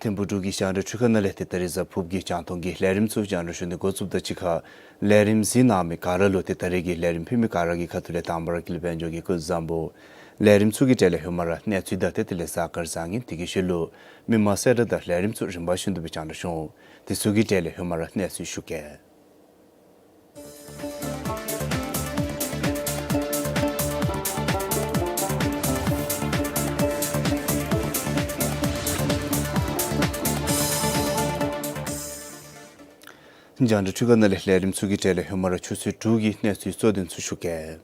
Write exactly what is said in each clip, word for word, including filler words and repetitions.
ཐིམ་ཕུག་འབྲུག་གི་རྒྱང་བསྒྲགས་འཕྲུལ་ཁང་ནང་ལས་ཏེ་ད་རིས་གཟའ་ཕུརཔ་གི་རྒྱང་མཐོང་གི་ལས་རིམ་ཚུ་རྒྱང་བསྒྲགས་ཞུ་ནི་འགོ་བཙུགསཔ་ད་གཅིག་ཁར་ལས་རིམ་གཟིགས་གནང་མི་ག་ར་ལུ་ཏེ་ད་རིས་ཀྱི་ལས་རིམ་ཕུལ་མི་ག་ར་གི་ཁ་ཐུག་ལས་དང་པ་ར་དགེ་ལེགས་དཔལ་འབྱོར་གྱིས་སྐུ་གཟུགས་བཟང་པོ། ལས་རིམ་ཚུ་གི་གྲས་ལས་ཧེ་མ་ར་གནས་ཚུལ་དང་དེ་དེ་ལས་གཟའ་སྐར་བཟང་ངན་དེ་གི་ཤུལ་ལུ་མི་མང་གསལ་བསྒྲགས་དང་ལས་རིམ་ཚུ་རིམ་པ་བཞིན་དུ་སྦེ་རྒྱང་བསྒྲགས་འོང་། དེ་ཚུ་གི་གྲས་ལས་ཧེ་མ་ར་གནས་ཚུལ་ཞུ་གེ། རྒྱང་བསྒྲགས་འཕྲུལ་ཁང་ནང་ལས་ལས་རིམ་ཚུ་གི་གྲས་ལས་ཧེ་མ་ར་ཆུ་ཚོད་དྲུག་གི་གནས་ཚུལ་གཙོ་དོན་ཚུ་ཞུ་གེ།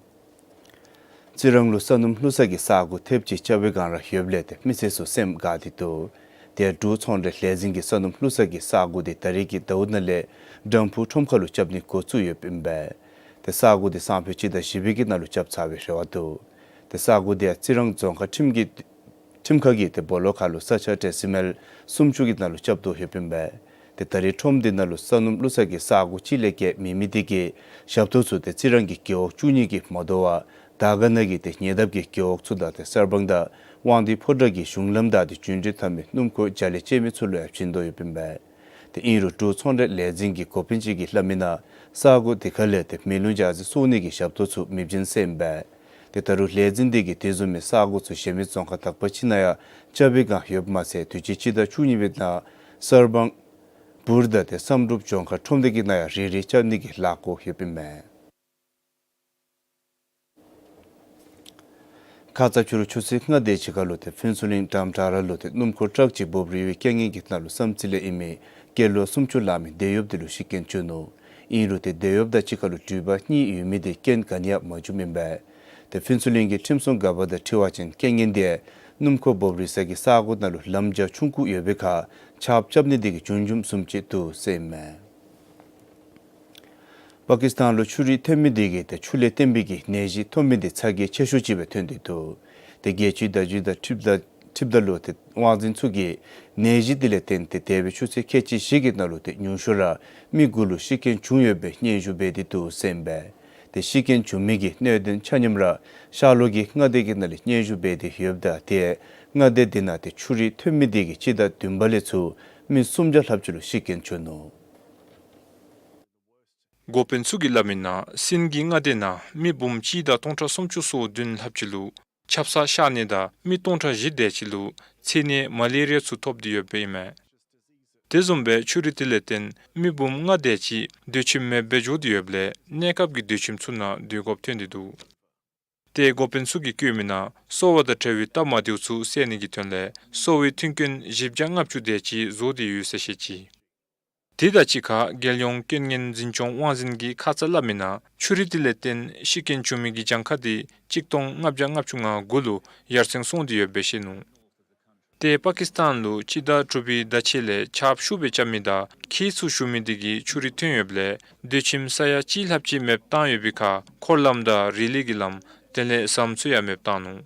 རྩི་རང་ལུ་ས་སྣུམ་བླུག་ས་གི་ས་སྒོ་ཐེབས་ཅིག་རྐྱབ་པའི་སྒང་ར་ཡོདཔ་ལས་ཏེ་མི་སེར་ཚུ་སེམས་དགའ་སྟེ་འདུག། ཏེ་འབྲུག་ཚོང་འབྲེལ་ལས་འཛིན་གྱིས་ས་སྣུམ་བླུག་ས་གི་ས་སྒོ་དེ་ད་རིས་ཀྱི་ཟླཝ་ནང་ལས་སྦྲམ་ཕུག་ཁྲོམ་ཁ་ལུ་རྐྱབ་ནི་འགོ་བཙུགས་ཡོདཔ་ཨིན་པས། ཏེ་ས་སྒོ་དེ་སང་ཕོད་སྤྱི་ཟླ་བཞི་པའི་གི་ནང་ལུ་རྐྱབ་ཚར་བའི་རེ་བ་འདུག། ཏེ་ས་སྒོ་དེ་ཡང་རྩི་རང་རྫོང་ཁག་ཁྲིམས་ཀྱི་ཁྲིམས་ཁང་གི་ཏེ་སྦོ་ལོགས་ཁ་ལུ་ས་ཆ་ཌེ་སི་མལ་སུམ་ཅུ་གི་ནང་ལུ་རྐྱབ་དོ་ཡོདཔ་ཨིན་པས། ཏེ་ད་རིས་ཁྲོམ་དེ་ནང་ལུ་ས་སྣུམ་བླུག་ས་གི་ས་སྒོ་གཅིག་ལས་བརྒལ་མེད་མི་དེ་གིས་ཞབས་ཏོག་ཚུ་ཏེ་རྩི་རང་གི་རྒེད་འོག་བཅུ་གཉིས་ཀྱིས་མ་དོ་བར་དར་དཀར་ན་གི་ཏེ་ཉེ་འདབས་ཀྱི་རྒེད་འོག་ཚུ་དང་ཏེ་གསར་སྤང་དང་དབང་འདུས་ཕོ་བྲང་གི་གཞུང་ལམ་དང་ཏེ་འགྲིམ་འགྲུལ་འཐབ་མི་སྣུམ་འཁོར་རྒྱ་ལས་བཅད་མི་ཚུ་ལུ་ཡང་བྱིན་དོ་ཡོདཔ་ཨིན་པས། ཏེ་ཨིན་རུང་འབྲུག་ཚོང་འབྲེལ་ལས་འཛིན་གྱི་འགོ་དཔོན་ཅིག་གིས་སླབ་མི་ནང་ས་སྒོ་དེ་ཁ་ལས་ཏེ་མེ་རླུང་འཇགས་སི་གསོ་ནི་གི་ཞབས་ཏོག་ཚུ་མེདཔ་ཅིག་ཟེར་ཨིན་པས། ཏེ་ད་རུང་ལས་འཛིན་དེ་གིས་དེ་བཟུམ་མའི་ས་སྒོ་ཚུ་གཞན་མི་རྫོང་ཁག་དག་པ་ཅིག་ནང་ཡང་རྐྱབ་པའི་སྒང་ཡོདཔ་མ་ཚད་དུས་ཅི་སྤྱི་ཟླ་བཅུ་གཉིས་པའི་ནང་གསར་སྤང་སྦུར་དང་ཏེ་བསམ་གྲུབ་ལྗོངས་མཁར་ཁྲོམ་སྡེ་གི་ནང་ཡང་རེ་རེ་རྐྱབ་ནི་གི་ལས་འགུལ་ཡོདཔ་ཨིན་མས། ཁ་ཙ་ཕྱི་རུ་ཆུ་ཚོད་ལྔ་དེ་ཅིག་ཁར་ལུ་ཏེ་ཕུན་ཚོགས་གླིང་འགྲམ་བྲག་ར་ལུ་ཏེ་སྣུམ་འཁོར་ཊཱག་ཅིག་འབོབ་རིལ་བའི་རྐྱེན་ངན་གྱི་ནང་ལུ་བསམ་རྩེ་ལས་ཨིན་མི་སྐྱེས་ལོ་སུམ་ཅུ་ལང་མི་དེད་གཡོགཔ་དེ་ལུ་ཤི་རྐྱེན་བྱུང་ནུག། ཨིན་རུང་ཏེ་དེད་གཡོགཔ་དང་གཅིག་ཁར་ལུ་འགྲུལ་པ་གཉིས་ཡོད་མི་དེ་རྐྱེན་ག་ནི་ཡང་མ་བྱུངམ་ཨིན་པས། ཏེ་ཕུན་ཚོགས་གླིང་གི་ཁྲིམས་སྲུང་འགག་པ་དང་འཁྲིལ་བ་ཅིན་རྐྱེན་ངན་དེ་སྣུམ་འཁོར་འབོབ་རིལ་ས་གི་ས་སྒོ་ནང་ལུ་ལམ་རྒྱ་ཆུང་ཀུ་ཡོད་པའི་ཁར་ཆརཔ་རྐྱབ་ནི་དེ་གིས་བྱུང་བྱུངམ་བཟུམ་ཅིག་འདུག་ཟེར་ཨིན་མས། པ་ཀིསི་ཐན་ལུ་ཆུ་རུད་ཐོན་མི་དེ་གིས་ཏེ་ཆུ་ལས་བརྟེན་པའི་གི་ནད་གཞི་ཐོབ་མི་དེ་ཚ་གྱང་ཆེ་ཤོས་ཅིག་སྦེ་ཐོན་ཏེ་འདུག། ཏེ་རྒྱལ་སྤྱིའི་བརྡ་བརྒྱུད་དང་འཁྲིལཝ་ད་འཁྲིལཝ་ད་ལུ་ཏེ་དབང་འཛིན་ཚུ་གིས་ནད་གཞི་དེ་ལས་བརྟེན་ཏེ་འདས་པའི་ཆུ་ཚོད་ཁལ་གཅིག་བཞི་གི་ནང་ལུ་ཏེ་ཉུང་ཤོས་ར་མི་དགུ་ལུ་ཤི་རྐྱེན་བྱུང་ཡོད་པའི་སྙན་ཞུ་འབད་དེ་འདུག་ཟེར་ཨིན་པས། ཏེ་ཤི་རྐྱེན་བྱུང་མི་གི་གནད་དོན་ཆ་མཉམ་ར་ཤར་ལྷོ་གི་མངའ་སྡེ་གི་ནང་ལས་སྙན་ཞུ་འབད་དེ་ཡོདཔ་ད་ཏེ་མངའ་སྡེ་དེ་ནང་ཏེ་ཆུ་རུད་ཐོན་མི་དེ་གིས་སྤྱི་ཟླ་བདུན་པ་ལས་ཚུར་མི་སུམ་བརྒྱ་ལྷགཔ་ཅིག་ལུ་ཤི་རྐྱེན་བྱུང་ནུག། འགོ་དཔོན་ཚུ་གིས་སླབ་མི་ནང་སིན་གྱི་མངའ་སྡེ་ནང་མི་འབུམ་གཅིག་དང་སྟོང་ཕྲག་སུམ་ཅུ་སོ་བདུན་ལྷགཔ་ཅིག་ལུ་ཆབ་གསང་གཤག་ནད་དང་མི་སྟོང་ཕྲག་བཞི་དེ་ཅིག་ལུ་ཚད་ནད་མ་ལེ་རི་ཡ་ཚུ་ཐོབ་སྟེ་ཡོདཔ་ཨིན་མས། དེ་བཟུམ་སྦེ་ཆུ་རུད་དེ་ལས་བརྟེན་མི་འབུམ་ལྔ་དེ་ཅིག་སྡོད་ཁྱིམ་མེདཔ་སྦེ་འགྱོ་སྟེ་ཡོདཔ་ལས་གནས་སྐབས་ཀྱི་སྡོད་ཁྱིམ་ཚུ་ནང་སྡོད་དགོཔ་ཐོན་ཏེ་འདུག། ཏེ་འགོ་དཔོན་ཚུ་གིས་བཀོད་མི་ནང་གསོ་བ་དང་འབྲེལ་བའི་སྟབས་མ་བདེཝ་ཚུ་སེལ་ནི་གི་དོན་ལས་གསོ་བའི་མཐུན་རྐྱེན་བཞི་བརྒྱ་ལྔ་བཅུ་དེ་ཅིག་བཟོ་སྟེ་ཡོད་ཟེར་བཤད་ཅི། དེ་དང་གཅིག་ཁར་རྒྱལ་ཡོངས་རྐྱེན་ངན་འཛིན་སྐྱོང་དབང་འཛིན་གྱིས་ཁ་ཙ་སླབ་མི་ནང་ཆུ་རུད་དེ་ལས་བརྟེན་ཤི་རྐྱེན་བྱུང་མི་གི་གྱངས་ཁ་དེ་གཅིག་སྟོང་ལྔ་བརྒྱ་ལྔ་བཅུ་ང་དགུ་ལུ་ཡར་སེང་སོང་སྟེ་ཡོདཔ་སྦེ་བཤད་ནུག། ཏེ་པ་ཀིསི་ཐན་ལུ་སྤྱི་ཟླ་དྲུག་པའི་ཟླ་ཕྱེད་ལས་ཆརཔ་ཤུགས་སྦེ་རྐྱབ་མི་དང་ཁྱི་ཚུ་ཞུ་མི་དེ་གིས་ཆུ་རུད་ཐོན་ཡོདཔ་ལས་སྡོད་ཁྱིམ་ས་ཡ་གཅིག་ལྷགཔ་ཅིག་མེདཔ་བཏང་ཡོད་པའི་ཁར་འཁོར་ལམ་དང་རི་ལི་གི་ལམ་དེ་ལས་ཟམ་ཚུ་ཡང་མེདཔ་བཏང་ནུག།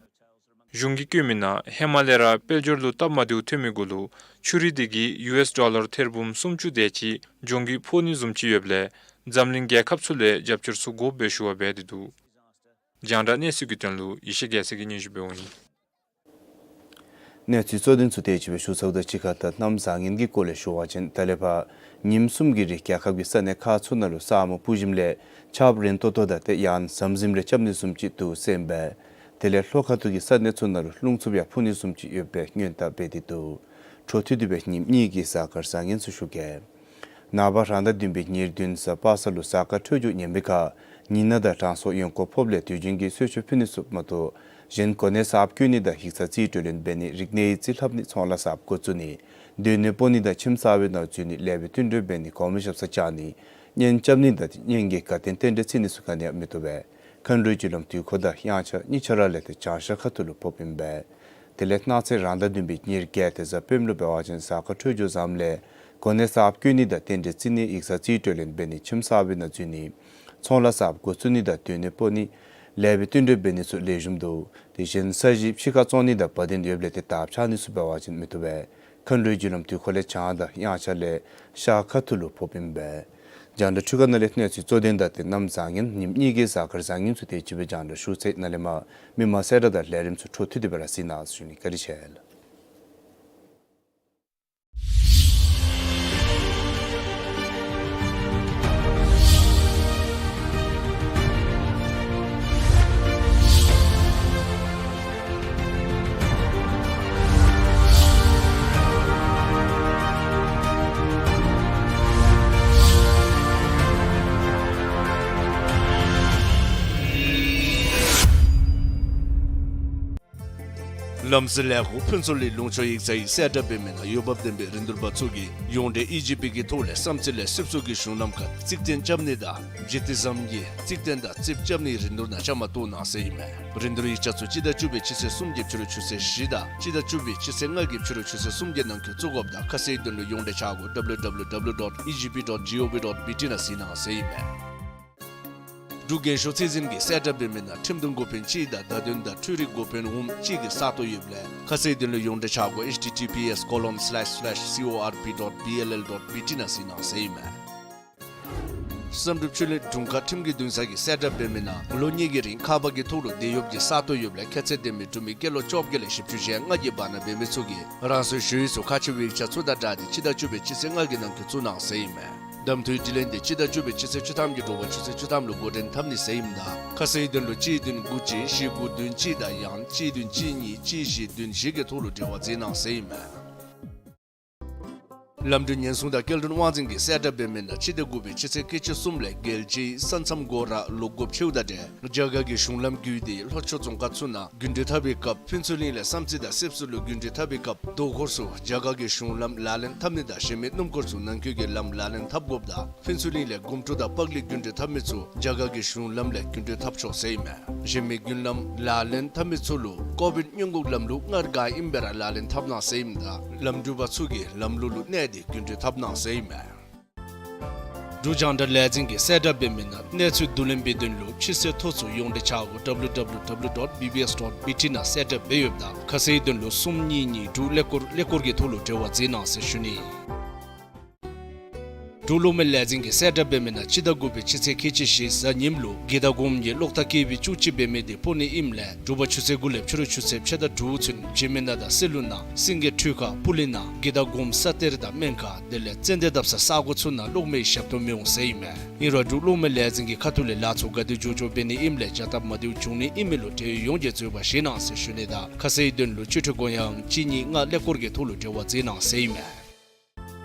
གཞུང་གིས་བཀོད་མི་ནང་ཧེ་མ་ལས་ར་དཔལ་འབྱོར་ལུ་སྟབས་མ་བདེཝ་ཐོན་མི་གུ་ལུ་ཆུ་རུད་དེ་གིས་ཡུ་ཨེསི་ཌོ་ལར་ཐེར་འབུམ་སུམ་ཅུ་དེ་ཅིག་གཞུང་གིས་ཕོག་ནི་བཟུམ་ཅིག་ཡོདཔ་ལས་འཛམ་གླིང་རྒྱལ་ཁབ་ཚུ་ལས་རྒྱབ་སྐྱོར་ཚུ་དགོ་པའི་ཞུ་བ་འབད་དེ་འདུག། རྒྱང་བསྒྲགས་གནས་ཚུལ་གྱི་དོན་ལུ་ཡེ་ཤེས་རྒྱལ་མཚན་གྱིས་སྙན་ཞུ་འབདཝ་ཨིན། གནས་ཚུལ་གཙོ་དོན་ཚུ་དེ་ཅིག་སྦེ་ཞུ་ཚརཝ་ད་གཅིག་ཁར་ད་གནམ་བཟང་ངན་གྱི་སྐོར་ལས་ཞུ་བ་ཅིན་ད་ལས་ཕར་ཉིནམ་གསུམ་གྱི་རིང་རྒྱལ་ཁབ་ཀྱི་ས་གནས་ཁག་ཚུ་ནང་ལུ་ས་སྨུག་སྤུབ་ཞིནམ་ལས་ཆརཔ་རན་ཏོག་ཏོ་དང་ཏེ་ཡང་ཟམ་ཟིམ་རེ་རྐྱབ་ནི་བཟུམ་ཅིག་འདུག་ཟེར་ཨིན་པས། དེ་ལས་ལྷོ་ཁ་ཐུག་གི་ས་གནས་ཚུ་ནང་ལུ་རླུང་འཚུབ་ཡང་འཕུ་ནི་བཟུམ་ཅིག་ཡོད་པའི་སྔོན་བརྡ་འབད་དེ་འདུག། འཕྲོ་མཐུད་དེ་སྦེ་ཉིནམ་གཉིས་ཀྱི་གཟའ་སྐར་བཟང་ངན་ཚུ་ཞུ་གེ། ནངས་པ་རང་ཟླ་བདུན་པའི་ཉེར་བདུན་གཟའ་པ་སངས་ལུ་གཟའ་སྐར་འཕྲོད་སྦྱོར་ངན་པའི་ཁར་ཉི་ནག་དང་དྲང་སྲོང་ཡོངས་སྐོར་ཕོགཔ་ལས་དུས་རྒྱུན་གྱི་གསོལ་མཆོད་ཕུལ་ནི་ཚུ་མ་གཏོགས་གཞན་གོ་གནས་གསརཔ་བསྐོ་ནི་དང་ཡིག་ཚང་རྩིས་སྤྲོད་ལེན་འབད་ནི་རིག་གནས་ཡིག་རྩིས་ལྷབ་ནི་ཚོང་ལཱ་གསརཔ་འགོ་བཙུགས་ནི་སྡོད་གནས་སྤོ་ནི་དང་ཁྱིམ་གསར་པའི་ནང་འཛུལ་ནི་ལེགས་པའི་བསྟུན་གྲོས་འབད་ནི་གོང་མའི་ཞབས་སར་བཅར་ནི་གཉེན་རྐྱབ་ནི་དང་གཉེན་གྱི་དགའ་སྟོན་རྟེན་འབྲེལ་བརྩི་ནི་ཚུ་ག་ནི་ཡང་མི་བཏུབ་པས། མཁའ་འགྲོའི་རྒྱུ་ལམ་དུས་འཁོར་དང་དབྱངས་འཆར་གཉིས་ཆ་ར་ལས་ཏེ་བྱང་ཤར་ཁ་ཐུག་ལུ་ཕོགཔ་ཨིན་པས། དེ་ལས་གནངས་ཚེ་རང་ཟླ་བདུན་པའི་ཉེར་བརྒྱད་དེ་གཟའ་སྤེནམ་ལུ་འབད་བ་ཅིན་གཟའ་སྐར་འཕྲོད་སྦྱོར་བཟངམ་ལས་གོ་གནས་གསརཔ་བསྐོ་ནི་དང་རྟེན་འབྲེལ་བརྩི་ནི་ཡིག་ཚང་རྩིས་སྤྲོད་ལེན་འབད་ནི་ཁྱིམ་གསར་པའི་ནང་འཛུལ་ནི་ཚོང་ལཱ་གསརཔ་འགོ་བཙུགས་ནི་དང་སྡོད་གནས་སྤོ་ནི་ལེགས་པའི་བསྟུན་གྲོས་འབད་ནི་ཚུ་ལེགས་ཤོམ་འདུག། དེ་བཞིན་ས་གཞི་ཕྱི་ཁར་བཙོང་ནི་དང་བ་དན་ཡོདཔ་ལས་ཏེ་དར་འཕྱར་ནི་ཚུ་འབད་བ་ཅིན་མི་བཏུབ་པས། མཁའ་འགྲོའི་རྒྱུ་ལམ་དུས་འཁོར་ལས་བྱང་དང་དབྱངས་འཆར་ལས་ཤར་ཁ་ཐུག་ལུ་ཕོགཔ་ཨིན་པས། རྒྱང་བསྒྲགས་འཕྲུལ་ཁང་ནང་ལས་གནས་ཚུལ་གཙོ་དོན་དང་ཏེ་གནམ་བཟང་ངན་ཉིནམ་གཉིས་ཀྱི་གཟའ་སྐར་བཟང་ངན་ཚུ་དེ་ཅིག་སྦེ་རྒྱང་བསྒྲགས་ཞུ་ཚར་ཡི། ནཱ་ལས་མར་མི་མང་གསལ་བསྒྲགས་དང་ལས་རིམ་ཚུ་འཕྲོ་མཐུད་དེ་སྦེ་ར་གཟིགས་གནང་ཟེར་ཞུ་ནི། བཀའ་དྲིན་ཆེ་ལགས། ལམ་སྲོལ་ལས་འགོ་ཕུན་ཚོགས་གླིང་ལུང་ཕྱོགས་ཡིག་ཚང་གིས་གསལ་བསྒྲགས་འབད་མི་ནང་འོས་འབབ་ལྡན་པའི་རིན་བསྡུར་པ་ཚུ་གིས་ཡོངས་འབྲེལ་ཨི་ཇི་པི་གི་ཐོག་ལས་བསམ་རྩེ་ལས་སྲིབ་སུ་གི་གཞུང་ལམ་ཁར་རྩིག་རྟེན་རྐྱབ་ནི་དང་བཞེས་ཏེ་བཟུམ་གྱི་རྩིག་རྟེན་དང་རྩིགཔ་རྐྱབ་ནིའི་རིན་བསྡུར་ནང་བཅའ་མར་གཏོགས་གནང་ཟེར་ཨིན་མས། རིན་བསྡུར་ཡིག་ཆ་ཚུ་སྤྱི་ཟླ་བཅུ་པའི་སྤྱི་ཚེས་གསུམ་གྱི་ཕྱི་རུ་ཆུ་ཚོད་བཞི་དང་སྤྱི་ཟླ་བཅུ་པའི་སྤྱི་ཚེས་ལྔ་གི་ཕྱི་རུ་ཆུ་ཚོད་གསུམ་གྱི་ནང་འཁོད་བཙུགས་དགོཔ་དང་ཁ་གསལ་དོན་ལུ་ཡོངས་འབྲེལ་ཆ་སྒོ་W W W dot E G P dot G O V dot B T ནང་གཟིགས་གནང་ཟེར་ཨིན་མས། འབྲུག་རྒྱལ་གཞུང་ཚད་འཛིན་གྱིས་གསལ་བསྒྲགས་འབད་མི་ནང་ཁྲིམས་དོན་འགོ་དཔོན་གཅིག་དང་བརྡ་དོན་དང་འཕྲུལ་རིག་འགོ་དཔོན་འོགམ་གཅིག་གི་ས་སྟོང་ཡོདཔ་ལས་ཁ་གསལ་དོན་ལུ་ཡོངས་འབྲེལ་ཆ་སྒོ H T T P S colon slash slash C O R P dot B L L dot B T ནང་གཟིགས་གནང་ཟེར་ཨིན་མས། བསམ་གྲུབ་ཆོས་གླིང་དྲུང་ཁག་ཁྲིམས་ཀྱི་འདུན་ས་གིས་གསལ་བསྒྲགས་འབད་མི་ནང་ལོ་གཉིས་ཀྱི་རིང་ཁང་པ་གི་ཐོག་ལུ་སྡོད་ཡོདཔ་གི་ས་སྟོང་ཡོདཔ་ལས་ཁྱད་ཚད་ལྡན་མི་འབྲུག་མི་སྐྱེས་ལོ་བཅོ་བརྒྱད་ལས་བཞི་བཅུ་ཞེ་ལྔ་གི་བར་ན་འབད་མི་ཚུ་གིས་རང་སོའི་ཞུ་ཡིག་ཚུ་ཁག་ཆེ་བའི་ཡིག་ཆ་ཚུ་དང་སྦྲགས་ཏེ་སྤྱི་ཟླ་བཅུ་པའི་སྤྱི་ཚེས་ལྔ་གི་ནང་འཁོད་བཙུགས་གནང་ཟེར་ཨིན་མས། གདམ་འཐུའི་དྲི་ལན་དེ་སྤྱི་ཟླ་བཅུ་པའི་སྤྱི་ཚེས་བཅུ་ཐམ་གྱི་དྲོ་པ་ཆུ་ཚོད་བཅུ་ཐམ་ལུ་འགོ་འདྲེན་འཐབ་ནི་ཟེར་ཨིནམ་ད་ཁ་གསལ་དོན་ལུ་གཅིག་བདུན་དགུ་གཅིག་བཞི་དགུ་བདུན་གཅིག་དང་ཡང་གཅིག་བདུན་གཅིག་གཉིས་གཅིག་བཞི་བདུན་བཞི་གི་ཐོག་ལུ་འབྲེལ་བ་མཛད་གནང་ཟེར་ཨིན་མས། ལམ་འགྲུལ་ཉེན་སྲུང་དང་སྐྱེལ་འདྲེན་དབང་འཛིན་གྱིས་གསལ་བསྒྲགས་འབད་མི་ནང་སྤྱི་ཟླ་དགུ་པའི་སྤྱི་ཚེས་ཁལ་གཅིག་གསུམ་ལས་རྒྱལ་སྤྱིའི་ས་མཚམས་སྒོ་ར་ལོག་དགོཔ་ཆེཝ་དང་འབྲེལ་རྒྱ་གར་གྱི་གཞུང་ལམ་བརྒྱུད་དེ་ལྷོ་ཕྱོགས་རྫོང་ཁག་ཚུ་ནང་རྒྱུན་འགྲུལ་འཐབ་པའི་སྐབས་ཕུན་ཚོགས་གླིང་ལས་བསམ་རྩེ་དང་སྲིབ་སུ་ལུ་རྒྱུན་འགྲུལ་འཐབ་པའི་སྐབས་དོ་ཁོར་ཚུ་རྒྱ་གར་གྱི་གཞུང་ལམ་ལག་ལེན་འཐབ་ནི་དང་གཞན་མི་སྣུམ་འཁོར་ཚུ་ནང་འཁོད་ཀྱི་ལམ་ལག་ལེན་འཐབ་དགོཔ་དང་ཕུན་ཚོགས་གླིང་ལས་དགོང་དྲོ་དང་པག་ལས་རྒྱུན་འགྲུལ་འཐབ་མི་ཚུ་རྒྱ་གར་གྱི་གཞུང་ལམ་ལས་རྒྱུན་འགྲུལ་འཐབ་ཆོག་ཟེར་ཨིན་མས། གཞན་མི་རྒྱུན་ལམ་ལག་ལེན་འཐབ་མི་ཚུ་ལུ་ཀོ་བིཌ་སྔོན་འགོག་ལམ་ལུགས་སྔར་ག་ཨིནམ་སྦེ་ར་ལག་ལེན་འཐབ་གནང་ཟེར་ཨིནམ་ད་ལམ་འགྲུལ་པ་ཚུ་གིས་ལམ་ལུགས་ལུ་གནས་ཏེ་རྒྱུན་འགྲུལ་འཐབ་གནང་ཟེར་ཨིན་མས། འབྲུག་རྒྱང་བསྒྲགས་ལས་འཛིན་གྱིས་གསལ་བསྒྲགས་འབད་མི་ནང་གནས་ཚུལ་བསྡུ་ལེན་འབད་དོན་ལུ་ཕྱི་སེལ་ཐོ་ཚུ་ཡོངས་འབྲེལ་ཆ་སྒོ་W W W dot B B S dot B T ནང་གསལ་བསྒྲགས་འབད་ཡོདཔ་ད་ཁ་གསལ་དོན་ལུ་གསུམ་གཉིས་གཉིས་དྲུག་ཀླད་ཀོར་ཀླད་ཀོར་གྱི་ཐོག་ལུ་འབྲེལ་བ་མཛད་གནང་ཟེར་ཞུ་ནི། འབྲུག་གློག་མེ་ལས་འཛིན་གྱིས་གསལ་བསྒྲགས་འབད་མི་ནང་སྤྱི་ཟླ་དགུ་པའི་སྤྱི་ཚེས་ཁལ་གཅིག་བཞི་གཟའ་ཉིམ་ལུ་དགེ་དང་སྒོམ་གྱི་གློག་ཐག་ཀེ་བི་བཅུ་གཅིག་འབད་མི་དེ་སྤོ་ནི་ཨིནམ་ལས་དྲོ་པ་ཆུ་ཚོད་དགུ་ལས་ཕྱི་རུ་ཆུ་ཚོད་ཕྱེད་དང་དྲུག་ཚུན་འཇིགས་མེད་ནགས་དང་སེ་ལུ་ནང་སེང་གེ་ཁྲུས་ཁ་སྤུ་ལི་ནང་དགེ་དང་སྒོམ་ས་གཏེར་དང་སྨན་ཁང་དེ་ལས་ཙན་དན་བཏབ་ས་ས་གོ་ཚུ་ནང་གློག་མེའི་ཞབས་ཏོག་མི་འོང་ཟེར་ཨིན་མས། ཨིན་རུང་འབྲུག་གློག་མེ་ལས་འཛིན་གྱི་ཁ་ཐུག་ལས་ལཱ་ཚུ་ག་དེ་མགྱོགས་མགྱོགས་འབད་ནི་ཨིནམ་ལས་བྱ་སྟབས་མ་བདེཝ་འབྱུང་ནི་ཨིན་མི་ལུ་འབྲེལ་ཡོད་ཡོངས་ཀྱིས་འཛོལ་བ་བཞེས་གནང་ཟེར་ཞུ་ནི་དང་ཁ་གསལ་དོན་ལུ་སྤྱི་འཐུས་སྐུ་ཡོན་གཅིག་གཉིས་ལྔ་ཀླད་ཀོར་གྱི་ཐོག་ལུ་འབྲེལ་བ་མཛད་གནང་ཟེར་ཨིན་མས།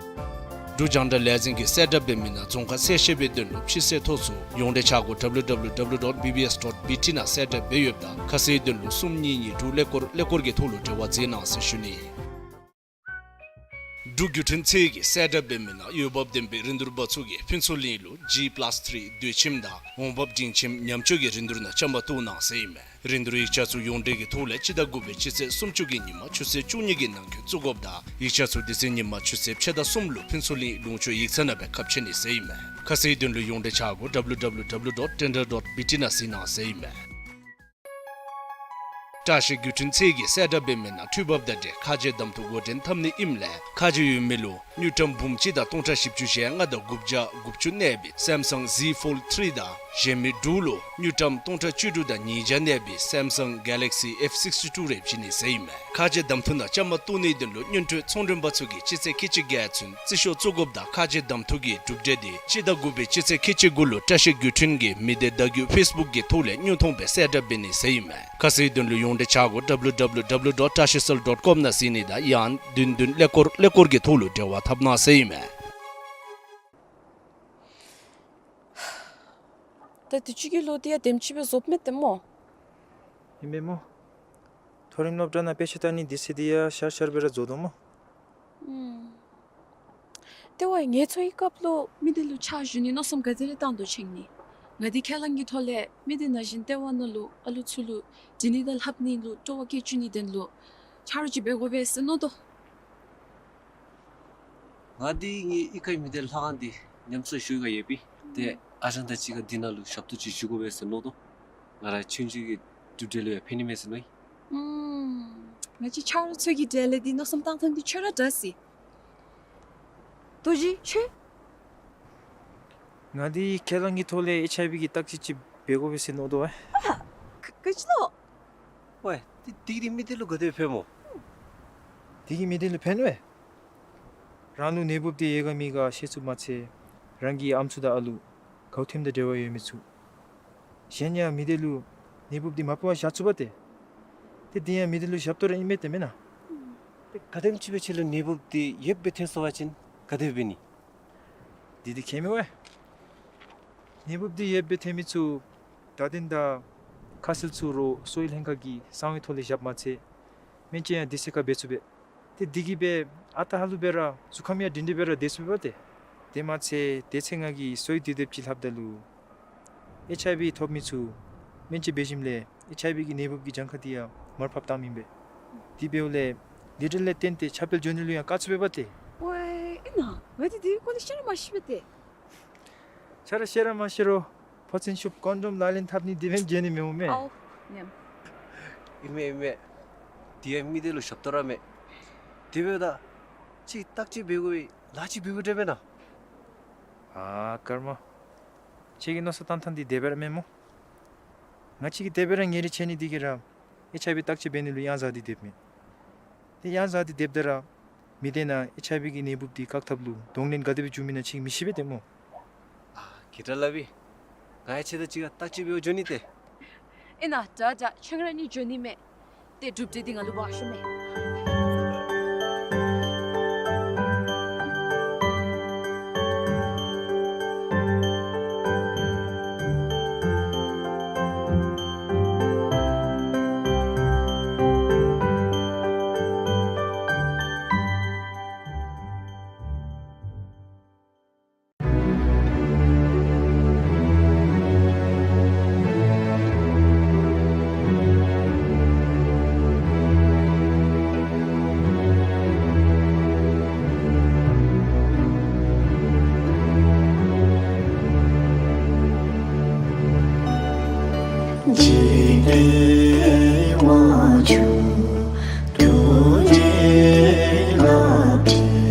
འབྲུག་རྒྱང་བསྒྲགས་ལས་འཛིན་གྱིས་གསལ་བསྒྲགས་འབད་མི་ནང་རྫོང་ཁག་གསལ་བཤད་པའི་དོན་ལུ་ཕྱི་སེལ་ཐོ་ཚུ་ཡོངས་འབྲེལ་ཆ་སྒོ་W W W dot B B S dot B T ནང་གསལ་བསྒྲགས་འབད་ཡོདཔ་ད་ཁ་གསལ་དོན་ལུ་གསུམ་གཉིས་གཉིས་དྲུག་ཀླད་ཀོར་ཀླད་ཀོར་གྱི་ཐོག་ལུ་འབྲེལ་བ་མཛད་གནང་ཟེར་ཞུ་ནི། འབྲུག་བརྒྱུད་འཕྲིན་ཚད་ཀྱིས་གསལ་བསྒྲགས་འབད་མི་ནང་འོས་འབབ་ལྡན་པའི་རིན་བསྡུར་པ་ཚུ་གིས་ཕུན་ཚོགས་གླིང་ལུ་G plus three སྡོད་ཁྱིམ་དང་འོང་འབབ་སྒྲིང་ཁྱིམ་ཉམས་བཅོས་ཀྱི་རིན་བསྡུར་ནང་བཅའ་མར་གཏོགས་གནང་ཟེར་ཨིན་མས། རིན་བསྡུར་ཡིག་ཆ་ཚུ་ཡོངས་འབྲེལ་གྱི་ཐོག་ལས་སྤྱི་ཟླ་དགུ་པའི་སྤྱི་ཚེས་སུམ་ཅུ་གི་ཉིན་མ་ཆུ་ཚོད་བཅུ་གཉིས་ཀྱི་ནང་འཁོད་བཙུགས་དགོཔ་དང་ཡིག་ཆ་ཚུ་དེ་ཚེ་ཉིན་མ་ཆུ་ཚོད་ཕྱེད་དང་གསུམ་ལུ་ཕུན་ཚོགས་གླིང་ལུང་ཕྱོགས་ཡིག་ཚང་ནང་སྦེ་ཁ་ཕྱེ་ནི་ཟེར་ཨིན་མས། ཁ་གསལ་དོན་ལུ་ཡོངས་འབྲེལ་ཆ་སྒོ་W W W dot tender dot B T ནང་གཟིགས་གནང་ཟེར་ཨིན་མས། བཀྲ་ཤིས་བརྒྱུད་འཕྲིན་ཚད་ཀྱིས་གསལ་བསྒྲགས་འབད་མི་ནང་འཕྲུལ་འབབ་དང་འབྲེལ་ཁ་རྗེ་གདམ་འཐུ་འགོ་འདྲེན་འཐབ་ནི་ཨིནམ་ལས་ཁ་རྗེ་ཡོད་མི་ལུ་དངུལ་ཀྲམ་འབུམ་གཅིག་དང་སྟོང་ཕྲག་བཞི་བཅུ་ཞེ་ལྔ་དང་དགུ་བརྒྱ་དགུ་བཅུ་གནས་པའི་Samsung Z Fold three དང་གཞན་མི་དྲུག་ལུ་དངུལ་ཀྲམ་སྟོང་ཕྲག་བཅུ་དྲུག་དང་ཉིས་བརྒྱ་གནས་པའི་Samsung Galaxy F sixty-two རེ་བྱིན་ནི་ཟེར་ཨིན་མས། ཁ་རྗེ་གདམ་འཐུ་ནང་བཅའ་མར་གཏོགས་ནིའི་དོན་ལུ་སྔོན་འགྲོའི་ཚོང་མགྲོན་པ་ཚུ་གིས་སྤྱི་ཚེས་ཁལ་གཅིག་བརྒལ་ཚུན་རྩིས་ཤོག་བཙུགས་དགོཔ་དང་ཁ་རྗེ་གདམ་འཐུ་གི་གྲུབ་འབྲས་དེ་སྤྱི་ཟླ་དགུ་པའི་སྤྱི་ཚེས་ཁལ་གཅིག་དགུ་ལུ་བཀྲ་ཤིས་བརྒྱུད་འཕྲིན་གྱི་མི་སྡེ་བརྡ་བརྒྱུད་Facebook གི་ཐོག་ལས་དངོས་མཐོང་སྦེ་གསལ་བསྒྲགས་འབད་ནི་ཟེར་ཨིན་མས། ཁ་གསལ་དོན་ལུ་ཡོངས་འབྲེལ་བྱ་སྒོ་W W W dot tashicell dot com ནང་གཟིགས་ནི་དང་ཡང་བདུན་བདུན་ཀླད་ཀོར་ཀླད་ཀོར་གྱི་ཐོག་ལུ་འབྲེལ་བ་འཐབ་གནང་ཟེར་ཨིན་མས། ད་དུས་ཅི་གི་ལོ་འདི་ཡང་དེམ་ཅིག་སྦེ་རྫོགསཔ་མས་ཏེ་སྨོ། ཨིན་པས་སྨོ། མཐོ་རིམ་སློབ་གྲྭ་ནང་དཔེ་ཆ་ལྟ་ནི་དུས་ཚོད་འདི་ཡང་ཤར་ཤར་སྦེ་ར་རྫོགས་དོ་སྨོ། ཨུམ། ཏེ་ཝའི་ངལ་འཚོ་བའི་སྐབས་ལུ་མི་སྡེ་ལུ་ཕྱག་ཞུ་ནི་མནོ་བསམ་ག་དེ་རེ་བཏང་དོ་ཅི་ཨིན་ནི། ང་འདི་ཁས་བླངས་ཀྱི་ཐོག་ལས་མི་སྡེ་ནང་བཞིན་ལྟེ་བ་ནང་ལུ་ཨ་ལུ་ཚུ་ལུ་འབྲི་ནི་དང་ལྷབ་ནི་ལུ་སྤྲོ་བ་བསྐྱེད་བཅུག་ནིའི་དོན་ལུ་ཆ་རོགས་ཅིག་འབད་དགོ་པས་ཟེར་མནོ་དོ། ང་འདི་ངེའི་གཡུས་ཁའི་མི་སྡེ་ལྷ་ཁང་འདི་ཉམས་གསོ་ཞུ་ག་ཡོད་པས། ཏེ་ཨ་ཞང་དང་གཅིག་ཁར་འདི་ནང་ལུ་ཞབས་ཏོག་ཅིག་ཞུ་དགོ་པས་ཟེར་མནོ་དོ། ང་ར་ཆུང་ཆུང་གི་གྲུབ་འབྲས་ལུ་ཡང་ཕན་ནི་མས་ཟེར་མནོ་ཡི། ཨུམ། ང་བཅས་ཆ་རོགས་ཚུ་གི་གྲལ་ལས་འདི་མནོ་བསམ་བཏང་ཐངས་འདི་ཁྱོད་ར་དྲག་ཟེར། རྡོ་རྗེ་ཁྱོད། ང་འདི་ཁས་བླངས་ཀྱི་ཐོག་ལས་ཨེཆ་ཨའི་བི་གི་བརྟག་དཔྱད་ཅིག་འབད་དགོ་པས་ཟེར་མནོ་དོ་ཨེ། ཨ་ཧ། ག་ག་ཅི་ལོ། ཝའི་འདི་འདི་གིས་མི་སྡེ་ལུ་ག་དེ་ཕན་སྨོ། འདི་གིས་མི་སྡེ་ལུ་ཕན་ཝའི། རང་ལུ་ནད་འབུབ་འདི་ཡོད་ག་མེད་ག་ཤེས་ཚུགསཔ་མ་ཚད་རང་གི་ཨམ་སྲུ་དང་ཨ་ལུ་གའུ་ཐེམ་དང་འབྲེལ་བ་ཡོད་མི་ཚུ་གཞན་ཡང་མི་སྡེ་ལུ་ནད་འབུབ་འདི་མ་ཕོག་པར་བཞག་ཚུགས་པ་ཏེ། ཏེ་འདི་ཡང་མི་སྡེ་ལུ་ཞབས་ཏོག་ར་ཨིན་མས་ཏེ་མེན་ན། ཏེ་ག་དེམ་ཅིག་སྦེ་ཁྱོད་ལུ་ནད་འབུབ་འདི་ཡོདཔ་སྦེ་ཐོན་སོང་པ་ཅིན་ག་དེ་འབད་ནི། འདི་འདི་ཁྱད་མེད་ཝའི། ནད་འབུབ་འདི་ཡོདཔ་སྦེ་ཐོན་མི་ཚུ་བརྡ་དོན་དང་ཁ་གསལ་ཚུ་རོགས་གསོ་བའི་ལྷན་ཁག་གི་གསང་བའི་ཐོག་ལས་བཞགཔ་མ་ཚད་སྨན་བཅོས་ཡང་དུས་ཚོད་ཁར་འབད་ཚུགས་པས། ཏེ་འདི་གིས་སྦེ་ཨ་རྟག་ཧ་ལུགས་སྦེ་ར་གཟུགས་ཁམས་ཡང་སྒྲིང་སྒྲིང་སྦེ་ར་སྡོད་ཚུགས་པས་ཏེ། དེ་མ་ཚད་དེ་ཚེ་ང་གིས་གསོ་བའི་དུས་དེབ་ཅིག་ལྷབ་ད་ལུ་ཨེཆ་ཨའི་བི་ཐོབ་མི་ཚུ་སྨན་བཅོས་འབད་ཞིནམ་ལས་ཨེཆ་ཨའི་བི་གི་ནད་འབུབ་ཀྱི་གྱངས་ཁ་འདི་ཡང་མར་ཕབ་བཏངམ་ཨིན་པས། དེ་འབདཝ་ལས་ལཱ་འབྲས་ལས་བརྟེན་ཏེ་ཁྱབ་སྤེལ་འགྱོ་ནི་ལུ་ཡང་དཀའ་ཚུགས་པས་ཏེ། ཝའི་ཨིན་ན། ང་འདི་འདི་སྐོར་ལས་ཤེས་ར་མ་ཤེས་པས་ཏེ། ཆ་ར་ཤེས་ར་མ་ཤེས་རུང་ཕོ་མཚན་ཤོབ་ཀོན་ཌོམ་ལག་ལེན་འཐབ་ནི་དེ་སྦེ་འགྱོ་ནི་མེན་མས། ཨའོ་ཉམས། ཨིན་མས་ཨིན་མས། དེ་ཡང་མི་སྡེ་ལུ་ཞབས་ཏོག་ར་མས། དེ་འབདཝ་ད་ཅིག་བརྟག་དཔྱད་འབད་དགོ་པས་ལཱ་ཅིག་འབད་དགོ་འདྲས་མེན་ན། ཨ་ཀརྨ། ཁྱོད་ཀྱི་མནོ་བསམ་བཏང་ཐངས་འདི་དེ་སྦེ་ར་མེན་སྨོ། ང་བཅས་ཀྱིས་དེ་སྦེ་ར་ཉེ་རིང་ཆེ་ནི་འདི་གིས་ར་ཨེཆ་ཨའི་བི་བརྟག་དཔྱད་འབད་ནི་ལུ་ཡང་ཟ་སྟེ་སྡོདཔ་མས། ཏེ་ཡང་ཟ་སྟེ་སྡོདཔ་ད་ར་མི་སྡེ་ནང་ཨེཆ་ཨའི་བི་གི་ནད་འབུབ་འདི་བཀག་ཐབས་ལུ་གདོང་ལེན་ག་དེ་སྦེ་འབྱུང་མི་ན་ཅིག་མི་ཤེས་པས་ཏེ་སྨོ། ཨ་གི་དྲག་ལགས་པས། ང་ཡང་ཁྱོད་དང་གཅིག་ཁར་བརྟག་དཔྱད་འབད་འགྱོ་ནི་ཏེ། ཨིན་ན་དྲག་དྲག་ཁྱོད་ར་ནི་འགྱོ་ནི་མས། ཏེ་གྲུབ་འབྲས་འདི་ང་ལུ་འབག་ཤོག་མས། འཇིག་རྟེན་དབང་ཕྱུག་ཐུགས་རྗེ་རླབས་ཆེན། འོད་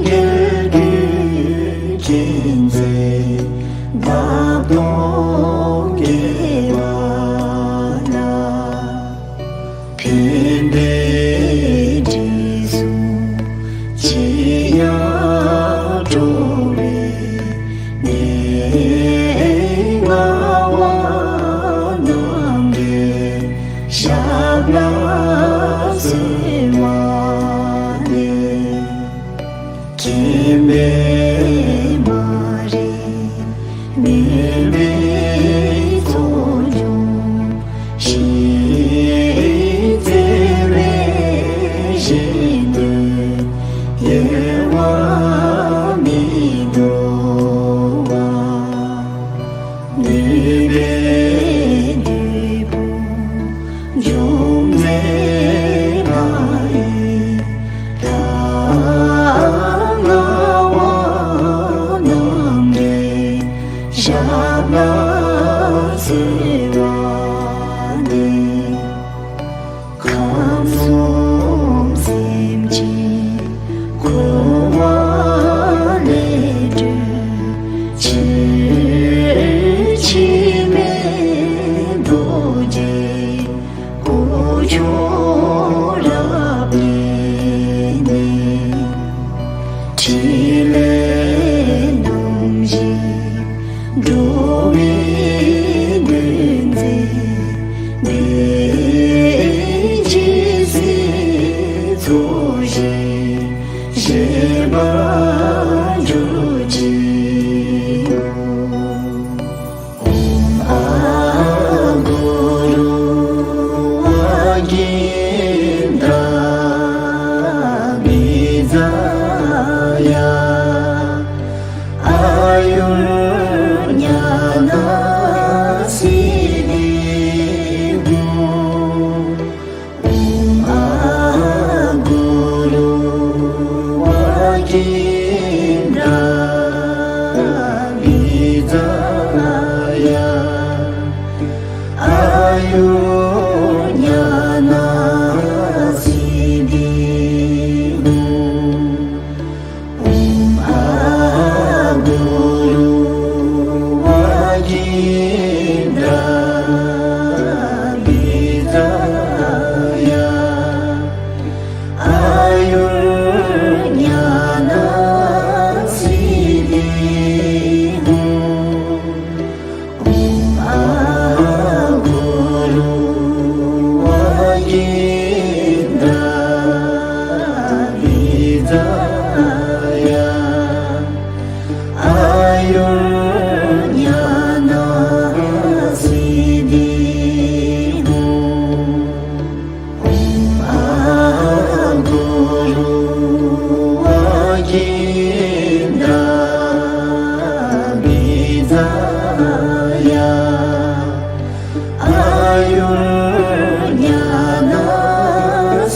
བརྒྱ་འགྲོ་ཀུན་མཛད་འདབ་སྟོང་རྒྱས་པ་ལ། ཕན་བདེའི་དྲི་བསུང་ཅི་ཡང་སྤྲོ་བའི་ངང་བ་རྣམ་རྒྱལ་ཞབས་ལ་གསོལ་བ་འདེབས། མཁྱེན་པས་མ་རིག་མུན་པའི་ཚོགས་འཇོམས་ཤིང་བརྩེ་བའི་ཞལ་མཐོང་གཡེང་བ་མི་འདོར་བ། ནུས་པའི་ནུས་པ་འབྱུང་གནས་ལྷ་ཡི་ལྷ་ལྔ་པ་རྣམ་རྒྱལ་ཞབས་ལ་གསོལ་བ། འགྱུར་ཅིག། ཨོཾ་ཨ་གུ་རུ་ཝཱ་གིནྡྲ་བི་ཛ་ཡ། ཨ་ཡུར་ཉ་ན་སིདྡྷི་ཧཱུྃ། ཨོཾ་ཨ་གུ་རུ་ཝཱ་གིནྡྲ་བི་ཛ་ཡ། ཨ་ཡུར་ཉ་ན་སིདྡྷི་ཧཱུྃ། ཨོཾ་ཨ་གུ་རུ་ཝཱ་གིནྡྲ་བི་ཛ་ཡ། ཨ་ཡུར་ཉ་ན་སིདྡྷི་ཧཱུྃ། ཨོཾ་ཨ་གུ་རུ་ཝཱ་གིནྡྲ་བི་ཛ་ཡ། ཨ་ཡུར་ཉ་ན་སིདྡྷི་ཧཱུྃ། ཨོཾ་ཨ་གུ་རུ་ཝཱ་གིནྡྲ་བི་ཛ་ཡ། ཨ་ཡུར་ཉ་ན་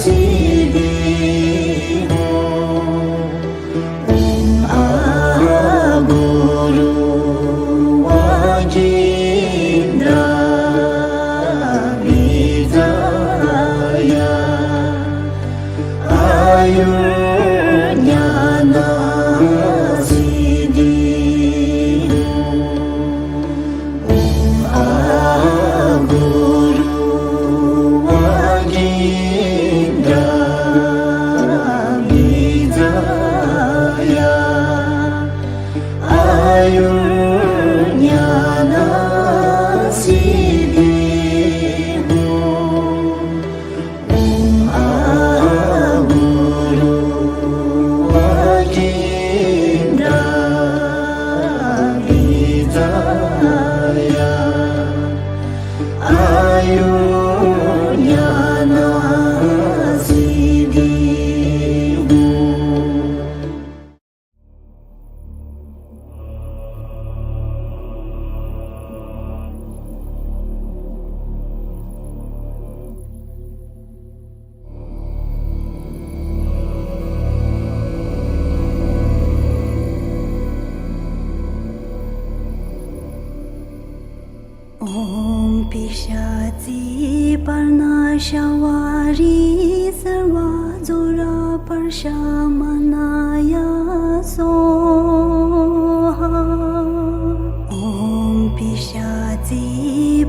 སིདྡྷི་ཧཱུྃ། ཨོཾ་ཨ་གུ་རུ་ཝཱ་གིནྡྲ་བི་ཛ་ཡ། ཨ་ཡུར་ཉ་ན་སིདྡྷི་ཧཱུྃ། ཨོཾ་ཨ་གུ་རུ་ཝཱ་གིནྡྲ་བི་ཛ་ཡ། ཨ་ཡུར་ཉ་ན་སིདྡྷི་ཧཱུྃ། ཨོཾ་ཨ་གུ་རུ་ཝཱ་གིནྡྲ་བི་ཛ་ཡ། ཨ་ཡུར་ཉ་ན་སིདྡྷི་ཧཱུྃ། ཨོཾ་པི་ཤ་ཙི་པར་ཎ་ཤ་བ་རི་སརྦ་ཛྭ་ར་པར་ཤ་མ་ན་ཡ་སྭཱ་ཧཱ། ཨོཾ་པི་ཤ་ཙི་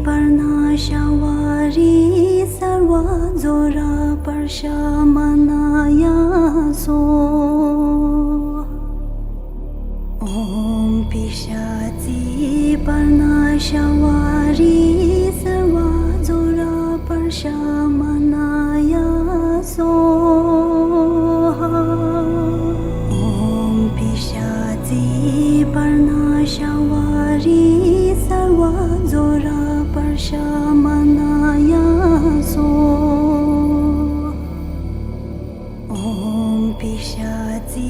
པར་ཎ་ཤ་བ་རི་སརྦ་ཛྭ་ར་པར་ཤ་མ་ན་ཡ་སྭཱ་ཧཱ། ཨོཾ་པི་ཤ་ཙི་པར་ཎ་ཤ་བ་རི་སརྦ་ཛྭ་ར་པར་ཤ་མ་ན་ཡ་སྭཱ་ཧཱ། ཨོཾ་པི་ཤ་ཙི་པར་ཎ་ཤ་བ་རི་སརྦ་ཛྭ་ར་པར་ཤ་མ་ན་ཡ་སྭཱ་ཧཱ། ཨོཾ་པི་ཤ་ཙི་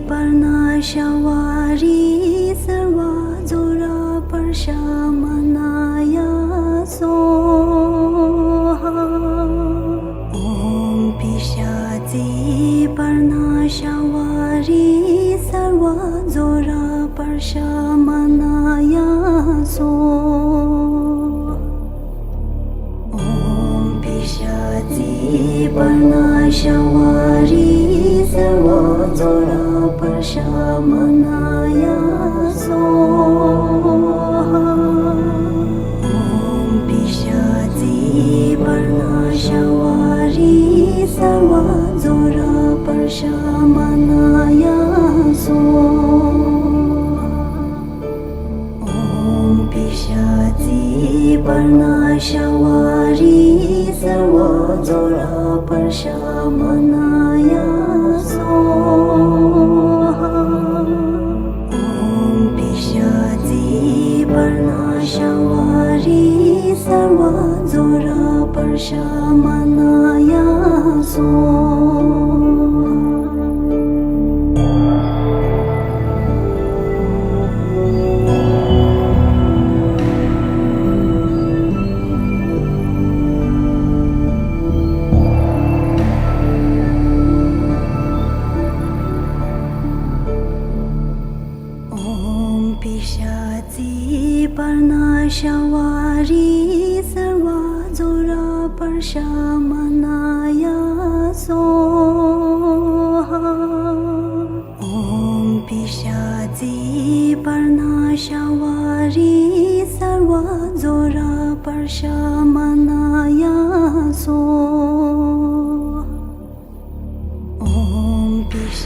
པར་ཎ་ཤ་བ་རི་སརྦ་ཛྭ་ར་པར་ཤ་མ་ན་ཡ་སྭཱ་ཧཱ། ཨོཾ་པི་ཤ་ཙི་པར་ཎ་ཤ་བ་རི་སརྦ་ཛྭ་ར་པར་ཤ་མ་ན་ཡ་སྭཱ་ཧཱ། ཨོཾ་པི་ཤ་ཙི་པར་ཎ་ཤ་བ་རི་སརྦ་ཛྭ་ར་པར་ཤ་མ་ན་ཡ་སྭཱ་ཧཱ། ཨོཾ་པི་ཤ་ཙི་པར་ཎ་ཤ་བ་རི་སརྦ་ཛྭ་ར་པར་ཤ་མ་ན་ཡ་སྭཱ་ཧཱ། ཨོཾ་པི་ཤ་ཙི་པར་ཎ་ཤ་བ་རི་སརྦ་ཛྭ་ར་པར་ཤ་མ་ན་ཡ་སྭཱ་ཧཱ། པར་ཤ་མ་ན་ཡ་སྭཱ་ཧཱ། ཨོཾ་པི་ཤ་ཙི་པར་ན་ཤ་ཝ་རི་སརྦ་ཛྭ་ར་པར་ཤ་མ་ན་ཡ་སྭཱ་ཧཱ། ཨོཾ་པི་ཤ་ཙི་པར་ན་ཤ་ཝ་རི་སརྦ་ཛྭ་ར་པར་ཤ་མ་ན་ཡ་སྭཱ་ཧཱ། ཨོཾ་པི་ཤ་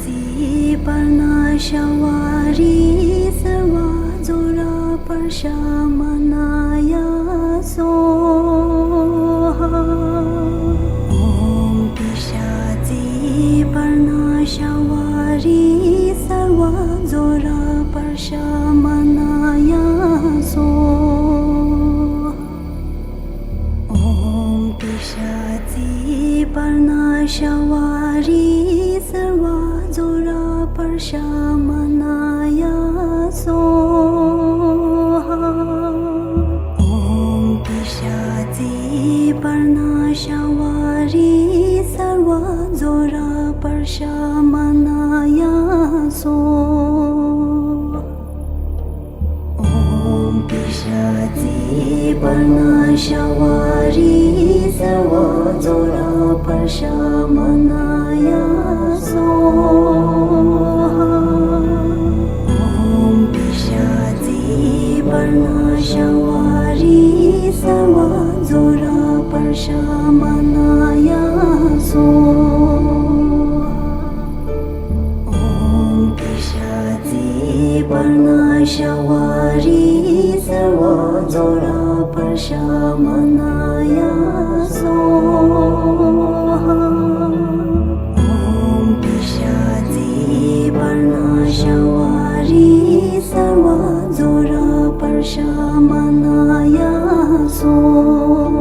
ཙི་པར་ན་ཤ་ཝ་རི་སརྦ་ཛྭ་ར་པར་ཤ་མ་ན་ཡ་སྭཱ་ཧཱ། ཨོཾ་པི་ཤ་ཙི་པར་ན་ཤ་ཝ་རི་སརྦ་ཛྭ་ར་པར་ཤ་མ་ན་ཡ་སྭཱ་ཧཱ། ཨོཾ་པི་ཤ་ཙི་པར་ན་ཤ་ཝ་རི་སརྦ་ཛྭ་ར་པར་ཤ་མ་ན་ཡ་སྭཱ་ཧཱ། ཨོཾ་པི་ཤ་ཙི་པར་ན་ཤ་ཝ་རི་སརྦ་ཛྭ་ར་པར་ཤ་མ་ན་ཡ་སྭཱ་ཧཱ། ཨོཾ་པི་ཤ་ཙི་པར་ན་ཤ་ཝ་རི་སརྦ་ཛྭ་ར་པར་ཤ་མ་ན་ཡ་སྭཱ་ཧཱ། ཨོཾ་པི་ཤ་ཙི་པར་ན་ཤ་ཝ་རི་སརྦ་ཛྭ་ར་པར་ཤ་མ་ན་ཡ་སྭཱ་ཧཱ། ཨོཾ་པི་ཤ་ཙི་པར་ན་ཤ་ཝ་རི་སརྦ་ཛྭ་ར་པར་ཤ་མ་ན་ཡ་སྭཱ་ཧཱ། ཨོཾ་པི་ཤ་ཙི་པར་ན་ཤ་ཝ་རི་སརྦ་ཛྭ་ར་པར་ཤ་མ་ན་ཡ་སྭཱ་ཧཱ།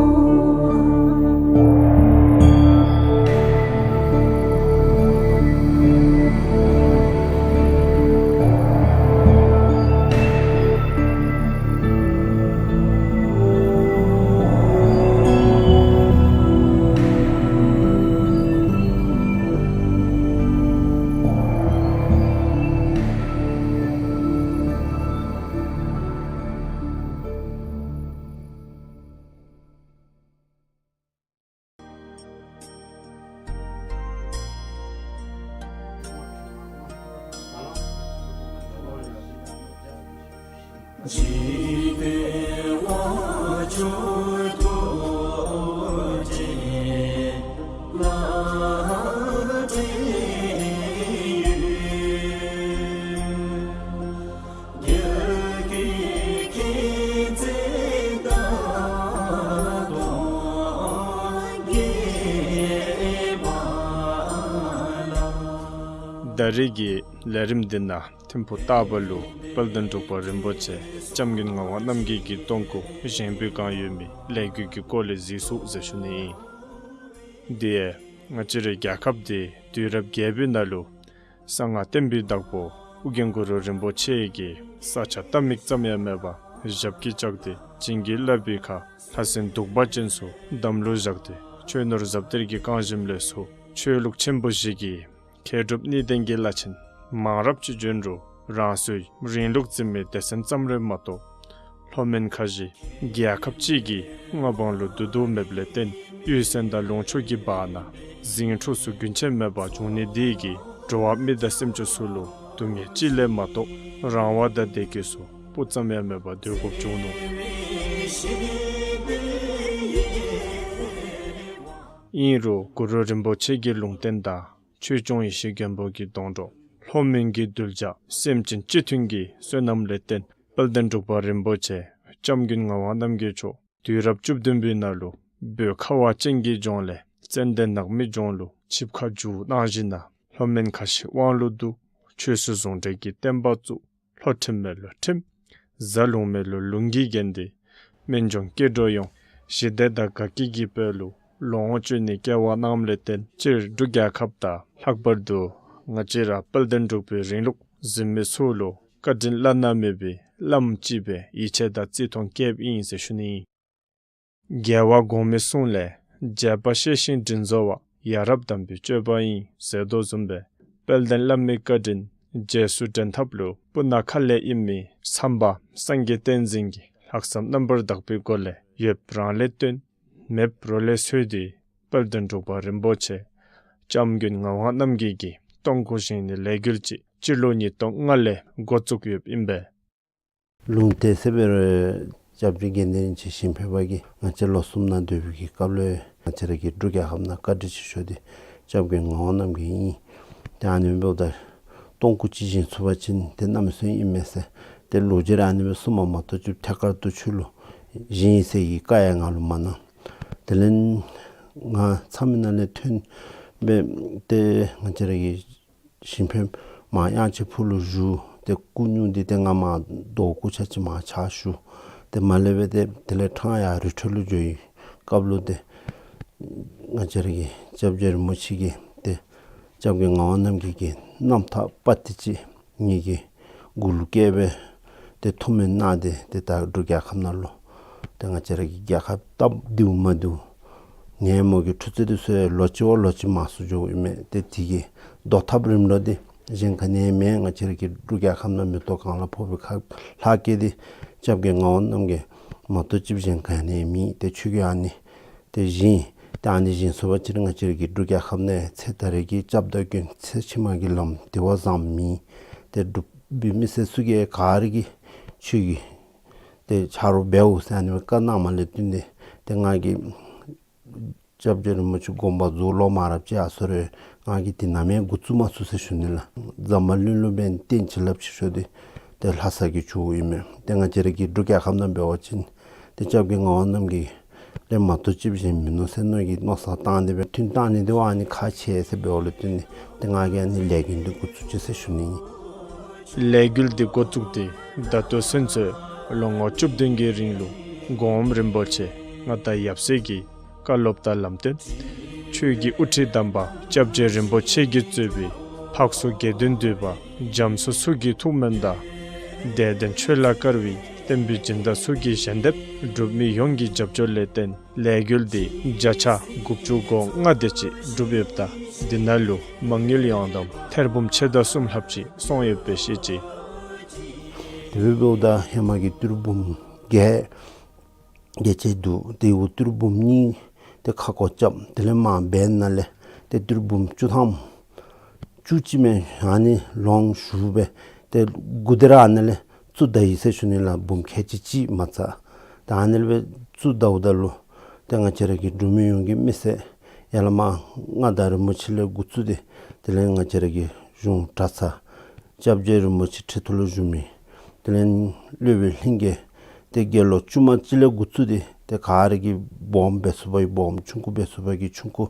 ད་རེས་ཀྱི་ལས་རིམ་འདི་ནང་ཐིམ་ཕུག་སྟག་པ་ལུ་དཔལ་ལྡན་འབྲུག་པ་རིན་པོ་ཆེ་སྐྱབས་མགོན་ངག་དབང་རྣམ་རྒྱལ་གྱི་གདུང་བརྒྱུད་བཞེངས་པའི་བསྒང་ཡོད་མི་ལས་འགུལ་གྱི་སྐོར་ལས་གཟིགས་ཚུགས་ཟེར་ཞུ་ནི་ཨིན། དེ་ཡང་ང་བཅས་རའི་རྒྱལ་ཁབ་འདི་དུས་རབས་བརྒྱད་པའི་ནང་ལུ་གསང་སྔགས་བསྟན་པའི་བདག་པོ་ཨོ་རྒྱན་གུ་རུ་རིན་པོ་ཆེ་གིས་ས་ཆ་ལྟ་མིག་ཙམ་ཡང་མེད་པར་ཞབས་ཀྱིས་བཅགས་ཏེ་བྱིན་གྱིས་བརླབས་པའི་ཁར་ལྷ་སྲིན་གདུག་པ་ཅན་ཚུ་དམ་ལུ་བཞག་སྟེ་ཆོས་ནོར་ཟབ་གཏེར་གྱི་བསྐང་གཞིམ་ལས་ཚུར་ཆོས་ལུགས་ཆེན་པོ་བཞི་གི་མཁས་གྲུབ་གཉིས་ལྡན་གྱི་བླ་ཆེན་མང་རབས་ཅིག་བྱོན་རུང་རང་སོའི་རིང་ལུགས་འཛིན་མི་སྡེ་ཚན་ཙམ་རེ་མ་གཏོགས་ལྷོ་མོན་ཁ་བཞི་རྒྱལ་ཁབ་གཅིག་གི་མངའ་འབངས་ལུ་བསྡུ་བསྡུཝ་མེདཔ་ལས་བརྟེན་གཡུས་ཚན་དང་ལུང་ཕྱོགས་ཀྱི་བར་ན་ཟིང་འཁྲུག་ཚུ་རྒྱུན་ཆད་མེད་པར་འབྱུང་ནི་འདི་གིས་འགྲོ་བ་མི་དང་སེམས་ཅན་ཚུ་ལུ་སྡུག་བསྔལ་གཅིག་ལས་མ་གཏོགས་རང་དབང་དང་བདེ་སྐྱིད་ཚུ་སྤུ་ཙམ་ཡང་མེད་པར་སྡོད་དགོཔ་བྱུང་ནུག། ཨིན་རུང་གུ་རུ་རིན་པོ་ཆེ་གི་ལུང་བསྟན་དང་ཆོས་སྐྱོང་ཡེ་ཤེས་མགོན་པོ་གི་སྡོང་གྲོགས་ལྷོ་མོན་གྱི་གདུལ་བྱ་སེམས་ཅན་སྤྱི་མཐུན་གྱི་བསོད་ནམས་ལས་བརྟེན་དཔལ་ལྡན་འབྲུག་པ་རིན་པོ་ཆེ་སྐྱབས་མགོན་ངག་དབང་རྣམ་རྒྱལ་མཆོག་དུས་རབས་བཅུ་བདུན་པའི་ནང་ལུ་བོད་ཁ་བ་ཅན་གྱི་ལྗོངས་ལས་ཙན་དན་ནགས་མའི་ལྗོངས་ལུ་ཆིབས་ཁ་བསྒྱུར་གནང་ཞིནམ་ལས་ལྷོ་མོན་ཁ་བཞི་དབང་ལུ་བསྡུ། ཆོས་སྲིད་ཟུང་འབྲེལ་གྱི་བསྟན་པ་བཙུགས། ལྷོ་ཁྲིམས་མེད་ལུ་ཁྲིམས། རྫ་ལུང་མེད་ལུ་ལུང་གིས་བརྒྱན་ཏེ་སྨན་ལྗོངས་སྐྱེ་འགྲོ་ཡོངས་ ཞི་བདེ་དང་དགའ་སྐྱིད་ཀྱི་དཔལ་ལུ་ལོངས་སྤྱོད་ནི་སྐལ་བ་གནངམ་ལས་བརྟེན་སྤྱིར་འབྲུག་རྒྱལ་ཁབ་དང་ལྷག་པར་དུ་ང་བཅས་ར་དཔལ་ལྡན་འབྲུག་པའི་རིང་ལུགས་འཛིན་མི་ཚུ་ལུ་བཀའ་དྲིན་བླ་ན་མེད་པའི་བླམ་ཅིག་སྦེ་ཡིད་ཆེས་དང་བརྩི་མཐོང་བསྐྱེདཔ་ཨིན་ཟེར་ཞུ་ནི་ཨིན། རྒྱལ་བ་གོང་མའི་གསུང་ལས། བྱས་པ་ཤེས་ཤིང་དྲིན་གཟོ་བ། ཡ་རབས་དམ་པའི་སྤྱོད་པ་ཡིན་ཟེར་དོ་བཟུམ་སྦེ་དཔལ་ལྡན་བླ་མའི་བཀའ་དྲིན་རྗེས་སུ་དྲན་ཐབས་ལུ་སྤུ་ན་ཁ་ལས་ཨིན་མི་མཚམས་པ་སངས་རྒྱས་བསྟན་འཛིན་གྱིས་ལྷག་བསམ་རྣམ་པར་དག་པའི་སྒོ་ལས་ཡོདཔ་རང་ལས་བཏོན། མེདཔ་རོ་ལས་སོལ་ཏེ་དཔལ་ལྡན་འབྲུག་པ་རིན་པོ་ཆེ་སྐྱབས་མགོན་ངག་དབང་རྣམ་རྒྱལ་གྱི་སྟོང་སྐུ་བཞེངས་ནི་ལས་འགུལ་ཅིག་སྤྱི་ལོ་ཉིས་སྟོང་ལྔ་ལས་འགོ་བཙུགས་ཡོདཔ་ཨིན་པས། ལུང་བསྟན་ཟེར་བའི་རེ་སྐྱབས་རྗེ་དགེ་འདུན་རིན་ཆེན་ཞིང་ཕེབས་པ་གིས་ང་བཅས་ལོ་གསུམ་ནང་སྡོད་པའི་གི་སྐབས་ལུ་ང་བཅས་ར་གི་འབྲུག་རྒྱལ་ཁབ་ནང་བཀའ་དྲིན་ཆེ་ཤོས་འདི་སྐྱབས་མགོན་ངག་དབང་རྣམ་རྒྱལ་ཨིན། ཏེ་ཨ་ནི་འབདཝ་ད་སྟོང་སྐུ་ཅིག་བཞེངས་ཚུགས་པ་ཅིན་ཏེ་གནམ་མེད་ས་མེད་ཨིན་མས་ཟེར་ཏེ་ལོ་རྒྱུས་ར་ཨ་ནི་སྦེ་གསུངམ་མ་གཏོགས་ཅིག་ཐད་ཀར་དུ་ཁྱོད་ལུ་བཞེངས་ཡི་ཟེར་གྱི་བཀའ་ཡང་ང་ལུ་མ་གནང་། དེ་ལས་ང་མཚམས་མེད་ནང་ལས་ཐོན་སྦེ་ཏེ་ང་བཅས་ར་གི་ཞིང་ཕེབས་མར་གཡང་ཆེན་ཕུག་ལུ་བཞུགས། ཏེ་སྐུ་སྙུང་འདི་ཏེ་ང་མར་རྡོ་སྐུ་ཆ་ཅིག་མར་ཕྱག་ཞུ། ཏེ་མར་ལས་སྦེ་ཏེ་དེ་ལས་ཕྲང་ཡར་རི་ཁྲོད་ལུ་འགྱོ་བའི་སྐབས་ལུ་ཏེ་ང་བཅས་ར་གི་སྐྱབས་རྗེ་རིན་པོ་ཆེ་གིས་ཏེ་སྐྱབས་མགོན་ངག་དབང་རྣམ་རྒྱལ་གྱི་རྣམ་ཐར་པར་ཏི་ཅིག་ངེ་གི་མགུ་ལུ་བཀལ་སྦེ་ཏེ་ཐུགས་སྨོན་གནང་སྟེ་ཏེ་ད་འབྲུག་རྒྱལ་ཁབ་ནང་ལུ་ཏེ་ང་བཅས་ར་གི་རྒྱལ་ཁབ་སྟབས་བདེཝ་མ་བདེཝ་ངན་སྨོག་གི་འཕྲུལ་རྩལ་འདི་ཚུ་ལོག་ཅི་བ་ལོག་ཅི་མང་སུ་འགྱོཝ་ཨིན་མས། ཏེ་དེ་གི་བཟློག་ཐབས་རིམ་གྲོ་འདི་གཞན་ག་ནི་ཡང་མེད། ང་བཅས་ར་གི་འབྲུག་རྒྱལ་ཁབ་ནང་མེ་ཏོག་གང་ལ་ཕོག་པའི་ཁ་ལྷག་སྐྱེས་འདི་སྐྱབས་མགོན་ངག་དབང་རྣམ་རྒྱལ་མ་གཏོགས་ཅིག་གཞན་ག་ནི་ཡང་མེད། ཏེ་ཁྱོད་ཀྱིས་ཨ་ནི་ཏེ་བཞེངས། ཏེ་ཨ་ནི་བཞེངས་ཚུགས་པ་ཅིན་ང་བཅས་ར་གི་འབྲུག་རྒྱལ་ཁབ་ནང་ཚེ་ད་རེས་ཀྱི་སྐྱབས་དང་མགོན་ཚེ་ཕྱི་མ་གི་ལམ་དེ་བ་བཟངམ་མེད། ཏེ་འབྲུག་པའི་མི་སེར་ཚུ་གིས་ག་ར་གིས་ཁྱོད་ཀྱི་ཏེ་ཆ་རོགས་འབདཝ་ཟེར་ཨ་ནི་སྦེ་བཀའ་གནངམ་ལས་བརྟེན་ཏེ་ཏེ་ང་གིས་སྐྱབས་རྗེ་རིན་པོ་ཆེ་དགོངས་པ་རྫོགས་ལོག་མ་རབས་ཅིག་ཡར་སོང་རུང་ང་གིས་དེ་ནམ་ཡང་འགོ་བཙུགས་མ་ཚུགས་ཟེར་ཞུ་ནི་ལགས། འཛམ་བུ་གླིང་ལུ་འབདན་རྟེན་བྱིན་རླབས་ཆེ་ཤོས་འདི་ཏེ་ལྷ་ས་གི་ཇོ་བོ་ཨིན་མས། ཏེ་ང་བཅས་ར་གི་འབྲུག་རྒྱལ་ཁབ་ནང་འབད་བ་ཅིན་ཏེ་སྐྱབས་མགོན་ངག་དབང་རྣམ་རྒྱལ་ལས་མ་གཏོགས་ཅིག་གཞན་མིན་ནུག་ཟེར་མནོ་གི་མནོ་བསམ་བཏང་སྟེ་སྦེ་ཐུན་བཏང་ནི་འདི་བ་ཨ་ནི་ཁག་ཆེ་ཟེར་འབདཝ་ལས་བརྟེན་ཏེ་ང་གིས་ཨ་ནི་ལས་འགུལ་འདི་འགོ་བཙུགས་ཅི་ཟེར་ཞུ་ནི་ཨིན། ལས་འགུལ་འདི་འགོ་བཙུགས་ཏེ་ད་ལྟོ་ཚུན་ཚོད་ལོ་ངོ་བཅུ་བདུན་གྱི་རིང་ལུ་གོངམ་རིན་པོ་ཆེ་མངའ་བདག་ཡབ་སྲས་ཀྱི་བཀའ་སློབ་དང་ལམ་སྟོན། ཆོས་ཀྱི་དབུ་ཁྲིད་དམ་པ་སྐྱབས་རྗེ་རིན་པོ་ཆེ་གིས་གཙོས་པའི་འཕགས་བསུ་དགེ་འདུན་འདུས་པ་རྒྱ་མཚོ་ཚུ་གི་ཐུགས་སྨོན་དང་། དད་ལྡན་ཆོས་ལ་དཀར་བའི་བསྟན་པའི་སྦྱིན་བདག་ཚུ་གི་ཞལ་འདེབས་འབྲུག་མི་ཡོངས་ཀྱི་རྒྱབ་སྐྱོར་ལས་བརྟེན་ལས་འགུལ་འདི་བརྒྱ་ཆ་དགུ་བཅུ་གོ་ལྔ་དེ་ཅིག་འགྲུབ་ཡོདཔ་ད་འདི་ནང་ལུ་མ་དངུལ་ཡོངས་བསྡོམས་ཐེར་འབུམ་ཕྱེད་དང་གསུམ་ལྷགཔ་ཅིག་སོང་ཡོདཔ་སྦེ་བཤད་ཅི། དེ་འབདཝ་ད་ཧེ་མ་གི་ཏིལ་འབུམ་བརྒྱད་བརྒྱ་ཅིག་འདུག། དེ་འབདཝ་ཏིལ་འབུམ་གཉིས་ཏེ་ཁ་སྐོང་རྐྱབ། དེ་ལས་མར་བན་ནང་ལས་ཏེ་ཏིལ་འབུམ་བཅུ་ཐམ་བཅུ་གཅིག་མས་ཨ་ནི་ལོངས་ཞུ་སྦེ་ཏེ་དགུ་དེ་ར་ཨ་ནི་ལས་བཙུགས་ད་ཡི་ཟེར་ཞུ་ནི་ལགས། འབུམ་ཁལ་གཅིག་ཅིག་མ་ཚད། ད་ཨ་ནི་ལས་སྦེ་བཙུགས་ད་འོངམ་ད་ལུ་ཏེ་ང་བཅས་ར་གི་འབྲུག་མི་ཡོངས་ཀྱི་མི་སེར་ཡར་ལས་མར་མངའ་བདག་རིན་པོ་ཆེ་ལས་འགོ་བཙུགས་ཏེ་དེ་ལས་ང་བཅས་ར་གི་གཞུང་གྲྭ་ཚང་སྐྱབས་རྗེ་རིན་པོ་ཆེ་ཁྲི་ཐོག་ལུ་བཞུགས་མི་དེ་ལས་སློབ་དཔོན་ལྷན་རྒྱས་ཏེ་དགེ་སློང་བཙུན་མ་ཅིག་ལས་འགོ་བཙུགས་ཏེ་ཏེ་ག་ར་གིས་སྦོམ་འབད་ཚུགས་པ་གིས་སྦོམ་ཆུང་ཀུ་འབད་ཚུགས་པ་གིས་ཆུང་ཀུ་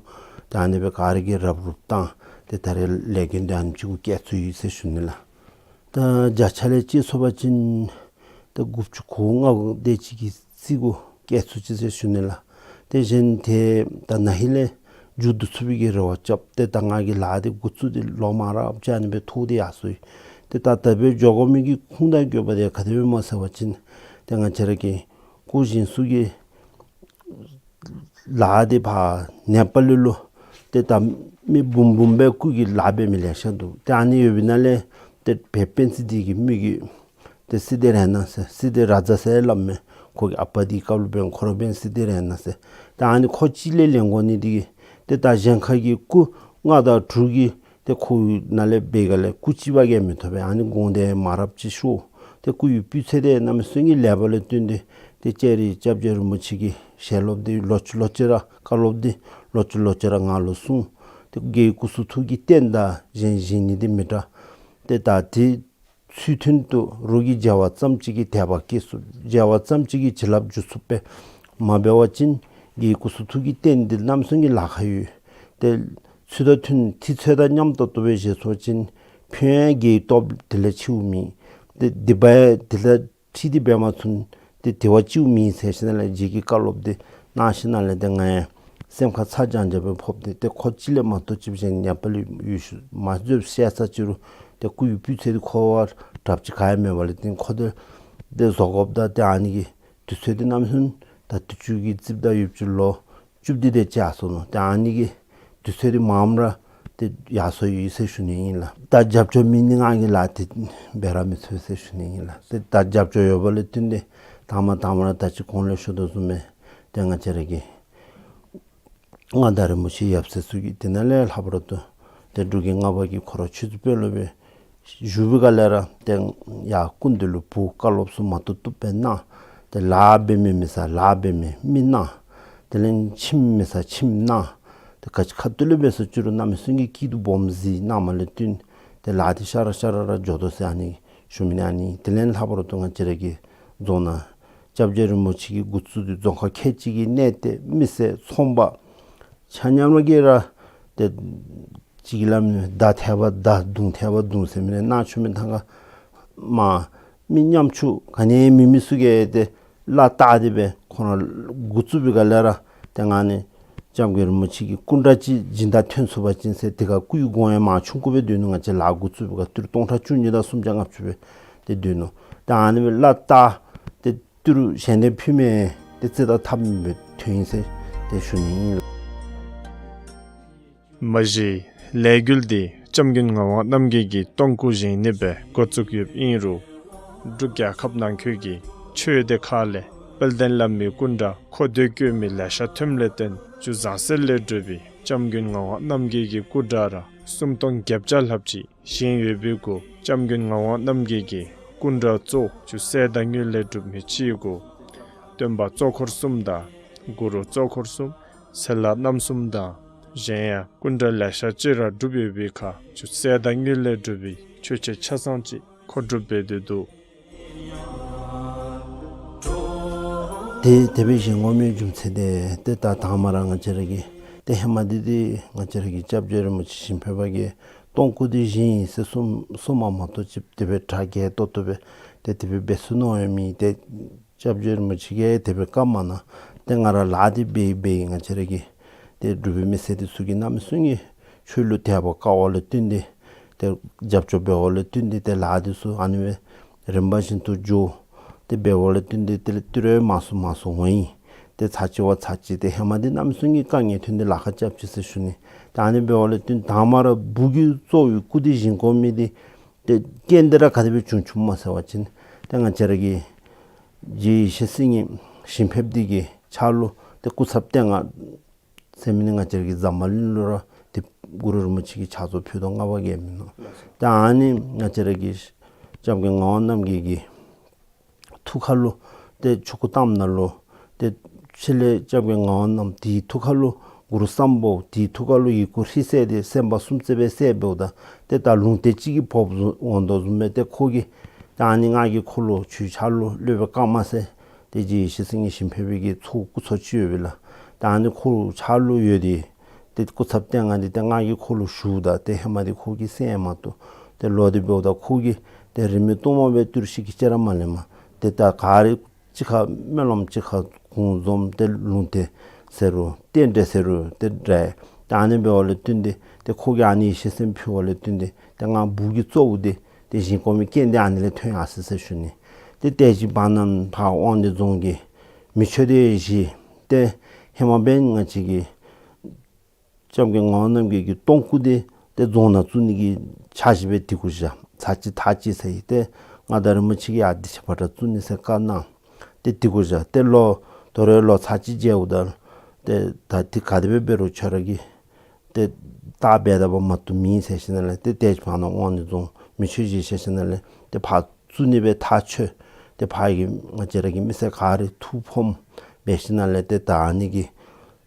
ཏེ་ཨ་ནི་སྦེ་ག་ར་གིས་རབ་རུབ་བཏང་སྟེ་ད་རེས་ལས་འགུལ་འདི་ཨ་ནེམ་ཅིག་གུ་བསྐྱལ་ཚུགས་ཡི་ཟེར་ཞུ་ནི་ལགས། ད་བརྒྱ་ཆ་ལས་བཅད་ཚུགས་པ་ཅིན་ད་དགུ་བཅུ་གོ་ལྔ་དེ་ཅིག་གི་རྩིས་གུ་བསྐྱལ་ཚུགས་ཅི་ཟེར་ཞུ་ནི་ལགས། ཏེ་གཞན་ཏེ་ད་ན་ཧིང་ལས་མཇུག་བསྡུ་ཚུགས་པའི་གི་རེ་བ་རྐྱབ། ཏེ་ད་ང་གིས་ལཱ་འདི་འགོ་བཙུགས་ཏེ་ལོ་མང་རབས་ཅིག་ཨ་ནི་སྦེ་ཐོག་སྟེ་ཡར་སོང་ཡི། ཏེ་ད་ད་འབད་འགྱོ་དགོ་མི་གི་ཁུངས་དང་དགོས་པ་འདི་ག་དེ་སྦེ་སྨོ་ཟེར་བ་ཅིན་ཏེ་ང་བཅས་ར་གི་སྐུ་བཞེངས་ས་གི་ལཱ་འདི་ཕར་ནེ་པ་ལི་ལུ་ཏེ་ད་མི་འབུམ་འབུམ་སྦེ་སྐུ་གི་ལཱ་འབད་མི་ལེ་ཤ་འདུག། ཏེ་ཨ་ནི་ཡོད་པའི་ནང་ལས་ཏེ་བལ་པེན་སི་ཊི་གི་མི་གི་ཏེ་སི་ཏེ་ར་ན་ཟེར་སི་ཏེ་ར་ཛ་ཟེར་སླབ་མས། ཁོ་གི་ཨ་པ་འདི་སྐབས་ལུ་འབདན་ཁོ་ར་འབདན་སི་ཏེ་ར་ན་ཟེར། ཏེ་ཨ་ནི་ཁོ་གཅིག་ལས་ལེན་དགོ་ནི་འདི་གིས་ཏེ་ད་གཞན་ཁ་གི་སྐུ་ལྔ་དང་དྲུག་གི་ཏེ་ཁོ་ནང་ལས་འབད་ག་ལས་སྐུ་གཅིག་པ་གིས་མི་ཐོབ་པས། ཨ་ནི་དགོངས་དོན་མ་རབས་ཅིག་ཤོར། ཏེ་སྐུ་ཡི་སྤུས་ཚད་འདི་གནམ་མེད་ས་མེད་ལེགས་པ་ལས་བརྟེན་ཏེ་ཏེ་ལྕགས་རི་སྐྱབས་རྗེ་རིན་པོ་ཆེ་གི་ཞལ་སློབ་འདི་ལོག་ཅི་ལོག་ཅི་ར་བཀའ་སློབ་འདི་ལོག་ཅི་ལོག་ཅི་ར་ང་ལུ་གསུངས། ཏེ་རྒྱལ་བའི་སྐུ་གསུང་ཐུགས་ཀྱི་རྟེན་དང་གཞན་བཞེངས་ནི་འདི་མི་འདྲ། ཏེ་ད་དེ་ཚུལ་མཐུན་དུ་རོགས་ཀྱིས་མཇལ་བ་ཙམ་ཅིག་གིས་དད་པ་སྐྱེ་ཚུགས། མཇལ་བ་ཙམ་ཅིག་གིས་བྱིན་རླབས་འཇུག་ཚུགས་པས། མ་འབད་བ་ཅིན་རྒྱལ་བའི་སྐུ་གསུང་ཐུགས་ཀྱི་རྟེན་འདི་གནམ་མེད་ས་མེད་ལཱ་ཁག་ཡོད། ཏེ་ཚུལ་དང་མཐུན་ཐེག་ཚད་དང་མཉམ་ཏོག་ཏོ་སྦེ་བཞེངས་ཚུགས་པ་ཅིན་ཕན་ཡོན་རྒྱལ་བའི་སྟོབས་དེ་ལས་ཆེཝ་མེད། ཏེ་སྡིག་པ་ཡང་དེ་ལས་ཁྲིད་དེ་འབད་མ་ཚུགས། ཏེ་དེ་བ་ཅིག་མེད་ཟེར་ཞིནམ་ལས་རྗེ་གི་བཀའ་སློབ་འདི་ གནང་ཞིནམ་ལས་ཏེ་ང་ཡང་སེམས་ཁར་ཚ་གྱང་རྐྱབ་སྦེ་ཕོགཔ་ཏེ་ཏེ་ཁོ་གཅིག་ལས་མ་གཏོགས་ཅིག་གཞན་ཡང་པ་ལས་ཡུལ་ཤུལ་མ་འཛོལ་བཤད་ས་ཅིག་རུང་ཏེ་སྐུ་ཡི་སྤུས་ཚད་འདི་ཁོ་བ་དྲགཔ་ཅིག་ག་ཡང་མེད་པ་ལས་ཏེ་ཁོ་ཏེ་ཏེ་བཟོ་དགོཔ་ད་ཏེ་ཨ་ནི་གི་དུས་ཚོད་འདི་གནམ་མེད་ས་མེད་ད་དུས་ཅི་གི་རྩིསཔ་ད་ཡུདཔ་ཅིག་ལོ་བཅུ་བདུན་དེ་ཅིག་ཡར་སོ་ནུག། ཏེ་ཨ་ནི་གི་དུས་ཚོད་འདི་མངམ་ར་ཏེ་ཡར་སོ་ཡི་ཟེར་ཞུ་ནི་ཨིན་ལགས། ད་རྒྱབ་སྐྱོར་མེད་ནི་ང་གིས་ལཱ་འདི་འབད་ར་མི་ཚུགས་ཟེར་ཞུ་ནི་ཨིན་ལགས། ཏེ་ད་རྒྱབ་སྐྱོར་ཡོད་པ་ལས་བརྟེན་ཏེ་དང་པ་དང་པ་ར་ད་ཅི་གོང་ལས་ཞུ་དོ་བཟུམ་སྦེ་ཏེ་ང་བཅས་ར་གི་མངའ་བདག་རིན་པོ་ཆེ་ཡབ་སྲས་ཚུ་གིས་དེ་ནང་ལས་ལྷག་པར་དུ་ཏེ་འབྲུག་རྒྱལ་ལྔ་པ་གིས་ཁོ་ར་ཆོས་རྗེ་དཔོན་སློབ་སྦེ་བཞུགས་པའི་སྐབས་ལས་ར་ཏེ་ཡར་སྐུ་མདུན་ལུ་འབོ་བཀའ་སློབ་ཚུ་མ་བཏུབ་བཏུབ་སྦེ་གནང་། ཏེ་ལཱ་འབད་མི་མེད་ས་ལཱ་འབད་མི་མི་གནང་། དེ་ལས་ཁྱིམ་མེད་ས་ཁྱིམ་གནང་། ཏེ་ག་ཅི་ཁ་ཐུག་ལས་འབད་སོ་ཅི་རུང་གནམ་མེད་ས་མེད་ཀྱི་སྐྱིད་སྡུག་སྦོམ་གཟིགས་གནངམ་ལས་བརྟེན་ཏེ་ལཱ་འདི་ཤ་ར་ཤ་ར་ར་འགྱོ་དོ་ཟེར་ཨ་ནི་ཞུ་མི་ཨ་ནི། དེ་ལས་ལྷག་པར་དུ་ང་བཅས་ར་གི་རྫོང་ནང་སྐྱབས་རྗེ་རིན་པོ་ཆེ་གིས་འགོ་བཙུགས་ཏེ་རྫོང་ཁག་ཁལ་གཅིག་གི་གནས་སྡོད་མི་སེར་ཚོང་པ་ཆ་མཉམ་ར་གིས་ར་ཏེ་གཅིག་གིས་སླབ་ནི་མདའ་ཐལ་བ་མདའ་མདུང་ཐལ་བ་མདུང་ཟེར་མི་ནང་ཆུ་མི་ཐང་ཁ་མ་མི་ཉམ་ཆུང་ག་ནི་མེད་མི་ཚུ་གིས་ཏེ་བླ་བཏགས་ཏེ་སྦེ་ཁོང་ར་འགོ་བཙུགས་པའི་སྐབས་ལས་ར་ཏེ་ང་ནི་སྐྱབས་རྗེ་རིན་པོ་ཆེ་གི་སྐུ་འདྲ་ཅིག་སྦྱིན་བདག་ཐོན་ཚུགས་པ་ཅིན་ཟེར་དེ་ཁར་སྐུའི་དགོངས་ཡངས་མ་ཆུང་ཀུ་སྦེ་སྡོད་ནུག། ང་བཅས་ལཱ་འགོ་བཙུགས་པའི་སྐབས་ཏི་རུ་སྟོང་ཕྲག་བཅུ་གཉིས་དང་སུམ་བརྒྱ་ལྔ་བཅུ་སྦེ་ཏེ་སྡོད་ནུག། ཏེ་ཨ་ནི་སྦེ་བླ་བཏགས་ཏེ་ཏི་རུ་ཞལ་འདེབས་ཕུལ་མི་ཏེ་རྩིས་དང་འཐབ་མི་སྦེ་ཐོན་ཡི་ཟེར་ཏེ་ཞུ་ནི་ཨིན། མ་གཞི་ལས་འགུལ་འདི་སྐྱབས་མགོན་ངག་དབང་རྣམ་རྒྱལ་གྱི་གཏོང་སྐུ་བཞེངས་ནི་སྦེ་འགོ་བཙུགས་ཡོདཔ་ཨིན་རུང་འབྲུག་རྒྱལ་ཁབ་ནང་འཁོད་ཀྱི་ཆོས་སྡེ་ཁག་ལས་དཔལ་ལྡན་བླ་མའི་སྐུ་འདྲ་མཁོ་འདོད་བསྐྱེད་མི་ལེ་ཤ་ཐོནམ་ལས་བརྟེན་ཅུང་ཟད་སེལ་ལས་གྲུབ་པའི་སྐྱབས་མགོན་ངག་དབང་རྣམ་རྒྱལ་གྱི་སྐུ་འདྲ་ར་སུམ་སྟོང་བརྒྱད་བརྒྱ་ལྷགཔ་ཅིག་བཞེངས་ཡོད་པའི་སྐོར། སྐྱབས་མགོན་ངག་དབང་རྣམ་རྒྱལ་གྱི་སྐུ་འདྲ་གཙོ་བོ་ཅུང་ཟད་དང་དངུལ་ལས་གྲུབ་མི་ཅིག་གོ། སྟོན་པ་གཙོ་འཁོར་གསུམ་དང་གུ་རུ་གཙོ་འཁོར་གསུམ་སེ་ལ་རྣམ་གསུམ་དང་གཞན་ཡང་སྐུ་འདྲ་ལེ་ཤ་ཅིག་ར་གྲུབ་ཡོད་པའི་ཁར་ཅུང་ཟད་དང་དངུལ་ལས་གྲུབ་པའི་མཆོད་ཆས་ཆ་ཚང་ཅིག་མཁོ་སྒྲུབ་འབད་དེ་འདུག། ཏེ་དེ་སྦེ་བཞེངས་དགོ་མི་རྒྱུ་མཚན་འདི་ཏེ་ད་དང་པ་ར་ང་བཅས་ར་གི་ཏེ་ཧེ་མ་འདི་ཏེ་ང་བཅས་ར་གི་སྐྱབས་རྗེ་རིན་པོ་ཆེ་ཞིང་ཕེབས་པ་གིས་གཏོང་སྐུ་འདི་བཞེངས་ཡི་ཟེར་གསུངས་གསུངམ་མ་གཏོགས་ཅིག་དེ་སྦེ་གྲ་རྒྱས་ཏོག་ཏོ་སྦེ་ཏེ་དེ་སྦེ་འབད་ཚུགས་མནོ་ཡང་མེད། ཏེ་སྐྱབས་རྗེ་རིན་པོ་ཆེ་གིས་དེ་སྦེ་བཀའ་མ་གནང་། ཏེ་ང་ར་ལཱ་འདི་འབད་འབད་ང་བཅས་ར་གི་ཏེ་འབྲུག་པའི་མི་སེར་འདི་ཚུ་གིས་གནམ་མེད་ས་མེད་ཆོས་ལུ་དད་པ་དཀར་བ་ལས་བརྟེན་ཏེ་ཏེ་རྒྱབ་སྐྱོར་འབད་བ་ལས་བརྟེན་ཏེ་ཏེ་ལཱ་འདི་ཚུ་ཨ་ནི་སྦེ་རིམ་པ་བཞིན་དུ་འགྱོ། ཏེ་འབད་བ་ལས་བརྟེན་ཏེ་ཏེ་ཏི་རུ་མང་སུ་མང་སུ་འོང་ཡི། ཏེ་ཚར་གཅིག་བ་ཚར་གཅིག་ཏེ་ཧེ་མ་འདི་གནམ་མེད་ས་མེད་ཀྱི་དཀའ་ངལ་ཐོན་ཏེ་ལཱ་ཁག་རྐྱབ་ཅི་ཟེར་ཞུ་ནི། ཏེ་ཨ་ནི་འབད་བ་ལས་བརྟེན་དང་པ་ར་སྦུག་གི་གཙོ་བོའི་སྐུ་འདི་བཞེངས་དགོ་མི་འདི་ཏེ་རྐྱེན་འདི་ར་ག་དེ་སྦེ་བྱུང་བྱུངམ་སྨོ་ཟེར་བ་ཅིན་ཏེ་ང་བཅས་ར་གི་རྗེ་ཡེ་ཤེས་སེང་གེ་ཞིང་ཕེབས་འདི་གི་ཕྱག་ལུ་ཏེ་སྐུ་ཚབ་བསྟན་སྔགས་ཟེར་མི་འདི་ང་བཅས་ར་གི་ཟམ་པ་གླིང་ལུ་ར་ཏེ་གུ་རུ་རིན་པོ་ཆེ་གིས་ཕྱག་བཟོ་ཕུལ་དོ། ལྔ་པ་གིས་མེན་ནོ། ཏེ་ཨ་ནི་ང་བཅས་ར་གི་སྐྱབས་མགོན་ངག་དབང་རྣམ་རྒྱལ་གྱི་ཐུགས་ཁ་ལུ་ཏེ་ཆོ་ག་བཏངམ་ད་ལུ་ཏེ་ཕྱི་ལས་སྐྱབས་མགོན་ངག་དབང་རྣམ་དེའི་ཐུགས་ཁ་ལུ་གུ་རུ་སམ་བྷོ་ཝ་དེའི་ཐུགས་ཁ་ལུ་ཡི་གུ་ཧྲཱིཿསད་དེ་སེམས་དཔའ་སུམ་བརྩེགས་སྦེ་བསད་འབདཝ་ད་ཏེ་ད་ལུང་བསྟན་ཅིག་གི་བབས་འོང་དོ་བཟུམ་སྦེ་ཏེ་ཁོ་གིས་ཏེ་ཨ་ནི་ང་གིས་ཁོ་ལུ་ཁྱོད་ཕྱག་ལུ་སློབ་དཔོན་ཀརྨ་ཟེར་ཏེ་རྗེ་ཡེ་ཤེས་སེང་གེ་ཞིང་ཕེབས་པའི་གི་ཚོགས་སྐུ་ཚབ་ཅིག་ཡོད་པས་ལགས། ཏེ་ཨ་ནི་ཁོ་ཕྱག་ལུ་ཡོད་དེ་ཏེ་སྐུ་ཚབ་བསྟན་སྔགས་འདི་ཏེ་ང་གིས་ཁོ་ལུ་ཞུཝ་ད་ཏེ་ཧེ་མ་འདི་ཁོ་གིས་གསན་མ་བཏུབ། ཏེ་ལོག་སྟེ་འབདཝ་ད་ཁོ་གིས་ཏེ་རིས་མེད་གཏོར་མ་སྦེ་ཏི་རུ་ཤིག་གི་ཅིག་ར་མ་ལེན་པར་ཏེ་ད་ག་ར་གཅིག་ཁར་སྨོན་ལམ་གཅིག་ཁར་དགུང་འཛོམས་ཏེ་ལུང་བསྟན་ཟེར་རུང་རྟེན་འབྲེལ་ཟེར་རུང་ཏེ་འདྲ། ཏེ་ཨ་ནི་འབདཝ་ལས་བརྟེན་ཏེ་ཏེ་ཁོ་གིས་ཨ་ནི་ཡེ་ཤེས་སེམས་ཕུལ་བ་ལས་བརྟེན་ཏེ་ཏེ་ང་སྦུག་གི་གཙོ་བོ་འདི་ཏེ་བཞེངས་དགོ་མི་རྐྱེན་འདི་ཨ་ནི་ལས་ཐོན་ཡར་སོ་ཡི་ཟེར་ཞུ་ནི། ཏེ་དེ་ཅིག་བར་ན་ཕར་དབང་འདུས་རྫོང་གི་མི་ཆོས་སྡེ་བཞི་ཏེ་ཧེ་མ་འབདན་ང་བཅས་ཀྱི་སྐྱབས་མགོན་ངག་དབང་རྣམ་རྒྱལ་གྱི་གཏོང་སྐུ་འདི་ཏེ་རྫོང་ནང་བཙུགས་ནི་གི་འཆར་གཞི་སྦེ་དེ་གུ་བཞག། ཚར་གཅིག་ཐག་བཅད་ཚར་ཡི། ཏེ་མངའ་བདག་རིན་པོ་ཆེ་གིས་ཡར་དེ་ཅིག་ཕར་བཙུགས་ནི་ཟེར་བཀའ་གནང་། ཏེ་དེ་གུ་བཞག། ཏེ་ལོ་དོ་རུང་ལོ་ཚར་གཅིག་མཇལཝ་ད་ཏེ་ད་འདི་ག་དེ་སྦེ་འབད་རུང་ཁྱོད་ར་གིས་ཏེ་ད་འབད་དགོཔ་མ་གཏོགས་མེད་ཟེར་ཞིནམ་ལས་ཏེ་དེ་ཅིག་བར་ན་དབང་འདུས་རྫོང་མི་ཆོས་བཞི་ཟེར་ཞིནམ་ལས་ཏེ་ཕར་བཙུགས་ནི་སྦེ་ཐག་ཆོད། ཏེ་ཕར་གྱི་ང་བཅས་ར་གི་མི་སེར་ག་ར་ཐུགས་ཕོངམ་འབད་ཞིནམ་ལས་ཏེ་ད་ཨ་ནི་གི་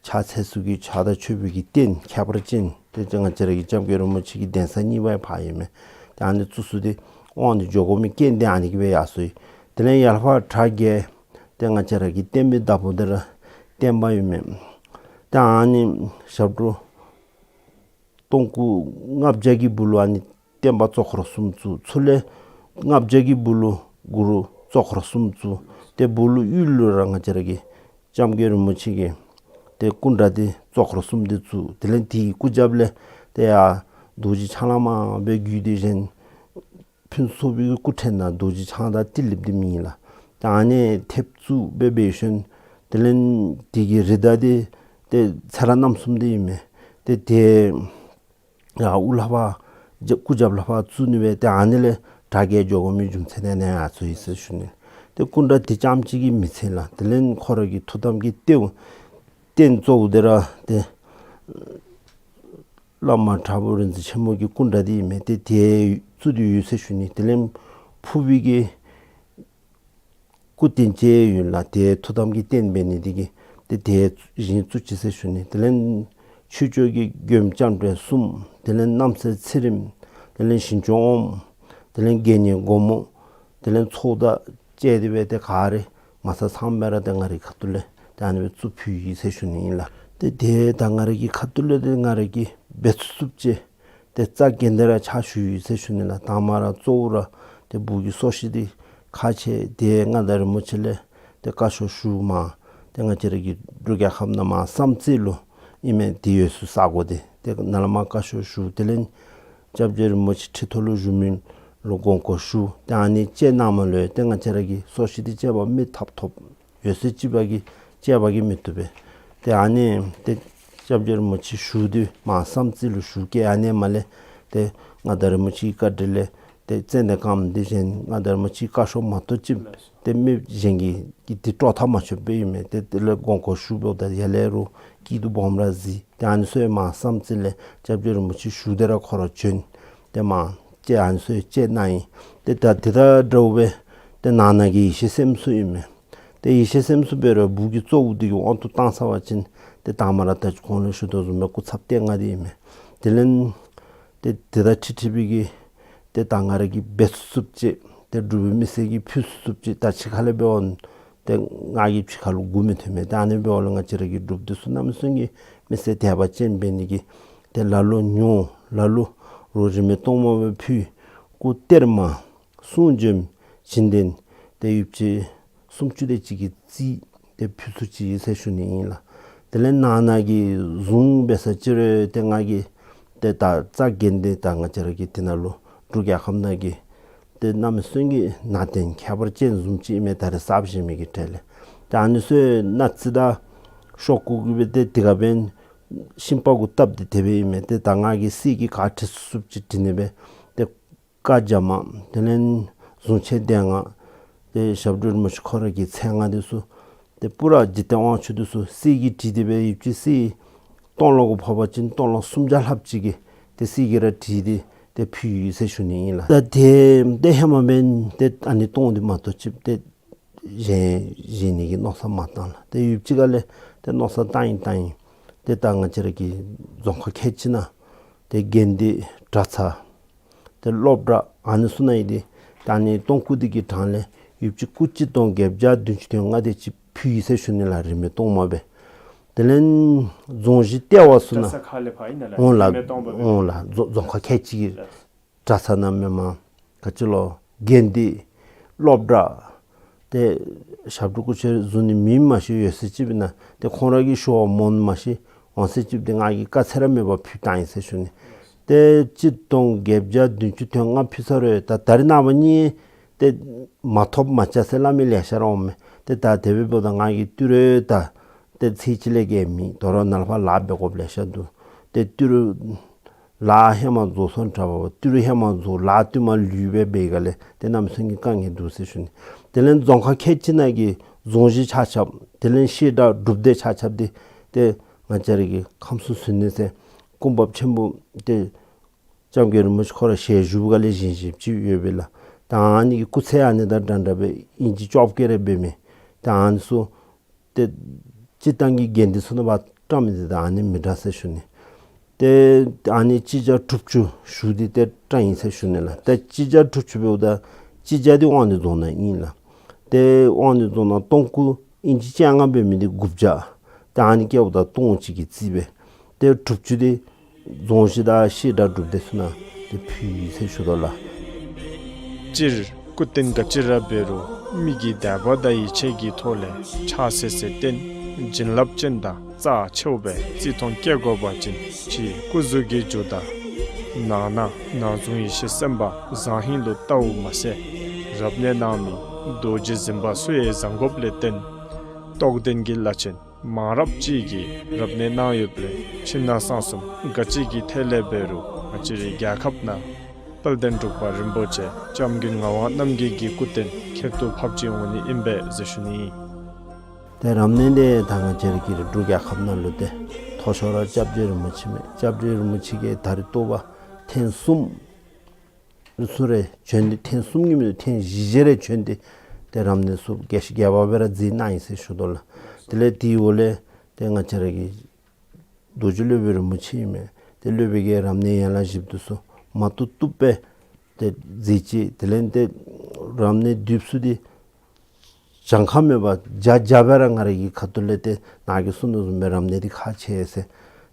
ཕྱག་འཚལ་ས་གི་ཕྱག་དང་མཆོད་པའི་གི་རྟེན་ཁྱད་པར་ཅན་ཏེ་ང་བཅས་ར་གི་སྐྱབས་མགོན་རིན་པོ་ཆེ་གི་གདན་ས་གཉིས་པ་ཡང་ཕར་ཨིན་མས། ཏེ་ཨ་ནི་བཙུགས་ས་འདི་དབང་འདུས་འགྱོ་དགོ་མི་རྐྱེན་འདི་ཨ་ནི་གིས་སྦེ་ཡར་སོ་ཡི། དེ་ལས་ཡར་ལྷག་པར་གྲ་རྒྱས་ཏེ་ང་བཅས་ར་གི་བསྟན་པའི་བདག་པོ་འདི་ར་བསྟན་པ་ཨིན་མས། ཏེ་ཨ་ནི་ཞབས་དྲུང་གཏོང་སྐུ་ལྔ་བརྒྱ་གི་སྦུག་ལུ་ཨ་ནི་བསྟན་པ་གཙོ་འཁོར་གསུམ་བཙུགས། ཚུར་ལས་ལྔ་བརྒྱ་གི་སྦུག་ལུ་གུ་རུ་གཙོ་འཁོར་གསུམ་བཙུགས། ཏེ་སྦུག་ལུ་དབུས་ལུ་ར་ང་བཅས་ར་གི་ སྐྱབས་མགོན་རིན་པོ་ཆེ་གིས་ཏེ་སྐུ་འདྲ་འདི་ཙོག་ར་གསུམ་འདི་བཙུགས། དེ་ལས་དེ་གི་སྐུ་རྒྱབ་ལས་ཏེ་ཡར་རྡོ་རྗེ་འཆང་ལྷ་མ་སྦེ་བརྒྱུད་དེ་གཞན་ཕུན་ཚོགས་པའི་སྐུ་ཕྲེང་ནང་རྡོ་རྗེ་འཆང་དང་ཏི་ལིཔ་འདི་མེན་ལགས། ཏེ་ཨ་ནི་ཐེབས་བཙུགས་སྦེ་འབད་ཞིནམ་དེ་ལས་དེ་གི་རིགས་བདག་འདི་ཏེ་ཚེ་རབས་རྣམ་གསུམ་འདི་ཨིན་མས། ཏེ་དེ་ཡར་དབུ་ལྷ་ཕར་རྒྱབ་སྐུ་རྒྱབ་ལྷ་ཕར་བཙུགས་ནི་སྦེ་ཏེ་ཨ་ནི་ལས་དྲག་གེ་འགྱོ་དགོ་མི་རྒྱུ་མཚན་ཨ་ནི་ཡར་སོ་ཡི་ཟེར་ཞུ་ནི། ཏེ་སྐུ་འདྲ་འདི་རྐྱངམ་གཅིག་གིས་མི་ཚད་ལགས། དེ་ལས་ཁོ་ར་གི་ཐུགས་དམ་གྱི་རྟེན་རྟེན་གཙོ་བོ་འདི་ར་ཏེ་བླ་མ་དྲག་པོ་རིག་འཛིན་ཆེན་མོ་གི་སྐུ་འདྲ་འདི་ཨིན་མས། ཏེ་དེ་བཙུགས་ཏེ་ཡོད་ཟེར་ཞུ་ནི། དེ་ལས་ཕུར་པའི་གི་སྐུ་རྟེན་ཅིག་ཡོད་ལགས། ཏེ་ཐུགས་དམ་གྱི་རྟེན་འབད་ནི་འདི་གིས་ཏེ་དེ་བཞེངས་བཙུགས་ཅི་ཟེར་ཞུ་ནི། དེ་ལས་ཆོས་སྐྱོང་གི་མགོནམ་ལྕམ་དྲལ་གསུམ། དེ་ལས་རྣམ་སྲས་ཚེ་རིང་། དེ་ལས་ཞིང་སྐྱོང་ཨོམ། དེ་ལས་དགེ་བསྙེན་སྒོ་མོ། དེ་ལས་ཚོགས་བདག་བཅས་ཏེ་སྦེ་ཏེ་ག་ར་མ་ས་ཚང་མེ་ར་ཏེ་ང་རའི་ཁ་ཐུག་ལས་ཏེ་ཨ་ནི་སྦེ་བཙུགས་ཕུལ་ཡི་ཟེར་ཞུ་ནི་ཨིན་ལགས། ཏེ་དེ་ད་ང་རའི་གི་ཁ་ཐུག་ལས་ཏེ་ང་རའི་གིས་འབད་ཚུགས་ཚུགསཔ་ཅིག་ཏེ་རྩ་འགེངས་ཏེ་ར་ཕྱག་ཞུ་ཡི་ཟེར་ཞུ་ནི་ལགས། དང་པ་ར་གཙོ་བོ་ར་ཏེ་བོད་ཀྱི་སྲོག་ཤིང་འདི་ཁག་ཆེ། ཏེ་མངའ་བདག་རིན་པོ་ཆེ་ལས་ཏེ་བཀའ་ཤོག་ཞུ་མ་ཏེ་ང་བཅས་ར་གི་འབྲུག་རྒྱལ་ཁབ་ནང་མར་བསམ་རྩེ་ལུ་ཨིན་མས། ཏེ་ཡོད་ས་ས་གོ་འདི་ཏེ་ནཱ་ལས་མར་བཀའ་ཤོག་ཞུ། དེ་ལས་སྐྱབས་རྗེ་རིན་པོ་ཆེ་ཁྲི་ཐོག་ལུ་བཞུགས་མི་ལུ་དགོངས་སྐོར་ཞུ། ཏེ་ཨ་ནི་བཅད་གནང་མ་ལུ་ཏེ་ང་བཅས་ར་གི་སྲོག་ཤིང་འདི་བཅད་པར་མི་ཐབ་ཐོབ་ཡོད་ཚད་ཅིག་པ་གིས་བཅད་པ་གིས་མི་བཏུབ་པས། ཏེ་ཨ་ནི་ཏེ་སྐྱབས་རྗེ་རིན་པོ་ཆེ་བཞུགས་དུས་མར་བསམ་རྩེ་ལུ་བཞུགས་སྐད་ཨ་ནི་མ་ལས་ཏེ་མངའ་བདག་རིན་པོ་ཆེའི་བཀའ་དྲིན་ལས་ཏེ་ཙན་དན་དཀར་མོ་འདི་གཞན་མངའ་བདག་རིན་པོ་ཆེའི་བཀའ་ཤོག་མ་གཏོགས་ཅིག་ཏེ་མི་གཞན་གྱིས་ཀྱིས་འདི་དཀྲོག་ཐབས་མ་ཆོགཔ་སྦེ་ཨིན་མས། ཏེ་དེ་ལས་དགོངས་སྐོར་ཞུ་འབདཝ་ད་ཡར་ལས་རུང་སྐྱིད་སྡུག་སྦོམ་ར་གཟིགས། ཏེ་ཨ་ནི་ཚུ་ཡང་མར་བསམ་རྩེ་ལས་སྐྱབས་རྗེ་རིན་པོ་ཆེ་བཞུགས་ཏེ་ར་ཁོ་ར་བྱོན། ཏེ་མར་བཅད་ཨ་ནི་ཚུ་ཡང་བཅད་གནང་ཡི། ཏེ་ད་དེ་དང་འདྲཝ་སྦེ་ཏེ་ནང་ན་གི་ཡེ་ཤེས་སེམས་གསུམ་ཨིན་མས། ཏེ་ཡེ་ཤེས་སེམས་གསུམ་འབད་རུང་བོད་ཀྱི་གཙོ་བོ་འདི་གི་དབང་དུ་བཏང་ཚར་བ་ཅིན་ཏེ་དང་པ་ར་ད་ཅི་གོང་ལུ་ཞུ་དོ་བཟུམ་སྦེ་སྐུ་ཚབ་རྟེན་ལྔ་འདི་ཨིན་མས། དེ་ལས་ཏེ་དེ་དང་འཁྲིལ་འཁྲིལ་བའི་གི་ཏེ་ད་ང་ར་གིས་འབད་ཚུགས་ཚུགསཔ་ཅིག་ཏེ་འབྲུག་པའི་མི་སེར་གྱིས་ཕུལ་ཚུགས་ཚུགསཔ་ཅིག་ད་ཕྱི་ཁ་ལས་འབད་བ་ཏེ་ང་གིས་ཕྱི་ཁ་ལུ་མགུ་མི་འཐོམ་མས། ཏེ་ཨ་ནི་འབདཝ་ལས་ང་བཅས་ར་གི་འབྲུགཔ་འདི་ཚུ་གནམ་མེད་ས་མེད་ཀྱི་མི་སེར་དད་པ་ཅན་འབད་ནི་གིས་ཏེ་ལ་ལུ་ཉོ་ལ་ལུ་རོགས་རིན་མེད་སྟོང་མ་སྦེ་ཕུལ། སྐུ་གཏེར་མ་གསུང་བྱོན་བྱིན་ལྡན་ཏེ་ཡོདཔ་ཅིག་སུམ་ཅུ་དེ་ཅིག་གི་རྩིས་ཏེ་ཕུལ་ཚུགས་ཅི་ཟེར་ཞུ་ནི་ཨིན་ལགས། དེ་ལས་ནང་ན་གི་གཟུངས་འབད་ས་ཅིག་རུང་ཏེ་ང་གིས་ཏེ་ད་རྩ་འགེངས་ཏེ་ད་ང་བཅས་ར་གི་དེ་ནང་ལུ་འབྲུག་རྒྱལ་ཁབ་ནང་གི་ཏེ་གནམ་མེད་ས་མེད་ཀྱི་ནང་རྟེན་ཁྱད་པར་ཅན་བཟུམ་ཅིག་ཨིན་མས། ད་རེས་གསརཔ་བཞེངས་མི་གི་གྲས་ལས། ཏེ་ཨ་ནི་ཚུ་ཡང་ནག་རྩི་དང་ཤོག་ཀུ་གིས་སྦེ་ཏེ་དེ་ག་འབད་ཤིང་པ་གུ་བཏབ་སྟེ་དེ་སྦེ་ཨིན་མས། ཏེ་ད་ང་གིས་གསེར་གྱི་ག་བྲི་ཚུགས་ཚུགསཔ་ཅིག་བྲི་ནི་སྦེ་ཏེ་བཀའ་རྒྱ་མ་དེ་ལས་གཟུངས་ཆེན་སྡེ་ལྔ་ཏེ་ཞབས་དྲུང་རིན་པོ་ཆེ་ཁོ་ར་གི་མཚན་ལྔ་འདི་ཚུ་ཏེ་པུ་ར་འཇིག་རྟེན་དབང་ཕྱུག་འདི་ཚུ་གསེར་གྱིས་བྲིས་ཏེ་སྦེ་ཡོདཔ་ཅིག་གསེར་སྟོང་ལོག་གུ་ཕབ་པ་ཅིན་སྟོང་ལོག་སུམ་བརྒྱ་ལྷགཔ་ཅིག་གིས་ཏེ་གསེར་གྱིས་ར་བྲིས་ཏེ་ཏེ་ཕུལ་ཡི་ཟེར་ཞུ་ནི་ཨིན་ལགས། ད་དེ་ཏེ་ཧེ་མ་འབདན་ཏེ་ཨ་ནི་སྟོང་འདི་མ་གཏོགས་ཅིག་ཏེ་བཞེངས་བཞེངས་ནི་གི་མནོ་བསམ་མ་བཏང་ལགས། ཏེ་ཡོདཔ་ཅིག་ཁ་ལས་ཏེ་མནོ་བསམ་བཏང་ཡི་བཏང་ཡི། ཏེ་ད་ང་བཅས་ར་གི་རྫོང་ཁག་ཁལ་གཅིག་ནང་ཏེ་དགེ་འདུན་གྲྭ་ཚང་ཏེ་སློབ་གྲྭ་ཨ་ནི་ཚུ་ནང་ཡོད་དེ་ད་ཨ་ནི་སྟོང་སྐུ་འདི་གི་གྲངས་ལས་ཡོདཔ་ཅིག་སྐུ་གཅིག་སྟོང་བརྒྱད་བརྒྱ་བདུན་ཅུ་དོན་ལྔ་དེ་ཅིག་ཕུལ་ཡི་ཟེར་ཞུ་ནི་ལགས། རིན་མེད་སྟོང་མ་སྦེ། དེ་ལས་རྫོང་གཞི་ལྟེ་བ་ཚུ་ནང་གྲྭ་ཚང་ཁག་ལས་ཕར་ཨིན་ན་ལགས། འོང་ལགས། རིན་མེད་སྟོང་མ་སྦེ། འོང་ལགས། རྫོང་རྫོང་ཁག་ཁལ་གཅིག་གི་ལགས། གྲྭ་ཚང་ནང་མེན་མས། ག་ཅི་ལོ་དགེ་འདུན་སློབ་གྲྭ་ཏེ་ཞབས་དྲུང་སྐུ་ཆེན་བཟུང་ནི་མེན་མ་ཤེས། ཡོད་ཚད་ཅིག་སྦེ་ན་ཏེ་ཁོང་ར་གིས་ཞུ་བ་སྨོ་མ་ཤེས། འོང་ཚད་ཅིག་ཏེ་ང་གིས་དཀའ་ཚེགས་ར་མེད་པར་ཕུལ་བཏང་ཡི་ཟེར་ཞུ་ནི། ཏེ་གཅིག་སྟོང་བརྒྱད་བརྒྱ་བདུན་ཅུ་དོན་ལྔ་ཕུལ་ཚར་རུང་ད་ད་རེས་ནངས་པ་གཉིས་ཏེ་མ་ཐོབ་མ་བྱ་ཟེར་སླབ་མི་ལེ་ཤ་ར་འོང་མས། ཏེ་ད་དེ་སྦེ་འབདཝ་ད་ང་གིས་ཏི་རུ་ད་ཏེ་ཚེ་གཅིག་ལས་བརྒལ་མེད། དོ་རུང་ནཱ་ལས་ཕར་ལཱ་འབད་དགོཔ་ལེ་ཤ་འདུག། ཏེ་ཏི་རུ་ལཱ་ཧེ་མ་རྫོགས་སོང་དྲག་པ་ཏི་རུ་ཧེ་མ་རྫོགས་ལཱ་ཏི་མ་ལུས་སྦེ་འབད་ག་ལས་ཏེ་གནམ་མེད་ས་མེད་ཀྱི་དཀའ་ངལ་འདུག་ཟེར་ཞུ་ནི། དེ་ལས་རྫོང་ཁག་ཁལ་གཅིག་ནང་གི་རྫོང་གཞི་ཆ་ཁྱབ་དེ་ལས་བཤད་གྲྭ་སྒྲུབ་སྡེ་ཆ་ཁྱབ་འདི་ཏེ་ང་བཅས་ར་གི་ཁམས་གསུམ་ཟིལ་གནོན་ཟེར་སྐུ་འབག་ཆེན་པོ་ཏེ་སྐྱབས་མགོན་རིན་པོ་ཆེ་ཁོ་ར་ཞལ་བཞུགས་ག་ལས་བཞེངས་བཞེངསཔ་ཅིག་ཡོད་པས་ལགས། ད་ཨ་ནི་གི་སྐུ་ཚད་ཨ་ནི་དང་འདྲ་འདྲ་སྦེ་ཨིན་ཅི་ཅོག་ཀེ་རེ་འབད་མི་ད་ཨ་ནི་ཚུ་ཏེ་སྤྱིར་བཏང་གི་དགེ་འདུན་ཚུ་ནང་ཕར་བཀྲམ་མི་འདི་དང་ཨ་ནི་མི་འདྲ་ཟེར་ཞུ་ནི། ཏེ་ཨ་ནི་གཅིག་བརྒྱ་དྲུག་ཅུ་ཞུ་སྟེ་ཏེ་བཀྲམ་ཡི་ཟེར་ཞུ་ནི་ལགས། ཏེ་གཅིག་བརྒྱ་དྲུག་ཅུ་འབདཝ་ད་གཅིག་བརྒྱ་འདི་དབང་འདུས་རྫོང་ནང་ཨིན་ལགས། ཏེ་དབང་འདུས་རྫོང་ནང་སྟོང་སྐུ་ཨིན་ཅི་བཅོ་ལྔ་འབད་མི་འདི་དགུ་བརྒྱ། ཏེ་ཨ་ནི་བཀལཝ་ད་སྟོང་གཅིག་གི་རྩིས་སྦེ། ཏེ་དྲུག་ཅུ་འདི་རྫོང་གཞི་དང་བཤད་གྲྭ་སྒྲུབ་སྡེ་ཚུ་ནང་ཏེ་ཕུལ་ཡི་ཟེར་ཞུ་དོ་ལགས། སྤྱིར་སྐུ་རྟེན་ག་ཅི་ར་འབད་རུང་མི་གི་དད་པ་དང་ཡིད་ཆེས་ཀྱི་ཐོག་ལས་ཕྱག་འཚལ་ཚེ་བརྟེན་ བྱིན་རླབས་ཅན་དང་རྩ་ཆེཝ་སྦེ་བརྩི་མཐོང་སྐྱེ་དགོ་པ་ཅིན་ཕྱི་སྐུ་གཟུགས་ཀྱི་རྒྱུ་དང་ནང་ན་ནང་གཟུངས་ཡེ་ཤེས་སེམས་དཔའ་བཟང་ཧིང་ལུ་བལྟཝ་མ་ཚད་རབ་གནས་གནང་མི་རྡོ་རྗེ་འཛིན་པ་ཚུ་ཡང་བཟང་དགོཔ་ལས་བརྟེན་རྟོགས་ལྡན་གྱི་བླ་ཆེན་མང་རབས་ཅིག་གིས་རབ་གནས་གནང་ཡོདཔ་ལས་ཕྱི་ནང་གསང་གསུམ་ག་ཅི་གི་ཐད་ལས་འབད་རུང་ང་བཅས་རའི་རྒྱལ་ཁབ་ནང་དཔལ་ལྡན་འབྲུག་པ་རིན་པོ་ཆེ་སྐྱབས་མགོན་ངག་དབང་རྣམ་རྒྱལ་གྱི་སྐུ་རྟེན་ཁྱད་དུ་འཕགསཔ་ཅིག་འོང་ནི་ཨིན་པས་ཟེར་ཞུ་ནི་ཨིན། ཏེ་རབ་གནས་འདི་ད་ང་བཅས་རའི་འབྲུག་རྒྱལ་ཁབ་ནང་ལུ་ཏེ་མཐོ་ཤོས་ར་སྐྱབས་རྗེ་རིན་པོ་ཆེ་མས། སྐྱབས་རྗེ་རིན་པོ་ཆེ་གིས་ད་རེས་ཐོབ་པ་ཐེངས་གསུམ་ཚུན་རེ་བྱོན་ཏེ་ཐེངས་གསུམ་གྱི་མི་ཐེངས་བཞི་བཞི་རེ་བྱོན་ཏེ་ཏེ་རབ་གནས་ཚུ་རྒྱས་ཤིང་རྒྱས་པ་སྦེ་ར་མཛད་གནང་ཡི་ཟེར་ཞུ་དོ་ལགས། དེ་ལས་དེའི་འོག་ལས་ཏེ་ང་བཅས་རའི་རྡོ་རྗེ་སློབ་དཔོན་རིན་པོ་ཆེ་ཨིན་མས། ཏེ་སློབ་དཔོན་གྱིས་རབ་གནས་ཡན་ལག་བཞི་པོ་ཚུ་མ་བཏུབ་བཏུབ་སྦེ་ཏེ་མཛད་ཅི། དེ་ལས་ཏེ་རབ་གནས་བསྡུ་ས་འདི་གྱངས་ཁ་མེད་པར་བརྒྱ་བརྒྱ་སྦེ་ར་ང་རའི་ཁ་ཐུག་ལས་ཏེ་ནཱ་གིས་གསུང་དོ་བཟུམ་སྦེ་རབ་གནས་འདི་ཁག་ཆེ་ཟེར་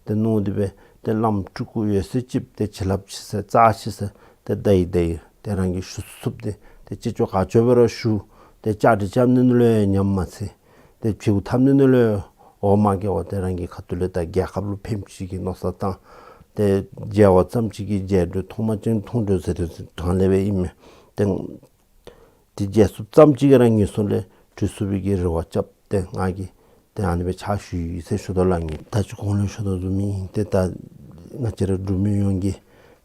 ཏེ་མནོ་སྟེ་སྦེ་ཏེ་བླམ་སྤྲུལ་སྐུ་ཡོད་ཚད་ཅིག་ཏེ་བྱིན་རླབས་ཆེ་ས་རྩ་ཆེ་ས་ཏེ་ད་ཡི་ད་ཡི་ཏེ་རང་གིས་ཞུ་ཚུགསཔ་ཏེ་ཏེ་ཅི་ལྕོགས་ག་ལྕོགས་སྦེ་ར་ཞུ། ཏེ་བཅའ་སྒྲིག་རྐྱབ་ནི་ནང་ལུ་ཡང་ཉམས་མ་ཚིག། ཏེ་ཕྱིའུ་འཐབ་ནི་ནང་ལུ་འོ་མ་གེ་བ་ཏེ་རང་གི་ཁ་ཐུག་ལས་ད་རྒྱལ་ཁབ་ལུ་ཕན་ཅིག་གི་མནོ་བསམ་བཏང་། ཏེ་མཇལ་བ་ཙམ་ཅིག་གིས་མཇལ་འགྲོ་མཐོང་མ་ཅིག་མཐོང་འགྲོ་ཟེར་དོ་དྲང་ལས་སྦེ་ཨིན་མས། ཏེ་ཏེ་མཇལ་ཚུགསཔ་ཙམ་ཅིག་གིས་ར་ངེས་སོང་ལས་གྲོལ་ཚུགས་པའི་གི་རེ་བ་རྐྱབ་སྟེ་ང་གིས་ཏེ་ཨ་ནི་སྦེ་ཕྱག་ཞུ་ཡི་ཟེར་ཞུ་དོ་ལགས། ངེས་ད་ཅི་གོང་ལུ་ཞུ་དོ་བཟུམ་ཨིན། ཏེ་ད་ང་བཅས་ར་འབྲུག་མི་ཡོངས་ཀྱིས་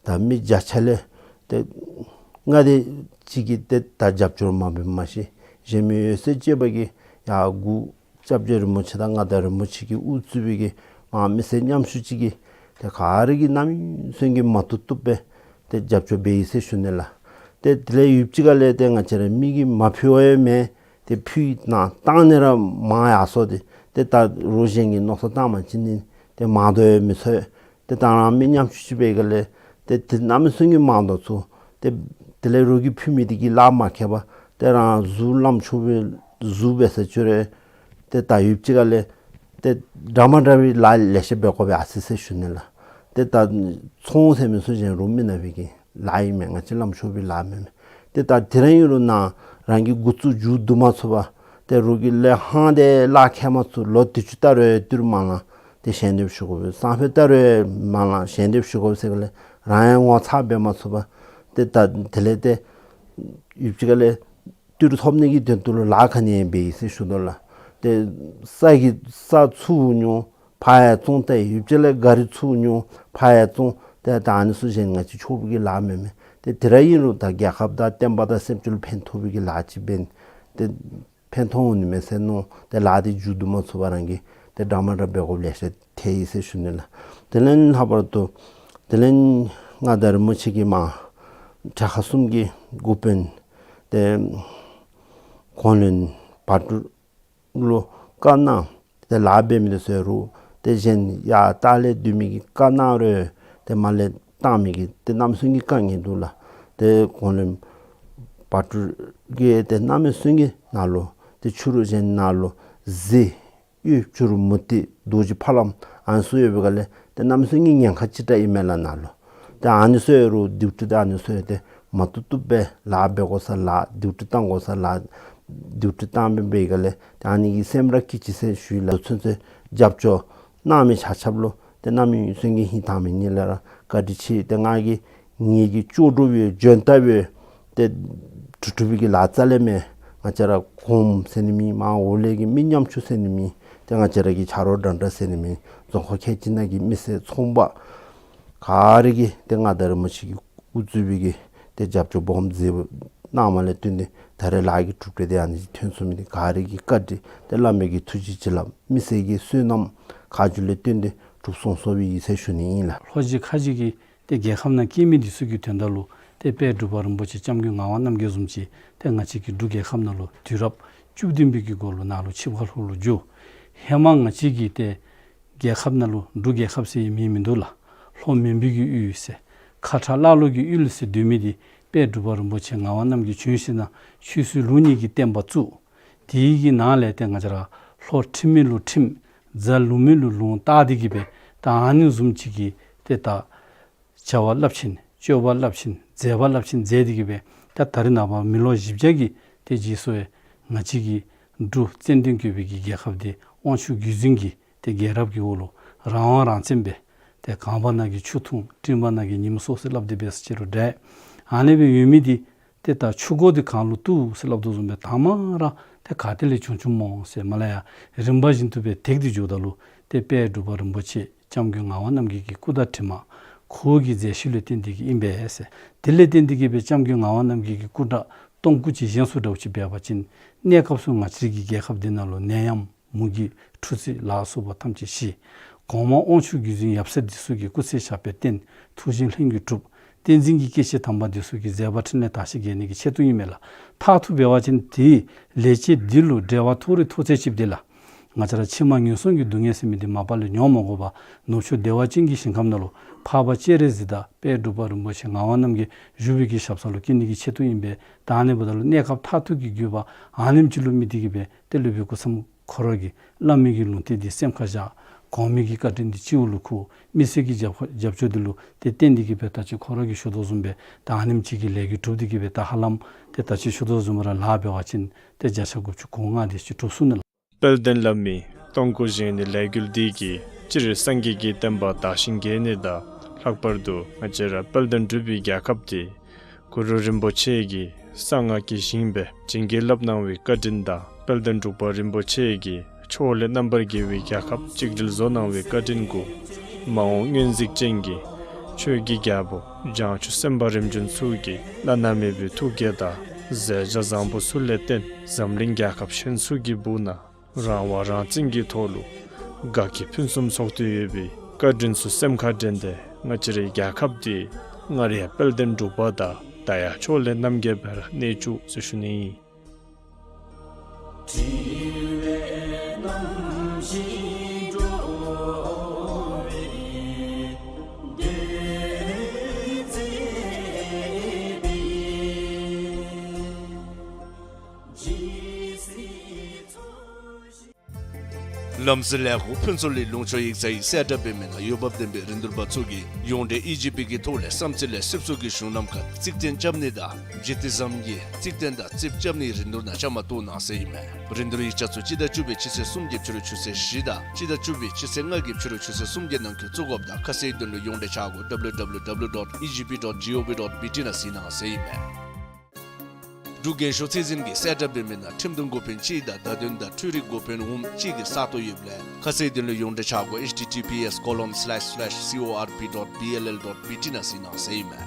ད་མི་བརྒྱ་ཆ་ལས་ཏེ་ལྔ་དེ་ཅིག་གིས་ཏེ་ད་རྒྱབ་སྐྱོར་མ་འབད་མ་ཤེས། གཞན་མི་ཡོད་ཚད་ཅིག་སྦེ་གིས་ཡར་འགོ་སྐྱབས་རྗེ་རིན་པོ་ཆེ་དང་མངའ་བདག་རིན་པོ་ཆེ་གིས་དབུ་གཙོས་པའི་གི་མ་མི་སེར་ཉམ་ཆུང་ཅིག་གིས་ཏེ་ག་ར་གིས་གནམ་མེད་ས་མེད་ཀྱི་མ་བཏུབ་བཏུབ་སྦེ་ཏེ་རྒྱབ་སྐྱོར་འབད་ཡི་ཟེར་ཞུ་ནི་ལགས། ཏེ་དེ་ལས་ཡུདཔ་ཅིག་ཁ་ལས་ཏེ་ང་བཅས་ར་མི་གིས་མ་ཕུལ་བ་ཡང་མེད། ཏེ་ཕུལ་ནི་བཏང་ནི་ར་མང་ཡར་སོང་སྟེ་ཏེ་ད་རོགས་གཞན་གྱིས་མནོ་བསམ་བཏང་བ་ཅིན་ཏེ་མང་དུ་ཡང་མི་ཚོར། ཏེ་ད་རང་མི་ཉམ་ཆུང་ཅིག་འབད་སྒང་ལས་ཏེ་ཏེ་གནམ་མེད་ས་མེད་ཀྱི་མང་དུ་ཚུར་ཏེ་དེ་ལས་རོགས་ཀྱིས་ཕུལ་མི་དེ་གིས་ལཱ་མ་ཁེལ་བར་ཏེ་རང་གཟུགས་ལམ་འཕྱོག་པའི་གཟུགས་འབད་ས་ཅིག་རེ་ཏེ་ད་ཡུདཔ་ཅིག་ཁ་ལས་ཏེ་འདྲ་མ་འདྲ་བའི་ལཱ་ལེ་ཤ་འབད་དགོཔ་ཡར་སོ་ཡི་ཟེར་ཞུ་ནི་ལགས། ཏེ་ད་ཚོང་ཟེར་མི་ཚུ་གཞན་རོགས་མི་ནང་པའི་གི་ལཱ་ཨིན་མས། ང་བཅས་ལམ་འཕྱོག་པའི་ལཱ་མེན་མས། ཏེ་ད་དེ་ར་ཨིན་རུང་ནཱ་རང་གི་འགོ་བཙུགས་མཇུག་བསྡུ་མ་ཚུགས་པར་ཏེ་རོགས་ཀྱི་ལས་ཧང་ཏེ་ལཱ་ཁེལ་མ་ཚུགས། ལོ་དུས་ཅི་ད་རུང་ཏི་རུ་མ་ལང་ཏེ་ཞལ་འདེབས་ཞུ་དགོ་པས། སང་ཕོད་ད་རུང་མ་ལང་ཞལ་འདེབས་ཞུ་དགོ་པས་ཟེར་སྒང་ལས་རང་ཡང་ངོ་ཚ་འབད་མ་ཚུགས་པར་ཏེ་ད་དེ་ལས་ཏེ་ཡུདཔ་ཅིག་ཁ་ལས་ཏི་རུ་ཐོབ་ནི་གི་དོན་དུ་ལུ་ལཱ་ག་ནི་ཡང་འབད་ཡི་ཟེར་ཞུ་དོ་ལགས། ཏེ་ས་གི་ས་ཚུར་ཉོ་ཕར་ཡང་བཙོང་། ཏེ་ཡུདཔ་ཅིག་ལས་ག་རི་ཚུར་ཉོ་ཕར་ཡང་བཙོང་། ཏེ་ད་ཨ་ནི་ཚུ་གཞན་ང་བཅས་ཆོག་པའི་གི་ལཱ་མེན་མས། ཏེ་དེ་ར་ཨིན་རུང་ད་རྒྱལ་ཁབ་དང་བསྟན་པ་དང་སེམས་ཅན་ལུ་ཕན་ཐོགས་པའི་གི་ལཱ་ཅིག་འབད་ནི་ཏེ་ཕན་ཐོགས་འོང་ནི་མས་ཟེར་མནོ། ཏེ་ལཱ་དེ་མཇུག་བསྡུ་མ་ཚུགས་པར་རང་གིས་ཏེ་འདྲ་མ་འདྲ་འབད་དགོཔ་ལེ་ཤ་ཐལ་ཡི་ཟེར་ཞུ་ནི་ལགས། དེ་ལས་ལྷག་པར་དུ་དེ་ལས་མངའ་བདག་རིན་པོ་ཆེ་གིས་མར་གྲྭ་ཁག་གསུམ་གྱི་འགོ་དཔོན་ཏེ་གོང་བློན་བ་ཕྲུག་ལུ་བཀའ་གནང་། ཏེ་ལཱ་འབད་མི་དེ་ཚུ་ལུ་ཏེ་གཞན་ཡར་ལྟག་ལས་སྡོད་མི་གིས་བཀའ་གནང་རུང་ཏེ་མར་ལས་བཏང་མི་གིས་ཏེ་གནམ་མེད་ས་མེད་ཀྱི་དཀའ་ངལ་འདུག་ལགས། ཏེ་གོང་བློན་བ་ཕྲུག་གིས་ཏེ་གནམ་མེད་ས་མེད་ཀྱི་ནཱ་ལུ་ཏེ་ཕྱི་རུ་གཞན་ནཱ་ལུ་གཟི་གཡུ་བྱུ་རུ་མུ་ཏིག་རྡོ་རྗེ་ཕ་ལམ་ཨ་ནི་ཚུ་ཡོད་པའི་སྒང་ལས་ཏེ་གནམ་མེད་ས་མེད་ཀྱི་ཉེན་ཁ་ཅིག་ར་ཨིན་མས་ལགས་ནཱ་ལུ། ཏེ་ཨ་ནི་ཚུ་ཡོད་རུང་ཌིའུ་ཊི་ད་ཨ་ནི་ཚུ་ཡོད་ཏེ་མ་བཏུབ་བཏུབ་སྦེ་ལཱ་འབད་དགོ་ས་ལཱ་ཌིའུ་ཊི་བཏང་དགོ་ས་ལཱ་ཌིའུ་ཊི་བཏང་སྦེ་འབད་སྒང་ལས་ཏེ་ཨ་ནི་གི་སེམས་ར་སྐྱིད་ཅི་ཟེར་ཞུ་ཡི་ལགས། ཚུན་ཚོད་རྒྱབ་སྐྱོར་གནང་མི་ཆ་ཁྱབ་ལུ་ཏེ་གནམ་མེད་ས་མེད་ཀྱི་ཧིང་ཐང་མེད་ནི་ལས་ར་བཀའ་དྲིན་ཆེ། ཏེ་ང་གིས་ངེ་གི་ལྕོགས་གྲུབ་ཡོད་འཇོན་ཐང་ཡོད་ཏེ་གྲུབ་གྲུབ་པའི་གི་ལཱ་རྩ་ལས་མེན། ང་བཅས་ར་གོངམ་ཟེར་ནི་མེད། མར་འོག་ལས་ཀྱི་མི་ཉམ་ཆུང་ཟེར་ནི་མེད། ཏེ་ང་བཅས་ར་གི་ཆ་རོགས་འདྲ་འདྲ་ཟེར་ནི་མེད། རྫོང་ཁག་ཁལ་གཅིག་ནང་གི་མི་སེར་ཚོང་པ་ག་ར་གིས་ཏེ་མངའ་བདག་རིན་པོ་ཆེ་གིས་དབུ་གཙོས་པའི་གི་ཏེ་རྒྱབ་སྐྱོར་སྦོམ་མཛད་གནང་བ་ལས་བརྟེན་ཏེ་ད་རེས་ལཱ་གི་གྲུབ་འབྲས་དེ་ཨ་ནི་ཐོན་སོང་མི་དེ་ག་ར་གི་བཀའ་དྲིན་ཏེ་བླ་མའི་གི་ཐུགས་རྗེ་བྱིན་རླབས་མི་སེར་གྱི་བསོད་ནམས་བཀའ་བཀྱོན་ལས་བརྟེན་ཏེ་གྲུབ་སོང་སོང་བའི་ཨིན་ཟེར་ཞུ་ནི་ཨིན་ལགས། ལྷོ་གཞིས་ཁ་གཞིས་ཀྱི་ཏེ་རྒྱལ་ཁབ་ནང་སྐྱེས་མི་འདི་ཚུ་གི་དོན་དག་ལུ་ཏེ་དཔལ་འབྲུག་པ་རིན་པོ་ཆེ་སྐྱབས་མགོན་ངག་དབང་རྣམ་རྒྱལ་བཟུམ་ཅིག་ཏེ་ང་བཅས་ཀྱི་འབྲུག་རྒྱལ་ཁབ་ནང་ལུ་དུས་རབས་བཅུ་བདུན་པའི་གི་འགོ་ལུ་ནཱ་ལུ་ཆིབས་ཁ་ལྷོད་ལུ་བྱོན། ཧེ་མ་ང་བཅས་ཀྱི་ཏེ་རྒྱལ་ཁབ་ནང་ལུ་འབྲུག་རྒྱལ་ཁབ་ཟེར་མིང་མིན་འདུག་ལགས། ལྷོ་མོན་པའི་གི་ཡུལ་ཟེར་ཁ་ཁྲ་ཀླ་ཀློ་གི་ཡུལ་ཟེར་སྡོད་མི་འདི་དཔལ་འབྲུག་པ་རིན་པོ་ཆེ་ངག་དབང་རྣམ་རྒྱལ་བྱོན་ཞིནམ་ཆོས་སྲིད་ལུགས་གཉིས་ཀྱི་བསྟན་པ་བཙུགས། དེའི་གི་ནང་ལས་ཏེ་ང་བཅས་ར་ལྷོ་ཁྲིམས་མེད་ལུ་ཁྲིམས་རྫ་ལུང་མེད་ལུ་ལུང་བཏགས་ཏེ་གི་སྦེ་ད་ཨ་ནི་བཟུམ་ཅིག་གི་ཏེ་ད་བྱ་བ་རླབས་ཆེན་སྤྱོད་པ་རླབས་ཆེན་མཛད་པ་རླབས་ཆེན་མཛད་དེ་གི་སྦེ་ད་ད་རེས་ནངས་པ་མི་ལོ་བཞི་བརྒྱ་གི་ཏེ་རྗེས་སུ་ཡང་ང་བཅས་ཀྱི་འབྲུག་ཙན་དན་བཀོད་པའི་གི་རྒྱལ་ཁབ་འདི་ དབང་ཕྱུག་བརྒྱུད་འཛིན་གྱི་ཏེ་རྒྱལ་རབས་ཀྱི་འོག་ལུ་རང་དབང་རང་བཙན་སྦེ་ཏེ་གངས་བར་ན་གི་ཆུ་འཐུང་སྤྲིན་བར་ན་གི་ཉིམ་གསོ་ཟེར་སླབ་སྟེ་འབད་ས་ཅིག་རུང་འདྲ། ཨ་ནི་སྦེ་ཡོད་མི་འདི་ཏེ་ད་ཆུ་མགོ་འདི་གངས་ལུ་གཏུགས་ཟེར་སླབ་དོ་བཟུམ་སྦེ་དང་མ་ར་ཏེ་ག་ཏེ་ལས་བྱུང་བྱུངམ་སྨོ་ཟེར་མ་ལ་ཡ་རིམ་པ་བཞིན་དུ་སྦེ་ཐེག་སྟེ་འགྱོཝ་ད་ལུ་ཏེ་དཔལ་འབྲུག་པ་རིན་པོ་ཆེ་སྐྱབས་མགོན་ངག་དབང་རྣམ་རྒྱལ་གྱི་སྐུ་ཟླ་དྲི་མ་ཁོ་གི་མཛད་ཤུལ་ལས་བརྟེན་ཏེ་གིས་ཨིན་པས་ཟེར། དེ་ལས་བརྟེན་ཏེ་གིས་སྦེ་སྐྱབས་མགོན་ངག་དབང་རྣམ་རྒྱལ་གྱི་སྐུ་འདྲ་སྟོང་སྐུ་ཅིག་བཞེངས་སུ་འདྲཝ་ཅིག་འབད་བ་ཅིན་གནས་སྐབས་སུ་ང་བཅས་རའི་གི་རྒྱལ་ཁབ་འདི་ནང་ལུ་ནད་ཡམས་མུ་གེ་འཁྲུག་རྩོད་ལ་སོགས་པ་ཐམས་ཅད་ཞི། གོང་མ་དབང་ཕྱུག་བརྒྱུད་འཛིན་ཡབ་སྲས་འདི་ཚུ་གི་སྐུ་ཚེ་ཞབས་པད་བརྟན། ཐུགས་བཞེད་ལྷུན་གྱིས་གྲུབ། བསྟན་འཛིན་གྱི་སྐྱེས་ཆེན་དམ་པ་འདི་ཚུ་གི་མཛད་པ་འཕྲིན་ལས་དར་ཞིང་རྒྱས་ནི་གི་ཆེད་དུ་ཨིན་མས་ལགས། མཐར་ཐུག་འབད་བ་ཅིན་དེའི་ལས་བྱེད་འདི་ལུ་འབྲེལ་བ་ཐོགས་རིགས་ཐོགས་ཚད་ཅིག་འདི་ལགས། ང་བཅས་ར་ཕྱི་མ་ངན་སོང་གི་སྡུག་བསྔལ་ཟེར་མི་འདི་མ་པ་ལས་མྱོང་མ་དགོ་པར་ནུབ་ཕྱོགས་བདེ་བ་ཅན་གྱི་ཞིང་ཁམས་ནང་ལུ་འཕགས་པ་སྤྱན་རས་གཟིགས་དང་དཔལ་འབྲུག་པ་རིན་པོ་ཆེ་ངག་དབང་རྣམ་རྒྱལ་བཞུགས་པའི་གི་ཞབས་ས་ལུ་སྐྱེ་ནི་གི་ཆེད་དུ་ཨིན་པས། ད་ཨ་ནི་འབདཝ་ད་ལུ་གནས་སྐབས་མཐར་ཐུག་གི་དགོས་པ་ཨ་ནེམ་ཅིག་ལུ་དམིགས་ཏེ་གིས་སྦེ་ཏེ་སློབ་དཔོན་སྐུ་མཚམས་ཁོ་ར་གིས་བླ་མའི་གི་ལུང་བསྟན་འདི་སེམས་ཁར་བཞག། གོང་མའི་གི་བཀའ་དྲིན་འདི་སྤྱི་བོ་ལུ་འཁུར། མི་སེར་གྱི་རྒྱབ་ཁ་རྒྱབ་སྐྱོར་འདི་ལུ་ཏེ་བརྟེན་ཏེ་གིས་སྦེ་ད་ཅི་ཁོ་ར་གིས་ཞུ་དོ་བཟུམ་སྦེ་ད་ཨ་ནེམ་ཅིག་གི་ལས་ཀྱི་གྲུབ་སྟེ་གིས་སྦེ་ད་ཧ་ལམ་ཏེ་ད་ཅི་ཞུ་དོ་བཟུམ་ར་ལཱ་འབད་བ་ཅིན་ཏེ་བརྒྱ་ཆ་དགུ་བཅུ་གོ་ལྔ་དེ་ཅིག་གྲུབ་སོང་ནི་ལགས། དཔལ་ལྡན་བླ་མའི་སྟོང་སྐུ་བཞེངས་ནི་ལས་འགུལ་འདི་གིས་སྤྱིར་སངས་རྒྱས་ཀྱི་བསྟན་པ་དར་ཞིང་རྒྱས་ནི་དང་ལྷག་པར་དུ་ང་བཅས་ར་དཔལ་ལྡན་འབྲུག་པའི་རྒྱལ་ཁབ་འདི་གུ་རུ་རིན་པོ་ཆེ་གིས་གསང་སྔགས་ཀྱི་ཞིང་སྦེ་བྱིན་གྱིས་བརླབས་གནང་བའི་བཀའ་དྲིན་དང་དཔལ་ལྡན་འབྲུག་པ་རིན་པོ་ཆེ་གིས་ཕྱོགས་ལས་རྣམ་པར་རྒྱལ་བའི་རྒྱལ་ཁབ་གཅིག་སྒྲིལ་བཟོ་གནང་བའི་བཀའ་དྲིན་གུ་མ་འོངས་སྔོན་གཟིགས་ཅན་གྱི་ཆོས་ཀྱི་རྒྱལ་པོ་བྱང་ཆུབ་སེམས་དཔའ་རིམ་བྱོན་ཚུ་གི་བླ་ན་མེད་པའི་ཐུགས་བསྐྱེད་དང་མཛད་བྱ་བཟང་པོ་ཚུ་ལས་བརྟེན་འཛམ་གླིང་རྒྱལ་ཁབ་གཞན་ཚུ་གི་སྦུག་ན་རང་དབང་རང་བཙན་གྱི་ཐོག་ལུ་དགའ་སྐྱིད་ཕུན་སུམ་ཚོགས་ཏེ་ཡོད་པའི་བཀའ་དྲིན་ཚུ་སེམས་ཁར་དྲན་ཏེ་ང་བཅས་རའི་རྒྱལ་ཁབ་འདི་སྔར་ཡང་དཔལ་ལྡན་འབྲུག་པ་དང་ད་ཡང་ཕྱོགས་ལས་རྣམ་རྒྱལ་སྦེ་ར་གནས་བཅུག་ཟེར་ཞུ་ནི་ཨིན། ལམ་སྲོལ་ལེགས་ཤོམ་ཕུན་ཚོགས་གླིང་ལུང་ཕྱོགས་ཡིག་ཚང་གི་གསལ་བསྒྲགས་འབད་མི་ནང་འོས་འབབ་ལྡན་པའི་རིན་བསྡུར་པ་ཚུ་གིས་ཡོངས་འབྲེལ་ཨི་ཇི་པི་གི་ཐོག་ལས་བསམ་རྩེ་ལས་སིབ་སུ་གི་གཞུང་ལམ་ཁར་རྩིག་རྟེན་རྐྱབ་ནི་དང་སྦྱིས་ཏི་ཟམ་གྱི་རྩིག་རྟེན་དང་རྩིགཔ་རྐྱབ་ནིའི་རིན་བསྡུར་ནང་བཅའ་མར་གཏོགས་གནང་ཟེར་ཨིན་མས། རིན་བསྡུར་ཡིག་ཆ་ཚུ་སྤྱི་ཟླ་བཅུ་པའི་སྤྱི་ཚེས་གསུམ་གྱི་ཕྱི་རུ་ཆུ་ཚོད་བཞི་དང་སྤྱི་ཟླ་བཅུ་པའི་སྤྱི་ཚེས་ལྔ་གི་ཕྱི་རུ་ཆུ་ཚོད་གསུམ་གྱི་ནང་འཁོད་བཙུགས་དགོཔ་དང་ཁ་གསལ་དོན་ལུ་ཡོངས་འབྲེལ་ཆ་བགོས་W W W dot E G P dot G O V dot B T ནང་གཟིགས་གནང་ཟེར་ཨིན་མས། འབྲུག་རྒྱལ་གཞུང་ཚད་འཛིན་གྱི་གསལ་བསྒྲགས་འབད་མི་ནང་ཁྲིམས་དོན་འགོ་དཔོན་གཅིག་དང་བརྡ་དོན་དང་འཕྲུལ་རིག་འགོ་དཔོན་འོགམ་གཅིག་གི་ས་སྟོང་ཡོདཔ་ལས་ཁ་གསལ་དོན་ལུ་ཡོངས་འབྲེལ་ཆ་བགོས H T T P S colon slash slash C O R P dot B L L dot B T ནང་གཟིགས་གནང་ཟེར་ཨིན་མས།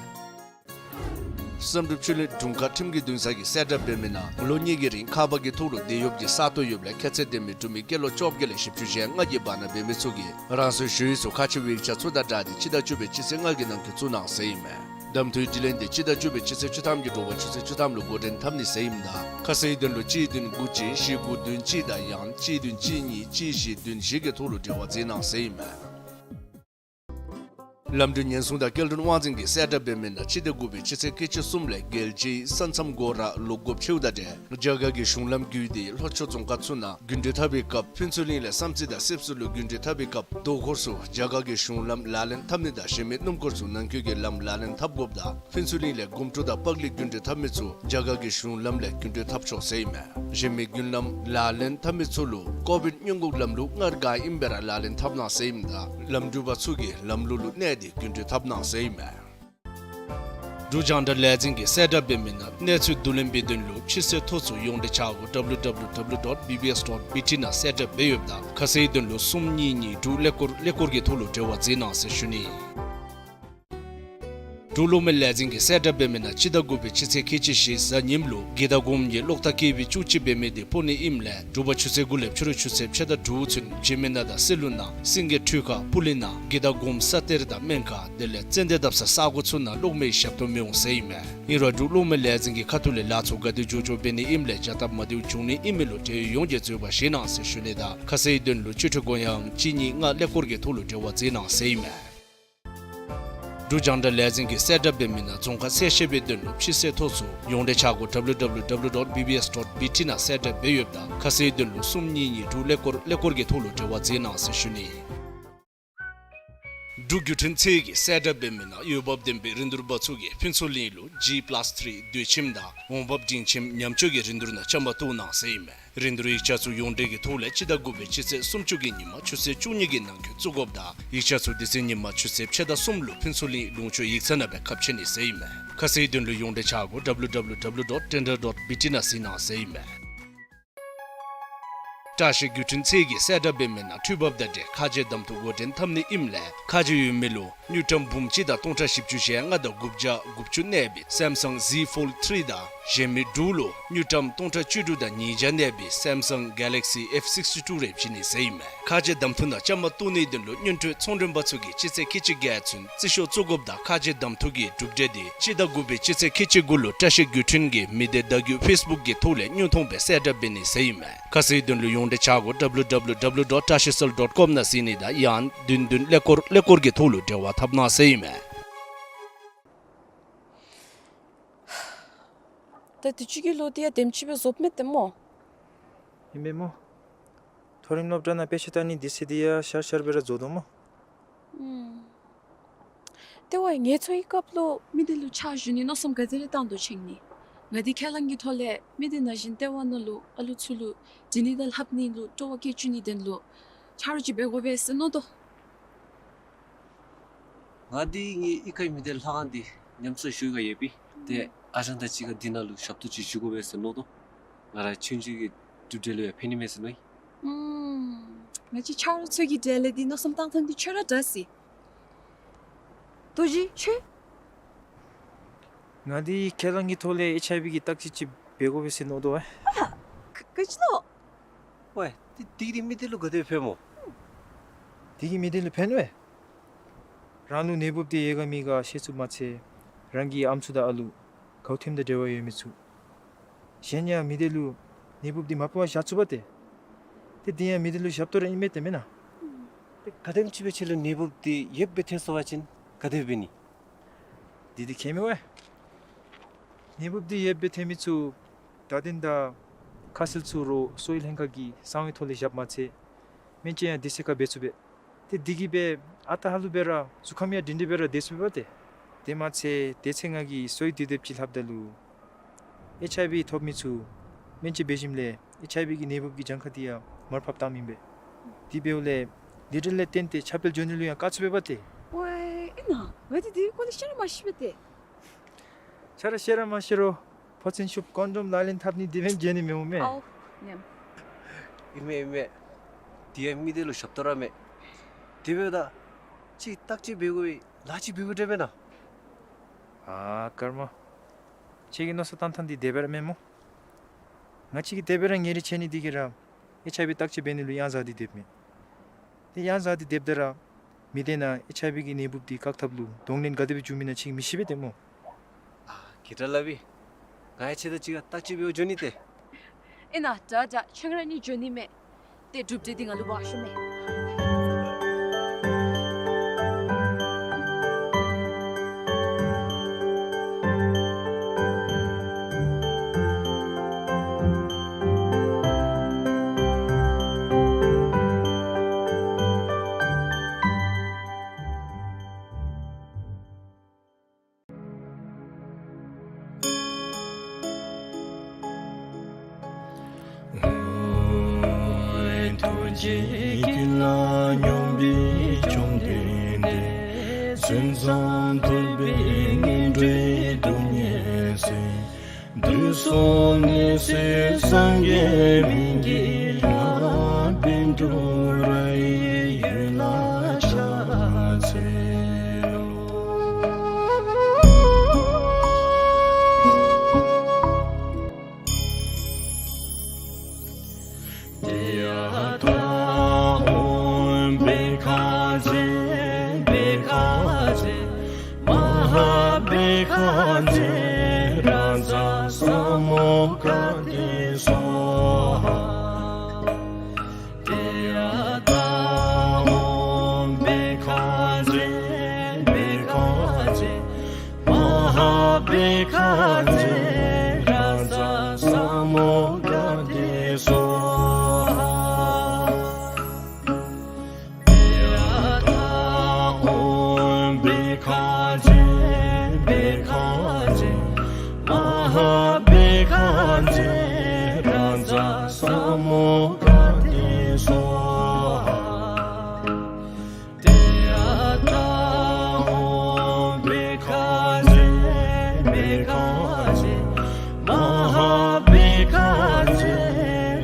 བསམ་གྲུབ་ཆོས་གླིང་དྲུང་ཁག་ཁྲིམས་ཀྱི་འདུན་ས་གི་གསལ་བསྒྲགས་འབད་མི་ནང་ལོ་གཉིས་ཀྱི་རིང་ཁ་པར་གྱི་ཐོག་ལུ་བསྡད་ཡོདཔ་གི་ས་སྟོང་ཡོདཔ་ལས་ཁྱད་ཚད་ལྡན་མི་འབྲུག་མི་སྐྱེས་ལོ་བཅོ་བརྒྱད་ལས་བཞི་བཅུ་ཞེ་ལྔ་གི་བར་ན་འབད་མི་ཚུ་གིས་རང་སོའི་ཞུ་ཡིག་ཚུ་ཁག་ཆེ་བའི་ཡིག་ཆ་ཚུ་དང་སྦྲགས་ཏེ་སྤྱི་ཟླ་བཅུ་པའི་སྤྱི་ཚེས་ལྔ་གི་ནང་འཁོད་བཙུགས་གནང་ཟེར་ཨིན་མས། གདམ་འཐུའི་དྲི་ལན་འདི་སྤྱི་ཟླ་བཅུ་པའི་སྤྱི་ཚེས་བཅུ་ཐམ་གྱི་དྲོ་པ་ཆུ་ཚོད་བཅུ་ཐམ་ལུ་འགོ་འདྲེན་འཐབ་ནི་ཟེར་ཨིནམ་ད་ཁ་གསལ་དོན་ལུ་གཅིག་བདུན་དགུ་གཅིག་བཞི་དགུ་བདུན་གཅིག་དང་ཡང་གཅིག་བདུན་གཅིག་གཉིས་གཅིག་བཞི་བདུན་བཞི་གི་ཐོག་ལུ་འབྲེལ་བ་མཛད་གནང་ཟེར་ཨིན་མས། ལམ་འགྲུལ་ཉེན་སྲུང་དང་སྐྱེལ་འདྲེན་དབང་འཛིན་གྱི་གསལ་བསྒྲགས་འབད་མི་ནང་སྤྱི་ཟླ་དགུ་པའི་སྤྱི་ཚེས་ཁལ་གཅིག་གསུམ་ལས་རྒྱལ་སྤྱིའི་ས་མཚམས་སྒོ་ར་ལུ་སྒོ་ཕྱེཝ་དང་འབྲེལ་རྒྱ་གར་གྱི་གཞུང་ལམ་བརྒྱུད་དེ་ལྷོ་ཕྱོགས་རྫོང་ཁག་ཚུ་ནང་རྒྱུན་འགྲུལ་འཐབ་པའི་སྐབས་ཕུན་ཚོགས་གླིང་ལས་བསམ་རྩེ་དང་སིབ་སུ་ལུ་རྒྱུན་འགྲུལ་འཐབ་པའི་སྐབས་དོ་ཁུར་ཚུ་རྒྱ་གར་གྱི་གཞུང་ལམ་ལག་ལེན་འཐབ་ནི་དང་གཞན་མི་སྣུམ་འཁོར་ཚུ་ནང་འཁོད་ཀྱི་ལམ་ལག་ལེན་འཐབ་དགོཔ་དང་ཕུན་ཚོགས་གླིང་ལས་སྒོམ་སྒྲུབ་དང་སྤག་ལེབ་རྒྱུན་འགྲུལ་འཐབ་མི་ཚུ་རྒྱ་གར་གྱི་གཞུང་ལམ་ལས་རྒྱུན་འགྲུལ་འཐབ་ཆོག་ཟེར་ཨིན་མས། གཞན་མི་རྒྱུན་ལམ་ལག་ལེན་འཐབ་མི་ཚུ་ལུ་ཀོ་བིཌ་སྔོན་འགོག་ལམ་ལུགས་སྔར་ག་ཨིནམ་སྦེ་ར་ལག་ལེན་འཐབ་གནང་ཟེར་ཨིནམ་ད་ལམ་འགྲུལ་པ་ཚུ་གིས་ལམ་ལུགས་ལུ་གནས་ཏེ་རྒྱུན་འགྲུལ་འཐབ་གནང་ཟེར་ཨིན་མས། འབྲུག་རྒྱང་བསྒྲགས་ལས་འཛིན་གྱི་གསལ་བསྒྲགས་འབད་མི་ནང་གནས་ཚུལ་བསྡུ་ལེན་འབད་དོན་ལུ་ཕྱི་སེལ་ཐོ་ཚུ་ཡོངས་འབྲེལ་ཆ་བགོས་W W W dot B B S dot B T ནང་གསལ་བསྒྲགས་འབད་ཡོདཔ་ད་ཁ་གསལ་དོན་ལུ་གསུམ་གཉིས་གཉིས་དྲུག་ཀླད་ཀོར་ཀླད་ཀོར་གྱི་ཐོག་ལུ་འབྲེལ་བ་མཛད་གནང་ཟེར་ཞུ་ནི། འབྲུག་གློག་མེ་ལས་འཛིན་གྱི་གསལ་བསྒྲགས་འབད་མི་ནང་སྤྱི་ཟླ་དགུ་པའི་སྤྱི་ཚེས་ཁལ་གཅིག་བཞི་གཟའ་ཉིམ་ལུ་གི་དྭགས་གོངམ་གྱི་གློག་ཐག་སྐྱེས་པའི་བཅུ་གཅིག་འབད་མི་དེ་སྤོ་ནི་ཨིནམ་ལས་དྲོ་པ་ཆུ་ཚོད་དགུ་ལས་ཕྱི་རུ་ཆུ་ཚོད་ཕྱེད་དང་དྲུག་ཚུན་འཇིགས་མེད་ནགས་དང་སེ་ལུ་ནང་སེང་གེ་ཁྲུས་ཁ་སྤུ་ལེན་ནང་གི་དྭགས་གོངམ་ས་གཏེར་དང་སྨན་ཁང་དེ་ལས་ཙན་དན་བཏབ་ས་ས་གོ་ཚུ་ནང་གློག་མེའི་ཞབས་ཏོག་མི་འོང་ཟེར་ཨིན་མས། ཨིན་རུང་འབྲུག་གློག་མེ་ལས་འཛིན་གྱི་ཁ་ཐུག་ལས་ལཱ་ཚུ་ག་དེ་མགྱོགས་མགྱོགས་འབད་ནི་ཨིནམ་ལས་བྱ་སྟབས་མ་བདེཝ་འབྱུང་ནི་ཨིན་མི་ལུ་འབྲེལ་ཡོད་ཡོངས་ཀྱིས་བཟོད་པ་བཞེས་གནང་ཟེར་ཞུ་ནི་དང་ཁ་གསལ་དོན་ལུ་སྤྱི་འཐུས་སྒོ་ཡངས་གཅིག་གཉིས་ལྔ་ཀླད་ཀོར་གྱི་ཐོག་ལུ་འབྲེལ་བ་མཛད་གནང་ཟེར་ཨིན་མས། འབྲུག་རྒྱང་བསྒྲགས་ལས་འཛིན་གྱི་གསལ་བསྒྲགས་འབད་མི་ནང་རྫོང་ཁག་གསལ་བཤད་འབད་དོན་ལུ་ཕྱི་སེལ་ཐོ་ཚུ་ཡོངས་འབྲེལ་ཆ་བགོས་W W W dot B B S dot B T ནང་གསལ་བསྒྲགས་འབད་ཡོདཔ་ད་ཁ་གསལ་དོན་ལུ་གསུམ་གཉིས་གཉིས་དྲུག་ཀླད་ཀོར་ཀླད་ཀོར་གྱི་ཐོག་ལུ་འབྲེལ་བ་མཛད་གནང་ཟེར་ཞུ་ནི། འབྲུག་བརྒྱུད་འཕྲིན་ཚད་ཀྱི་གསལ་བསྒྲགས་འབད་མི་ནང་འོས་འབབ་ལྡན་པའི་རིན་བསྡུར་པ་ཚུ་གིས་ཕུན་ཚོགས་གླིང་ལུ་ཇི་པ་ལཱས་ཐི་རི་དུས་ཁྱིམ་དང་འོང་འབབ་སྒྲིང་ཁྱིམ་ཉམས་བཅོས་ཀྱི་རིན་བསྡུར་ནང་བཅའ་མར་གཏོགས་གནང་ཟེར་ཨིན་མས། རིན་བསྡུར་ཡིག་ཆ་ཚུ་ཡོངས་འབྲེལ་གྱི་ཐོག་ལས་སྤྱི་ཟླ་དགུ་པའི་སྤྱི་ཚེས་སུམ་ཅུ་གི་ཉིནམ་ཆུ་ཚོད་བཅུ་གཉིས་ཀྱི་ནང་འཁོད་བཙུགས་དགོཔ་དང་ཡིག་ཆ་ཚུ་དེ་ཚེ་ཉིནམ་ཆུ་ཚོད་ཕྱེད་དང་གསུམ་ལུ་ཕུན་ཚོགས་གླིང་ལུང་ཕྱོགས་ཡིག་ཚང་ནང་སྦེ་ཁ་ཕྱེ་ནི་ཟེར་ཨིན་མས། ཁ་གསལ་དོན་ལུ་ཡོངས་འབྲེལ་ཆ་སྒོ་W W W dot tender dot B T ནང་གཟིགས་གནང་ཟེར་ཨིན་མས། བཀྲ་ཤིས་བརྒྱུད་འཕྲིན་ཚད་ཀྱི་གསལ་བསྒྲགས་འབད་མི་ནང་འཕྲུལ་འབབ་དང་འབྲེལ་ཁ་རྗེ་གདམ་འཐུ་འགོ་འདྲེན་འཐབ་ནི་ཨིནམ་ལས་ཁ་རྗེ་ཡོད་མི་ལུ་དངུལ་ཀྲམ་འབུམ་གཅིག་དང་སྟོང་ཕྲག་བཞི་བཅུ་ཞེ་ལྔ་དང་དགུ་བརྒྱ་དགུ་བཅུ་གནས་པའི་Samsung Z Fold three དང་གཞན་མི་དྲུག་ལུ་དངུལ་ཀྲམ་སྟོང་ཕྲག་བཅུ་དྲུག་དང་ཉིས་བརྒྱ་གནས་པའི་Samsung Galaxy F sixty-two རེ་བྱིན་ནི་ཟེར་ཨིན་མས། ཁ་རྗེ་གདམ་འཐུ་ནང་བཅའ་མར་གཏོགས་ནིའི་དོན་ལུ་སྔོན་འགྲོའི་ཚོང་མགྲོན་པ་ཚུ་གིས་སྤྱི་ཚེས་ཁལ་གཅིག་བརྒྱད་ཚུན་རྩིས་ཤོག་བཙུགས་དགོཔ་དང་ཁ་རྗེ་གདམ་འཐུ་གི་གྲུབ་འབྲས་དེ་སྤྱི་ཟླ་དགུ་པའི་སྤྱི་ཚེས་ཁལ་གཅིག་དགུ་ལུ་བཀྲ་ཤིས་བརྒྱུད་འཕྲིན་གྱི་མི་སྡེ་བརྡ་བརྒྱུད་ཕེསི་བུཀ་གི་ཐོག་ལས་དངོས་མཐོང་སྦེ་གསལ་བསྒྲགས་འབད་ནི་ཟེར་ཨིན་མས། ཁ་གསལ་དོན་ལུ་ཡོངས་འབྲེལ་ཆ་སྒོ་W W W dot tashicell dot com ནང་གཟིགས་ནི་དང་ཡང་བདུན་བདུན་ཀླད་ཀོར་ཀླད་ཀོར་གྱི་ཐོག་ལུ་འབྲེལ་བ་འཐབ་གནང་ཟེར་ཨིན་མས། ད་དུས་ཅི་གི་ལོ་འདི་ཡང་དེམ་ཅིག་སྦེ་རྫོགསཔ་མས་ཏེ་སྨོ། ཨིན་པས་སྨོ། མཐོ་རིམ་སློབ་གྲྭ་ནང་དཔེ་ཆ་ལྟ་ནི་དུས་ཚོད་འདི་ཡང་ཤར་ཤར་སྦེ་ར་རྫོགས་དོ་སྨོ། ཨུམ། ཏེ་ཝའི་ངལ་འཚོ་བའི་སྐབས་ལུ་མི་སྡེ་ལུ་ཕྱག་ཞུ་ནི་མནོ་བསམ་ག་དེ་རེ་བཏང་དོ་ཅིག་ཨིན་ན། ང་འདི་ཁས་བླངས་ཀྱི་ཐོག་ལས་མི་སྡེ་ནང་བཞིན་ལྟེ་བ་ནང་ལུ་ཨ་ལུ་ཚུ་ལུ་འདྲི་ནི་དང་ལྷབ་ནི་ལུ་སྤྲོ་བ་བསྐྱེད་བཅུག་ནིའི་དོན་ལུ་ཆ་རོགས་ཅིག་འབད་དགོ་པས་ཟེར་མནོ་དོ། ང་འདི་ངེའི་གཡུས་ཁའི་མི་སྡེ་ལྷ་ཁང་འདི་ཉམས་གསོ་ཞུ་ག་ཡོད་པས། ཏེ་ཨ་ཞང་དང་གཅིག་ཁར་འདི་ནང་ལུ་ཞབས་ཏོག་ཅིག་ཞུ་དགོ་པས་ཟེར་མནོ་དོ། ང་ར་ཆུང་ཆུང་གི་གྲུབ་འབྲས་ལུ་ཡང་ཕན་ནི་མས་ཟེར་མནོ་ཡི། ཨུམ། ང་བཅས་ཆ་རོགས་ཚུ་གི་གྲལ་ལས་འདི་མནོ་བསམ་བཏང་ཐངས་འདི་ཁྱོད་ར་དྲག་ཟེར། རྡོ་རྗེ་ཁྱོད། ང་འདི་ཁས་བླངས་ཀྱི་ཐོག་ལས་ཨེཆ་ཨའི་ཝི་གི་བརྟག་དཔྱད་ཅིག་འབད་དགོ་པས་ཟེར་མནོ་དོ་བས། ཨ་ཧ། ག་ག་ཅི་ལོ། ཝའི། འདི་འདི་གིས་མི་སྡེ་ལུ་ག་དེ་ཕན་སྨོ། འདི་གིས་མི་སྡེ་ལུ་ཕན་པས། རང་ལུ་ནད་འབུབ་འདི་ཡོད་ག་མེད་ག་ཤེས་ཚུགསཔ་མ་ཚད་རང་གི་ཨམ་སྲུ་དང་ཨ་ལུ་གའུ་ཐིམ་དང་འབྲེལ་བ་ཡོད་མི་ཚུ། གཞན་ཡང་མི་སྡེ་ལུ་ནད་འབུབ་འདི་མ་ཕོག་པར་བཞག་ཚུགས་པ་ཏེ། ཏེ་འདི་ཡང་མི་སྡེ་ལུ་ཞབས་ཏོག་ར་ཨིན་མས་ཏེ་མེན་ན། ཏེ་ག་དེམ་ཅིག་སྦེ་ཁྱོད་ལུ་ནད་འབུབ་འདི་ཡོདཔ་སྦེ་ཐོན་སོང་པ་ཅིན་ག་དེ་འབད་ནི། འདི་འདི་ཁྱད་མེད་པས། ནད་འབུབ་འདི་ཡོདཔ་སྦེ་ཐོན་མི་ཚུ་བརྡ་དོན་དང་ཁ་གསལ་ཚུ་རོགས་གསོ་བའི་ལྷན་ཁག་གི་གསང་བའི་ཐོག་ལས་བཞགཔ་མ་ཚད་སྨན་བཅོས་ཡང་དུས་ཚོད་ཁར་འབད་ཚུགས་པས། ཏེ་འདི་གིས་སྦེ་ཨ་རྟག་ཧ་ལུགས་སྦེ་ར་གཟུགས་ཁམས་ཡང་སྒྲིང་སྒྲིང་སྦེ་ར་སྡོད་ཚུགས་པས་ཏེ། དེ་མ་ཚད་དེ་ཚེ་ང་གིས་གསོ་བའི་དུས་དེབ་ཅིག་ལྷབ་ད་ལུ་ཨེཆ་ཨའི་ཝི་ཐོབ་མི་ཚུ་སྨན་བཅོས་འབད་ཞིནམ་ལས་ཨེཆ་ཨའི་ཝི་གི་ནད་འབུབ་ཀྱི་གྱངས་ཁ་འདི་ཡང་མར་ཕབ་བཏངམ་ཨིན་པས། དེ་འབདཝ་ལས་ལི་ཊར་ལས་བརྟེན་ཏེ་ཁྱབ་སྤེལ་འགྱོ་ནི་ལུ་ཡང་དཀའ་ཚུགས་པས་པ་ཏེ། ཝའི་ཨིན་ན། ང་འདི་འདི་སྐོར་ལས་ཤེས་ར་མ་ཤེས་པས་ཏེ། ཁྱོད་ར་ཤེས་ར་མ་ཤེས་རུང་ཕོ་ཚན་ཤུབས་ཀོན་ཌོམ་ལག་ལེན་འཐབ་ནི་དེ་སྦེ་འགྱོ་ནི་མི་འོང་མས། ཨའོ་ཉམས། ཨིན་མས་ཨིན་མས། དེ་ཡང་མི་སྡེ་ལུ་ཞབས་ཏོག་ར་མས། དེ་འབདཝ་ད་ཅིག་བརྟག་དཔྱད་འབད་དགོ་པས་ལཱ་ཅིག་འབད་དགོ་དྲན་པས་ན། ཨ་ཀརྨ། ཁྱོད་ཀྱི་མནོ་བསམ་བཏང་ཐངས་འདི་བདེན་པ་ར་མེན་སྨོ། ང་བཅས་ཀྱིས་དེ་སྦེ་ར་ཉེ་རིང་ཆེ་ནི་འདི་གིས་ར་ཨེཆ་ཨའི་ཝི་བརྟག་དཔྱད་འབད་ནི་ལུ་གཡང་ཟ་སྟེ་སྡོདཔ་མས། ཏེ་གཡང་ཟ་སྟེ་སྡོདཔ་ད་ར་མི་སྡེ་ནང་ཨེཆ་ཨའི་ཝི་གི་ནད་འབུབ་འདི་བཀག་ཐབས་ལུ་གདོང་ལེན་ག་དེ་སྦེ་འབྱུང་མི་ན་ཁྱོད་ཀྱིས་མི་ཤེས་པས་ཏེ་སྨོ། ཨ་གི་དྲག་ལགས་པས། ང་ཡང་ཁྱོད་དང་གཅིག་ཁར་བརྟག་དཔྱད་འབད་བར་འགྱོ་ནི་ཏེ། ཨིན་ན་དྲག་དྲག་ཁྱོད་ར་གཉིས་འགྱོ་ནི་མས། ཏེ་གྲུབ་འབྲས་འདི་ང་ལུ་འབག་ཤོག་མས། ཐུགས་རྗེ་ཀུན་ལ་སྙོམས་པའི་བཅོམ་ལྡན་འདས། མཚན་ཙམ་ཐོས་པས་ངན་འགྲོའི་སྡུག་བསྔལ་སེལ། དུག་གསུམ་ནད་སེལ་སངས་རྒྱས་སྨན་གྱི་བླ། པཎ་གྲུབ་ར་ཡི་འོད་ལ་ཕྱག་འཚལ་ལོ། ཏདྱ་ཐཱ། ཨོཾ་བྷཻ་ཥ་ཛྱེ་བྷཻ་ཥ་ཛྱེ་མ་ཧཱ་བྷཻ་ཥ་ཛྱེ་རཱ་ཛ་ས་མུདྒ་ཏེ་སྭཱ་ཧཱ། ཏདྱ་ཐཱ། ཨོཾ་བྷཻ་ཥ་ཛྱེ་བྷཻ་ཥ་ཛྱེ་མ་ཧཱ་བྷཻ་ཥ་ཛྱེ་རཱ་ཛ་ས་མུདྒ་ཏེ་སྭཱ་ཧཱ། ཏདྱ་ཐཱ། ཨོཾ་ ཕྱི་ཁ་ཕྱི་མ་ཧཱ་བི་ཁ་ཛེ་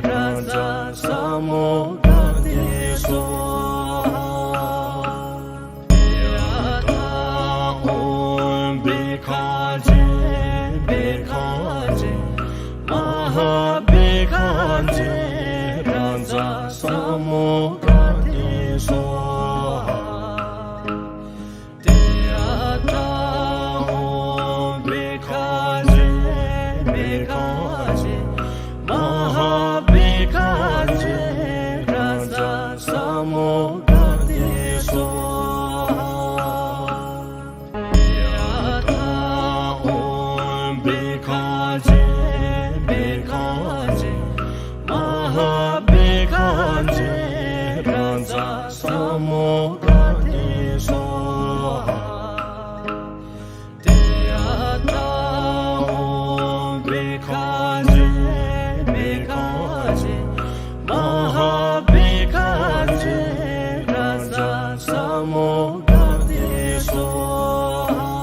རཱ་ཛ་ས་མུདྒ་ཏེ་སྭཱ་ཧཱ། ཡ་ཐཱ་ཨོཾ་བི་ཁ་ཛེ་བི་ཁ་ཛེ་མ་ཧཱ་བི་ཁ་ཛེ་རཱ་ཛ་ས་མུདྒ་ཏེ་སྭཱ་ཧཱ། ཏདྱ་ཐཱ་ཨོཾ་བི་ཁ་ཛེ་བི་ཁ་ཛེ་མ་ཧཱ་བི་ཁ་ཛེ་རཱ་ཛ་ས་མུདྒ་ཏེ་སྭཱ་ཧཱ། ཡ་ཐཱ་ཨོཾ་བི་ཁ་ཛེ་བི་ཁ་ཛེ་མ་ཧཱ་བི་ཁ་ཛེ་རཱ་ཛ་ས་མུདྒ་ཏེ་སྭཱ་ཧཱ། ཏདྱ་ཐཱ་ཨོཾ་བི་ཁ་ཛེ་བི་ཁ་ཛེ་མ་ཧཱ་བི་ཁ་ཛེ་རཱ་ཛ་ས་མུདྒ་ཏེ་སྭཱ་ཧཱ།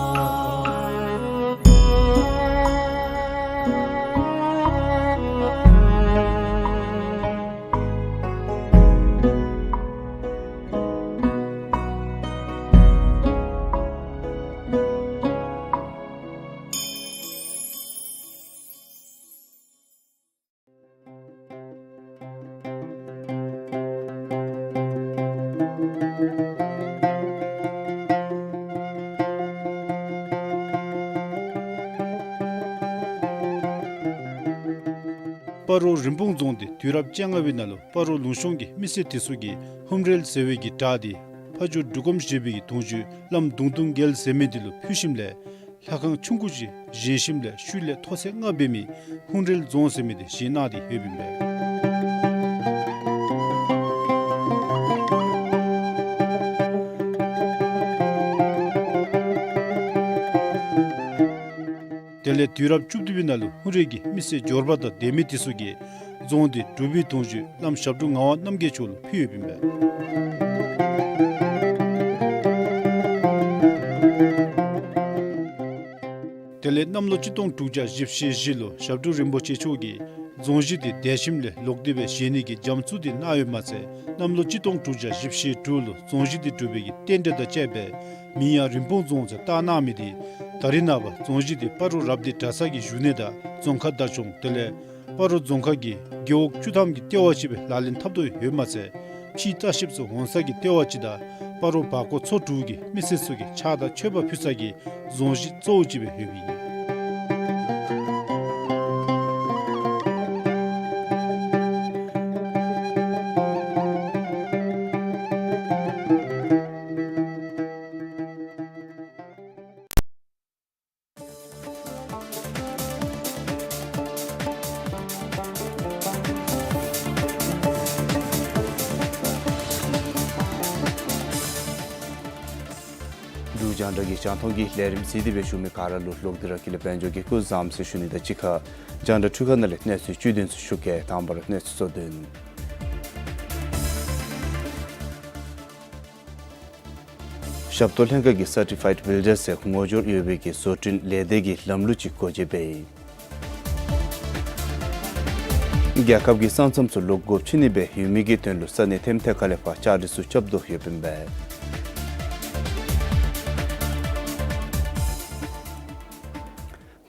སྤ་རོ་རིན་སྤུངས་རྫོང་འདི་དུས་རབས་བཅོ་ལྔ་པའི་ནང་ལུ་སྤ་རོ་ལུང་གཤོང་གི་མི་སེར་དེ་ཚུ་གིས་ཧཱུྃ་རལ་ཟེར་བའི་གི་བྲག་འདི་ཕ་ཇོ་འབྲུག་སྒོམ་བཞད་པའི་གི་གདུང་བརྒྱུད་བླམ་གདུང་སྟོང་རྒྱལ་ཟེར་མི་འདི་ལུ་ཕུལ་ཞིནམ་ལས་ལྷ་ཁང་ཆུང་ཀུ་ཅིག་བཞེངས་ཞིནམ་ལས་ཤུལ་ལས་མཐོ་ཚད་ལྔ་འབད་མི་ཧཱུྃ་རལ་རྫོང་ཟེར་མི་འདི་བཞེངས་གནང་སྟེ་ཡོདཔ་ཨིན་པས། དེ་ལས་དུས་རབས་བཅུ་བདུན་པའི་ནང་ལུ་ཧཱུྃ་རལ་གྱི་མི་སེར་འབྱོར་པ་དང་སྡེ་མི་དེ་ཚུ་གིས་རྫོང་འདི་འབྲུག་པའི་གདུང་བརྒྱུད་བླམ་ཞབས་དྲུང་ངག་དབང་རྣམ་རྒྱལ་མཆོག་ལུ་ཕུལ་ཡོདཔ་ཨིན་པས། དེ་ལས་གནམ་ལོ་གཅིག་སྟོང་དྲུག་བརྒྱ་བཞི་བཅུ་ཞེ་བཞི་ལུ་ཞབས་དྲུང་རིན་པོ་ཆེ་མཆོག་གིས་རྫོང་གཞི་འདི་འདས་ཞིནམ་ལས་ལོག་སྟེ་སྦེ་བཞེངས་ནི་གི་རྒྱ་མཚོ་འདི་གནང་ཡོདཔ་མ་ཚད་གནམ་ལོ་གཅིག་སྟོང་དྲུག་བརྒྱ་བཞི་བཅུ་ཞེ་དྲུག་ལུ་རྫོང་གཞི་འདི་གྲུབ་པའི་གི་རྟེན་འབྲེལ་དང་བཅས་པའི་མིང་ཡང་རིན་སྤུངས་རྫོང་ཟེར་བཏགས་གནང་མི་འདི་ད་རེས་ནངས་པ་རྫོང་གཞི་འདི་སྤ་རོ་རབ་སྡེ་གྲྭ་ཚང་གི་བཞུགས་གནས་དང་རྫོང་ཁ་བདག་སྐྱོང་དེ་ལས་སྤ་རོ་རྫོང་ཁག་གི་རྒེད་འོག་བཅུ་ཐམ་གྱི་ལྟེ་བ་ཅིག་སྦེ་ལག་ལེན་འཐབ་དོ་ཡོདཔ་མ་ཚད་ཕྱིའི་ལྟ་བཤལཔ་ཚུ་འོང་ས་གི་ལྟེ་བ་ཅིག་དང་སྤ་རོ་བར་སྐོར་ཚོ་དྲུག་གི་མི་སེར་ཚུ་གིས་ཕྱག་དང་མཆོད་པ་ཕུལ་ས་གི་རྫོང་གཞི་གཙོ་བོ་ཅིག་སྦེ་ཡོདཔ་ཨིན། འབྲུག་རྒྱང་བསྒྲགས་ཀྱི་རྒྱང་མཐོང་གི་ལས་རིམ་གཟིགས་ཏེ་སྦེ་བཞུགས་མི་ག་ར་ལུ་ལོག་སྟེ་ར་ཀུན་ལེགས་དཔལ་འབྱོར་གྱིས་སྐུ་བཟང་ཟེར་ཞུ་ནི་དང་གཅིག་ཁར་རྒྱང་བསྒྲགས་འཕྲུལ་ཁང་ནང་ལས་གནས་ཚུལ་བཅུད་དོན་ཚུ་ཞུ་གེ། དང་པ་ར་གནས་ཚུལ་གཙོ་དོན། ཞབས་ཏོག་ལྷན་ཁག་གིས་སར་ཊི་ཕའིཌ་བིལ་ཌར་ཟེར་ངོ་སྦྱོར་ཡོད་པའི་གི་བཟོ་སྐྲུན་ལས་སྡེ་གི་ལམ་ལུགས་ཅིག་སྒོ་འབྱེད་འབད་ཡི། རྒྱལ་ཁབ་ཀྱི་ས་མཚམས་ཚུ་ལོག་སྒོ་ཕྱེ་ནི་སྦེ་ཡོད་མི་གི་དོན་ལུ་ས་གནས་ཐེམ་ཐེ་ཁ་ལས་ཕར་བཅའ་སྒྲིག་ཚུ་རྐྱབ་དོ་ཡོདཔ་ཨིན་པས།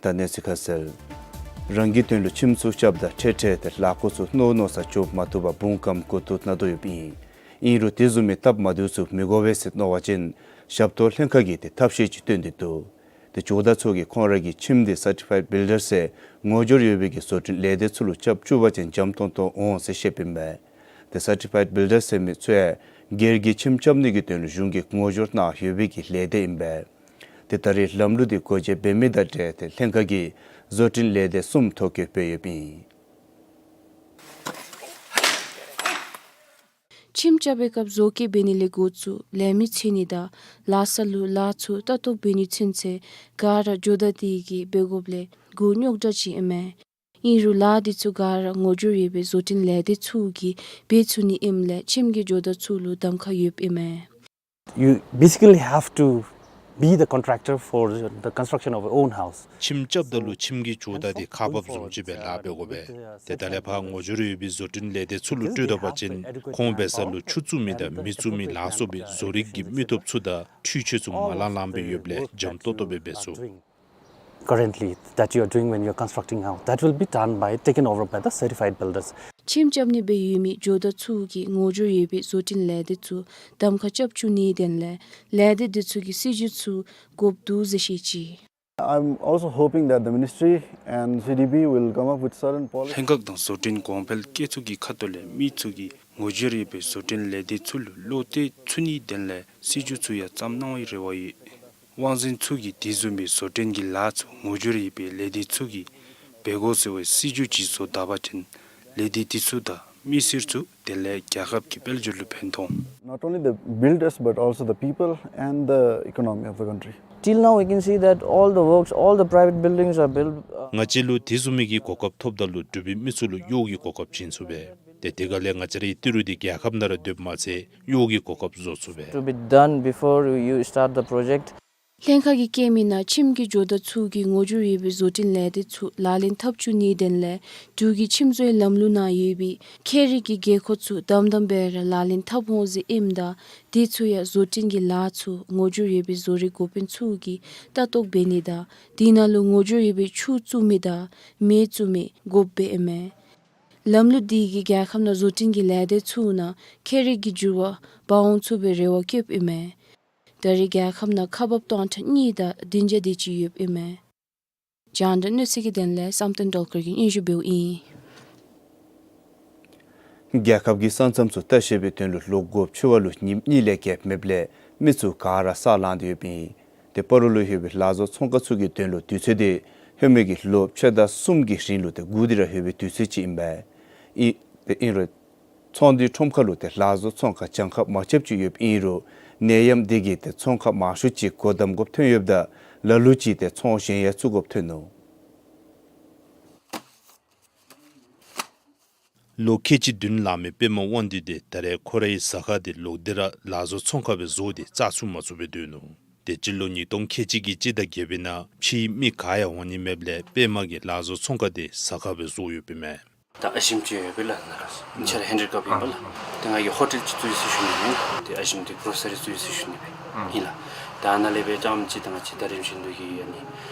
ད་གནས་ཚུལ་ཁ་གསལ། རང་གི་དོན་ལུ་ཁྱིམ་ཚུ་རྐྱབ་ད་འཕྲལ་འཕྲལ་ཏེ་ལཱ་འགོ་ཚུ་མནོ་མནོ་སར་འགྱོ་མ་བཏུབ་པར་འབུང་ཀམ་འགོ་བཙུགས་ནི་དོ་ཡོདཔ་ཨིན། ཨིན་རུང་དེ་བཟུམ་མའི་སྟབས་མ་བདེཝ་ཚུ་མི་དགོ་པས་ཟེར་མནོ་བ་ཅིན་ཞབས་ཏོག་ལྷན་ཁག་གིས་ཏེ་ཐབས་ཤེས་ཅིག་སྟོན་ཏེ་འདུག། ཏེ་ཇོ་བདག་ཚུ་གིས་ཁོང་ར་གི་ཁྱིམ་འདི་སར་ཊི་ཕའིཌ་བིལ་ཌར་ཟེར་ངོ་སྦྱོར་ཡོད་པའི་གི་བཟོ་སྐྲུན་ལས་སྡེ་ཚུ་ལུ་རྐྱབ་བཅུག་པ་ཅིན་འཇམ་ཏོང་ཏོ་འོང་ཟེར་བཤདཔ་ཨིན་པས། ཏེ་སར་ཊི་ཕའིཌ་བིལ་ཌར་ཟེར་མི་ཚུ་ཡང་སྒེར་གྱི་ཁྱིམ་རྐྱབ་ནི་གི་དོན་ལུ་གཞུང་གིས་ངོ་སྦྱོར་གནང་ཡོད་པའི་གི་ལས་སྡེ་ཨིན་པས། ཏེ་ད་རེས་ལམ་ལུགས་འདི་སྒོ་འབྱེད་འབད་མི་དང་འབྲེལ་ཏེ་ལྷན་ཁག་གིས་བཟོ་སྐྲུན་ལས་སྡེ་གསུམ་ཐོ་བཀོད་འབད་ཡོདཔ་ཨིན། ཁྱིམ་རྐྱབ་པའི་སྐབས་བཟོ་བཀོད་འབད་ནི་ལས་འགོ་བཙུགས་ལས་མི་འཚོལ་ནི་དང་ལཱ་ས་ལུ་ལཱ་ཚུ་ལྟ་རྟོག་འབད་ནི་ཚུན་ཚོད་ག་ར་ཇོ་བདག་དེ་གིས་འབད་དགོཔ་ལས་འགོ་རྙོག་དྲགས་ཅིག་ཨིན་མས། ཨིན་རུང་ལཱ་འདི་ཚུ་ག་ར་ངོ་སྦྱོར་ཡོད་པའི་བཟོ་སྐྲུན་ལས་སྡེ་ཚུ་གིས་འབད་ཚུགས་ནི་ཨིནམ་ལས་ཁྱིམ་གྱི་ཇོ་བདག་ཚུ་ལུ་གདམ་ཁ་ཡོདཔ་ཨིན་མས། You basically have to be the contractor for the construction of our own house. ཁྱིམ་རྐྱབ་ད་ལུ་ཁྱིམ་གྱི་ཇོ་བདག་འདི་ཁག་འབགཔ་བཟུམ་ཅིག་སྦེ་ལཱ་འབད་དགོ་པས། ཏེ་ད་ལས་ཕར་ངོ་སྦྱོར་ཡོད་པའི་བཟོ་སྐྲུན་ལས་སྡེ་ཚུ་ལུ་སྤྲོད་ད་པ་ཅིན་ཁོང་འབད་ས་ལུ་ཆུ་བཙུགས་མི་དང་མེ་བཙུགས་མི་ལ་སོགས་པའི་བཟོ་རིག་གི་མི་སྟོབས་ཚུ་དང་འཕྲུལ་ཆས་ཚུ་མ་ལང་ལངམ་སྦེ་ཡོདཔ་ལས་འཇམ་ཏོག་ཏོ་སྦེ་འབད་ཚུགས། Currently that you are doing when you are constructing house, that will be done by, taken over by the certified builders. ཁྱིམ་རྐྱབ་ནི་སྦེ་ཡོད་མི་ཇོ་བདག་ཚུ་གིས་ངོ་སྦྱོར་ཡོད་པའི་བཟོ་སྐྲུན་ལས་སྡེ་ཚུ་གདམ་ཁ་རྐྱབ་བཅུག་ནིའི་དོན་ལས་ལས་སྡེ་འདི་ཚུ་གིས་སྲིད་བྱུས་ཚུ་དགོཔ་འདུག་ཟེར་བཤད་ཅི། I'm also hoping that the ministry and C D B will come up with certain policies. ལྷན་ཁག་དང་བཟོ་སྐྲུན་གོང་འཕེལ་བཀོད་ཚོགས་ཀྱི་ཁ་ཐུག་ལས་མི་ཚུ་གིས་ངོ་སྦྱོར་ཡོད་པའི་བཟོ་སྐྲུན་ལས་སྡེ་ཚུ་ལུ་བློ་གཏད་ཚུགས་ནིའི་དོན་ལས་སྲིད་བྱུས་ཚུ་ཡང་བརྩམ་གནང་བའི་རེ་བ་ཡོད། དབང་འཛིན་ཚུ་གིས་དེ་བཟུམ་མའི་བཟོ་སྐྲུན་གྱི་ལཱ་ཚུ་ངོ་སྦྱོར་ཡོད་པའི་ལས་སྡེ་ཚུ་གིས་འབད་དགོ་ཟེར་བའི་སྲིད་བྱུས་ཅིག་བཟོ་ད་པ་ཅིན་ལས་སྡེ་དེ་ཚུ་དང་མི་སེར་ཚུ་དེ་ལས་རྒྱལ་ཁབ་ཀྱི་དཔལ་འབྱོར་ལུ་ཕན་ཐོགས། Not only the builders but also the people and the economy of the country. Till now, we can see that all the works, all the private buildings are built, uh, ང་བཅས་ལུ་དེ་བཟུམ་མའི་གི་གོ་སྐབས་ཐོབ་ད་ལུ་འབྲུག་པའི་མི་ཚུ་ལུ་གཡོག་གི་གོ་སྐབས་བྱིན་ཚུགས་པས། ཏེ་དེ་ག་ལས་ང་བཅས་རའི་ཏི་རུ་འདི་རྒྱལ་ཁབ་ནང་ར་སྡོདཔ་མ་ཚད་གཡོག་གི་གོ་སྐབས་བཟོ་ཚུགས་པས། To be done before you start the project. ལྷན་ཁག་གིས་བཀོད་མི་ནང་ཁྱིམ་གྱི་ཇོ་བདག་ཚུ་གིས་ངོ་སྦྱོར་ཡོད་པའི་བཟོ་སྐྲུན་ལས་སྡེ་ཚུ་ལག་ལེན་འཐབ་བཅུག་ནིའི་དོན་ལས་འབྲུག་གི་ཁྱིམ་བཟོའི་ལམ་ལུགས་ནང་ཡོད་པའི་ཁྱད་རིག་གི་དགོས་མཁོ་ཚུ་དམ་དམ་སྦེ་ར་ལག་ལེན་འཐབ་འོང་ཟེར་ཨིནམ་ད་དེ་ཚུ་ཡང་བཟོ་སྐྲུན་གྱི་ལཱ་ཚུ་ངོ་སྦྱོར་ཡོད་པའི་བཟོ་རིག་འགོ་དཔོན་ཚུ་གིས་ལྟ་རྟོག་འབད་ནི་དང་དེ་ནང་ལུ་ངོ་སྦྱོར་ཡོད་པའི་ཆུ་བཙུགས་མི་དང་མེ་བཙུགས་མི་དགོཔ་སྦེ་ཨིན་མས། ལམ་ལུགས་འདི་གིས་རྒྱལ་ཁབ་ནང་བཟོ་སྐྲུན་གྱི་ལས་སྡེ་ཚུ་ནང་ཁྱད་རིག་གི་འགྱུར་བ་འབག་འོང་ཚུགས་པའི་རེ་བ་བསྐྱེདཔ་ཨིན་མས། ད་རེས་རྒྱལ་ཁབ་ནང་ཁག་འབགཔ་སྟོང་ཕྲག་གཉིས་དང་བདུན་བརྒྱ་དེ་ཅིག་ཡོདཔ་ཨིན་མས། རྒྱང་བསྒྲགས་གནས་ཚུལ་གྱི་དོན་ལས་བསམ་གཏན་སྒྲོལ་དཀར་གྱིས་སྙན་ཞུ་འབདཝ་ཨིན། རྒྱལ་ཁབ་ཀྱི་ས་མཚམས་ཚུ་ལྟ་བཤལ་བའི་དོན་ལུ་ལོག་དགོཔ་ཆེ་བ་ལུ་ཉིནམ་གཉིས་ལས་བརྒལ་མེདཔ་ལས་མི་ཚུ་ག་ར་ས་ལངས་ཏེ་ཡོདཔ་ཨིན། ཏེ་སྤ་རོ་ལུ་ཡོད་པའི་ལག་བཟོ་ཚོང་ཁང་ཚུ་གི་དོན་ལུ་དུས་ཚོད་འདི་ཧེ་མའི་གི་ལོ་ཕྱེད་དང་གསུམ་གྱི་རིང་ལུ་ཏེ་སྒུག་སྟེ་ར་ཡོད་པའི་དུས་ཚོད་ཅིག་ཨིན་པས། ཨིན་ཏེ་ཨིན་རུང་ཚོང་འདུས་ཁྲོམ་ཁ་ལུ་ཏེ་ལག་བཟོ་ཚོང་ཁང་གྱངས་ཁ་མང་ཆེཝ་ཅིག་ཡོདཔ་ཨིན་རུང་ནད་ཡམས་འདི་གིས་ཏེ་ཚོང་ཁང་མང་ཤོས་ཅིག་སྒོ་བསྡམ་དགོཔ་ཐོན་ཡོདཔ་ད་ལ་ལུ་ཅིག་ཏེ་ཚོང་གཞན་ཡང་བཙུགས་དགོཔ་ཐོན་ནུག། ལོ་ཁལ་གཅིག་བདུན་ལང་མི་པདྨ་དབང་འདུས་འདི་ད་རེས་ཁོ་རའི་ཟ་ཁང་འདི་ལོག་སྟེ་ར་ལག་བཟོ་ཚོང་ཁང་སྦེ་བཟོ་སྟེ་རྩ་ཚུགས་མ་ཚུགས་སྦེ་སྡོད་ནུག། ཏེ་སྤྱི་ལོ་ཉིས་སྟོང་ཁལ་གཅིག་གི་སྤྱི་ཟླ་བརྒྱད་པའི་ནང་ཕྱིའི་མི་ག་ཡང་འོང་ནི་མེདཔ་ལས་པདྨ་གིས་ལག་བཟོ་ཚོང་ཁང་འདི་ཟ་ཁང་སྦེ་བཟོ་ཡོདཔ་ཨིན་མས། ད་ཨ་ཞིམ་ཅིག་ཡོད་པས་ལགས། ནཱ་ལུ་ཁྱེད་ར་ཧེན་ཌི་ཀརབ་ཨིན་པས་ལགས། ཏེ་ང་གིས་ཧོ་ཊེལ་ཅིག་བཙུགས་ཡི་ཟེར་ཞུ་ནི་ཨིན། ཏེ་ཨ་ཞིམ་འདི་གྲོ་སི་རི་བཙུགས་ཡི་ཟེར་ཞུ་ནི་སྦེ་ཨིན་ལགས། ད་ནཱ་ལས་སྦེ་རྐྱངམ་ཅིག་ད་ང་བཅས་ད་རིམ་བཞིན་དུ་གི་ཨ་ནི་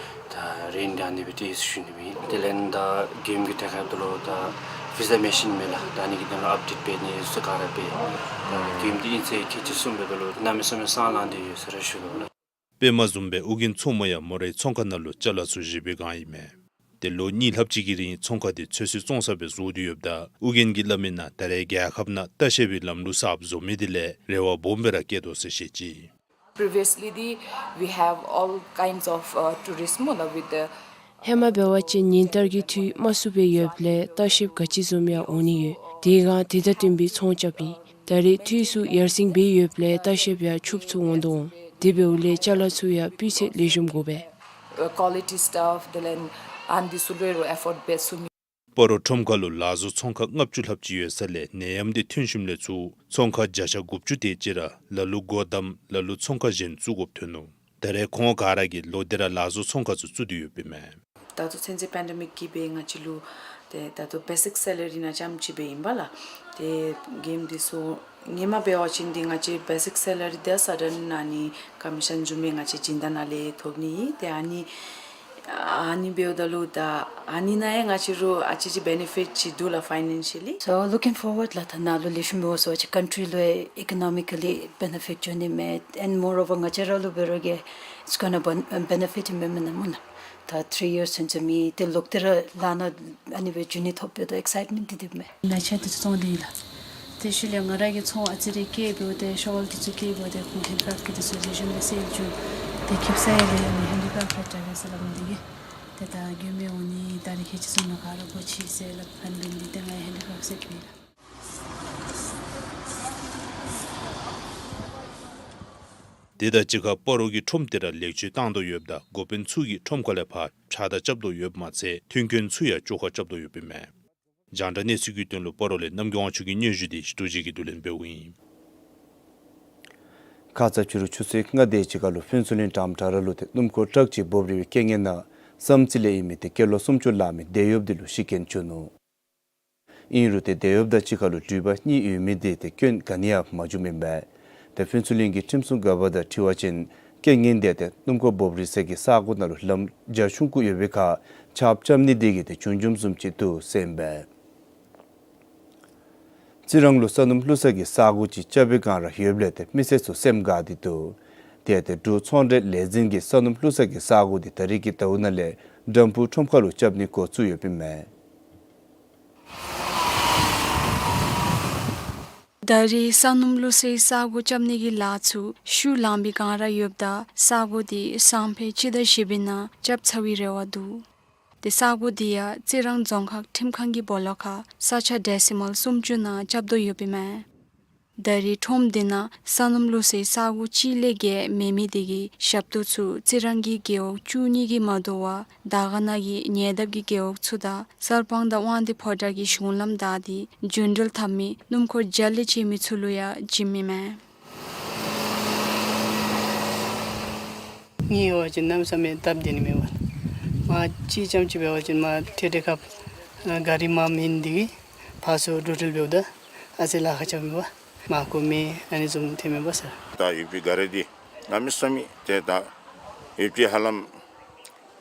ད་རེནཊ་ཨ་ནི་སྦེ་སྤྲོད་ཡི་ཟེར་ཞུ་ནི་སྦེ་ཨིན། དེ་ལས་ད་གེམ་གྱི་ཐད་ཁར་འདི་ལུ་ད་བི་ཟ་མེ་ཤིན་མེད་ལགས། ད་ཨ་ནི་གི་དོན་ལུ་ཨཔ་ཌེཊ་འབད་ནི་ཚུ་ག་ར་འབད། ད་གེམ་འདི་ཨིན་ཚེ་ཁལ་གཅིག་གསུམ་འབད་འདི་ལུ་གནམ་མེད་ས་མེད་སང་ལངས་ཏེ་ཡོད་ཟེར་ར་ཞུ་དོ་ལགས། པདྨ་བཟུམ་སྦེ་ཨོ་རྒྱན་མཚོ་མོ་ཡང་མོ་རའི་ཚོང་ཁང་ནང་ལུ་ཅ་ལ་ཚུ་བཞེས་པའི་སྒང་ཨིན་མས། ཏེ་ལོ་གཉིས་ལྷགཔ་ཅིག་གི་རིང་ཚོང་ཁང་འདི་ཚོད་བསྲེ་བཙོང་ས་སྦེ་བཟོ་སྟེ་ཡོདཔ་ད་ཨོ་རྒྱན་གྱིས་སླབ་མི་ནང་ད་རེས་རྒྱལ་ཁབ་ནང་ལྟ་བཤལ་བའི་ལམ་ལུགས་གསརཔ་བཟོ་མི་འདི་ལས་རེ་བ་སྦོམ་སྦེ་ར་བསྐྱེད་དོ་ཟེར་བཤད་ཅི། Previously, the, we have all kinds of, uh, tourism, uh, with the ཧེ་མ་འབད་བ་ཅིན་ཉིན་ལྟར་གྱི་འཐུས་མ་ཚུགས་པར་ཡོདཔ་ལས་ལྟ་བཤལཔ་ག་ཅི་བཟུམ་ཡང་འོང་ནི་ཡོད། དེ་སྒང་དེ་དང་བསྟུན་པའི་ཚོང་རྐྱབ་ཨིན། ད་རེས་འཐུས་ཚུ་ཡར་སེང་འབད་ཡོདཔ་ལས་ལྟ་བཤལཔ་ཡང་ཕྱུགཔ་ཚུ་འོང་དོ་འོང་། དེ་འབདཝ་ལས་ཅ་ལ་ཚུ་ཡང་སྤུས་ཚད་ལེགས་ཤོམ་དགོ་པས། Uh, quality stuff, དེ་ལས་ཨ་ནི་འདི་ཚུ་ལུ་ཨེ་ཕོརཌ་འབད་ཚུགས་ནི། སྤ་རོ་ཁྲོམ་ཁ་ལུ་ལག་བཟོ་ཚོང་ཁང་ལྔ་བཅུ་ལྷགཔ་ཅིག་ཡོད་ས་ལས་ནད་ཡམས་འདི་ཐོན་ཞིནམ་ལས་ཚུར་ཚོང་ཁང་བརྒྱ་ཆ་དགུ་བཅུ་དེ་ཅིག་ར་ལ་ལུ་སྒོ་བསྡམ་ལ་ལུ་ཚོང་ཁང་གཞན་བཙུགས་དགོཔ་ཐོན་ནུག། ད་རེས་ཁོང་ག་ར་གིས་ལོག་སྟེ་ར་ལག་བཟོ་ཚོང་ཁང་ཚུ་བཙུགས་ཏེ་ཡོདཔ་ཨིན་མས། ད་ལྟོ་ཚུན་ཚོད་པེན་ཌེ་མིག་གིས་སྦེ་ང་བཅས་ལུ་ཏེ་ད་ལྟོ་བེ་སིཀ་སེ་ལ་རི་ནང་རྐྱངམ་ཅིག་སྦེ་ཨིན་པས་ལགས། ཏེ་གེམ་འདི་ཚུ་ཧེ་མ་འབད་བ་ཅིན་འདི་ང་བཅས་བེ་སིཀ་སེ་ལ་རི་དང་སར་ཊེན་ཨ་ནི་ཀོ་མི་ཤཱན་བཟུམ་མའི་ང་བཅས་སྦྱིན་བདག་ནང་ལས་ཐོབ་ནི་ཨིན། ཏེ་ཨ་ནི་ཨ་ནི་འབདཝ་ད་ལུ་ད་ཨ་ནི་ནང་ཡང་ང་བཅས་རུང་ཨ་ཙི་ཅིག་བེ་ནི་ཕིཊ་ཅིག་འདུག་ལགས་ཕའི་ནན་ཤ་ལི། So looking forward ལགས། ད་ནཱ་ལུ་ལེགས་ཤོམ་འབད་སོང་ཅིག་ཀཱན་ཊི་རི་ལུ་ཨི་ཀོ་ནོ་མི་ཀ་ལི་བེ་ནི་ཕིཊ་འགྱོ་ནི་མས། And moreover ང་བཅས་ར་ལུ་འབད་རུང་གི་it's gonna ben- benefit ཨིན་མས་མེན་ན་སྨོ་ལགས། ད་ཐི་རི་ཡརསི་ཚུན་ཚོད་མི་ཏེ་ལོག་སྟེ་ར་ལཱ་ནང་ཨ་ནི་སྦེ་འགྱོ་ནི་ཐོབ་པའི་ད་ཨེག་སའིཊ་མེནཊ་འདི་འདུག་མས། ལག་ཆས་འདི་ཚུ་བཙོང་སྟེ་ཨིན་ལགས། ཏེ་ཤུལ་ལས་ང་ར་གིས་ཚོང་ཨ་ཙི་རེ་བཀལ་འབདཝ་ད་ཤོག་ལོལ་འདི་ཚུ་བཀལ་འབདཝ་ད་ཁོང་ཧེན་ཌི་ཀརེཕཊ་ཀྱི་འདི་ཚུ་ལེགས་ཤོམ་སྦེ་སེལ་བཅུག། ཏེ་ཁེབ་ས་ཡང་ལས་ཨ་ནི་ཧེན་ཌི་ཀརེཕཊ་ཁར་བཅར་གེ་ཟེར་སླབ་མི་འདི་གིས། ཏེ་ད་མགྱོནམ་སྦེ་འོང་ནི་ད་རིས་ཁལ་གཅིག་གསུམ་ནང་ག་ར་སྒོ་ཕྱེ་ཟེར་སླབ་ཨ་ནི་འབད་ནི་འདི་ཏེ་ང་ཡང་ཧེན་ཌི་ཀརེཕཊ་ཟེར་སླབ་ཨིན་ལགས། དེ་དང་གཅིག་ཁར་སྤ་རོ་གི་ཁྲོམ་འདི་ར་ལེགས་བཅོས་བཏང་དོ་ཡོདཔ་ད་འགོ་དཔོན་ཚུ་གིས་ཁྲོམ་ཁ་ལས་ཕར་ཕྱགས་བདའ་རྐྱབ་དོ་ཡོདཔ་མ་ཚད་མཐུན་རྐྱེན་ཚུ་ཡང་བཅོ་ཁ་རྐྱབ་དོ་ཡོདཔ་ཨིན་མས། རྒྱང་བསྒྲགས་གནས་ཚུལ་གྱི་དོན་ལུ་སྤ་རོ་ལས་རྣམ་རྒྱལ་དབང་ཕྱུག་གི་སྙན་ཞུ་འདི་ཞི་ཏོ་རྗེ་གིས་བསྡུ་ལེན་འབདཝ་ཨིན། ཁ་ཙ་ཕྱི་རུ་ཆུ་ཚོད་ལྔ་དེ་ཅིག་ཁར་ལུ་ཕུན་ཚོགས་གླིང་གྲམ་ཕྲག་ར་ལུ་ཏེ་སྣུམ་འཁོར་ཊག་ཅིག་འབོབ་རིལ་བའི་རྐྱེན་ངན་ནང་བསམ་རྩེ་ལས་ཨིན་མི་ཏེ་སྐྱེས་ལོ་སུམ་ཅུ་ལང་མི་འདས་ཡོདཔ་དེ་ལུ་ཤི་རྐྱེན་བྱུང་ནུག། ཨིན་རུང་ཏེ་འདས་ཡོདཔ་དང་གཅིག་ཁར་ལུ་འགྲུལ་པ་གཉིས་ཡོད་མི་དེ་ཏེ་སྐྱོན་ག་ནི་ཡང་མ་བྱུངམ་ཨིན་པས། ཏེ་ཕུན་ཚོགས་གླིང་གི་ཁྲིམས་སྲུང་འགག་པ་དང་འཁྲིལ་བ་ཅིན་རྐྱེན་ངན་དེ་ཏེ་སྣུམ་འཁོར་འབོབ་རིལ་ས་གི་ས་གོ་ནང་ལུ་ལམ་རྒྱ་ཆུང་ཀུ་ཡོད་པའི་ཁར་ཆརཔ་རྐྱབ་ནི་དེ་གིས་ཏེ་བྱུང་བྱུངམ་བཟུམ་ཅིག་འདུག་ཟེར་ཨིན་པས། རྩི་རང་ལུ་ས་སྣུམ་བླུགས་ས་གི་ས་གོ་ཅིག་རྐྱབ་པའི་བསྒང་ར་ཡོདཔ་ལས་ཏེ་མི་སེར་ཚུ་སེམས་དགའ་སྟེ་འདུག། དེ་ཏེ་འབྲུག་ཚོང་འབྲེལ་ལས་འཛིན་གྱིས་ས་སྣུམ་བླུགས་ས་གི་ས་གོ་དེ་ད་རིས་ཀྱི་ཟླཝ་ནང་ལས་འགྲམ་ཕུག་ཁྲོམ་ཁ་ལུ་རྐྱབ་ནི་འགོ་བཙུགས་ཡོདཔ་ཨིན་མས། ད་རིས་ས་སྣུམ་བླུགས་སའི་ས་གོ་རྐྱབ་ནི་གི་ལཱ་ཚུ་ཤུལ་ལངམ་པའི་བསྒང་ར་ཡོདཔ་ད་ས་གོ་དེ་སང་ཕོད་སྤྱི་ཟླ་བཞི་པའི་ནང་རྐྱབ་ཚར་བའི་རེ་བ་འདུག། ཏེ་ས་གོ་དེ་ཡང་རྩི་རང་རྫོང་ཁག་ཁྲིམས་ཁང་གི་སྦོ་ལོགས་ཁར་ས་ཆ་ཌེ་སི་མཱལ་སུམ་ཅུ་ནང་རྐྱབ་དོ་ཡོདཔ་ཨིན་མས། ད་རིས་ཁྲོམ་དེ་ནང་ས་སྣུམ་བླུགས་སའི་ས་གོ་གཅིག་ལས་བརྒལ་མེད་མི་དེ་གི་ཞབས་ཏོག་ཚུ་རྩི་རང་གི་རྒེད་འོག་བཅུ་གཉིས་ཀྱིས་མ་དོ་བར་དར་དཀར་ན་གི་ཉེ་འདབས་ཀྱི་རྒེད་འོག་ཚུ་དང་གསར་སྤང་དང་དབང་འདུས་ཕོ་བྲང་གི་གཞུང་ལམ་བདའ་སྟེ་རྒྱུན་འགྲུལ་འཐབ་མི་སྣུམ་འཁོར་བརྒྱ་ལས་བཅད་མི་ཚུ་ལུ་ཡང་བྱིནམ་ཨིན་མས། ངེའི་འོག་ཅིག་གནམ་མེད་ས་མེད་སྟབས་བདེ་ནི་མེད་པ། མ་གཅིག་རྐྱངམ་ཅིག་འབད་བ་ཅིན་མ་ཁྲལ་ཁྲལ་ཁབ་ཨ་གཱ་རི་མངམ་ཨིན་དེ་གིས་ཕར་ཚུར་འགྲོ་འགྲུལ་འབདཝ་ད་ཨ་ཙི་ལཱ་ཁག་རྐྱབ་མས་པ། མ་གོ་མི་ཨ་ནི་བཟུམ་ཐོན་མས་པ་ཟེར། ད་ཡོད་པའི་གཱ་རི་འདི་གནམ་མེད་ས་མེད་ཏེ་ད་ཡོད་པའི་ཧ་ལམ་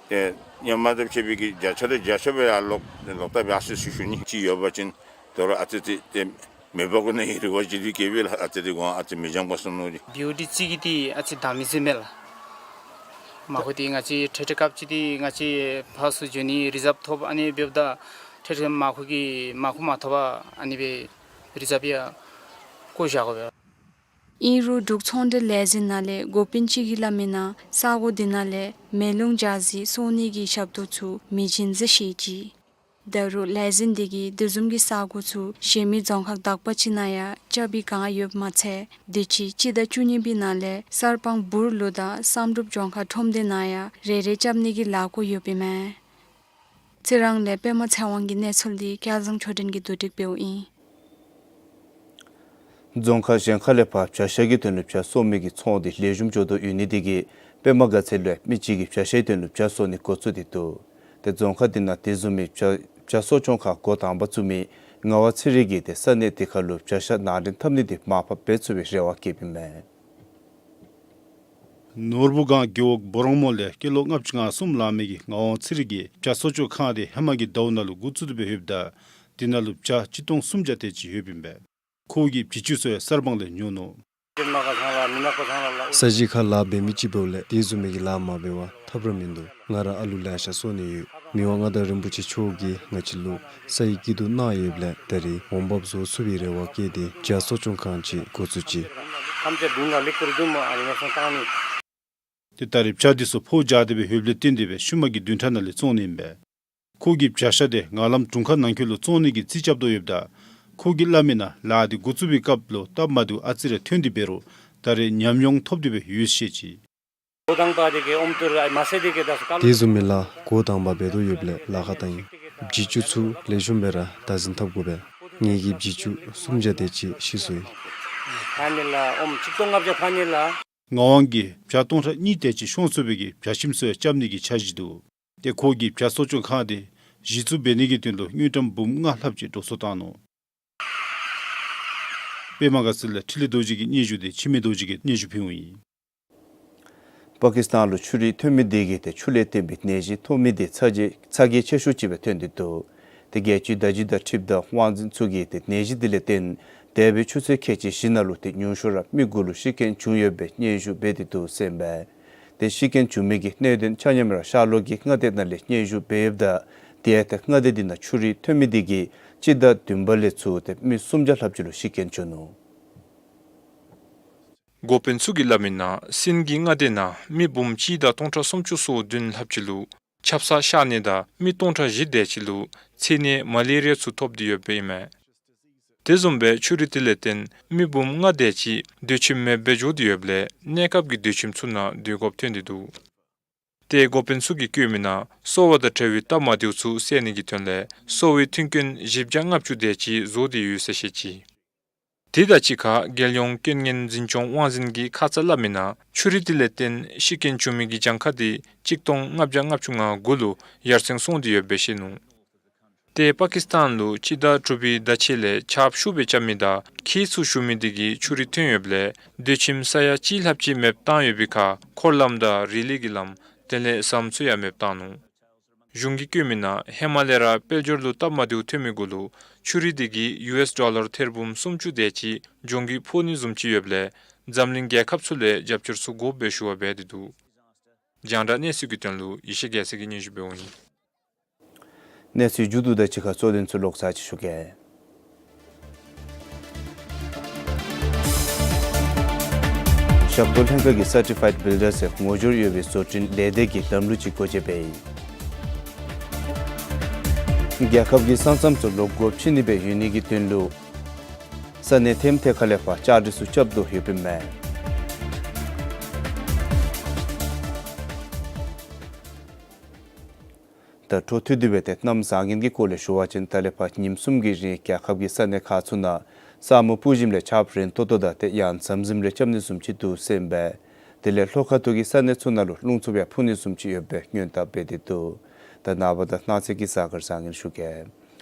ཏེ་ཧེ་མ་དང་ཕྱད་པའི་གི་བརྒྱ་ཆ་དང་བརྒྱ་ཆ་སྦེ་ཡར་ལོག་ལོག་ལྟ་སྦེ་ཨ་ཙི་ཤུལ་ཤུལ་ནི་ཅིག་ཡོད་པ་ཅིན་དོ་རུང་ཨ་ཙི་ཙི་ཏེ་མེད་པ་གོ་ནི་གི་རེ་བ་ཅིག་འདི་སྐྱེས་པས་ལགས། ཨ་ཙི་འདི་གོ་ཨ་ཙི་མི་འཇམ་པ་སོང་ནུག་ཏེ། བི་ཨོ་ཊི་རྩིས་ཀྱི་འདི་ཨ་ཙི་དང་མི་ཟེར་མས་ལགས། མ་ཁོ་འདི་ང་བཅས་ཁྲལ་ཁྲལ་ཁབ་ཅིག་འདི་ང་བཅས་ཕར་ཚུར་འགྱོ་ནི་རི་ཛབ་ཐོབ་ཨ་ནི་འབདཝ་ད་ཁྲལ་ཁྲལ་མ་ཁོ་གི་མ་ཁོ་མ་ཐོབ་པར་ཨ་ནི་སྦེ་རི་ཛབ་ཡང་བཀོ་བཞག་དགོ་པས། ཨིན་རུང་འབྲུག་ཚོང་འབྲེལ་ལས་འཛིན་ནང་ལས་འགོ་དཔོན་ཅིག་གིས་སླབ་མིའི་ནང་ས་གོ་འདི་ནང་ལས་མེ་རླུང་འཇའ་ཟེར་སོང་ནི་གི་ཞབས་ཏོག་ཚུ་མི་བྱིན་ཟེར་བཤད་ཅི། ད་རུང་ལས་འཛིན་འདི་གིས་དེ་བཟུམ་གྱི་ས་གོ་ཚུ་གཞན་མི་རྫོང་ཁག་དག་པ་ཅིག་ནང་ཡང་རྐྱབ་པའི་བསྒང་ཡོདཔ་མ་ཚད་དུས་ཅི་སྤྱི་ཟླ་བཅུ་གཉིས་པའི་ནང་ལས་གསར་སྤང་འབུར་ལུ་དང་བསམ་གྲུབ་ལྗོངས་མཁར་ཁྲོམ་སྡེ་ནང་ཡང་རེ་རེ་རྐྱབ་ནི་གི་ལཱ་འགོ་ཡོདཔ་ཨིན་མས། རྩི་རང་ལས་པདྨ་ཚེ་དབང་གི་གནས་ཚུལ་འདི་སྐལ་བཟང་ཆོས་སྒྲོན་གྱིས་བསྡུ་སྒྲིག་འབདཝ་ཨིན། རྫོང་ཁག་གཞན་ཁ་ལས་ཕར་བྱ་ཤ་གི་དོན་ལུ་བྱ་གསོ་མི་གི་ཚོང་འདི་ལེགས་ཤོམ་འགྱོ་དོ་ཡོད་ནི་དེ་གིས་པདྨ་དགའ་ཚལ་ལུ་མི་གཅིག་གིས་བྱ་ཤའི་དོན་ལུ་བྱ་གསོ་ནི་འགོ་བཙུགས་ཏེ་འདུག། ཏེ་རྫོང་ཁག་འདི་ནང་དེ་བཟུམ་མའི་བྱ་བྱ་གསོ་སྐྱོང་ཁང་འགོ་དང་པ་བཙུགས་མི་ངག་དབང་ཚེ་རིང་གིས་ཏེ་ས་གནས་དེ་ཁར་ལུ་བྱ་ཤ་ནང་འདྲེན་འཐབ་ནི་དེ་མར་ཕབ་འབད་ཚུགས་པའི་རེ་བ་བསྐྱེདཔ་ཨིན་མས། ནོར་བུ་སྒང་རྒེད་འོག་སྦོ་རོང་མོ་ལས་སྐྱེས་ལོ་ལྔ་བཅུ་ང་གསུམ་ལང་མི་གི་ངག་དབང་ཚེ་རིང་གིས་བྱ་གསོ་སྐྱོང་ཁང་དེ་ཧེ་མ་གི་ཟླཝ་ནང་ལུ་འགོ་བཙུགས་ཏེ་སྦེ་ཡོདཔ་ད་དེ་ནང་ལུ་བྱ་གཅིག་སྟོང་སུམ་བརྒྱ་དེ་ཅིག་ཡོདཔ་ཨིན་པས། ཁོ་གིས་བྱི་ཅུང་ཚུ་ཡང་གསར་སྤང་ལས་ཉོ་ནུག། ས་གཞི་ཁར་ལཱ་འབད་མི་ཅིག་འབདཝ་ལས་དེ་བཟུམ་མའི་གི་ལཱ་མ་འབད་བར་ཐབས་ར་མིན་འདུག། ང་ར་ཨ་ལུ་ལེ་ཤ་གསོ་ནི་ཡོད། མི་དབང་མངའ་བདག་རིན་པོ་ཆེ་མཆོག་གིས་ང་བཅས་ལུ་ས་ཡི་སྐྱིད་སྡུག་གནང་ཡོདཔ་ལས་ད་རིས་འོང་འབབ་བཟོ་ཚུགས་པའི་རེ་བ་བསྐྱེད་དེ་བྱ་གསོ་སྐྱོང་ཁང་ཅིག་འགོ་བཙུགས་ཅི། ཏེ་ད་རིས་བྱ་འདི་ཚུ་ཕོ་རྒྱས་ཏེ་སྦེ་ཡོདཔ་ལས་བརྟེན་ཏེ་སྦེ་ཤུལ་མ་གི་བདུན་ཕྲག་ནང་ལས་བཙོང་ནི་ཨིན་པས། ཁོ་གིས་བྱ་ཤ་དེ་ངང་ལམ་དྲུང་ཁག་ནང་འཁོད་ལུ་བཙོང་ནི་གི་རྩིས་རྐྱབ་དོ་ཡོདཔ་ད་ཁོ་གིས་སླབ་མིའི་ནང་ལཱ་འདི་འགོ་བཙུགས་པའི་སྐབས་ལུ་སྟབས་མ་བདེཝ་ཨ་ཙི་རེ་ཐོན་ཏེ་འབད་རུང་ད་རིས་ཉམས་མྱོང་ཐོབ་སྟེ་སྦེ་ཡོད་ཟེར་བཤད་ཅི། དེ་བཟུམ་མའི་ལཱ་འགོ་དང་པ་འབད་དོ་ཡོདཔ་ལས་ལཱ་ཁག་དང་ཨིན། བྱི་ཅུང་ཚུ་ལེགས་ཤོམ་སྦེ་ར་བདག་འཛིན་འཐབ་དགོ་པས། ངེ་གི་བྱི་ཅུང་སུམ་བརྒྱ་དེ་ཅིག་ཤི་སོ་ཡི། ངག་དབང་གིས་བྱ་སྟོང་ཕྲག་གཉིས་དེ་ཅིག་ཤོང་ཚུགས་པའི་གི་བྱ་ཁྱིམ་ཚུ་ཡང་རྐྱབ་ནི་གི་འཆར་གཞི་འདུག། ཏེ་ཁོ་གིས་བྱ་གསོ་སྐྱོང་ཁང་དེ་གཞི་བཙུགས་འབད་ནི་གི་དོན་ལུ་དངུལ་ཀྲམ་འབུམ་ལྔ་ལྷགཔ་ཅིག་འགྲོ་སོང་བཏང་ནུག། པདྨ་དགའ་ཚལ་ལས་འཕྲིན་ལས་རྡོ་རྗེ་གི་སྙན་ཞུ་དེ་འཆི་མེད་རྡོ་རྗེ་གིས་སྙན་ཞུ་ཕུལཝ་ཨིན། པ་ཀི་སི་ཐན་ལུ་ཆུ་རུད་ཐོན་མི་དེ་གིས་ཏེ་ཆུ་ལས་བརྟེན་པའི་ནད་གཞི་ཐོབ་མི་དེ་ཚ་གྱང་ཚ་གྱང་ཆེ་ཤོས་ཅིག་སྦེ་ཐོན་ཏེ་འདུག། ཏེ་རྒྱལ་སྤྱིའི་བརྡ་བརྒྱུད་དང་འཁྲིལཝ་ད་དབང་འཛིན་ཚུ་གིས་ཏེ་ནད་གཞི་དེ་ལས་བརྟེན་འདས་པའི་ཆུ་ཚོད་ཁལ་གཅིག་བཞི་ནང་ལུ་ཏེ་ཉུང་ཤོས་ར་མི་དགུ་ལུ་ཤི་རྐྱེན་བྱུང་ཡོད་པའི་སྙན་ཞུ་འབད་དེ་འདུག་ཟེར་ཨིན་པས། ཏེ་ཤི་རྐྱེན་བྱུང་མི་གི་གནད་དོན་ཆ་མཉམ་ར་ཤར་ལྷོ་གི་མངའ་སྡེ་ནང་ལས་སྙན་ཞུ་འབད་ཡོདཔ་ད་ཏེ་ཡང་ཏེ་མངའ་སྡེ་དེ་ནང་ཆུ་རུད་ཐོན་མི་དེ་གིས་སྤྱི་ཟླ་བདུན་པ་ལས་ཚུར་ཏེ་མི་སུམ་བརྒྱ་ལྷགཔ་ཅིག་ལུ་ཤི་རྐྱེན་བྱུང་ནུག། འགོ་དཔོན་ཚུ་གིས་སླབ་མིའི་ནང་སིན་གྱི་མངའ་སྡེ་ནང་མི་འབུམ་གཅིག་དང་སྟོང་ཕྲག་སུམ་ཅུ་སོ་བདུན་ལྷགཔ་ཅིག་ལུ་ཆབ་གསང་གཤག་ནད་དང་མི་སྟོང་ཕྲག་བཞི་དེ་ཅིག་ལུ་ཚད་ནད་མ་ལེ་རི་ཡ་ཚུ་ཐོབ་སྟེ་ཡོདཔ་ཨིན་མས། དེ་བཟུམ་སྦེ་ཆུ་རུད་དེ་ལས་བརྟེན་མི་འབུམ་ལྔ་དེ་ཅིག་སྡོད་ཁྱིམ་མེདཔ་སྦེ་འགྱོ་སྟེ་ཡོདཔ་ལས་གནས་སྐབས་ཀྱི་སྡོད་ཁྱིམ་ཚུ་ནང་སྡོད་དགོཔ་ཐོན་ཏེ་འདུག། ཏེ་འགོ་དཔོན་ཚུ་གིས་བཀོད་མིའི་ནང་གསོ་བ་དང་འབྲེལ་བའི་སྟབས་མ་བདེཝ་ཚུ་སེལ་ནི་གི་དོན་ལས་གསོ་བའི་མཐུན་རྐྱེན་བཞི་བརྒྱ་ལྔ་བཅུ་དེ་ཅིག་བཟོ་སྟེ་ཡོད་ཟེར་བཤད་ཅི། དེ་དང་གཅིག་ཁར་རྒྱལ་ཡོངས་རྐྱེན་ངན་འཛིན་སྐྱོང་དབང་འཛིན་གྱིས་ཁ་ཙ་སླབ་མི་ནང་ཆུ་རུད་དེ་ལས་བརྟེན་ཤི་རྐྱེན་བྱུང་མི་གི་གྱངས་ཁ་དེ་གཅིག་སྟོང་ལྔ་བརྒྱ་ལྔ་བཅུ་ང་དགུ་ལུ་ཡར་སེང་སོང་སྟེ་ཡོདཔ་སྦེ་བཤད་ནུག། ཏེ་པ་ཀིསི་ཏཱན་ལུ་སྤྱི་ཟླ་དྲུག་པའི་ཟླ་ཕྱེད་ལས་ཆརཔ་ཤུགས་སྦེ་རྐྱབ་མི་དང་ཁྱེགས་ཚུ་ཞུ་མི་དེ་གིས་ཆུ་རུད་ཐོན་ཡོདཔ་ལས་སྡོད་ཁྱིམ་ས་ཡ་གཅིག་ལྷགཔ་ཅིག་མེདཔ་བཏང་ཡོད་པའི་ཁར་འཁོར་ལམ་དང་རི་ལི་གི་ལམ་དེ་ལས་ཟམ་ཚུ་ཡང་མེདཔ་བཏང་ནུག། གཞུང་གིས་བཀོད་མི་ནང་ཧི་མ་ལ་ཡ་ར་དཔལ་འབྱོར་ལུ་སྟབས་མ་བདེཝ་ཐོན་མི་གུ་ལུ་ཆུ་རུད་དེ་གིས་ཡུ་ཨེསི་ཌོ་ལར་ཐེར་འབུམ་སུམ་ཅུ་དེ་ཅིག་གཞུང་གིས་ཕོག་ནི་བཟུམ་ཅིག་ཡོདཔ་ལས་འཛམ་གླིང་རྒྱལ་ཁབ་ཚུ་ལས་རྒྱབ་སྐྱོར་ཚུ་དགོཔ་སྦེ་ཞུ་བ་འབད་དེ་འདུག། རྒྱང་བསྒྲགས་གནས་ཚུལ་གྱི་དོན་ལུ་ཡེ་ཤེས་རྒྱལ་མཚན་གྱིས་སྙན་ཞུ་འབདཝ་ཨིན། གནས་ཚུལ་མཇུག་བསྡུཝ་དང་གཅིག་ཁར་གཙོ་དོན་ཚུ་ལོག་ཚར་ཅིག་ཞུ་གེ། ཞབས་ཏོག་ལྷན་ཁག་གིས་སར་ཊི་ཕའིཌ་བིལ་ཌར་ཟེར་ངོ་སྦྱོར་ཡོད་པའི་བཟོ་སྐྲུན་ལས་སྡེ་གི་ལམ་ལུགས་ཅིག་སྒོ་འབྱེད་འབད་ཡི། རྒྱལ་ཁབ་ཀྱི་ས་མཚམས་ཚུ་ལོག་སྒོ་ཕྱེ་ནི་སྦེ་ཡོད་ནི་གི་དོན་ལུ་ས་གནས་ཐེམ་ཐེ་ཁ་ལས་ཕར་བཅའ་སྒྲིག་ཚུ་རྐྱབ་དོ་ཡོདཔ་ཨིན་མས། ད་འཕྲོ་མཐུད་དེ་སྦེ་ཏེ་གནམ་བཟང་ངན་གྱི་སྐོར་ལས་ཞུ་བ་ཅིན་ད་ལས་ཕར་ཉིནམ་གསུམ་གྱི་རིང་རྒྱལ་ཁབ་ཀྱི་ས་གནས་ཁག་ཚུ་ནང་ས་སྨུག་སྤུབ་ཞིནམ་ལས་ཆརཔ་རན་ཏོག་ཏོ་དང་ཏེ་ཡང་ཟམ་ཟིམ་རེ་རྐྱབ་ནི་བཟུམ་ཅིག་འདུག་ཟེར་ཨིན་པས། དེ་ལས་ལྷོ་ཁ་ཐུག་གི་ས་གནས་ཚུ་ནང་ལུ་རླུང་འཚུབ་ཡང་འཕུ་ནི་བཟུམ་ཅིག་ཡོད་པའི་སྔོན་བརྡ་འབད་དེ་འདུག། ད་ནངས་པ་དང་གནངས་ཚེ་གི་གཟའ་སྐར་བཟང་ངན་ཞུ་གེ།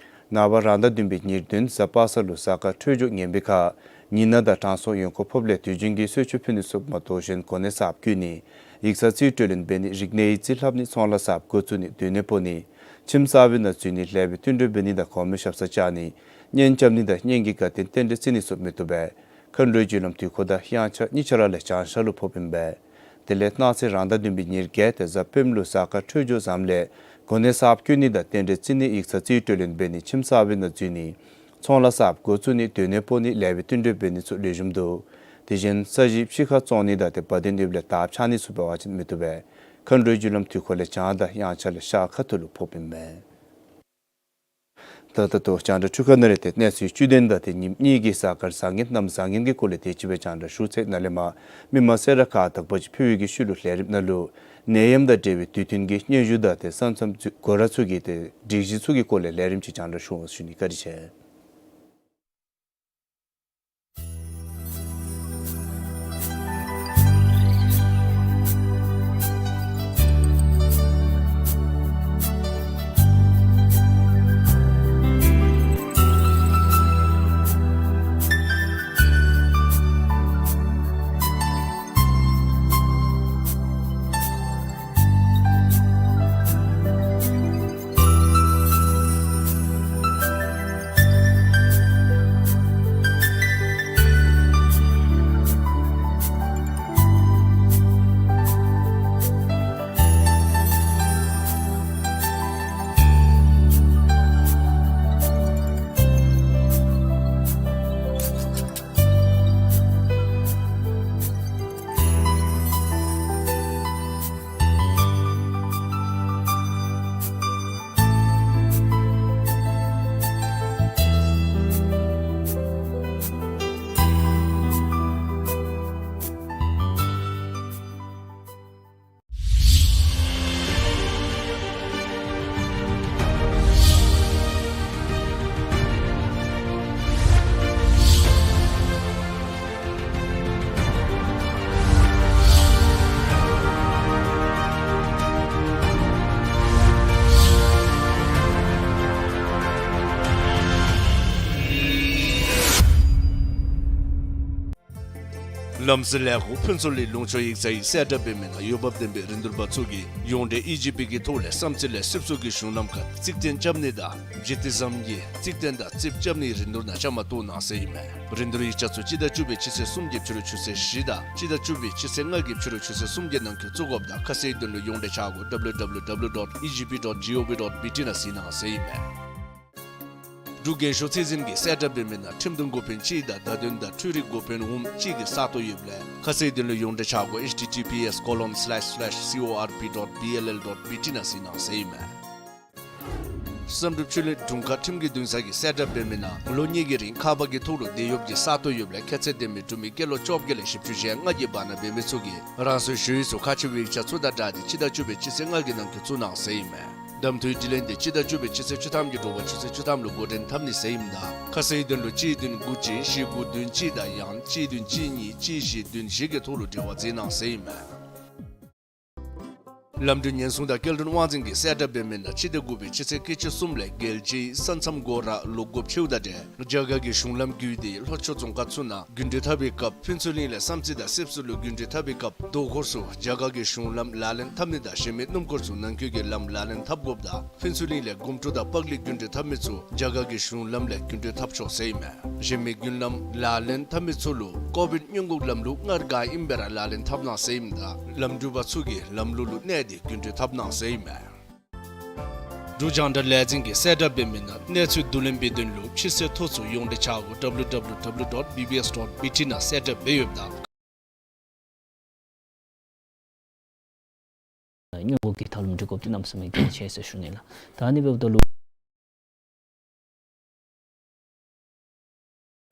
ནངས་པ་རང་ཟླ་བདུན་པའི་ཉེར་བདུན་གཟའ་པ་སངས་ལུ་གཟའ་སྐར་འཕྲོད་སྦྱོར་ངན་པའི་ཁར་ཉི་ནག་དང་དྲང་སྲོང་ཡོན་ཁོག་ཕོགཔ་ལས་དུས་རྒྱུན་གྱི་གསོལ་མཆོད་ཕུལ་ནི་ཚུ་མ་གཏོགས་གཞན་གོ་གནས་གསརཔ་བསྐོ་ནི་ཡིག་ཚང་རྩིས་སྤྲོད་ལེན་འབད་ནི་རིག་གནས་ཡིག་རྩིས་ལྷབ་ནི་ཚོང་ལཱ་གསརཔ་འགོ་བཙུགས་ནི་སྡོད་གནས་སྤོ་ནི་ཁྱིམ་གསར་པའི་ནང་འཛུལ་ནི་ལེགས་པའི་བསྟུན་གྲོས་འབད་ནི་དང་གོང་མའི་ཞབས་སར་བཅར་ནི་གཉེན་རྐྱབ་ནི་དང་གཉེན་གྱི་དགའ་སྟོན་རྟེན་འབྲེལ་བརྩི་ནི་ཚུ་མི་བཏུབ་པས། མཁའ་འགྲོའི་རྒྱུ་ལམ་དུས་འཁོར་དང་དབྱངས་འཆར་གཉིས་ཆ་ར་ལས་བྱང་ཤར་ལུ་ཕོགཔ་ཨིན་པས། དེ་ལས་གནངས་ཚེ་རང་ཟླ་བདུན་པའི་ཉེར་བརྒྱད་ཏེ་གཟའ་སྤེནམ་ལུ་གཟའ་སྐར་འཕྲོད་སྦྱོར་བཟངམ་ལས་གོ་གནས་གསརཔ་བསྐོ་ནི་དང་རྟེན་འབྲེལ་བརྩི་ནི་ཡིག་ཚང་རྩིས་སྤྲོད་ལེན་འབད་ནི་ཁྱིམ་གསར་པའི་ནང་འཛུལ་ནི་ཚོང་ལཱ་གསརཔ་འགོ་བཙུགས་ནི་སྡོད་གནས་སྤོ་ནི་ལེགས་པའི་བསྟུན་གྲོས་འབད་ནི་ཚུ་ལེགས་ཤོམ་འདུག། དེ་བཞིན་ས་གཞི་ཕྱི་ཁར་བཙོང་ནི་དང་ཏེ་བ་དན་ཡོདཔ་ལས་དར་འཕྱར་ནི་ཚུ་འབད་བ་ཅིན་མི་བཏུབ་པས། མཁའ་འགྲོའི་རྒྱུ་ལམ་དུས་འཁོར་ལས་བྱང་དང་དབྱངས་འཆར་ལས་ཤར་ཁ་ཐུག་ལུ་ཕོགཔ་ཨིན་མས། ད་ད་ལྟོ་རྒྱང་བསྒྲགས་འཕྲུལ་ཁང་ནང་ལས་ཏེ་གནས་ཚུལ་བཅུད་ལྡན་དང་ཏེ་ཉིནམ་གཉིས་ཀྱི་གཟའ་སྐར་བཟང་ངན་གནམ་བཟང་ངན་གྱི་སྐོར་ལས་དེ་ཅིག་སྦེ་རྒྱང་བསྒྲགས་ཞུ་ཚར་ཡི། ནཱ་ལས་མར་མི་མང་གསལ་བསྒྲགས་ཁག་དག་པ་ཅིག་ཕུལ་བའི་ཤུལ་ལུ་ལས་རིམ་ནང་ལུ་ནད་ཡམས་དང་འབྲེལ་བའི་དུས་མཐུན་གྱི་སྙན་ཞུ་དང་ཏེ་ས་མཚམས་འཛུལ་སྒོ་ར་ཚུ་གི་ཏེ་སྒྲིག་གཞི་ཚུ་གི་སྐོར་ལས་ལས་རིམ་ཅིག་རྒྱང་བསྒྲགས་ཞུ་འོང་ཞུ་ནི། བཀའ་དྲིན་ཆེ། ལམ་སེལ་ལས་སྒོ་ཕུན་ཚོགས་གླིང་ལུང་ཕྱོགས་ཡིག་ཚང་གིས་གསལ་བསྒྲགས་འབད་མི་ནང་འོས་འབབ་ལྡན་པའི་རིན་བསྡུར་པ་ཚུ་གིས་ཡོངས་འབྲེལ་ཨི་ཇི་པི་གི་ཐོག་ལས་བསམ་རྩེ་ལས་སྲིབ་ཚུ་གི་གཞུང་ལམ་ཁར་རྩིག་གདན་རྐྱབ་ནི་དང་ཇི་ཏི་ཟམ་གྱི་རྩིག་གདན་དང་རྩིགཔ་རྐྱབ་ནིའི་རིན་བསྡུར་ནང་བཅའ་མར་གཏོགས་གནང་ཟེར་ཨིན་མས། རིན་བསྡུར་ཡིག་ཆ་ཚུ་སྤྱི་ཟླ་བཅུ་པའི་སྤྱི་ཚེས་གསུམ་གྱི་ཕྱི་རུ་ཆུ་ཚོད་བཞི་དང་སྤྱི་ཟླ་བཅུ་པའི་སྤྱི་ཚེས་ལྔ་གི་ཕྱི་རུ་ཆུ་ཚོད་གསུམ་གྱི་ནང་འཁོད་བཙུགས་དགོཔ་དང་ཁ་གསལ་དོན་ལུ་ཡོངས་འབྲེལ་ཆ་སྒོ་W W W dot E G P dot G O V dot B T ནང་གཟིགས་གནང་ཟེར་ཨིན་མས། འབྲུག་རྒྱལ་གཞུང་ཚད་འཛིན་གྱིས་གསལ་བསྒྲགས་འབད་མི་ནང་ཁྲིམས་དོན་འགོ་དཔོན་གཅིག་དང་བརྡ་དོན་དང་འཕྲུལ་རིག་འགོ་དཔོན་འོགམ་གཅིག་གི་ས་སྟོང་ཡོདཔ་ལས་ཁ་གསལ་དོན་ལུ་ཡོངས་འབྲེལ་ཆ་སྒོ་H T T P S colon slash slash C O R P dot B L L dot B T ནང་གཟིགས་གནང་ཟེར་ཨིན་མས། བསམ་གྲུབ་ཆོས་གླིང་དྲུང་ཁག་ཁྲིམས་ཀྱི་འདུན་ས་གིས་གསལ་བསྒྲགས་འབད་མི་ནང་ལོ་གཉིས་ཀྱི་རིང་ཁང་པ་གི་ཐོག་ལུ་སྡོད་ཡོདཔ་གི་ས་སྟོང་ཡོདཔ་ལས་ཁྱད་ཚད་ལྡན་མི་འབྲུག་མི་སྐྱེས་ལོ་བཅོ་བརྒྱད་ལས་བཞི་བཅུ་ཞེ་ལྔ་གི་བར་ན་འབད་མི་ཚུ་གིས་རང་སོའི་ཞུ་ཡིག་ཚུ་ཁག་ཆེ་བའི་ཡིག་ཆ་ཚུ་དང་སྦྲགས་ཏེ་སྤྱི་ཟླ་བཅུ་པའི་སྤྱི་ཚེས་ལྔ་གི་ནང་འཁོད་བཙུགས་གནང་ཟེར་ཨིན་མས། གདམ་འཐུའི་དྲི་ལན་དེ་སྤྱི་ཟླ་བཅུ་པའི་སྤྱི་ཚེས་བཅུ་ཐམ་གྱི་དྲོ་པ་ཆུ་ཚོད་བཅུ་ཐམ་ལུ་འགོ་འདྲེན་འཐབ་ནི་ཟེར་ཨིནམ་ད་ཁ་གསལ་དོན་ལུ་གཅིག་བདུན་དགུ་གཅིག་བཞི་དགུ་བདུན་གཅིག་དང་ཡང་གཅིག་བདུན་གཅིག་གཉིས་གཅིག་བཞི་བདུན་བཞི་གི་ཐོག་ལུ་འབྲེལ་བ་མཛད་གནང་ཟེར་ཨིན་མས། ལམ་འགྲུལ་ཉེན་སྲུང་དང་སྐྱེལ་འདྲེན་དབང་འཛིན་གྱིས་གསལ་བསྒྲགས་འབད་མི་ནང་སྤྱི་ཟླ་དགུ་པའི་སྤྱི་ཚེས་ཁལ་གཅིག་གསུམ་ལས་རྒྱལ་སྤྱིའི་ས་མཚམས་སྒོ་ར་ལོག་དགོཔ་ཆེཝ་དང་འབྲེལ་རྒྱ་གར་གྱི་གཞུང་ལམ་བརྒྱུད་དེ་ལྷོ་ཕྱོགས་རྫོང་ཁག་ཚུ་ནང་རྒྱུན་འགྲུལ་འཐབ་པའི་སྐབས་ཕུན་ཚོགས་གླིང་ལས་བསམ་རྩེ་དང་སྲིབ་སོ་ལུ་རྒྱུན་འགྲུལ་འཐབ་པའི་སྐབས་དོ་ཁོར་ཚུ་རྒྱ་གར་གྱི་གཞུང་ལམ་ལག་ལེན་འཐབ་ནི་དང་གཞན་མི་སྣུམ་འཁོར་ཚུ་ནང་འཁོད་ཀྱི་ལམ་ལག་ལེན་འཐབ་དགོཔ་དང་ཕུན་ཚོགས་གླིང་ལས་སྒོམ་ཕྲུག་དང་པག་ལི་རྒྱུན་འགྲུལ་འཐབ་མི་ཚུ་རྒྱ་གར་གྱི་གཞུང་ལམ་ལས་རྒྱུན་འགྲུལ་འཐབ་ཆོག་ཟེར་ཨིན་མས། གཞན་མི་རྒྱུན་ལམ་ལག་ལེན་འཐབ་མི་ཚུ་ལུ་ཀོ་བིཌ་སྔོན་འགོག་ལམ་ལུགས་སྔར་ག་ཨིནམ་སྦེ་ར་ལག་ལེན་འཐབ་གནང་ཟེར་ཨིནམ་ད་ལམ་འགྲུལ་པ་ཚུ་གིས་ལམ་ལུགས་ལུ་གནས་ཏེ་རྒྱུན་འགྲུལ་འཐབ་གནང་ཟེར་ཨིན་མས། འབྲུག་རྒྱང་བསྒྲགས་ལས་འཛིན་གྱིས་གསལ་བསྒྲགས་འབད་མི་ནང་གནས་ཚུལ་བསྡུ་ལེན་འབད་དོན་ལུ་ཕྱི་ཚེས་ཐོག་ཚུ་ཡོངས་འབྲེལ་ཆ་སྒོ་W W W dot B B S dot B T ནང་གསལ་བསྒྲགས་འབད་ཡོདཔ་ད་སྔོན་འགོག་གི་ཐབས་ལམ་སྒྲིག་དགོཔ་འདི་གནམ་མེད་ས་མེད་གལ་ཆེ་ཟེར་ཞུ་ནི་ལགས། ད་ཨ་ནི་འབདཝ་ད་ལུ་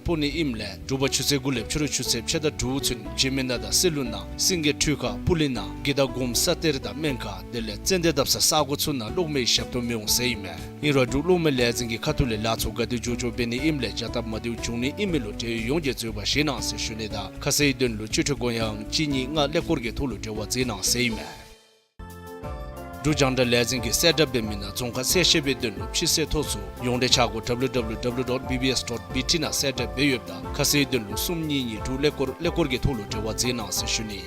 སྤོ་ནི་ཨིནམ་ལས་དྲོ་པ་ཆུ་ཚོད་དགུ་ལས་ཕྱི་རུ་ཆུ་ཚོད་ཕྱེད་དང་དྲུག་ཚུན་འཇིགས་མེད་ནགས་དང་སེ་ལུ་ནང་སེང་གེ་ཁྲུས་ཁ་སྤུ་ལེན་ནང་དགེ་དང་སྒོམ་ས་གཏེར་དང་སྨན་ཁང་དེ་ལས་ཙན་དན་བཏབ་ས་ས་གོ་ཚུ་ནང་གློག་མེའི་ཞབས་ཏོག་མི་འོང་ཟེར་ཨིན་མས། ཨིན་རུང་འབྲུག་གློག་མེ་ལས་འཛིན་གྱི་ཁ་ཐུག་ལས་ལཱ་ཚུ་ག་དེ་མགྱོགས་མགྱོགས་འབད་ནི་ཨིནམ་ལས་བྱ་ཐབས་མ་བདེཝ་འབྱུང་ནི་ཨིན་མི་ལུ་འབྲེལ་ཡོད་ཡོངས་ཀྱིས་འཛོལ་བ་བཞེས་གནང་ཟེར་ཞུ་ནི་དང་ཁ་གསལ་དོན་ལུ་སྤྱི་འཐུས་སྐུ་ཡོན་གཅིག་གཉིས་ལྔ་ཀླད་ཀོར་གྱི་ཐོག་ལུ་འབྲེལ་བ་མཛད་གནང་ཟེར་ཨིན་མས། འབྲུག་རྒྱང་བསྒྲགས་ལས་འཛིན་གྱིས་གསལ་བསྒྲགས་འབད་མི་ནང་རྫོང་ཁ་གསལ་བཤད་འབད་དོན་ལུ་ཕྱི་ཚེས་ཐོག་ཚུ་ཡོངས་འབྲེལ་ཆ་སྒོ་W W W dot B B S dot B T ནང་གསལ་བསྒྲགས་འབད་ཡོདཔ་ད་ཁ་གསལ་དོན་ལུ་གསུམ་གཉིས་གཉིས་དྲུག་ཀླད་ཀོར་ཀླད་ཀོར་གྱི་ཐོག་ལུ་འབྲེལ་བ་མཛད་གནང་ཟེར་ཞུ་ནི།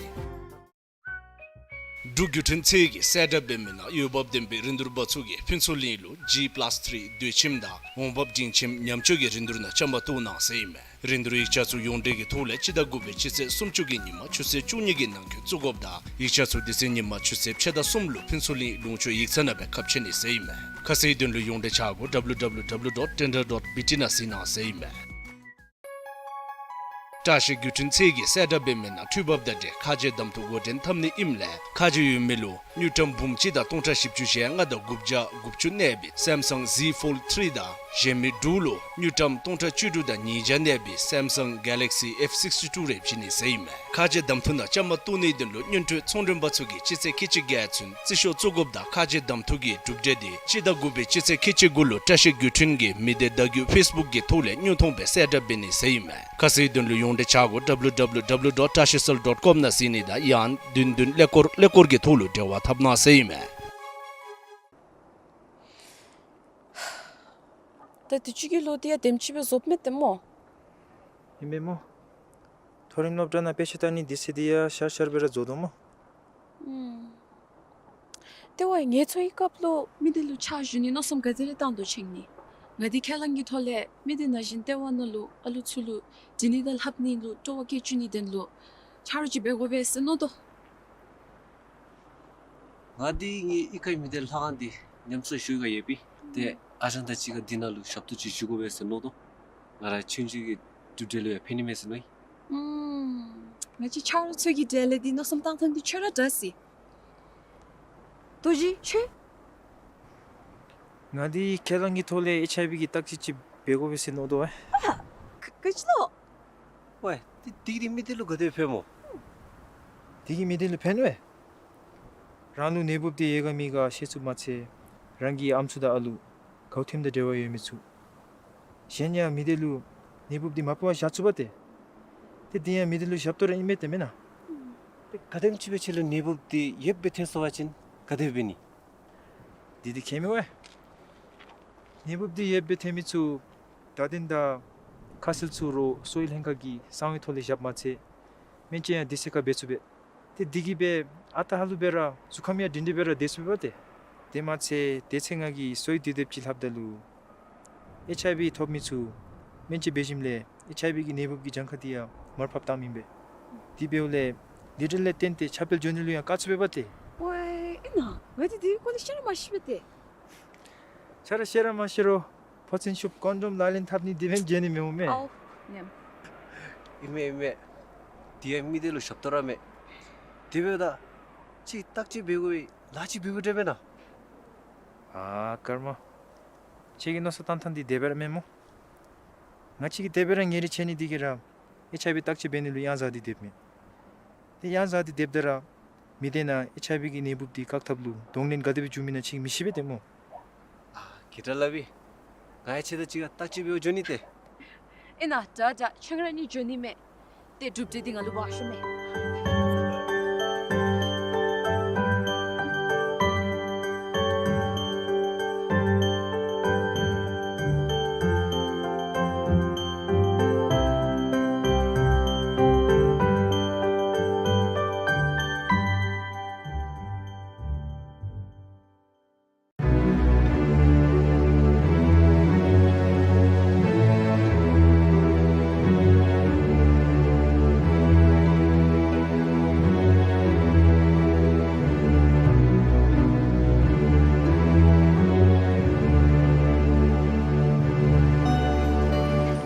འབྲུག་བརྒྱུད་འཕྲིན་ཚད་ཀྱིས་གསལ་བསྒྲགས་འབད་མི་ནང་འོས་འབབ་ལྡན་པའི་རིན་བསྡུར་པ་ཚུ་གིས་ཕུན་ཚོགས་གླིང་ལུ་G plus three དུས་ཁྱིམ་དང་འོང་འབབ་འབྲིང་ཁྱིམ་ཉམས་བཅོས་ཀྱི་རིན་བསྡུར་ནང་བཅའ་མར་གཏོགས་གནང་ཟེར་ཨིན་མས། རིན་བསྡུར་ཡིག་ཆ་ཚུ་ཡོངས་འབྲེལ་གྱི་ཐོག་ལས་སྤྱི་ཟླ་དགུ་པའི་སྤྱི་ཚེས་སུམ་ཅུ་གི་ཉིན་མ་ཆུ་ཚོད་བཅུ་གཉིས་ཀྱི་ནང་འཁོད་བཙུགས་དགོཔ་དང་ཡིག་ཆ་ཚུ་དེ་ཚེ་ཉིན་མ་ཆུ་ཚོད་ཕྱེད་དང་གསུམ་ལུ་ཕུན་ཚོགས་གླིང་ལུང་ཕྱོགས་ཡིག་ཚང་ནང་སྦེ་ཁ་ཕྱེ་ནི་ཟེར་ཨིན་མས། ཁ་གསལ་དོན་ལུ་ཡོངས་འབྲེལ་ཆ་སྒོ W W W dot tender dot B T ནང་གཟིགས་གནང་ཟེར་ཨིན་མས། བཀྲ་ཤིས་བརྒྱུད་འཕྲིན་ཚད་ཀྱིས་གསལ་བསྒྲགས་འབད་མི་ནང་འཕྲུལ་འབབ་དང་འབྲེལ་ཁ་རྗེ་གདམ་འཐུ་འགོ་འདྲེན་འཐབ་ནི་ཨིནམ་ལས་ཁ་རྗེ་ཡོད་མི་ལུ་དངུལ་ཀྲམ་འབུམ་གཅིག་དང་སྟོང་ཕྲག་བཞི་བཅུ་ཞེ་ལྔ་དང་དགུ་བརྒྱ་དགུ་བཅུ་གནས་པའི་Samsung Z Fold three དང་གཞན་མི་དྲུག་ལུ་དངུལ་ཀྲམ་སྟོང་ཕྲག་བཅུ་དྲུག་དང་ཉིས་བརྒྱ་གནས་པའི་Samsung Galaxy F sixty-two རེ་བྱིན་ནི་ཟེར་ཨིན་མས། ཁ་རྗེ་གདམ་འཐུ་ནང་བཅའ་མར་གཏོགས་ནིའི་དོན་ལུ་སྔོན་འགྲོའི་ཚོང་མགྲོན་པ་ཚུ་གིས་སྤྱི་ཚེས་ཁལ་གཅིག་བརྒྱད་ཚུན་རྩིས་ཤོག་བཙུགས་དགོཔ་དང་ཁ་རྗེ་གདམ་འཐུ་གི་གྲུབ་འབྲས་དེ་སྤྱི་ཟླ་དགུ་པའི་སྤྱི་ཚེས་ཁལ་གཅིག་དགུ་ལུ་བཀྲ་ཤིས་བརྒྱུད་འཕྲིན་གྱི་མི་སྡེ་བརྡ་བརྒྱུད་ཕེསི་བུཀ་གི་ཐོག་ལས་དངོས་མཐོང་སྦེ་གསལ་བསྒྲགས་འབད་ནི་ཟེར་ཨིན་མས། ཁ་གསལ་དོན་ལུ་ཡོངས་འབྲེལ་ཆ་སྒོ W W W dot tashicell dot com ནང་གཟིགས་ནི་དང་ཡང་བདུན་བདུན་ཀླད་ཀོར་ཀླད་ཀོར་གྱི་ཐོག་ལུ་འབྲེལ་བ་འཐབ་གནང་ཟེར་ཨིན་མས། ད་དུས་ཅི་གི་ལོ་འདི་ཡང་དེམ་ཅིག་སྦེ་རྫོགསཔ་མས་ཏེ་སྨོ། ཨིན་མས་སྨོ། མཐོ་རིམ་སློབ་གྲྭ་ནང་དཔེ་ཆ་ལྟ་ནི་དུས་ཚོད་འདི་ཡང་ཤར་ཤར་སྦེ་ར་རྫོགས་དོ་སྨོ། ཨུམ། ཏེ་ཝའི་ངལ་འཚོ་བའི་སྐབས་ལུ་མི་སྡེ་ལུ་ཕྱག་ཞུ་ནི་མནོ་བསམ་ག་དེ་རེ་བཏང་དོ་ཅིག་ནི། ང་འདི་ཁས་བླངས་ཀྱི་ཐོག་ལས་མི་སྡེ་ནང་བཞིན་ལྟེ་བ་ནང་ལུ་ཨ་ལུ་ཚུ་ལུ་འབྲི་ནི་དང་ལྷབ་ནི་ལུ་སྤྲོ་བ་བསྐྱེད་བཅུག་ནིའི་དོན་ལུ་ཆ་རོགས་ཅིག་འབད་དགོ་པས་ཟེར་མནོ་དོ། ང་འདི་ངེའི་གཡུས་ཁའི་མི་སྡེ་ལྷ་ཁང་འདི་ཉམས་གསོ་ཞུ་ག་ཡོད་པས། ཏེ་ཨ་ཞང་དང་གཅིག་ཁར་འདི་ནང་ལུ་ཞབས་ཏོག་ཅིག་ཞུ་དགོ་པས་ཟེར་མནོ་དོ། ང་ར་ཆུང་ཆུང་གི་གྲུབ་འབྲས་ལུ་ཡང་ཕན་ནི་མས་ཟེར་མནོ་ཡི། ཨུམ། ང་བཅས་ཆ་རོགས་ཚུ་གི་གྲལ་ལས་འདི་མནོ་བསམ་བཏང་ཐངས་འདི་ཁྱོད་ར་དྲག་སི། རྡོ་རྗེ་ཁྱོད། ང་འདི་ཁས་བླངས་ཀྱི་ཐོག་ལས་ཨེཆ་ཨའི་བི་གི་བརྟག་དཔྱད་ཅིག་འབད་དགོ་པས་ཟེར་མནོ་དོ་ཨེ། ཨ་ཧ། ག་ག་ཅི་ལོ། ཝའི་འདི་འདི་གིས་མི་སྡེ་ལུ་ག་དེ་ཕན་སྨོ། འདི་གིས་མི་སྡེ་ལུ་ཕན་ཝའི། རང་ལུ་ནད་འབུབ་འདི་ཡོད་ག་མེད་ག་ཤེས་ཚུགསཔ་མ་ཚད་རང་གི་ཨམ་སྲུ་དང་ཨ་ལུ་གའུ་ཐིམ་དང་འབྲེལ་བ་ཡོད་མི་ཚུ། གཞན་ཡང་མི་སྡེ་ལུ་ནད་འབུབ་འདི་མ་ཕོག་པར་བཞག་ཚུགས་པ་ཏེ། ཏེ་འདི་ཡང་མི་སྡེ་ལུ་ཞབས་ཏོག་ར་ཨིན་མས་ཏེ་མེན་ན། ཏེ་ག་དེམ་ཅིག་སྦེ་ཁྱོད་ལུ་ནད་འབུབ་འདི་ཡོདཔ་སྦེ་ཐོན་སོང་པ་ཅིན་ག་དེ་འབད་ནི། འདི་འདི་ཁྱད་མེད་ཝའི། ནད་འབུབ་འདི་ཡོདཔ་སྦེ་ཐོན་མི་ཚུ་བརྡ་གདན་དང་ཁ་གསལ་ཚུ་རོགས་གསོ་བའི་ལྷན་ཁག་གི་གསང་བའི་ཐོག་ལས་བཞགཔ་མ་ཚད་སྨན་བཅོས་ཡང་དུས་ཚོད་ཁར་འབད་ཚུགས་པས། ཏེ་འདི་གིས་སྦེ་ཨ་རྟག་ཧ་ལུགས་སྦེ་ར་གཟུགས་ཁམས་ཡང་སྒྲིང་སྒྲིང་སྦེ་ར་སྡོད་ཚུགས་པས་ཏེ། དེ་མ་ཚད་དེ་ཚེ་ང་གིས་གསོ་བའི་དུས་དེབ་ཅིག་ལྷབ་ད་ལུ་ཨེཆ་ཨའི་བི་ཐོབ་མི་ཚུ་སྨན་བཅོས་འབད་ཞིནམ་ལས་ཨེཆ་ཨའི་བི་གི་ནད་འབུབ་ཀྱི་གྱངས་ཁ་འདི་ཡང་མར་ཕབ་བཏངམ་ཨིན་པས། དེ་འབདཝ་ལས་ལི་ཊར་ལས་བརྟེན་ཏེ་ཁྱབ་སྤེལ་འགྱོ་ནི་ལུ་ཡང་དཀའ་ཚུགས་པས་པ་ཏེ། ཝའི་ཨིན་ན། ང་འདི་འདི་སྐོར་ལས་ཤེས་ར་མ་ཤེས་པས་ཏེ། ཆ་ར་ཤེས་ར་མ་ཤེས་རུང་ཕོ་མཚན་ཤུབས་ཀོན་ཌོམ་ལག་ལེན་འཐབ་ནི་དེ་འབདན་འགྱོ་ནི་མེན་མས། ཨའོ་ཉམས། ཨིན་མས་ཨིན་མས། དེ་ཡང་མི་སྡེ་ལུ་ཞབས་ཏོག་ར་མས། དེ་འབདཝ་ད་ཅིག་བརྟག་དཔྱད་འབད་དགོ་པའི་ལཱ་ཅིག་འབད་དགོཔ་འདྲས་མེན་ན། ཨ་ཀརྨ། ཁྱོད་ཀྱི་མནོ་བསམ་བཏང་ཐངས་འདི་དེ་སྦེ་ར་མེན་སྨོ། ང་བཅས་ཀྱིས་དེ་སྦེ་ར་ཉེ་རིང་ཆེ་ནི་འདི་གིས་ར་ཨེཆ་ཨའི་བི་བརྟག་དཔྱད་འབད་ནི་ལུ་གཡང་ཟ་སྟེ་སྡོདཔ་མས། ཏེ་གཡང་ཟ་སྟེ་སྡོདཔ་ད་ར་མི་སྡེ་ནང་ཨེཆ་ཨའི་བི་གི་ནད་འབུབ་འདི་བཀག་ཐབས་ལུ་གདོང་ལེན་ག་དེ་སྦེ་འབྱུང་མིན་ན་ཁྱོད་ཀྱིས་མི་ཤེས་པས་ཏེ་སྨོ། གི་དྲག་ལགས་པས། ང་ཡང་ཁྱེད་དང་གཅིག་ཁར་བརྟག་དཔྱད་འབད་འགྱོ་ནི་ཏེ། ཨིན་ན། དྲག་དྲག། ཁྱེད་ར་གཉིས་འགྱོ་ནི་མས། ཏེ་གྲུབ་འབྲས་འདི་ང་ལུ་འབག་ཤོག་མས།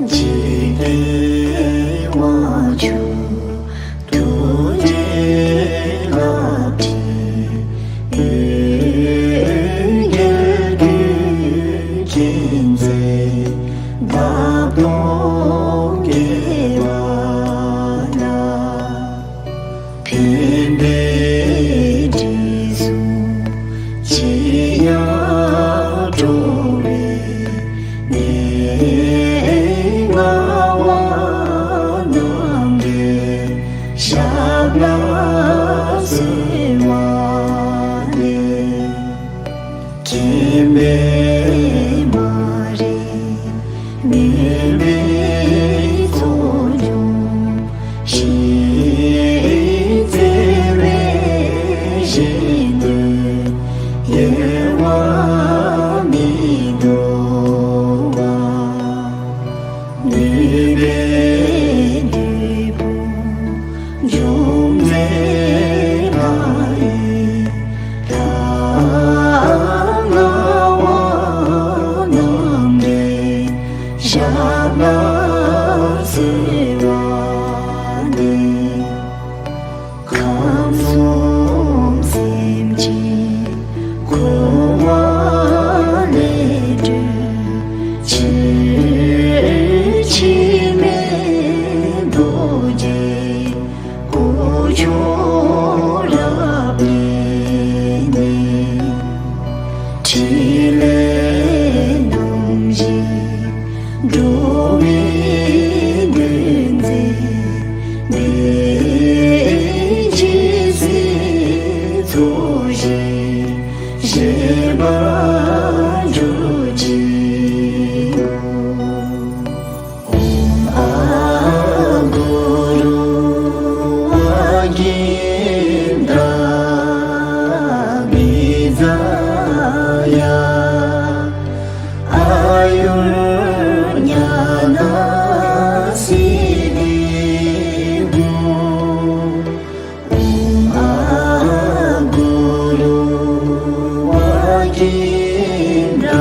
འཇིག་རྟེན་དབང་ཕྱུག་ཐུགས་རྗེའི་རླབས་ཕྲེང་། འོད་འགྱེད་ཀུན་མཁྱེན་མཛད་འདབ་སྟོང་རྒྱས་པ་ལ། ཕན་བདེའི་དྲི་བསུང་ཅི་ཡང་སྤྲོ་བའི་གནས་ལྔ་བ་རྣམས་ཀྱི་ཞབས་ལ་གསོལ་བ་འདེབས། མཁྱེན་པའི་མ་རིག་མུན་པའི་ཚོགས་འཇོམས་ཤིང་རྩེ་བའི་ཞིང་དུ་གཡེང་བ་མི་འདུག་པ། ནུས་པའི་བདུད་དཔུང་འཇོམས་མཛད་ལྷ་ཡི་ད་ལྔ་བ་རྣམས་ཀྱི་ཞབས་ལ་གསོལ་བ་འདེབས། ཁམས་གསུམ་སེམས་ཅན་འཁོར་བ་ལས་སྒྲོལ་ཕྱིར། འཆི་མེད་རྡོ་རྗེ་སྐུ་མཆོག་རབ་བརྟན་ནས། ཕྲིན་ལས་རྣམ་བཞི་འགྲོ་བའི་དོན་མཛད་པའི། ཇི་སྲིད་ཚོགས་ཞིང་བཞེས་པར་གྱུར་ཅིག། ཨོཾ་ཨཱཿུ་རུ་ཝཱ་ཀིནྡྲ་བི་ཛ་ཡ། ཨཱ་ཡུར་ཉ་ན་སིདྡྷི་ཧཱུྃ། ཨོཾ་ཨཱཿུ་རུ་ཝཱ་ཀིནྡྲ་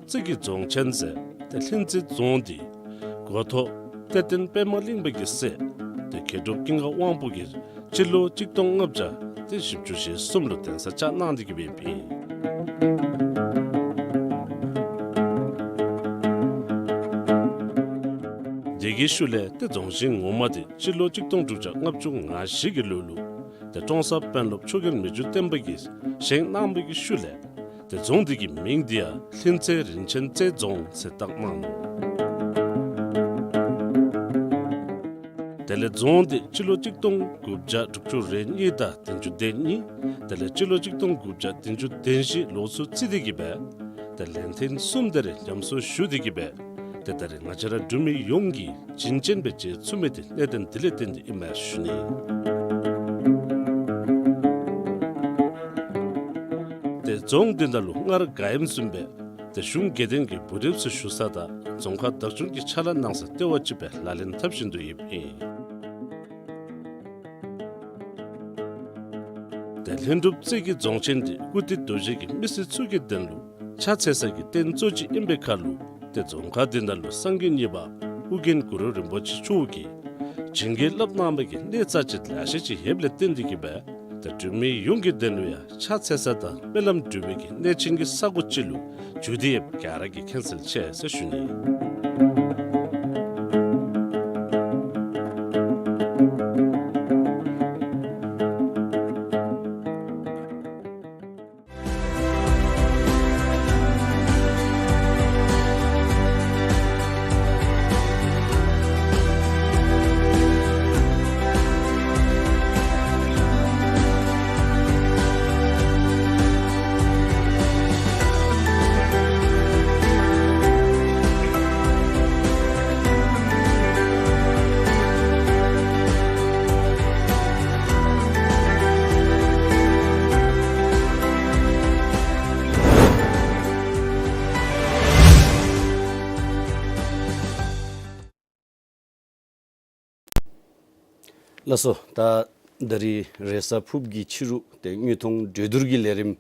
རྩེ་གི་རྫོང་ཆེན་ཟེར་ཏེ་ལྷུན་རྩེ་རྫོང་འདི་འགོ་ཐོག་གཏེར་སྟོན་པདྨ་གླིང་པ་གི་སྲས་ཏེ་མཁས་གྲུབ་ཀུན་དགའ་དབང་པོ་གིས་སྤྱི་ལོ་གཅིག་སྟོང་ལྔ་བརྒྱ་ཏེ་བཞི་བཅུ་ཞེ་གསུམ་ལུ་གདན་ས་བཅགས་གནང་སྟེ་གི་སྦེ་ཨིན། དེ་གི་ཤུལ་ལས་ཏེ་རྫོང་ཆེན་ངོ་མ་འདི་སྤྱི་ལོ་གཅིག་སྟོང་དྲུག་བརྒྱ་ལྔ་བཅུ་ང་བཞི་གི་ལོ་ལུ་ཏེ་ཀྲོང་གསར་དཔོན་སློབ་ཆོས་རྒྱལ་མི་འགྱུར་བརྟན་པ་གིས་བཞེངས་གནང་བའི་གི་ཤུལ་ལས་ཏེ་རྫོང་འདི་གི་མིང་འདི་ཡང་ལྷུན་རྩེ་རིན་ཆེན་རྩེ་རྫོང་ཟེར་བཏགས་གནང་ནུག། དེ་ལས་རྫོང་འདི་སྤྱི་ལོ་གཅིག་སྟོང་དགུ་བརྒྱ་དྲུག་ཅུ་རེ་གཉིས་དང་བདུན་ཅུ་དོན་གཉིས། དེ་ལས་སྤྱི་ལོ་གཅིག་སྟོང་དགུ་བརྒྱ་བདུན་ཅུ་དོན་བཞི་ལོ་ཚུ་རྩིས་ཏེ་གི་སྦེ་ཏེ་ལན་ཐེངས་གསུམ་དེ་རེ་ཉམས་གསོ་ཞུ་སྟེ་གི་སྦེ་ཏེ་ད་རེས་ང་བཅས་ར་འབྲུག་མི་ཡོངས་ཀྱིས་བྱིན་ཅན་སྦེ་མཇལ་ཚུགས་མི་འདི་གནད་དོན་འདི་ལས་བརྟེན་ཏེ་ཨིན་མས་ཞུ་ནི། ཏེ་རྫོང་འདི་ནང་ལུ་སྔར་ག་ཨིནམ་བཟུམ་སྦེ་ཏེ་གཞུང་དགེ་འདུན་གྱི་བུ་རིམ་ཚུ་ཞུ་ས་དང་རྫོང་ཁག་བདག་སྐྱོང་གི་ཕྱག་ལཱ་གནང་ས་ལྟེ་བ་ཅིག་སྦེ་ལག་ལེན་འཐབ་བཞིན་དུ་ཡོདཔ་ཨིན། ཏེ་ལྷུན་གྲུབ་རྩེ་གི་རྫོང་ཆེན་འདི་བཀུར་སྟི་རྡོ་རྗེ་གི་མི་སེར་ཚུ་གི་དོན་ལུ་ཕྱག་འཚལ་ས་གི་རྟེན་གཙོ་ཅིག་ཨིན་པའི་ཁར་ལུ་ཏེ་རྫོང་ཁག་འདི་ནང་ལུ་སངས་རྒྱས་གཉིས་པ་ཨོ་རྒྱན་གུ་རུ་རིན་པོ་ཆེ་མཆོག་གིས་བྱིན་གྱིས་བརླབས་གནང་བའི་གི་གནས་རྩ་ཆེ་ལེ་ཤ་ཅིག་ཡོདཔ་ལས་བརྟེན་ཏེ་གི་སྦེ་ཏེ་འབྲུག་མི་ཡོངས་ཀྱི་དོན་ལུ་ཡང་ཕྱག་འཚལ་ས་དང་སྨོན་ལམ་འབུལ་བའི་གི་གནས་ཆེན་གྱི་ས་གོ་ཅིག་ལུ་གྱུར་ཏེ་ཡོདཔ་ག་ར་གིས་མཁྱེན་གསལ་ཆེ་ཟེར་ཞུ་ནི། ལགས་སོ། ད་ད་རིས་རེས་གཟའ་ཕུརཔ་གི་ཕྱི་རུ་ཏེ་དངོས་མཐོང་གྲོས་བསྡུར་གྱི་ལས་རིམ་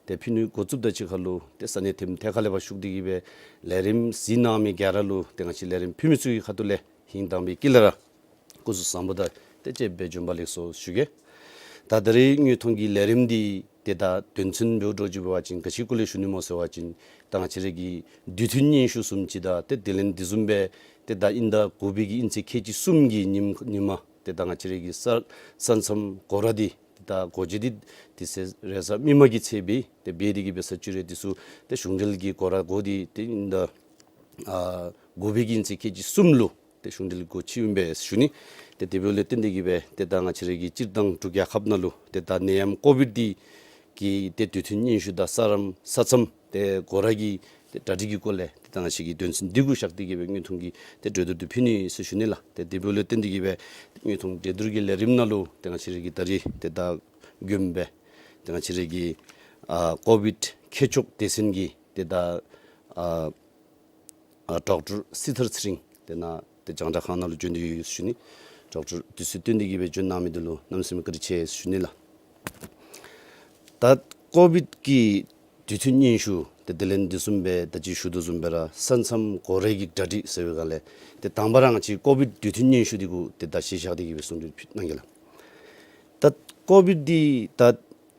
ཏེ་ཕུལ་ནི་འགོ་བཙུགསཔ་དང་གཅིག་ཁར་ལུ་ཏེ་ས་གནས་ཐེམ་ཐེ་ཁ་ལས་ཕར་ཞུགས་ཏེ་གི་སྦེ་ལས་རིམ་གཟིགས་གནང་མི་ག་ར་ལུ་ཏེ་ང་བཅས་ལས་རིམ་ཕུལ་མི་ཚུ་གི་ཁ་ཐུག་ལས་ཧིང་དྭངས་པའི་དཀྱིལ་ལས་ར་སྐུ་གཟུགས་བཟང་པོ་དང་ཏེ་བཅས་པའི་བྱོན་པ་ལེགས་སོ་ཞུ་གེ། ད་ད་རིས་དངོས་མཐོང་གི་ལས་རིམ་འདི་ཏེ་ད་དོན་ཚན་འབདཝ་འདྲཝ་ཅིག་འབད་བ་ཅིན་ག་ཅི་སྐོར་ལས་ཞུ་ནི་སྨོ་ཟེར་བ་ཅིན་ད་ང་བཅས་ར་གི་དུས་མཐུན་སྙན་ཞུ་བཟུམ་ཅིག་དང་ཏེ་དེ་ལས་དེ་བཟུམ་སྦེ་ཏེ་ད་དབྱིན་ཟླ་དགུ་པའི་གི་དབྱིན་ཚེས་ཁལ་གཅིག་གསུམ་གྱི་ཉིནམ་ཉིནམ་ཏེ་ད་ང་བཅས་ར་གི་ས་ས་མཚམས་སྒོ་ར་འདི་ཏེ་ད་སྒོ་འབྱེད་འདི་དེ་ཚེ་རེས་གཟའ་མིག་དམར་གྱི་ཚེ་སྦེ་ཏེ་འབད་དེ་གི་སྦེ་ས་བཅུ་རེ་དེ་ཚུ་ཏེ་གཞུང་འབྲེལ་གྱི་སྒོ་ར་སྒོ་འདི་ཏེ་དབྱིན་ཟླ་ཨ་དགུ་པའི་གི་དབྱིན་ཚེས་ཁལ་གཅིག་གསུམ་ལུ་ཏེ་གཞུང་འབྲེལ་སྒོ་ཕྱེཝ་ཨིན་པས་ཞུ་ནི། ཏེ་དེ་འབདཝ་ལས་བརྟེན་ཏེ་གི་སྦེ་ཏེ་ད་ང་བཅས་ར་གི་སྤྱིར་བཏང་འབྲུག་རྒྱལ་ཁབ་ནང་ལུ་ཏེ་ད་ནད་ཡམས་ཀོ་བིཌ་འདི་གི་ཏེ་དུས་མཐུན་སྙན་ཞུ་དང་ས་རམ་ས་མཚམས་ཏེ་སྒོ་ར་གི་ཏེ་གྲ་སྒྲིག་གི་སྐོར་ལས་ཏེ་ད་ང་བཅས་ཀྱིས་དོན་ཚན་འདི་གུ་བཞག་སྟེ་གི་སྦེ་དངོས་མཐོང་གི་ཏེ་གྲོས་བསྡུར་འདི་ཕུལ་ནི་ཟེར་ཞུ་ནི་ལགས། ཏེ་དེ་འབདཝ་ལས་བརྟེན་ཏེ་གི་སྦེ་དངོས་མཐོང་གྲོས་བསྡུར་གྱི་ལས་རིམ་ནང་ལུ་ཏེ་ང་བཅས་ར་གི་ད་རིས་ཏེ་ད་མགྱོནམ་སྦེ་ཏེ་ང་བཅས་ར་གི་ཨ་ཀོ་བིཌ་མཁས་མཆོག་སྡེ་ཚན་གྱི་ཏེ་ད་ཨ་ཨ་ཌོག་ཊར་སྲི་ཐར་ཚེ་རིང་ཏེ་ནཱ་ཏེ་རྒྱང་བསྒྲགས་ཁང་ནང་ལུ་བྱོན་ཏེ་ཡོད་ཞུ་ནི། ཌོག་ཊར་དུས་ཚོད་བཏོན་ཏེ་གི་སྦེ་བྱོན་གནང་མི་འདི་ལུ་གནམ་མེད་ས་མེད་བཀའ་དྲིན་ཆེ་ཞུ་ནི་ལགས། ད་ཀོ་བིཌ་ཀྱི་དུས་མཐུན་སྙན་ཞུ་ཏེ་དེ་ལས་དེ་བཟུམ་སྦེ་ད་ཅི་ཞུ་དོ་བཟུམ་སྦེ་ར་ས་མཚམས་སྒོ་རའི་གི་གྲ་སྒྲིག་ཟེར་བའི་སྒང་ལས་ཏེ་དང་པ་ར་ང་བཅས་ཀོ་བིཌ་དུས་མཐུན་སྙན་ཞུ་འདི་གུ་ཏེ་ད་གཞི་བཞག་སྟེ་གི་སྦེ་གསུང་གྲོས་ཕུལ་གནང་གེ་ལགས། ད་ཀོ་བིཌ་འདི་ད་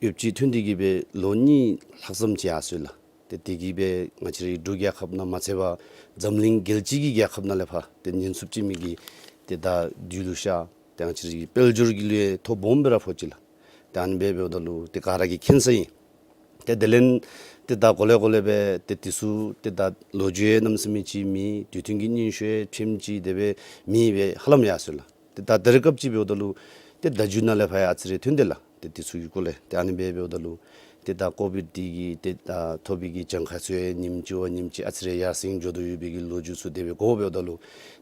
ཡོདཔ་ཅིག་ཐོན་ཏེ་གི་སྦེ་ལོ་གཉིས་ལྷག་ཙམ་ཅིག་ཡར་སོ་ཡི་ལགས། ཏེ་དེ་གིས་སྦེ་ང་བཅས་རའི་འབྲུག་རྒྱལ་ཁབ་ནང་མ་ཚད་པར་འཛམ་གླིང་རྒྱལ་སྤྱི་གི་རྒྱལ་ཁབ་ནང་ལས་ཕར་ཏེ་ཉེན་ཚབས་ཅིག་མི་གི་ཏེ་ད་དུས་ལུ་ཤར། ཏེ་ང་བཅས་རའི་དཔལ་འབྱོར་གྱི་ལུ་ཡང་ཐོ་སྦོམ་སྦེ་ར་ཕོག་ཅི་ལགས། ཏེ་ཨ་ནི་སྦེ་འབདཝ་ད་ལུ་ཏེ་ག་ར་གིས་མཁྱེན་གསལ་ཨིན། ཏེ་དེ་ལས་ཏེ་ད་གོ་ལེ་གོ་ལེ་སྦེ་ཏེ་དེ་ཚུ་ཏེ་ད་ལོ་རྒྱུས་ཡང་གནམ་མེད་ས་མེད་ཅིག་མེད། དུས་མཐུན་གྱི་སྙན་ཞུ་ཡང་ཕྱེངམ་ཅིག་དེ་སྦེ་མེད་པར་ཧ་ལམ་ཡར་སོ་ཡི་ལགས། ཏེ་ད་ད་རེས་སྐབས་ཅིག་འབདཝ་ད་ལུ་ཏེ་ད་མཇུག་ནང་ལས་ཕར་ཡང་ཨ་ཙི་རེ་ཐོན་ཏེ་ལགས། ཏེ་དེ་ཚུ་གི་སྐོར་ལས་ཏེ་ཨ་ནི་སྦེ་འབདཝ་ད་ལུ་ཏེ་ད་ཀོ་བིཌ་འདི་གིས་ཏེ་ད་ཐོབ་པའི་གི་གྱངས་ཁ་ཚུ་ཡང་ཉིནམ་གཅིག་བ་ཉིནམ་གཅིག་ཨ་ཙི་རེ་ཡར་སེང་འགྱོ་དོ་ཡོད་པའི་གི་ལོ་རྒྱུས་ཚུ་དེ་སྦེ་གོཝ་འབདཝ་ད་ལུ་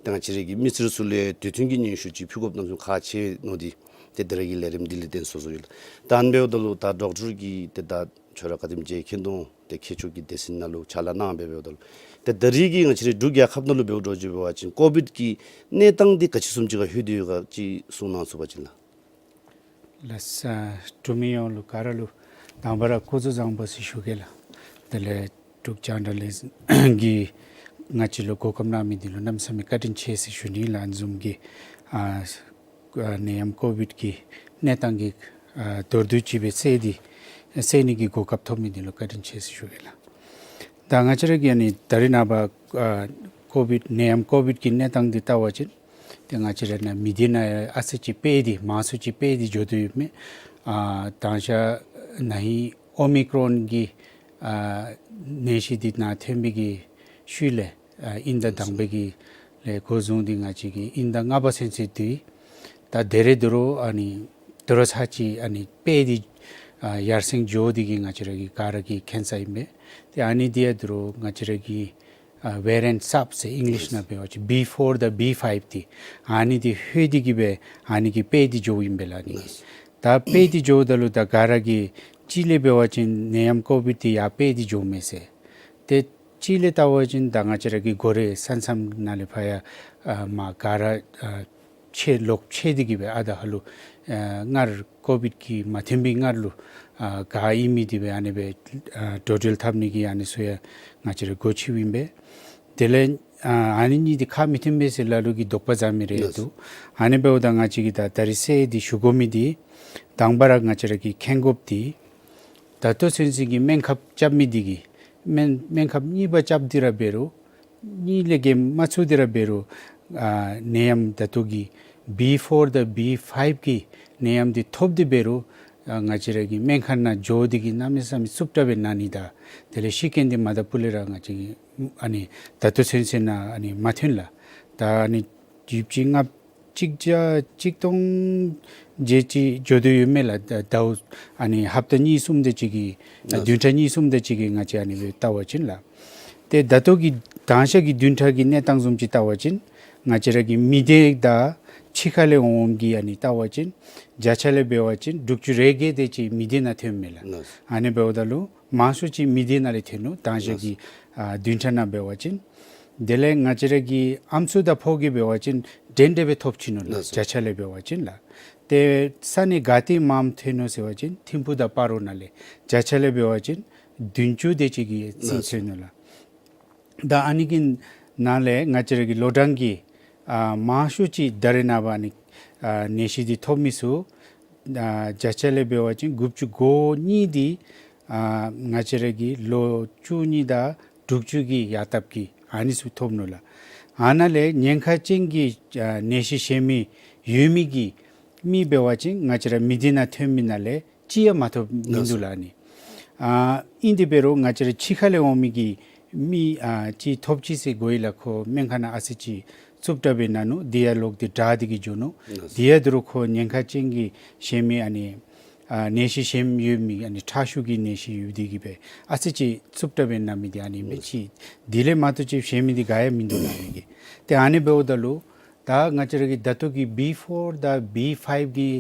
ཏེ་ང་བཅས་རའི་གི་མི་སེར་ཚུ་ལུ་ཡང་དུས་མཐུན་གྱི་སྙན་ཞུ་ཅིག་ཕུལ་དགོཔ་གནམ་མེད་ས་མེད་ཁག་ཆེ་ནི་འདི་ཏེ་ད་རེས་ཀྱི་ལས་རིམ་འདི་ལས་བརྟེན་སོ་སོ་ཡོད་ལགས། ད་ཨ་ནི་འབདཝ་ད་ལུ་ད་ཌོག་ཊར་གྱིས་ཏེ་ད་ཁྱོད་ར་ག་དེམ་ཅིག་མཁྱེན་དོ། ཏེ་མཁས་མཆོག་གི་སྡེ་ཚན་ནང་ལུ་ཕྱག་ལཱ་གནང་སྦེ་འབདཝ་ད་ལུ་ཏེ་ད་རེས་ཀྱི་ང་བཅས་རའི་འབྲུག་རྒྱལ་ཁབ་ནང་ལུ་འབདཝ་འདྲཝ་ཅིག་འབད་བ་ཅིན་ཀོ་བིཌ་ཀྱི་གནས་སྟངས་འདི་ག་ཅི་བཟུམ་ཅིག་ཁར་ལྷོད་དེ་ཡོད་ག་ཅིག་གསུང་གནང་ཚུགས་པ་ཅིན་ལགས། ལགས་སོ། འབྲུག་མི་ཡོངས་ལུ་ག་ར་ལུ་དང་པ་ར་སྐུ་གཟུགས་བཟང་པོ་ཟེར་ཞུ་གེ་ལགས། དེ་ལས་ འབྲུག་རྒྱང་བསྒྲགས་ལས་འཛིན་གྱིས་ང་བཅས་ལུ་གོ་སྐབས་གནང་མི་འདི་ལུ་གནམ་མེད་ས་མེད་བཀའ་དྲིན་ཆེ་ཟེར་ཞུ་ནི་ལགས། ཨ་ནི་བཟུམ་གྱི་ཨ་ཨ་ནད་ཡམས་ཀོ་བིཌ་ཀྱི་གནས་སྟངས་ཀྱི་ཨ་མདོར་བསྡུས་ཅིག་སྦེ་གསལ་ཏེ་གསལ་ནི་གི་གོ་སྐབས་ཐོབ་མི་འདི་ལུ་བཀའ་དྲིན་ཆེ་ཟེར་ཞུ་ཡི་ལགས། ད་ང་བཅས་ར་གི་ཨ་ནི་ད་རེས་ནངས་པ་ཨ་ཀོ་བིཌ་ནད་ཡམས་ཀོ་བིཌ་ཀྱི་གནས་སྟངས་འདི་བལྟ་བ་ཅིན་ཏེ་ང་བཅས་ར་ནཱ་མི་སྡེ་ནང་ཡང་ཨ་ཙི་ཅིག་སྤེལ་ཏེ་མང་སུ་ཅིག་སྤེལ་ཏེ་འགྱོ་དོ་ཡོདཔ་མས། ཨ་དང་ཤ་ན་ཧིང་ཨོ་མི་ཀྲོན་གྱི་ཨ་ནད་གཞི་འདི་ནཱ་ཐོན་པའི་གི་ཤུལ་ལས་ཨ་དབྱིན་ཟླ་དང་པའི་གི་ལས་འགོ་བཟུང་སྟེ་ང་བཅས་ཀྱི་དབྱིན་ཟླ་ལྔ་པ་ཚུན་ཚོད་འདི་ད་ད་རེས་དོ་རུང་ཨ་ནི་དོ་རུང་ཚར་གཅིག་ཨ་ནི་སྤེལ་ཏེ་ཨ་ཡར་སེང་འགྱོ་སྟེ་གི་ང་བཅས་ར་གི་ག་ར་གིས་མཁྱེན་ས་ཨིན་པས། ཏེ་ཨ་ནི་འདི་ཡང་དོ་རུང་ང་བཅས་ར་གི་ཨ་ཝེ་རི་ཡེནཊ་སབ་ཟེར་ཨིང་ལིཤ་ནང་འབད་བ་ཅིན་བི་ཕོར་དང་བི་ཕའིབ་འདི་ཨ་ནི་འདི་ལྷོད་དེ་གི་སྦེ་ཨ་ནི་གིས་སྤེལ་ཏེ་འགྱོཝ་ཨིན་པས་ལགས་ནི། ད་སྤེལ་ཏེ་འགྱོཝ་ད་ལུ་ད་ག་ར་གིས་གཅིག་ལས་འབད་བ་ཅིན་ནད་ཡམས་ཀོ་བིཌ་འདི་ཡར་སྤེལ་ཏེ་འགྱོཝ་མས་ཟེར། ཏེ་གཅིག་ལས་བལྟ་བ་ཅིན་ད་ང་བཅས་ར་གི་སྒོ་རའི་ས་མཚམས་ནང་ལས་ཕར་ཡང་ཨ་མར་ག་ར་ཨ་ཕྱེ་ལོག་ཕྱེ་སྟེ་གི་སྦེ་ཨ་ད་ཧ་ལུ་ཨ་སྔར་ཀོ་བིཌ་ཀྱིས་མ་ཐོན་པའི་སྔར་ལུ་ཨ་ག་ཨིན་མི་འདི་སྦེ་ཨ་ནི་སྦེ་ཨ་འགྲོ་འགྲུལ་འཐབ་ནི་གི་ཨ་ནི་ཚུ་ཡང་ང་བཅས་ར་སྒོ་ཕྱེཝ་ཨིན་པས། དེ་ལས་ཨ་ཨ་ནི་གཉིས་འདི་ཁ་མི་མཐུན་པས་ཟེར་ལ་ལུ་གིས་དོགས་པ་ཟ་མི་རེ་འདུག། ཨ་ནི་འབདཝ་ད་ང་བཅས་ཀྱིས་ད་ད་རིས་གསལ་ཏེ་ཞུ་དགོ་མི་འདི་དང་པ་ར་ང་བཅས་ར་གིས་མཁྱེན་དགོཔ་འདི་ད་ལྟོ་ཚུན་ཚོད་ཀྱི་སྨན་ཁབ་རྐྱབ་མི་འདི་གིས་སྨན་སྨན་ཁབ་གཉིས་པ་རྐྱབ་སྟེ་ར་འབད་རུང་གཉིས་ལས་བརྒལ་མ་ཚུགས་ཏེ་ར་འབད་རུང་ཨ་ནད་ཡམས་ད་ལྟོ་གི་བི་ཕོར་དང་བི་ཕའིབ་ཀྱི་ནད་ཡམས་འདི་ཐོབ་སྟེ་འབད་རུང་ཨ་ང་བཅས་ར་གི་སྨན་ཁང་ནང་འགྱོ་སྟེ་གི་གནམ་མེད་ས་མེད་རྩུབ་དྲགས་སྦེ་ན་ནི་དང་དེ་ལས་ཤི་རྐྱེན་འདི་མ་ད་པུ་ལས་ར་ང་བཅས་ཀྱི་ཨ་ནི་ད་ལྟོ་ཚུན་ཚོད་ནང་ཨ་ནི་མ་ཐོན་ལགས། ད་ཨ་ནི་ཡུདཔ་ཅིག་ལྔ་གཅིག་བརྒྱ་གཅིག་སྟོང་བརྒྱད་ཅིག་འགྱོ་དོ་ཡོད་མས་ལགས། ད་ཟླཝ་ཨ་ནི་ཧབ་ཏ་གཉིས་གསུམ་དེ་ཅིག་གི་ཨ་བདུན་ཕྲག་གཉིས་གསུམ་དེ་ཅིག་གི་ང་བཅས་ཨ་ནི་སྦེ་བལྟ་བ་ཅིན་ལགས། ཏེ་ད་ལྟོ་གི་དང་ཤ་གི་བདུན་ཕྲག་གི་གནས་སྟངས་བཟུམ་ཅིག་བལྟ་བ་ཅིན་ང་བཅས་ར་གི་མི་སྡེ་དང་ཕྱི་ཁ་ལས་འོང་འོངམ་གི་ཨ་ནི་བལྟ་བ་ཅིན་བརྒྱ་ཆ་ལས་འབད་བ་ཅིན་དྲུག་ཅུ་རེ་བརྒྱད་དེ་ཅིག་མི་སྡེ་ནང་ཐོནམ་མས་ལགས། ཨ་ནི་འབདཝ་ད་ལུ་མང་ཤོས་ཅིག་མི་སྡེ་ནང་ལས་ཐོན་ནུག། དང་ཤ་གི་ཨ་བདུན་ཕྲག་ནང་འབད་བ་ཅིན། དེ་ལས་ང་བཅས་ར་གི་ཨམ་སྲུ་དང་ཕོ་གི་འབད་བ་ཅིན་འདྲན་འདྲ་སྦེ་ཐོབ་ཅི་ནུག་ལགས། བརྒྱ་ཆ་ལས་འབད་བ་ཅིན་ལགས། ཏེ་ས་གནས་ག་ཏེ་མངམ་ཐོན་ནུག་ཟེར་བ་ཅིན་ཐིམ་ཕུག་དང་སྤ་རོ་ནང་ལས་བརྒྱ་ཆ་ལས་འབད་བ་ཅིན་བདུན་ཅུ་དེ་ཅིག་གིས་ཅིག་ཐོན་ནུག་ལགས། ད་ཨ་ནི་གི་ནང་ལས་ང་བཅས་ར་གི་ལོ་གྲངས་ཀྱི་ཨ་མང་ཤོས་ཅིག་ད་རེས་ནངས་པ་ཨ་ནི་ཨ་ནད་གཞི་འདི་ཐོབ་མི་ཚུ་ཨ་བརྒྱ་ཆ་ལས་འབད་བ་ཅིན་དགུ་བཅུ་གོ་གཉིས་འདི་ཨ་ང་བཅས་ར་གི་ལོ་བཅུ་གཉིས་དང་དྲུག་ཅུ་གི་ཡར་ལྟགཔ་གི་ཨ་ནི་ཚུ་ཐོབ་ནུག་ལགས། ཨ་ནཱ་ལས་ཉེན་ཁ་ཅན་གྱི་ཨ་ནད་གཞི་གཞན་མི་ཡོད་མི་གི་མི་འབད་བ་ཅིན་ང་བཅས་ར་མི་སྡེ་ནང་ཐོན་མི་ནང་ལས་གཅིག་ཡང་མ་ཐོབ་མིན་འདུག་ལགས་ནི། ཨ་ཨིན་དེ་འབད་རུང་ང་བཅས་ར་ཕྱི་ཁ་ལས་འོང་མི་གི་མི་ཨ་གཅིག་ཐོབ་ཅི་ཟེར་གོ་ཡི་ལགས། ཁོ་སྨན་ཁང་ནང་ཨ་ཙི་ཅིག་རྩུབ་དྲགས་སྦེ་ན་ནུག། དེ་ཡང་ལོག་སྟེ་དྲག་སྟེ་གི་འགྱོ་ནུག། དེ་ཡང་དོ་རུང་ཁོ་ཉེན་ཁ་ཅན་གྱི་གཞན་མི་ཨ་ནི་ཨ་ནད་གཞི་གཞན་ཡོད་མི་ཨ་ནི་ཁྲག་ཤུགས་ཀྱི་ནད་གཞི་ཡོད་དེ་གི་སྦེ་ཨ་ཙི་ཅིག་རྩུབ་དྲགས་སྦེ་ན་མི་འདི་ཨ་ནི་མི་ཅིག་དེ་ལས་མ་གཏོགས་ཅིག་གཞན་མི་འདི་ག་ཡང་མིན་འདུག་ལགས་ནི་གི། ཏེ་ཨ་ནི་འབདཝ་ད་ལུ་ད་ང་བཅས་ར་གི་ད་ལྟོ་གི་བི་ཕོར་དང་བི་ཕའིབ་གི་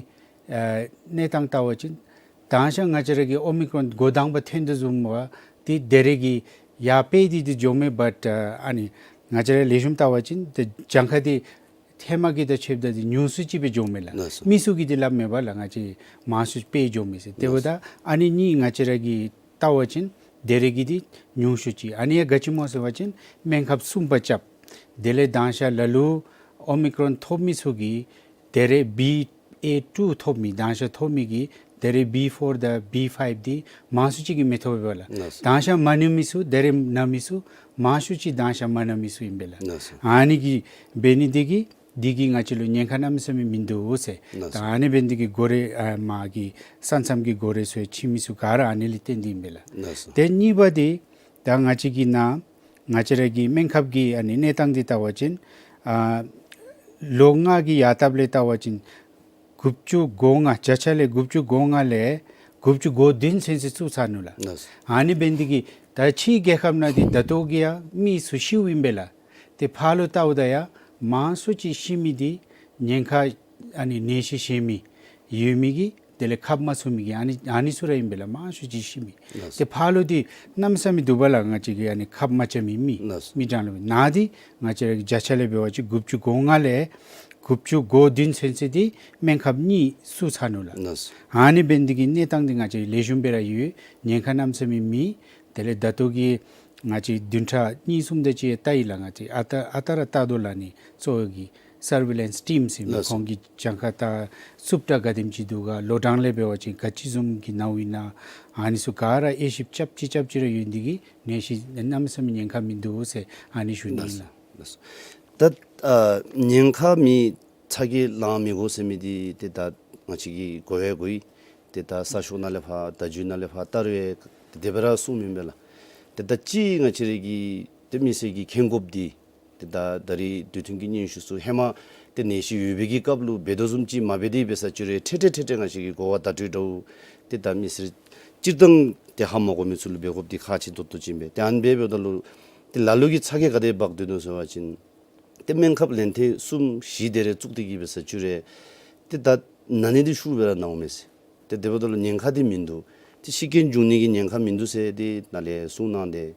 ཨ་གནས་སྟངས་བལྟ་བ་ཅིན་དང་ཤ་ང་བཅས་ར་གི་ཨོ་མི་ཀྲོན་འགོ་དང་པ་ཐོན་དོ་བཟུམ་བ་འདི་ད་རེས་ཀྱི་ཡར་སྤེལ་ཏེ་འདི་འགྱོཝ་མས། བཊ་ཨ་ཨ་ནི་ང་བཅས་ར་ལེགས་ཤོམ་བལྟ་བ་ཅིན་ཏེ་གྱངས་ཁ་འདི་ཧེ་མ་གི་དང་ཕྱདཔ་ད་འདི་ཉུང་སུ་ཅིག་སྦེ་འགྱོཝ་མས་ལགས། མི་ཚུ་གིས་འདི་སླབ་མས་པ་ལགས། ང་བཅས་མང་སུ་སྤེལ་འགྱོཝ་མས་ཟེར། དེ་འབདཝ་ད་ཨ་ནི་གཉིས་ང་བཅས་ར་གིས་བལྟ་བ་ཅིན་ད་རེས་ཀྱི་འདི་ཉུང་སུ་ཅིག། ཨ་ནི་ཡང་ག་ཅི་སྨོ་ཟེར་བ་ཅིན་སྨན་ཁབ་གསུམ་པ་རྐྱབ། དེ་ལས་དང་ཤ་ལ་ལུ་ཨོ་མི་ཀྲོན་ཐོབ་མི་ཚུ་གིས་ད་རེས་བི་ཨེ་ཊུ་ཐོབ་མི་དང་ཤ་ཐོབ་མི་གིས་ད་རེས་བི་ཕོར་དང་བི་ཕའིབ་འདི་མང་སུ་ཅིག་གིས་མི་ཐོབ་པས་ལགས། དང་ཤ་མ་ན་མི་ཚུ་ད་རེས་ན་མི་ཚུ་མང་སུ་ཅིག་དང་ཤ་མ་ན་མི་ཚུ་ཨིན་པས་ལགས། ཨ་ནི་གིས་འབད་ནི་འདི་གིས་འདི་གིས་ང་བཅས་ལུ་ཉེན་ཁ་གནམ་མེད་ས་མེད་མིན་འདུག་ཟེར། ད་ཨ་ནི་འབད་ནི་འདི་གིས་སྒོ་རའི་ཨ་མར་གྱི་ས་མཚམས་ཀྱི་སྒོ་རའི་ཚུ་ཡང་ཕྱེ་མི་ཚུ་ག་ར་ཨ་ནི་ལས་བརྟེན་ཏེ་ཨིན་པས་ལགས། ཏེ་གཉིས་པ་འདི་ད་ང་བཅས་ཀྱི་ནཱ་ང་བཅས་ར་གི་སྨན་ཁབ་ཀྱི་ཨ་ནི་གནས་སྟངས་འདི་བལྟ་བ་ཅིན་ཨ་ལོ་ལྔ་གི་ཡར་ལྟགཔ་ལས་བལྟ་བ་ཅིན་དགུ་བཅུ་གོ་ལྔ་བརྒྱ་ཆ་ལས་དགུ་བཅུ་གོ་ལྔ་ལས་དགུ་བཅུ་གོ་བདུན་ཚུན་ཚོད་བཙུགས་ཚར་ནུག་ལགས། ཨ་ནི་འབད་ནི་འདི་གིས་ད་ཕྱིའི་རྒྱལ་ཁབ་ནང་འདི་ད་ལྟོ་གི་ཡང་མི་ཚུ་ཤིཝ་ཨིན་པས་ལགས། ཏེ་ཕར་ལུ་བལྟཝ་ད་ཡང་མང་སུ་ཅིག་ཤི་མི་འདི་ཉེན་ཁ་ཨ་ནི་ནད་གཞི་གཞན་མི་ཡོད་མི་གིས་དེ་ལས་ཁབ་མ་ཚུད་མི་གིས་ཨ་ནི་ཨ་ནི་ཚུ་ར་ཨིན་པས་ལགས། མང་སུ་ཅིག་ཤི་མི། ཏེ་ཕར་ལུ་འདི་གནམ་མེད་ས་མེད་འདུག་པ་ལགས། ང་བཅས་ཀྱི་ཨ་ནི་ཁབ་མ་རྐྱབ་མི་མི་མི་གྲངས་ལུ་ནཱ་འདི་ང་བཅས་ར་གི་བརྒྱ་ཆ་ལས་འབད་བ་ཅིན་དགུ་བཅུ་གོ་ལྔ་ལས་དགུ་བཅུ་གོ་བདུན་ཚུན་ཚོད་འདི་སྨན་ཁབ་གཉིས་བཙུགས་ཚར་ནུག་ལགས། ཨ་ནི་འབད་ནི་འདི་གིས་གནས་སྟངས་འདི་ང་བཅས་ལེགས་ཤོམ་སྦེ་ར་ཡོད། ཉེན་ཁ་གནམ་མེད་ས་མེད་མེད། དེ་ལས་ད་ལྟོ་གི་ ང་བཅས་བདུན་ཕྲག་གཉིས་གསུམ་དེ་ཅིག་བལྟ་ཡི་ལགས། ང་བཅས་ཨ་རྟག་ཨ་རྟག་ར་བལྟ་དོ་ལགས། ཨ་ནི་གཙོ་བོ་གི་སར་ཝེ་ལེནསི་ཊིམ་ཟེར་མི་ལགས་སོ། ཁོང་གིས་གྱངས་ཁ་ད་རྩུབ་དྲགས་ག་དེམ་ཅིག་འདུག་ག། ལོ་གྲངས་ལས་འབད་བ་ཅིན་ག་ཅི་བཟུམ་གྱི་ནཝ་ཨིན་ན། ཨ་ནི་ཚུ་ག་ར་དབྱེ་ཞིབ་རྐྱབ་ཅི་རྐྱབ་ཅི་ར་ཡོད་ནི་དེ་གིས་ནད་གཞི་གནམ་མེད་ས་མེད་ཉེན་ཁ་མིན་འདུག་ཟེར་ཨ་ནི་ཞུ་ནི་ལགས་སོ། ལགས། ལགས་སོ། ད་ཨ་ཉེན་ཁ་མེད་ཚ་གྱང་ལང་མི་དགོ་ཟེར་མི་འདི་ཏེ་ད་ང་བཅས་ཀྱིས་གོ་བ་གོ་ཡི། ཏེ་ད་གསར་ཤོག་ནང་ལས་ཕར་བརྡ་བརྒྱུད་ནང་ལས་ཕར་བལྟ་རུང་ཏེ་དེ་སྦེ་ར་གསུངམ་ཨིན་པས་ལགས། ཏེ་ད་ཅི་ང་བཅས་ར་གི་ཏེ་མི་སེར་གྱིས་མཁྱེན་དགོཔ་འདི་ཏེ་ད་ད་རིས་དུས་མཐུན་གྱི་སྙན་ཞུ་ཚུ་ཧེ་མ་ཏེ་ནད་གཞི་ཡོད་པའི་གི་སྐབས་ལུ་འབད་དོ་བཟུམ་ཅིག་མ་འབད་དེ་འབད་ས་ཅིག་རུང་ཏེ་ཏེ་ཏེ་ཏེ་ང་བཅས་ཀྱིས་གོ་བ་བརྡ་སྤྲོད་འདྲཝ་ཏེ་ད་མི་སེར་སྤྱིར་བཏང་ཏེ་ཧ་མ་གོ་མི་ཚུ་ལུ་འབད་དགོཔ་འདི་ཁག་ཆེ་ཏོག་ཏོ་ཅིག་ཨིན་པས། ཏེ་ཨ་ནི་སྦེ་འབདཝ་ད་ལུ་ཏེ་ལ་ལུ་གིས་ཚ་གྱང་ག་དེ་འབག་སྡོད་ནུག་ཟེར་བ་ཅིན་ཏེ་སྨན་ཁབ་ལན་ཐེངས་གསུམ་བཞི་དེ་རེ་བཙུགས་ཏེ་གི་འབད་ས་ཅིག་རུང་ཏེ་ད་ན་ནི་འདི་ཤུགས་སྦེ་ར་ནཝ་མས་ཟེར། ཏེ་དེ་འབདཝ་ད་ལུ་ཉེན་ཁ་འདི་མིན་འདུག། ཏེ་ཤི་རྐྱེན་འབྱུང་ནི་གི་ཉེན་ཁ་མིན་འདུག་ཟེར་ཏེ་ནཱ་ལས་གསུངས་གནང་སྟེ།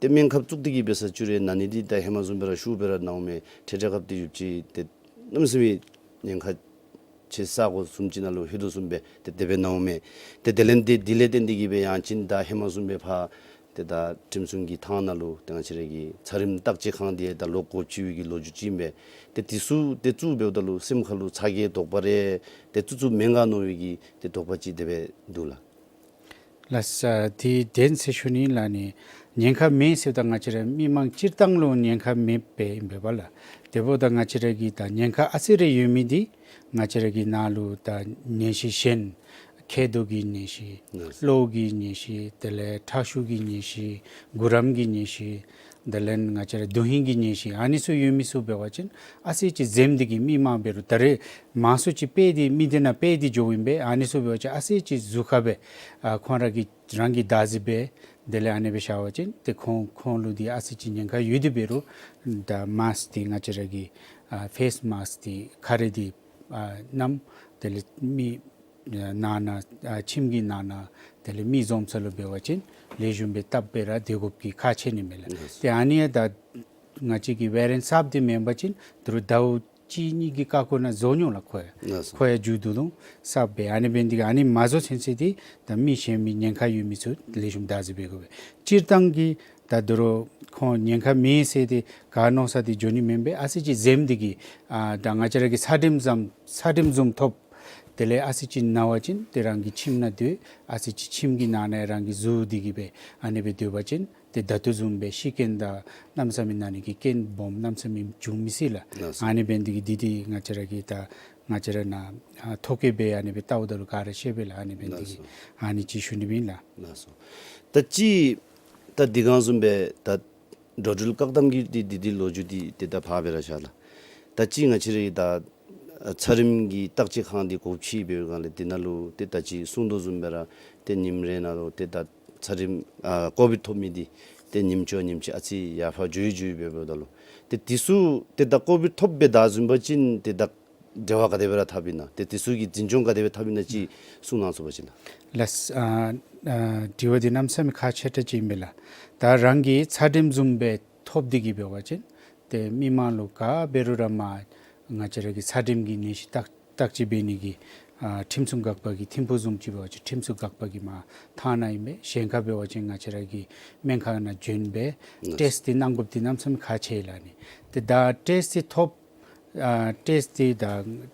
ཏེ་སྨན་ཁབ་བཙུགས་ཏེ་གི་འབད་ས་ཅིག་རུང་ན་ནི་འདི་ད་ཧེ་མ་བཟུམ་སྦེ་ར་ཤུགས་སྦེ་ར་ནཝ་མས། ཏེ་ཏེ་སྐབས་ཏེ་ཡུདཔ་ཅིག་ཏེ་གནམ་མེད་ས་མེད་ཉེན་ཁ་ཆེ་ས་གོ་བཟུམ་ཅིག་ནང་ལུ་ལྷོད་དོ་བཟུམ་སྦེ་ཏེ་དེ་སྦེ་ནཝ་མས། ཏེ་དེ་ལས་ཏེ་དེ་ལས་བརྟེན་ཏེ་གི་སྦེ་ཡང་ཅིན་ད་ཧེ་མ་བཟུམ་སྦེ་ཕར་ཏེ་ད་ཁྲིམས་སྲུང་གི་ཐང་ནང་ལུ་ཏེ་ང་བཅས་ར་གི་ཚ་རིམས་བརྟག་དཔྱད་ཁང་འདི་ད་ལོག་དགོཔ་ཅིག་ཡོད་པའི་གི་ལོ་རྒྱུས་ཅིག་ཨིན་པས། ཏེ་དེ་ཚུ་ཏེ་བཙུགས་འབདཝ་ད་ལུ་སེམས་ཁ་ལུ་ཚ་གྱང་དོགས་པ་རེ་ཏེ་བཙུགས་བཙུགསཔ་མེན་ག་མནོ་བའི་གི་ཏེ་དོགས་པ་ཅིག་དེ་སྦེ་འདུག་ལགས། ལགས་སོ། ཏེ་བདེན་ཟེར་ཞུ་ནི་ལགས། ཨ་ནི་ཉེན་ཁ་མེད་ཟེརཝ་ད་ང་བཅས་ར་མི་མང་སྤྱིར་བཏང་ལུ་ཉེན་ཁ་མེདཔ་སྦེ་ཨིན་པས་ལགས། དེ་འབདཝ་ད་ང་བཅས་ར་གི་ད་ཉེན་ཁ་ཨ་ཙི་རེ་ཡོད་མི་འདི་ང་བཅས་ར་གི་ནང་ལུ་ད་ནད་གཞི་གཞན་མཁལ་རྡོག་གི་ནད་གཞི། ལགས་སོ། གློ་གི་ནད་གཞི། དེ་ལས་ཁྲག་ཤུགས་ཀྱི་ནད་གཞི། གུ་རམ་གྱི་ནད་གཞི། དེ་ལས་ང་བཅས་ར་དོན་ཧིང་གི་ནད་གཞི་ཨ་ནི་ཚུ་ཡོད་མི་ཚུ་འབད་བ་ཅིན་ཨ་ཙི་ཅིག་འཛེམ་སྟེ་གི་མི་མང་འབད་རུང་ད་རེས་མང་སུ་ཅིག་སྤེལ་ཏེ་མི་སྡེ་ནང་སྤེལ་ཏེ་འགྱོཝ་ཨིན་པས། ཨ་ནི་ཚུ་འབད་བ་ཅིན་ཨ་ཙི་ཅིག་གཟུགས་ཁར་སྦེ་ཨ་ཁོང་ར་གིས་རང་གིས་བདག་འཛིན་འབད་དེ་ལས་ཨ་ནི་སྦེ་བཞག་པ་ཅིན་ཏེ་ཁོང་ཁོང་ལུ་འདི་ཨ་ཙི་ཅིག་ཉེན་ཁ་ཡོད་དེ་འབད་རུང་ད་མཱསཀ་འདི་ང་བཅས་ར་གི་ཨ་ཕེསི་མཱསཀ་འདི་ཁ་རས་འདི་ཨ་བསྣམས། དེ་ལས་མི་ནང་ན་ཨ་ཁྱིམ་གྱི་ནང་ན་དེ་ལས་མི་འཛོམས་ས་ལུ་འབད་བ་ཅིན་ལེགས་ཤོམ་སྦེ་བཏབ་སྦེ་ར་སྡོད་དགོཔ་གི་ཁག་ཆེ་ནི་མས་ལགས། ལགས་སོ། ཏེ་ཨ་ནི་ཡང་ད་ང་བཅས་ཀྱི་ཝེ་རི་ཡེནཊི་གསརཔ་འདི་མེན་པ་ཅིན་དོ་རུང་ཟླཝ་གཅིག་གཉིས་ཀྱི་ཀ་ཁོ་ན་བཟོ་མྱོང་ལགས་ཁོ་ཡང་། ལགས་སོ། ཁོ་ཡང་མཇུག་བསྡུ་ལོང་གསརཔ་སྦེ། ཨ་ནི་འབད་ནི་དེ་གིས་ཨ་ནི་མ་བཟོ་ཚུན་ཚོད་འདི་ད་མི་གཞན་མི་ཉེན་ཁ་ཡོད་མི་ཚུ་ལེགས་ཤོམ་བདག་འཛིན་འབད་དགོ་པས། སྤྱིར་བཏང་གི་ད་དོ་རུང་ཁོང་ཉེན་ཁ་མེད་ཟེར་ཏེ་ག་མནོ་ས་འདི་འགྱོ་ནི་མེན་པས། ཨ་ཙི་ཅིག་འཛེམ་སྟེ་གི་ཨ་ད་ང་བཅས་ར་གི་ཚ་དྲིམ་ཙམ་ཚ་དྲིམ་བཟུམ་ཐོབ། དེ་ལས་ཨ་ཙི་ཅིག་ན་བ་ཅིན་ཏེ་རང་གི་ཁྱིམ་ནང་སྡོད། ཨ་ཙི་ཅིག་ཁྱིམ་གྱི་ནང་ན་རང་གིས་བཟོ་སྟེ་གི་སྦེ་ཨ་ནི་སྦེ་སྡོད་པ་ཅིན་ཏེ་ད་ལྟོ་བཟུམ་སྦེ་ཤི་རྐྱེན་དང་གནམ་མེད་ས་མེད་ན་ནི་གི་རྐྱེན་སྦོམ་གནམ་མེད་ས་མེད་འབྱུང་མི་སྲིད་ལགས། ལགས་སོ། ཨ་ནི་འབད་ནི་དེ་གིས་འདི་འདི་ང་བཅས་ར་གི་ད་ང་བཅས་ར་ནཱ་ཨ་ཐོ་བཀོད་སྦེ་ཨ་ནི་སྦེ་བལྟཝ་ད་ལུ་ག་ར་ཤེས་པས་ལགས། ཨ་ནི་འབད་ནི་དེ་གིས་ལགས་སོ། ཨ་ནི་ཅིག་ཞུ་ནི་ཨིན་ལགས། ལགས་སོ། ད་ཅི་ད་འདི་གང་བཟུམ་སྦེ་ད་འགྲོ་འགྲུལ་བཀག་དམ་གྱི་འདི་འདི་འདི་ལོ་རྒྱུས་འདི་ཏེ་ད་ཕར་སྦེ་ར་བཞག་ལགས། ད་ཅི་ང་བཅས་ར་གི་ད་ཚ་རིམས་ཀྱི་བརྟག་དཔྱད་ཁང་འདི་སྒོ་ཕྱེ་བའི་སྒང་ལས་འདི་ནང་ལུ་ཏེ་ད་ཅི་གསུང་དོ་བཟུམ་སྦེ་ར་ཏེ་ཉིནམ་རེ་ནང་ལུ་ཏེ་ད་ཚ་རིམས་ཨ་ཀོ་བིཌ་ཐོབ་མི་འདི་ཏེ་ཉིནམ་གཅིག་ཉིནམ་གཅིག་ཨ་ཙི་ཡར་འཕར་འགྱོ་ཡི་འགྱོ་ཡི་འབདཝ་ད་ལུ་ཏེ་འདི་ཚུ་ཏེ་ད་ཀོ་བིཌ་ཐོབ་སྦེ་བདའ་ཟུན་པ་ཅིན་ཏེ་ད་འབྲེལ་བ་ག་དེ་སྦེ་ར་འཐབ་ཨིན་ན་ཏེ་འདི་ཚུ་གི་འཛིན་སྐྱོང་ག་དེ་སྦེ་འཐབ་ཨིན་ན་ཅིག་གསུང་གནང་ཚུགས་པ་ཅིན་ལགས། ལགས། ཨ་ཨ་དྲི་བ་འདི་གནམ་མེད་ས་མེད་ཁག་ཆེ་དྲགས་ཅིག་ཨིན་པས་ལགས། ད་རང་གི་ཚ་དྲིམ་བཟུམ་སྦེ་ཐོབ་སྟེ་གི་འབད་བ་ཅིན་ཏེ་མི་མང་ལུ་ག་འབད་རུང་ར་མར་ང་བཅས་ར་གི་ཚ་དྲིམ་གྱི་ནད་གཞི་བརྟག་བརྟག་དཔྱད་འབད་ནི་གི་ཨ་ཁྲིམས་སྲུང་འགག་པ་གི་ཐིམ་ཕུག་བཟུམ་ཅིག་འབད་བ་ཅིན་ཁྲིམས་སྲུང་འགག་པ་གི་མར་ཐང་ནང་ཨིན་པས། གཞན་ཁར་འབད་བ་ཅིན་ང་བཅས་ར་གི་སྨན་ཁང་ནང་བྱོན་སྦེ་ལགས། ཊེསཊ་འདི་གནང་དགོཔ་འདི་གནམ་མེད་ས་མེད་ཁག་ཆེ་ལགས། ཨ་ནི་ཏེ་ད་ཊེསཊ་འདི་ཐོབ་ཨ་ཊེསཊ་འདི་ད་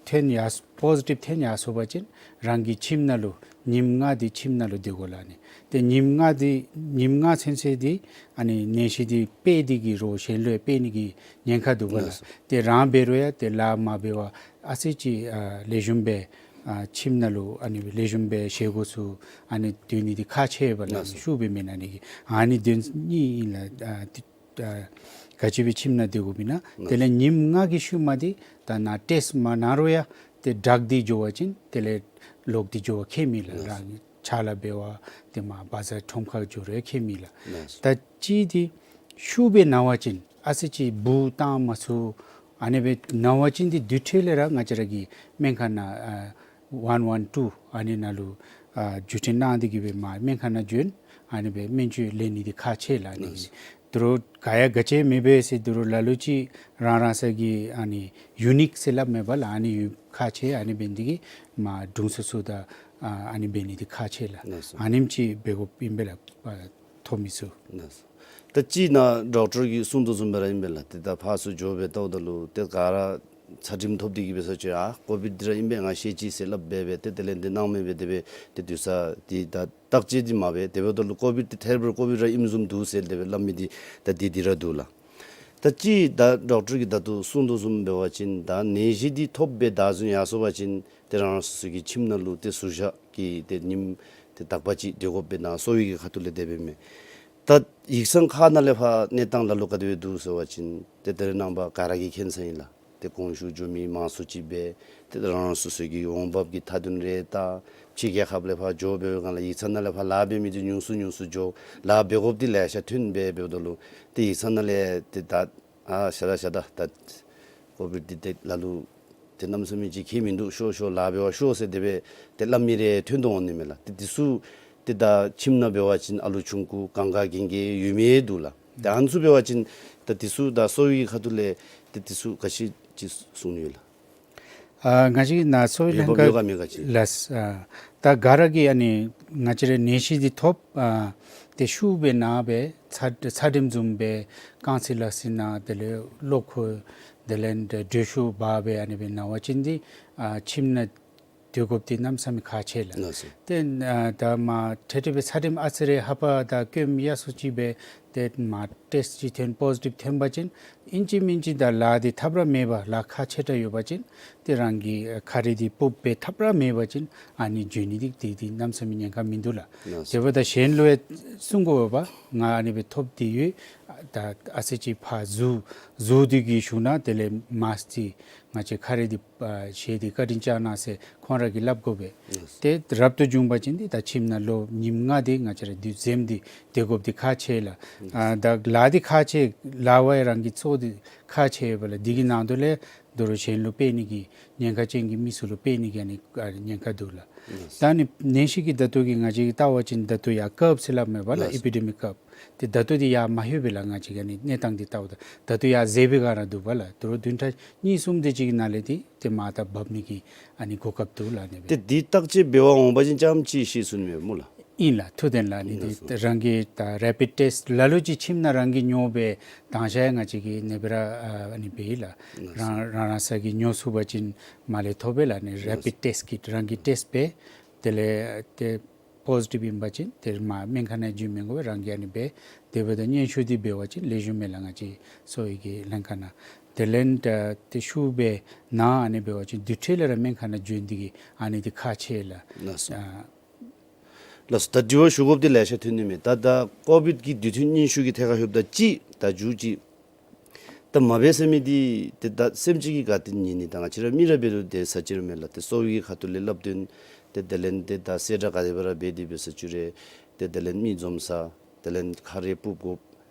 ཐོན་ཡར་པོ་ཟི་ཊིབ་ཐོན་ཡར་སོང་པ་ཅིན་རང་གི་ཁྱིམ་ནང་ལུ་ཉིནམ་ལྔ་འདི་ཁྱིམ་ནང་ལུ་སྡོད་དགོ་ལགས། ཨ་ནི་ཏེ་ཉིནམ་ལྔ་འདི་ཉིནམ་ལྔ་ཚུན་ཚོད་འདི་ཨ་ནི་ནད་གཞི་འདི་སྤེལ་ཏེ་གི་རོགས་གཞན་ལུ་ཡང་སྤེལ་ནི་གི་ཉེན་ཁ་འདུག་པ་ལགས། ལགས་སོ། ཏེ་རང་འབད་རུང་ཡང་ཏེ་ལཱ་མ་འབད་བར་ཨ་ཙི་ཅིག་ཨ་ལེགས་ཤོམ་སྦེ་ཨ་ཁྱིམ་ནང་ལུ་ཨ་ནི་ལེགས་ཤོམ་སྦེ་བཞེས་སྒོ་ཚུ་ཨ་ནི་སྡོད་ནི་འདི་ཁག་ཆེ་བས་ལགས། ལགས་སོ། ཤུགས་སྦེ་མེན་ན་ནི་གི་ཨ་ནི་དོན་གཉིས་ཨིན་ལགས། ཨ་ཏེ་ཨ་ག་ཅི་སྦེ་ཁྱིམ་ནང་སྡོད་དགོཔ་ཨིན་ན། ལགས། དེ་ལས་ཉིནམ་ལྔ་གི་ཤུལ་མ་འདི་ད་ནཱ་ཊེསཊ་མ་གནང་རུང་ཡང་ཏེ་དྲག་སྟེ་འགྱོ་བ་ཅིན་དེ་ལས་ལོག་སྟེ་འགྱོ་བ་ཁྱད་མེད་ལགས། ལགས། རང་ཕྱག་ལཱ་འབད་བར་ཏེ་མར་བ་ཛར་ཁྲོམ་ཁར་འགྱོ་རུང་ཁྱད་མེད་ལགས། ལགས། ད་ཅི་འདི་ཤུགས་སྦེ་ན་བ་ཅིན་ཨ་ཙི་ཅིག་འབུཔ་བཏང་མ་ཚུགས། ཨ་ནི་སྦེ་ན་བ་ཅིན་འདི་དེ་འཕྲོ་ལས་ར་ང་བཅས་ར་གི་སྨན་ཁང་ནང་ཨ་ཝན་ཝན་ཊུ་ཨ་ནི་ནང་ལུ་ཨ་བརྒྱུད་འཕྲིན་གནང་སྟེ་གི་སྦེ་མར་སྨན་ཁང་ནང་བྱོན། ཨ་ནི་སྦེ་སྨན་བཅོས་ལེན་ནི་འདི་ཁག་ཆེ་ལགས། ཨ་ནི་ལགས། དོ་རུང་ག་ཡང་ག་ཅི་མེད་པས་ཟེར་དོ་རུང་ལ་ལུ་ཅིག་རང་རང་སོ་གི་ཨ་ནི་ཡུ་ནིཊ་ཟེར་སླབ་མས་པ་ལགས། ཨ་ནི་ཡོད་ཁག་ཆེ། ཨ་ནི་འབད་ནི་འདི་གིས་མར་དྲུང་འཚོ་ཚུ་དང་ཨ་ཨ་ནི་འབད་ནི་འདི་ཁག་ཆེ་ལགས། ལགས་སོ། ཨ་ནེམ་ཅིག་འབད་དགོཔ་ཨིན་པས་ལགས། ཨ་ཐོབ་མི་ཚུ། ལགས་སོ། ད་ཅི་ནཱ་ཌོག་ཊར་གྱིས་གསུང་དོ་བཟུམ་སྦེ་ར་ཨིན་པས་ལགས། ཏེ་ད་ཕར་ཚུར་འགྱོ་སྦེ་བལྟཝ་ད་ལུ་ཏེ་ག་ར་ཚད་རིམས་ཐོབ་སྟེ་གི་འབད་ས་ཅིག་ཨ་ཀོ་བིཌ་འདི་ར་ཨིན་པས་ང་ཤེས་ཅི་ཟེར་སླབ་སྦེ་སྦེ་ཏེ་དེ་ལས་ཏེ་སྣང་མེད་སྦེ་དེ་སྦེ་ཏེ་དུས་ཚོད་འདི་ད་བརྟག་དཔྱད་འདི་མ་འབད། དེ་འབདཝ་ད་ལུ་ཀོ་བིཌ་འདི་ཐད་རི་བ་རི་ཀོ་བིཌ་ར་ཨིནམ་བཟུམ་འདུག་ཟེར་དེ་སྦེ་སླབ་མི་འདི་ད་འདི་འདི་ར་འདུག་ལགས། ད་ཅི་ད་ཌོག་ཊར་གྱིས་ད་ལྟོ་གསུང་དོ་བཟུམ་འབད་བ་ཅིན་ད་ནད་གཞི་འདི་ཐོབ་སྦེ་བདའ་ཟུན་ཡར་སོང་བ་ཅིན་ཏེ་རང་རང་སོ་སོ་གི་ཁྱིམ་ནང་ལུ་ཏེ་ཟུར་བཞག་གི་ཏེ་ཉིནམ་ཏེ་དག་པ་ཅིག་སྡོད་དགོཔ་སྦེ་ནཱ་གསོ་བའི་གི་ཁ་ཐུག་ལས་དེ་སྦེ་མས། ད་ཡིག་ཚང་ཁག་ནང་ལས་ཕར་གནས་སྟངས་ལ་ལུ་ག་དེ་སྦེ་འདུག་ཟེར་བ་ཅིན་ཏེ་ད་རེས་ནངས་པ་ག་ར་གིས་མཁྱེན་ས་ཨིན་ལགས། ཏེ་གོང་ཞུ་འགྱོ་མི་མང་སུ་ཅིག་སྦེ་ཏེ་རང་རང་སོ་སོ་གི་འོང་འབབ་ཀྱི་མཐའ་དོན་རེ་ད་ཕྱི་རྒྱལ་ཁབ་ལས་ཕར་འགྱོ་འབད་བའི་སྒང་ལས་ཡིག་ཚང་ནང་ལས་ཕར་ལཱ་འབད་མི་འདི་ཉུང་སུ་ཉུང་སུ་འགྱོ་ལཱ་འབད་དགོཔ་འདི་ལེ་ཤ་ཐོན་སྦེ་འབདཝ་ད་ལུ་ཏེ་ཡིག་ཚང་ནང་ལས་ཏེ་ད་ཨ་ཤ་ད་ཤ་ད་ད་ཀོ་བིཌ་འདི་ཏེ་ལ་ལུ་ཏེ་གནམ་མེད་ས་མེད་ཅིག་ཁྱད་མིན་འདུག། ཤོག་ཤོག་ལཱ་འབད་བར་ཤོག་ཟེར་དེ་སྦེ་ཏེ་སླབ་མི་རེ་ཐོན་དོ་འོང་ནི་མས་ལགས། ཏེ་འདི་ཚུ་ཏེ་ད་ཁྱིམ་ནང་འབད་བ་ཅིན་ཨ་ལུ་ཆུང་ཀུ་གང་ག་གན་རྐྱལ་ཡོད་མི་འདུག་ལགས། ཏེ་ཨ་ནི་ཚུ་འབད་བ་ཅིན་ད་འདི་ཚུ་ད་གསོ་བའི་ཁ་ཐུག་ལས་ཏེ་འདི་ཚུ་ག་ཅི་ཅིག་གསུང་ནི་ཡོད་ལགས། ཨ་ང་བཅས་ཀྱི་ནཱ་གསོ་བའི་ཡོད་ལྷན་པ་ཡོད་ག་མེད་ག་ཅིག་ཁག་ལགས། ཨ་ད་ག་ར་གིས་ཨ་ནི་ང་བཅས་ར་ནད་གཞི་འདི་ཐོབ་ཨ་ཏེ་ཤུགས་སྦེ་ན་སྦེ་ཚ་ཚད་རིམས་བཟུམ་སྦེ་རྐང་ཚིགས་ལག་ཚིགས་ན་དེ་ལས་གློ་ཁོག་དེ་ལས་འགྲོས་ཤུགས་འབར་སྦེ་ཨ་ནི་སྦེ་ན་བ་ཅིན་འདི་ཨ་ཁྱིམ་ནང་སྡོད་དགོཔ་འདི་གནམ་མེད་ས་མེད་ཁག་ཆེ་ལགས། ལགས་སོ། ཏེ་ཨ་ད་མ་ཏེ་ཏེ་སྦེ་ཚད་རིམས་ཨ་ཙི་རེ་ཧ་པ་ད་སྐྱོན་ཡ་སུ་ཅིག་སྦེ་ཏེ་མ་ཊེསཊ་ཅིག་ཐོན་པོ་ཟི་ཊིབ་ཐོན་པ་ཅིན་ཨིན་ཅི་མིན་ཅི་ད་ལཱ་འདི་ཐབས་ར་མེད་པར་ལཱ་ཁག་ཆེ་དྲགས་ཡོད་པ་ཅིན་ཏེ་རང་གི་ཁ་རས་འདི་སྤུབས་སྦེ་ཐབས་ར་མེད་པ་ཅིན་ཨ་ནི་འགྱོ་ནི་འདི་འདི་འདི་གནམ་མེད་ས་མེད་ཉེན་ཁ་མིན་འདུག་ལགས། ལགས་སོ། དེ་འབདཝ་ད་གཞན་ལུ་ཡང་གསུང་དགོ་པས། ང་ཨ་ནི་སྦེ་ཐོབ་སྟེ་ཡོད། ད་ཨ་ཙི་ཅིག་ཕར་ཟུར་ཟུར་འདི་གི་ཤུལ་ནང་དེ་ལས་མཱསཀ་འདི་ང་བཅས་ཁ་རས་འདི་ཨ་བཞེས་ཏེ་བཀའ་དྲིན་བསྐྱང་གནང་ཟེར་ཁོང་ར་གིས་སླབ་དགོ་པས། ལགས་སོ། ཏེ་རབ་ཏུ་བྱུང་པ་ཅིན་འདི་ད་ཁྱིམ་ནང་ལོ་ཉིནམ་ལྔ་འདི་ང་བཅས་ར་འདི་འཛེམ་སྟེ་སྡོད་དགོཔ་འདི་ཁག་ཆེ་ལགས། ཨ་ད་ལཱ་འདི་ཁག་ཆེ་ལཱ་བ་ཡང་རང་གི་འཚོ་འདི་ཁག་ཆེ་བས་ལགས། འདི་གི་ནང་དོག་ལས་དོ་རུང་གཞན་ལུ་སྤེལ་ནི་གི་ཉེན་ཁ་ཅན་གྱི་མི་ཚུ་ལུ་སྤེལ་ནི་གི་ཨ་ནི་ཨ་ཉེན་ཁ་འདུག་ལགས། ད་ཨ་ནི་ནད་གཞི་གི་ད་ལྟོ་གི་ང་བཅས་ཀྱིས་བལྟ་བ་ཅིན་ད་ལྟོ་ཡར་ཀརབ་ཟེར་སླབ་མས་པ་ལགས། ཨི་པི་ཌི་མིག་ཀརབ། ཏེ་ད་ལྟོ་འདི་ཡར་མ་ལྷོད་པས་ལགས། ང་བཅས་ཀྱིས་ཨ་ནི་གནས་སྟངས་འདི་བལྟཝ་ད་ད་ལྟོ་ཡར་འཛེགས་པའི་སྒང་ར་འདུག་པ་ལགས། དོ་རུང་བདུན་ཕྲག་གཉིས་གསུམ་དེ་ཅིག་གི་ནང་ལས་འདི་ཏེ་མར་ད་བབས་ནི་གི་ཨ་ནི་གོ་སྐབས་འདུག་ལགས། ཨ་ནི་སྦེ། ཏེ་འདི་བརྟག་དཔྱད་འབད་བར་འོང་པ་ཅིན་ཙམ་ཅིག་ཤེས་ཚུགས་ནི་མས་སྨོ་ལགས། ཨིན་ལགས། ཐུགས་བདེན་ལགས། ཨ་ནི་འདི་ལགས་སོ། རང་གི་ད་རེ་པིཌ་ཊེསཊ་ལ་ལུ་ཅིག་ཁྱིམ་ནང་རང་གིས་ཉོ་སྦེ་དང་ཤ་ཡང་ང་བཅས་ཀྱིས་ཨ་ནི་སྦེ་ར་ཨ་ནི་འབད་ཡི་ལགས། ལགས་སོ། རང་རང་རང་སོ་གིས་ཉོ་ཚུགས་པ་ཅིན་མར་ལས་ཐོབ་པས་ལགས། ཨ་ནི་ལགས་སོ། རེ་པིཌ་ཊེསཊ་ཀིཊ་རང་གིས་ཊེསཊ་འབད། དེ་ལས་ཏེ་པོ་ཟི་ཊིབ་ཨིན་པ་ཅིན་ཏེ་མར་སྨན་ཁང་ནང་འགྱོ་མི་དགོ་པས། རང་གིས་ཨ་ནི་སྦེ་དེ་འབདཝ་ད་སྙན་ཞུ་འདི་འབད་བ་ཅིན་ལེགས་ཤོམ་མས་ལགས། ང་བཅས་གསོ་བའི་གི་ལྷན་ཁག་ནང་དེ་ལས་ད་ཏེ་ཤུགས་སྦེ་ན་ཨ་ནི་འབད་བ་ཅིན་དེ་འཕྲོ་ལས་ར་སྨན་ཁང་ནང་འབྱོན་ཏེ་གི་ཨ་ནི་འདི་ཁག་ཆེ་ལགས། ལགས་སོ། ཨ་ལགས་སོ། ད་དྲི་བ་ཞུ་དགོཔ་འདི་ལེ་ཤ་ཐོན་ནི་མས། ད་ད་ཀོ་བིཌ་ཀྱི་དུས་མཐུན་སྙན་ཞུ་གི་ཐད་ཁར་ལྷོདཔ་ད་ཅིག་ད་མཇུག་ཅིག་ད་མ་འབད་ཟེར་མི་འདི་ཏེ་ད་སེམས་ཅན་གྱིས་ག་ཏེ་ཉན་ནི། ད་ང་བཅས་ར་མི་ར་འབད་རུང་ཏེ་ཟེར་ཅི་རུང་མེད་ལགས། ཏེ་གསོ་བའི་ཁ་ཐུག་ལས་སླབ་དོན་ཏེ་དེ་ལས་ཏེ་ད་གསལ་བསྒྲགས་ག་དེ་སྦེ་ར་འབད་དེ་འབད་ཟེར་ཅི་རུང་ཏེ་དེ་ལས་མི་འཛོམས་ས་དེ་ལས་ཁ་རས་སྤུབ་དགོཔ་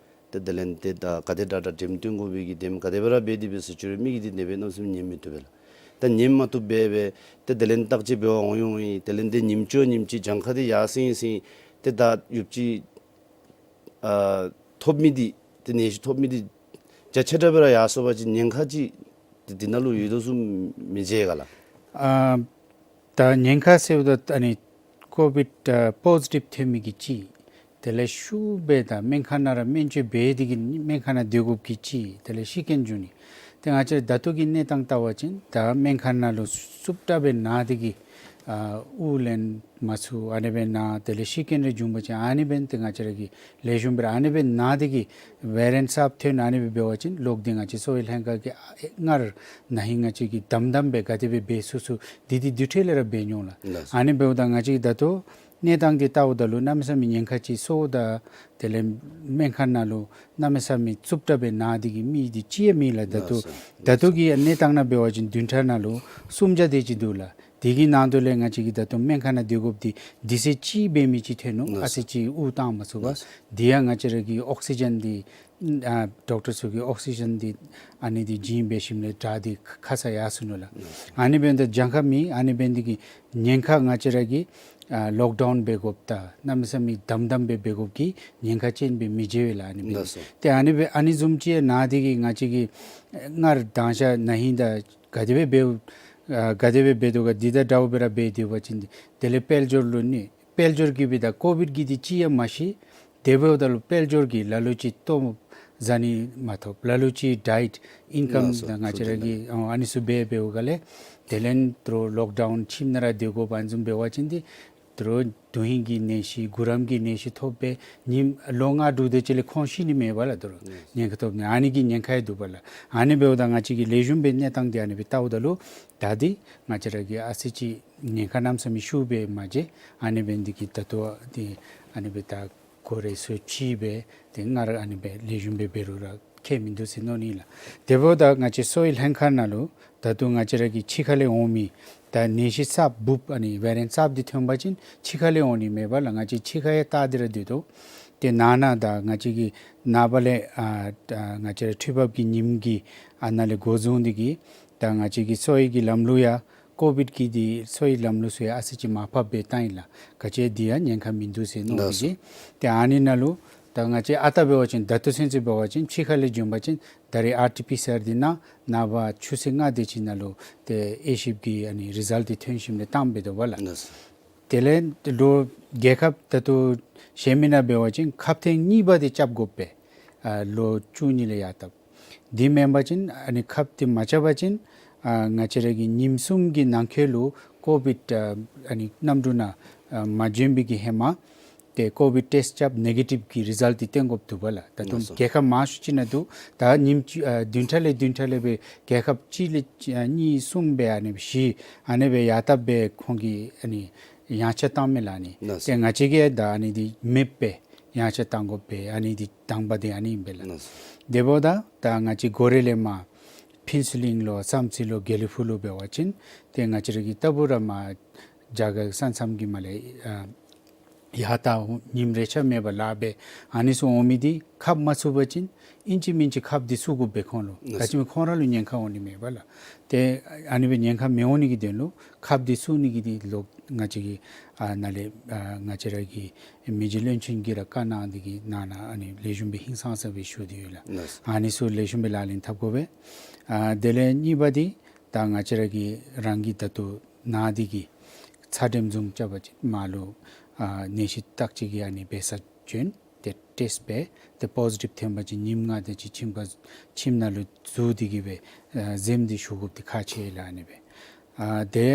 ཏེ་དེ་ལས་ཏེ་ད་ག་དེ་དྲག་དྲག་འགྲེམས་སྟོན་དགོ་པའི་གི་དེམ་ག་དེ་སྦེ་ར་འབད་དེ་འབད་ཟེར་ཅི་རུང་མི་གིས་འདི་ནེ་སྦེ་གནམ་མེད་ས་མེད་ཉན་མི་བཏུབ་པས་ལགས། ད་ཉན་མ་བཏུབ་སྦེ་སྦེ་ཏེ་དེ་ལས་བརྟག་དཔྱད་འབད་བར་འོང་ཡི་འོང་ཡི། དེ་ལས་ཏེ་ཉིནམ་ཅིག་ཉིནམ་ཅིག་གྱངས་ཁ་འདི་ཡར་སེང་སེང་ཏེ་ད་ཡུདཔ་ཅིག་ཨ་ཐོབ་མི་འདི་ཏེ་ནད་གཞི་ཐོབ་མི་འདི་རྒྱ་ཆེ་དྲགས་སྦེ་ར་ཡར་སོང་པ་ཅིན་ཉེན་ཁ་ཅིག་ཏེ་འདི་ནང་ལུ་ཡོད་དོ་བཟུམ་མི་མཇལ་ག་ལགས། ཨ་ད་ཉེན་ཁ་ཟེརཝ་ད་ཨ་ནི་ཀོ་བིཌ་ཨ་པོ་ཟི་ཊིབ་ཐོན་མི་གི་གཅིག། དེ་ལས་ཤུགས་སྦེ་ད་སྨན་ཁང་ནང་ར་སྨན་བཅོས་འབད་དེ་གི་སྨན་ཁང་ནང་སྡོད་དགོཔ་གི་གཅིག། དེ་ལས་ཤི་རྐྱེན་བྱུང་ནི། ཏེ་ང་བཅས་ད་ལྟོ་གི་གནས་སྟངས་བལྟ་བ་ཅིན་ད་སྨན་ཁང་ནང་ལུ་རྩུབ་དྲགས་སྦེ་ན་སྟེ་གི་ཨ་དབུགས་ལེན་མ་ཚུགས་ཨ་ནི་སྦེ་ན་དེ་ལས་ཤི་རྐྱེན་རེ་བྱུང་པ་ཅིན་ཨ་ནི་འབདན་ཏེ་ང་བཅས་ར་གིས་ལེགས་ཤོམ་སྦེ་ར་ཨ་ནི་སྦེ་ན་སྟེ་གི་ཝེ་རི་ཡེནཊ་གསརཔ་ཐོན་ཨ་ནི་སྦེ་འབད་བ་ཅིན་ལོག་སྟེ་ང་བཅས་གསོ་བའི་ལྷན་ཁག་གིས་ཨ་སྔར་ན་ཧིང་ང་བཅས་ཀྱིས་དམ་དམ་སྦེ་ག་དེ་སྦེ་འབད་ཚུགས་ཚུགས་འདི་འདི་དེ་འཕྲོ་ལས་ར་འབད་འོང་ལགས། ལགས་སོ། ཨ་ནི་འབདཝ་ད་ང་བཅས་ཀྱིས་ད་ལྟོ་གནས་སྟངས་འདི་བལྟཝ་ད་ལུ་གནམ་མེད་ས་མེད་ཉེན་ཁ་ཅིག་སོང་ད་དེ་ལས་སྨན་ཁང་ནང་ལུ་གནམ་མེད་ས་མེད་རྩུབ་དྲགས་སྦེ་ན་སྟེ་གི་མི་འདི་གཅིག་ཡང་མེད་ལགས། ད་ལྟོ་ལགས་སོ། ད་ལྟོ་གི་གནས་སྟངས་ནང་འབད་བ་ཅིན་བདུན་ཕྲག་ནང་ལུ་སུམ་བརྒྱ་དེ་ཅིག་འདུག་ལགས། དེ་གི་ནང་དོག་ལས་ང་བཅས་ཀྱིས་ད་ལྟོ་སྨན་ཁང་ནང་སྡོད་དགོཔ་འདི་དུས་ཚོད་ཅིག་འབད་མི་ཅིག་ཐོན་ནུག། ལགས་སོ། ཨ་ཙི་ཅིག་དབུགས་བཏང་མ་ཚུགས་པར། ལགས་སོ། དེ་ཡང་ང་བཅས་ར་གི་ཨོག་སི་ཇེན་འདི་ཨ་ཌོག་ཊར་ཚུ་གིས་ཨོག་སི་ཇེན་འདི་ཨ་ནི་འདི་བྱིན་འབད་ཞིནམ་ལས་དྲག་སྟེ་ཁ་ས་ཡར་སོ་ནུག་ལགས། ཨ་ནི་འབདན་ད་གྱངས་ཁ་མེད། ཨ་ནི་འབདན་འདི་གིས་ཉེན་ཁ་ང་བཅས་ར་གིས་ཨ་ལོག་ཌའུན་འབད་དགོཔ་དང་གནམ་མེད་ས་མེད་དམ་དམ་སྦེ་འབད་དགོཔ་གི་ཉེན་ཁ་ཅན་སྦེ་མི་མཇལ་བས་ལགས། ཨ་ནི་འབདན་ལགས་སོ། ཏེ་ཨ་ནི་སྦེ་ཨ་ནི་བཟུམ་ཅིག་ཡང་ན་སྟེ་གི་ང་བཅས་ཀྱིས་སྔར་དང་ཤ་ན་ཧིང་དང་ག་དེ་སྦེ་འབད་ཨ་ག་དེ་སྦེ་འབད་དོ་ག་འདི་དང་འདྲཝ་སྦེ་ར་འབད་སྡོད་པ་ཅིན་དེ་ལས་དཔལ་འབྱོར་ལུ་ནི་དཔལ་འབྱོར་གྱིས་སྦེ་ད་ཀོ་བིཌ་གི་འདི་གཅིག་ཡང་མ་ཤི། དེ་འབདཝ་ད་ལུ་དཔལ་འབྱོར་གྱི་ལ་ལུ་ཅིག་ལྟོ་བཟའ་ནི་མ་ཐོབ། ལ་ལུ་ཅིག་ཌའེཊ་ཨིན་ཀམ་ལགས་སོ། ང་བཅས་ར་གི་ཨ་ཨ་ནི་ཚུ་འབད་འབདཝ་ག་ལས་དེ་ལས་ད་རུང་ལོཀ་ཌའུན་ཁྱིམ་ནང་ར་སྡོད་དགོཔ་ཨ་ནི་བཟུམ་འབད་བ་ཅིན་འདི་ད་རུང་དོན་ཧིང་གི་ནད་གཞི་གུ་རམ་གྱི་ནད་གཞི་ཐོབ་སྦེ་ཉིནམ་ལོ་ལྔ་དྲུག་དེ་ཅིག་ལས་ཁོང་ཤི་ནི་མས་པ་ལགས། ད་རུང་ཉེན་ཁ་ཐོབ་ནི་ཨ་ནི་གི་ཉེན་ཁ་ཡང་འདུག་པ་ལགས། ཨ་ནི་འབདཝ་ད་ང་བཅས་ཀྱི་ལེགས་ཤོམ་སྦེ་གནས་སྟངས་འདི་ཨ་ནི་སྦེ་བལྟཝ་ད་ལུ་ད་འདི་ང་བཅས་ར་གི་ཨ་ཙི་ཅིག་ཉེན་ཁ་གནམ་མེད་ས་མེད་ཤུགས་སྦེ་མ་མཇལ། ཨ་ནི་འབད་ནི་འདི་གིས་ད་ལྟོ་འདི་ཨ་ནི་སྦེ་ད་གོ་རེ་ཚུ་ཕྱེ་སྦེ་ཏེ་སྔར་ཨ་ནི་སྦེ་ལེགས་ཤོམ་སྦེ་འབད་རུང་ར་ཁྱད་མིན་འདུག་ཟེར་མནོ་ནི་ལགས། དེ་འབདཝ་ད་ང་བཅས་གསོ་བའི་ལྷན་ཁག་ནང་ལུ་ད་ལྟོ་ང་བཅས་ར་གི་ཕྱི་ཁ་ལས་འོང་མི་ད་ནད་གཞི་གསརཔ་འབུཔ་ཨ་ནི་ཝེ་རི་ཡེནཊ་གསརཔ་འདི་ཐོན་པ་ཅིན་ཕྱི་ཁ་ལས་འོང་ནི་མས་པ་ལགས། ང་བཅས་ཕྱི་ཁ་ཡང་བལྟ་སྟེ་ར་སྡོད་དོ། ཏེ་ནང་ན་ད་ང་བཅས་ཀྱི་ནངས་པ་ལས་ཨ་ཨ་ང་བཅས་ར་འཕྲུལ་འབབ་ཀྱི་ཉིམ་གི་ཨ་ནཱ་ལས་འགོ་བཟུང་སྟེ་གིས་ད་ང་བཅས་ཀྱི་གསོ་བའི་གི་ལམ་ལུགས་ཡང་ཀོ་བིཌ་གི་འདི་གསོ་བའི་ལམ་ལུགས་ཚུ་ཡང་ཨ་ཙི་ཅིག་མར་ཕབ་སྦེ་བཏང་ཡི་ལགས། ག་ཅི་འདི་ཡང་ཉེན་ཁ་མིན་འདུག་ཟེར་མནོ་ལགས་སོ། སྟེ་གིས་ཏེ་ཨ་ནི་ནང་ལུ་ད་ང་བཅས་ཨ་རྟག་འབད་བ་ཅིན་ད་ལྟོ་ཚུན་ཚོད་འབད་བ་ཅིན་ཕྱི་ཁ་ལས་བྱོན་པ་ཅིན་ད་རེས་ཨར་ཊི་པི་སི་ཨར་འདི་ནང་ནངས་པ་ཆུ་ཚོད་ལྔ་དེ་ཅིག་ནང་ལུ་ཏེ་དབྱེ་ཞིབ་ཀྱི་ཨ་ནི་རི་ཛལཊ་འདི་ཐོན་ཞིནམ་ལས་བཏངམ་སྦེ་འདུག་པ་ལགས། ལགས་སོ། དེ་ལས་ལོ་རྒྱལ་ཁབ་ད་ལྟོ་གཞན་མི་ནང་འབད་བ་ཅིན་ཁབ་ཐེངས་གཉིས་པ་འདི་རྐྱབ་དགོ་པས། ཨ་ལོ་བཅུ་གཉིས་ལས་ཡར་བཏབ། འདི་མེན་པ་ཅིན་ཨ་ནི་ཁབ་འདི་མ་རྐྱབ་པ་ཅིན་ཨ་ང་བཅས་ར་གི་ཉིནམ་གསུམ་གྱི་ནང་འཁོད་ལུ་ཀོ་བིཌ་ཨ་ཨ་ནི་གནམ་གྲུ་ནང་ཨ་མ་བྱོན་པའི་གི་ཧེ་མ་ཏེ་ཀོ་བིཌ་ཊེསཊ་རྐྱབ་ནེ་གེ་ཊིབ་ཀྱི་རི་ཛལཊ་འདི་སྟོན་དགོཔ་འདུག་པ་ལགས། ད་ལྟོ་ལགས་སོ། རྒྱལ་ཁབ་མང་ཤོས་ཅིག་ནང་འདུག། ད་ཉིནམ་གཅིག་ཨ་བདུན་ཕྲག་ལས་བདུན་ཕྲག་ལས་སྦེ་རྒྱལ་ཁབ་གཅིག་ལས་གཅིག་ཨ་གཉིས་གསུམ་སྦེ་ཨ་ནི་བཞི་ཨ་ནི་སྦེ་ཡར་བཏབ་སྦེ་ཁོང་གིས་ཨ་ནི་ཡངས་ཆག་བཏངམ་མས་ལགས། ཨ་ནི་ལགས་སོ། ཏེ་ང་བཅས་ཀྱིས་ད་ཨ་ནི་འདི་མེདཔ་སྦེ་ཡངས་ཆག་བཏང་དགོ་པས། ཨ་ནི་འདི་དང་པ་འདི་ཨ་ནི་ཨིན་པས་ལགས། ལགས་སོ། དེ་འབདཝ་ད་ད་ང་བཅས་འགོ་རེ་ལས་མར་ཕུན་ཚོགས་གླིང་ལོ་བསམ་རྩེ་ལོ་དགེ་ལེགས་ཕུག་ལུ་འབད་བ་ཅིན་ཏེ་ང་བཅས་ར་གི་ལྟ་བུ་ར་མར་རྒྱ་གར་ས་མཚམས་ཀྱི་མར་ལས་ཨ་ཡར་ད་ཉིནམ་རེ་ཆ་མེད་པར་ལཱ་འབད། ཨ་ནི་ཚུ་འོང་མི་འདི་ཁབ་མ་ཚུགས་པ་ཅིན་ཨིན་ཅི་མིན་ཅི་ཁབ་འདི་བཙུགས་དགོ་པས་ཁོང་ལུ། ལགས་སོ། ག་ཅི་སྨོ་ཁོང་ར་ལུ་ཉེན་ཁ་འོང་ནི་མས་པ་ལགས། ཏེ་ཨ་ནི་སྦེ་ཉེན་ཁ་མི་འོང་ནི་གི་དོན་ལུ་ཁབ་འདི་བཙུགས་ནི་གི་འདི་ལོག་ང་བཅས་ཀྱི་ཨ་ནཱ་ལས་ཨ་ང་བཅས་ར་གི་མི་རྗེ་བློན་ཆེན་གྱིས་ར་བཀའ་གནང་སྟེ་གིས་ནང་ན་ཨ་ནི་ལེགས་ཤོམ་སྦེ་ཧིང་སངས་ས་སྦེ་ཞུ་སྟེ་ཡོད་ལགས། ལགས་སོ། ཨ་ནི་ཚུ་ལེགས་ཤོམ་སྦེ་ལག་ལེན་འཐབ་དགོ་པས། ཨ་དེ་ལས་གཉིས་པ་འདི་ད་ང་བཅས་ར་གི་རང་གི་ད་ལྟོ་ནང་འདི་གི་ཚ་འགྲེམས་བཟུང་རྐྱབ་པ་ཅིན་མར་ལུ་ཨ་ནད་གཞི་བརྟག་དཔྱད་ཀྱི་ཨ་ནི་འབད་སར་བྱོན། ཏེ་ཊེསཊ་འབད། ཏེ་པོ་ཟི་ཊིབ་ཐོན་པ་ཅིན་ཉིནམ་ལྔ་དེ་ཅིག་ཁྱིམ་ཁར་ཁྱིམ་ནང་ལུ་འཛུལ་ཏེ་གིས་སྦེ་ཨ་གཟིམ་སྟེ་བཞུགས་དགོཔ་འདི་ཁག་ཆེ་ལགས། ཨ་ནི་སྦེ་ཨ་ཏེ་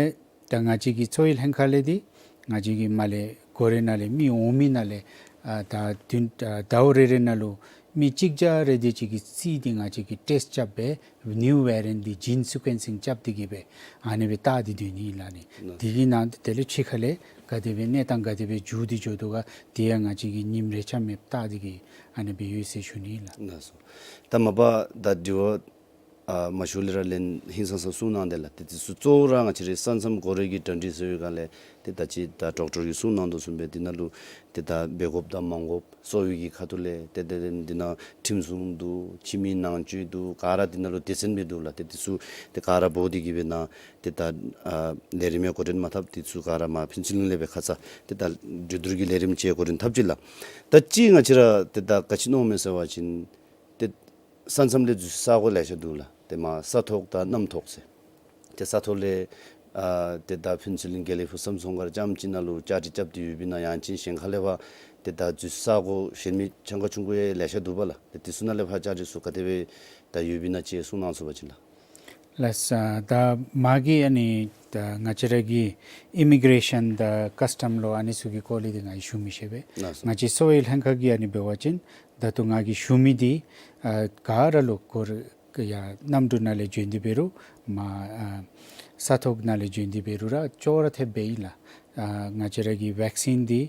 ད་ང་བཅས་ཀྱི་གསོ་བའི་ལྷན་ཁག་ལས་འདི་ང་བཅས་ཀྱི་མར་ལས་འགོ་རེ་ནང་ལས་མི་འོང་མི་ནང་ལས་ཨ་ད་བདུན་ཨ་ཟླཝ་རེ་རེ་ནང་ལུ་མི་གཅིག་བརྒྱ་རེ་དེ་ཅིག་གིས་རྩིས་འདི་ང་བཅས་ཀྱིས་ཊེསཊ་རྐྱབ་སྦེ་ནིའུ་ཝེ་རི་ཡེནཊ་འདི་ཇིན་སི་ཀུ་ཨེན་སིང་རྐྱབ་སྟེ་གིས་སྦེ་ཨ་ནི་སྦེ་བལྟ་སྟེ་སྡོད་ནི་ལགས། ཨ་ནི་ལགས། དེ་གི་ནང་དེ་ལས་ཕྱི་ཁ་ལས་ག་དེ་སྦེ་གནས་སྟངས་ག་དེ་སྦེ་འགྱུར་ཏེ་འགྱོ་དོ་ག་དེ་ཡང་ང་བཅས་ཀྱིས་ཉིནམ་རེ་ཆ་མེདཔ་བལྟ་སྟེ་གིས་ཨ་ནི་སྦེ་ཡོད་ཟེར་ཞུ་ནི་ལགས། ལགས་སོ། ད་མ་པ་ད་དྲི་བ་ཨ་མ་ཞུ་ལས་ར་ལན་ཧིང་སངས་ས་གསུངས་གནང་དེས་ལགས། ཏེ་དེ་ཚུ་གཙོ་བོ་ར་ང་བཅས་རའི་ས་མཚམས་འགོ་རེ་གི་གྲ་སྒྲིག་ཟེར་བའི་སྒང་ལས་ཏེ་ད་ཅི་ད་ཌོག་ཊར་གྱིས་གསུངས་གནང་དོ་བཟུམ་སྦེ་དེ་ནང་ལུ་ཏེ་ད་འབད་དགོཔ་དང་མ་དགོཔ་གསོ་བའི་གི་ཁ་ཐུག་ལས་ཏེ་ཏེ་ཏེ་འདི་ནང་ཁྲིམས་སྲུང་འདུག། ཁྱིམ་གྱི་ནང་སྤྱོད་འདུག། ག་ར་འདི་ནང་ལུ་སྡེ་ཚན་སྦེ་འདུག་ལགས། ཏེ་དེ་ཚུ་ཏེ་ག་ར་འབོ་སྟེ་གིས་སྦེ་ནཱ་ཏེ་ད་ཨ་ལས་རིམ་ཡང་འགོ་འདྲེན་མ་འཐབ། དེ་ཚུ་ག་ར་མར་ཕུན་ཚོགས་གླིང་ལས་སྦེ་ཁ་ཙ་ཏེ་ད་འགྲོ་འདུར་གྱི་ལས་རིམ་ཅིག་འགོ་འདྲེན་འཐབ་ཅི་ལགས། ད་ཅི་ང་བཅས་ར་ཏེ་ད་ག་ཅི་མནོཝ་མས་ཟེར་བ་ཅིན་ཏེ་ས་མཚམས་ལས་འཛུལ་ས་གོ་ལེ་ཤ་འདུག་ལགས། ཏེ་མར་ས་ཐོག་དང་གནམ་ཐོག་ཟེར། ཏེ་ས་ཐོག་ལས་ཨ་ཏེ་ད་ཕུན་ཚོགས་གླིང་དགེ་ལེགས་ཕུག་སམ་སོང་གར་རྐྱངམ་ཅིག་ནང་ལུ་བཅའ་སྒྲིག་རྐྱབ་སྟེ་ཡོདཔ་ཨིན་ན། ཡང་ཅིན་གཞན་ཁ་ལས་ཕར་ཏེ་ད་འཛུལ་ས་གོ་གཞན་མི་ཆང་ཁ་ཆུང་ཀུ་ཡང་ལེ་ཤ་འདུག་པ་ལགས། ཏེ་དེ་ཚུ་ནང་ལས་ཕར་བཅའ་སྒྲིག་ཚུ་ག་དེ་སྦེ་ད་ཡོདཔ་ཨིན་ན་ཅིག་གསུང་གནང་ཚུགས་པ་ཅིན་ལགས། ལགས་སོ། ད་མ་གི་ཨ་ནི་ད་ང་བཅས་ར་གི་ཨི་མི་གི་རེ་ཤཱན་དང་ཀཱས་ཊམ་ལོ་ཨ་ནི་ཚུ་གི་སྐོར་ལས་འདི་ང་གིས་ཞུ་མི་ཤེས་པས། ལགས་སོ། ང་བཅས་གསོ་བའི་ལྷན་ཁག་གི་ཨ་ནི་འབད་བ་ཅིན་ད་ལྟོ་ང་གིས་ཞུ་མི་འདི་ཨ་ག་ར་ལུ་གོ་ར་ཡ་གནམ་གྲུ་ནང་ལས་བྱོན་ཏེ་འབད་རུང་མར་ཨ་ས་ཐོག་ནང་ལས་བྱོན་ཏེ་འབད་རུང་ར་ཅོག་ར་འཐདཔ་སྦེ་ཨིན་ལགས། ཨ་ང་བཅས་ར་གི་བེག་སིན་འདི་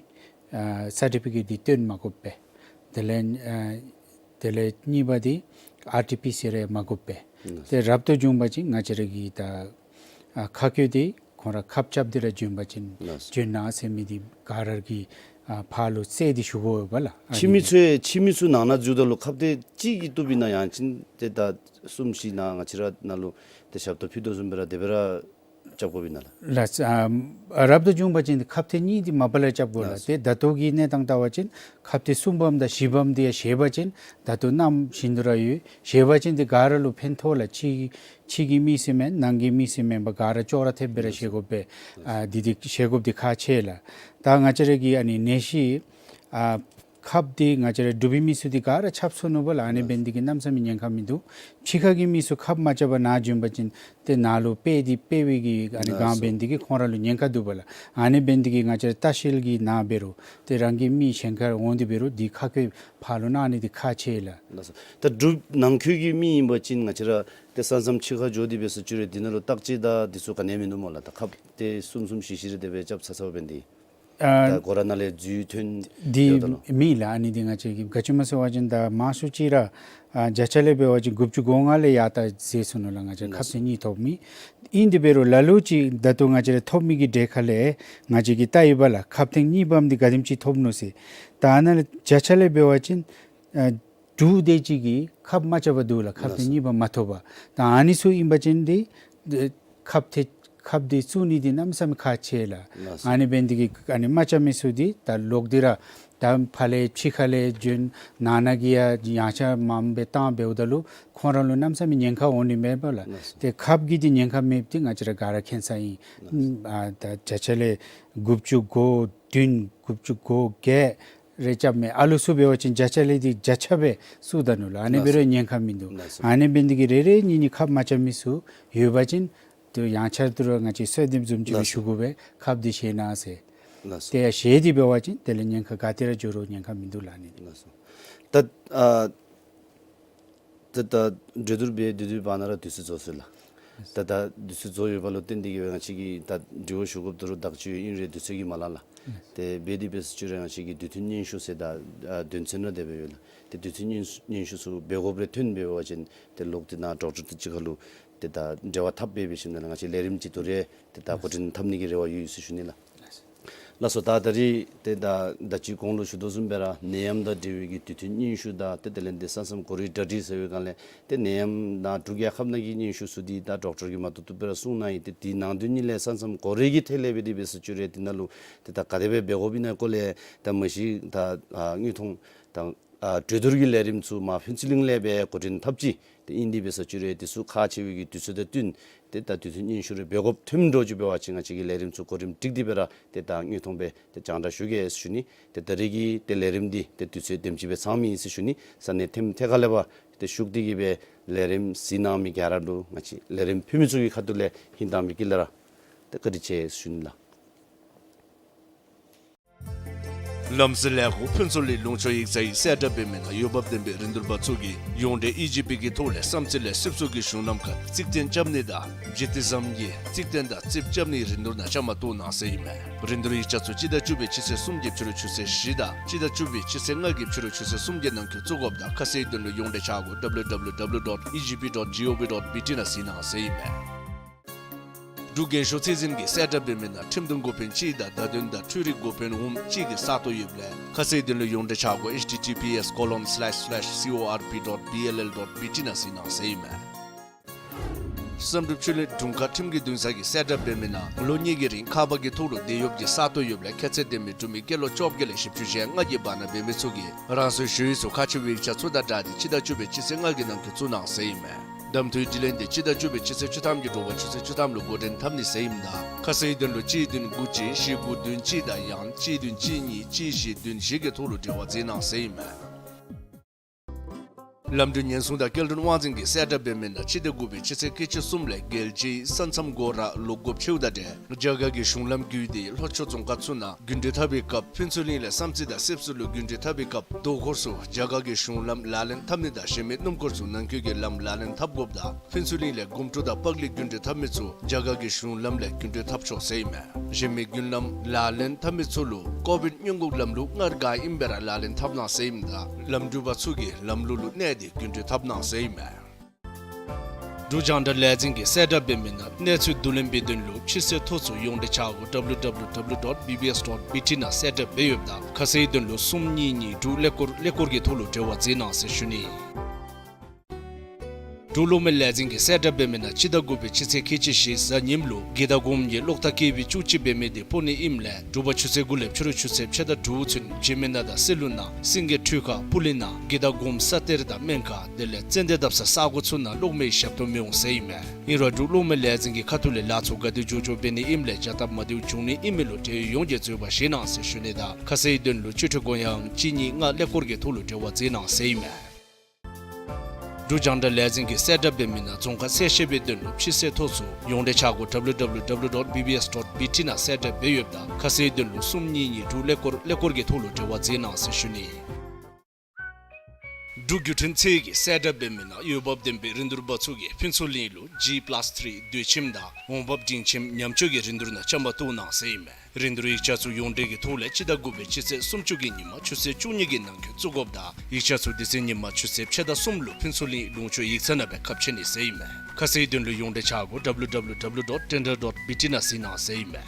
ཨ་སར་ཊི་ཕི་ཀེཊ་འདི་སྟོན་མ་དགོ་པས། དེ་ལས་ཨ་དེ་ལས་གཉིས་པ་འདི་ཨར་ཊི་པི་སི་ཨར་ཡང་མ་དགོ་པས། ལགས། ཏེ་རབ་ཏུ་བྱུང་པ་ཅིན་ང་བཅས་ར་གི་ད་ཨ་ཁ་སྐོས་འདི་ཁོང་ར་ཁབ་རྐྱབ་སྟེ་ར་བྱོན་པ་ཅིན་ལགས། བྱོན་གནང་ཟེར་མི་འདི་ག་ར་གིས་ཨ་ཕར་ལུ་བསལ་ཏེ་ཞུ་དགོ་པས་ལགས། ཨ་ཕྱི་མི་ཚུ་ཕྱི་མི་ཚུ་ནང་ན་འཛུལཝ་ད་ལུ་ཁབ་དེ་གཅིག་གིས་བཏུབ་ཨིན་ན། ཡང་ཅིན་ཏེ་ད་གསུམ་བཞི་ནང་ང་བཅས་ར་ནང་ལུ་ཏེ་ཞབས་ཏོག་ཕུལ་དོ་བཟུམ་སྦེ་ར་དེ་སྦེ་ར་རྐྱབ་དགོཔ་ཨིན་ན་ལགས། ལགས། ཨ་རབ་ཏུ་བྱུང་པ་ཅིན་ཁབ་ཐེངས་གཉིས་འདི་མ་པ་ལས་རྐྱབ་དགོ་ལགས། ལགས། ཏེ་ད་ལྟོ་གི་གནས་སྟངས་བལྟ་བ་ཅིན་ཁབ་ཐེངས་གསུམ་པམ་དང་བཞི་པམ་འདི་ཡང་བཞེས་པ་ཅིན་ད་ལྟོ་གནམ་བཞིན་དུ་ར་ཡོད། བཞེས་པ་ཅིན་འདི་ག་ར་ལུ་ཕན་ཐོགས་ལགས། ཕྱི་ཕྱི་གི་མི་ཟེར་མེན་ནང་གི་མི་ཟེར་མེན་པར་ག་ར་ཅོག་ར་འཐདཔ་སྦེ་ར་བཞེས་དགོ་པས། ལགས། ཨ་འདི་འདི་བཞེས་དགོཔ་འདི་ཁག་ཆེ་ལགས། ད་ང་བཅས་ར་གི་ཨ་ནི་ནད་གཞི་ཨ་ ཁབ་འདི་ང་བཅས་ར་འབྲུག་པའི་མི་ཚུ་འདི་ག་ར་ཆགཔ་སོང་ནུག་པ་ལགས། ཨ་ནི་འབད་ནི་འདི་གིས་གནམ་མེད་ས་མེད་ཉེན་ཁ་མིན་འདུག། ཕྱི་ཁ་གི་མི་ཚུ་ཁབ་མ་རྐྱབ་པར་ནཱ་བྱོན་པ་ཅིན་ཏེ་ནཱ་ལུ་དཔེ་འདི་དཔེ་བའི་གི་ཨ་ནི་ལགས་སོ། སྒང་འབད་ནི་འདི་གིས་ཁོང་ར་ལུ་ཉེན་ཁ་འདུག་པ་ལགས། ཨ་ནི་འབད་ནི་འདི་གིས་ང་བཅས་ར་ལྟ་བཤལ་གྱི་ནང་འབད་རུང་ཏེ་རང་གི་མི་གཞན་ཁར་འོང་སྟེ་འབད་རུང་འདི་ཁ་སྐོང་ཕར་ལུ་གནང་ནི་འདི་ཁག་ཆེ་ལགས། ལགས་སོ། ད་འབྲུག་ནང་འཁོད་ཀྱི་མི་ཨིན་པ་ཅིན་ང་བཅས་ར་ཏེ་ས་མཚམས་ཕྱི་ཁར་འགྱོ་སྟེ་འབད་ཟེར་བཅུག་རུང་འདི་ནང་ལུ་བརྟག་དཔྱད་དང་འདི་ཚུ་ག་ནི་ཡང་མིན་འདུག་སྨོ་ལགས། ད་ཁབ་ཏེ་གསུམ་གསུམ་བཞི་བཞི་རེ་དེ་སྦེ་རྐྱབ་ཚར་ཚརཝ་འབད་ནི་འདི། ཨ་ད་གོ་ར་ནང་ལས་རྫུས་ཐོན་འདི་ཡོདཔ་ད་ལོ། མེད་ལགས། ཨ་ནི་འདི་ང་བཅས་ཀྱིས་ག་ཅི་སྨོ་ཟེར་བ་ཅིན་ད་མང་ཤོས་ཅིག་ར་ཨ་བརྒྱ་ཆ་ལས་འབད་བ་ཅིན་དགུ་བཅུ་གོ་ལྔ་ལས་ཡར་ད་ཟད་སོང་ནུག་ལགས། ང་བཅས་ཁབ་ཐེངས་གཉིས་ཐོབ་མི། ཨིན་དེ་འབད་རུང་ལ་ལུ་ཅིག་ད་ལྟོ་ང་བཅས་ར་ཐོབ་མི་གི་གྲས་ཁ་ལས་ང་བཅས་ཀྱིས་བལྟ་ཡི་པ་ལགས། ཁབ་ཐེངས་གཉིས་པམ་འདི་ག་དེམ་ཅིག་ཐོབ་ནུག་ཟེར། ད་ཨ་ནཱ་ལས་བརྒྱ་ཆ་ལས་འབད་བ་ཅིན་ཨ་དྲུག་དེ་ཅིག་གིས་ཁབ་མ་རྐྱབ་པར་འདུག་ལགས། ཁབ་ཐེངས་གཉིས་པ་མ་ཐོབ་པར། ད་ཨ་ནི་ཚུ་ཨིན་པ་ཅིན་འདི་ཁབ་ཐེངས་ཁབ་འདི་བཙུགས་ནི་འདི་གནམ་མེད་ས་མེད་ཁག་ཆེ་ལགས། ལགས་སོ། ཨ་ནི་འབད་ནི་འདི་གིས་ཨ་ནི་མ་རྐྱབ་མི་ཚུ་འདི་ད་ལོག་སྟེ་ར་ད་ཕར་ལས་ཕྱི་ཁ་ལས་བྱོན་ནང་ན་གི་ཡང་ཡངས་ཆག་མངམ་སྦེ་བཏང་འབདཝ་ད་ལུ་ཁོང་ར་ལུ་གནམ་མེད་ས་མེད་ཉེན་ཁ་འོང་ནི་མས་པ་ལགས། ལགས་སོ། ཏེ་ཁབ་ཀྱི་འདི་ཉེན་ཁ་མེདཔ་འདི་ང་བཅས་ར་ག་ར་མཁྱེན་ས་ཨིན། ལགས་སོ། ཨ་ད་བརྒྱ་ཆ་ལས་དགུ་བཅུ་གོ་བདུན་དགུ་བཅུ་གོ་བརྒྱད་རེ་རྐྱབ་མས། ཨ་ལུ་ཚུ་འབད་བ་ཅིན་བརྒྱ་ཆ་ལས་འདི་བརྒྱ་ཆ་སྦེ་བཙུགས་ད་ནུག་ལགས། ཨ་ནི་འབད་རུང་ཉེན་ཁ་མིན་འདུག། ལགས་སོ། ཨ་ནི་འབད་ནི་འདི་གིས་རེ་རེ་གཉིས་གཉིས་ཁབ་མ་རྐྱབ་མི་ཚུ་ཡོད་པ་ཅིན་ཏེ་ཡང་བསྐྱར་དུ་ར་ང་བཅས་གསོལ་འདེབས་བཟུམ་ཅིག་སྦེ་ཞུ་དགོ་པས། ཁབ་འདི་བཞེས་གནང་ཟེར། ལགས་སོ། ཏེ་ཡང་བཞེས་ཏེ་འབད་བ་ཅིན་དེ་ལས་ཉེན་ཁ་ག་ཏེ་ར་འགྱོ་རུང་ཉེན་ཁ་མིན་འདུག་ལགས་ཨ་ནི། ལགས་སོ། ད་ཨ་ད་ད་གྲོས་བསྡུར་འབད་དེ་དེ་བར་ན་ར་དུས་ཚོད་རྫོགས་སོ་ཡི་ལགས། ད་ད་དུས་ཚོད་རྫོགས་ཡོདཔ་ལུ་བརྟེན་ཏེ་གིས་སྦེ་ང་བཅས་ཀྱིས་ད་དྲི་བ་ཞུ་དགོཔ་ད་རུང་དག་ཅིག་ཡོད། ཨིན་རུང་དུས་ཚོད་ཀྱིས་མ་ལང་ལགས། ཏེ་འབད་དེ་འབད་ཟེར་བཅུག་རུང་ང་བཅས་ཀྱི་དུས་མཐུན་སྙན་ཞུ་ཟེར་ད་ཨ་དོན་ཚན་ར་དེ་སྦེ་ཡོད་ལགས། ཏེ་དུས་མཐུན་སྙན་ཞུ་སྙན་ཞུ་ཚུ་འབད་དགོཔ་རེ་ཐོན་འབད་བ་ཅིན་ཏེ་ལོག་སྟེ་ནཱ་ཌོག་ཊར་དང་གཅིག་ཁར་ལུ་ཏེ་ད་འབྲེལ་བ་འཐབ་སྦེ་འབད་ཞིནམ་ལས་ང་བཅས་ལས་རིམ་ཅིག་ད་རེས་ཏེ་ད་འགོ་འདྲེན་འཐབ་ནི་གི་རེ་བ་ཡོད་ཡོད་ཟེར་ཞུ་ནི་ལགས། ལགས་སོ། ད་ད་རིས་ཏེ་ད་ད་ཅི་གོང་ལུ་ཞུ་དོ་བཟུམ་སྦེ་ར་ནད་ཡམས་དང་འབྲེལ་བའི་གི་དུས་མཐུན་སྙན་ཞུ་དང་ཏེ་དེ་ལས་འདི་ས་མཚམས་སྒོ་རའི་གྲ་སྒྲིག་ཟེར་བའི་སྒང་ལས་ཏེ་ནད་ཡམས་ནང་འབྲུག་རྒྱལ་ཁབ་ནང་གི་སྙན་ཞུ་ཚུ་འདི་ད་ཌོག་ཊར་གྱིས་མ་ཐུབ་ཐུབ་སྦེ་ར་གསུང་གནང་ཡི། ཏེ་དེ་ནང་དོན་ཉིད་ལས་ས་མཚམས་སྒོ་རའི་གི་ཐད་ལས་འབད་དེ་འབད་ཟེར་བཅུག་རུང་དེ་ནང་ལུ་ཏེ་ད་ག་དེ་སྦེ་འབད་དགོཔ་ཨིན་ན་སྐོར་ལས་ད་མ་གཞི་ད་ཨ་དངོས་མཐོང་དང་ཨ་གྲོས་བསྡུར་གྱི་ལས་རིམ་ཚུ་མར་ཕུན་ཚོགས་གླིང་ལས་སྦེ་འགོ་འདྲེན་འཐབ་ཅི། ཏེ་ཨིན་དེ་འབད་ཟེར་བཅུག་རུང་དེ་ཚུ་ཁག་ཆེ་བའི་གི་དུས་ཚོད་དང་བསྟུན་ཏེ་ད་དུས་མཐུན་སྙན་ཞུ་རེ་འབད་དགོཔ་ཐོནམ་འདྲཝ་ཅིག་འབད་བ་ཅིན་ང་བཅས་ཀྱིས་ལས་རིམ་ཚུ་གོ་རིམ་སྒྲིག་སྟེ་སྦེ་ར་ཏེ་ད་དངོས་མཐོང་སྦེ་ཏེ་རྒྱང་བསྒྲགས་ཞུ་གེ་ཟེར་ཞུ་ནི། ཏེ་ད་རིས་ཀྱི་ཏེ་ལས་རིམ་འདི་ཏེ་དུས་ཚོད་དེམ་ཅིག་སྦེ་ཚང་མི་ཨིན་ཟེར་ཞུ་ནི། ས་གནས་ཐེམ་ཐེ་ཁ་ལས་ཕར་ཏེ་ཞུགས་ཏེ་གིས་སྦེ་ལས་རིམ་གཟིགས་གནང་མི་ག་ར་ལུ་ང་བཅས་ལས་རིམ་ཕུལ་མི་ཚུ་གི་ཁ་ཐུག་ལས་ཧིང་དྭངས་པའི་དཀྱིལ་ལས་ར་ཏེ་བཀའ་དྲིན་ཆེ་ཟེར་ཞུ་ནི་ལགས། ལམ་སྲོལ་ལེགས་ཤོམ་ཕུན་ཚོགས་གླིང་ལུང་ཕྱོགས་ཡིག་ཚང་གི་གསལ་བསྒྲགས་འབད་མི་ནང་འོས་འབབ་ལྡན་པའི་རིན་བསྡུར་པ་ཚུ་གིས་ཡོངས་འབྲེལ་ཨི་ཇི་པི་གི་ཐོག་ལས་བསམ་རྩེ་ལས་སིབ་སུ་གི་གཞུང་ལམ་ཁར་རྩིག་རྟེན་རྐྱབ་ནི་དང་ལྗིད་ཏིག་ཙམ་གྱི་རྩིག་རྟེན་དང་རྩིགཔ་རྐྱབ་ནིའི་རིན་བསྡུར་ནང་བཅའ་མར་གཏོགས་གནང་ཟེར་ཨིན་མས། རིན་བསྡུར་ཡིག་ཆ་ཚུ་སྤྱི་ཟླ་བཅུ་པའི་སྤྱི་ཚེས་སུམ་གྱི་ཕྱི་རུ་ཆུ་ཚོད་བཞི་དང་སྤྱི་ཟླ་བཅུ་པའི་སྤྱི་ཚེས་ལྔ་གི་ཕྱི་རུ་ཆུ་ཚོད་གསུམ་གྱི་ནང་འཁོད་བཙུགས་དགོཔ་དང་ཁ་གསལ་དོན་ལུ་ཡོངས་འབྲེལ་ཆ་བགོས་W W W dot E G P dot G O V dot B T ནང་གཟིགས་གནང་ཟེར་ཨིན་མས། འབྲུག་རྒན་ཤོས་ཚད་འཛིན་གྱི་གསལ་བསྒྲགས་འབད་མི་ནང་ཁྲིམས་དོན་འགོ་དཔོན་གཅིག་དང་བརྡ་དོན་དང་འཕྲུལ་རིག་འགོ་དཔོན་འོགམ་གཅིག་གི་ས་སྟོང་ཡོདཔ་ལས་ཁ་གསལ་དོན་ལུ་ཡོངས་འབྲེལ་ཆ་བགོས H T T P S colon slash slash C O R P dot B L L dot B T ནང་གཟིགས་གནང་ཟེར་ཨིན་མས། བསམ་གྲུབ་ཆོས་གླིང་དྲུང་ཁག་ཁྲིམས་ཀྱི་འདུན་ས་གི་གསལ་བསྒྲགས་འབད་མི་ནང་ལོ་གཉིས་ཀྱི་རིང་ཁག་པ་གི་ཐོག་ལུ་བསྡད་ཡོདཔ་གི་ས་སྟོང་ཡོདཔ་ལས་ཁྱད་ཚད་ལྡན་མི་འབྲུག་མི་སྐྱེས་ལོ་བཅོ་བརྒྱད་ལས་བཞི་བཅུ་ཞེ་ལྔ་གི་བར་ན་འབད་མི་ཚུ་གིས་རང་སོའི་ཞུ་ཡིག་ཚུ་ཁག་ཆེ་བའི་ཡིག་ཆ་ཚུ་དང་སྦྲགས་ཏེ་སྤྱི་ཟླ་བཅུ་པའི་སྤྱི་ཚེས་ལྔ་གི་ནང་འཁོད་བཙུགས་གནང་ཟེར་ཨིན་མས། གདམ་འཐུའི་དྲི་ལན་འདི་སྤྱི་ཟླ་བཅུ་པའི་སྤྱི་ཚེས་བཅུ་ཐམ་གྱི་དྲོ་པ་ཆུ་ཚོད་བཅུ་ཐམ་ལུ་འགོ་འདྲེན་འཐབ་ནི་ཟེར་ཨིནམ་ད་ཁ་གསལ་དོན་ལུ་གཅིག་བདུན་དགུ་གཅིག་བཞི་དགུ་བདུན་གཅིག་དང་ཡང་གཅིག་བདུན་གཅིག་གཉིས་གཅིག་བཞི་བདུན་བཞི་གི་ཐོག་ལུ་འབྲེལ་བ་མཛད་གནང་ཟེར་ཨིན་མས། ལམ་འགྲུལ་ཉེན་སྲུང་དང་སྐྱེལ་འདྲེན་དབང་འཛིན་གྱི་གསལ་བསྒྲགས་འབད་མི་ནང་སྤྱི་ཟླ་དགུ་པའི་སྤྱི་ཚེས་ཁལ་གཅིག་གསུམ་ལས་རྒྱལ་སྤྱིའི་ས་མཚམས་སྒོ་རར་ལོག་དགོཔ་ཆེཝ་དང་འབྲེལ་རྒྱ་གར་གྱི་གཞུང་ལམ་བརྒྱུད་དེ་ལྷོ་ཕྱོགས་རྫོང་ཁག་ཚུ་ནང་རྒྱུན་འགྲུལ་འཐབ་པའི་སྐབས་ཕུན་ཚོགས་གླིང་ལས་བསམ་རྩེ་དང་སིབ་སུ་ལུ་རྒྱུན་འགྲུལ་འཐབ་པའི་སྐབས་དོ་ཁུར་ཚུ་རྒྱ་གར་གྱི་གཞུང་ལམ་ལག་ལེན་འཐབ་ནི་དང་གཞན་མི་སྣུམ་འཁོར་ཚུ་ནང་འཁོད་ཀྱི་ལམ་ལག་ལེན་འཐབ་དགོཔ་དང་ཕུན་ཚོགས་གླིང་ལས་སྒོམ་སྒྲུབ་དང་སྤག་ལེབ་རྒྱུན་འགྲུལ་འཐབ་མི་ཚུ་རྒྱ་གར་གྱི་གཞུང་ལམ་ལས་རྒྱུན་འགྲུལ་འཐབ་ཆོག་ཟེར་ཨིན་མས། གཞན་མི་རྒྱུན་ལམ་ལག་ལེན་འཐབ་མི་ཚུ་ལུ་ཀོ་བིཌ་སྔོན་འགོག་ལམ་ལུགས་སྔར་ག་ཨིནམ་སྦེ་ར་ལག་ལེན་འཐབ་གནང་ཟེར་ཨིནམ་ད་ལམ་འགྲུལ་པ་ཚུ་གིས་ལམ་ལུགས་ལུ་གནས་ཏེ་རྒྱུན་འགྲུལ་འཐབ་གནང་ཟེར་ཨིན་མས། འབྲུག་རྒྱང་བསྒྲགས་ལས་འཛིན་གྱི་གསལ་བསྒྲགས་འབད་མི་ནང་གནས་ཚུལ་བསྡུ་ལེན་འབད་དོན་ལུ་ཕྱི་སེལ་ཐོ་ཚུ་ཡོངས་འབྲེལ་ཆ་བགོས W W W dot B B S dot B T ནང་གསལ་བསྒྲགས་འབད་ཡོདཔ་ད་ཁ་གསལ་དོན་ལུ་གསུམ་གཉིས་གཉིས་དྲུག་ཀླད་ཀོར་ཀླད་ཀོར་གྱི་ཐོག་ལུ་འབྲེལ་བ་མཛད་གནང་ཟེར་ཞུ་ནི། འབྲུག་གློག་མེ་ལས་འཛིན་གྱིས་གསལ་བསྒྲགས་འབད་མི་ནང་སྤྱི་ཟླ་དགུ་པའི་སྤྱི་ཚེས་ཁལ་གཅིག་བཞི་གཟའ་ཉིམ་ལུ་དགེ་དང་སྒོམ་གྱི་གློག་ཐག་ཀེ་བི་བཅུ་གཅིག་འབད་མི་དེ་སྤོ་ནི་ཨིནམ་ལས་དྲོ་པ་ཆུ་ཚོད་དགུ་ལས་ཕྱི་རུ་ཆུ་ཚོད་ཕྱེད་དང་དྲུག་ཚུན་འཇིགས་མེད་ནགས་དང་སེ་ལུ་ནང་སེང་གེ་ཁྲུས་ཁང་སྤུ་ལེན་ནང་དགེ་དང་སྒོམ་ས་གཏེར་དང་སྨན་ཁང་དེ་ལས་ཙན་དན་བཏབ་ས་ས་གོ་ཚུ་ནང་གློག་མེའི་ཞབས་ཏོག་མི་འོང་ཟེར་ཨིན་མས། ཨིན་རུང་འབྲུག་གློག་མེ་ལས་འཛིན་གྱི་ཁ་ཐུག་ལས་ལཱ་ཚུ་ག་དེ་མགྱོགས་མགྱོགས་འབད་ནི་ཨིནམ་ལས་བྱ་སྟབས་མ་བདེཝ་འབྱུང་ནི་ཨིན་མི་ལུ་འབྲེལ་ཡོད་ཡོངས་ཀྱིས་འཛོལ་བ་བཞེས་གནང་ཟེར་ཞུ་ནི་དང་ཁ་གསལ་དོན་ལུ་སྤྱི་འཐུས་གུ་ཡང་གཅིག་གཉིས་ལྔ་ཀླད་ཀོར་གྱི་ཐོག་ལུ་འབྲེལ་བ་མཛད་གནང་ཟེར་ཨིན་མས། འབྲུག་རྒྱང་བསྒྲགས་ལས་འཛིན་གྱིས་གསལ་བསྒྲགས་འབད་མི་ནང་རྫོང་ཁ་གསལ་བཤད་པའི་དོན་ལུ་ཕྱི་སེལ་ཐོ་ཚུ་ཡོངས་འབྲེལ་ཆ་སྒོ་W W W dot B B S dot B T ནང་གསལ་བསྒྲགས་འབད་ཡོདཔ་ད་ཁ་གསལ་དོན་ལུ་གསུམ་གཉིས་གཉིས་དྲུག་ཀླད་ཀོར་ཀླད་ཀོར་གྱི་ཐོག་ལུ་འབྲེལ་བ་མཛད་གནང་ཟེར་ཞུ་ནི། འབྲུག་བརྒྱུད་འཕྲིན་ཚད་ཀྱིས་གསལ་བསྒྲགས་འབད་མི་ནང་འོས་འབབ་ལྡན་པའི་རིན་བསྡུར་པ་ཚུ་གིས་ཕུན་ཚོགས་གླིང་ལུ་G plus three དུད་ཁྱིམ་དང་འོང་འབབ་སྒྲིང་ཁྱིམ་ཉམས་བཅོས་ཀྱི་རིན་བསྡུར་ནང་བཅའ་མར་གཏོགས་གནང་ཟེར་ཨིན་མས། རིན་བསྡུར་ཡིག་ཆ་ཚུ་ཡོངས་འབྲེལ་གྱི་ཐོག་ལས་སྤྱི་ཟླ་དགུ་པའི་སྤྱི་ཚེས་སུམ་ཅུ་གི་ཉིན་མ་ཆུ་ཚོད་བཅུ་གཉིས་ཀྱི་ནང་འཁོད་བཙུགས་དགོཔ་དང་ཡིག་ཆ་ཚུ་འདི་ཚེ་ཉིན་མ་ཆུ་ཚོད་ཕྱེད་དང་གསུམ་ལུ་ཕུན་ཚོགས་གླིང་ལུང་ཕྱོགས་ཡིག་ཚང་ནང་སྦེ་ཁ་ཕྱེ་ནི་ཟེར་ཨིན་མས། ཁ་གསལ་དོན་ལུ་ཡོངས་འབྲེལ་ཆ་སྒོ W W W dot tender dot B T ནང་གཟིགས་གནང་ཟེར་ཨིན་མས།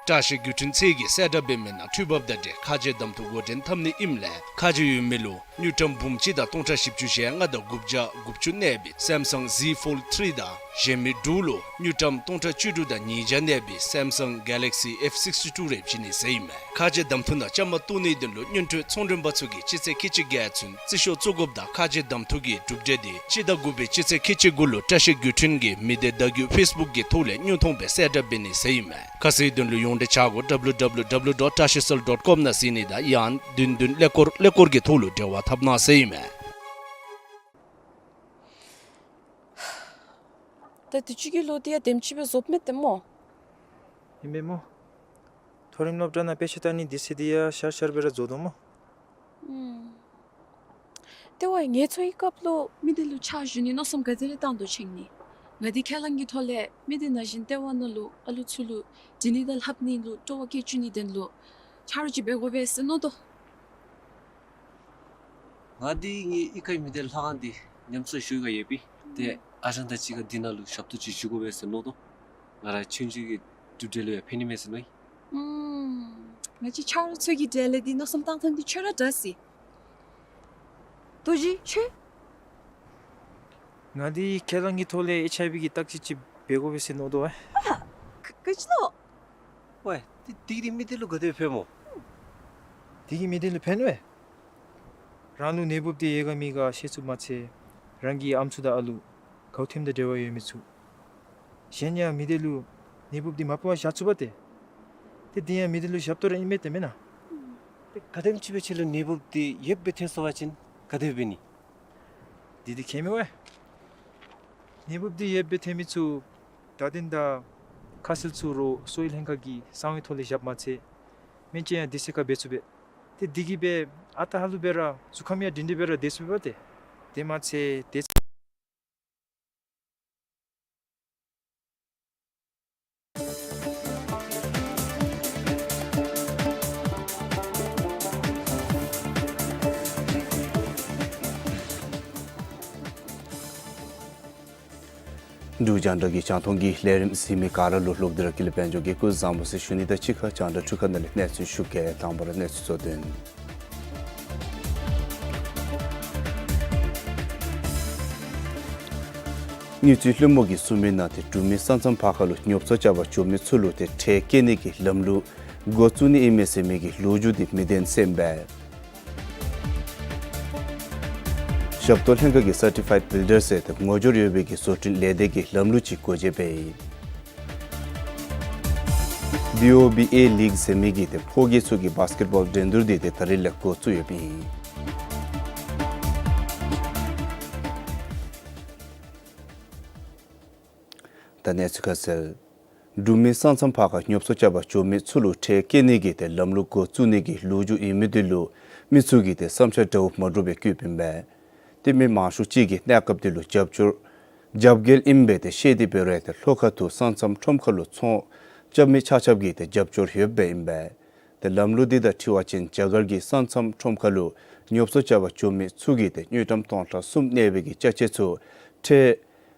བཀྲ་ཤིས་བརྒྱུད་འཕྲིན་ཚད་ཀྱིས་གསལ་བསྒྲགས་འབད་མི་ནང་འཕྲུལ་འབབ་དང་འབྲེལ་ཁ་རྗེ་གདམ་འཐུ་འགོ་འདྲེན་འཐབ་ནི་ཨིནམ་ལས་ཁ་རྗེ་ཡོད་མི་ལུ་དངུལ་ཀྲམ་འབུམ་གཅིག་དང་སྟོང་ཕྲག་བཞི་བཅུ་ཞེ་ལྔ་དང་དགུ་བརྒྱ་དགུ་བཅུ་གནས་པའི་Samsung Z Fold three དང་གཞན་མི་དྲུག་ལུ་དངུལ་ཀྲམ་སྟོང་ཕྲག་བཅུ་དྲུག་དང་ཉིས་བརྒྱ་གནས་པའི་Samsung Galaxy F sixty-two རེ་བྱིན་ནི་ཟེར་ཨིན་མས། ཁ་རྗེ་གདམ་འཐུ་ནང་བཅའ་མར་གཏོགས་ནིའི་དོན་ལུ་སྔོན་འགྲོའི་ཚོང་མགྲོན་པ་ཚུ་གིས་སྤྱི་ཚེས་ཁལ་གཅིག་བརྒྱད་ཚུན་རྩིས་ཤོག་བཙུགས་དགོཔ་དང་ཁ་རྗེ་གདམ་འཐུ་གི་གྲུབ་འབྲས་དེ་སྤྱི་ཟླ་དགུ་པའི་སྤྱི་ཚེས་ཁལ་གཅིག་དགུ་ལུ་བཀྲ་ཤིས་བརྒྱུད་འཕྲིན་གྱི་མི་སྡེ་བརྡ་བརྒྱུད་ཕེསི་བུཀ་གི་ཐོག་ལས་དངོས་མཐོང་སྦེ་གསལ་བསྒྲགས་འབད་ནི་ཟེར་ཨིན་མས། ཁ་གསལ་དོན་ལུ་ཡོངས་འབྲེལ་ཆ་སྒོ W W W dot tashicell dot com ནང་གཟིགས་ནི་དང་ཡང་བདུན་བདུན་ཀླད་ཀོར་ཀླད་ཀོར་གྱི་ཐོག་ལུ་འབྲེལ་བ་འཐབ་གནང་ཟེར་ཨིན་མས། ད་དུས་ཅི་གི་ལོ་འདི་ཡང་དེམ་ཅིག་སྦེ་རྫོགསཔ་མས་ཏེ་སྨོ། ཨིན་པས་སྨོ། མཐོ་རིམ་སློབ་གྲྭ་ནང་དཔེ་ཆ་ལྟ་ནི་དུས་ཚོད་འདི་ཡང་ཤར་ཤར་སྦེ་ར་རྫོགས་དོ་སྨོ། ཨུམ། ཏེ་ཝའི་ངལ་འཚོ་བའི་སྐབས་ལུ་མི་སྡེ་ལུ་ཕྱག་ཞུ་ནི་མནོ་བསམ་ག་དེ་རེ་བཏང་དོ་ཅིག་ནི། ང་འདི་ཁས་བླངས་ཀྱི་ཐོག་ལས་མི་སྡེ་ནང་བཞིན་ལྟེ་བ་ནང་ལུ་ཨ་ལུ་ཚུ་ལུ་འབྲི་ནི་དང་ལྷབ་ནི་ལུ་སྤྲོ་བ་བསྐྱེད་བཅུག་ནིའི་དོན་ལུ་ཆ་རོགས་ཅིག་འབད་དགོ་པས་ཟེར་མནོ་དོ། ང་འདི་ངེའི་གཡུས་ཁའི་མི་སྡེ་ལྷ་ཁང་འདི་ཉམས་གསོ་ཞུ་ག་ཡོད་པས། ཏེ་ཨ་ཞང་དང་གཅིག་ཁར་འདི་ནང་ལུ་ཞབས་ཏོག་ཅིག་ཞུ་དགོ་པས་ཟེར་མནོ་དོ། ང་ར་ཆུང་ཆུང་གི་གྲུབ་འབྲས་ལུ་ཡང་ཕན་ནི་མས་ཟེར་མནོ་ཡི། ཨུམ། ང་བཅས་ཆ་རོགས་ཚུ་གི་གྲལ་ལས་འདི་མནོ་བསམ་བཏང་ཐངས་འདི་ཁྱོད་ར་དྲག་སི། རྡོ་རྗེ་ཁྱོད། ང་འདི་ཁས་བླངས་ཀྱི་ཐོག་ལས་ཨེཆ་ཨའི་ཝི་གི་བརྟག་དཔྱད་ཅིག་འབད་དགོ་པས་ཟེར་མནོ་དོ་ཨེ། ཨ་ཧ། ག་ག་ཅི་ལོ། ཝའི་འདི་འདི་གིས་མི་སྡེ་ལུ་ག་དེ་ཕན་སྨོ། འདི་གིས་མི་སྡེ་ལུ་ཕན་ཝའི། རང་ལུ་ནད་འབུབ་འདི་ཡོད་ག་མེད་ག་ཤེས་ཚུགསཔ་མ་ཚད་རང་གི་ཨམ་སྲུ་དང་ཨ་ལུ་གའུ་ཐིམ་དང་འབྲེལ་བ་ཡོད་མི་ཚུ། གཞན་ཡང་མི་སྡེ་ལུ་ནད་འབུབ་འདི་མ་ཕོག་པར་བཞག་ཚུགས་པ་ཏེ། ཏེ་འདི་ཡང་མི་སྡེ་ལུ་ཞབས་ཏོག་ར་ཨིན་མས་ཏེ་མེན་ན། ཏེ་ག་དེམ་ཅིག་སྦེ་ཁྱོད་ལུ་ནད་འབུབ་འདི་ཡོདཔ་སྦེ་ཐོན་སོང་པ་ཅིན་ག་དེ་འབད་ནི། འདི་འདི་ཁྱད་མེད་ཝའི། ནད་འབུབ་འདི་ཡོདཔ་སྦེ་ཐོན་མི་ཚུ་བརྡ་དོན་དང་ཁ་གསལ་ཚུ་རོགས་གསོ་བའི་ལྷན་ཁག་གི་གསང་བའི་ཐོག་ལས་བཞགཔ་མ་ཚད་སྨན་བཅོས་ཡང་དུས་ཚོད་ཁར་འབད་ཚུགས་པས། ཏེ་འདི་གིས་སྦེ་ཨ་རྟག་ཧ་ལུགས་སྦེ་ར་གཟུགས་ཁམས་ཡང་སྒྲིང་སྒྲིང་སྦེ་ར་སྡོད་ཚུགས་པས་ཏེ། དེ་མ་ཚད་དེ་ཚེ། འབྲུག་རྒྱང་བསྒྲགས་ཀྱི་རྒྱང་མཐོང་གི་ལས་རིམ་གཟིགས་མི་ག་ར་ལུ་ལོག་སྟེ་ར་ཀུན་ལེགས་དཔལ་འབྱོར་གྱིས་སྐུ་གཟུགས་བཟང་པོ་ཟེར་ཞུ་ནི་དང་གཅིག་ཁར་རྒྱང་བསྒྲགས་འཕྲུལ་ཁང་ནང་ལས་གནས་ཚུལ་ཞུ་གེ། དང་པ་ར་གནས་ཚུལ་གཙོ་དོན། དངུལ་རྩིས་བློན་པོ་གིས་གསུངས་མི་ནང་ཏེ་འབྲུག་མི་ས་མཚམས་ཕར་ཁ་ལུ་ཉོ་ཚོང་རྐྱབ་པར་འགྱོ་མི་ཚུ་ལུ་ཏེ་ཁྲལ་བཀལ་ནི་གི་ལམ་ལུགས་འགོ་བཙུགས་ནི་ཨིན་མས་ཟེར་མི་གི་ལོ་རྒྱུས་འདི་མི་བདེན་ཟེར་ཨིན་པས། ཞབས་ཏོག་ལྷན་ཁག་གིས་སར་ཊི་ཕའིཌ་བིལ་ཌར་ཟེར་ཏེ་ངོ་སྦྱོར་ཡོད་པའི་གི་བཟོ་སྐྲུན་ལས་སྡེ་གི་ལམ་ལུགས་ཅིག་འགོ་འབྱེད་འབད་ཡི། བི་ཨོ་བི་ཨེ་ལིག་ཟེར་མི་གི་ཏེ་ཕོ་སྐྱེས་ཚུ་གི་བཱས་ཀེཊ་བཱོལ་འགྲན་བསྡུར་འདི་ཏེ་ད་རིས་ལས་འགོ་བཙུགས་ཡོདཔ་ཨིན། ད་གནས་ཚུལ་ཁ་གསལ། འབྲུག་མི་ས་མཚམས་ཕར་ཁ་ཉོ་ཚོང་རྐྱབ་པར་འགྱོ་མི་ཚུ་ལུ་ཁྲལ་བཀལ་ནི་གི་ཏེ་ལམ་ལུགས་འགོ་བཙུགས་ནི་གི་ལོ་རྒྱུས་ཨིན་མི་འདི་ལུ་མི་ཚུ་གིས་ཏེ་བསམ་འཆར་འདྲཝ་མ་འདྲཝ་སྦེ་བཀོདཔ་ཨིན་པས། ཏེ་མི་མང་ཤོས་ཅིག་གིས་གནས་སྐབས་འདི་ལུ་རྒྱབ་སྐྱོར་རྒྱབ་འགལ་ཨིན་པས་ཏེ་བཤད་དེ་འབད་རུང་ཏེ་ལྷོ་ཁ་ཐུག་ས་མཚམས་ཁྲོམ་ཁ་ལུ་ཚོང་རྐྱབ་མི་ཆ་ཁྱབ་ཀྱིས་ཏེ་རྒྱབ་སྐྱོར་ཡོདཔ་ཨིན་པས། ཏེ་ལམ་ལུགས་འདི་དང་འཁྲིལ་བ་ཅིན་རྒྱ་གར་གྱི་ས་མཚམས་ཁྲོམ་ཁ་ལུ་ཉོ་ཚོང་རྐྱབ་པར་འགྱོ་མི་ཚུ་གིས་ཏེ་དངུལ་ཀྲམ་སྟོང་ཕྲག་གསུམ་གནས་པའི་གི་ཅ་ཆས་ཚུ་ཁྲལ་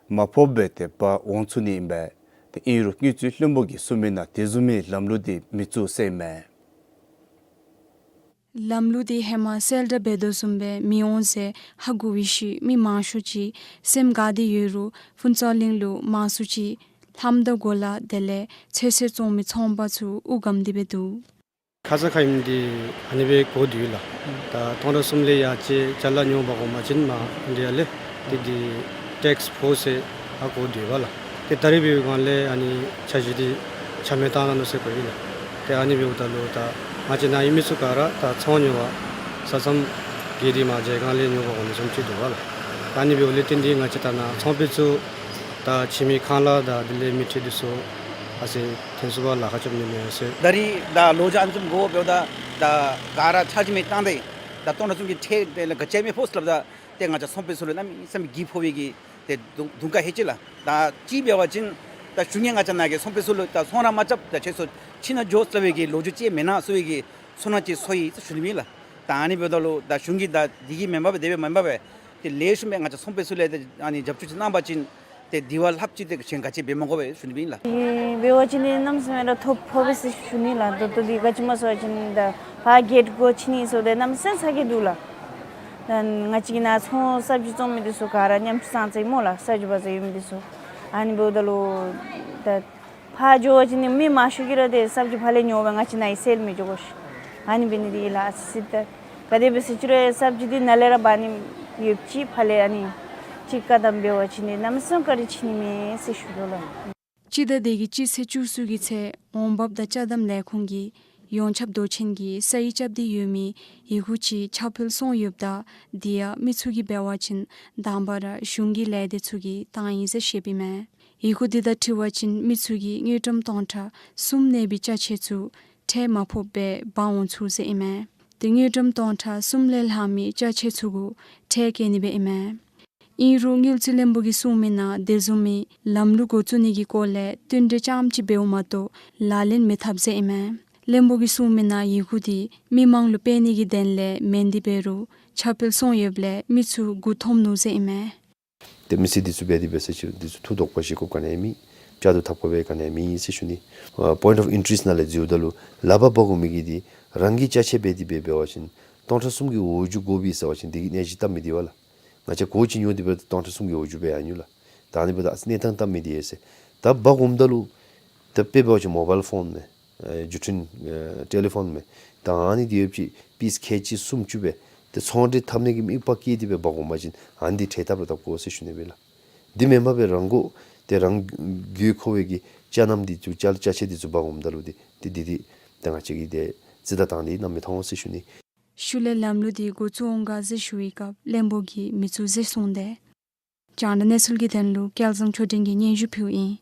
མ་ཕོགཔ་སྦེ་ཏེ་འབག་འོང་ཚུགས་ནི་ཨིན་པས། ཏེ་ཨིན་རུང་དངུལ་རྩིས་བློན་པོ་གིས་གསུངས་མི་ནང་དེ་བཟུམ་མའི་ལམ་ལུགས་འདི་མི་བཙུགས་ཟེར་ཨིན་མས། ལམ་ལུགས་འདི་ཧེ་མ་གསལ་བསྒྲགས་འབད་དོ་བཟུམ་སྦེ་མི་འོང་ཟེར་ཧ་གོ་བའི་ཤུལ་མི་མང་ཤོས་ཅིག་སེམས་དགའ་སྟེ་ཡོད་རུང་ཕུན་ཚོགས་གླིང་ལུ་མང་སུ་ཅིག་ལྷམ་དང་གོ་ལ་དེ་ལས་ཚོད་བསྲེ་བཙོང་མི་ཚོང་པ་ཚུ་དབུགས་སྒམ་སྟེ་སྦེ་འདུག། ཁ་ཙ་ཁ་ཉིནམ་འདི་ཨ་ནི་སྦེ་གོ་དོ་ཡོད་ལགས། ད་སྟོང་ཕྲག་གསུམ་ལས་ཡར་ཅིག་ཅ་ལ་ཉོ་འབག་འོང་པ་ཅིན་མར་འདི་ཡར་ལས་འདི་འདི་ཊེགསི་ཕོར་སི་ཟེར་ཨ་གོ་དོ་ཡོདཔ་ལགས། ཏེ་ད་རིས་འབདཝ་ལས་ཨ་ནི་འཆར་གཞི་འདི་ཆ་མེད་བཏང་གནང་ནུག་ཟེར་གོ་ཡི་ལགས། ཏེ་ཨ་ནི་འབདཝ་ད་ལུ་ད་ང་བཅས་ནཱ་ཡོད་མི་ཚུ་ག་ར་ད་ཚོང་ཉོ་བར་ས་མཚམས་བརྒལ་ཏེ་མར་མཇལ་ཁང་ལས་ཉོ་འབག་འོང་མི་བཟུམ་ཅིག་འདུག་པ་ལགས། ད་ཨ་ནི་འབདཝ་ལས་བརྟེན་ཏེ་ང་བཅས་ད་ནཱ་ཚོང་པའི་ཚུ་ད་ཕྱི་མི་ཁང་གླ་དང་དེ་ལས་མི་ཐོན་འདི་ཚུ་ཨ་ཙི་ཐོན་ཚུགས་པར་ལཱ་ཁག་རྐྱབ་ནི་མས་ཟེར། ད་རིས་ད་ལོ་རྒྱུས་ཨ་ནི་བཟུམ་གོཝ་འབདཝ་ད་ད་ག་ར་འཆར་གཞི་མེད་བཏང་སྟེ་ད་སྟོང་ཕྲག་གསུམ་གྱི་ཁྲལ་དེ་ལས་ག་ཅི་མེད་ཕོག་སོང་སླབ་ད་ཏེ་ང་བཅས་ཚོང་པའི་ཚུ་ལུ་གནམ་མེད་ས་མེད་སྒྱིད་ཕོག་པའི་གི་ཏེ་གདུང་གདུང་ཁ་ཧེ་ཅིག་ལགས། ད་ཅིག་འབད་བ་ཅིན་ད་གཞུང་གིས་ང་བཅས་ནཱ་གི་ཚོང་པའི་ཚུ་ལུ་ད་ཚོང་ར་མ་རྐྱབ་ད་ཁྱེད་ཚུ་ཕྱི་ནང་འགྱོ་སླབ་པའི་གི་ལོ་རྒྱུས་ཅིག་མེན་ན་ཟེར་བའི་གི་ཚོར་སྣང་ཅིག་ཚོར་ཡི་ཟེར་ཞུ་ནི་ཨིན་ལགས། ད་ཨ་ནི་འབདཝ་ད་ལུ་ད་གཞུང་གིས་ད་འདི་གིས་མེན་པར་སྦེ་དེ་སྦེ་མེན་པར་སྦེ་ཏེ་ལེགས་ཤོམ་སྦེ་ང་བཅས་ཚོང་པའི་ཚུ་ལུ་ཏེ་ཨ་ནི་རྒྱབ་སྐྱོར་ཅིག་གནང་པ་ཅིན་ཏེ་དེ་བ་ལྷགཔ་ཅིག་ཏེ་གཞན་ག་ཅི་འབད་མ་དགོ་པས་ཟེར་ཞུ་ནི་ཨིན་ལགས། ཨེ་འབད་བ་ཅིན་ནི་གནམ་མེད་ས་མེད་ར་ཐོ་ཕོག་པས་ཟེར་ཞུ་ནི་ལགས། ད་ལྟོ་འདི་ག་ཅི་སྨོ་ཟེར་བ་ཅིན་ད་ཕར་གེཊ་སྒོ་ཕྱེ་ནི་ཚུ་ཏེ་གནམ་མེད་ས་མེད་ཚ་གྱང་འདུག་ལགས། ད་ང་བཅས་ཀྱི་ནཱ་ཚོང་སབ་ཇི་བཙོང་མི་འདི་ཚུ་ག་ར་ཉམས་ཚང་ཚེ་སྨོ་ལགས། སབ་ཇི་བ་ཛར་ཡོད་མི་འདི་ཚུ། ཨ་ནི་འབདཝ་ད་ལུ་ད་ཕར་འགྱོ་བ་ཅིན་ནི་མི་མང་ཤོས་ཀྱིས་ར་ཏེ་སབ་ཇི་ཕར་ལས་ཉོ་བར་ང་བཅས་ནཱ་ཡི་སེལ་མི་འགྱོ་དགོ་ཤིག། ཨ་ནི་འབད་ནི་འདི་ལགས། ཨ་ཙི་ད་ག་དེ་སྦེ་ཟེར་ཅི་རུང་སབ་ཇི་འདི་ནཱ་ལས་ར་འབག་ནི་ཡོདཔ་ཅིག་ཕར་ལས་ཨ་ནི་ཅིག་བཀག་དམ་འབད་བ་ཅིན་ནི་གནམ་མེད་ས་མེད་བཀག་ར་ཕྱེ་ནི་མས་ཟེར་ཞུ་དོ་ལགས། སྤྱི་ཟླ་འདི་གི་སྤྱི་ཚེས་བཅུ་གསུམ་གྱི་ཚེ་འོང་འབབ་དང་ཅ་དམ་ལས་ཁུངས་ཀྱིས་ཡོངས་ཁྱབ་མདོ་ཆེན་གྱི་ས་ཡིག་རྐྱབ་སྟེ་ཡོད་མི་ཡི་གུ་ཅིག་ཁྱབ་སྤེལ་སོང་ཡོདཔ་ད་དེ་ཡང་མི་ཚུ་གིས་འབད་བ་ཅིན་དང་པ་ར་གཞུང་གི་ལས་སྡེ་ཚུ་གིས་བཏང་ཡི་ཟེར་བཤདཔ་ཨིན་མས། ཡི་གུ་འདི་དང་འཁྲིལ་བ་ཅིན་མི་ཚུ་གིས་དངུལ་ཀྲམ་སྟོང་ཕྲག་གསུམ་གནས་པའི་ཅ་ཆས་ཚུ་ཁྲལ་མ་ཕོགཔ་སྦེ་འབག་འོང་ཚུགས་ཟེར་ཨིན་མས། ཏེ་དངུལ་ཀྲམ་སྟོང་ཕྲག་གསུམ་ལས་ལྷག་མི་ཅ་ཆས་ཚུ་གུ་ཁྲལ་བཀལ་ནི་སྦེ་ཨིན་མས། ཨིན་རུང་དངུལ་རྩིས་བློན་པོ་གིས་གསུངས་མི་ནང་དེ་བཟུམ་མའི་ལམ་ལུགས་འགོ་བཙུགས་ནི་གི་སྐོར་ལས་བསྟུན་གྲོས་རྐྱངམ་ཅིག་འབདཝ་མ་གཏོགས་ལག་ལེན་མི་འཐབ་ཟེར་ཨིན་མས། བློན་པོ་གིས་གསུངས་མི་ནང་ཡི་གུ་འདི་མི་མང་ལུ་སྤེལ་ནི་གི་དོན་ལས་མེན། དེ་འབད་རུང་ཁྱབ་སྤེལ་སོང་ཡོདཔ་ལས་མི་ཚུ་མགུ་འཐོམ་ནུག་ཟེར་ཨིན་མས། ཏེ་མི་སེར་འདི་ཚུ་འབད་དེ་འབད་ས་ཅིག་འདི་ཚུ་མཐུ་དོགས་པ་བཞེས་དགོཔ་ག་ནི་ཡང་མེད། བཅའ་བསྡུ་འཐབ་དགོཔ་ག་ནི་ཡང་མེད་ཟེར་ཞུ་ནི། ཨ་པོའིནཊ་ཨོཕ་ཨིན་ཊི་རེསཊ་ནང་ལས་འཛོལཝ་ད་ལུ་ལག་པར་འབག་འོང་མི་གི་འདི་རང་གི་ཅ་ཆས་འབད་དེ་འབད་འབད་བ་ཅིན་སྟོང་ཕྲག་གསུམ་གྱི་འོག་འཇུག་དགོ་པས་ཟེར་བ་ཅིན་འདི་གི་གནས་གཞི་བཏབ་མི་འདི་བ་ལགས། ང་བཅས་གོ་ཅིག་ཉོ་སྟེ་འབད་སྟོང་ཕྲག་གསུམ་གྱི་འོག་འཇུག་འབད་ཡར་འགྱོ་ལགས། ད་ཨ་ནི་འབདཝ་ད་གནས་སྟངས་བཏབ་མི་འདི་ཡོད་ཟེར། ད་འབག་འོངམ་ད་ལུ་ད་དཔེ་འབད་བ་ཅིན་མོ་བཱའིལ་ཕོན་མས། ཨེ་བརྒྱུད་འཕྲིན་ཨེ་ཊེ་ལི་ཕོན་མས། ད་ཨ་ནི་འདི་ཡོདཔ་ཅིག་པིསི་ཁལ་གཅིག་སུམ་ཅུ་སྦེ་ཏེ་ཚོང་འབྲེལ་འཐབ་ནི་གི་དམིགས་པ་བསྐྱེད་དེ་སྦེ་འབག་འོང་པ་ཅིན་ཨ་ནི་འདི་ཁྲལ་བཏབ་ར་བཏབ་དགོ་ཟེར་ཞུ་ནི་སྦེ་ལགས། འདི་མེན་པར་སྦེ་རང་མགོ་ཏེ་རང་རྒྱུད་མཁོ་བའི་གི་ཅ་རྣམས་འདི་ཚུ་ཅ་ཅ་ཆས་འདི་ཚུ་འབག་འོངམ་ད་ལུ་འདི་ཏེ་འདི་འདི་ད་ང་བཅས་ཀྱིས་ཏེ་རྩིས་བརྡ་བཏང་སྟེ་གནམ་མེད་ཐོག་འོང་ཟེར་ཞུ་ནི། ཤུལ་ལས་ལམ་ལུགས་འདི་འགོ་བཙུགས་འོང་ག་ཟེར་ཞུ་བའི་སྐབས་བློན་པོ་གིས་མི་བཙུགས་ཟེར་གསུངས་ཏེ། རྒྱང་བསྒྲགས་གནས་ཚུལ་གྱི་དོན་ལུ་སྐལ་བཟང་ཆོས་སྒྲོན་གྱིས་སྙན་ཞུ་ཕུལཝ་ཨིན།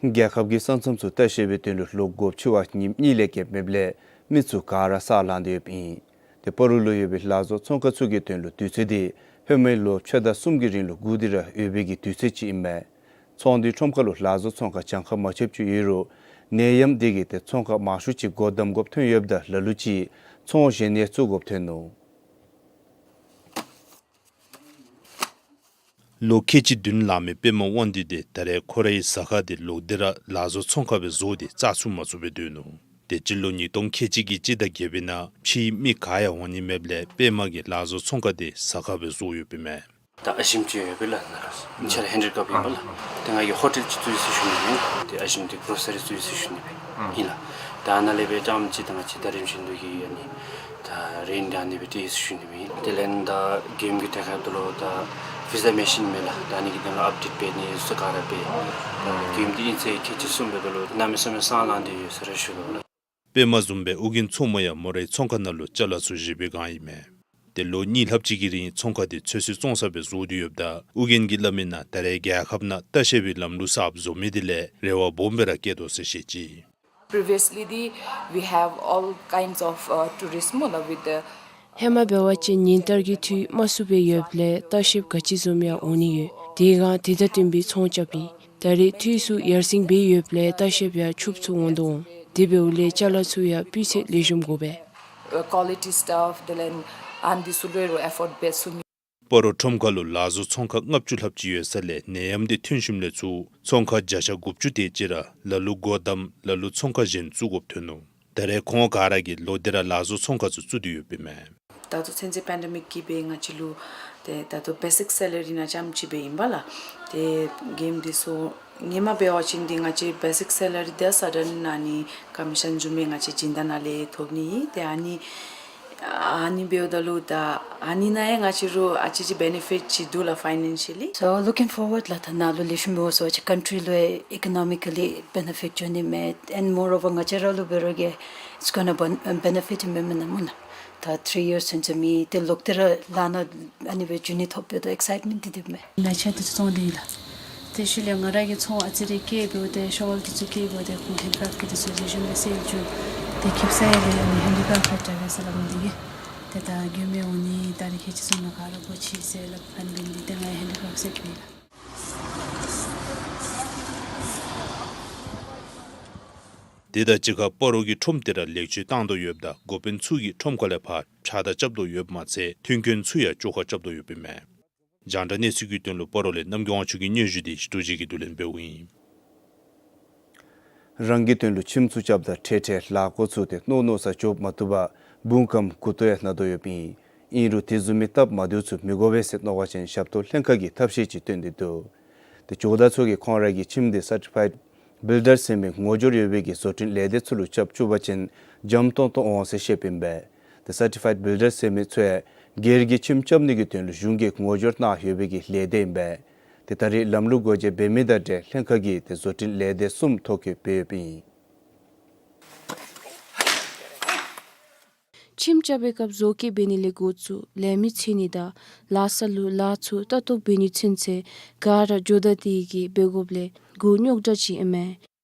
རྒྱལ་ཁབ་ཀྱི་ས་མཚམས་ཚུ་ལྟ་བཤལ་བའི་དོན་ལུ་ལོ་དགུ་བཅུ་བ་ཉིནམ་གཉིས་ལས་བརྒལ་མེདཔ་ལས་མི་ཚུ་ག་ར་ས་ལངས་ཏེ་ཡོདཔ་ཨིན། ཏེ་སྤ་རོ་ལུ་ཡོད་པའི་ལག་བཟོ་ཚོང་ཁང་ཚུ་གི་དོན་ལུ་དུས་ཚོད་འདི་ཧེ་མའི་ལོ་ཕྱེད་དང་གསུམ་གྱི་རིང་ལུ་བསྒུགས་ཏེ་ར་ཡོད་པའི་གི་དུས་ཚོད་ཅིག་ཨིན་མས། ཚོང་འདུས་ཁྲོམ་ཁ་ལུ་ལག་བཟོ་ཚོང་ཁང་གྱངས་ཁ་མ་ཆོདཔ་ཅིག་ཡོད་རུང་ནད་ཡམས་འདི་གིས་ཏེ་ཚོང་ཁང་མང་ཤོས་ཅིག་སྒོ་བསྡམ་དགོཔ་ཐོན་ཡོདཔ་ད་ལ་ལུ་ཅིག་ཚོང་གཞན་ཡང་བཙུགས་དགོཔ་ཐོན་ནུག། ལོ་ཁལ་གཅིག་བདུན་ལང་མི་པདྨ་དབང་འདུས་དེ་ད་རེས་ཁོ་རའི་ཟ་ཁང་དེ་ལོག་སྟེ་ར་ལག་བཟོ་ཚོང་ཁང་སྦེ་བཟོ་སྟེ་བཙག་འཐུ་མ་ཚུགས་པར་སྡོད་ནུག། དེ་སྤྱི་ལོ་ཉིས་སྟོང་ཁལ་གཅིག་གི་སྤྱི་ཟླ་བརྒྱད་པའི་ནང་ཕྱིའི་མི་ག་ཡང་འོང་ནི་མེདཔ་ལས་པདྨ་གིས་ལག་བཟོ་ཚོང་ཁང་དེ་ཟ་ཁང་སྦེ་བཟོ་ཡོདཔ་ཨིན་མས། ད་ཨ་ཞིམ་ཅིག་ཡོད་པས་ལགས། ནཱ་ར་ཆ་ར་ཧེན་ཌི་ཀྲེཕཊ་ཨིན་པས་ལགས། ཏེ་ང་གིས་ཧོ་ཊེལ་ཅིག་བཙུགས་ཡི་ཟེར་ཞུ་ནི་ཨིན། ཏེ་ཨ་ཞིམ་འདི་གྲོ་སི་རི་བཙུགས་ཡི་ཟེར་ཞུ་ནི་སྦེ་ཨིན་ལགས། ད་ནཱ་ལས་སྦེ་རྐྱངམ་ཅིག་ད་ང་བཅས་ད་རིམ་བཞིན་དུ་གི་ཨ་ནི་ད་རེནཊ་ཨ་ནི་སྦེ་སྤྲོད་ཡི་ཟེར་ཞུ་ནི་སྦེ་ཨིན། དེ་ལས་ད་གེམ་གྱི་ཐད་ཁར་འདི་ལུ་ད་བི་ཟ་མེ་ཤིན་མས་ལགས། ད་ཨ་ནི་གི་དོན་ལུ་ཨཔ་ཌེཊ་འབད་ནི་ཚུ་ག་ར་འབད། ད་གེམ་འདི་ཨིན་ཚེ་ཁལ་གཅིག་གསུམ་འབད་དོ་ལོ་གནམ་མེད་ས་མེད་སང་ལངས་ཏེ་ཡོད་ཟེར་ར་ཞུ་དོ་ལགས། པདྨ་བཟུམ་སྦེ་ཨོ་རྒྱན་མཚོ་མོ་ཡང་མོ་རའི་ཚོང་ཁང་ནང་ལུ་ཅ་ལ་ཚུ་བཞེས་པའི་སྒང་ཨིན་མས། ཏེ་ལོ་གཉིས་ལྷགཔ་ཅིག་གི་རིང་ཚོང་ཁང་དེ་ཚོད་བསྲེ་བཙོང་ས་སྦེ་བཟོ་སྟེ་ཡོདཔ་ད་ཨོ་རྒྱན་གྱིས་སླབ་མི་ནང་ད་རེས་རྒྱལ་ཁབ་ནང་ལྟ་བཤལ་བའི་ལམ་ལུགས་གསརཔ་བཟོ་མི་དེ་ལས་རེ་བ་སྦོམ་སྦེ་ར་བསྐྱེད་དོ་ཟེར་བཤད་ཅི། Previously, the, we have all kinds of, uh, tourists, སྨོ་ལགས། With the ཧེ་མ་འབད་བ་ཅིན་ཉིན་ལྟར་གྱི་འཐུས་དམའ་སུ་སྦེ་ཡོདཔ་ལས་ལྟ་བཤལཔ་ག་ཅི་བཟུམ་ཡང་འོང་ནི་ཡོད། དེ་སྒང་དེ་དང་བསྟུན་པའི་ཚོང་རྐྱབ་ཨིན། ད་རེས་འཐུས་ཚུ་ཡར་སེང་འབད་ཡོདཔ་ལས་ལྟ་བཤལཔ་ཡང་ཕྱུགཔ་ཚུ་འོང་དོ་འོང་། དེ་འབདཝ་ལས་ཅ་ལ་ཚུ་ཡང་སྤུས་ཚད་ལེགས་ཤོམ་དགོ་པས། Uh, quality stuff, དེ་ལས་ཨ་ནི་འདི་ཚུ་ལུ་ཨེ་ཕོརཌ་འབད་ཚུགས་མི། སྤ་རོ་ཁྲོམ་ཁ་ལུ་ལག་བཟོ་ཚོང་ཁང་ལྔ་བཅུ་ལྷགཔ་ཅིག་ཡོད་ས་ལས་ནད་ཡམས་འདི་ཐོན་ཞིནམ་ལས་ཚུར་ཚོང་ཁང་བརྒྱ་ཆ་དགུ་བཅུ་དེ་ཅིག་ར་ལ་ལུ་སྒོ་བསྡམ་ལ་ལུ་ཚོང་ཁང་གཞན་བཙུགས་དགོཔ་ཐོན་ནུག། ད་རེས་ཁོང་ག་ར་གིས་ལོག་སྟེ་ར་ལཱ་བཟོ་ཚོང་ཁང་ཚུ་བཙུགས་ཏེ་ཡོདཔ་ཨིན་མས། ད་ལྟོ་ཚུན་ཚོད་པེན་ཌེ་མིག་གིས་སྦེ་ང་བཅས་ལུ་ཏེ་ད་ལྟོ་བེ་སིག་སེ་ལ་རི་ནང་ཙམ་ཅིག་སྦེ་ཨིན་པས་ལགས། ཏེ་གེམ་འདི་ཚུ་ཧེ་མ་འབད་བ་ཅིན་འདི་ང་བཅས་བེ་སིག་སེ་ལ་རི་དང་སར་ཊེན་ཨ་ནི་ཀོ་མི་ཤཱན་བཟུམ་སྦེ་ང་བཅས་སྦྱིན་བདག་ནང་ལས་ཐོབ་ནི་ཨིན། ཏེ་ཨ་ནི་ཨ་ནི་འབདཝ་ད་ལུ་ད་ཨ་ནི་ནང་ཡང་ང་བཅས་ར་ཨ་ཙི་ཅིག་བེ་ནེ་ཕིཊ་ཅིག་འདུག་ལགས་ཕའི་ནན་ཤ་ལི། So looking forward ལགས། ད་ནཱ་ལུ་ལེགས་ཤོམ་འབད་བ་ཅིན་ཀཱན་ཊི་རི་ལུ་ཡང་ཨི་ཀོ་ནོ་མི་ཀ་ལི་བེ་ནེ་ཕིཊ་འབྱུང་ནི་མས། And moreover ང་བཅས་ར་ལུ་འབད་རུང་ཡང་it's gonna ben- benefit མེན་མེན་ན་སྨོ་ལགས། ད་ཐི་རི་ཡརསི་ཚུན་ཚོད་མི་འདི་ལོག་སྟེ་ར་ལཱ་ནང་ཨ་ནི་སྦེ་འཛུལ་ནི་ཐོབ་པའི་ད་ཨེག་སའིཊ་མེནཊ་འདི་འདི་མས། ལག་ཆས་འདི་ཚུ་བཙོང་སྟེ་ཡོད་ལགས། དེ་ཤུལ་ལས་ང་ར་གིས་ཚོང་ཨ་ཙི་རེ་བཀལ་འབདཝ་ད་ཤོལ་འདི་ཚུ་བཀལ་འབདཝ་ད་ཁོང་ཧེན་ཌི་ཀ་རཕཊ་འདི་ཚུ་ལེགས་ཤོམ་སྦེ་སེལ་བྱུང་། ཏེ་ཁེབ་ས་ཡང་ལས་ཨ་ནི་ཧེན་ཌི་ཀ་རཕཊ་འདྲ་བས་ཟེར་སླབ་མི་འདི་གིས། ཏེ་ད་མགྱོནམ་སྦེ་འོང་ནི་ད་རེས་ཁལ་གཅིག་ཚུན་ནང་ག་ར་སྒོ་ཕྱེ་ཟེར་སླབ་ཕན་པས་འདི། ཏེ་ང་ཡང་ཧེན་ཌི་ཀ་རཕཊ་སེལ་བྱུང་ཡི་ལགས། དེ་དང་གཅིག་ཁར་སྤ་རོ་གི་ཁྲོམ་དེ་ར་ལེགས་བཅོས་བཏང་དོ་ཡོདཔ་ད་འགོ་དཔོན་ཚུ་གིས་ཁྲོམ་ཁ་ལས་ཕར་ཕྱགས་བདའ་རྐྱབ་དོ་ཡོདཔ་མ་ཚད་མཐུན་རྐྱེན་ཚུ་ཡང་བཅོ་ཁ་རྐྱབ་དོ་ཡོདཔ་ཨིན་མས། རྒྱང་བསྒྲགས་གནས་ཚུལ་གྱི་དོན་ལུ་སྤ་རོ་ལས་རྣམ་རྒྱལ་དབང་ཕྱུག་གི་སྙན་ཞུ་དེ་ཞི་ཀྲུའུ་རྗེ་གིས་བསྡུ་ལེན་འབདཝ་ཨིན། རང་གི་དོན་ལུ་ཁྱིམ་ཚུ་རྐྱབ་ད་འཕྲལ་འཕྲལ་ལཱ་འགོ་བཙུགས་ཏེ་མནོ་མནོ་ས་འགྱོ་མ་བཏུབ་པར་འབུ་རྐངམ་མགུ་ཏོ་ཡང་ན་དོ་ཡོདཔ་ཨིན། ཨིན་རུང་དེ་བཟུམ་མའི་སྟབས་མ་བདེཝ་ཚུ་མི་དགོ་པས་ཟེར་མནོ་བ་ཅིན་ཞབས་ཏོག་ལྷན་ཁག་གིས་ཐབས་ཤེས་ཅིག་སྟོན་ཏེ་འདུག། ཏེ་ཇོ་བདག་ཚུ་གིས་ཁོང་ར་གི་ཁྱིམ་དེ་སར་ཊི་ཕའིཌ་བིལ་ཌར་ཟེར་མི་ངོ་སྦྱོར་ཡོད་པའི་གི་བཟོ་སྐྲུན་ལས་སྡེ་ཚུ་ལུ་རྐྱབ་བཅུག་པ་ཅིན་འཇམ་ཏོང་ཏོ་འོང་ཟེར་བཤདཔ་ཨིན་པས། ཏེ་སར་ཊི་ཕའིཌ་བིལ་ཌར་ཟེར་མི་ཚུ་ཡང་སྒེར་གྱི་ཁྱིམ་རྐྱབ་ནི་གི་དོན་ལུ་གཞུང་གིས་ངོ་སྦྱོར་གནང་ཡོད་པའི་གི་ལས་སྡེ་ཨིན་པས། ཏེ་ད་རེས་ལམ་ལུགས་སྒོ་འབྱེད་འབད་མི་དང་འབྲེལ་ལྷན་ཁག་གིས་ཏེ་བཟོ་སྐྲུན་ལས་སྡེ་གསུམ་ཐོ་བཀོད་འབད་ཡོདཔ་ཨིན། ཁྱིམ་རྐྱབ་པའི་སྐབས་བཟོ་བཀོད་འབད་ནི་ལས་འགོ་བཙུགས་ལས་མི་འཚོལ་ནི་དང་ལཱ་ས་ལུ་ལཱ་ཚུ་ལྟ་རྟོག་འབད་ནི་ཚུན་ཚོད་ག་ར་ཇོ་བདག་དེ་གིས་འབད་དགོཔ་ལས་མགུ་རྙོག་དྲགས་ཅིག་ཨིན་མས།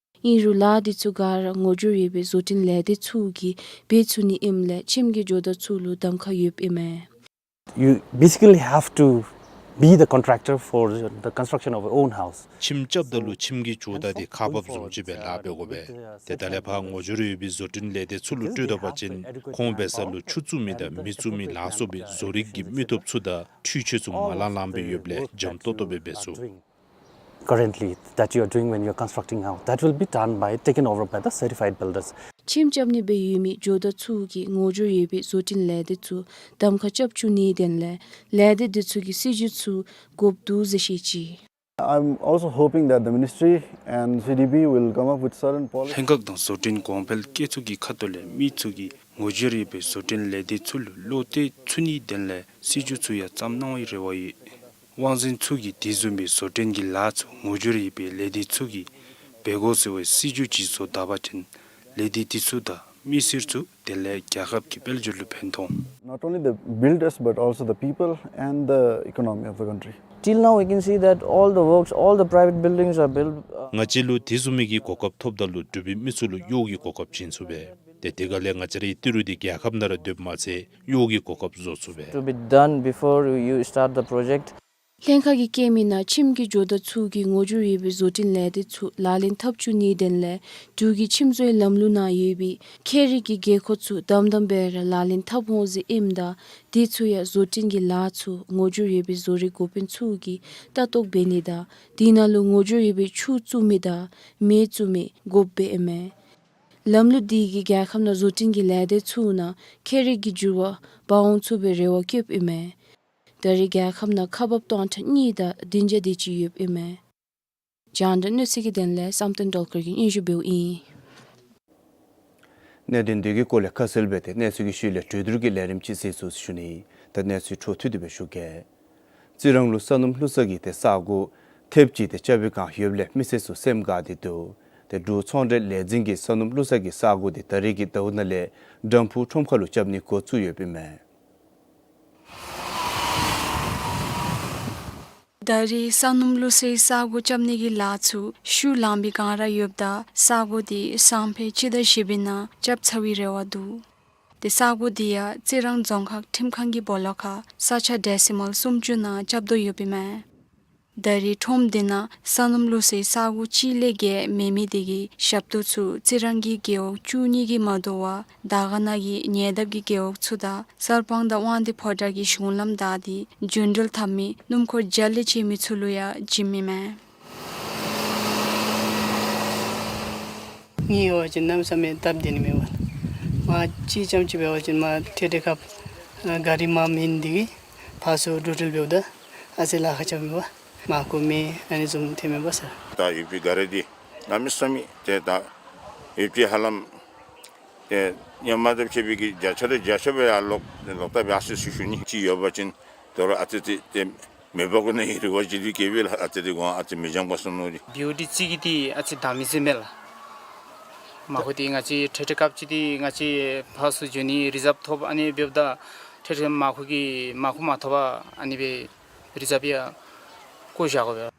ཨིན་རུང་ལཱ་འདི་ཚུ་ག་ར་ངོ་སྦྱོར་ཡོད་པའི་བཟོ་སྐྲུན་ལས་སྡེ་ཚུ་གིས་འབད་ཚུགས་ནི་ཨིནམ་ལས་ཁྱིམ་གྱི་ཇོ་བདག་ཚུ་ལུ་གདམ་ཁ་ཡོདཔ་ཨིན་མས། You basically have to be the contractor for the construction of your own house. ཁྱིམ་རྐྱབ་ད་ལུ་ཁྱིམ་གྱི་ཇོ་བདག་དེ་ཁག་འབགཔ་བཟུམ་ཅིག་སྦེ་ལཱ་འབད་དགོ་པས། ཏེ་ད་ལས་ཕར་ངོ་སྦྱོར་ཡོད་པའི་བཟོ་སྐྲུན་ལས་སྡེ་ཚུ་ལུ་སྤྲོད་ད་པ་ཅིན་ཁོང་འབད་ས་ལུ་ཆུ་བཙུགས་མི་དང་མེ་བཙུགས་མི་ལ་སོགས་པའི་བཟོ་རིག་གི་མི་སྟོབས་ཚུ་དང་འཕྲུལ་ཆས་ཚུ་མ་ལང་ལང་སྦེ་ཡོདཔ་ལས་འཇམ་ཏོང་ཏོ་སྦེ་འབད་ཚུགས། Currently that you are doing when you are constructing house, that will be done by, taken over by the certified builders. ཁྱིམ་རྐྱབ་ནི་སྦེ་ཡོད་མི་ཇོ་བདག་ཚུ་གིས་ངོ་སྦྱོར་ཡོད་པའི་བཟོ་སྐྲུན་ལས་སྡེ་ཚུ་གདམ་ཁ་རྐྱབ་བཅུག་ནིའི་དོན་ལས་ལས་སྡེ་འདི་ཚུ་གིས་སྲིད་བྱུས་ཚུ་དགོཔ་འདུག་ཟེར་བཤད་ཅི། I'm also hoping that the ministry and C D B will come up with certain policies. ལྷན་ཁག་དང་བཟོ་སྐྲུན་གོང་འཕེལ་བཀོད་ཚོགས་ཀྱི་ཁ་ཐུག་ལས་མི་ཚུ་གིས་ངོ་སྦྱོར་ཡོད་པའི་བཟོ་སྐྲུན་ལས་སྡེ་ཚུ་ལུ་བློ་གཏད་ཚུགས་ནིའི་དོན་ལས་སྲིད་བྱུས་ཚུ་ཡང་བརྩམ་གནང་བའི་རེ་བ་ཡོད། དབང་འཛིན་ཚུ་གིས་དེ་བཟུམ་མའི་བཟོ་སྐྲུན་གྱི་ལཱ་ཚུ་ངོ་སྦྱོར་ཡོད་པའི་ལས་སྡེ་ཚུ་གིས་འབད་དགོ་ཟེར་བའི་སྲིད་བྱུས་ཅིག་བཟོ་ད་པ་ཅིན་ལས་སྡེ་དེ་ཚུ་དང་མི་སེར་ཚུ་དེ་ལས་རྒྱལ་ཁབ་ཀྱི་དཔལ་འབྱོར་ལུ་ཕན་ཐོགས། Not only the builders but also the people and the economy of the country. Till now we can see that all the works, all the private buildings are built, uh, ང་བཅས་ལུ་དེ་བཟུམ་མའི་གི་གོ་སྐབས་ཐོབ་ད་ལུ་འབྲུག་པའི་མི་ཚུ་ལུ་གཡོག་གི་གོ་སྐབས་བྱིན་ཚུགས་པས། ཏེ་དེ་ག་ལས་ང་བཅས་རའི་ཏི་རུ་འདི་རྒྱལ་ཁབ་ནང་ར་སྡོདཔ་མ་ཚད་གཡོག་གི་གོ་སྐབས་བཟོ་ཚུགས་པས། To be done before you start the project. ལྷན་ཁག་གིས་བཀོད་མི་ནང་ཁྱིམ་གྱི་ཇོ་བདག་ཚུ་གིས་ངོ་སྦྱོར་ཡོད་པའི་བཟོ་སྐྲུན་ལས་སྡེ་ཚུ་ལག་ལེན་འཐབ་བཅུག་ནིའི་དོན་ལས་འབྲུག་གི་ཁྱིམ་བཟོའི་ལམ་ལུགས་ནང་ཡོད་པའི་ཁྱད་རིག་གི་དགོས་མཁོ་ཚུ་དམ་དམ་སྦེ་ར་ལག་ལེན་འཐབ་འོང་ཟེར་ཨིནམ་ད་དེ་ཚུ་ཡང་བཟོ་སྐྲུན་གྱི་ལཱ་ཚུ་ངོ་སྦྱོར་ཡོད་པའི་བཟོ་རིག་འགོ་དཔོན་ཚུ་གིས་ལྟ་རྟོག་འབད་ནི་དང་དེ་ནང་ལུ་ངོ་སྦྱོར་ཡོད་པའི་ཆུ་བཙུགས་མི་དང་མེ་བཙུགས་མི་དགོཔ་སྦེ་ཨིན་མས། ལམ་ལུགས་དེ་གིས་རྒྱལ་ཁབ་ནང་བཟོ་སྐྲུན་གྱི་ལས་སྡེ་ཚུ་ནང་ཁྱད་རིག་གི་འགྱུར་བ་འབག་འོང་ཚུགས་པའི་རེ་བ་བསྐྱེདཔ་ཨིན་མས། ད་རེས་རྒྱལ་ཁབ་ནང་ཁག་འབགཔ་སྟོང་ཕྲག་གཉིས་དང་བདུན་བརྒྱ་དེ་ཅིག་ཡོདཔ་ཨིན་མས། རྒྱང་བསྒྲགས་གནས་ཚུལ་གྱི་དོན་ལས་བསམ་གཏན་སྒྲོལ་དཀར་གྱིས་སྙན་ཞུ་འབདཝ་ཨིན། གནད་དོན་འདི་གི་སྐོར་ལས་ཁ་གསལ་སྦེ་ཏེ་གནས་ཚུལ་གྱི་ཤུལ་ལས་གྲོས་བསྡུར་གྱི་ལས་རིམ་ཅིག་གཟིགས་ཚུགས་ཞུ་ནི། ད་གནས་ཚུལ་འཕྲོ་མཐུད་དེ་སྦེ་ཞུ་གེ། རྩི་རང་ལུ་ས་སྣུམ་བླུག་ས་གི་ཏེ་ས་སྒོ་ཐེབས་ཅིག་ཏེ་རྐྱབ་པའི་བསྒང་ཡོདཔ་ལས་མི་སེར་ཚུ་སེམས་དགའ་སྟེ་འདུག། ཏེ་འབྲུག་ཚོང་འབྲེལ་ལས་འཛིན་གྱིས་ས་སྣུམ་བླུག་ས་གི་ས་སྒོ་དེ་ད་རེས་ཀྱི་ཟླཝ་ནང་ལས་དམ་ཕུ་ཁྲོམ་ཁ་ལུ་རྐྱབ་ནི་འགོ་བཙུགས་ཡོདཔ་ཨིན་མས། ད་རེས་ས་སྣུམ་བླུག་སའི་ས་སྒོ་རྐྱབ་ནི་གི་ལཱ་ཚུ་ཤུལ་ལངས་པའི་བསྒང་ར་ཡོདཔ་ད་ས་སྒོ་དེ་སང་ཕོད་སྤྱི་ཟླ་བཞི་པའི་ནང་རྐྱབ་ཚར་བའི་རེ་བ་འདུག། ཏེ་ས་སྒོ་དེ་ཡང་རྩི་རང་རྫོང་ཁག་ཁྲིམས་ཁང་གི་སྦོ་ལོགས་ཁར་ས་ཆ་ཌེ་སི་མཱལ་སུམ་ཅུ་ནང་རྐྱབ་དོ་ཡོདཔ་ཨིན་མས། ད་རེས་ཁྲོམ་དེ་ནང་ས་སྣུམ་བླུག་སའི་ས་སྒོ་གཅིག་ལས་བརྒལ་མེད་མི་དེ་གིས་ཞབས་ཏོག་ཚུ་རྩི་རང་གི་རྒེད་འོག་བཅུ་གཉིས་ཀྱིས་མ་དོ་བར་དར་དཀར་ན་གི་ཉེ་འདབས་ཀྱི་རྒེད་འོག་ཚུ་དང་གསར་སྤང་དང་དབང་འདུས་ཕོ་བྲང་གི་གཞུང་ལམ་བདའ་སྟེ་རྒྱུན་འགྲུལ་འཐབ་མི་སྣུམ་འཁོར་རྒྱ་གླིང་ཅན་མི་ཚུ་ལུ་ཡང་བྱིནམ་ཨིན་མས། ངེའི་ཡོད་ཅིན་གནམ་མེད་ས་མེད་སྟབས་བདེ་ནི་མས་པ། མ་གཅིག་རྐྱངམ་གཅིག་འབད་བ་ཅིན་མ་ཁྲལ་ཁྲལ་ཁབ་ཨ་གཱ་རི་མངམ་ཨིན་དེ་གིས་ཕར་ཚུར་འགྲོ་འགྲུལ་འབདཝ་ད་ཨ་ཙི་ལཱ་ཁག་རྐྱབ་མས་པ། མར་ཁུ་མེ་ཨ་ནི་བཟུམ་ཐོན་མས་པ་ཟེར། ད་ཡོད་པའི་གཱ་རི་འདི་གནམ་མེད་ས་མེད་ཏེ་ད་ཡོད་པའི་ཧ་ལམ་ཏེ་ཧེ་མ་དང་ཕྱད་པའི་གི་བརྒྱ་ཆ་དང་བརྒྱ་ཆ་སྦེ་ཡར་ལོག་ལོག་ལྟབ་སྦེ་ཡར་སོ་ཡི་ཟེར་ཞུ་ནི། ཅིག་ཡོད་པ་ཅིན་དོ་རུང་ཨ་ཙི་ཙི་ཏེ་མེད་པ་དགོ་ནི་གི་རེ་བ་ཅིག་འདི་བསྐྱེདཔ་ཨིན་ལགས། ཨ་ཙི་ཏེ་གོང་ཨ་ཙི་མི་འཇམ་པ་སོང་ནུག་ཏེ། བི་ཨོ་ཊི་རྩིས་ཀྱི་འདི་ཨ་ཙི་དང་མི་ཟེར་མས་ལགས། མར་ཁུ་འདི་ང་བཅས་ཁྲལ་ཁྲལ་ཁབ་ཅིག་འདི་ང་བཅས་ཕར་ཚུར་འགྱོ་ནི་རི་ཛབ་ཐོབ། ཨ་ནི་འབདཝ་ད་ཁྲལ་ཁྲལ་མར་ཁུ་གི་མར་ཁུ་མ་ཐོབ་པར་ཨ་ནི་སྦེ་རི་ཛབ་ཡང་བཀོ་བཞག་དགོ་པས།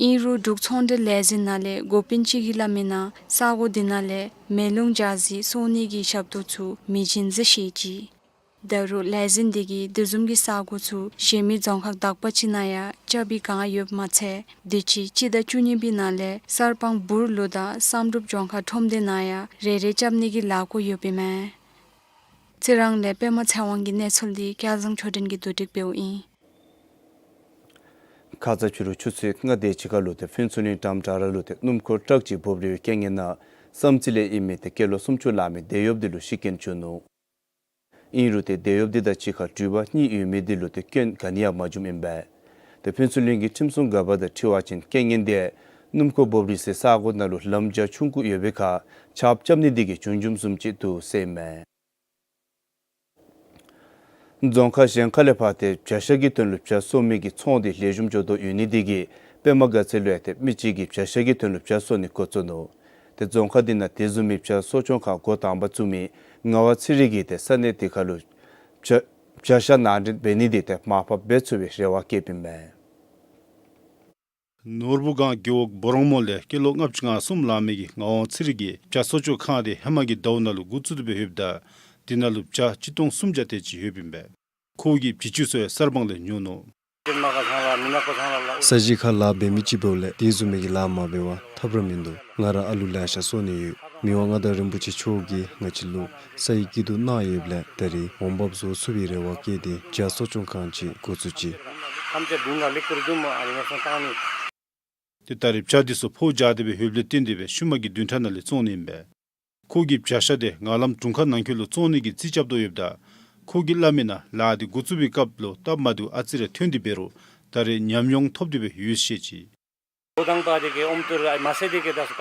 ཨིན་རུང་འབྲུག་ཚོང་འབྲེལ་ལས་འཛིན་ནང་ལས་འགོ་དཔོན་ཅིག་གིས་སླབ་མིའི་ནང་ས་གོ་འདི་ནང་ལས་མེ་རླུང་འཇའ་ཟེར་གསོ་ནི་གི་ཞབས་ཏོག་ཚུ་མི་བྱིན་ཟེར་བཤད་ཅི། ད་རུང་ལས་འཛིན་འདི་གིས་དེ་བཟུམ་གྱི་ས་གོ་ཚུ་གཞན་མི་རྫོང་ཁག་དག་པ་ཅིག་ནང་ཡང་རྐྱབ་པའི་བསྒང་ཡོདཔ་མ་ཚད་དུས་ཅི་སྤྱི་ཟླ་བཅུ་གཉིས་པའི་ནང་ལས་གསར་སྤང་འབུར་ལུ་དང་བསམ་གྲུབ་ལྗོངས་མཁར་ཁྲོམ་སྡེ་ནང་ཡང་རེ་རེ་རྐྱབ་ནི་གི་ལཱ་བཀོད་ཡོདཔ་ཨིན་མས། རྩི་རང་ལས་པདྨ་ཚེ་དབང་གི་གནས་ཚུལ་འདི་སྐལ་བཟང་ཆོས་སྒྲོན་གྱིས་བསྡུ་སྒྲིག་འབདཝ་ཨིན། ཁ་ཙ་ཕྱི་རུ་ཆུ་ཚོད་ལྔ་དེ་ཅིག་ཁར་ལུ་ཏེ་ཕུན་ཚོགས་གླིང་འགྲམ་བྲག་ར་ལུ་ཏེ་སྣུམ་འཁོར་ཊཱག་ཅིག་འབོབ་རིལ་བའི་རྐྱེན་ངན་ནང་བསམ་རྩེ་ལས་ཨིན་མི་ཏེ་སྐྱེས་ལོ་སུམ་ཅུ་ལང་མི་དེད་གཡོགཔ་འདི་ལུ་ཤི་རྐྱེན་བྱུང་ནུག། ཨིན་རུང་ཏེ་དེད་གཡོགཔ་འདི་དང་གཅིག་ཁར་འགྲུལ་པ་གཉིས་ཡོད་མི་འདི་ལུ་ཏེ་སྐྱོན་ག་ནི་ཡང་མ་བྱུངམ་ཨིན་པས། ཏེ་ཕུན་ཚོགས་གླིང་གི་ཁྲིམས་སྲུང་འགག་པ་དང་འཁྲིལ་བ་ཅིན་རྐྱེན་ངན་དེ་སྣུམ་འཁོར་འབོབ་རིལ་སའི་ས་གོ་ནང་ལུ་ལམ་རྒྱ་ཆུང་ཀུ་ཡོད་པའི་ཁར་ཆརཔ་རྐྱབ་ནི་འདི་གིས་བྱུང་བྱུངམ་བཟུམ་ཅིག་འདུག་ཟེར་ཨིན་མས། རྫོང་ཁག་གཞན་ཁ་ལས་ཕར་ཏེ་བྱ་ཤ་གི་དོན་ལུ་བྱ་གསོ་མི་གི་ཚོང་འདི་ལེགས་ཤོམ་འགྱོ་དོ་ཡོད་ནི་འདི་གིས་པདྨ་དགའ་ཚལ་ལུ་ཡང་ཏེ་མི་གཅིག་གིས་བྱ་ཤ་གི་དོན་ལུ་བྱ་གསོ་ནི་འགོ་བཙུགས་ནུག། ཏེ་རྫོང་ཁག་འདི་ནང་དེ་བཟུམ་མའི་བྱ་གསོ་སྐྱོང་ཁང་འགོ་དང་པ་བཙུགས་མི་ངག་དབང་ཚེ་རིང་གིས་ཏེ་ས་གནས་དེ་ཁར་ལུ་བྱ་བྱ་ཤ་ནང་འདྲེན་འབད་ནི་འདི་ཏེ་མར་ཕབ་འབད་ཚུགས་པའི་རེ་བ་བསྐྱེདཔ་ཨིན་མས། ནོར་བུ་སྒང་རྒེད་འོག་སྦོ་རོང་མོ་ལས་སྐྱེས་ལོ་ལྔ་བཅུ་ང་གསུམ་ལང་མི་གི་ངག་དབང་ཚེ་རིང་གིས་བྱ་གསོ་སྐྱོང་ཁང་འདི་ཧེ་མ་གི་ཟླཝ་ནང་ལུ་འགོ་བཙུགས་ཏེ་སྦེ་ཡོདཔ་ད་དེ་ནང་ལུ་བྱ་ཆིག་སྟོང་སུམ་བརྒྱ་དེ་ཅིག་ཡོདཔ་ཨིན་པས། ཁོ་གིས་བྱི་ཅུང་ཚུ་ཡང་གསར་སྤང་ལས་ཉོ་ནུག། ས་གཞི་ཁར་ལཱ་འབད་མི་ཅིག་འབདཝ་ལས་དེ་བཟུམ་མའི་གི་ལཱ་མ་འབད་བར་ཐབས་ར་མིན་འདུག། ང་ར་ཨ་ལུ་ལེ་ཤ་གསོ་ནི་ཡོད། མི་དབང་མངའ་བདག་རིན་པོ་ཆེ་མཆོག་གིས་ང་བཅས་ལུ་ས་ཡི་སྐྱིད་སྡུག་གནང་ཡོདཔ་ལས་ད་རེས་འོང་འབབ་བཟོ་ཚུགས་པའི་རེ་བ་བསྐྱེད་དེ་བྱ་གསོ་སྐྱོང་ཁང་ཅིག་འགོ་བཙུགས་ཅི། ཏེ་ད་རེས་བྱ་འདི་ཚུ་ཕོཝ་རྒྱས་ཏེ་སྦེ་ཡོདཔ་ལས་བརྟེན་ཏེ་སྦེ་ཤུལ་མ་གི་བདུན་ཕྲག་ནང་ལས་བཙོང་ནི་ཨིན་པས། ཁོ་གིས་བྱ་ཤ་དེ་ངང་ལམ་དྲུང་ཁག་ནང་འཁོད་ལུ་བཙོང་ནི་གི་རྩིས་རྐྱབ་དོ་ཡོདཔ་ད་ཁོ་གིས་སླབ་མིའི་ནང་ལཱ་འདི་འགོ་བཙུགས་པའི་སྐབས་ལུ་སྟབས་མ་བདེཝ་ཨ་ཙི་རེ་ཐོན་ཏེ་འབད་རུང་ད་རེས་ཉམས་མྱོང་ཐོབ་སྟེ་སྦེ་ཡོད་ཟེར་བཤད་ཅི།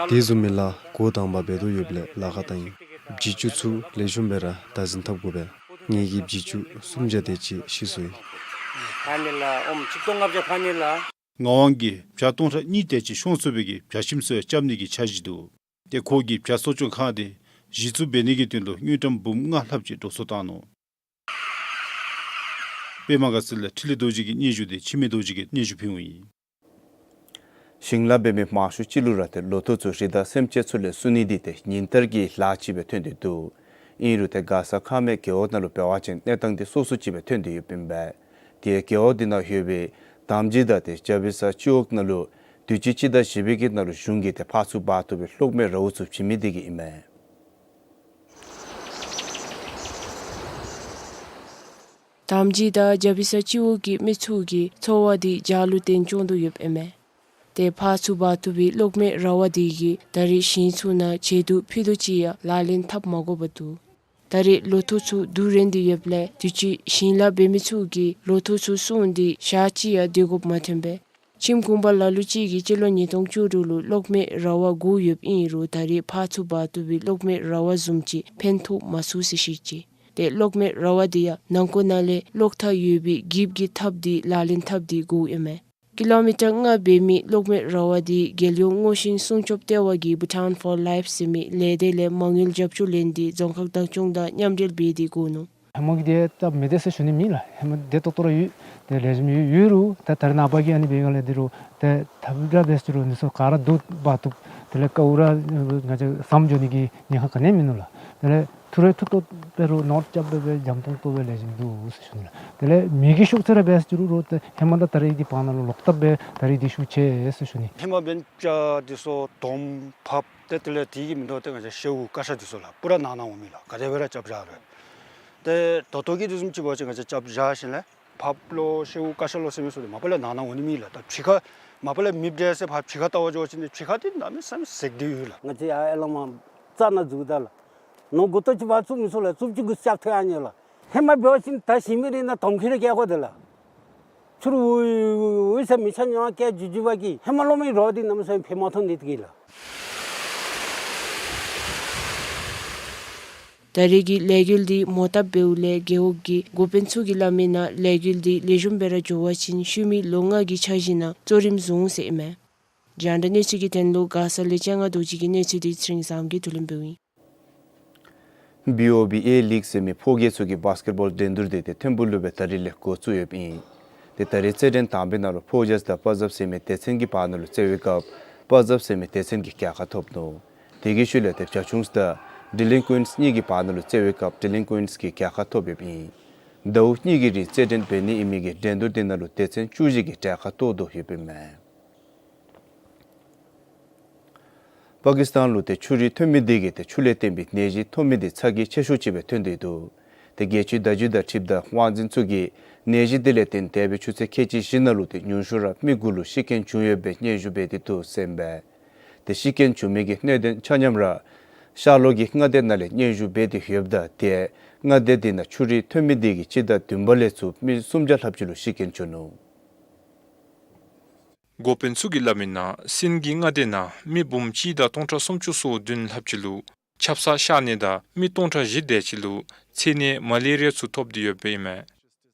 དེ་བཟུམ་མའི་ལཱ་འགོ་དང་པ་འབད་དོ་ཡོདཔ་ལས་ལཱ་ཁག་བཏང་ཡི། བྱི་ཅུང་ཚུ་ལེགས་ཤོམ་སྦེ་ར་བདག་འཛིན་འཐབ་དགོ་པས། ངེ་གི་བྱི་ཅུང་སུམ་བརྒྱ་དེ་ཅིག་ཤི་སོ་ཡི། ངག་དབང་གིས་བྱ་སྟོང་ཕྲག་གཉིས་དེ་ཅིག་ཤོང་ཚུགས་པའི་གི་བྱ་ཁྱིམ་ཚུ་ཡང་རྐྱབ་ནི་གི་འཆར་གཞི་འདུག། ཏེ་ཁོ་གིས་བྱ་གསོ་སྐྱོང་ཁང་འདི་གཞི་བཙུགས་འབད་ནི་གི་དོན་ལུ་དངུལ་ཀྲམ་འབུམ་ལྔ་ལྷགཔ་ཅིག་འགྲོ་སོང་བཏང་ནུག། པདྨ་དགའ་ཚལ་ལས་འཕྲིན་ལས་རྡོ་རྗེ་གི་སྙན་ཞུ་འདི་འཆི་མེད་རྡོ་རྗེ་གིས་སྙན་ཞུ་ཕུལཝ་ཨིན། ཞིང་ལཱ་འབད་མི་མང་ཤོས་ཅིག་ལུ་ར་ཏེ་ལོ་ཐོག་ཚུ་རི་དྭགས་སེམས་ཅན་ཚུ་ལས་སྲུང་ནི་འདི་ཏེ་ཉིན་བསྟར་གྱི་ལཱ་ཅིག་སྦེ་ཐོན་ཏེ་འདུག། ཨིན་རུང་ཏེ་མགར་ས་ཁ་སྨད་རྒེད་འོག་ནང་ལུ་འབད་བ་ཅིན་གནས་སྟངས་འདི་སོ་སོ་ཅིག་སྦེ་ཐོན་ཏེ་ཡོདཔ་ཨིན་པས། ཏེ་རྒེད་འོག་འདི་ནང་ཡོད་པའི་དམ་སྦྱིས་དང་ཏེ་རྒྱ་བི་ས་སྤྱི་འོག་ནང་ལུ་དུས་ཅི་སྤྱི་ཟླ་བཞི་པའི་གི་ནང་ལུ་གཞུང་གིས་ཏེ་ཕར་ཚུར་འབག་བཏུབ་པའི་གློག་མེ་ར་བ་ཚུ་བྱིན་མི་འདི་གིས་ཨིན་མས། དམ་སྦྱིས་དང་རྒྱ་བི་ས་སྤྱི་འོག་གི་མི་ཚུ་གི་འཚོ་བ་འདི་བྱ་ལུ་བརྟེན་སྐྱོང་དོ་ཡོདཔ་ཨིན་མས། ཏེ་ཕར་ཚུར་འབག་བཏུབ་པའི་གློག་མེ་ར་བ་འདི་གིས་ད་རེས་ཞིང་ཚུ་ནང་བྱི་ཅུང་ཕུད་རྡོག་ཅིག་ཡང་ལག་ལེན་འཐབ་མ་དགོཔ་འདུག། ད་རེས་ལོ་ཐོག་ཚུ་བསྡུ་རན་ཏེ་ཡོདཔ་ལས་དུས་ཅི་ཞིང་ལཱ་འབད་མི་ཚུ་གིས་ལོ་ཐོག་ཚུ་སྲུང་སྟེ་ཞག་གཅིག་ཡང་སྡོད་དགོཔ་མ་ཐོན་པས། ཁྱིམ་གུང་པ་ལ་ལུ་ཅིག་གིས་སྤྱི་ལོ་ཉིས་སྟོང་བཅུ་དྲུག་ལུ་གློག་མེ་ར་བ་བསྒོར་ཡོདཔ་ཨིན་རུང་ད་རེས་ཕར་ཚུར་འབག་བཏུབ་པའི་གློག་མེ་ར་བ་བཟུམ་ཅིག་ཕན་ཐོགས་མ་ཚུགས་ཟེར་བཤད་ཅི། ཏེ་གློག་མེ་ར་བ་འདི་ཡང་ནང་འཁོད་ནང་ལས་གློག་ཐག་ཡོད་པའི་གིབ་ཀྱིས་འཐབ་སྟེ་ལག་ལེན་འཐབ་སྟེ་བསྒོརཝ་ཨིན་མས། ཀི་ལོ་མི་ཊར་ལྔ་འབད་མི་གློག་མེ་ར་བ་འདི་རྒྱལ་ཡོངས་སྔོ་ཤིང་སྲུང་སྐྱོབ་ལྟེ་བ་གིས་Bhutan for Life ཟེར་མི་ལས་སྡེ་ལས་མ་དངུལ་རྒྱབ་སྐྱོར་ལེན་ཏེ་རྫོང་ཁག་བདག་སྐྱོང་དང་མཉམ་འབྲེལ་འབད་དེ་བསྒོར་ནུག། ཧེ་མ་གི་དེ་ད་མེད་དེ་ཟེར་ཞུ་ནི་མེད་ལགས། ཧེ་མ་དེ་ཏོག་ཏོ་ར་ཡོད། དེ་ལེགས་ཤོམ་ཡོད་ཡོད་རུང་ད་ད་རེས་ནངས་པ་གི་ཨ་ནི་འབད་སྒང་ལས་དེ་རུང་ཏེ་ཐབས་ར་འབད་ཟེར་རུང་འདི་ཚུ་ག་ར་བསྡུ་འབག་བཏུབ། དེ་ལས་ཀ་འུ་ར་ང་བཅས་ཟམ་འགྱོ་ནི་གི་ཉེན་ཁ་ག་ནི་ཡང་མིན་ནུག་ལགས། དེ་ལས་ཐུ་རེ་ཐུ་ཏོ་འབད་རུང་ནོར་རྐྱབ་སྦེ་འབད་འཇམ་ཏོང་ཏོ་སྦེ་ལེགས་ཤོམ་འདུག་ཟེར་ཞུ་ནི་ལགས། དེ་ལས་མེ་གི་ཤོག་ཚད་ར་འབད་ཟེར་རུང་ཏེ་ཧེ་མ་དང་ད་རེས་ཀྱི་བར་ན་ལུ་ལོག་ལྟབ་སྦེ་ད་རེས་འདི་ཤུགས་ཆེ་ཟེར་ཞུ་ནི། ཧེ་མ་འབད་བྱ་འདི་ཚུ་དོམ་ཕགཔ་ཏེ་དེ་ལས་དེ་གིས་མིན་འདུག། ཏེ་ང་བཅས་ཤེའུ་ཀ་ཤ་འདི་ཚུ་ལགས་པུ་ར་ནང་ན་འོང་མི་ལགས། ག་དེ་སྦེ་ར་རྐྱབ་བཞག་རུང་། ཏེ་ད་ལྟོ་གི་དུས་བཟུམ་ཅིག་འབད་བ་ཅིན་ང་བཅས་རྐྱབ་བཞག་ཞིནམ་ལས་ཕགཔ་ལོ་ཤེའུ་ཀ་ཤ་ལོ་ཟེར་མི་ཚུ་འདི་མ་པ་ལས་ནང་ན་འོང་ནི་མེད་ལགས། ད་ཕྱི་ཁར་མ་པ་ལས་མེ་འབྲས་ཟེར་ཕར་ཕྱི་ཁར་བལྟ་བར་འགྱོ་བ་ཅིན་ཏེ་ཕྱི་ཁར་འདི་གནམ་མེད་ས་མེད་ཟེགས་ཏེ་ཡོད་ལགས། ང་བཅས་ཡར་ཨེ་ལོང་མ་རྩ་ནང་འཛུལཝ་ད་ལགས། ནོར་དགུ་སྟོང་ཅིག་ཕར་བཙུགས་མི་ཚུ་ལུ་བཙུགས་བཅུག་གི་རྐྱབ་ཐོན་ཡར་འགྱོ་ལགས། ཧེ་མ་འབད་བ་ཅིན་ད་ཞི་མི་རིགས་ནང་དོམ་ཁྱེར་རེ་བཀལ་དགོ་དེ་ལགས། ཚུར་འོང་འོང་ཟེར་མི་ཆ་མཉམ་བཀལ་འགྱོ་འགྱོ་བ་གིས་ཧེ་མ་ལོག་མི་རོགས་འདི་གནམ་མེད་ས་མེད་ཕན་མ་ཐོགས་ནི་དེ་གིས་ལགས། ད་རེས་ཀྱི་ལས་འགུལ་འདི་མོ་བཏབ་འབདཝ་ལས་རྒེད་འོག་གི་འགོ་དཔོན་ཚུ་གིས་སླབ་མི་ནང་ལས་འགུལ་འདི་ལེགས་ཤོམ་སྦེ་ར་འགྱོ་བ་ཅིན་ཤུལ་མའི་ལོ་ལྔ་གི་འཆར་གཞི་ནང་གཙོ་རིམ་བཟུང་ཟེར་ཨིན་མས། རྒྱང་བསྒྲགས་གནས་ཚུལ་གྱི་དོན་ལུ་མགར་ས་ལས་སྤྱན་སྔ་རྡོ་རྗེ་གི་གནས་ཚུལ་འདི་ཚེ་རིང་བཟང་གིས་བསྡུ་ལེན་འབདཝ་ཨིན། བི་ཨོ་བི་ཨེ་ལིག་ཟེར་མི་ཕོ་རྒྱས་ཚུ་གི་བཱསི་ཀེཊ་བཱོལ་འགྲན་བསྡུར་འདི་ཏེ་ཐིམ་ཕུག་ལུ་སྦེ་ད་རིས་ལས་འགོ་བཙུགས་ཡོདཔ་ཨིན། ཏེ་ད་རིས་རྩེད་འགྲན་དང་པའི་ནང་ལུ་ཕོ་རྒྱས་དང་དཔའ་མཛངས་ཟེར་མི་སྡེ་ཚན་གྱི་བར་ན་ལུ་རྩེད་པའི་སྐབས་དཔའ་མཛངས་ཟེར་མི་སྡེ་ཚན་གྱིས་རྒྱལ་ཁ་ཐོབ་ནུག། དེ་གི་ཤུལ་ལས་ཏེ་བྱ་ཁྱུང་དང་ཌི་ལིང་ཀུ་ཨིནསི་གཉིས་ཀྱི་བར་ན་ལུ་རྩེད་པའི་སྐབས་ཌི་ལིང་ཀུ་ཨིནསི་གིས་རྒྱལ་ཁ་ཐོབ་ཡོདཔ་ཨིན། ཟླཝ་གཉིས་ཀྱི་རིང་རྩེད་འགྲན་འབད་ནི་ཨིན་མི་གི་འགྲན་བསྡུར་འདི་ནང་ལུ་སྡེ་ཚན་བཅུ་བཞི་གིས་གྲལ་ཁར་གཏོགས་ཏེ་ཡོདཔ་ཨིན་མས། པ་ཀིསི་ཐན་ལུ་ཏེ་ཆུ་རུད་ཐོན་མི་འདི་གིས་ཏེ་ཆུ་ལས་བརྟེན་པའི་ནད་གཞི་ཐོབ་མི་འདི་ཚ་གྱང་ཆེ་ཤོས་ཅིག་སྦེ་ཐོན་ཏེ་འདུག། ཏེ་རྒྱལ་སྤྱིའི་བརྡ་བརྒྱུད་དང་འཁྲིལཝ་ད་དབང་འཛིན་ཚུ་གིས་ནད་གཞི་འདི་ལས་བརྟེན་འདས་པའི་ཆུ་ཚོད་ཁལ་གཅིག་བཞི་ནང་ལུ་ཏེ་ཉུང་ཤོས་ར་མི་དགུ་ལུ་ཤི་རྐྱེན་བྱུང་ཡོདཔ་སྦེ་སྙན་ཞུ་འབད་དེ་འདུག་ཟེར་ཨིན་པས། ཏེ་ཤི་རྐྱེན་བྱུང་མི་གི་གནད་དོན་ཆ་མཉམ་ར་ཤར་ལྷོ་གི་མངའ་སྡེ་ནང་ལས་སྙན་ཞུ་འབད་དེ་ཡོདཔ་ད་ཏེ་མངའ་སྡེ་འདི་ནང་ཆུ་རུད་ཐོན་མི་འདི་གིས་སྤྱི་ཟླ་བདུན་པ་ལས་ཚུར་མི་སུམ་བརྒྱ་ལྷགཔ་ཅིག་ལུ་ཤི་རྐྱེན་བྱུང་ནུག། འགོ་དཔོན་ཚུ་གིས་སླབ་མི་ནང་སིན་གྱི་མངའ་སྡེ་ནང་མི་འབུམ་གཅིག་དང་སྟོང་ཕྲག་སུམ་ཅུ་སོ་བདུན་ལྷགཔ་ཅིག་ལུ་ཆབ་གསང་གཤག་ནད་དང་མི་སྟོང་ཕྲག་བཞི་དེ་ཅིག་ལུ་ཚད་ནད་མ་ལེ་རི་ཡ་ཚུ་ཐོབ་སྟེ་ཡོདཔ་ཨིན་མས།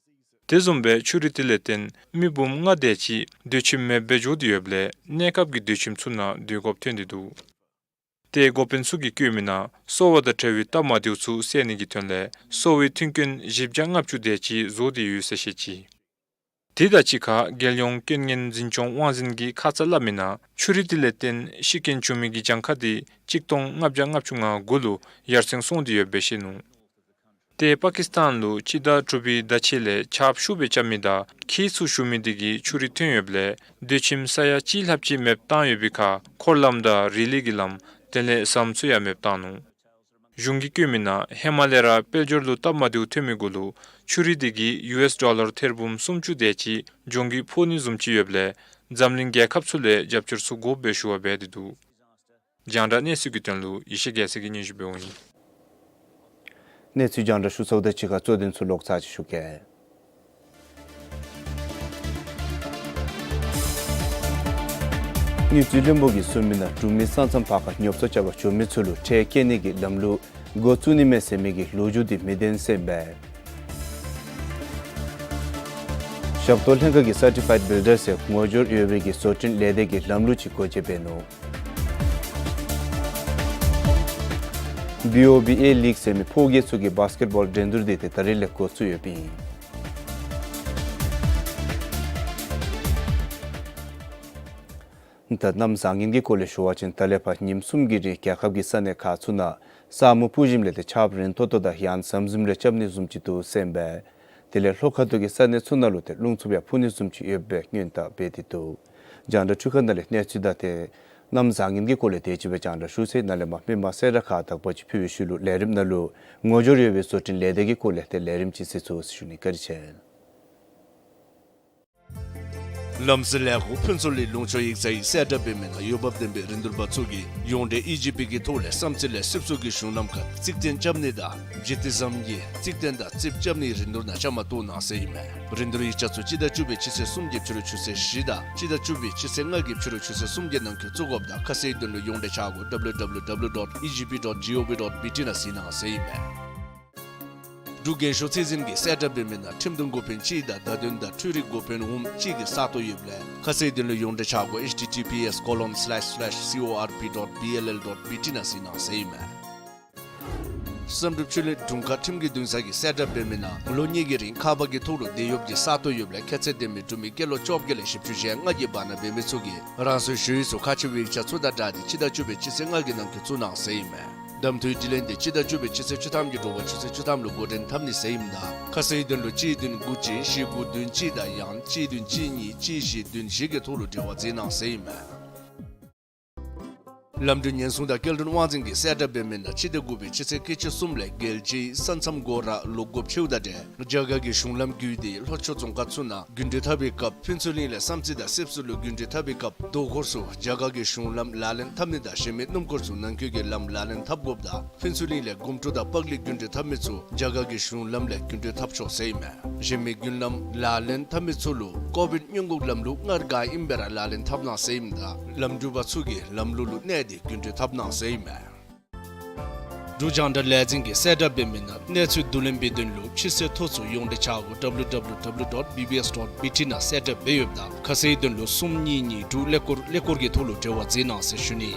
དེ་བཟུམ་སྦེ་ཆུ་རུད་དེ་ལས་བརྟེན་མི་འབུམ་ལྔ་དེ་ཅིག་སྡོད་ཁྱིམ་མེདཔ་སྦེ་འགྱོ་སྟེ་ཡོདཔ་ལས་གནས་སྐབས་ཀྱི་སྡོད་ཁྱིམ་ཚུ་ནང་སྡོད་དགོཔ་ཐོན་ཏེ་འདུག། ཏེ་འགོ་དཔོན་ཚུ་གིས་བཀོད་མི་ནང་གསོ་བ་དང་འབྲེལ་བའི་སྟབས་མ་བདེཝ་ཚུ་སེལ་ནི་གི་དོན་ལས་གསོ་བའི་མཐུན་རྐྱེན་བཞི་བརྒྱ་ལྔ་བཅུ་དེ་ཅིག་བཟོ་སྟེ་ཡོད་ཟེར་བཤད་ཅི། དེ་དང་གཅིག་ཁར་རྒྱལ་ཡོངས་རྐྱེན་ངན་འཛིན་སྐྱོང་དབང་འཛིན་གྱིས་ཁ་ཙ་སླབ་མི་ནང་ཆུ་རུད་དེ་ལས་བརྟེན་ཤི་རྐྱེན་བྱུང་མི་གི་གྱངས་ཁ་འདི་གཅིག་སྟོང་ལྔ་བརྒྱ་ལྔ་བཅུ་ང་དགུ་ལུ་ཡར་སེང་སོང་སྟེ་ཡོདཔ་སྦེ་བཤད་ནུག། ཏེ་པ་ཀིསི་ཐན་ལུ་སྤྱི་ཟླ་དྲུག་པའི་ཟླ་ཕྱེད་ལས་ཆརཔ་ཤུགས་སྦེ་རྐྱབ་མི་དང་ཁྱི་ཚུ་ཞུ་མི་འདི་གིས་ཆུ་རུད་ཐོན་ཡོདཔ་ལས་སྡོད་ཁྱིམ་ས་ཡ་གཅིག་ལྷགཔ་ཅིག་མེདཔ་བཏང་ཡོད་པའི་ཁར་འཁོར་ལམ་དང་རི་ལི་གི་ལམ་དེ་ལས་ཟམ་ཚུ་ཡང་མེདཔ་བཏང་ནུག། གཞུང་གིས་བཀོད་མི་ནང་ཧེ་མ་ལས་ར་དཔལ་འབྱོར་ལུ་སྟབས་མ་བདེཝ་ཐོན་མི་གུ་ལུ་ཆུ་རུད་འདི་གིས་ཡུ་ཨེསི་ཌོ་ལར་ཐེར་འབུམ་སུམ་ཅུ་དེ་ཅིག་གཞུང་གིས་ཕོག་ནི་བཟུམ་ཅིག་ཡོདཔ་ལས་འཛམ་གླིང་རྒྱལ་ཁབ་ཚུ་ལས་རྒྱབ་སྐྱོར་ཚུ་དགོཔ་སྦེ་ཞུ་བ་འབད་དེ་འདུག། རྒྱང་བསྒྲགས་གནས་ཚུལ་གྱི་དོན་ལུ་ཡེ་ཤེས་རྒྱལ་མཚན་གྱིས་སྙན་ཞུ་འབདཝ་ཨིན། གནས་ཚུལ་རྒྱང་བསྒྲགས་ཞུ་ཚརཝ་དང་གཅིག་ཁར་གཙོ་དོན་ཚུ་ལོག་ཚར་ཅིག་ཞུ་གེ། དངུལ་རྩིས་བློན་པོ་གིས་གསུངས་མི་ནང་འབྲུག་མི་ས་མཚམས་ཕར་ཁར་ཉོ་ཚོང་རྐྱབ་པར་འགྱོ་མི་ཚུ་ལུ་ཁྲལ་བཀལ་ནི་གི་ལམ་ལུགས་འགོ་བཙུགས་ནི་མས་ཟེར་མི་གི་ལོ་རྒྱུས་འདི་མི་བདེན་ཟེར་ཨིན་པས། ཞབས་ཏོག་ལྷན་ཁག་གིས་སར་ཊི་ཕའིཌ་བིལ་ཌར་ཟེར་ངོ་སྦྱོར་ཡོད་པའི་གི་བཟོ་སྐྲུན་ལས་སྡེ་གི་ལམ་ལུགས་ཅིག་སྒོ་འབྱེད་འབད་ནུག། བི་ཨོ་བི་ཨེ་ལིག་ཟེར་མི་ཕོ་རྒྱས་ཚུ་གི་བཱསི་ཀེཊ་བཱོལ་འགྲན་བསྡུར་འདི་ཏེ་ད་རིས་ལས་འགོ་བཙུགས་ཡོདཔ་ཨིན། ད་གནམ་བཟང་ངན་གྱི་སྐོར་ལས་ཞུ་བ་ཅིན་ད་ལས་ཕར་ཉིནམ་གསུམ་གྱི་རིང་རྒྱལ་ཁབ་ཀྱི་ས་གནས་ཁག་ཚུ་ནང་ས་སྨུག་སྤུབ་ཞིནམ་ལས་ཏེ་ཆརཔ་རན་ཏོག་ཏོ་དང་ཡང་ཟམ་ཟིམ་རེ་རྐྱབ་ནི་བཟུམ་ཅིག་འདུག་ཟེར་ཨིན་པས། དེ་ལས་ལྷོ་ཁ་ཐུག་གི་ས་གནས་ཚུ་ནང་ལུ་ཏེ་རླུང་འཚུབ་ཡང་འཕུ་ནི་བཟུམ་ཅིག་ཡོདཔ་སྦེ་སྔོན་བརྡ་འབད་དེ་འདུག། རྒྱང་བསྒྲགས་འཕྲུལ་ཁང་ནང་ལས་གནས་ཚུལ་དང་ཏེ་གནམ་བཟང་ངན་གྱི་སྐོར་ལས་དེ་ཅིག་སྦེ་རྒྱང་བསྒྲགས་ཞུ་ཚར། ནཱ་ལས་མར་མི་མང་གསལ་བསྒྲགས་ཁག་དག་པ་ཅིག་ཕུལ་བའི་ཤུལ་ལུ་ལས་རིམ་ནང་ལུ་ངོ་སྦྱོར་ཡོད་པའི་བཟོ་སྐྲུན་ལས་སྡེ་གི་སྐོར་ལས་ཏེ་ལས་རིམ་ཅིག་གཟིགས་ཚུགས་ཟེར་ཞུ་ནི། བཀའ་དྲིན་ཆེ། ལམ་སེང་ལས་འགོ་ཕུན་ཚོགས་གླིང་ལུང་ཕྱོགས་ཡིག་ཚང་གིས་གསལ་བསྒྲགས་འབད་མི་ནང་འོས་འབབ་ལྡན་པའི་རིན་བསྡུར་པ་ཚུ་གིས་ཡོངས་འབྲེལ་ཨི་ཇི་པི་གི་ཐོག་ལས་བསམ་རྩེ་ལས་སིབ་སོ་གི་གཞུང་ལམ་ཁར་རྩིག་རྟེན་རྐྱབ་ནི་དང་ལྗིད་ཏིག་ཟམ་གྱི་རྩིག་རྟེན་དང་རྩིགཔ་རྐྱབ་ནིའི་རིན་བསྡུར་ནང་བཅའ་མར་གཏོགས་གནང་ཟེར་ཨིན་མས། རིན་བསྡུར་ཡིག་ཆ་ཚུ་སྤྱི་ཟླ་བཅུ་པའི་སྤྱི་ཚེས་གསུམ་གྱི་ཕྱི་རུ་ཆུ་ཚོད་བཞི་དང་སྤྱི་ཟླ་བཅུ་པའི་སྤྱི་ཚེས་ལྔ་གི་ཕྱི་རུ་ཆུ་ཚོད་གསུམ་གྱི་ནང་འཁོད་བཙུགས་དགོཔ་དང་ཁ་གསལ་དོན་ལུ་ཡོངས་འབྲེལ་ཆ་བགོས་W W W dot E G P dot G O V dot B T ནང་གཟིགས་གནང་ཟེར་ཨིན་མས། འབྲུག་རྒན་ཤོས་ཚད་འཛིན་གྱིས་གསལ་བསྒྲགས་འབད་མི་ནང་ཁྲིམས་དོན་འགོ་དཔོན་གཅིག་དང་བརྡ་དོན་དང་འཕྲུལ་རིག་འགོ་དཔོན་འོགམ་གཅིག་གི་ས་སྟོང་ཡོདཔ་ལས་ཁ་གསལ་དོན་ལུ་ཡོངས་འབྲེལ་ཆ་བགོས H T T P S colon slash slash C O R P dot B L L dot B T ནང་གཟིགས་གནང་ཟེར་ཨིན་མས། བསམ་གྲུབ་ཆོས་གླིང་དྲུང་ཁག་ཁྲིམས་ཀྱི་འདུན་ས་གིས་གསལ་བསྒྲགས་འབད་མི་ནང་ལོ་གཉིས་ཀྱི་རིང་ཁ་པར་གྱི་ཐོག་ལུ་འབྲེལ་ཡོདཔ་ཀྱི་ས་སྟོང་ཡོདཔ་ལས་ཁྱད་ཚད་ལྡན་མི་འབྲུག་མི་སྐྱེས་ལོ་བཅོ་བརྒྱད་ལས་བཞི་བཅུ་ཞེ་ལྔ་གི་བར་ན་འབད་མི་ཚུ་གིས་རང་སོའི་ཞུ་ཡིག་ཚུ་ཁག་ཆེ་བའི་ཡིག་ཆ་ཚུ་དང་སྦྲགས་ཏེ་སྤྱི་ཟླ་བཅུ་པའི་སྤྱི་ཚེས་ལྔ་གི་ནང་འཁོད་བཙུགས་གནང་ཟེར་ཨིན་མས། གདམ་འཐུའི་དྲི་ལན་འདི་སྤྱི་ཟླ་བཅུ་པའི་སྤྱི་ཚེས་བཅུ་ཐམ་གྱི་དྲོ་པ་ཆུ་ཚོད་བཅུ་ཐམ་ལུ་འགོ་འདྲེན་འཐབ་ནི་ཟེར་ཨིནམ་ད་ཁ་གསལ་དོན་ལུ་གཅིག་བདུན་དགུ་གཅིག་བཞི་དགུ་བདུན་གཅིག་དང་ཡང་གཅིག་བདུན་གཅིག་གཉིས་གཅིག་བཞི་བདུན་བཞི་གི་ཐོག་ལུ་འབྲེལ་བ་མཛད་གནང་ཟེར་ཨིན་མས། ལམ་འགྲུལ་ཉེན་སྲུང་དང་སྐྱེལ་འདྲེན་དབང་འཛིན་གྱིས་གསལ་བསྒྲགས་འབད་མི་ནང་སྤྱི་ཟླ་དགུ་པའི་སྤྱི་ཚེས་ཁལ་གཅིག་གསུམ་ལས་རྒྱལ་སྤྱིའི་ས་མཚམས་སྒོ་ར་ལོག་དགོཔ་ཆེཝ་ད་འབྲེལ་རྒྱ་གར་གྱི་གཞུང་ལམ་བརྒྱུད་དེ་ལྷོ་ཕྱོགས་རྫོང་ཁག་ཚུ་ནང་རྒྱུན་འགྲུལ་འཐབ་པའི་སྐབས་ཕུན་ཚོགས་གླིང་ལས་བསམ་རྩེ་དང་སྲིབ་སུ་ལུ་རྒྱུན་འགྲུལ་འཐབ་པའི་སྐབས་དོ་ཁུར་ཚུ་རྒྱ་གར་གྱི་གཞུང་ལམ་ལག་ལེན་འཐབ་ནི་དང་གཞན་མི་སྣུམ་འཁོར་ཚུ་ནང་འཁོད་ཀྱི་ལམ་ལག་ལེན་འཐབ་དགོཔ་དང་ཕུན་ཚོགས་གླིང་ལས་དགོང་དྲོ་དང་པག་ལས་རྒྱུན་འགྲུལ་འཐབ་མི་ཚུ་རྒྱ་གར་གྱི་གཞུང་ལམ་ལས་རྒྱུན་འགྲུལ་འཐབ་ཆོག་ཟེར་ཨིན་མས། གཞན་མི་རྒྱུན་ལམ་ལག་ལེན་འཐབ་མི་ཚུ་ལུ་ཀོ་བིཌ་སྔོན་འགོག་ལམ་ལུགས་སྔར་ག་ཨིནམ་སྦེ་ར་ལག་ལེན་འཐབ་གནང་ཟེར་ཨིནམ་ད་ལམ་འགྲུལ་པ་ཚུ་གིས་ལམ་ལུགས་ལུ་གནས་ཏེ་རྒྱུན་འགྲུལ་འཐབ་གནང་ཟེར་ཨིན་མས། འབྲུག་རྒྱང་བསྒྲགས་ལས་འཛིན་གྱིས་གསལ་བསྒྲགས་འབད་མི་ནང་གནས་ཚུལ་བསྡུ་ལེན་འབད་དོན་ལུ་ཕྱི་སེལ་ཐོ་ཚུ་ཡོངས་འབྲེལ་ཆ་སྒོ་W W W dot B B S dot B T ནང་གསལ་བསྒྲགས་འབད་ཡོདཔ་ད་ཁ་གསལ་དོན་ལུ་གསུམ་གཉིས་གཉིས་དྲུག་ཀླད་ཀོར་ཀླད་ཀོར་གྱི་ཐོག་ལུ་འབྲེལ་བ་མཛད་གནང་ཟེར་ཞུ་ནི།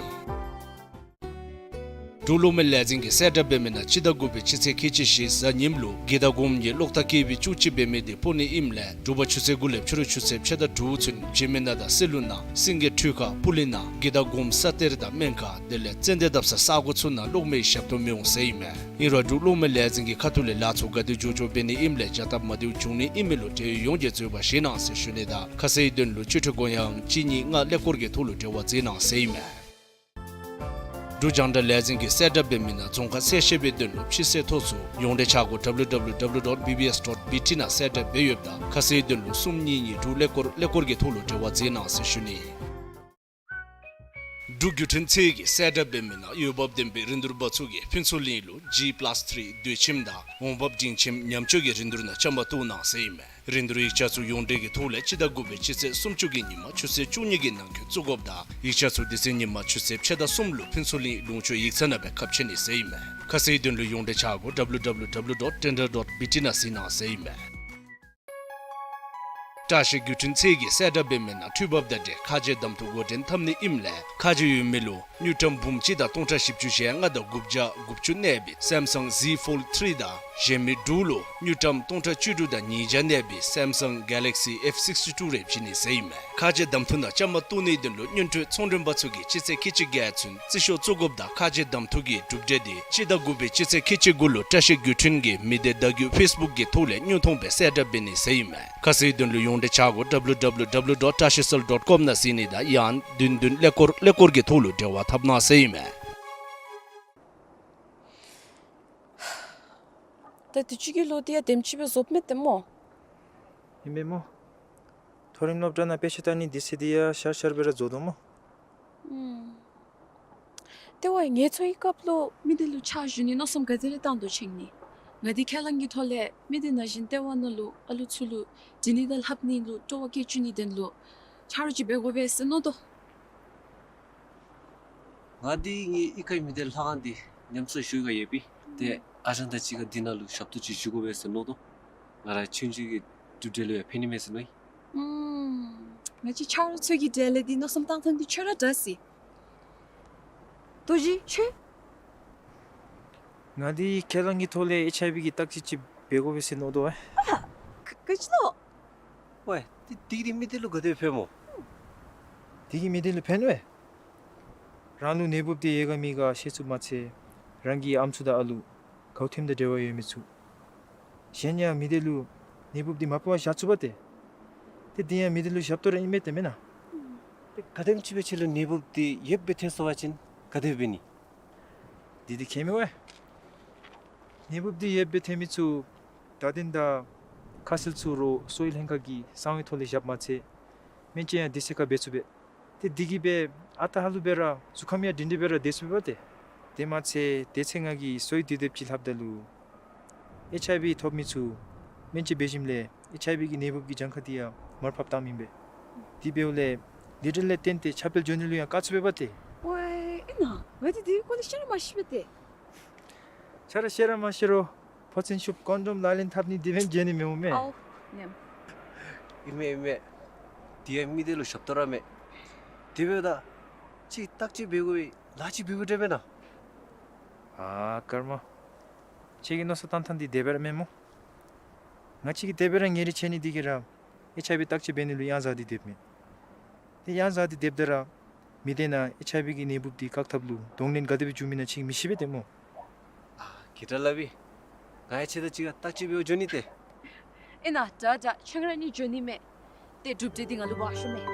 འབྲུག་གློག་མེ་ལས་འཛིན་གྱིས་གསལ་བསྒྲགས་འབད་མི་ནང་སྤྱི་ཟླ་དགུ་པའི་སྤྱི་ཚེས་ཁལ་གཅིག་བཞི་གཟའ་ཉིམ་ལུ་དགེ་དག་སྒོམ་གྱི་གློག་ཐག་ཀེ་བི་བཅུ་གཅིག་འབད་མི་དེ་སྤོ་ནི་ཨིནམ་ལས་དྲོ་པ་ཆུ་ཚོད་དགུ་ལས་ཕྱི་རུ་ཆུ་ཚོད་ཕྱེད་དང་དྲུག་ཚུན་འཇིགས་མེད་ནགས་དང་སེ་ལུ་ནགས་སེང་གེ་ཁྲུས་ཁ་སྤུ་ལེན་ནགས་དགེ་དག་སྒོམ་ས་གཏེར་དང་སྨན་ཁང་དེ་ལས་ཙན་དན་བཏབ་ས་ས་གོ་ཚུ་ནང་གློག་མེའི་ཞབས་ཏོག་མི་འོང་ཟེར་ཨིན་མས། ཨིན་རུང་འབྲུག་གློག་མེ་ལས་འཛིན་གྱི་ཁ་ཐུག་ལས་ལཱ་ཚུ་ག་དེ་མགྱོགས་མགྱོགས་འབད་ནི་ཨིནམ་ལས་བྱ་སྟབས་མ་བདེཝ་འབྱུང་ནི་ཨིན་མི་ལུ་འབྲེལ་ཡོད་ཡོངས་ཀྱིས་འཛོལ་བ་བཞེས་གནང་ཟེར་ཞུ་ནི་དང་ཁ་གསལ་དོན་ལུ་སྤྱི་འཐུས་སྐུ་ཡང་གཅིག་གཉིས་ལྔ་ཀླད་ཀོར་གྱི་ཐོག་ལུ་འབྲེལ་བ་མཛད་གནང་ཟེར་ཨིན་མས། འབྲུག་རྒྱང་བསྒྲགས་ལས་འཛིན་གྱིས་གསལ་བསྒྲགས་འབད་མི་ནང་རྫོང་ཁག་གསལ་བཤད་འབད་དོན་ལུ་ཕྱི་སེལ་ཐོ་ཚུ་ཡོངས་འབྲེལ་ཆ་སྒོ་W W W dot B B S dot B T ནང་གསལ་བསྒྲགས་འབད་ཡོདཔ་ད་ཁ་གསལ་དོན་ལུ་གསུམ་གཉིས་གཉིས་དྲུག་ཀླད་ཀོར་ཀླད་ཀོར་གྱི་ཐོག་ལུ་འབྲེལ་བ་མཛད་གནང་ཟེར་ཞུ་ནི། འབྲུག་བརྒྱུད་འཕྲིན་ཚད་ཀྱིས་གསལ་བསྒྲགས་འབད་མི་ནང་འོས་འབབ་ལྡན་པའི་རིན་བསྡུར་པ་ཚུ་གིས་ཕུན་ཚོགས་གླིང་ལུ་G plus three དུས་ཁྱིམ་དང་འོང་འབབ་འབྲིང་ཁྱིམ་ཉམས་བཅོས་ཀྱི་རིན་བསྡུར་ནང་བཅའ་མར་གཏོགས་གནང་ཟེར་ཨིན་མས། རིན་བསྡུར་ཡིག་ཆ་ཚུ་ཡོངས་འབྲེལ་གྱི་ཐོག་ལས་སྤྱི་ཟླ་དགུ་པའི་སྤྱི་ཚེས་སུམ་ཅུ་གི་ཉིན་མ་ཆུ་ཚོད་བཅུ་གཉིས་ཀྱི་ནང་འཁོད་བཙུགས་དགོཔ་དང་ཡིག་ཆ་ཚུ་དེ་ཚེ་ཉིན་མ་ཆུ་ཚོད་ཕྱེད་དང་གསུམ་ལུ་ཕུན་ཚོགས་གླིང་ལུང་ཕྱོགས་ཡིག་ཚང་ནང་སྦེ་ཁ་ཕྱེ་ནི་ཟེར་ཨིན་མས། ཁ་གསལ་དོན་ལུ་ཡོངས་འབྲེལ་ཆ་སྒོ W W W dot tender dot B T ནང་གཟིགས་གནང་ཟེར་ཨིན་མས། བཀྲ་ཤིས་བརྒྱུད་འཕྲིན་ཚད་ཀྱིས་གསལ་བསྒྲགས་འབད་མི་ནང་འཕྲུལ་འབབ་དང་འབྲེལ་ཁ་རྗེ་གདམ་འཐུ་འགོ་འདྲེན་འཐབ་ནི་ཨིནམ་ལས་ཁ་རྗེ་ཡོད་མི་ལུ་དངུལ་ཀྲམ་འབུམ་གཅིག་དང་སྟོང་ཕྲག་བཞི་བཅུ་ཞེ་ལྔ་དང་དགུ་བརྒྱ་དགུ་བཅུ་གནས་པའི་Samsung Z Fold three དང་གཞན་མི་དྲུག་ལུ་དངུལ་ཀྲམ་སྟོང་ཕྲག་བཅུ་དྲུག་དང་ཉིས་བརྒྱ་གནས་པའི་Samsung Galaxy F sixty-two རེ་བྱིན་ནི་ཟེར་ཨིན་མས། ཁ་རྗེ་གདམ་འཐུ་ནང་བཅའ་མར་གཏོགས་ནིའི་དོན་ལུ་སྔོན་འགྲོའི་ཚོང་མགྲོན་པ་ཚུ་གིས་སྤྱི་ཚེས་ཁལ་གཅིག་བརྒྱད་ཚུན་རྩིས་ཤོག་བཙུགས་དགོཔ་དང་ཁ་རྗེ་གདམ་འཐུ་གི་གྲུབ་འབྲས་དེ་སྤྱི་ཟླ་དགུ་པའི་སྤྱི་ཚེས་ཁལ་གཅིག་དགུ་ལུ་བཀྲ་ཤིས་བརྒྱུད་འཕྲིན་གྱི་མི་སྡེ་བརྡ་བརྒྱུད་ཕེསི་བུཀ་གི་ཐོག་ལས་དངོས་མཐོང་སྦེ་གསལ་བསྒྲགས་འབད་ནི་ཟེར་ཨིན་མས། ཁ་གསལ་དོན་ལུ་ཡོངས་འབྲེལ་ཆ་སྒོ W W W dot tashicell dot com ནང་གཟིགས་ནི་དང་ཡང་བདུན་བདུན་ཀླད་ཀོར་ཀླད་ཀོར་གྱི་ཐོག་ལུ་འབྲེལ་བ་འཐབ་གནང་ཟེར་ཨིན་མས། ད་དུས་ཅི་གི་ལོ་འདི་ཡང་དེམ་ཅིག་སྦེ་རྫོགསཔ་མས་ཏེ་སྨོ། ཨིན་མས་སྨོ། མཐོ་རིམ་སློབ་གྲྭ་ནང་དཔེ་ཆ་ལྟ་ནི་དུས་ཚོད་འདི་ཡང་ཤར་ཤར་སྦེ་ར་རྫོགས་དོ་སྨོ། ཨུམ། ཏེ་ཝའི་ངལ་འཚོ་བའི་སྐབས་ལུ་མི་སྡེ་ལུ་ཕྱག་ཞུ་ནི་མནོ་བསམ་ག་དེ་རེ་བཏང་དོ་ཅིག་ཨིན་ནི། ང་འདི་ཁས་བླངས་ཀྱི་ཐོག་ལས་མི་སྡེ་ནང་བཞིན་ལྟེ་བ་ནང་ལུ་ཨ་ལུ་ཚུ་ལུ་འབྲི་ནི་དང་ལྷབ་ནི་ལུ་སྤྲོ་བ་བསྐྱེད་བཅུག་ནིའི་དོན་ལུ་ཆ་རོགས་ཅིག་འབད་དགོ་པས་ཟེར་མནོ་དོ། ང་འདི་ངེའི་གཡུས་ཁའི་མི་སྡེ་ལྷ་ཁང་འདི་ཉམས་གསོ་ཞུ་ག་ཡོད་པས། ཏེ་ཨ་ཞང་དང་གཅིག་ཁར་འདི་ནང་ལུ་ཞབས་ཏོག་ཅིག་ཞུ་དགོ་པས་ཟེར་མནོ་དོ། ང་ར་ཆུང་ཆུང་གི་གྲུབ་འབྲས་ལུ་ཡང་ཕན་ནི་མས་ཟེར་མནོ་ཡི། ཨུམ། ང་བཅས་ཆ་རོགས་ཚུ་གི་གྲལ་ལས་འདི་མནོ་བསམ་བཏང་ཐངས་འདི་ཁྱོད་ར་འདྲ་སི། རྡོ་རྗེ་ཁྱོད། ང་འདི་ཁས་བླངས་ཀྱི་ཐོག་ལས་ཨེཆ་ཨའི་ཝི་གི་བརྟག་དཔྱད་ཅིག་འབད་དགོ་པས་ཟེར་མནོ་དོ་ཨེ། ཨ་ཧ། ག་ག་ཅི་ལོ། ཝའི། འདི་འདི་གིས་མི་སྡེ་ལུ་ག་དེ་ཕན་སྨོ། འདི་གིས་མི་སྡེ་ལུ་ཕན་ཝའི། རང་ལུ་ནད་འབུབ་འདི་ཡོད་ག་མེད་ག་ཤེས་ཚུགསཔ་མ་ཚད་རང་གི་ཨམ་སྲུ་དང་ཨ་ལུ་གའུ་ཐེམ་དང་འབྲེལ་བ་ཡོད་མི་ཚུ་གཞན་ཡང་མི་སྡེ་ལུ་ནད་འབུབ་འདི་མ་སྤེལ་བར་བཞག་ཚུགས་པ་ཏེ། ཏེ་འདི་ཡང་མི་སྡེ་ལུ་ཞབས་ཏོག་ར་ཨིན་མས་ཏེ་མེན་ན། ཏེ་ག་དེམ་ཅིག་སྦེ་ཁྱོད་ལུ་ནད་འབུབ་འདི་ཡོདཔ་སྦེ་ཐོན་སོང་པ་ཅིན་ག་དེ་འབད་ནི། འདི་འདི་ཁྱད་མེད་ཝའི། ནད་འབུབ་འདི་ཡོདཔ་སྦེ་ཐོན་མི་ཚུ་བརྡ་དོན་དང་ཁ་གསལ་ཚུ་རོགས་གསོ་བའི་ལྷན་ཁག་གི་གསང་བའི་ཐོག་ལས་བཞགཔ་མ་ཚད་སྨན་བཅོས་ཡང་དུས་ཚོད་ཁར་འབད་ཚུགས་པས། ཏེ་འདི་གིས་སྦེ་ཨ་རྟག་ཧ་ལུགས་སྦེ་ར་གཟུགས་ཁམས་ཡང་སྒྲིང་སྒྲིང་སྦེ་ར་སྡོད་ཚུགས་པས་ཏེ། དེ་མ་ཚད་དེ་ཚེ་ང་གིས་གསོ་བའི་དུས་དེབ་ཅིག་ལྷབ་ད་ལུ་ཨེཆ་ཨའི་ཝི་ཐོབ་མི་ཚུ་སྨན་བཅོས་འབད་ཞིནམ་ལས་ཨེཆ་ཨའི་ཝི་གི་ནད་འབུབ་ཀྱི་གྱངས་ཁ་འདི་ཡང་མར་ཕབ་བཏངམ་ཨིན་པས། དེ་འབདཝ་ལས་ལཱ་འབྲེལ་ལས་བརྟེན་ཏེ་ཁྱབ་སྤེལ་འགྱོ་ནི་ལུ་ཡང་དཀའ་ཚུགས་པས་པ་ཏེ། ཝའི་ཨིན་ན། ང་འདི་འདི་སྐོར་ལས་ཤེས་ར་མ་ཤེས་པས་ཏེ། ཁྱོད་ར་ཤེས་ར་མ་ཤེས་རུང་ཕོ་མཚན་ཤོབ་ཀོན་ཌོམ་ལག་ལེན་འཐབ་ནི་དེ་སྦེ་འགྱོ་ནི་མི་འོང་མས། ཨའོ་ཉམས། ཨིན་མས་ཨིན་མས། དེ་ཡང་མི་སྡེ་ལུ་ཞབས་ཏོག་ར་མས། དེ་འབདཝ་ད་ཅིག་བརྟག་དཔྱད་འབད་དགོ་པའི་ལཱ་ཅིག་འབད་དགོ་དེ་མེན་ན། ཨ་ཀརྨ། ཁྱོད་ཀྱི་མནོ་བསམ་བཏང་ཐངས་འདི་དེ་སྦེ་ར་མེན་སྨོ། ང་བཅས་ཀྱིས་དེ་སྦེ་ར་ཉེ་རིང་ཕྱད་ནི་འདི་གིས་ར་ཨེཆ་ཨའི་ཝི་བརྟག་དཔྱད་འབད་ནི་ལུ་གཡང་གཟར་ཏེ་སྡོདཔ་མས། ཏེ་གཡང་གཟར་ཏེ་སྡོདཔ་ད་ར་མི་སྡེ་ནང་ཨེཆ་ཨའི་ཝི་གི་ནད་འབུབ་འདི་བཀག་ཐབས་ལུ་གདོང་ལེན་ག་དེ་སྦེ་འབྱུང་མི་ན་ཁྱོད་ཀྱིས་མི་ཤེས་པས་ཏེ་སྨོ། ཨ་གི་དྲག་སླབ་ཨིན། ང་ཡང་ཁྱོད་དང་གཅིག་ཁར་བརྟག་དཔྱད་འབད་བར་འགྱོ་ནི་ཏེ། ཨིན་ན་དྲག་དྲག་ཁྱོད་ར་གཉིས་འགྱོ་ནི་མས། ཏེ་གྲུབ་འབྲས་འདི་ང་ལུ་འབག་ཤོག་མས།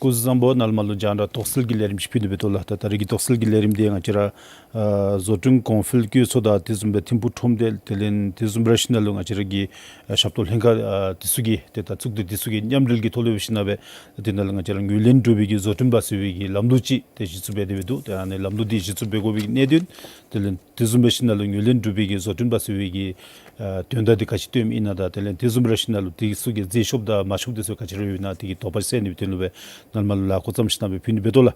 སྐུ་གཟུགས་བཟང་པོ། ནཱ་ལས་མར་ལུ་རྒྱང་བསྒྲགས་དོགས་སེལ་གྱི་ལས་རིམ་ཅིག་ཕུལ་ནི་འབད་དོ་ལགས། ད་ད་རིས་ཀྱི་དོགས་སེལ་གྱི་ལས་རིམ་འདི་ང་བཅས་ར་ཨ་བཟོ་སྐྲུན་གོང་འཕེལ་བཀོད་ཚོགས་དང་དེ་བཟུམ་སྦེ་ཐིམ་ཕུག་ཁྲོམ་སྡེ་དེ་ལས་དེ་བཟུམ་ར་ཞིནམ་ལས་ང་བཅས་ར་གི་ཨ་ཞབས་ཏོག་ལྷན་ཁག་ཨ་དེ་ཚུ་གི་ཏེ་ད་གཙུག་སྡེ་དེ་ཚུ་གི་མཉམ་འབྲེལ་གྱི་ཐོག་ལས་འབད་ཞིནམ་ལས་དེ་ནང་ལུ་ང་བཅས་ར་ངོས་ལེན་གྲུབ་པའི་གི་བཟོ་སྐྲུན་པ་ཟེར་བའི་གི་ལམ་ལུགས་ཅིག་ཏེ་གཞི་བཙུགས་འབད་དེ་འབད་འདུག། ཏེ་ཨ་ནི་ལམ་ལུགས་འདི་གཞི་བཙུགས་འབད་དགོ་པའི་གི་གནད་དོན་དེ་ལས་དེ་བཟུམ་སྦེ་ཞིནམ་ལས་ངོས་ལེན་གྲུབ་པའི་གི་བཟོ་སྐྲུན་པ་ཟེར་བའི་གི་ཨ་དོན་དག་འདི་ག་ཅི་སྟོནམ་ཨིན་ན་དང་དེ་ལས་དེ་བཟུམ་ར་ཞིནམ་ལས་དེ་ཚུ་གི་མཛད་ཤོབ་དང་མ་ཤོབ་དེ་ཚུ་ག་ཅི་ར་ཡོད་ན་དེ་གི་དོགས་པ་སེལ་ནི་གི་དོན་ལུ་སྦེ་ནཱ་ལས་མར་ལུ་ལཱ་འགོ་བརྩམས་ཞིནམ་ལས་ཕུལ་ནི་འབད་དོ་ལགས།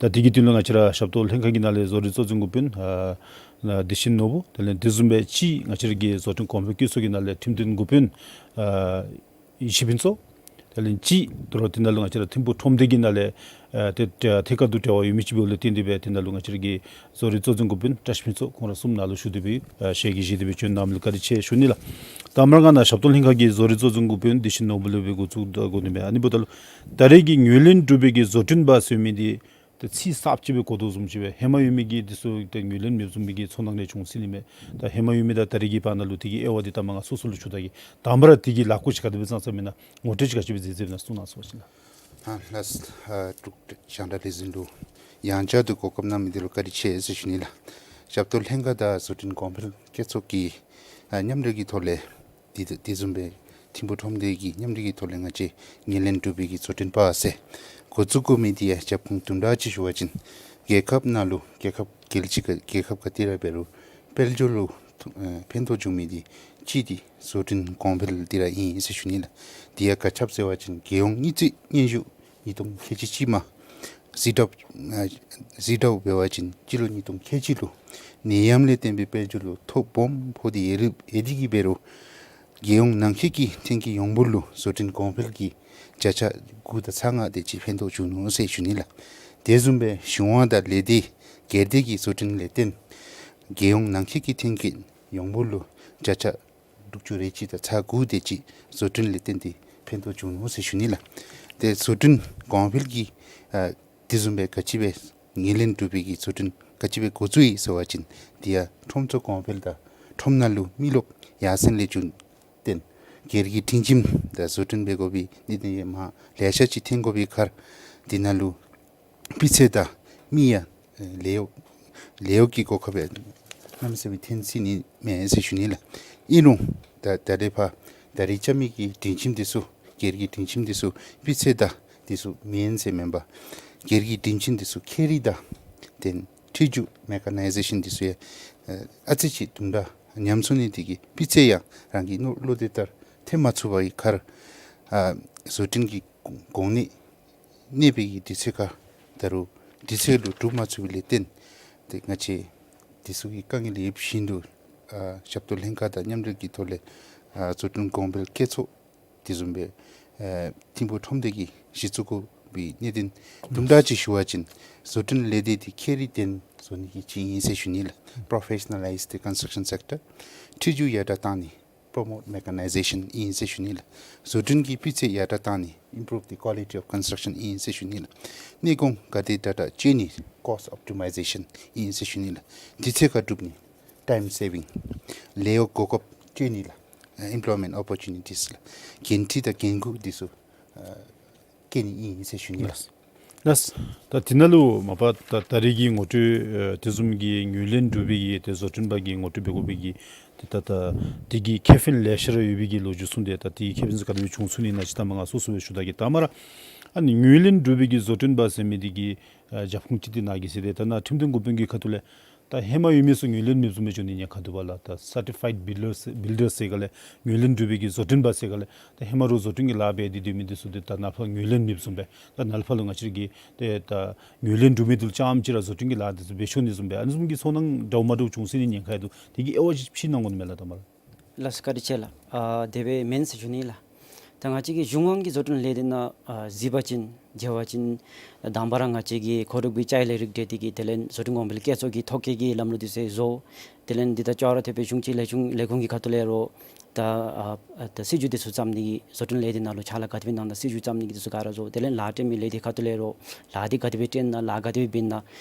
ད་དེ་གི་དོན་ལུ་ང་བཅས་ར་ཞབས་ཏོག་ལྷན་ཁག་གི་ནང་ལས་བཟོ་རིག་གཙོ་འཛིན་འགོ་དཔོན་ཨ་བདེ་ཆེན་ནོར་བུ་དེ་ལས་དེ་བཟུམ་སྦེ་ཅིག་ང་བཅས་ར་གི་བཟོ་སྐྲུན་གོང་འཕེལ་བཀོད་ཚོགས་ཀྱི་ནང་ལས་ཁྲིམས་དོན་འགོ་དཔོན་ཨ་ཡེ་ཤེས་ཕུན་ཚོགས། དེ་ལས་ཅིག་དོ་རུང་དེ་ནང་ལུ་ང་བཅས་ར་ཐིམ་ཕུག་ཁྲོམ་སྡེ་གི་ནང་ལས་ཨ་ཏེ་ཏེ་ཐད་ཀར་དུ་འབྲེལ་བ་ཡོད་མི་ཅིག་འབདཝ་ལས་བརྟེན་ཏེ་སྦེ་དེ་ནང་ལུ་ང་བཅས་ར་གི་བཟོ་རིག་གཙོ་འཛིན་འགོ་དཔོན་བཀྲ་ཤིས་ཕུན་ཚོགས་ཁོང་ར་གསུམ་ནཱ་ལུ་བཞུགས་ཏེ་སྦེ་ཨ་ཞལ་གྱིས་བཞེས་ཏེ་སྦེ་བྱོན་གནང་མི་ལུ་བཀའ་དྲིན་ཆེ་ཞུ་ནི་ལགས། ད་མར་ང་ནཱ་ཞབས་ཏོག་ལྷན་ཁག་གི་བཟོ་རིག་གཙོ་འཛིན་འགོ་དཔོན་བདེ་ཆེན་ནོར་བུ་ལུ་སྦེ་འགོ་བཙུགས་ད་དགོ་ནི་མས། ཨ་ནི་འབདཝ་ད་ལུ་ད་རེས་ཀྱི་ངོས་ལེན་གྲུབ་པའི་གི་བཟོ་སྐྲུན་པ་ཟེར་མི་འདི་ཏེ་ཚིག་གསརཔ་ཅིག་སྦེ་གོ་དོ་བཟུམ་ཅིག་སྦེ་ཧེ་མ་ཡོད་མི་གི་དེ་ཚུ་ཏེ་ངོས་ལེན་མེདཔ་བཟུམ་མའི་གི་ཚོར་སྣང་རེ་བྱུང་སྲིད་ནི་མས། ད་ཧེ་མ་ཡོད་མི་དང་ད་རེས་ཀྱི་བར་ན་ལུ་དེ་གི་དབྱེ་བ་འདི་ད་མར་ང་སོ་སོ་ལུ་ཞུ་ད་གེ། དང་པ་ར་དེ་གི་ལཱ་འགོ་ཅིག་ག་དེ་སྦེ་བརྩམས་བརྩམསཔ་ཨིན་ན་ངོ་སྤྲོད་ཅིག་ག་ཅི་སྦེ་མཛད་མཛདཔ་ཨིན་ན་གསུང་གནང་ཟེར་བ་ཅིན་ལགས། ཨ་ལགས། ཨ་འབྲུག་རྒྱང་བསྒྲགས་ལས་འཛིན་ལུ་ཡང་བསྐྱར་དུ་གོ་སྐབས་གནང་མི་འདི་ལུ་བཀའ་དྲིན་ཆེ་ཟེར་ཞུ་ནི་ལགས། ཞབས་ཏོག་ལྷན་ཁག་དང་བཟོ་སྐྲུན་གོང་འཕེལ་བཀོད་ཚོགས་ཀྱི་ཨ་མཉམ་འབྲེལ་གྱི་ཐོག་ལས་དེ་དེ་བཟུམ་སྦེ་ཐིམ་ཕུག་ཁྲོམ་སྡེ་གི་མཉམ་འབྲེལ་གྱི་ཐོག་ལས་ང་བཅས་ངོས་ལེན་གྲུབ་པའི་གི་བཟོ་སྐྲུན་པ་ཟེར་འགོ་བཙུགས་དགོ་མི་འདི་ཡང་རྒྱབ་ཁུངས་དུམ་གྲ་ཅིག་ཞུ་བ་ཅིན་རྒྱལ་ཁབ་ནང་ལུ་རྒྱལ་ཁབ་རྒྱལ་སྤྱི་ག་རྒྱལ་ཁབ་ག་ཏེ་ར་འབད་རུང་དཔལ་འབྱོར་ལུ་ཐོ་ཨེ་ཕན་ཐོགས་འབྱུང་མི་འདི་གཅིག་འདི་བཟོ་སྐྲུན་གོང་འཕེལ་འདི་ར་ཨིན་ཟེར་ཞུ་ནི་ལགས། དེ་ཡང་ག་ཅི་སྦེ་ཟེར་བ་ཅིན་རྒྱལ་ཡོངས་དངུལ་རྩིས་སྙན་ཞུ་ཉིས་སྟོང་ཁལ་གཅིག་གཅིག་མ་གཟིགས་འདྲཝ་ཨ་གཟིགས་འདྲཝ་འབད་བ་ཅིན་སྤྱི་ལོ་ཉིས་སྟོང་ཁལ་གཅིག་ལུ་ནད་ཡམས་ལས་བརྟེན་པའི་དཔལ་འབྱོར་ལུ་ཐོ་སྦོམ་ཕོག་སྟེ་ཡོད་རིགས་ཡོད་དེ་གིས་འབད་རུང་རྒྱལ་ཡོངས་ནང་འཁོད་ཀྱི་ཐོན་སྐྱེད་ཡོངས་འབོར་ལུ་བཟོ་སྐྲུན་གོང་འཕེལ་གྱི་བརྒྱ་ཆ་དགུ་དང་ཚག་ལྔ་དེ་ཅིག་ཕན་ཐོགས་བྱུང་ནུག་ཟེར་ཞུ་ནི་ལགས། དེ་བཟུམ་སྦེ་གཞུང་དབང་དང་ལས་སྡེ་སྒེར་སྡེ་གི་བཟོ་སྐྲུན་ལས་རྟེན་རྒྱལ་ཡོངས་ནང་འཁོད་ཀྱི་ཐོན་སྐྱེད་ཡོངས་འབོར་ལུ་བརྒྱ་ཆ་དྲུག་ཅུ་རེ་གཅིག་དང་ཚག་དགུ་དེ་ཅིག་བཟོ་སྐྲུན་ལས་རྟེན་འདི་ཕན་ཐོགས་བྱུང་ནུག་ཟེར་ཞུ་ནི་ལགས། ཏེ་བཟོ་སྐྲུན་གོང་འཕེལ་གྱི་ཨ་དེ་བཟུམ་སྦེ་ག་ཅི་སྦེ་ངོས་ལེན་གྲུབ་པའི་གི་བཟོ་སྐྲུན་ག་ཅི་སྦེ་འགོ་བཙུགས་ཡི་ཟེར་བ་ཅིན་དེ་ཡང་ཁྲོམ་ཚོགས་གོང་འཕེལ་དང་ཁྲོམ་ནང་ལུ་མི་རློབས་ཡར་སེང་ལས་བྱུང་སྟེ་སྒེར་གྱི་སྒྲིང་ཁྱིམ་དང་བཟོ་སྐྲུན་འབད་དགོ་པའི་གནད་དོན་ཡང་མ་ལེ་ཤ་ཅིག་ཐོན་དགོ་པའི་ཁར་དེ་ནང་ལུ་སྤུས་ཚད་དང་མི་ཡང་ལཱ་གཡོག་ལཱ་གཡོག་གི་གོ་སྐབས་ཡང་གནམ་མེད་ས་མེད་ཐོན་སྲིད་ནི་མས་ཟེར་ཞུ་ནི་ལགས། ཨིན་རུང་ད་ད་རེས་ཕར་ད་རེས་རྐྱབ་མི་གི་སྒྲིང་ཁྱིམ་འདི་ཚུ་སྒེར་གྱི་སྒྲིང་ཁྱིམ་འདི་ཚུ་སྤུས་ཚད་དང་འདི་ཚུ་མེན་ཟེར་མེན་པར་སྒེར་གྱི་སྒྲིང་ཁྱིམ་འདི་ཚུ་ཁྱད་རིག་དང་ཏེ་འཕྲུལ་འགྱུར་མེ་ཀ་ནའི་ཟེ་ཤཱན་འདི་ཚུ་ཡང་ཨ་ཙི་ཅིག་དུམ་གྲ་ཉམས་སོང་ནི་དེ་གིས་སྤུས་ཚད་ཡང་རང་གི་བློ་བློ་དེ་ལྟར་ཐོན་མ་ཚུགས་པའི་ཁར་ཨ་བཟོ་སྐྲུན་གྱི་གོང་ནས་གནས་པའི་གི་དུས་ཚོད་ཁར་ད་རུང་དུས་ཚོད་ལུ་གྲུབ་མ་ཚུགས་པའི་ལས་བརྟེན་ཏེ་ང་བཅས་དེ་ཚུ་གི་དཀའ་ངལ་ཡོད་བཞིན་དུ་ཨ་ཞབས་ཏོག་ལྷན་ཁག་དང་མཉམ་འབྲེལ་གྱི་ཐོག་ལས་ཨ་བཟོ་སྐྲུན་གོང་འཕེལ་བཀོད་ཚོགས་དེ་བཟུམ་སྦེ་ཨ་ཐིམ་ཕུག་ཁྲོམ་སྡེ་གིས་གཞི་བཙུགས་དགོ་པའི་གནད་དོན་དུམ་གྲ་ཅིག་ཞུ་བ་ཅིན་བཟོ་སྐྲུན་ལས་སྡེ་འདི་ཁྱད་རིག་ལྡན་བཟོ་ནི་གི་ཅིག་ཨིན་ཟེར་ཞུ་ནི་ལགས། Professionalize the construction sector. འཕྲུལ་འགྱུར་ཡར་དྲག་བཏང་ནི་Promote mechanization ཨིན་ཟེར་ཞུ་ནི་ལགས། བཟོ་སྐྲུན་གྱི་སྤུས་ཚད་ཡར་དྲག་བཏང་ནི་Improve the quality of construction ཨིན་ཟེར་ཞུ་ནི་ལགས། གནས་གོང་ག་དེ་དྲག་དྲག་སྤྱོད་ནི་Cost optimization ཨིན་ཟེར་ཞུ་ནི་ལགས། དུས་ཚོད་ཁར་སྒྲུབ་ནི་Time saving། ལཱ་གཡོག་གོ་སྐབས་སྤྲོད་ནི་ལགས། Employment opportunities ལགས། འགན་འཁྲི་དང་འགན་ཁུར་འདི་ཚུ་ཨ་བཀལ་ནི་ཨིན་ཟེར་ཞུ་ནི་ལགས། ལགས། ད་དེ་ནང་ལུ་མ་པ་ད་ད་རེས་ཀྱི་ངོ་སྤྲོད་ཨ་དེ་བཟུམ་གྱི་ངོས་ལེན་གྲུབ་པའི་གི་ཏེ་བཟོ་སྐྲུན་པ་གིས་ངོ་སྤྲོད་འབད་དགོ་པའི་གི་ཏེ་ད་ད་དེ་གི་ཁེ་ཕན་ལེ་ཤ་ར་ཡོད་པའི་གི་ལོ་རྒྱུས་གསུངས་ཏེ་ད་དེ་གི་ཁེ་ཕན་ཚུ་ག་དེ་སྦེ་བྱུང་ཚུགས་ནི་ཨིན་ན་ཅིག་ད་མར་ང་སོ་སོ་སྦེ་ཞུ་ད་གེ། ད་མར་ཨ་ནི་ངོས་ལེན་གྲུབ་པའི་གི་བཟོ་སྐྲུན་པ་ཟེར་མི་དེ་གི་ཨ་རྒྱབ་ཁུངས་ཅིག་དེ་ནཱ་གིས་ཟེར་ཏེ་ད་ནཱ་ཁྲིམས་དོན་འགོ་དཔོན་གྱི་ཁ་ཐུག་ལས་ད་ཧེ་མ་ཡོད་མི་ཚུ་ངོས་ལེན་མེདཔ་བཟུམ་སྦེ་འགྱོ་ནི་ཉེན་ཁ་འདུག་པ་ལགས། ད་Certified Builders Builders ཟེར་ག་ལས་ངོས་ལེན་གྲུབ་པའི་གི་བཟོ་སྐྲུན་པ་ཟེར་ག་ལས་ད་ཧེ་མ་ར་བཟོ་སྐྲུན་གྱི་ལཱ་འབད་དེ་སྡོད་མི་འདི་ཚུ་ཏེ་ད་ནཱ་ལས་ཕར་ངོས་ལེན་མེདཔ་བཟུམ་སྦེ་ད་ནཱ་ལས་ཕར་ལུ་ང་བཅས་ར་གིས་ཏེ་ད་ངོས་ལེན་གྲུབ་མི་འདི་ལུ་རྐྱངམ་ཅིག་ར་བཟོ་སྐྲུན་གྱི་ལཱ་འདི་ཚུ་འབད་ཆོག་ནི་བཟུམ་སྦེ་ཨ་ནི་བཟུམ་གྱི་ཚོར་སྣང་འདྲཝ་མ་འདྲཝ་བྱུང་སྲིད་ནི་ཉེན་ཁ་ཡང་འདུག། དེ་གི་དབྱེ་བ་ཅིག་ཕྱེ་གནང་དགོ་ནི་མས་ལགས་ད་མར། ལགས་སོ་བཀའ་དྲིན་ཆེ་ལགས། ཨ་དེ་སྦེ་མེན་ཟེར་ཞུ་ནི་ལགས། ད་ང་བཅས་ཀྱི་གཞུང་དབང་གི་བཟོ་སྐྲུན་ལས་སྡེ་ནང་ཨ་གཟིགས་པ་ཅིན་མཇལ་བ་ཅིན་དང་པ་ར་ང་བཅས་ཀྱི་མཁོ་སྒྲུབ་ཀྱི་དཔྱད་ཡིག་ལས་རིགས་འབྲེལ་ཏེ་གི་དེ་ལས་བཟོ་སྐྲུན་གོང་འཕེལ་བཀོད་ཚོགས་ཀྱི་ཐོ་བཀོད་ཀྱི་ལམ་ལུགས་འདི་ཚུ་བཟོ། དེ་ལས་འདི་དང་ཅོག་ར་འཐདཔ་སྦེ་གཞུང་གཅིག་ལས་གཞུང་ལས་ཁུངས་ཀྱི་ཁ་ཐུག་ལས་རོགས་ད་ཨ་ཨ་ད་སྲིད་བྱུས་འདི་ཚུ་བརྩམ་ནི་གི་བཟོ་སྐྲུན་ལས་སྡེ་ནང་ལུ་ཕྱག་ལཱ་ག་དེ་སྦེ་གནང་ན་སྲིད་བྱུས་བརྩམ་ནི་གི་འདི་ཚུ་ག་ར་བཟོ། དེ་ལས་ལཱ་སྤྲོད་མི་ལས་སྡེ་ཁ་ཐུག་ལས་རོགས་ལཱ་འདི་ག་དེ་སྦེ་སྤྲོད་ན་ལཱ་ག་དེ་སྦེ་འབད་ན་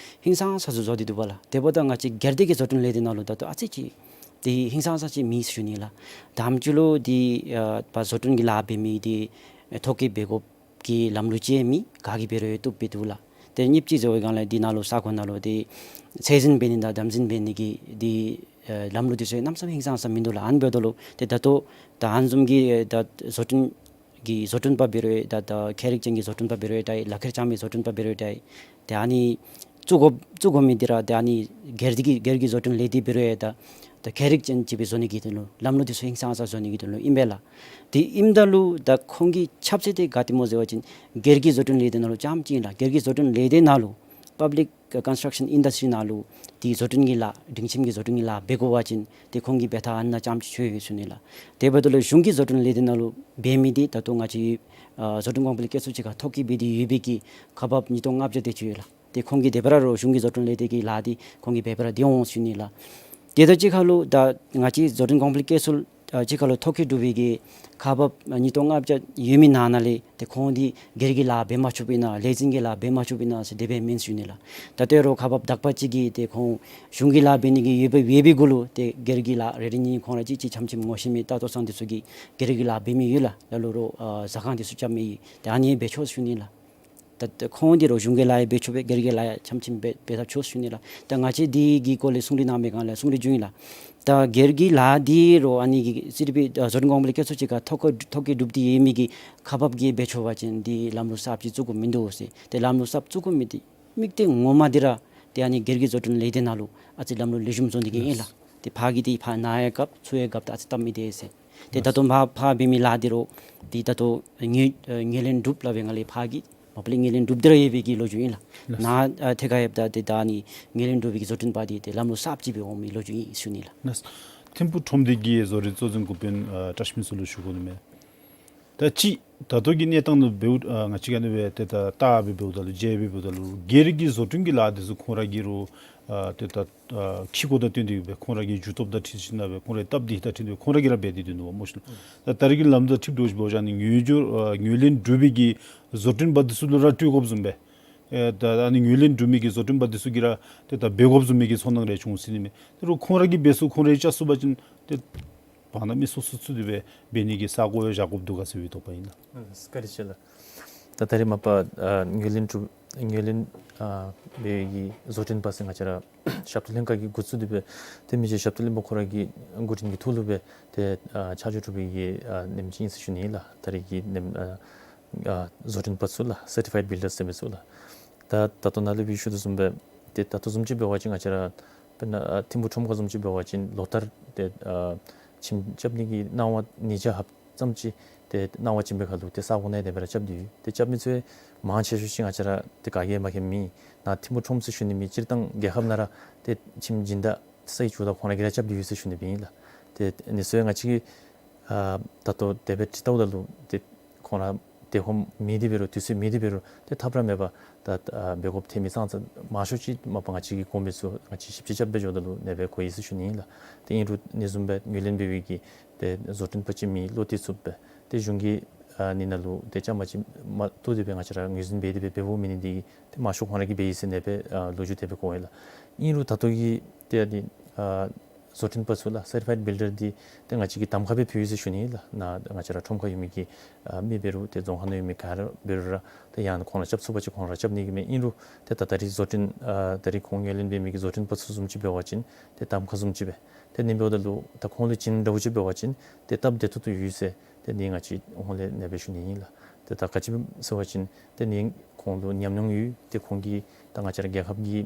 ཧིང་སངས་ས་ཚུ་བཟོ་སྟེ་འདུག་པ་ལགས། དེ་འབདཝ་ད་ང་བཅས་སྒེར་སྡེ་གི་བཟོ་སྐྲུན་ལས་སྡེ་ནང་ལུ་ད་ལྟོ་ཨ་ཙི་ཅིག་ཏེ་ཧིང་སངས་ས་ཅིག་མེད་ཟེར་ཞུ་ནི་ལགས། དང་པ་ཅིག་ལུ་འདི་ཨ་བཟོ་སྐྲུན་གྱི་ལཱ་འབད་མི་འདི་ཐོ་བཀོད་འབད་དགོཔ་ གི་ལམ་ལུགས་ཅིག་མེད། ག་གིས་འབད་རུང་བཏུབ་པའི་འདུག་ལགས། ཏེ་གཉིས་པ་ཅིག་འབད་བའི་སྒང་ལས་འདི་ནང་ལུ་ས་ཁོངས་ནང་ལུ་ཏེ་ཚད་འཛིན་འབད་ནི་དང་དམ་འཛིན་འབད་ནི་གི་འདི་ཨེ་ལམ་ལུགས་འདི་ཚུ་གནམ་མེད་ས་མེད་ཧིང་སངས་ས་མིན་འདུག་ལགས། ཨ་ནི་འབདཝ་ད་ལུ་ཏེ་ད་ལྟོ་ད་ཨ་ནི་བཟུམ་གྱི་ཨེ་ད་བཟོ་སྐྲུན་གྱི་བཟོ་སྐྲུན་པ་འབད་རུང་ད་ད་ཁྱད་རིག་ཅན་གྱི་བཟོ་སྐྲུན་པ་འབད་རུང་ད་ལག་ཁྱེར་བཅངས་མི་བཟོ་སྐྲུན་པ་འབད་རུང་ད་ཏེ་ཨ་ནི་བཙུགས་དགོ་བཙུགས་དགོ་མི་འདི་ར་ཏེ་ཨ་ནི་སྒེར་གྱི་སྒེར་གྱི་བཟོ་སྐྲུན་ལས་སྡེ་འབད་རུང་ད་ད་ཁྱད་རིག་ཅན་ཅིག་སྦེ་བཟོ་ནི་གི་དོན་ལུ་ལམ་ལུགས་འདི་ཚུ་ཧིང་སངས་ས་བཟོ་ནི་གི་དོན་ལུ་ཨིན་པས་ལགས། དེ་ཨིནམ་ད་ལུ་ད་ཁོང་གི་ཁྱབ་ཚད་དེ་ག་དེ་སྨོ་ཟེར་བ་ཅིན་སྒེར་གྱི་བཟོ་སྐྲུན་ལས་སྡེ་ནང་ལུ་རྐྱངམ་ཅིག་ཨིན་ལགས། སྒེར་གྱི་བཟོ་སྐྲུན་ལས་སྡེ་ནང་ལུ་པབ་ལིཀ་ཀོན་སི་ཊག་ཤཱན་ཨིན་ཌསི་ཊི་རི་ནང་ལུ་དེ་བཟོ་སྐྲུན་གྱི་ལཱ་སྒྲིང་ཁྱིམ་གྱི་བཟོ་སྐྲུན་གྱི་ལཱ་འབད་དགོ་པ་ཅིན་ཏེ་ཁོང་གིས་འབད་ཐངས་ཨ་ནཱ་རྐྱངམ་ཅིག་ཆོད་ཡོད་ཟེར་ཞུ་ནི་ལགས། དེ་འབདཝ་ད་ལུ་གཞུང་གི་བཟོ་སྐྲུན་ལས་སྡེ་ནང་ལུ་འབད་མི་འདི་ད་ལྟོ་ང་བཅས་ཨ་བཟོ་སྐྲུན་གོང་འཕེལ་བཀོད་ཚོགས་ཅིག་ཁར་ཐོ་བཀོད་འབད་དེ་ཡོད་པའི་གི་ཁག་འབགཔ་ཉིས་སྟོང་ལྔ་བརྒྱ་དེ་ཅིག་ཡོད་ལགས། ཏེ་ཁོང་གིས་དེ་སྦེ་ར་རོགས་གཞུང་གི་བཟོ་སྐྲུན་ལས་སྡེ་གི་ལཱ་འདི་ཁོང་གིས་འབད་འབད་ར་སྡོད་འོང་ཟེར་ཞུ་ནི་ལགས། དེ་དང་གཅིག་ཁར་ལུ་ད་ང་བཅས་བཟོ་སྐྲུན་གོང་འཕེལ་བཀོད་ཚོགས་ཨ་གཅིག་ཁར་ལུ་ཐོ་བཀོད་གྲུབ་པའི་གི་ཁག་འབགཔ་ཨ་ཉིས་སྟོང་ལྔ་བརྒྱ་ཡོད་མི་ནང་ན་ལས་ཏེ་ཁོང་འདི་སྒེར་གྱི་ལཱ་འབད་མ་ཆོགཔ་ཨིན་ན་ལས་འཛིན་གྱི་ལཱ་འབད་མ་ཆོགཔ་ཨིན་ན་ཟེར་དེ་སྦེ་མེན་ཟེར་ཞུ་ནི་ལགས། ད་ལྟོ་རོགས་ཁག་འབགཔ་དག་པ་ཅིག་གིས་ཏེ་ཁོང་གཞུང་གི་ལཱ་འབད་ནི་གི་ཡོད་པའི་ཡོད་པའི་གུ་ལུ་ཏེ་སྒེར་གྱི་ལཱ་རེ་རེ་གཉིས་གཉིས་ཁོང་ར་གཅིག་གཅིག་ཆམ་ཆིམ་ངོ་ཤེས་མི་ལྟ་རྟོག་ཚང་འདི་ཚུ་གིས་སྒེར་གྱི་ལཱ་འབད་མི་ཡོད་ལགས། ལ་ལུ་རོགས་ཨ་ཟ་ཁང་འདི་ཚུ་རྐྱབ་མི་ཡོད། ཏེ་ཨ་ནི་འབད་ཆོག་ཟེར་ཞུ་ནི་ལགས། ད་ད་ཁོང་འདི་རོགས་གཞུང་གི་ལཱ་ཡང་འབད་ཆོག་པས། སྒེར་གྱི་ལཱ་ཡང་ཆམ་ཆིམ་འབད་འབད་ཐབས་ཆོག་ཟེར་ཞུ་ནི་ལགས། ད་ང་བཅས་འདི་གི་སྐོར་ལས་གསུང་གྲོས་གནང་བའི་སྒང་ལས་གསུང་གྲོས་བྱུང་ཡི་ལགས། ད་སྒེར་གྱི་ལཱ་འདི་རོགས་ཨ་ནི་གི་སི་ཌི་པི་ཨ་བཟོ་སྐྲུན་གོང་འཕེལ་བཀོད་ཚོགས་ཅིག་ཁར་ཐོ་བཀོད་ཐོ་བཀོད་གྲུབ་སྟེ་ཡོད་མི་གི་ཁག་འབགཔ་གིས་འབད་ཆོག་པ་ཅིན་འདི་ལམ་ལུགས་གསརཔ་ཅིག་བཙུགས་དགོཔ་མིན་འདུག་ཟེར། ཏེ་ལམ་ལུགས་གསརཔ་བཙུགས་དགོ་མི་འདི་དམིགས་གཏད་ངོ་མ་འདི་ར་ཏེ་ཨ་ནི་སྒེར་གྱི་བཟོ་སྐྲུན་ལས་སྡེ་ནང་ལུ་ཨ་ཙི་ལམ་ལུགས་ལེགས་ཤོམ་བཟོ་ནི་གི་ཨིན་ལགས། ཏེ་ཕར་གྱི་འདི་ཕར་ནཱ་ཡང་རྐྱབ་ཚུར་ཡང་རྐྱབ་ད་ཨ་ཙི་སྟབས་མི་བདེ་ཟེར། ཏེ་ད་ལྟོ་ཕར་ཕར་འབད་མི་ལཱ་འདི་རོགས་འདི་ད་ལྟོ་ངོས་ཨ་ངོས་ལེན་གྲུབ་སླབ་པའི་སྒང་ལས་ཕར་གྱི་མ་པ་ལས་ངོས་ལེན་གྲུབ་སྟེ་ར་ཡོད་པའི་གི་ལོ་རྒྱུས་ཨིན་ལགས། ནཱ་ཨ་ཐད་ཁར་ཡོདཔ་ད་ཏེ་ད་ཨ་ནི་ངོས་ལེན་གྲུབ་པའི་གི་བཟོ་སྐྲུན་པ་འདི་ཏེ་ལམ་ལུགས་གསརཔ་ཅིག་སྦེ་འོང་མི་ལོ་རྒྱུས་ཨིན་ཟེར་ཞུ་ནི་ལགས། ལགས། ཐིམ་ཕུག་ཁྲོམ་སྡེ་གི་བཟོ་རིག་གཙོ་འཛིན་འགོ་དཔོན་ཨ་བཀྲ་ཤིས་ཕུན་ཚོགས་ལུ་ཞུ་དགོ་ནི་མས། ད་ཅི་ད་ལྟོ་གི་གནས་སྟངས་ལུ་འབདཝ་ཨ་ང་བཅས་ཀྱིས་ཨ་ནི་སྦེ་ཏེ་ད་བལྟ་སྦེ་འབདཝ་ད་ལུ་མཇལ་སྦེ་འབདཝ་ད་ལུ་སྒེར་གྱི་བཟོ་སྐྲུན་གྱི་ལཱ་འདི་ཚུ་ཁོང་ར་གིས་རོགས་ཨ་ཏེ་ད་ཨ་ཁེ་ཀོ་དང་བསྟུན་ཏེ་སྦེ་ཁོང་ར་གི་རྒྱུ་སྟོབས་དང་འཁྲིལ་ཞིནམ་ལས་སྦེ་ཁོང་རའི་སྟབས་བདེ་དང་འཁྲིལ་ཏེ་སྦེ་ཁོང་ར་གིས་ར་འབད་དེ་སྡོད་ནུག་སྨོ་ཤིག། ད་ད་རེས་ཀྱི་ལམ་དང་འཁྲིལ་དོ་ཞིན་འབད་བ་ཅིན་ཨ་ནི་ངོས་སྦྱོར་ཨ་ངོས་ལེན་གྲུབ་པའི་གི་བཟོ་སྐྲུན་པ་འདི་ཚུ་ལུ་ར་སྤྲོད་དགོཔ་བཟུམ་སྦེ་ཨེ་ད་ཨ་ནི་ངོས་ལེན་གྲུབ་མི་གི་བཟོ་སྐྲུན་པ་འདི་ཚུ་གིས་ར་ཏེ་ད་འབད་དགོཔ་བཟུམ་མའི་གི་ཚོར་སྣང་རེ་བྱུང་ཟེར་ནི་མས། དེ་རུང་ཁོང་ར་གིས་འབད་ཚུགས་ཁོང་ར་གིས་རྐྱབ་ཚུགས་པ་ཅིན་ཏེ་བར་ན་མི་སོ་སོ་ཚུ་དེ་སྦེ་འབད་ནི་གི་ས་གོ་ཡང་བཞག་དགོཔ་འདུག་ག་ཟེར་བའི་དོགས་པ་ཨིན་ལགས། ཨ་བཀའ་དྲིན་ཆེ་ལགས། ད་ད་རེས་མ་པ་ཨ་ངོས་ལེན་གྲུབ་ངོས་ལེན་ཨ་འབད་བའི་གི་བཟོ་སྐྲུན་པ་ཟེར་ང་བཅས་ར་ཞབས་ཏོག་ལྷན་ཁག་གིས་འགོ་བཙུགས་ཏེ་སྦེ་ཏེ་མི་རྗེ་ཞབས་ཏོག་བློན་པོ་ཁོ་ར་གི་འགོ་འདྲེན་གྱི་ཐོག་ལུ་སྦེ་ཏེ་ཨ་ཆ་འཇོག་གྲུབ་པའི་གི་ཨ་ཉིནམ་ཅིག་ཨིན་ཟེར་ཞུ་ནི་ཨིན་ལགས། ད་རེས་ཀྱི་ཉིནམ་ཨ་ཨ་བཟོ་སྐྲུན་པ་ཚུ་ལགས། སར་ཊི་ཕའིཌ་བིལ་ཌར་ཟེར་མི་ཚུ་ལགས། ད་ད་ལྟོ་ནཱ་ལས་སྦེ་ཞུ་དོ་བཟུམ་སྦེ་ཏེ་ད་ལྟོ་བཟུམ་ཅིག་འབད་བ་ཅིན་ང་བཅས་ར་དཔེར་ན་ཨ་ཐིམ་ཕུག་ཁྲོམ་ཁ་བཟུམ་ཅིག་འབད་བ་ཅིན་ལོ་ལྟར་ཏེ་ཨ་ཁྱིམ་རྐྱབ་ནི་གི་གནང་བ་ཉིས་བརྒྱ་ལྷགཔ་ཙམ་ཅིག་ཏེ་གནང་བ་བྱིན་པའི་ཁར་ལུ་ཏེ་ས་གོ་ནང་ཡང་དེ་སྦེ་ར་རྐྱབ་སྟེ་ཡོད། ཏེ་རྐྱབ་མི་ཚུ་མང་ཆེ་ཤོས་ཅིག་ང་བཅས་ར་ཏེ་ག་གིས་མ་མཁྱེན་མེད། ནཱ་ཐིམ་ཕུག་ཁྲོམ་ཟེར་ཞུ་ནི་མེད། སྤྱིར་བཏང་རྒྱལ་ཁབ་ནང་ར་ཏེ་ཁྱིམ་སྦྱིན་བདག་སའི་ཇོ་བདག་ཁོང་ར་གིས་ར་རྐྱབ་སྟེ་ཡོད་ཟེར་ཞུ་ནི་སྦེ་ཨིན་ལགས། ཏེ་ཨ་ནི་ཚུ་ཡང་ང་བཅས་ཀྱིས་ཨ་ད་ལྟོ་དེ་སྦེ་དྲི་བལྟཝ་ད་ལུ་ཏེ་ཁོང་ར་དེ་ཧོམ་མེད་དེ་འབད་རུང་དུས་ཚོད་མེད་དེ་འབད་རུང་ཏེ་ཐབས་ར་མེད་པར་ད་ཨ་འབད་དགོཔ་ཐོན་མི་ཙང་ཙ་མང་ཤོས་ཅིག་མ་པ་ང་བཅས་ཀྱིས་གོ་མི་ཚུ་ང་བཅས་ཞིབ་དཔྱད་རྐྱབ་སྦེ་འགྱོཝ་ད་ལུ་ཨ་ནེ་སྦེ་གོ་ཡི་ཟེར་ཞུ་ནི་ཨིན་ལགས། ཏེ་ཨིན་རུང་ཨ་ནི་བཟུམ་སྦེ་ངོས་ལེན་འབད་བའི་གི་ཏེ་བཟོ་སྐྲུན་པ་ཅིག་མེད་བློ་གཏད་ཚུགསཔ་སྦེ་ཏེ་གཞུང་གི་ཨ་ནི་ནང་ལུ་ཏེ་བཅའ་མར་ཅིག་མ་བཏོག་སྟེ་སྦེ་ང་བཅས་ར་ངོས་འཛིན་འབད་དེ་སྦེ་འབདཝ་མེན་ནི་འདི་གིས་ཏེ་མང་ཤོས་ཁོང་ར་གིས་འབད་ཡི་ཟེར་ཨ་ནེ་སྦེ་ཨ་ལོ་རྒྱུས་དེ་སྦེ་གོ་ཡི་ལགས། ཨིན་རུང་ད་ལྟོ་གི་ཏེ་ཨ་ནི་ཨ་བཟོ་སྐྲུན་པ་ཚུ་ལགས། སར་ཊི་ཕའིཌ་བིལ་ཌར་འདི་ཏེ་ང་བཅས་ཀྱིས་གདམ་ཁ་སྦེ་ཕུལ་ཡི་ཟེར་ཞུ་ནི་ཨིན་ལགས། ནཱ་ང་བཅས་ར་ཁྲོམ་ཁར་ཡོད་མི་གི་ཨ་མི་འབད་རུང་ཏེ་རྫོང་ཁག་ནང་ཡོད་མི་ག་ར་འབད་རུང་ར་ཏེ་ཡང་ན་ཁོང་ར་རྐྱབ་ཚུགས་པ་ཅིན་ཁོང་ར་རྐྱབ་ནི་གི་མས། ཨིན་རུང་ཏེ་ད་ད་རེས་བཟོ་སྐྲུན་ཨ་ད་རེས་ཁོང་ངོས་ལེན་འབད་མི་གི་བཟོ་སྐྲུན་པ་ཚུ་བཟུམ་ཅིག་འབད་བ་ཅིན་ཏེ་གདམ་ཁ་བཟུམ་ཅིག་སྦེ་ཏེ་ཨ་ནི་འབདཝ་ད་ལུ་ད་ཁོང་ལུ་བྱིན་འདྲཝ་ཅིག་འབད་བ་ཅིན་ཏེ་སྟབས་བདེ་ཏོག་ཏོ་ཡོད་ཟེར་ཏེ་ཨ་ནི་ང་བཅས་ཧོང་ལས་ཨ་ནེ་སྦེ་ཞུ་ནི་ཨིན་ལགས། ཏེ་ད་ག་ཅི་སྦེ་ཟེར་བ་ཅིན་ཏེ་ཨ་ནི་ཁོང་ལུ་ཉམས་མྱོང་ཡོད། ཏེ་ཁོང་གིས་ད་ང་བཅས་ར་རྒྱལ་ཁབ་ཀྱི་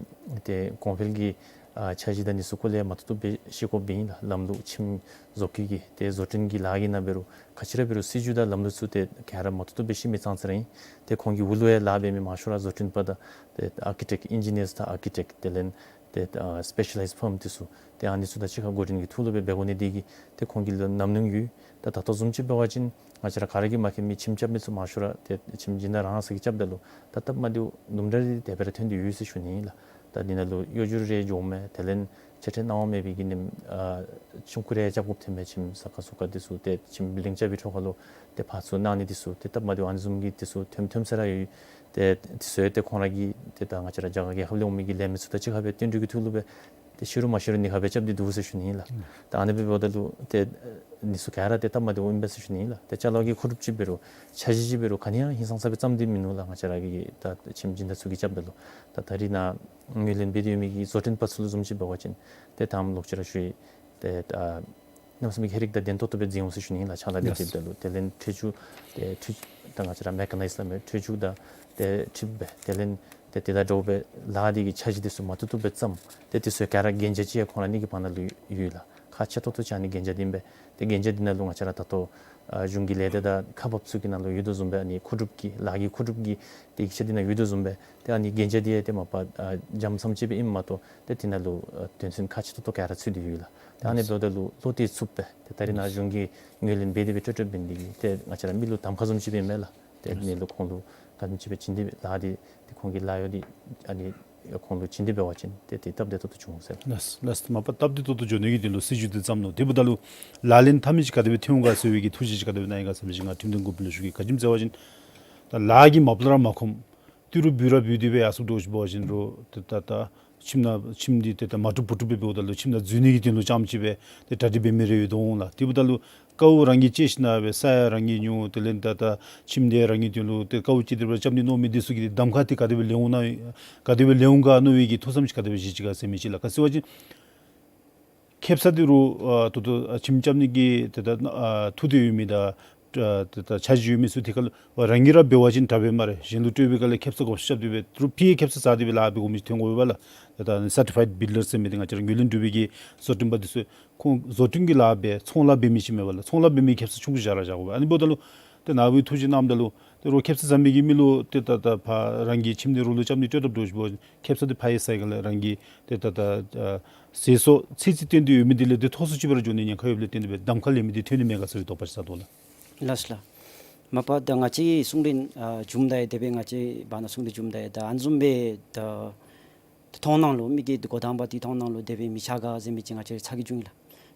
ཏེ་གོང་འཕེལ་གྱི་ཨ་འཆར་གཞི་དང་ཨ་ནི་ཚུ་སྐོར་ལས་མ་ཐུབ་ཐུབ་སྦེ་ཤེས་དགོཔ་ཨིན་ལགས། ལམ་ལུགས་ཁྱིམ་བཟོ་བཀོད་ཀྱི་ཏེ་བཟོ་སྐྲུན་གྱི་ལཱ་གི་ནང་འབད་རུང་ག་ཅི་ར་འབད་རུང་སྲིད་བྱུས་དང་ལམ་ལུགས་ཚུ་ཏེ་ག་ར་མ་ཐུབ་ཐུབ་སྦེ་ཤེས་མི་ཙང་ཙ་ར་ཨིན། ཏེ་ཁོང་གི་འོག་ལུ་ཡང་ལཱ་འབད་མི་མང་ཤོས་ར་བཟོ་སྐྲུན་པ་དང་ཏེ་ཨར་ཀི་ཊེཀ་ཨིན་ཇི་ནིརསི་དང་ཨར་ཀི་ཊེཀ་དེ་ལས་ཏེ་ཨ་སི་པེ་ཤ་ལའིཛ་ཕརམ་འདི་ཚུ་ཏེ་ཨ་ནི་ཚུ་དང་གཅིག་ཁར་འགོ་འདྲེན་གྱི་ཐོག་ལུ་སྦེ་འབད་དགོ་ནི་འདི་གིས་ཏེ་ཁོང་གི་ལུ་ཉམས་མྱོང་ཡོད། ད་ད་ལྟོ་བཟུམ་ཅིག་འབད་བ་ཅིན་ང་བཅས་ར་ག་ར་གིས་མ་མཁྱེན་མེད། ཁྱིམ་རྐྱབ་མི་ཚུ་མང་ཤོས་ར་ཏེ་ཁྱིམ་སྦྱིན་བདག་རང་ས་གིས་རྐྱབ་ད་ལུ་ད་སྟབས་མ་བདེཝ་དུམ་གྲ་རེ་དེ་སྦེ་ར་ཐོན་ཏེ་ཡོད་ཟེར་ཞུ་ནི་ཨིན་ལགས། ད་འདི་ནང་ལུ་གཡོ་སྒྱུ་རེ་འགྱོཝ་མས། དེ་ལས་ ཆ་འཕྲིན་གནང་བ་མེད་པའི་གི་ནི་ཨ་ཆུང་ཀུ་རེ་རྐྱབ་དགོཔ་ཐོནམ་མས། ཁྱིམ་ས་ཁ་སོ་ཁ་འདི་ཚུ་ཏེ་ཁྱིམ་བིལ་ཌིང་རྐྱབ་པའི་འཕྲོ་ཁ་ལུ་ཏེ་ཕར་ཚུར་གནང་ནི་འདི་ཚུ་ཏེ་སྟབས་མ་བདེཝ་ཨ་ནི་བཟུམ་གྱི་འདི་ཚུ་ཐོནམ་ཐོནམ་ས་ར་ཡོད། ཏེ་འདི་ཚུ་ཡང་ཏེ་ཁོང་ར་གི་ཏེ་ད་ང་བཅས་ར་རྒྱ་གར་རྒྱལ་ཁབ་ལས་འོང་མི་གི་ལས་མི་ཚུ་དང་གཅིག་ཁར་སྦེ་བསྟུན་གྲོས་ཀྱི་ཐོག་ལུ་སྦེ་ཏེ་ཤི་རུང་མ་ཤི་རུང་ཨ་ནི་ཁར་སྦེ་རྐྱབ་སྟེ་འདུག་ཟེར་ཞུ་ནི་ཨིན་ལགས། ཨུམ། ད་ཨ་ནི་སྦེ་འབདཝ་ད་ལུ་ཏེ་འདི་ཚུ་ག་ར་ཏེ་སྟབས་མ་བདེཝ་ཨིན་པས་ཟེར་ཞུ་ནི་ཨིན་ལགས། ཏེ་ཅ་ལ་གི་མཁོ་སྒྲུབ་ཅིག་འབད་རུང་འཆར་གཞི་ཅིག་འབད་རུང་ག་ནི་ཡང་ཧིང་སངས་ས་སྦེ་བརྩམས་ཏེ་མིན་ནུག་ལགས། ང་བཅས་ར་གི་ད་ཁྱིམ་སྦྱིན་བདག་ཚུ་གིས་རྐྱབ་ད་ལུ་ད་ད་རིས་ནཱ་ངོས་ལེན་འབད་དེ་ཡོད་མི་གི་བཟོ་སྐྲུན་པ་ཚུ་ལུ་བཟུམ་ཅིག་འབད་བ་ཅིན་ཏེ་ད་ལོག་ཅི་ར་ཞུ་ཡི། ཏེ་ད་གནམ་མེད་ས་མེད་ཀྱི་ཧེ་རིག་དང་ལྡན་ཏོག་ཏོ་སྦེ་འཛིན་འོང་ཟེར་ཞུ་ནི་ཨིན་ལགས། ཕྱག་ལཱ་འདི་ལགས། འབདཝ་ད་ལུ་དེ་ལས་འཕྲུལ་འཕྲུལ་ཆུ་ཏེ་འཕྲུལ་ད་ང་བཅས་ར་མེ་ཀ་ནའིཛ་སླབ་མི་འཕྲུལ་ཆུ་དང་ཏེ་འཕྲུལ་སྦེ་དེ་ལས་ཏེ་དེ་དང་འདྲཝ་སྦེ་ལཱ་འདི་གི་འཆར་གཞི་འདི་ཚུ་མ་ཏོག་ཏོ་སྦེ་བརྩམས། ཏེ་འདི་ཚུ་ག་ར་གན་རྒྱ་ཅིག་ཡང་ཁོང་ར་གཉིས་ཀྱི་བར་ན་ལུ་ཡོད་ལགས། ཁག་ཆེ་ཏོག་ཏོ་ཅིག་ཨ་ནི་གན་རྒྱ་འདི་ཨིན་པས། ཏེ་གན་རྒྱ་འདི་ནང་ལུ་ང་བཅས་ར་ད་ལྟོ་ཨ་གཞུང་གི་ལས་སྡེ་དང་ཁག་འབགཔ་ཚུ་གི་ནང་ལུ་ཡོད་དོ་བཟུམ་སྦེ་ཨ་ནི་མཁོ་སྒྲུབ་ཀྱི་ལཱ་གི་མཁོ་སྒྲུབ་ཀྱི་ཏེ་ཡིག་ཆ་འདི་ནང་ཡོད་དོ་བཟུམ་སྦེ་ཏེ་ཨ་ནི་གན་རྒྱ་འདི་ཡང་ཏེ་མ་པ་ཨ་འཇམ་ཙམ་ཅིག་སྦེ་ཨིནམ་མ་གཏོགས་ཏེ་འདི་ནང་ལུ་ཨ་དོན་ཚན་ཁག་ཆེ་ཏོག་ཏོ་ག་ར་ཚུད་དེ་ཡོད་ལགས། ཏེ་ཨ་ནི་འབདཝ་ད་ལུ་བློ་གཏད་ཚུགསཔ་སྦེ་ཏེ་ད་རིས་ནཱ་གཞུང་གིས་ངོས་ལེན་འབད་དེ་སྦེ་སྤྲོད་སྤྲོདཔ་འབད་ནི་འདི་གིས་ཏེ་ང་བཅས་ར་མི་ལུ་གདམ་ཁ་བཟུམ་ཅིག་སྦེ་ཨིན་མས་ལགས། ཏེ་ཨ་ནི་ལུ་ཁོང་ལུ་ག་དེམ་ཅིག་སྦེ་བྱིན་ཏེ་སྦེ་ལཱ་འདི་ཏེ་ཁོང་གི་ལཱ་གཡོག་འདི་ཨ་ནི་ཁོང་ལུ་བྱིན་ཏེ་འབད་བ་ཅིན་ཏེ་ཏེ་སྟབས་བདེ་ཏོག་ཏོ་འབྱུང་ཟེར། ལགས་ལགས། མ་པ་སྟབས་བདེ་ཏོག་ཏོ་འགྱོ་ནི་གི་དོན་ལུ་སྲིད་བྱུས་འདི་བརྩམས་ནུག། དེ་འབདཝ་ད་ལུ་ལག་ལེན་འཐབ་མི་ཅིག་ག་དེ་སྦེ་འཐོན་འོང་ག་ཟེར་བའི་གི་ཐུགས་བཞེད་ཅིག་ག་དེ་སྦེ་གནང་ཡི་ག་ཟེར་བའི་ཅིག་ང་ཁྲིམས་དོན་འགོ་དཔོན་ལུ་ཞུ་གེ། ག་ཅི་སྨོ་ཟེར་བ་ཅིན་ད་ལཱ་གིས་མ་པ་ལས་ར་མ་ཁོམ། ཏི་རུ་བུ་ར་བུ་དེ་སྦེ་ཡར་སོངམ་འདྲཝ་ཅིག་འབད་བ་ཅིན་རོགས་ཏེ་ད་ད་ཁྱིམ་ནང་ཁྱིམ་འདི་ཏེ་ད་མ་གྲུབ་བུ་གྲུབ་སྦེ་འབདཝ་ད་ལུ་ཁྱིམ་ནང་འཛུལ་ནི་གི་དོན་ལུ་རྐྱངམ་ཅིག་སྦེ་ཏེ་གྲ་སྒྲིག་འབད་མི་རེ་ཡོད་དོ་འོང་ལགས། དེ་འབདཝ་ད་ལུ་དཀའཝ་རང་གིས་སྤྱད་ཞིནམ་སྦེ་ས་ཡང་རང་གིས་ཉོ། དེ་ལས་ད་ད་ཁྱིམ་འདི་རང་གི་དོན་ལུ་ཏེ་དཀའཝ་སྤྱད་དེ་ར་རྐྱབ་ནི་མནོ་མི་འདི་ཚུ་གིས་ཏེ་གདམ་ཁ་འདི་ག་དེ་སྦེ་ལེན་འོང་ན་ག་དེ་སྦེ་ལེན་འོང་ག་མནོ་བའི་གི་ཐུགས་བསམ་ཅིག་ག་དེ་སྦེ་བཞེས་ཅི་ག་ཟེར་མི་ཅིག་ལགས། ག་ཅི་སྨོ་ཟེར་བ་ཅིན་ཁེ་ས་འདི་རོགས་ཨ་ཏོག་ཏོ་ཨ་ཁྱིམ་རྐྱབ་ནི་གི་ཏེ་ད་ཨ་ཐུགས་འདོད་ཡོད་མི་དང་ཨ་ཏེ་ད་འཆར་གཞི་ཡོད་མི་ཚུ་ཏེ་ཁ་ལུ་རང་གིས་ར་འབད་བ་ཅིན་དྲག་པས་སྨ་རེ། གཞན་ལུ་སྤྲོད་པའི་སྒང་ལས་ཁེ་ས་དགོཔ་རྐྱབ་སྟེ་སྦེ་རོགས་ཕར་ཁེ་ས་ཟ་སྟེ་སྦེ་ལཱ་འབད་དགོ་མི་ཅིག་ཐོན་དགོ་པས་ལགས། ཏེ་ད་ཨ་ནི་སར་ཊི་ཕའིཌ་བིལ་ཌར་ཟེར་མི་འདི་ང་བཅས་ར་ངོས་ལེན་གྲུབ་པའི་གི་བཟོ་སྐྲུན་པ་འདི་ཚུ་ཁོང་བཟོ་སྐྲུན་གྱི་ལཱ་འབད་ཚོང་ལཱ་འབད་མི་ཅིག་མེན་པ་ལགས། ཚོང་ལཱ་འབད་མི་ཁེ་ས་ཆུང་ཀུ་བཞག་ར་བཞག་དགོ་པས། ཨ་ནི་འབདཝ་ད་ལུ་ཏེ་ནཱ་བུ་ཐུགས་བཞེད་གནངམ་ད་ལུ་ཏེ་རོགས་ཁེ་ས་ཟ་མི་གི་མི་ལུ་ཏེ་ད་ད་ཕར་རང་གི་ཁྱིམ་འདི་རོགས་ལུ་རྐྱབ་ནི་སྤྲོད་དཔ་འདྲཝ་ཅིག་འབད་བ་ཅིན་ཁེ་ས་འདི་ཕར་ཡར་ཟ་བའི་སྒང་ལས་རང་གི་ཏེ་ད་ད་ཨ་ཟས་སོགས་ཚོད་རྩིས་བཏོན་ཏེ་ཡོད་མི་འདི་ལས་ཏེ་མཐོ་སུ་ཅིག་སྦེ་ར་འགྱོ་ནི་ཉེན་ཁ་ཡོདཔ་ལས་བརྟེན་ཏེ་སྦེ་གདམ་ཁ་ལེན་མི་འདི་ཐོན་ནི་མེད་ག་ཟེར་བའི་དོགས་པ་ཅིག་བསགས་དོ་ལགས། ལགས་སོ་ལགས། མ་པ་ད་ང་བཅས་གསུང་རིན་ཨ་བྱུངམ་ད་ཡང་དེ་སྦེ་ང་བཅས་བར་ན་གསུང་རིན་བྱུངམ་ད་ཡང་ད་ཨ་ནི་བཟུམ་སྦེ་ད་མཐོང་སྣང་ལུ་མི་གི་འགོ་དང་པ་འདི་མཐོང་སྣང་ལུ་དེ་སྦེ་མི་ཆགས་ག་ཟེར་མི་ཅིག་ང་བཅས་ཚ་གྱང་བྱུང་ཡི་ལགས།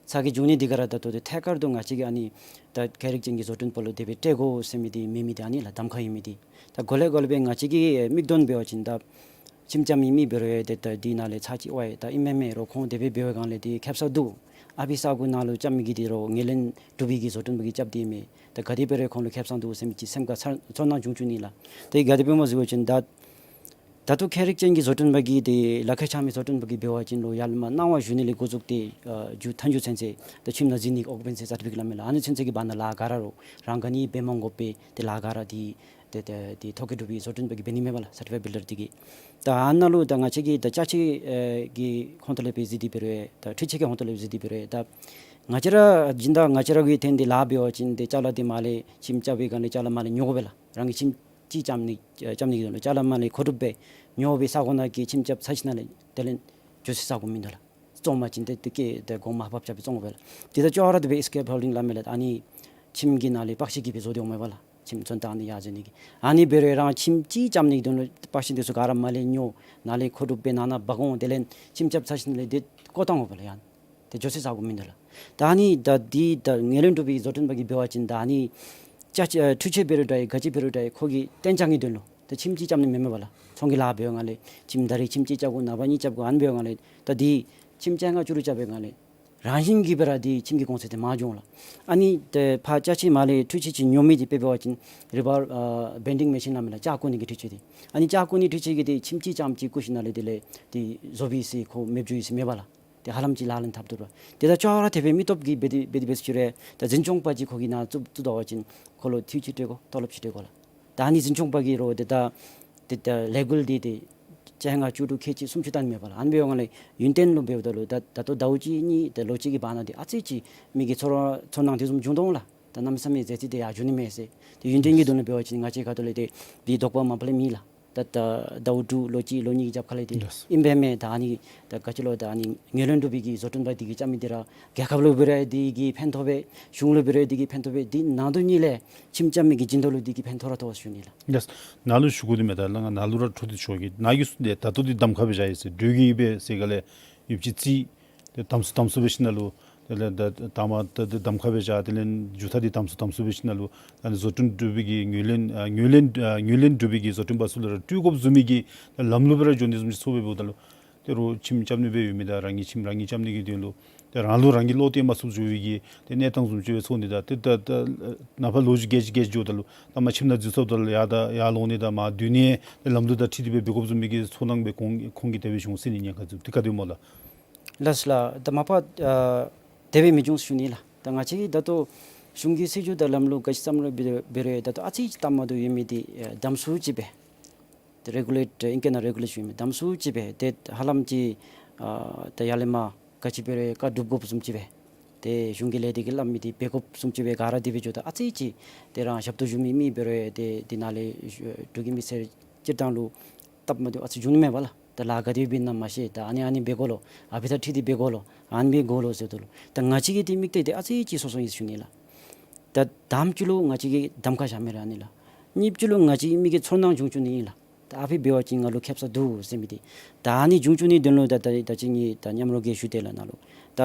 ཚ་གྱང་བྱུང་ནི་འདི་ག་ར་ད་ལྟོ་འདི་ཐད་ཀར་དུ་ང་བཅས་ཀྱིས་ཨ་ནི་ད་ཁེ་རིག་ཅན་གྱི་བཟོ་སྐྲུན་པ་ལུ་དེ་སྦེ་སྤྲོད་དགོ་ཟེར་མི་འདི་མེད་མི་འདི་ཨ་ནི་ལགས། གདམ་ཁ་ཡོད་མི་འདི། ད་གོ་ལེ་གོ་ལེ་སྦེ་ང་བཅས་ཀྱི་དམིགས་དོན་འབད་བ་ཅིན་ད་ཁྱིམ་རྐྱབ་མི་མི་འབད་རུང་ཡང་ཏེ་ད་འདི་ནང་ལས་ཚར་ཅིག་དབའ་ཡི། ད་ཨིན་མས་མས་རོགས་ཁོང་དེ་སྦེ་འབད་བའི་སྒང་ལས་ཏེ་ཁེ་ས་འདུག། ཨ་ཕི་ས་གོ་ནང་ལུ་རྐྱབ་མི་གི་འདི་རོགས་ངོས་ལེན་གྲུབ་པའི་གི་བཟོ་སྐྲུན་པ་གིས་རྐྱབ་སྟེ་མས། ད་ག་དེ་འབད་རུང་ཁོང་ལུ་ཁེ་ས་འདུག་ཟེར་མི་ཅིག་སེམས་ཁར་ཚོར་སྣང་བྱུང་བྱུང་ནི་ལགས། ཏེ་ག་དེ་སྦེ་སྨོ་ཟེར་བ་ཅིན་ད་ད་ལྟོ་ཁེ་རིག་ཅན་གྱི་བཟོ་སྐྲུན་པ་གིས་ཏེ་ལག་ཁྱེར་འཆང་མི་བཟོ་སྐྲུན་པ་གིས་འབད་བ་ཅིན་ལོག་ཡར་ལས་མར་གནང་བ་ཞུ་ནི་ལས་འགོ་བཙུགས་ཏེ་ཨ་མཇུག་མཐའ་མཇུག་ཚུན་ཚོད་ད་ཁྱིམ་ནང་འཛུལ་ནི་ཨོ་ཀུ་པེན་སི་ས་ཊི་ཕི་ཀེཊ་སླབ་མས་ལགས། ཨ་ནི་ཚུན་ཚོད་ཀྱི་བར་ན་ལཱ་ག་ར་རོགས་རང་ག་ནི་འབད་མ་དགོ་པར་ཏེ་ལཱ་ག་ར་འདི་ཏེ་ཏེ་ཏེ་ཐོ་བཀོད་གྲུབ་པའི་བཟོ་སྐྲུན་པ་གིས་འབད་ནི་མས་པ་ལགས། སར་ཊི་ཕའིཌ་བིལ་ཌར་འདི་གིས། ད་ཨ་ནཱ་ལུ་ད་ང་བཅས་ཀྱིས་ད་ཅ་ཆས་ཨེ་གི་ཧོང་ཏོ་ལས་སྦེ་གཟིགས་ཏེ་འབད་རུང་ད་འཕྲུལ་ཆས་ཀྱི་ཧོང་ཏོ་ལས་སྦེ་གཟིགས་ཏེ་འབད་རུང་ད་ང་བཅས་ར་སྦྱིན་བདག་ང་བཅས་ར་གི་ཐད་འདི་ལཱ་འབད་བ་ཅིན་ཏེ་ཅ་ལ་འདི་མར་ལས་ཁྱིམ་རྐྱབ་པའི་སྒང་ལས་ཅ་ལ་མར་ལས་ཉོ་དགོ་པས་ལགས། རང་གི་ཁྱིམ་ཅིག་རྐྱབ་ནི་རྐྱབ་ནི་གི་དོན་ལུ་ཅ་ལ་མར་ལས་མཁོ་སྒྲུབ་སྦེ་ཉོ་སྦེ་ས་གོ་ནང་གི་ཁྱིམ་རྐྱབ་ཚར་ཞིནམ་ལས་དེ་ལས་འགྱོ་ས་ས་གོ་མིན་འདུག་ལགས། བཙོང་པ་ཅིན་ཏེ་དེ་གིས་ཏེ་གོང་མར་ཕབ་རྐྱབ་སྦེ་བཙོང་དགོ་པས་ལགས། དེ་ད་ཅོག་ར་དེ་སྦེ་ཨེས་ཀེབ་ཧོལ་ཌིང་སླབ་མས་ལགས། ཨ་ནི་ཁྱིམ་གྱི་ནང་ལས་པགས་ཤིག་གིས་སྦེ་བཟོ་སྟེ་འོང་མས་པ་ལགས། ཁྱིམ་ཚོན་བཏགས་ནི་ཡར་འཛེག་ནི་གི། ཨ་ནི་འབད་རུང་རང་ཁྱིམ་ཅིག་རྐྱབ་ནི་གི་དོན་ལུ་པགས་ཤིག་འདི་ཚུ་ག་ར་མར་ལས་ཉོ་ནཱ་ལས་མཁོ་སྒྲུབ་སྦེ་ནང་ན་འབག་འོང་དེ་ལས་ཁྱིམ་རྐྱབ་ཚར་ཞིནམ་ལས་དེ་བཀོ་བཏང་དགོ་པས་ལགས། ཡང་ཏེ་འགྱོ་ས་ས་གོ་མིན་འདུག་ལགས། ད་ཨ་ནི་ད་འདི་ད་ངོས་ལེན་གྲུབ་པའི་བཟོ་སྐྲུན་པ་གིས་འབད་བ་ཅིན་ད་ཨ་ནི་ཅ་ཆས་ཨེ་འཕྲུལ་ཆས་འབད་རུང་འདྲ་ཡི་ག་ཅི་འབད་རུང་འདྲ་ཡི་ཁོ་གི་གཏན་འཇགས་ཀྱི་དོན་ལུ་ད་ཁྱིམ་ཅིག་རྐྱབ་ནི་མེན་མས་པ་ལགས། ཚོང་གི་ལཱ་འབད་བའི་སྒང་ལས་ཁྱིམ་ད་རིས་ཁྱིམ་ཅིག་རྐྱབ་དགོ། ནངས་པ་གཉིས་རྐྱབ་དགོ། ཨ་ནི་འབད་བའི་སྒང་ལས་ད་འདི་ཁྱིམ་བཅོ་ལྔ་བཅུ་དྲུག་རྐྱབ་པའི་སྒང་ལས་རང་བཞིན་གྱིས་སྦེ་ར་འདི་ཁྱིམ་གྱི་གོང་ཚད་འདི་མར་འགྱོ་འོང་ལགས། ཨ་ནི་ཏེ་ཕར་ཅ་ཆས་མར་ལས་འཕྲུལ་ཆས་ཅིག་ཉོ་མི་འདི་དཔེ་འབད་བ་ཅིན་རི་བར་ཨ་བེན་ཌིང་མེ་ཤིན་སླབ་མས་ལགས། ལྕགས་བཀོག་ནི་གི་འཕྲུལ་ཆས་འདི། ཨ་ནི་ལྕགས་བཀོག་ནི་འཕྲུལ་ཆས་ཀྱིས་འདི་ཁྱིམ་ཅིག་རྐྱངམ་ཅིག་བཀོ་ཞིནམ་ལས་དེ་ལས་འདི་བཟོ་བའི་ཟེར་ཁོ་མེདཔ་འགྱོ་ཡི་ཟེར་མེད་པ་ལགས། ཏེ་ཧ་ལམ་ཅིག་ལག་ལེན་འཐབ་དོ་རུང་ཏེ་ད་ཅོག་ར་དེ་སྦེ་མི་སྟོབས་ཀྱིས་འབད་དེ་འབད་དེ་འབད་ཟེར་ཞུ་རུང་ད་འཛིན་སྐྱོང་པ་ཅིག་ཁོ་གིས་ནཱ་བཙུགས་བཙུགས་ད་པ་ཅིན་ཁོ་ལུ་འཐུས་ཅིག་སྤྲོད་དགོ། ཏོ་ལོབ་ཅིག་སྤྲོད་དགོ་ལགས། ད་ཨ་ནི་འཛིན་སྐྱོང་པ་གིས་རོགས་ཏེ་ད་ཏེ་ད་ལས་འགུལ་འདི་ཏེ་བཅོ་ལྔ་བཅུ་དྲུག་ཁལ་གཅིག་སུམ་ཅུ་བཏང་ནི་མེད་པ་ལགས། ཨ་ནི་འབད་བའི་སྒང་ལས་ཡུན་བརྟན་ལུ་འབདཝ་ད་ལུ་ད་ད་ལྟོ་ཟླཝ་གཅིག་གཉིས་ཏེ་ལོ་གཅིག་གི་བར་ན་འདི་ཨ་ཙི་ཅིག་མི་གི་ཚོར་བ་ཚོར་སྣང་དེ་བཟུམ་བྱུང་དོ་འོང་ལགས། ད་གནམ་མེད་ས་མེད་ཟད་རྩིས་འདི་ཡར་འགྱོ་ནི་མས་ཟེར། ཏེ་ཡུན་བརྟན་གྱི་དོན་ལུ་འབད་བ་ཅིན་ང་བཅས་ཁ་ཐུག་ལས་ཏེ་འདི་དོགས་པ་མ་པ་ལས་མེད་ལགས། ད་ད་ཟླཝ་དྲུག་ལོ་གཅིག་ལོ་གཉིས་ཀྱི་རྒྱབ་ཁ་ལས་ཏེ་ལགས། ཨིན་པས་མས། ད་ཨ་ནི་ད་ག་ཅི་ལོ་ད་ཨ་ནི་ངོས་ལེན་གྲུབ་པའི་གི་བཟོ་སྐྲུན་པ་འདི་གིས་རྐྱབ་མི་འདི་ར་རྒྱལ་ཁབ་ལུ་འབད་རུང་འདི་གིས་ཕན་ཐོགས་པས། གཞུང་ལུ་འབད་རུང་འདི་གིས་ཕན་ཐོགས་པས། འདི་ནང་དོན་གཉིས་ལས་ཁྱིམ་རྐྱབ་མི་གི་སྦྱིན་བདག་ལུ་འདི་གིས་ཕན་ཐོགས་ར་ཐོགས་ཟེར་ཞུ་ནི་ལགས། ལགས། ནཱ་ལུ་ཞུ་དགོ་འདི་མས། ད་ལགས་ང་ནཱ་ལུ་ར་འཕྲོ་འདི་ཞུ་གེ། ནཱ་གིས་གསུངས་ཏེ་ད་ལྟོ་འདི་གདམ་ཁ་སྦེ་བཞག་ཡི་ཟེར། འགྲོ་གི་ཨིན་པས་ཟེར་ག་ལས་ཡོདཔ་ཅིག་རྩིས་ ཏེ་དམ་སྲུ་དམ་སྲུ་འབད་ཞིནམ་ལས་དེ་ལས་ད་ད་མ་ད་ད་གདམ་ཁ་འབད་བཞག། དེ་ལས་མཇུག་མཐའ་འདི་དམ་སྲུ་དམ་སྲུ་འབད་ཞིནམ་ལས་ཨ་ནི་བཟོ་སྐྲུན་གྲུབ་པའི་གི་ངོས་ལེན་ཨ་ངོས་ལེན་ཨ་ངོས་ལེན་གྲུབ་པའི་གི་བཟོ་སྐྲུན་པ་ཚུ་ལུ་ར་སྤྲོད་དགོཔ་བཟུམ་མའི་གི་ལམ་ལུགས་སྦེ་ར་འགྱོ་ནི་བཟུམ་ཅིག་ཚོར་བས། འབདཝ་ད་ལུ་ཏེ་རོགས་ཁྱིམ་རྐྱབ་ནི་སྦེ་ཡོད་མི་དང་རང་གི་ཁྱིམ་རང་གིས་རྐྱབ་ནི་གི་དོན་ལུ་ཏེ་རང་ལུ་རང་གིས་བློ་གཏད་མ་ཚུགསཔ་བཟོ་བའི་གི་ཏེ་གནས་སྟངས་བཟུམ་ཅིག་སྦེ་ཚོར་ནི་དང་། ཏེ་ད་ད་ནངས་པ་ལོ་རྒྱུས་རྒྱས་ཅིག་རྒྱས་ཅིག་འགྱོཝ་ད་ལུ་ད་མ་ཁྱིམ་ནང་འཛུལ་ཚརཝ་ད་ལུ་ཡར་ད་ཡར་ལོང་ནི་དང་མ་སྡོད་ནི་ཏེ་ལམ་ལུགས་དང་འཁྲིལ་ཏེ་སྦེ་འབད་དགོཔ་བཟུམ་མའི་གི་ཚོར་སྣང་སྦེ་ཁོང་ཁོང་གིས་དེ་སྦེ་བྱུང་ཟེར་ནི་ཉེན་ཁ་འདུག། དེ་ག་དེ་སྨོ་ལགས། ལགས་ལགས། ད་མ་པ་ཨ་དེ་སྦེ་མི་འབྱུང་ཟེར་ཞུ་ནི་ལགས། ད་ང་བཅས་ཀྱིས་ད་ལྟོ་གཞུང་གི་སྲིད་བྱུས་དང་ལམ་ལུགས་ག་ཅི་བརྩམ་རུང་འབད་འབད་རུང་ད་ལྟོ་ཨ་ཙི་ཅིག་སྟབས་མ་བདེཝ་ཡོད་མི་འདི་ཨ་གདམ་སྲུ་ཅིག་སྦེ་ཏེ་རེ་གུ་ལེཊ་ཨིང་སྐད་ནང་རེ་གུ་ལེཊ་ཞུ་ཡོད་མི་དེ་གདམ་སྲུ་ཅིག་སྦེ་ཏེ་ཧ་ལམ་ཅིག་ཨ་ད་ཡར་ལས་མར་ག་ཅི་འབད་རུང་བཀའ་སྒྲུབ་དགོཔ་བཟུམ་ཅིག་སྦེ་ཏེ་གཞུང་གི་ལས་སྡེ་གིས་སླབ་མི་འདི་འབད་དགོཔ་བཟུམ་ཅིག་སྦེ་ག་ར་དེ་སྦེ་འགྱོཝ་ད་ཨ་ཙི་ཅིག་ཏེ་རང་ཞབས་ཏོག་ཞུ་མི་མི་འབད་རུང་ཏེ་འདི་ནང་ལས་འབྲུག་གི་མི་སེར་སྤྱིར་བཏང་ལུ་སྟབས་མ་བདེཝ་ཨ་ཙི་འབྱུང་ནི་མས་པ་ལགས། ད་ལཱ་ག་དེ་འབད་ན་མ་ཤེས། ད་ཨ་ནི་ཨ་ནི་འབད་དགོ་ལོ། ཨ་ཕི་ད་འཁྲིལ་ཏེ་འབད་དགོ་ལོ། ཨ་ནི་འབད་དགོ་ལོ་ཟེརཝ་ད་ལུ་ད་ང་བཅས་ཀྱི་ཏེ་དམིགས་གཏད་འདི་ཨ་ཙི་ཅིག་སོ་སོ་ཨིན་ཟེར་ཞུ་ནི་ལགས། ད་དང་པ་ཅིག་ལུ་ང་བཅས་ཀྱིས་གདམ་ཁ་བཞག་མི་ར་ཨ་ནི་ལགས། གཉིས་པ་ཅིག་ལུ་ང་བཅས་ཀྱི་མི་གི་ཚོར་སྣང་བྱུང་བྱུང་ནི་ཨིན་ལགས། ད་ཨ་ཕི་འབད་བ་ཅིན་ང་ལུ་ཁེབ་ས་འདུག་ཟེར་མི་འདི་ད་ཨ་ནི་བྱུང་བྱུང་ནི་དོན་ལུ་ད་ད་ད་ཅི་ངེའི་ད་མཉམ་རོགས་ཀྱིས་ཞུ་དེས་ལགས་ནཱ་ལུ་ད་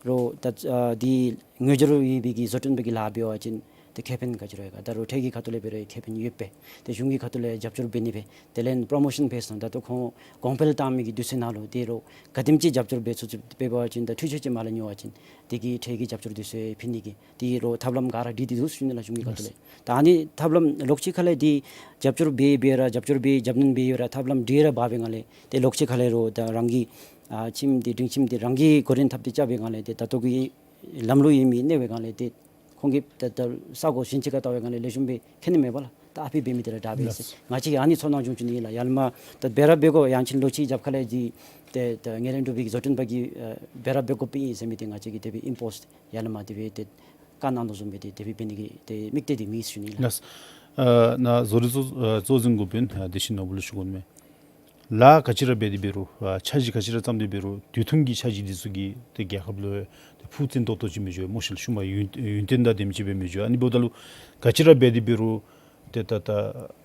རོགས་ད་ཨ་འདི་ངོས་སྦྱོར་ཡོད་པའི་གི་བཟོ་སྐྲུན་པའི་གི་ལཱ་འབད་བ་ཅིན་ཏེ་ཁེ་ཕན་ག་ཅི་ར་ཡོད་ག། ད་རོགས་ཁྲལ་གྱི་ཁ་ཐུག་ལས་འབད་རུང་ཁེ་ཕན་ཡོད་པས། ཏེ་གཞུང་གི་ཁ་ཐུག་ལས་རྒྱབ་སྐྱོར་འབད་ནི་སྦེ་དེ་ལས་པྲོ་མོ་ཤཱན་འབད་སོང་། ད་ལྟོ་ཁོང་གོང་འཕེལ་བཏང་མི་གི་དུས་ཚོད་ནང་ལུ་ཏེ་རོགས་ག་དེམ་ཅིག་རྒྱབ་སྐྱོར་འབད་ཚུགས་ཚུགས་འབད་བ་ཅིན་ད་འཕྲུལ་ཆས་ཅིག་མར་ལས་ཉོ་བ་ཅིན་དེ་གི་ཁྲལ་གྱི་རྒྱབ་སྐྱོར་དེ་ཚུ་ཕུལ་ནི་གི་ཏེ་རོགས་ཐབས་ལམ་ག་ར་སྒྲིག་སྟེ་འདུག་ཟེར་ཞུ་ནི་ལགས་གཞུང་གི་ཁ་ཐུག་ལས། ད་ཨ་ནི་ཐབས་ལམ་ལོགས་ཅིག་ཁ་ལས་འདི་རྒྱབ་སྐྱོར་འབད་འབད་ར་རྒྱབ་སྐྱོར་འབད་རྒྱབ་སྣོན་འབད་འབད་ར་ཐབས་ལམ་སྒྲིག་ར་འབག་པའི་སྒང་ལས་ཏེ་ལོགས་ཅིག་ཁ་ལས་རོགས་ད་རང་གི་ཨ་ཁྱིམ་འདི་སྒྲིང་ཁྱིམ་འདི་རང་གིས་འགོ་འདྲེན་འཐབ་སྟེ་རྐྱབ་པའི་སྒང་ལས་ཏེ་ད་ལྟོ་གི་ལམ་ལུགས་ཨིན་མི་གནས་པའི་སྒང་ལས་ཏེ་ཁོང་གིས་ད་ད་ས་གོ་གཞན་ཅིག་ཁར་བལྟ་བའི་སྒང་ལས་ལེགས་ཤོམ་སྦེ་མཁྱེན་ནི་མེད་པ་ལགས། ད་ཨ་ཕི་འབད་མི་འདི་ར་དྲག་པས་ཟེར། ལགས། ང་བཅས་ཀྱིས་ཨ་ནི་ཚོར་སྣང་བྱུང་བྱུང་ནི་ཨིན་ལགས། ཡར་ལས་མར་ད་འབད་ར་འབད་དགོ། ཡང་ཅིན་ལོགས་ཅིག་རྒྱབ་ཁ་ལས་འདི་ཏེ་ད་ངོས་ལེན་གྲུབ་པའི་གི་བཟོ་སྐྲུན་པ་གིས་ཨ་འབད་ར་འབད་དགོཔ་ཨིན་ཟེར་མི་འདི་ང་བཅས་ཀྱིས་དེ་སྦེ་ཨིམ་པོསི་ཡར་ལས་མར་དེ་སྦེ་ཏེ་བཀའ་གནང་དོ་བཟུམ་སྦེ་ཏེ་དེ་སྦེ་འབད་ནི་གི་ཏེ་དམིགས་གཏད་འདི་མེད་ཟེར་ཞུ་ནི་ལགས། ལགས། ཨ་ནཱ་བཟོ་རིག་གཙོ་ཨ་གཙོ་འཛིན་འགོ་དཔོན་ཨ་བདེ་ཆེན་ནོར་བུ་ལུ་ཞུ་དགོ་ནི་མས། ལཱ་ག་ཅི་ར་འབད་དེ་འབད་རུང་ཨ་འཆར་གཞི་ག་ཅི་ར་བརྩམས་ཏེ་འབད་རུང་དུས་ཐུང་གི་འཆར་གཞི་འདི་ཚུ་གིས་ཏེ་རྒྱལ་ཁབ་ལུ་ཏེ་ཕུགས་བརྟན་ཏོག་ཏོ་ཅིག་མི་འགྱོ་སྨོ་ཤིག་ལགས། ཤུལ་མ་ཡུན་ཡུན་བརྟན་དང་དེམ་ཅིག་སྦེ་མི་འགྱོ། ཨ་ནི་འབདཝ་ད་ལུ་ག་ཅི་ར་འབད་དེ་འབད་རུང་ཏེ་ད་ད་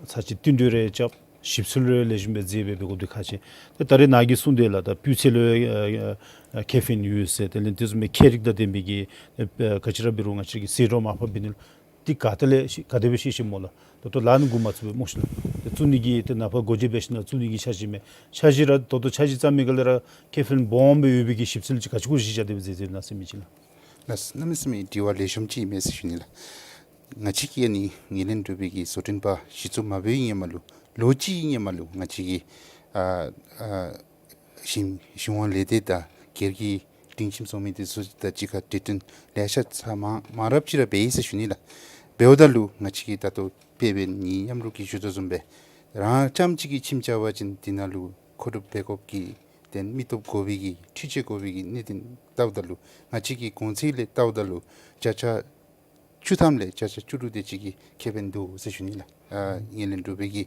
ཚར་གཅིག་བསྟུན་གྲོས་རེ་རྐྱབ། ཞིབ་འཚོལ་རེ་ལེགས་ཤོམ་སྦེ་མཛད་སྦེ་འབད་དགོཔ་འདི་ཁག་ཆེ། ཏེ་ད་རེས་ནཱ་གིས་གསུངས་དེ་ལགས། ད་སྤུས་ཚད་ལུ་ཨ་ཨ་ཁེ་ཕན་ཡོད་ཟེར། དེ་ལས་དེ་བཟུམ་མའི་ཁྱད་རིག་དང་ལྡན་པའི་གི་ཨ་ག་ཅི་ར་འབད་རུང་ང་བཅས་ཀྱིས་ཟད་འགྲོ་མར་ཕབ་འབད་ནི་ལུ་འདི་ག་ཏེ་ལས་ཤེས་ག་དེ་སྦེ་ཤེས་ཤེས་སྨོ་ལགས། ད་ལྟོ་ལཱ་ནི་འགོ་མ་བཙུགས་པས་སྨོ་ཤིག་ལགས། ཏེ་བཙུགས་ནི་གི་ཏེ་ནངས་པ་སྒོ་འབྱེད་འབད་ཞིནམ་ལས་བཙུགས་ནི་གི་འཆར་གཞི་མས། འཆར་གཞི་ར་ད་ལྟོ་འཆར་གཞི་བརྩམ་མི་ག་ལས་ར་ཁེ་ཕན་སྦོམ་སྦེ་ཡོད་པའི་གི་ཞིབ་འཚོལ་ཅིག་ག་ཅི་གུ་གཞི་བཞག་སྟེ་སྦེ་མཛད་མཛདཔ་ཨིན་ན་ཟེར་མི་ཅིག་ལགས། ལགས། གནམ་མེད་ས་མེད་དྲི་བ་ལེགས་ཤོམ་ཅིག་ཨིན་མས་ཟེར་ཞུ་ནི་ལགས། ང་བཅས་ཀྱིས་ཨ་ནི་ངོས་ལེན་གྲུབ་པའི་གི་བཟོ་སྐྲུན་པ་གཞི་བཙུགས་མ་འབད་བའི་སྔོན་མ་ལུ་ལོ་གཅིག་གི་སྔོན་མ་ལུ་ང་བཅས་ཀྱིས་ཨ་ཨ་གཞུང་གཞུང་དབང་ལས་སྡེ་དང་སྒེར་གྱི་སྒྲིང་ཁྱིམ་བཟོ་མི་འདི་ཚུ་དང་གཅིག་ཁར་གྲོས་བསྟུན་ལེ་ཤ་ཚར་མང་མང་རབས་ཅིག་ར་འབད་ཡི་ཟེར་ཞུ་ནི་ལགས། འབདཝ་ད་ལུ་ང་བཅས་ཀྱིས་ད་ལྟོ་དཔེ་འབད་ནི་མཉམ་རོགས་ཀྱིས་ཞུ་དོ་བཟུམ་སྦེ་རང་རྐྱངམ་གཅིག་གིས་ཁྱིམ་རྐྱབ་པ་ཅིན་འདི་ནང་ལུ་མཁོ་སྒྲུབ་འབད་དགོཔ་གི་དེ་མི་སྟོབས་དགོ་པའི་གི་འཕྲུལ་ཆས་དགོ་པའི་གི་གནད་དོན་བལྟཝ་ད་ལུ་ང་བཅས་ཀྱི་གོང་ཚད་ལས་བལྟཝ་ད་ལུ་བརྒྱ་ཆ་བཅུ་ཐམ་ལས་བརྒྱ་ཆ་བཅུ་དྲུག་དེ་ཅིག་གི་ཁེ་ཕན་འདུག་ཟེར་ཞུ་ནི་ལགས། ཨ་ངོས་ལེན་གྲུབ་པའི་གི་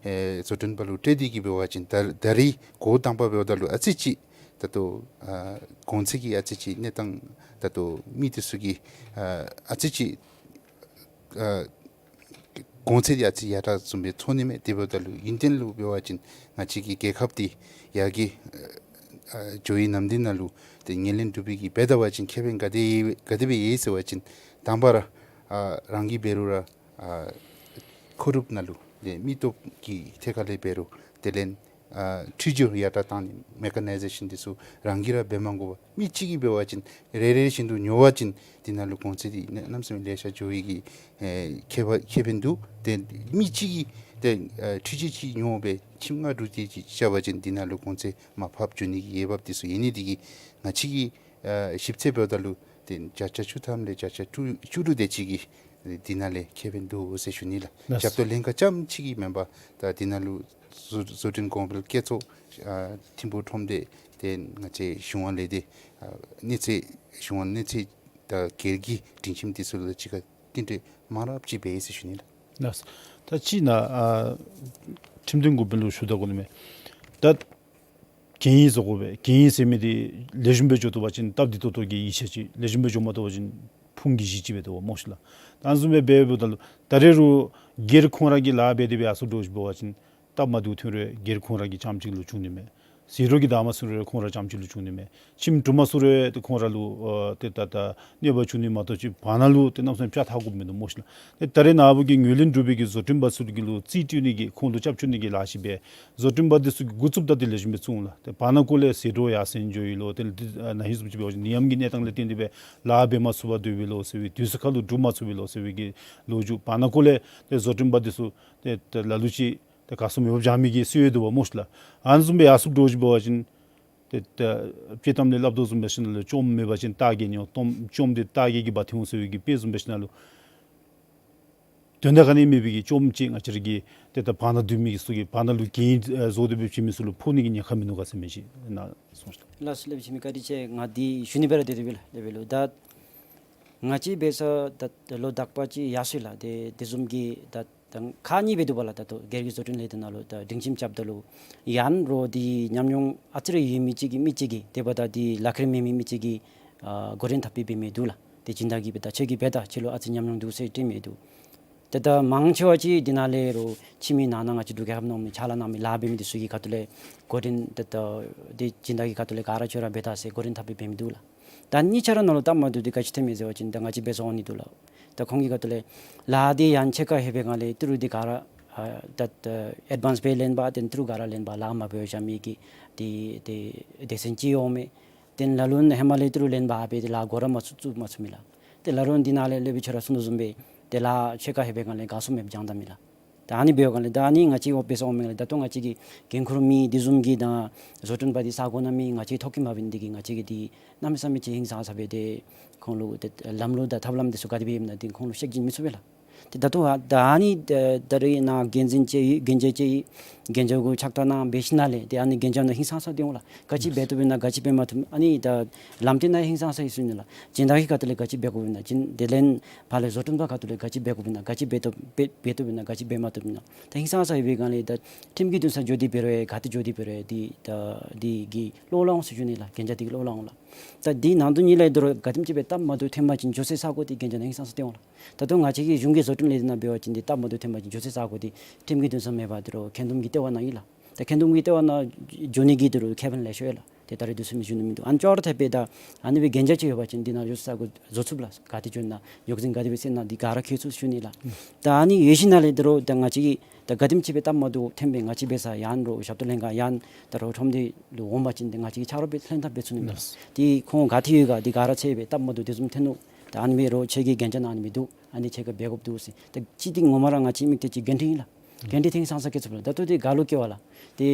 ཨེ་བཟོ་སྐྲུན་པ་ལུ་སྤྲོད་དེ་གི་འབད་བ་ཅིན་ད་ད་རེས་འགོ་དང་པ་འབདཝ་ད་ལུ་ཨ་ཙི་ཅིག་ད་ལྟོ་ཨ་གོང་ཚད་ཀྱི་ཨ་ཙི་ཅིག་གནས་སྟངས་ད་ལྟོ་མི་དེ་ཚུ་གིས་ཨ་ཨ་ཙི་ཅིག་ཨ་གོང་ཚད་འདི་ཨ་ཙི་ཡར་དྲག་བཟུམ་སྦེ་ཚོར་ནི་མས། དེ་འབདཝ་ད་ལུ་ཡུན་བརྟན་ལུ་འབད་བ་ཅིན་ང་བཅས་ཀྱི་རྒྱལ་ཁབ་འདི་ཡར་རྒྱས་ཨ་འགྱོ་བའི་ནམ་དུས་ནང་ལུ་ཏེ་ངོས་ལེན་གྲུབ་པའི་གི་འབད་ད་པ་ཅིན་ཁེ་ཕན་ག་དེ་ག་དེ་སྦེ་ཡོད་ཟེར་བ་ཅིན་དང་པ་ར་ཨ་རང་གིས་འབད་རུང་ར་ཨ་མཁོ་སྒྲུབ་ནང་ལུ་ཏེ་མི་སྟོབས་ཀྱི་ཐད་ཁ་ལས་འབད་རུང་དེ་ལས་ཨ་འཕྲུལ་སྦྱོར་ཡར་དྲག་བཏང་ནི་མེ་ཀ་ནའི་ཟེ་ཤཱན་འདི་ཚུ་རང་གིས་ར་འབད་མ་དགོ་པར་མི་གཅིག་གིས་འབད་བ་ཅིན་རེ་རེ་བཞིན་དུ་ཉོ་བ་ཅིན་འདི་ནང་ལུ་གོང་ཚད་འདི་གནམ་མེད་ས་མེད་ལེ་ཤ་འགྱོ་བའི་གི་ཨེ་ཁེ་ཕ་ཁེ་ཕན་འདུག། ཏེ་མི་གཅིག་གིས་ཏེ་ཨེ་འཕྲུལ་ཆས་ཅིག་ཉོ་སྦེ་ཁྱིམ་ལྔ་དྲུག་དེ་ཅིག་རྐྱབ་པ་ཅིན་འདི་ནང་ལུ་གོང་ཚད་མར་ཕབ་འགྱོ་ནི་གི་འོས་འབབ་འདི་ཚུ་ཡོད་ནི་འདི་གིས་ང་བཅས་ཀྱིས་ཨེ་ཞིབ་འཚོལ་འབདཝ་ད་ལུ་ཏེ་བརྒྱ་ཆ་བཅུ་ཐམ་ལས་བརྒྱ་ཆ་བཅུ་བཅུ་དྲུག་དེ་ཅིག་གིས་འདི་ནང་ལས་ཁེ་ཕན་འདུག་ཟེར་ཞུ་ནི་ལགས། ལགས། ཞབས་ཏོག་ལེན་ཁག་རྐྱངམ་ཅིག་གིས་མེན་པར་ད་འདི་ནང་ལུ་བཟོ་བཟོ་སྐྲུན་གོང་འཕེལ་བསྐྱེད་ཚོགས་ཨ་ཐིམ་ཕུག་ཁྲོམ་སྡེ་ཏེ་ང་བཅས་གཞུང་དབང་ལས་སྡེ་ཨ་གནས་ཚད་གཞུང་དབང་གནས་ཚད་དང་སྒེར་གྱི་སྒྲིང་ཁྱིམ་འདི་ཚུ་ལུ་གཅིག་ཁར་བསྟུན་གྲོས་མང་རབས་ཅིག་འབད་ཡི་ཟེར་ཞུ་ནི་ལགས། ལགས། ད་ཅི་ནཱ་ཨ་ཁྲིམས་དོན་འགོ་དཔོན་ལུ་ཞུ་ད་དགོ་ནི་མས། ད་གན་ཡིག་བཟོ་དགོ་པས། གན་ཡིག་ཟེར་མི་འདི་ལེགས་ཤོམ་སྦེ་འགྱོ་བཏུབ་པ་ཅིན་སྟབས་བདེ་ཏོག་ཏོ་གི་ཡིག་ཆ་ཅིག། ལེགས་ཤོམ་སྦེ་འགྱོ་མ་བཏུབ་པ་ཅིན་ཕུང་གི་གཞི་ཅིག་སྦེ་འདུག་སྨོ་ཤིག་ལགས། ད་བཟུམ་སྦེ་འབད་འབདཝ་ད་ལུ་ད་རེས་རུང་སྒེར་ཁོང་ར་གིས་ལཱ་འབད་དེ་སྦེ་ཡར་སོང་འགྱོ་ཞིནམ་འབད་བ་ཅིན་སྟབས་མ་བདེཝ་ཐོན་རུང་སྒེར་ཁོང་ར་གི་རྐྱངམ་ཅིག་ལུ་བྱུང་ནི་མས། ཟད་འགྲོ་གི་ད་མ་ཚུགས་རུང་ཁོང་ར་རྐྱངམ་གཅིག་ལུ་བྱུང་ནི་མས། ཁྱིམ་འགྲུབ་མ་ཚུགས་རུང་ཏེ་ཁོང་ར་ལུ་ཨ་ཏེ་ད་ད་གནོད་པ་བྱུང་ནི་མ་གཏོགས་ཅིག་བར་ན་ལུ་ཏེ་གནམ་མེད་ས་མེད་ཕྱག་ཐལ་དགོཔ་མིན་འདུག་སྨོ་ཤིག་ལགས། ཏེ་ད་རེས་ནངས་པ་གི་ངོས་ལེན་གྲུབ་པའི་གི་བཟོ་སྐྲུན་པ་ཚུ་གི་ལུ་རྩིས་སྤྲོད་ནི་གི་ཁོང་ལུ་རྒྱབ་སྐྱོར་ནི་གི་ལཱ་ཅིག་སྦེ་བཟོ་སྐྲུན་པ་འདི་ཚུ་གི་འགོ་བཙུགསཔ་ད་ཏེ་ལེགས་ཤོམ་སྦེ་བཙུགས་འོང་ལགས། ཏེ་བར་ན་ཀོ་ལས་ཟད་འགྲོ་ཡར་སེང་འགྱོ་ཡི་ལོ། ཏེ་ཏེ་ཨ་ན་ཧིང་བཟུམ་ཅིག་འབད་བ་ཅིན་ནད་ཡམས་ཀྱི་གནས་སྟངས་ལས་བརྟེན་ཏེ་སྦེ་ལཱ་འབད་མ་ཚུགས་པར་སྡོད་པས་ལོ་ཟེར་བའི་དུས་ཚོད་ཁར་ལུ་འགྲུབ་མ་ཚུགས་པས་ལོ་ཟེར་བའི་གི་ལོ་རྒྱུས། བར་ན་ཀོ་ལས་ཏེ་བཟོ་སྐྲུན་པ་འདི་ཚུ་ཏེ་ཏེ་ལ་ལུ་ཅིག་ཏེ་ག་སོང་མེདཔ་བྱང་མི་གི་སྲོལ་ཡོད་འདུག་པ་སྨོ་ཤིག་ལགས། ཨ་ནི་བཟུམ་སྦེ་ཡར་སོངམ་འདྲཝ་ཅིག་འབད་བ་ཅིན་ཏེ་ད་དཔྱེ་གཏམ་ལས་སླབ་དོ་བཟུམ་འབད་ཞིནམ་ལས་བཅོམ་མེད་པ་ཅིན་རྟ་རྒས་ཉེན་འོང་། བཅོམ་བཅོམ་སྟེ་རྟ་རྒས་ཀྱིས་འབག་འཐུ་འོང་ཟེར་བའི་གི་དཔེ་བཟུམ་འབད་ཞིནམ་ལས་དོན་དག་ག་ནི་མེད་པའི་གི་བཅོམ་ཅིག་ང་བཅས་ར་གི་ཏེ་ད་བར་ན་སྡོད་མི་གི་ཚུ་གིས་བར་ན་ལུ་གྱེན་བཟོ་སྟེ་སྦེ་བྱིན་མི་ཚུ་ལུ་ཕོག་ནི་གི་ཉེན་ཁ་མིན་ནུག་ག་ཟེར་མི་ཅིག་ནཱ་གསུངས་ཤིག་ལགས། ལགས་སོ་ལགས། བྱིན་མི་བཀའ་དྲིན་ཆེ། ང་འདི་ཞུ་ནི་སྦེ་ར་སྡོད་དེ་སྦེ་ལགས་སྦེ་ལོ། ད་ང་བཅས་འབད་ས་ད་ལོ་དག་པ་ཅིག་ཡར་སོ་ཡི་ལགས། ཏེ་དེ་བཟུམ་གྱི་ད་ད་ཁག་གཉིས་སྦེ་འདུག་པ་ལགས། ད་ལྟོ་སྒེར་གྱི་བཟོ་སྐྲུན་ལས་སྡེ་ནང་ལུ་ད་སྒྲིང་ཁྱིམ་རྐྱབ་ད་ལུ་ཡང་རོགས་འདི་ཉམས་མྱོང་ཨ་ཙི་རེ་ཡོད་མི་ཅིག་གིས་མི་ཅིག་གིས་དེ་འབདཝ་ད་འདི་ལཱ་ཁག་མེད་མི་མི་ཅིག་གིས་ཨ་འགོ་འདྲེན་འཐབ་སྦེ་འབད་མི་འདུག་ལགས། ཏེ་སྦྱིན་བདག་གིས་འབད་ད་ཁྱོད་ཀྱིས་འབད་ད་ཁྱོད་ལུ་ཨ་ཙི་ཉམས་མྱོང་འདུག་ཟེར་སྟོན་མི་འདུག། ཏེ་ད་མང་ཆེ་བ་ཅིག་འདི་ནང་ལས་རོགས་ཁྱིམ་གྱི་ནང་ན་ང་བཅས་འབྲུག་རྒྱལ་ཁབ་ནང་མི་ཕྱག་ལཱ་གནང་མི་ལཱ་འབད་མི་འདི་ཚུ་གི་ཁ་ཐུག་ལས་འགོ་འདྲེན་ད་ད་འདི་སྦྱིན་བདག་གི་ཁ་ཐུག་ལས་ག་ར་ཁྱོད་ར་འབད་ད་ཟེར་འགོ་འདྲེན་འཐབ་སྦེ་འབད་མི་འདུག་ལགས། ད་གཉིས་ཆ་ར་ནང་ལུ་སྟབས་མ་བདེཝ་འདི་ག་ཅི་ཐོནམ་མས་ཟེར་བ་ཅིན་ད་ང་བཅས་འབད་ས་འོང་ནི་འདུག་ལགས། ད་ཁོང་གི་ཁ་ཐུག་ལས་ལཱ་འདི་ཡང་ཕྱེད་ཀ་ལྷོད་པའི་སྒང་ལས་ཏི་རུ་འདི་ག་ར་ཨ་ད་ཨེཌ་ཝཱནསི་སྦེ་ལེན་པ་ཏེ་ཏི་རུ་ག་ར་ལེན་པ་ལཱ་མ་འབད་བར་བཞག་མི་གི་འདི་འདི་སྡེ་ཚན་ཅིག་འོང་མས། ཏེ་ལ་ལུ་ཧེ་མ་ལས་ཏི་རུ་ལེན་པ་འབད་དེ་ལཱ་འགོ་ར་མ་བཙུགས་བཙུགས་མ་ཚུགས་མི་ལགས། ཏེ་ལ་ལུ་འདི་ནང་ལས་སློབ་དཔོན་ཁྱོད་ར་གསུང་དོ་བཟུམ་སྦེ་ཏེ་ལཱ་ཕྱེད་ཀ་ལྷོད་པའི་སྒང་ལས་ག་སོང་མེདཔ་བྱུང་ད་མི་ལགས། ད་ཨ་ནི་འབདཝ་སྒང་ལས་ད་ཨ་ནི་ང་བཅས་འོ་འབད་ས་འོང་མི་ལགས། ད་ལྟོ་ང་བཅས་ཀྱི་འགན་ཁུར་མི་འདི་བཟུམ་གྱི་ད་བཟོ་སྐྲུན་པ་འདི་ས་གོ་ནང་མི་ང་བཅས་ཐོབ་ཁེ་མ་འབད་ནི་འདི་གིས་ང་བཅས་ཀྱིས་འདི་གནམ་མེད་ས་མེད་ཅིག་ཧིང་སངས་ས་འབད་དེ་ཁོང་ལུ་ཏེ་ལམ་ལུགས་དང་ཐབས་ལམ་འདི་ཚུ་ག་དེ་སྦེ་ཨིནམ་ན་འདི་ཁོང་ལུ་བཤད་བྱིན་མི་ཚུགས་པས་ལགས། ཏེ་ད་ལྟོ་ཨ་ད་ཨ་ནི་ད་ད་རེས་ནཱ་འགན་འཛིན་ཅིག་ཡོད། འགན་བྱ་ཅིག་ཡོད། འགན་བྱ་གུ་ཕྱག་བཏབ་གནང་འབད་ཞིནམ་ལས་ཏེ་ཨ་ནི་འགན་བྱ་ནང་ཧིང་སངས་ས་སྟེ་འོང་ལགས། ག་ཅི་འབད་བཏུབ་ཨིན་ན་ག་ཅི་འབད་མ་བཏུབ་ཨ་ནི་ད་ལམ་སྟོན་ནང་ཧིང་སངས་ས་ཡོད་ཟེར་ནི་ལགས། སྦྱིན་བདག་གི་ཁ་ཐུག་ལས་ག་ཅི་འབད་དགོཔ་ཨིན་ན་སྦྱིན་དེ་ལས་ཕར་ལས་བཟོ་སྐྲུན་པ་ཁ་ཐུག་ལས་ག་ཅི་འབད་དགོཔ་ཨིན་ན་ག་ཅི་འབད་བཏུབ་འབད་འབད་བཏུབ་ཨིན་ན་ག་ཅི་འབད་མ་བཏུབ་ཨིན་ན་ད་ཧིང་སངས་ས་ཡོད་པའི་སྒང་ལས་ད་ཁྲིམས་ཀྱི་འདུན་ས་འགྱོ་སྟེ་འབད་རུང་ག་ཏེ་འགྱོ་སྟེ་འབད་རུང་འདི་ད་འདི་གི་ལོག་ལོག་འོང་ཟེར་ཞུ་ནི་ལགས། འགན་བྱ་འདི་གིས་ལོག་ལོག་འོང་ལགས། ད་འདི་ནང་དོན་གཉིས་ལས་འདི་རུ་ག་དེམ་ཅིག་སྦེ་སྟབས་མ་བདེཝ་ཐོན་པ་ཅིན་འགྱོ་སའི་ས་གོ་འདི་འགན་བྱ་ནང་ཧིང་སངས་ས་སྟེ་འོང་ལགས། ད་ལྟོ་ང་བཅས་ཀྱི་གཞུང་གི་བཟོ་སྐྲུན་ལས་སྡེ་ནང་འབད་བ་ཅིན་འདི་སྟབས་མ་བདེཝ་ཐོན་པ་ཅིན་འགྱོ་སའི་ས་གོ་འདི་ཁྲིམས་ཀྱི་འདུན་ས་མེད་པར་འདི་རུ་ཁེངས་འདུམ་གྱི་ལྟེ་བ་ནང་ཨིན་ལགས། ད་ཁེངས་འདུམ་གྱི་ལྟེ་བ་ནང་འགྱོ་ནི་གི་འདི་རུ་ཁེ་ཕན་ལེགས་ཤོམ་ཡོད་ལགས། ཏེ་ད་རེས་དུས་ཚོད་མི་འགྱོ་ནི་མིན་འདུག། ཨ་ནི་ཅོག་ར་འཐདཔ་སྦེ་ད་ཨ་ནི་སྦེ་འགན་བྱ་ཅིག་ཡོད་པ་ཅིན་འདི་ནང་འགྱོ་སའི་ས་གོ་བཟོ་ཚུགས་ལགས། ག་ཏེ་འགྱོ་ན་ཡོག་འཛིན་ག་དེ་སྦེ་བསད་ན་འདི་ག་ར་མཁྱེན་ཚུགས་ཞུ་ནི་ལགས། ད་ཨ་ནི་ཡོད་ཞིནམ་ལས་འདི་རུ་ད་ང་བཅས་ཀྱི་ད་ག་དེམ་ཅིག་སྦེ་སྟབས་མ་བདེཝ་ཐོན་སྦེ་ང་བཅས་འབད་ས་ཡང་རོགས་ཞབས་ཏོག་ལེན་ག་ཡང་ད་རོགས་ཁྲོམ་སྡེ་ལུ་འོང་པ་ཅིན་ཏེ་ང་བཅས་ཀྱིས་ཆ་རོགས་སྦེ་ལྷན་ཐབས་འབད་ཚུགས་ནི་མས། ཏེ་ཁོང་ག་ཏེ་ཡོད་ག་འདི་ག་ར་འཚོལ་སྦེ་སྟབས་མ་བདེཝ་དེ་བཟུམ་ཐོན་ནུག། ད་ཨ་ནི་སྦེ་རོགས་ཁྱོད་ཀྱི་འགན་བྱ་ནང་ཨ་ནི་སྦེ་འདུག། ཨ་ནི་ཁྱོད་ཀྱིས་འབད་དགོཔ་འདུག་ཟེར། ད་ཅི་འདི་ངོ་མ་ར་ང་བཅས་མི་ཏེ་ཅིག་འགན་འཁྲི་ཨིན་ལགས། འགན་འཁྲི་ཐོན་ཧིང་སངས་ས་སྐྱེ་ཚུགས་པས་ལགས། ད་ལྟོ་འདི་ག་ལུ་སྐྱེ་བ་ལགས། ཏེ་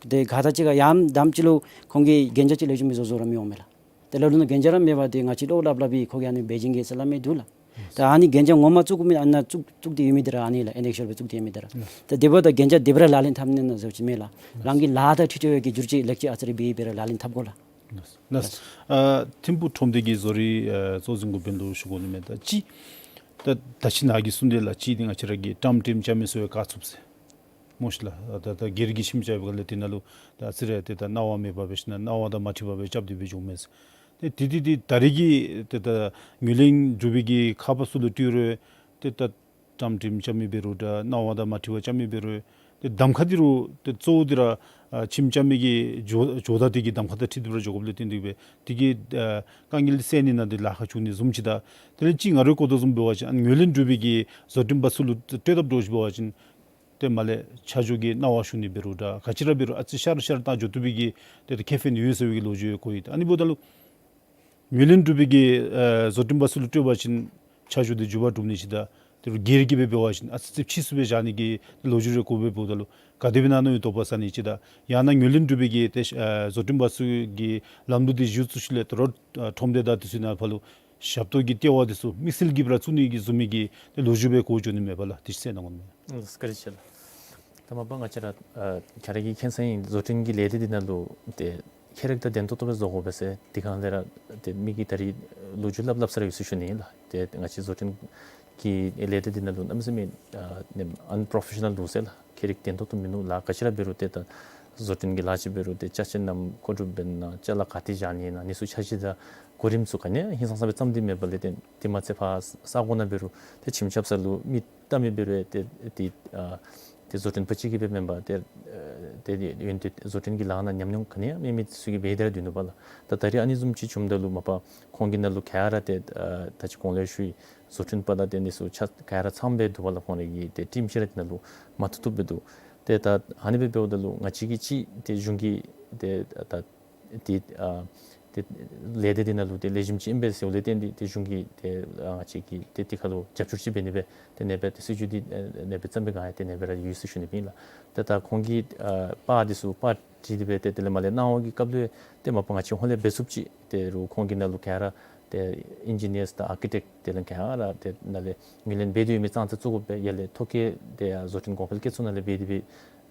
ཏེ་ག་ད་ཅི་ག་ཡང་དེམ་ཅིག་ལུ་ཁོང་གིས་འགན་བྱ་ཅིག་ལེགས་ཤོམ་སྦེ་བཟོ་བཟོ་ར་མི་འོང་མས་ལགས། ཏེ་ལ་ལུ་ནང་འགན་བྱ་ར་མེད་པར་ཏེ་ང་བཅས་ལོག་སླབ་སླབ་སྦེ་ཁོ་གིས་ཨ་ནི་འབད་བྱིན་གེ་ཟེར་སླབ་མི་འདུག་ལགས། ད་ཨ་ནི་འགན་བྱ་ངོ་མ་བཙུགས་མི་ཨ་ནཱ་བཙུགས་བཙུགས་ཏེ་ཡོད་མི་འདི་ར་ཨ་ནི་ལགས། ཨེ་ནེ་ཤལ་སྦེ་བཙུགས་ཏེ་ཡོད་མི་འདི་ར། ད་དེ་འབདཝ་ད་འགན་བྱ་དེ་སྦེ་ར་ལག་ལེན་འཐབ་ནི་ན་ཟེར་བ་ཅིན་མེད་ལགས། རང་གི་ལཱ་དང་འཁྲིལ་འཁྲིལ་བའི་གི་བསྒྱུར་བཅོས་ལེགས་བཅོས་ཨ་ཙི་རེ་འབད་འབད་ར་ལག་ལེན་འཐབ་དགོ་ལགས། ལགས། ཨ་ཐིམ་ཕུག་ཁྲོམ་སྡེ་གི་བཟོ་རིག་ཨ་གཙོ་འཛིན་གུས་པ་ལུ་ཞུ་དགོ་ནི་མས། ད་ཅི་ད་ད་ཅི་ནཱ་གིས་གསུངས་དེ་ལགས། ཅི་འདི་ང་བཅས་ར་གི་ཊམ་ཊིམ་རྐྱབ་མི་ཚུ་ཡང་ག་ཚུགས་ཟེར་སྨོ་ཤིག་ལགས། ད་ད་སྒེར་གྱི་ཁྱིམ་རྐྱབ་པའི་སྒང་ལས་དེ་ནང་ལུ་ད་ཨ་ཙི་རེ་ཏེ་ད་གནང་བ་མེད་པར་འབད་ཞིནམ་ལས་གནང་བ་དང་མ་འཁྲིལ་བར་སྦེ་རྐྱབ་སྟེ་སྦེ་འགྱོཝ་མས་ཟེར། ཏེ་དེ་དེ་དེ་ད་རེས་ཀྱི་ཏེ་ད་ངོས་ལེན་གྲུབ་པའི་གི་ཁ་པར་ཚུ་ལུ་སྤྲོད་རུང་ཏེ་ད་ཊམ་ཊིམ་རྐྱབ་མི་འབད་རུང་འདྲ་གནང་བ་དང་མ་འཁྲིལ་བར་རྐྱབ་མི་འབད་རུང་ཏེ་གདམ་ཁ་འདི་རུ་ཏེ་གཙོ་བོ་འདི་ར་ཨ་ཁྱིམ་རྐྱབ་མི་གི་ཇོ་ཇོ་བདག་འདི་གི་གདམ་ཁ་དང་འཁྲིལ་ཏེ་སྦེ་ར་འགྱོ་དགོཔ་ལས་བརྟེན་ཏེ་སྦེ་དེ་གི་ཨ་དཀའ་ངལ་སེལ་ནི་ནང་འདི་ལཱ་ཁག་བྱུང་ནི་བཟུམ་ཅིག། ད་དེ་ལས་ཅིག་ང་རའི་གོ་དོ་བཟུམ་འབད་བ་ཅིན་ཨ་ངོས་ལེན་གྲུབ་པའི་གི་བཟོ་སྐྲུན་པ་ཚུ་ལུ་སྤྲོད་དཔ་འདྲཝ་ཅིག་འབད་བ་ཅིན་ཏེ་མར་ལས་ཆ་འཇོག་གི་གནང་བ་ཞུ་ནི་འབད་རུང་འདྲ་ག་ཅི་ར་འབད་རུང་ཨ་ཙི་ཤར་ཤར་བཏང་འགྱོ་བཏུབ་པའི་གི་ཏེ་ཏེ་ཁེ་ཕན་ཡོད་ཟེར་བའི་གི་ལོ་རྒྱུས་ཡང་གོ་ཡི། ཨ་ནི་འབདཝ་ད་ལུ་ངོས་ལེན་གྲུབ་པའི་གི་ཨ་བཟོ་སྐྲུན་པ་ཚུ་ལུ་སྤྲོད་པ་ཅིན་ཆ་འཇོག་འདི་མགྱོགས་པར་གྲུབ་ནི་ཅིག། ད་དེ་རུ་སྒེར་གྱི་སྦེ་འབད་བ་ཅིན་ཨ་ཙི་ཙི་ཕྱིས་སུ་སྦེ་བཞག་ནི་གི་ལོ་རྒྱུས་རེ་གོ་བས། འབདཝ་ད་ལུ་ག་དེ་སྦེ་ཨིན་ན་མནོ་བའི་དོགས་པ་ཟ་ནི་ཅིག། ད་ཡང་ན་ངོས་ལེན་གྲུབ་པའི་གི་ཏེ་ཨ་བཟོ་སྐྲུན་པ་ཚུ་གི་ལམ་ལུགས་འདི་གཞི་བཙུགས་ཞིནམ་ལས་ད་རུང་ཨ་ཁྲོམ་སྡེ་དང་དེ་ཚུ་ནང་ཕར་ལུ་ཞབས་ཏོག་གི་ལྟེ་བ་འདི་ཚུ་དམིགས་བསལ་གྱི་སྦེ་ར་བཙུགས་ནི་གི་བཟུམ་མའི་གི་ཏེ་ལོ་རྒྱུས་སྦེ་གོ་འགྱོ་ནི་མས་པ་ལགས། དེ་ཅིག་གསན་གནང་དགོ་ནི་མས། ཨ་བཀའ་དྲིན་ཆེ་ལགས། ད་མ་པ་ང་བཅས་ར་ཨ་ག་ར་གིས་མཁྱེན་གསལ་ཨིན། བཟོ་སྐྲུན་གྱི་ལས་སྡེ་འདི་ནང་ལུ་ཏེ་ཁྱད་རིག་དང་ལྡན་ཏོག་ཏོ་སྦེ་བཟོ་དགོ་པས་ཟེར་དེ་སྒང་ལས་ར་ཏེ་མི་གིས་ད་རེས་ལོ་རྒྱུས་སླབ་སླབ་ས་ར་ཡོད་ཟེར་ཞུ་ནི་ཨིན་ལགས། ཏེ་ང་བཅས་བཟོ་སྐྲུན་གྱི་ལས་སྡེ་འདི་ནང་ལུ་གནམ་མེད་ས་མེད་ཨ་ནེམ་ཨན་པོརོ་ཕེ་ཤ་ནཱལ་འདུག་ཟེར་ལགས། ཁྱད་རིག་ལྡན་ཏོག་ཏོ་མིན་ནུག། ལཱ་ག་ཅི་ར་འབད་རུང་ཏེ་ད་བཟོ་སྐྲུན་གྱི་ལཱ་ཅིག་འབད་རུང་ཏེ་ཅ་ཆས་རྣམས་མཁོ་སྒྲུབ་འབད་ནི་ནང་ཅ་ལ་ག་ཏེ་བཞག་ནི་ཨིན་ན་ནི་ཚུ་འཆར་གཞི་དང་གོ་རིམ་ཚུ་ག་ནི་ཡང་ཧིང་སངས་ས་སྦེ་བརྩམས་ཏེ་མེད་པ་ལས་ཏེ་དེ་མ་ཚད་ཕར་ས་གོ་ནང་འབད་རུང་ཏེ་ཁྱིམ་རྐྱབ་ས་ལུ་མི་བལྟ་མི་འབད་རུང་ཏེ་ཏེ་ཨ་ ཏེ་བཟོ་སྐྲུན་པ་གཅིག་གིས་སྦེ་མེན་པར་ཏེ་ཨ་ཏེ་ཡོན་ཏན་བཟོ་སྐྲུན་གྱི་ལཱ་ནང་ཉམས་མྱོང་ག་ནི་ཡང་མེད་མི་ཚུ་གིས་འབད་དེ་ར་སྡོད་ནུག་པ་ལགས། ད་ད་རིས་ཨ་ནི་བཟུམ་ཅིག་བྱུངམ་ད་ལུ་མ་པ་ཁོང་གི་ནང་ལུ་ག་ར་ཏེ་ཨ་ད་ཅི་གོང་ལས་ཞུ་ཡི་བཟོ་སྐྲུན་པ་དང་ཏེ་འདི་ཚུ་ཆ་ག་ར་ཚངམ་སྦེ་འདུག་པ་ལགས། ཁོང་རའི་གི་ཏེ་ཊིམ་ཅིག་ར་འདི་ནང་ལུ་མ་ཐུག་ཐུགཔ་སྦེ་འདུག། ཏེ་ད་ཨ་ནི་སྦེ་འབདཝ་ད་ལུ་ང་བཅས་ཀྱིས་ཅིག་ཏེ་གཞུང་གི་ཏེ་ད་ཏེ་ཨ་ཏེ་ལས་སྡེ་འདི་ནང་ལུ་ཏེ་ལེགས་ཤོམ་ཅིག་ཨིན་པས་ཟེར་བ་ལས་བརྟེན་ཏེ་ཏེ་གཞུང་གིས་ཏེ་ཨ་ང་བཅས་ཀྱི་ཏེ་དེ་ཁར་ལུ་རྒྱབ་སྐྱོར་ཅིག་འབད་ནི་སྦེ་ཏེ་ཨ་ནེ་སྦེ་ཏེ་སྲིད་བྱུས་འདི་ཨ་ཨ་ནེ་སྦེ་བརྩམས་པའི་སྒང་ཡང་ཏེ་ཨ་ནེ་སྦེ་ར་ཡོད་ཟེར་ཞུ་ནི་ཨིན་ལགས། ཏེ་ད་ཁོང་གིས་ཨ་པར་འདི་ཚུ་པར་བྲིས་ཏེ་སྦེ་ཏེ་དེ་ལས་མར་ལས་གནང་བ་གི་སྐབས་ལུ་ཏེ་མ་པ་ང་བཅས་ཧོངས་ལས་འབད་ཚུགསཔ་ཅིག་ཏེ་རུང་ཁོང་གི་ནང་ལུ་ག་ར་ཏེ་ཨིན་ཇི་ནི་ཡརསི་དང་ཨར་ཀི་ཊེཀཊ་དེ་ལས་ག་ར་ཏེ་ནཱ་ལས་ངོས་ལེན་འབད་དེ་ཡོད་མི་ཙང་ཙ་བཙུགས་དགོ་པས། ཡར་ལས་ཐོ་བཀོད་དེ་ཡང་བཟོ་སྐྲུན་གོང་འཕེལ་བཀོད་ཚོགས་ནང་ལས་འབད་དེ་སྦེ་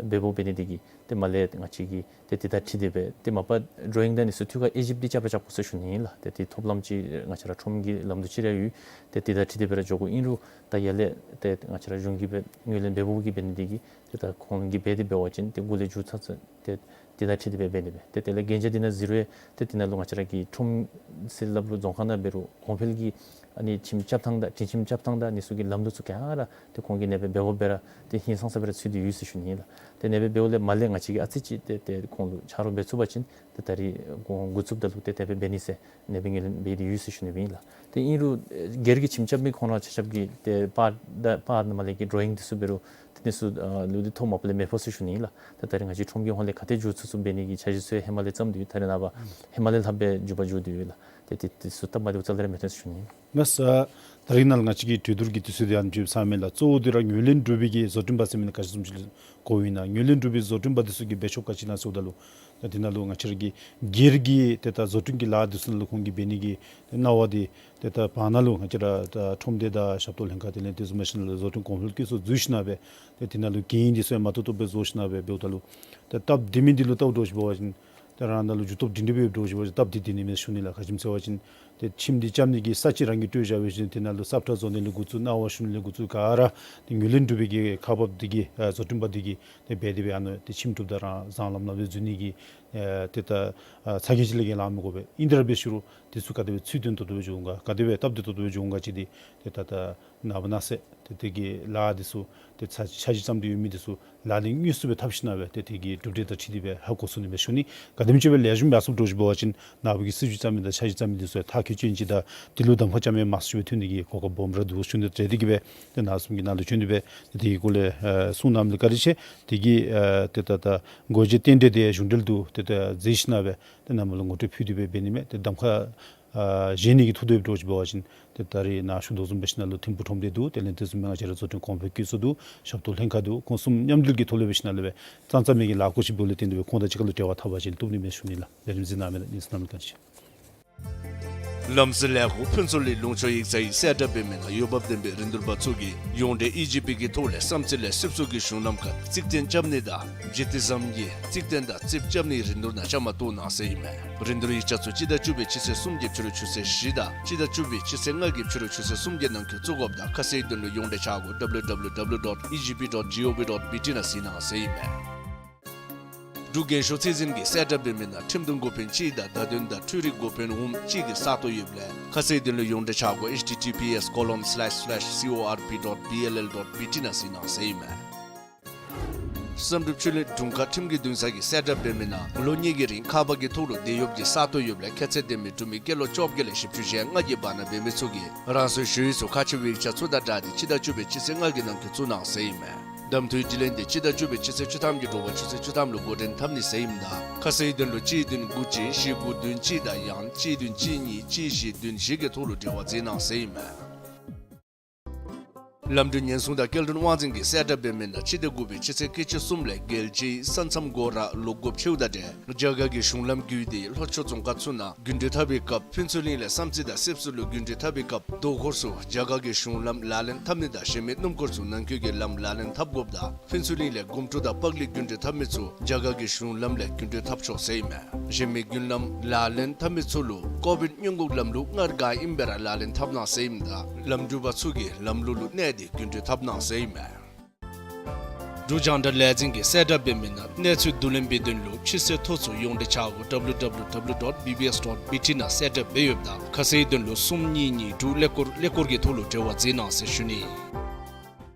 འབདཝ་འབད་ནི་དེ་གིས་ཏེ་མར་ལས་ང་བཅས་ཀྱིས་ཏེ་དེ་དང་འཁྲིལ་ཏེ་སྦེ་ཏེ་མ་པ་ཌོ་རོ་ཡིང་དང་ཨ་ནི་ཚུ་ཐོག་ཁར་ཨེ་ཇིབཊ་འདི་རྐྱབ་ར་རྐྱབ་དགོ་ཟེར་ཞུ་ནི་ཨིན་ལགས། ཏེ་དེ་ཐོབ་ལམ་ཅིག་ང་བཅས་ར་ཁྲོམ་གྱི་ལམ་འདི་ཅིག་ར་ཡོད། ཏེ་དེ་དང་འཁྲིལ་ཏེ་སྦེ་ར་འགྱོ་དགོཔ་ཨིན་རུང་ད་ཡར་ལས་ཏེ་ང་བཅས་ར་གཞུང་གིས་སྦེ་ངོས་ལེན་འབདཝ་གིས་འབད་ནི་དེ་གིས་ཏེ་ད་ཁོང་གིས་འབད་དེ་འབད་བ་ཅིན་ཏེ་འགོ་ལས་མཇུག་ཚུན་ཚོད་ཏེ་དེ་དང་འཁྲིལ་ཏེ་སྦེ་འབད་ནི་སྦེ་ཏེ་དེ་ལས་གན་རྒྱ་འདི་ནང་ཟེར་རུང་ཏེ་དེ་ནང་ལུ་ང་བཅས་ར་གི་ཁྲོམ་ཟེར་སླབ་རུང་རྫོང་ཁག་ནང་འབད་རུང་གོང་འཕེལ་གྱི་ཨ་ནི་ཁྱིམ་རྐྱབ་ཐངས་དང་དྲི་ཁྱིམ་རྐྱབ་ཐངས་དང་ཨ་ནི་ཚུ་གི་ལམ་ལུགས་ཚུ་ག་ར་ཏེ་ཁོང་གིས་ཨ་ནེ་སྦེ་འབད་འབདཝ་སྦེ་ར་ཏེ་ཧིང་སངས་ས་སྦེ་ར་ཚུད་དེ་ཡོད་ཟེར་ཞུ་ནི་ཨིན་ལགས། ཏེ་ཨ་ནེ་སྦེ་འབདཝ་ལས་མར་ལས་ང་བཅས་ཀྱིས་ཨ་ཙི་ཅིག་ཏེ་ཏེ་ཁོང་ལུ་ཆ་རོགས་འབད་ཚུགས་པ་ཅིན་ཏེ་ད་རིས་འགོ་འགོ་བཙུགསཔ་ད་ལུ་ཏེ་དེ་སྦེ་འབད་ནི་ཟེར་ཨ་ནེ་སྦེ་ངོས་ལེན་འབད་དེ་ཡོད་ཟེར་ཞུ་ནི་སྦེ་ཨིན་ལགས། ཏེ་ཨིན་རུང་སྒེར་གྱི་ཁྱིམ་རྐྱབ་མི་ཁོང་ར་ཆ་ཁྱབ་ཀྱིས་ཏེ་པར་དང་པར་ནང་མར་ལས་ཀྱི་ཌོ་རོ་ཡིང་འདི་ཚུ་འབད་རུང་ཏེ་འདི་ཚུ་ཨ་ལུ་འདི་ཐོག་མ་པ་ལས་མེད་པས་ཟེར་ཞུ་ནི་ཨིན་ལགས། ཏེ་ད་རིས་ང་བཅས་ཁྲོམ་གྱི་ཧོངས་ལས་ག་ཏེ་འགྱོ་ཚུགས་ཚུགས་འབད་ནི་གི་འཆར་གཞི་ཚུ་ཧེ་མ་ལས་བརྩམས་ཏེ་ཡོད། ད་རིས་ནངས་པ་ཧེ་མ་ལས་ལྷགཔ་སྦེ་འགྱོ་བ་འགྱོ་དོ་ཡོད་ལགས། ཏེ་དེ་དེ་ཚུ་སྟབས་མ་བདེཝ་རྩ་ལས་ར་མེད་ཟེར་ཞུ་ནི་ཨིན། ལགས་སོ། ད་རིས་ནཱ་ལུ་ང་བཅས་ཀྱི་གྲོས་བསྡུར་གྱི་དུས་ཚོད་འདི་ཡང་མཇུག་ཚར་མས་ལགས། གཙོ་བོ་འདི་ར་ངོས་ལེན་གྲུབ་པའི་གི་བཟོ་སྐྲུན་པ་ཟེར་མི་ནང་ག་ཅི་བཟུམ་ཅིག་ལུ་གོཝ་ཨིན་ན། ངོས་ལེན་གྲུབ་པའི་བཟོ་སྐྲུན་པ་འདི་ཚུ་གིས་འབད་ཆོགཔ་ག་ཅི་ཨིན་ན་ཟེརཝ་ད་ལུ་ད་དེ་ནང་ལུ་ང་བཅས་ར་གི་སྒེར་གྱི་ཏེ་ད་བཟོ་སྐྲུན་གྱི་ལཱ་འདི་ཚུ་ནང་ལུ་ཁོང་གིས་འབད་ནི་གི་གནང་བ་འདི་ཏེ་ད་བར་ན་ལུ་ང་བཅས་ར་ད་ཁྲོམ་སྡེ་དང་ཞབས་ཏོག་ལྷན་ཁག་དེ་ལས་དེ་བཟུམ་མ་ཞིནམ་ལས་བཟོ་སྐྲུན་གོང་འཕེལ་བཀོད་ཚོགས་འཛུལ་ཞིནམ་སྦེ་ཏེ་དེ་ནང་ལུ་གན་འདི་ཚུ་ཡང་མ་ཐོབ་ཐོབ་སྦེ་བཟོ་ཞིནམ་སྦེ་འབདཝ་ད་ལུ་ཏེ་སྟབས་བདེ་མི་འདི་ལུ་བལྟཝ་འདྲཝ་ཅིག་འབད་བ་ཅིན་ཏེ་རང་ནང་ལུ་འགྱུར་ལྡོག་སྒྲིང་སྒྲི་སྦེ་འདྲཝ་ཅིག་འབད་བ་ཅིན་སྟབས་བདེ་བདེ་ནི་མས་ཟེར་ཞུ་ནི་ལགས། ག་ཅི་སྨོ་ཟེར་བ་ཅིན་ཏེ་ཁྱིམ་འདི་རྐྱབ་ནི་གི་ས་ཅིག་རང་གིས་སྤྲོད་བཞག་པ་ཅིན་དེ་ནང་ལུ་སབ་ཁྲ་བཟོ་ནི་ལས་འགོ་བཙུགས་གནང་བ་ཞུ་ནི་ལས་འགོ་བཙུགས་ག་ར་ཏེ་ངོས་ལེན་གྲུབ་པའི་གི་ཁག་འབགཔ་འདི་གིས་ཨ་བཟོ་སྐྲུན་པ་འདི་གིས་ཏེ་འབད་དེ་སྦེ་ཨ་ནི་ཏེ་ཁྱིམ་གྲུབ་དང་རང་བཟང་ལམ་ལམ་སྦེ་འཛུལ་ནི་གི་ཨེ་ཏེ་ད་ཨ་ཚ་གྱང་ཅིག་ལས་བརྒལ་ལང་མི་དགོ་པས། ཨིན་དེ་ར་འབད་ཞུ་རུང་དེ་ཚུ་ག་དེ་སྦེ་ཚུལ་མཐུན་ཏོག་ཏོ་སྦེ་འགྱོ་འོང་ག་ག་དེ་སྦེ་སྟབས་བདེ་ཏོག་ཏོ་སྦེ་འགྱོ་འོང་ག་ཅིག་འདི་ཏེ་ད་ད་ནངས་པ་གནངས་ཚེ་ཏེ་དེ་གི་ལཱ་འདི་ཚུ་ཏེ་ཚར་འཆར་གཞི་བརྩམས་ཏེ་ཡོད་མི་འདི་ཚུ་ལག་ལེན་དངོས་སུ་སྦེ་འཐབ་ཞིནམ་སྦེ་ཏེ་དེ་གི་གྲུབ་འབྲས་དང་འཁྲིལ་ཏེ་སྦེ་ཧ་གོ་ཚུགས་ནི་མས་ཟེར་ཞུ་ནི། ག་དེམ་ཅིག་སྦེ་ལེགས་ཤོམ་ཡར་སོངམ་འདྲཝ་ཅིག་འབད་བ་ཅིན་ནངས་པ་གི་སྲིད་བྱུས་བརྩམ་མི་དང་འཆར་གཞི་བརྩམ་མི་འདི་ཚུ་ཡང་ཐག་བཅད་ཅིག་དང་དེ་ལུ་གདམ་ཁ་རྐྱབ་མི་མང་སུ་སྦེ་ཐོན་ནི་གི་གོ་སྐབས་སྦོམ་ར་འདུག་ཟེར་ཞུ་ནི། དེ་འབད་ནི་དེ་གིས་སྦེ་ཏེ་ནཱ་གསུམ་གྱི་ནང་ལུ་བྱོན་ཏེ་སྦེ་ཏེ་དེ་གི་སྐོར་ལས་ཨེ་གསུང་གནངམ་ལས་བཀའ་དྲིན་ཆེ། དེ་གི་ཨེ་ཏེ་ད་ད་དགོངས་བཞེད་རྟེན་འབྲེལ་འདི་གཞུང་འབྲེལ་དུ་ཏེ་ད་མཛད་ཞིནམ་སྦེ་ཏེ་ནཱ་མར་ལུ་ངོ་སྤྲོད་ཕུལ་ཏེ་སྦེ་འབད་ནི་མས། ཏེ་གདམ་ཁ་ཨ་བཞེས་ནི་གི་ཐོག་ཏུ་འབད་འདྲཝ་ཅིག་འབད་བ་ཅིན་ཏེ་ད་རིས་ནཱ་ཞུ་དོ་བཟུམ་སྦེ་ཞིནམ་ལས་ཐིམ་ཕུག་ཁྲོམ་སྡེ་འདུག། དེ་ལས་དེ་བཟུམ་མའི་ང་བཅས་ར་བཟོ་སྐྲུན་གོང་འཕེལ་བཀོད་ཚོགས་འདུག། ཞབས་ཏོག་ལྷན་ཁག་འདུག། ཁོང་གསུམ་མཉམ་འབྲེལ་གྱི་ཐོག་ལས་འབད་ཞིནམ་ལས་སྦེ་ཙང་ཙང་མི་གི་ལཱ་བཀོད་ཅིག་འབདཝ་ལས་བརྟེན་ཏེ་སྦེ་ཁོང་དང་གཅིག་ཁར་ལུ་འབྲེལ་བ་འཐབ་པ་ཅིན་བཏུབ་ནི་མས་ཟེར་ཞུ་ནི་ལགས། ལས་རིམ་གཟིགས་གནང་མི་ནང་ལུ་གནས་ཚུལ་གནང་མི་བཀའ་དྲིན་ཆེ། ལམ་སེང་ལས་ཁུངས་ཕུན་ཚོགས་གླིང་ལུང་ཕྱོགས་ཡིག་ཚང་གིས་གསལ་བསྒྲགས་འབད་མི་ནང་འོས་འབབ་ལྡན་པའི་རིན་བསྡུར་པ་ཚུ་གིས་ཡོངས་འབྲེལ་ཨི་ཇི་པི་གི་ཐོག་ལས་བསམ་རྩེ་ལས་སྲིབ་ཚུ་གི་གཞུང་ལམ་ཁར་རྩིག་བརྟེན་རྐྱབ་ནི་དང་སྦྱིས་ཏི་ཟམ་གྱི་རྩིག་བརྟེན་དང་རྩིགཔ་རྐྱབ་ནིའི་རིན་བསྡུར་ནང་བཅའ་མར་གཏོགས་གནང་ཟེར་ཨིན་མས། རིན་བསྡུར་ཡིག་ཆ་ཚུ་སྤྱི་ཟླ་བཅུ་པའི་སྤྱི་ཚེས་སུམ་གྱི་ཕྱི་རུ་ཆུ་ཚོད་བཞི་དང་སྤྱི་ཟླ་བཅུ་པའི་སྤྱི་ཚེས་ལྔ་གི་ཕྱི་རུ་ཆུ་ཚོད་གསུམ་གྱི་ནང་འཁོད་བཙུགས་དགོཔ་དང་ཁ་གསལ་དོན་ལུ་ཡོངས་འབྲེལ་ཆ་བགོས་W W W dot E G P dot G O V dot B T ནང་གཟིགས་གནང་ཟེར་ཨིན་མས། འབྲུག་རྒྱན་ཤོག་ཚད་འཛིན་གྱིས་གསལ་བསྒྲགས་འབད་མི་ནང་ཁྲིམས་དོན་འགོ་དཔོན་གཅིག་དང་བརྡ་དོན་དང་འཕྲུལ་རིག་འགོ་དཔོན་འོགམ་གཅིག་གི་ས་སྟོང་ཡོདཔ་ལས་ཁ་གསལ་དོན་ལུ་ཡོངས་འབྲེལ་ཆ་བགོས H T T P S colon slash slash C O R P dot B L L dot B T ནང་གཟིགས་གནང་ཟེར་ཨིན་མས། བསམ་གྲུབ་ཆོས་གླིང་དྲུང་ཁག་ཁྲིམས་ཀྱི་འདུན་ས་གིས་གསལ་བསྒྲགས་འབད་མི་ནང་ལོ་གཉིས་ཀྱི་རིང་ཁག་འབག་གི་ཐོག་ལུ་སྡོད་ཡོདཔ་ཀྱི་ས་སྟོང་ཡོདཔ་ལས་ཁྱད་ཚད་ལྡན་མི་འབྲུག་མི་སྐྱེས་ལོ་བཅོ་བརྒྱད་ལས་བཞི་བཅུ་ཞེ་ལྔ་གི་བར་ན་འབད་མི་ཚུ་གིས་རང་སོའི་ཞུ་ཡིག་ཚུ་ཁ་ཆེ་བའི་ཡིག་ཆ་ཚུ་དང་སྦྲགས་ཏེ་སྤྱི་ཟླ་བཅུ་པའི་སྤྱི་ཚེས་ལྔ་གི་ནང་འཁོད་བཙུགས་གནང་ཟེར་ཨིན་མས། གདམ་འཐུའི་དྲི་ལན་འདི་སྤྱི་ཟླ་བཅུ་པའི་སྤྱི་ཚེས་བཅུ་ཐམ་གྱི་དྲོ་པ་ཆུ་ཚོད་བཅུ་ཐམ་ལུ་འགོ་འདྲེན་འཐབ་ནི་ཟེར་ཨིནམ་ད་ཁ་གསལ་དོན་ལུ་གཅིག་བདུན་དགུ་གཅིག་བཞི་དགུ་བདུན་གཅིག་དང་ཡང་གཅིག་བདུན་གཅིག་གཉིས་གཅིག་བཞི་བདུན་བཞི་གི་ཐོག་ལུ་འབྲེལ་བ་མཛད་གནང་ཟེར་ཨིན་མས། ལམ་འགྲུལ་ཉེན་སྲུང་དང་སྐྱེལ་འདྲེན་དབང་འཛིན་གྱིས་གསལ་བསྒྲགས་འབད་མི་ནང་སྤྱི་ཟླ་དགུ་པའི་སྤྱི་ཚེས་ཁལ་གཅིག་གསུམ་ལས་རྒྱལ་སྤྱིའི་ས་མཚམས་སྒོ་ར་ལོག་དགོཔ་ཆེཝ་དང་འབྲེལ་རྒྱ་གར་གྱི་གཞུང་ལམ་བརྒྱུད་དེ་ལྷོ་ཕྱོགས་རྫོང་ཁག་ཚུ་ནང་རྒྱུན་འགྲུལ་འཐབ་པའི་སྐབས་ཕུན་ཚོགས་གླིང་ལས་བསམ་རྩེ་དང་སྲིབ་ཚུ་ལུ་རྒྱུན་འགྲུལ་འཐབ་པའི་སྐབས་དོ་ཁོར་ཚུ་རྒྱ་གར་གྱི་གཞུང་ལམ་ལག་ལེན་འཐབ་ནི་དང་གཞན་མི་སྣུམ་འཁོར་ཚུ་ནང་འཁོད་ཀྱི་ལམ་ལག་ལེན་འཐབ་དགོཔ་དང་ཕུན་ཚོགས་གླིང་ལས་སྒོམ་ཕྲུག་དང་པག་ལི་རྒྱུན་འགྲུལ་འཐབ་མི་ཚུ་རྒྱ་གར་གྱི་གཞུང་ལམ་ལས་རྒྱུན་འགྲུལ་འཐབ་ཆོག་ཟེར་ཨིན་མས། གཞན་མི་རྒྱུན་ལམ་ལག་ལེན་འཐབ་མི་ཚུ་ལུ་ཀོ་བིཌ་སྔོན་འགོག་ལམ་ལུགས་སྔར་ག་ཨིནམ་སྦེ་ར་ལག་ལེན་འཐབ་གནང་ཟེར་ཨིནམ་ད་ལམ་འགྲུལ་པ་ཚུ་གིས་ལམ་ལུགས་ལུ་གནས་ཏེ་རྒྱུན་འགྲུལ་འཐབ་གནང་ཟེར་ཨིན་མས། འབྲུག་རྒྱང་བསྒྲགས་ལས་འཛིན་གྱིས་གསལ་བསྒྲགས་འབད་མི་ནང་གནས་ཚུལ་བསྡུ་ལེན་འབད་དོན་ལུ་ཕྱི་སེལ་ཐོ་ཚུ་ཡོངས་འབྲེལ་ཆ་བགོས་W W W dot B B S dot B T ནང་གསལ་བསྒྲགས་འབད་ཡོདཔ་ད་ཁ་གསལ་དོན་ལུ་གསུམ་གཉིས་གཉིས་དྲུག་ཀླད་ཀོར་ཀླད་ཀོར་གྱི་ཐོག་ལུ་འབྲེལ་བ་མཛད་གནང་ཟེར་ཞུ་ནི།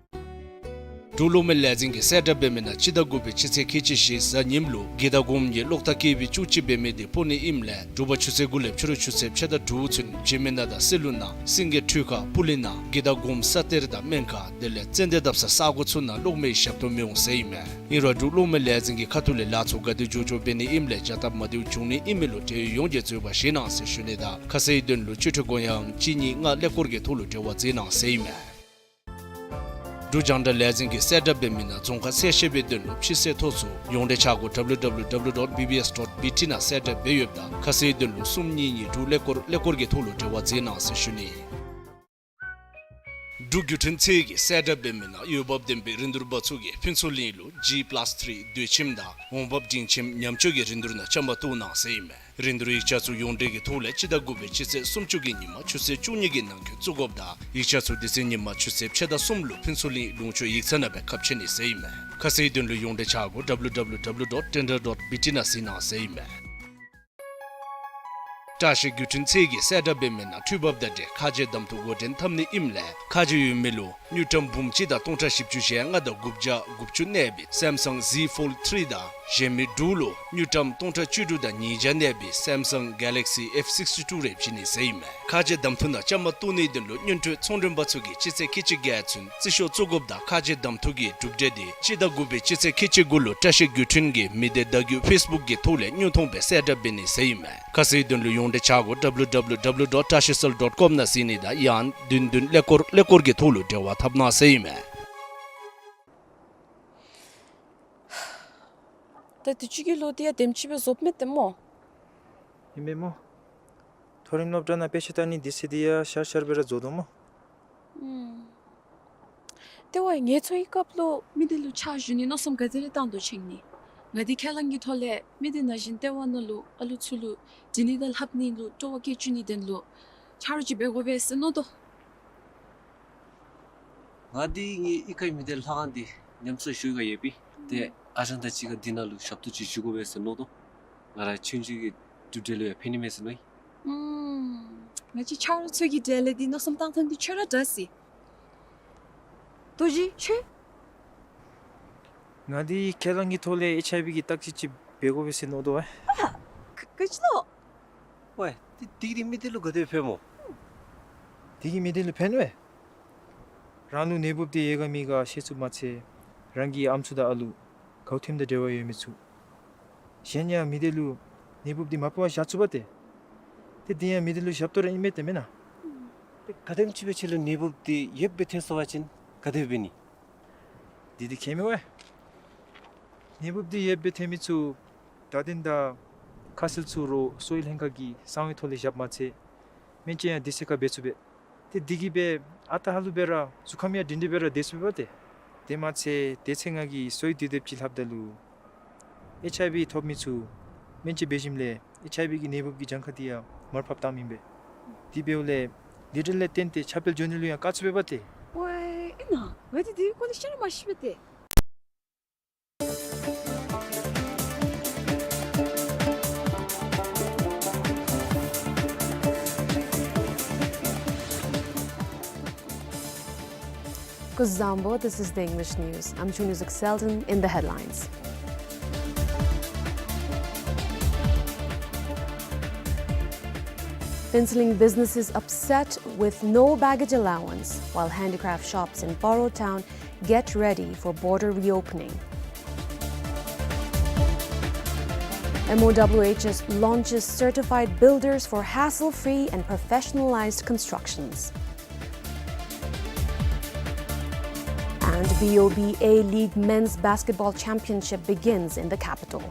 འབྲུག་གློག་མེ་ལས་འཛིན་གྱིས་གསལ་བསྒྲགས་འབད་མི་ནང་སྤྱི་ཟླ་དགུ་པའི་སྤྱི་ཚེས་ཁལ་གཅིག་བཞི་གཟའ་ཉིམ་ལུ་དགེ་དང་སྒོམ་གཉིས་གློག་ཐག་བཀལ་བའི་བཅུ་གཅིག་འབད་མི་དེ་སྤོ་ནི་ཨིནམ་ལས་དྲོ་པ་ཆུ་ཚོད་དགུ་ལས་ཕྱི་རུ་ཆུ་ཚོད་ཕྱེད་དང་དྲུག་ཚུན་འཇིགས་མེད་ནགས་དང་བསིལ་ཀླུང་ནང་སེང་གེ་ཁྲུས་ཁ་སྤུ་ལེན་ནང་དགེ་དང་སྒོམ་ས་གཏེར་དང་སྨན་ཁང་དེ་ལས་ཙན་དན་བཏབ་ས་ས་གོ་ཚུ་ནང་གློག་མེའི་ཞབས་ཏོག་མི་འོང་ཟེར་ཨིན་མས། ཨིན་རུང་འབྲུག་གློག་མེ་ལས་འཛིན་གྱི་ཁ་ཐུག་ལས་ལཱ་ཚུ་ག་དེ་མགྱོགས་མགྱོགས་འབད་ནི་ཨིནམ་ལས་བྱ་སྟབས་མ་བདེཝ་འབྱུང་ནི་ཨིན་མི་ལུ་འབྲེལ་ཡོད་ཡོངས་ཀྱིས་འཛོལ་བ་བཞེས་གནང་ཟེར་ཞུ་ནི་དང་ཁ་གསལ་དོན་ལུ་སྤྱི་འཐུས་སྐུ་ཡོན་གཅིག་གཉིས་ལྔ་ཀླད་ཀོར་གྱི་ཐོག་ལུ་འབྲེལ་བ་མཛད་གནང་ཟེར་ཨིན་མས། འབྲུག་རྒྱང་བསྒྲགས་ལས་འཛིན་གྱིས་གསལ་བསྒྲགས་འབད་མི་ནང་རྫོང་ཁག་གསལ་བཤད་པའི་དོན་ལུ་ཕྱི་སེལ་ཐོ་ཚུ་ཡོངས་འབྲེལ་ཆ་སྒོ་W W W dot B B S dot B T ནང་གསལ་བསྒྲགས་འབད་ཡོདཔ་ད་ཁ་གསལ་དོན་ལུ་གསུམ་གཉིས་གཉིས་དྲུག་ཀླད་ཀོར་ཀླད་ཀོར་གྱི་ཐོག་ལུ་འབྲེལ་བ་མཛད་གནང་ཟེར་ཞུ་ནི། འབྲུག་བརྒྱུད་འཕྲིན་ཚད་ཀྱིས་གསལ་བསྒྲགས་འབད་མི་ནང་འོས་འབབ་ལྡན་པའི་རིན་བསྡུར་པ་ཚུ་གིས་ཕུན་ཚོགས་གླིང་ལུ་G plus three དུད་ཁྱིམ་དང་འོང་འབབ་སྒྲིང་ཁྱིམ་ཉམས་བཅོས་ཀྱི་རིན་བསྡུར་ནང་བཅའ་མར་གཏོགས་གནང་ཟེར་ཨིན་མས། རིན་བསྡུར་ཡིག་ཆ་ཚུ་ཡོངས་འབྲེལ་གྱི་ཐོག་ལས་སྤྱི་ཟླ་དགུ་པའི་སྤྱི་ཚེས་སུམ་ཅུ་གི་ཉིན་མ་ཆུ་ཚོད་བཅུ་གཉིས་ཀྱི་ནང་འཁོད་བཙུགས་དགོཔ་དང་ཡིག་ཆ་ཚུ་དེ་ཚེ་ཉིན་མ་ཆུ་ཚོད་ཕྱེད་དང་གསུམ་ལུ་ཕུན་ཚོགས་གླིང་ལུང་ཕྱོགས་ཡིག་ཚང་ནང་སྦེ་ཁ་ཕྱེ་ནི་ཟེར་ཨིན་མས། ཁ་གསལ་དོན་ལུ་ཡོངས་འབྲེལ་ཆ་སྒོ W W W dot tender dot B T ནང་གཟིགས་གནང་ཟེར་ཨིན་མས། བཀྲ་ཤིས་བརྒྱུད་འཕྲིན་ཚད་ཀྱིས་གསལ་བསྒྲགས་འབད་མི་ནང་འཕྲུལ་འབབ་དང་འབྲེལ་ཁ་རྗེ་གདམ་འཐུ་འགོ་འདྲེན་འཐབ་ནི་ཨིནམ་ལས་ཁ་རྗེ་ཡོད་མི་ལུ་དངུལ་ཀྲམ་འབུམ་གཅིག་དང་སྟོང་ཕྲག་བཞི་བཅུ་ཞེ་ལྔ་དང་དགུ་བརྒྱ་དགུ་བཅུ་གནས་པའི་Samsung Z Fold three དང་གཞན་མི་དྲུག་ལུ་དངུལ་ཀྲམ་སྟོང་ཕྲག་བཅུ་དྲུག་དང་ཉིས་བརྒྱ་གནས་པའི་Samsung Galaxy F sixty-two རེ་བྱིན་ནི་ཟེར་ཨིན་མས། ཁ་རྗེ་གདམ་འཐུ་ནང་བཅའ་མར་གཏོགས་ནིའི་དོན་ལུ་སྔོན་འགྲོའི་ཚོང་མགྲོན་པ་ཚུ་གིས་སྤྱི་ཚེས་ཁལ་གཅིག་བརྒྱད་ཚུན་རྩིས་ཤོག་བཙུགས་དགོཔ་དང་ཁ་རྗེ་གདམ་འཐུ་གི་གྲུབ་འབྲས་དེ་སྤྱི་ཟླ་དགུ་པའི་སྤྱི་ཚེས་ཁལ་གཅིག་དགུ་ལུ་བཀྲ་ཤིས་བརྒྱུད་འཕྲིན་གྱི་མི་སྡེ་བརྡ་བརྒྱུད་ཕེསི་བུཀ་གི་ཐོག་ལས་དངོས་མཐོང་སྦེ་གསལ་བསྒྲགས་འབད་ནི་ཟེར་ཨིན་མས། ཁ་གསལ་དོན་ལུ་ཡོངས་འབྲེལ་ཆ་སྒོ W W W dot tashicell dot com ནང་གཟིགས་ནི་དང་ཡང་བདུན་བདུན་ཀླད་ཀོར་ཀླད་ཀོར་གྱི་ཐོག་ལུ་འབྲེལ་བ་འཐབ་གནང་ཟེར་ཨིན་མས། ད་དུས་ཅི་གི་ལོ་འདི་ཡང་དེམ་ཅིག་སྦེ་རྫོགསཔ་མས་ཏེ་སྨོ། ཨིན་མས་སྨོ། མཐོ་རིམ་སློབ་གྲྭ་ནང་དཔེ་ཆ་ལྟ་ནི་དུས་ཚོད་འདི་ཡང་ཤར་ཤར་སྦེ་ར་རྫོགས་དོ་སྨོ། ཨུམ། ཏེ་ཝའི་ངལ་འཚོ་བའི་སྐབས་ལུ་མི་སྡེ་ལུ་ཕྱག་ཞུ་ནི་མནོ་བསམ་ག་དེ་རེ་བཏང་དོ་ཅིན་ནི། ང་འདི་ཁས་བླངས་ཀྱི་ཐོག་ལས་མི་སྡེ་ནང་བཞིན་ལྟེ་བ་ནང་ལུ་ཨ་ལུ་ཚུ་ལུ་འབྲི་ནི་དང་ལྷབ་ནི་ལུ་སྤྲོ་བ་བསྐྱེད་བཅུག་ནིའི་དོན་ལུ་ཆ་རོགས་ཅིག་འབད་དགོ་པས་ཟེར་མནོ་དོ། ང་འདི་ངེའི་གཡུས་ཁའི་མི་སྡེ་ལྷ་ཁང་འདི་ཉམས་གསོ་ཞུ་ག་ཡོད་པས། ཏེ་ཨ་ཞང་དང་གཅིག་ཁར་འདི་ནང་ལུ་ཞབས་ཏོག་ཅིག་ཞུ་དགོ་པས་ཟེར་མནོ་དོ། ང་ར་ཆུང་ཆུང་གི་གྲུབ་འབྲས་ལུ་ཡང་ཕན་ནི་མས་ཟེར་མནོ་ཡི། ཨུམ། ང་བཅས་ཆ་རོགས་ཚུ་གི་གྲལ་ལས་འདི་མནོ་བསམ་བཏང་ཐངས་འདི་ཁྱོད་ར་འདྲ་སི། རྡོ་རྗེ་ཁྱོད། ང་འདི་ཁས་བླངས་ཀྱི་ཐོག་ལས་ཨེཆ་ཨའི་ཝི་གི་བརྟག་དཔྱད་ཅིག་འབད་དགོ་པས་ཟེར་མནོ་དོ་བས། ཨ་ལ། ག་ག་ཅི་ལོ། ཝའི། འདི་འདི་གིས་མི་སྡེ་ལུ་ག་དེ་ཕན་སྨོ། འདི་གིས་མི་སྡེ་ལུ་ཕན་བས། རང་ལུ་ནད་འབུབ་འདི་ཡོད་ག་མེད་ག་ཤེས་ཚུགསཔ་མ་ཚད་རང་གི་ཨམ་སྲུ་དང་ཨ་ལུ་གའུ་ཐིམ་དང་འབྲེལ་བ་ཡོད་མི་ཚུ། གཞན་ཡང་མི་སྡེ་ལུ་ནད་འབུབ་འདི་མ་ཕོག་པར་བཞག་ཚུགས་པ་ཏེ། ཏེ་འདི་ཡང་མི་སྡེ་ལུ་ཞབས་ཏོག་ར་ཨིན་མས་ཏེ་མེན་ན། ཏེ་ག་དེམ་ཅིག་སྦེ་ཁྱོད་ལུ་ནད་འབུབ་འདི་ཡོདཔ་སྦེ་ཐོན་སོང་པ་ཅིན་ག་དེ་འབད་ནི། འདི་འདི་ཁྱད་མེད་པས། ནད་འབུབ་འདི་ཡོདཔ་སྦེ་ཐོན་མི་ཚུ་བརྡ་དོན་དང་ཁ་གསལ་ཚུ་རོགས་གསོ་བའི་ལྷན་ཁག་གི་གསང་བའི་ཐོག་ལས་བཞགཔ་མ་ཚད་སྨན་བཅོས་ཡང་དུས་ཚོད་ཁར་འབད་ཚུགས་པས། ཏེ་འདི་གིས་སྦེ་ཨ་རྟག་ཧ་ལུགས་སྦེ་ར་གཟུགས་ཁམས་ཡང་སྒྲིང་སྒྲིང་སྦེ་ར་སྡོད་ཚུགས་པས་ཏེ། དེ་མ་ཚད་དེ་ཚེ་ང་གིས་གསོ་བའི་དུས་དེབ་ཅིག་ལྷབ་ད་ལུ་ཨེཆ་ཨའི་ཝི་ཐོབ་མི་ཚུ་སྨན་བཅོས་འབད་ཞིནམ་ལས་ཨེཆ་ཨའི་ཝི་གི་ནད་འབུབ་ཀྱི་གྱངས་ཁ་འདི་ཡང་མར་ཕབ་བཏངམ་ཨིན་པས། དེ་འབདཝ་ལས་ལཱ་འབྲས་ལས་བརྟེན་ཏེ་ཁྱབ་སྤེལ་འགྱོ་ནི་ལུ་ཡང་དཀའ་ཚུགས་པས་པ་ཏེ། ཝའི་ཨིན་ན། ང་འདི་འདི་གི་སྐོར་ལས་ཤེས་ར་མ་ཤེས་པས་ཏེ། Kuzuzangpo, this is the English news. I'm Chunizuk Selden in the headlines. Phencling businesses upset with no baggage allowance, while handicraft shops in Paro town get ready for border reopening. M O W H S launches certified builders for hassle-free and professionalized constructions. And B O B A-League Men's Basketball Championship begins in the capital.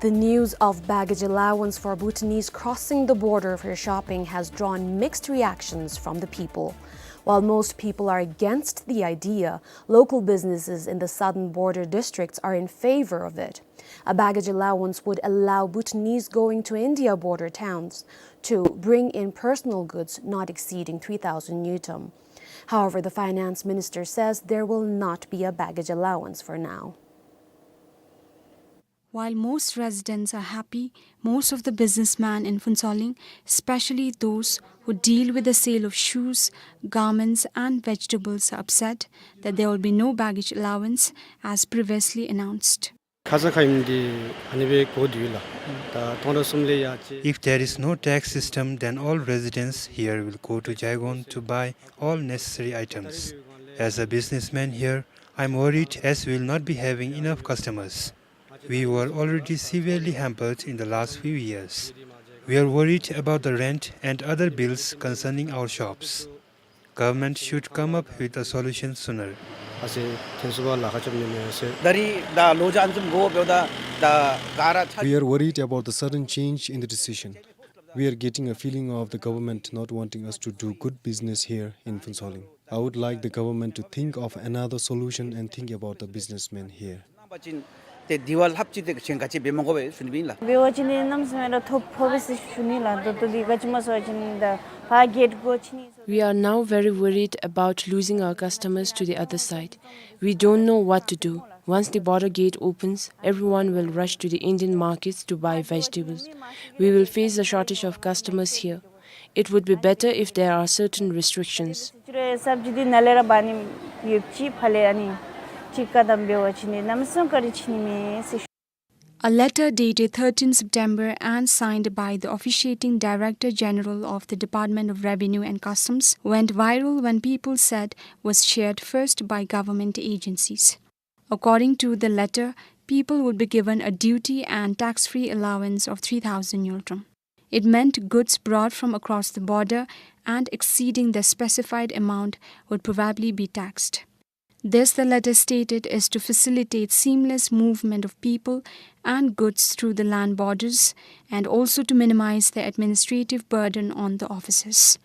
The news of baggage allowance for Bhutanese crossing the border for shopping has drawn mixed reactions from the people. While most people are against the idea, local businesses in the southern border districts are in favor of it. A baggage allowance would allow Bhutanese going to India border towns to bring in personal goods not exceeding three thousand ngultrum. However, the finance minister says there will not be a baggage allowance for now. While most residents are happy, most of the businessmen in Phuentsholing, especially those who deal with the sale of shoes, garments and vegetables, are upset that there will be no baggage allowance as previously announced. ཁ་ཙ་ཁ་ཉིནམ་འདི་ཨ་ནི་སྦེ་གོ་དོ་ཡོད་ལགས། ད་སྟོང་ཕྲག་གསུམ་ལས་ཡར་ཅིག If there is no tax system, then all residents here will go to Yangon to buy all necessary items. As a businessman here, I'm worried as we will not be having enough customers. We were already severely hampered in the last few years. We are worried about the rent and other bills concerning our shops. Government should come up with a solution sooner. ཨ་ཙི་ཐོན་ས་ལཱ་ཁག་རྐྱབ་ནི་མས་ཟེར། ད་རིས་ད་ལོ་རྒྱུས་ཨ་ནི་བཟུམ་གོཝ་འབདཝ་ད་ད་ག་ར་ཚ- We are worried about the sudden change in the decision. We are getting a feeling of the government not wanting us to do good business here in Phuentsholing. I would like the government to think of another solution and think about the businessmen here. ནང་པ་ཅིན་ཏེ་དེ་བ་ལྷགཔ་ཅིག་ཏེ་གཞན་ག་ཅི་འབད་མ་དགོ་པས་ཟེར་ཞུ་ནི་ཨིན་ལགས། འབད་བ་ཅིན་ནི་གནམ་མེད་ས་མེད་ར་ཐོ་ཕོག་པས་ཟེར་ཞུ་ནི་ལགས། ད་ལྟོ་འདི་ག་ཅི་སྨོ་ཟེར་བ་ཅིན་ད་ཕར་གེཊ་སྒོ་ཕྱེ་ནི་ཟེར། We are now very worried about losing our customers to the other side. We don't know what to do. Once the border gate opens, everyone will rush to the Indian markets to buy vegetables. We will face a shortage of customers here. It would be better if there are certain restrictions. ཚུ་རེ་སབ་ཇི་འདི་ནཱ་ལས་ར་འབག་ནི་ཡོདཔ་ཅིག་ཕར་ལས་ཨ་ནི་ཅིག་བཀག་དམ་འབད་བ་ཅིན་ནི་གནམ་མེད་ས་མེད་བཀག་ར་ཕྱེ་ནི་མས་ཟེར་ཞུ། A letter dated thirteenth September and signed by the officiating Director General of the Department of Revenue and Customs went viral when people said was shared first by government agencies. According to the letter, people would be given a duty and tax-free allowance of three thousand ngultrum. It meant goods brought from across the border and exceeding the specified amount would probably be taxed. This, the letter stated, is to facilitate seamless movement of people and goods through the land borders and also to minimize the administrative burden on the officers.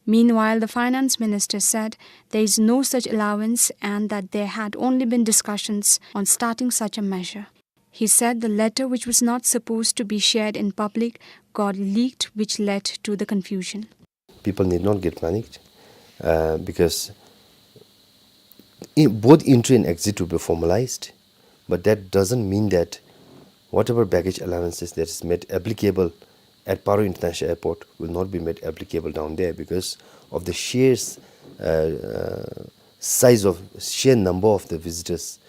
Meanwhile, the finance minister said there is no such allowance and that there had only been discussions on starting such a measure. He said the letter, which was not supposed to be shared in public, got leaked, which led to the confusion. People need not get panicked, uh, because in, both entry and exit will be formalized, but that doesn't mean that whatever baggage allowances that is made applicable at Paro International Airport will not be made applicable down there because of the sheer, uh, uh, size of, sheer number of the visitors,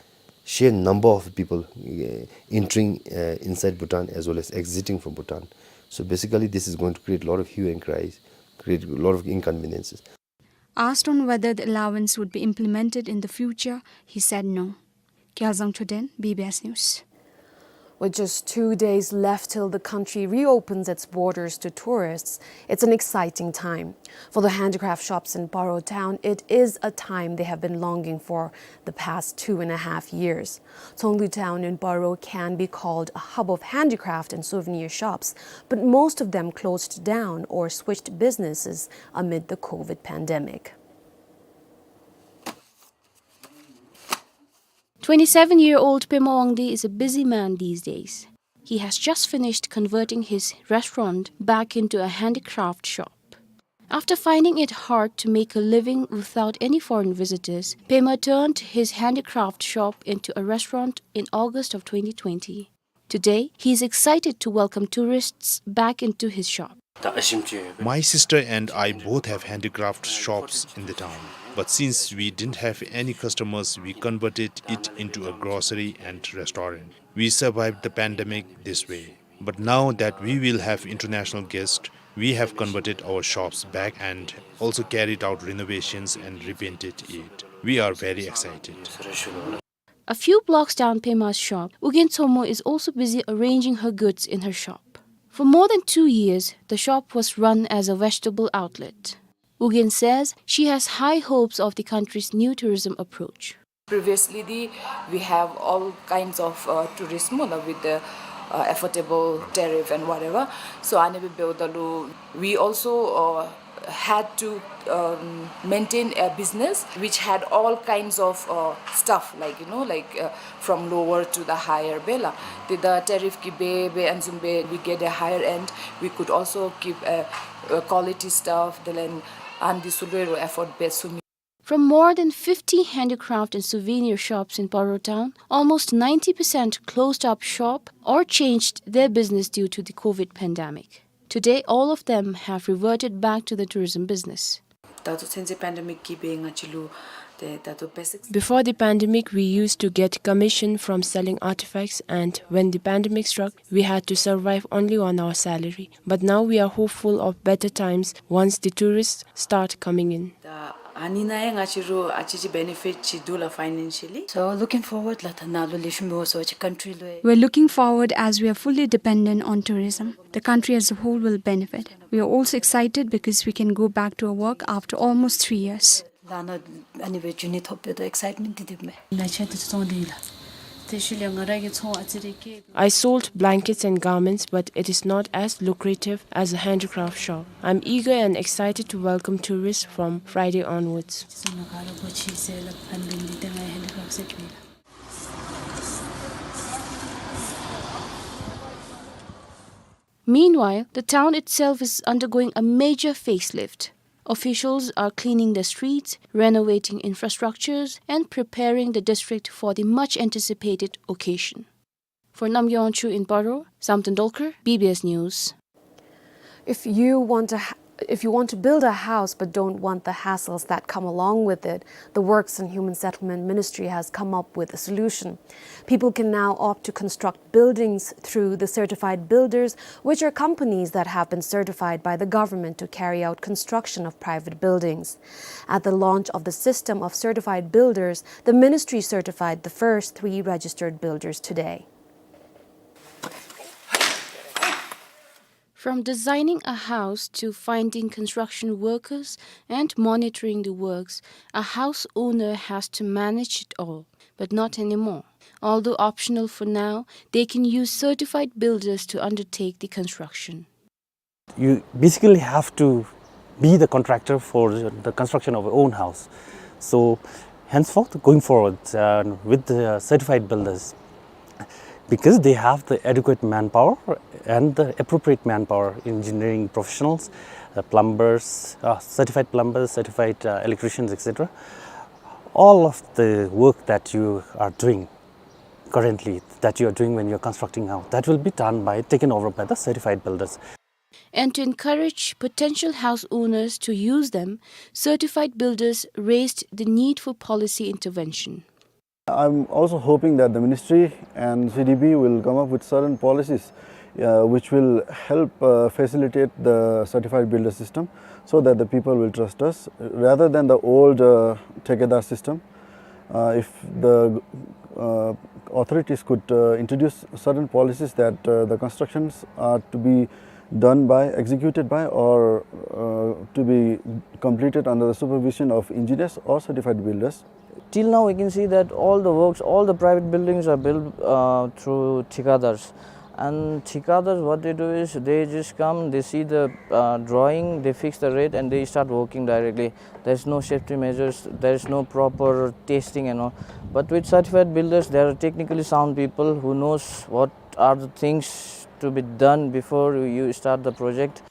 sheer number of people, uh, entering, uh, inside Bhutan as well as exiting from Bhutan. So basically, this is going to create a lot of hue and cries, create a lot of inconveniences. Asked on whether the allowance would be implemented in the future, he said no. Kyaljang Choden, B B S News. With just two days left till the country reopens its borders to tourists, it's an exciting time. For the handicraft shops in Paro town, it is a time they have been longing for the past two and a half years. Tsonglu town in Paro can be called a hub of handicraft and souvenir shops, but most of them closed down or switched businesses amid the COVID pandemic. Twenty-seven-year-old Pema Wangdi is a busy man these days. He has just finished converting his restaurant back into a handicraft shop. After finding it hard to make a living without any foreign visitors, Pema turned his handicraft shop into a restaurant in August of twenty twenty. Today, he is excited to welcome tourists back into his shop. My sister and I both have handicraft shops in the town, but since we didn't have any customers, we converted it into a grocery and restaurant. We survived the pandemic this way, but now that we will have international guests, we have converted our shops back and also carried out renovations and repainted it. We are very excited. A few blocks down Pema's shop, Ugyen Tsomo is also busy arranging her goods in her shop. For more than two years, the shop was run as a vegetable outlet. Ugyen says she has high hopes of the country's new tourism approach. Previously, the, we have all kinds of, uh, tourism, uh, with the, uh, affordable tariff and whatever. So, ane be build the lu-, we also, uh, had to, um, maintain a business which had all kinds of, uh, stuff, like, you know, like, uh, from lower to the higher bela. The, the tariff ki be, be and zumbe, we get a higher end. We could also keep a, a quality stuff, the land, and the sulero afford be sumi. From more than fifty handicraft and souvenir shops in Paro town, almost ninety percent closed up shop or changed their business due to the COVID pandemic. Today, all of them have reverted back to the tourism business. ད་ལྟོ་ཚུན་ཚོད་པེན་ཌེ་མིག་གིས་སྦེ་ང་བཅས་ལུ་ཏེ་ད་ལྟོ་བེ་སིཀ Before the pandemic, we used to get commission from selling artifacts, and when the pandemic struck, we had to survive only on our salary. But now we are hopeful of better times once the tourists start coming in. ད་ཨ་ནི་ནང་ཡང་ང་བཅས་ལུ་ཨ་ཙི་ཅིག་བེ་ནི་ཕིཊ་ཅིག་འདུག་ལགས་ཕའི་ནན་ཤལ་ལི། So looking forward, ལགས་ད་ནཱ་ལུ་ལེགས་ཤོམ་འབད་བ་ཅིན་ཀཱན་ཊི་རི་ལུ། We're looking forward as we are fully dependent on tourism. The country as a whole will benefit. We are also excited because we can go back to our work after almost three years. ལགས་ནཱ་ཨ་ནི་སྦེ་འགྱོ་ནི་ཐོབ་པའི་ད་ཨེག་སའིཊ་མེནཊ་འདི་འདུག་མས། ལགས་ཆ་འདི་ཚུ་བཙོང་སྟེ་ཡོད་ལགས། དེ་ཤུལ་ལས་ང་ར་གིས་ཚོང་ཨ་ཙི་རེ་བཀལ། I sold blankets and garments, but it is not as lucrative as a handicraft shop. I'm eager and excited to welcome tourists from Friday onwards. ཚོང་ནང་ག་ར་སྒོ་ཕྱེ་ཟེར་ལགས། ཕན་པའི་འདི་ཏེ་ང་ཧེན་ཌི་ཀྲེཕཊ་ཟེར་བཀལ་ཡི་ལགས། Meanwhile, the town itself is undergoing a major facelift. Officials are cleaning the streets, renovating infrastructures, and preparing the district for the much anticipated occasion. For Namgay Wangchuk in Paro, Samten Dolkar, B B S News. If you want to ha- if you want to build a house but don't want the hassles that come along with it, the Works and Human Settlement Ministry has come up with a solution. People can now opt to construct buildings through the certified builders, which are companies that have been certified by the government to carry out construction of private buildings. At the launch of the system of certified builders, the ministry certified the first three registered builders today. From designing a house to finding construction workers and monitoring the works, a house owner has to manage it all, but not anymore. Although optional for now, they can use certified builders to undertake the construction. You basically have to be the contractor for the construction of your own house. So henceforth, going forward, uh, with the certified builders, because they have the adequate manpower and the appropriate manpower, engineering professionals, uh, plumbers, uh, certified plumbers, certified, uh, electricians, et cetera. All of the work that you are doing currently, that you are doing when you are constructing house, that will be done by, taken over by the certified builders. And to encourage potential house owners to use them, certified builders raised the need for policy intervention. I'm also hoping that the ministry and C D B will come up with certain policies, uh, which will help, uh, facilitate the certified builder system so that the people will trust us rather than the old, uh, thekadar system. Uh, if the, uh, authorities could, uh, introduce certain policies that, uh, the constructions are to be done by, executed by, or, uh, to be completed under the supervision of engineers or certified builders. Till now, we can see that all the works, all the private buildings are built, uh, through thekadars. And thekadars, what they do is they just come, they see the, uh, drawing, they fix the rate, and they start working directly. There's no safety measures, there's no proper testing and all. But with certified builders, they are technically sound people who knows what are the things to be done before you start the project.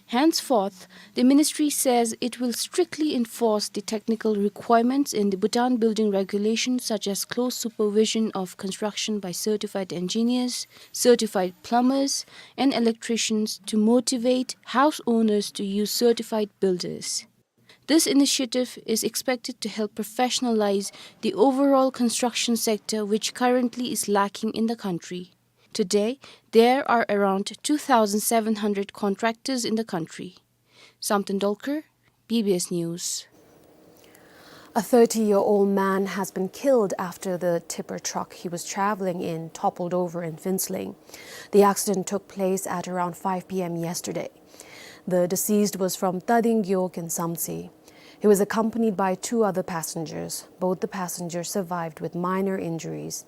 Henceforth, the ministry says it will strictly enforce the technical requirements in the Bhutan building regulations, such as close supervision of construction by certified engineers, certified plumbers, and electricians to motivate house owners to use certified builders. This initiative is expected to help professionalize the overall construction sector, which currently is lacking in the country. Today, there are around two thousand seven hundred contractors in the country. Samten Dolkar, B B S News. A thirty-year-old man has been killed after the tipper truck he was traveling in toppled over in Phuentsholing. The accident took place at around five p m yesterday. The deceased was from Tading Gewog in Samtse. He was accompanied by two other passengers. Both the passengers survived with minor injuries.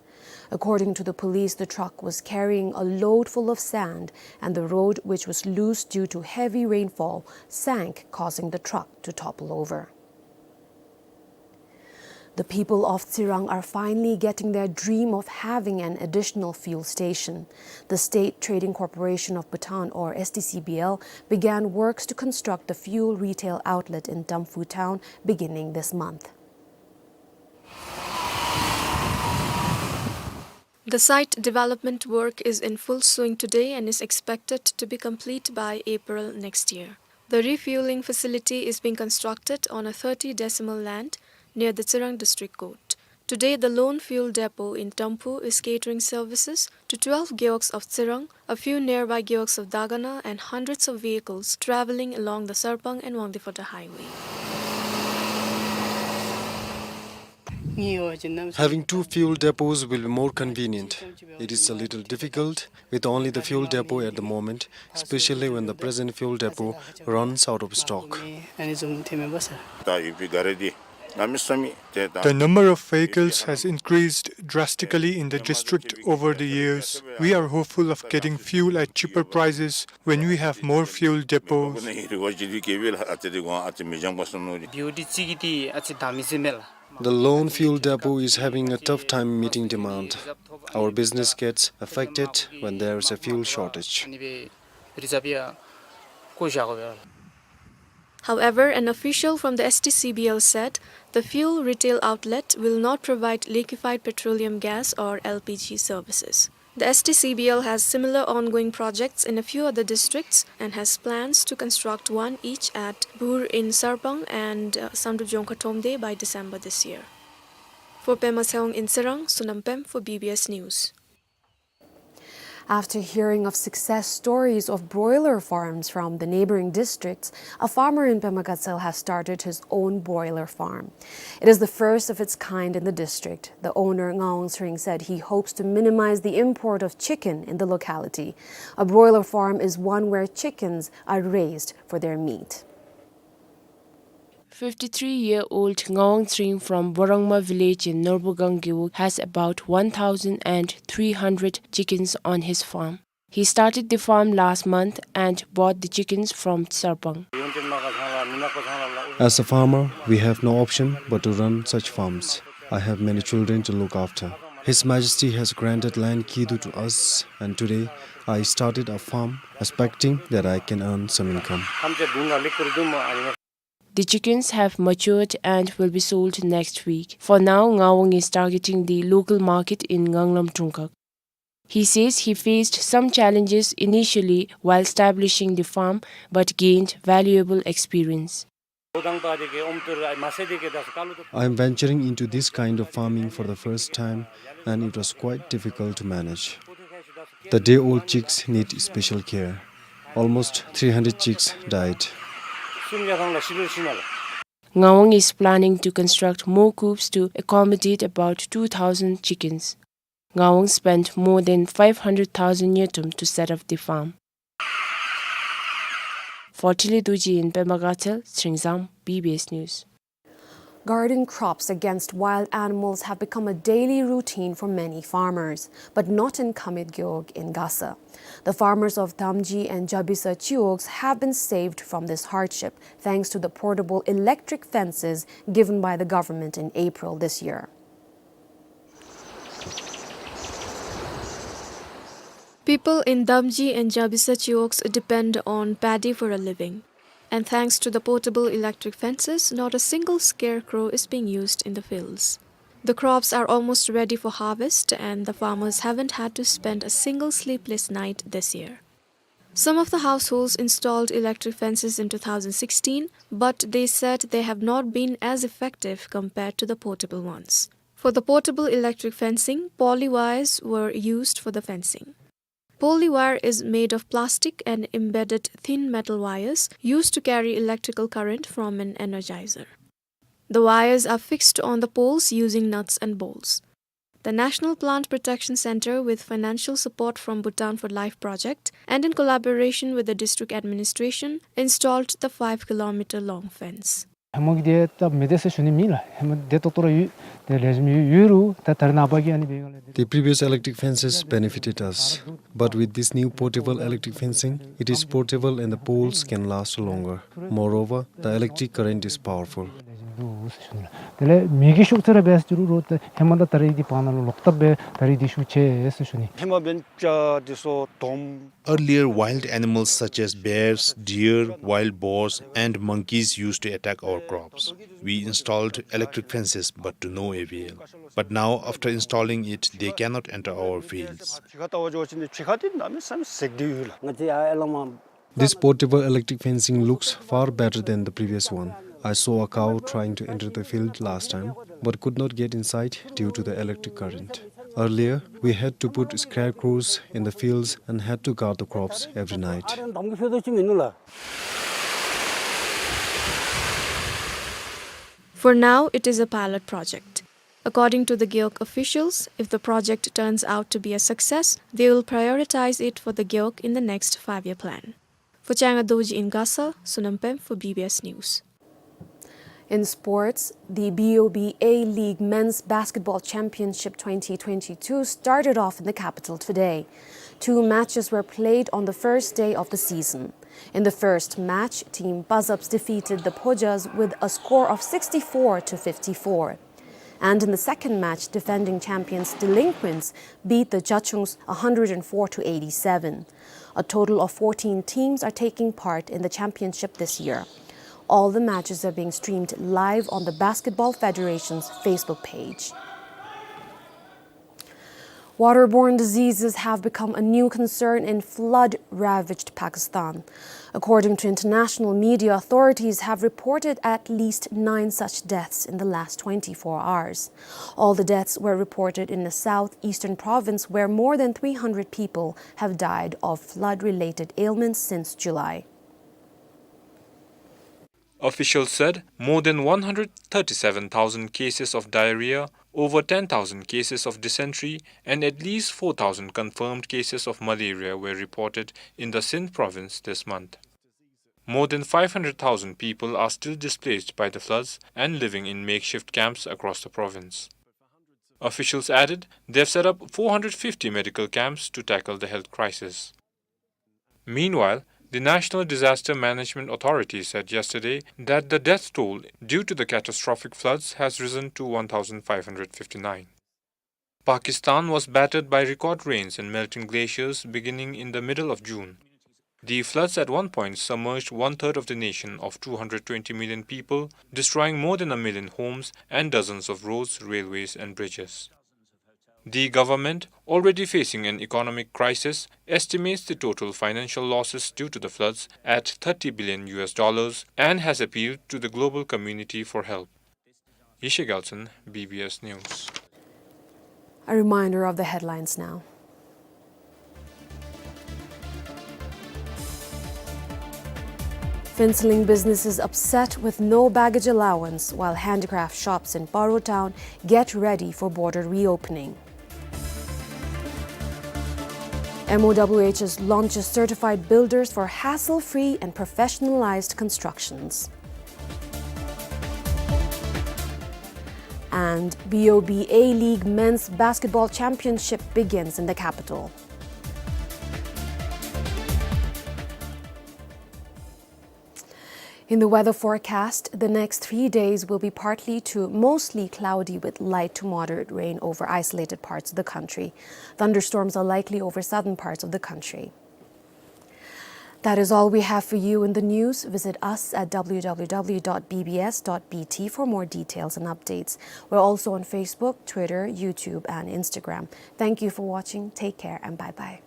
According to the police, the truck was carrying a load full of sand, and the road, which was loose due to heavy rainfall, sank, causing the truck to topple over. The people of Tsirang are finally getting their dream of having an additional fuel station. The State Trading Corporation of Bhutan, or S T C B L, began works to construct the fuel retail outlet in Tamphu town beginning this month. The site development work is in full swing today and is expected to be complete by April next year. The refueling facility is being constructed on a thirty decimal land near the Tsirang District Court. Today, the lone fuel depot in Tamphu is catering services to twelve gewogs of Tsirang, a few nearby gewogs of Dagana, and hundreds of vehicles traveling along the Sarpang and Wangdue Phodrang highway. Having two fuel depots will be more convenient. It is a little difficult with only the fuel depot at the moment, especially when the present fuel depot runs out of stock. The number of vehicles has increased drastically in the district over the years. We are hopeful of getting fuel at cheaper prices when we have more fuel depots. The lone fuel depot is having a tough time meeting demand. Our business gets affected when there is a fuel shortage. However, an official from the S T C B L said the fuel retail outlet will not provide liquefied petroleum gas or L P G services. The S T C B L has similar ongoing projects in a few other districts and has plans to construct one each at Bur in Sarpang and, uh, Samdrup Jongkha Thromde by December this year. For Pema Tshewang in Tsirang, Sonam Pem for B B S News. After hearing of success stories of broiler farms from the neighboring districts, a farmer in Pema Gatshel has started his own broiler farm. It is the first of its kind in the district. The owner, Ngawang Tshering, said he hopes to minimize the import of chicken in the locality. A broiler farm is one where chickens are raised for their meat. Fifty-three-year-old Ngawang Tshering from Borangma village in Norbugang Gewog has about one thousand three hundred chickens on his farm. He started the farm last month and bought the chickens from Sarpang. As a farmer, we have no option but to run such farms. I have many children to look after. His Majesty has granted land Kidu to us, and today I started a farm, expecting that I can earn some income. The chickens have matured and will be sold next week. For now, Ngawang is targeting the local market in Nganglam Tungkak. He says he faced some challenges initially while establishing the farm, but gained valuable experience. I am venturing into this kind of farming for the first time, and it was quite difficult to manage. The day-old chicks need special care. Almost three hundred chicks died. Ngawang is planning to construct more coops to accommodate about two thousand chickens. Ngawang spent more than five hundred thousand ngultrum to set up the farm. For Thili Dorji in Pema Gatshel, Tshering Zam, B B S News. Guarding crops against wild animals have become a daily routine for many farmers, but not in Khamit Gewog in Gasa. The farmers of Damji and Jabisa Chiwogs have been saved from this hardship thanks to the portable electric fences given by the government in April this year. People in Damji and Jabisa Chiwogs depend on paddy for a living. And thanks to the portable electric fences, not a single scarecrow is being used in the fields. The crops are almost ready for harvest, and the farmers haven't had to spend a single sleepless night this year. Some of the households installed electric fences in two thousand sixteen, but they said they have not been as effective compared to the portable ones. For the portable electric fencing, poly wires were used for the fencing. Poly wire is made of plastic and embedded thin metal wires used to carry electrical current from an energizer. The wires are fixed on the poles using nuts and bolts. The National Plant Protection Centre, with financial support from Bhutan for Life project and in collaboration with the district administration, installed the five kilometer long fence. ཧེ་མ་གི་དེ་ད་མེད་དེ་ཟེར་ཞུ་ནི་མེད་ལགས། ཧེ་མ་དེ་ཏོག་ཏོ་ར་ཡོད། དེ་ལེགས་ཤོམ་ཡོད་ཡོད་རུང་ད་ད་རེས་ནངས་པ་གི་ཨ་ནི་འབད་ཡོད་ལགས། The previous electric fences benefited us, but with this new portable electric fencing, it is portable and the poles can last longer. Moreover, the electric current is powerful. འདུག་ཟེར་ཞུ་ནི་ལགས། དེ་ལས་མི་གིས་ཤུགས་ཆེ་ར་འབད་ཟེར་རུང་རོགས་ཏེ་ཧེ་མ་དང་ད་རེས་འདི་བར་ན་ལུ་ལོག་ལྟབ་སྦེ་ད་རེས་འདི་ཤུགས་ཆེ་ཟེར་ཞུ་ནི། ཧེ་མ་འབདན་སྤྱ་འདི་ཚུ་དོམ། Earlier, wild animals such as bears, deer, wild boars, and monkeys used to attack our crops. We installed electric fences, but to no avail. But now, after installing it, they cannot enter our fields. This portable electric fencing looks far better than the previous one. I saw a cow trying to enter the field last time, but could not get inside due to the electric current. Earlier, we had to put scarecrows in the fields and had to guard the crops every night. For now, it is a pilot project. According to the Gewog officials, if the project turns out to be a success, they will prioritize it for the Gewog in the next five-year plan. For Changa Dorji in Gasa, Sonam Pem for B B S News. In sports, the B O B A League Men's Basketball Championship twenty twenty-two started off in the capital today. Two matches were played on the first day of the season. In the first match, Team Pazaps defeated the Phojas with a score of sixty-four to fifty-four. And in the second match, defending champions Delinquents beat the Jachungs a hundred and four to eighty-seven. A total of fourteen teams are taking part in the championship this year. All the matches are being streamed live on the Basketball Federation's Facebook page. Waterborne diseases have become a new concern in flood-ravaged Pakistan. According to international media, authorities have reported at least nine such deaths in the last twenty-four hours. All the deaths were reported in the southeastern province, where more than three hundred people have died of flood-related ailments since July. Officials said more than one hundred thirty-seven thousand cases of diarrhea, over ten thousand cases of dysentery, and at least four thousand confirmed cases of malaria were reported in the Sindh province this month. More than five hundred thousand people are still displaced by the floods and living in makeshift camps across the province. Officials added they have set up four hundred fifty medical camps to tackle the health crisis. Meanwhile, the National Disaster Management Authority said yesterday that the death toll due to the catastrophic floods has risen to one thousand five hundred fifty-nine. Pakistan was battered by record rains and melting glaciers beginning in the middle of June. The floods at one point submerged one-third of the nation of two hundred twenty million people, destroying more than a million homes and dozens of roads, railways, and bridges. The government, already facing an economic crisis, estimates the total financial losses due to the floods at thirty billion U S dollars and has appealed to the global community for help. Yeshe Gyaltshen, B B S News. A reminder of the headlines now. Phencilling businesses upset with no baggage allowance, while handicraft shops in Paro town get ready for border reopening. M O W H S launches certified builders for hassle-free and professionalized constructions. And B O B A League Men's Basketball Championship begins in the capital. In the weather forecast, the next three days will be partly to mostly cloudy with light to moderate rain over isolated parts of the country. Thunderstorms are likely over southern parts of the country. That is all we have for you in the news. Visit us at W W W dot B B S dot B T for more details and updates. We're also on Facebook, Twitter, YouTube, and Instagram. Thank you for watching. Take care and bye-bye.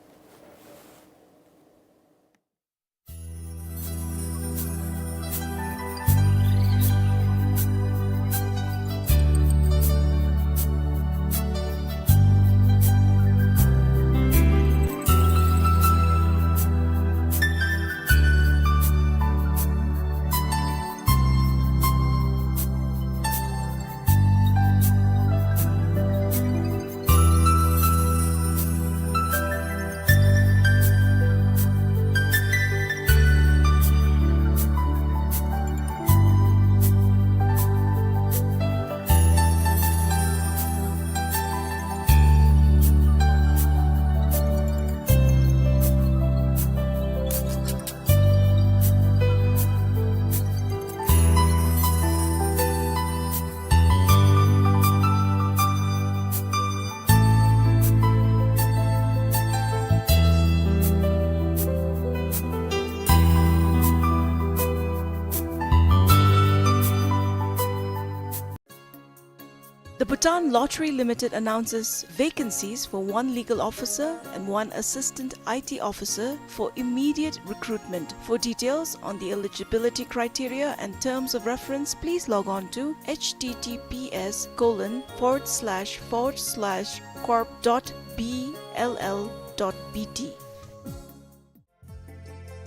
Bhutan Lottery Limited announces vacancies for one legal officer and one assistant I T officer for immediate recruitment. For details on the eligibility criteria and terms of reference, please log on to H T T P S colon forward slash forward slash corp dot B L L dot B T.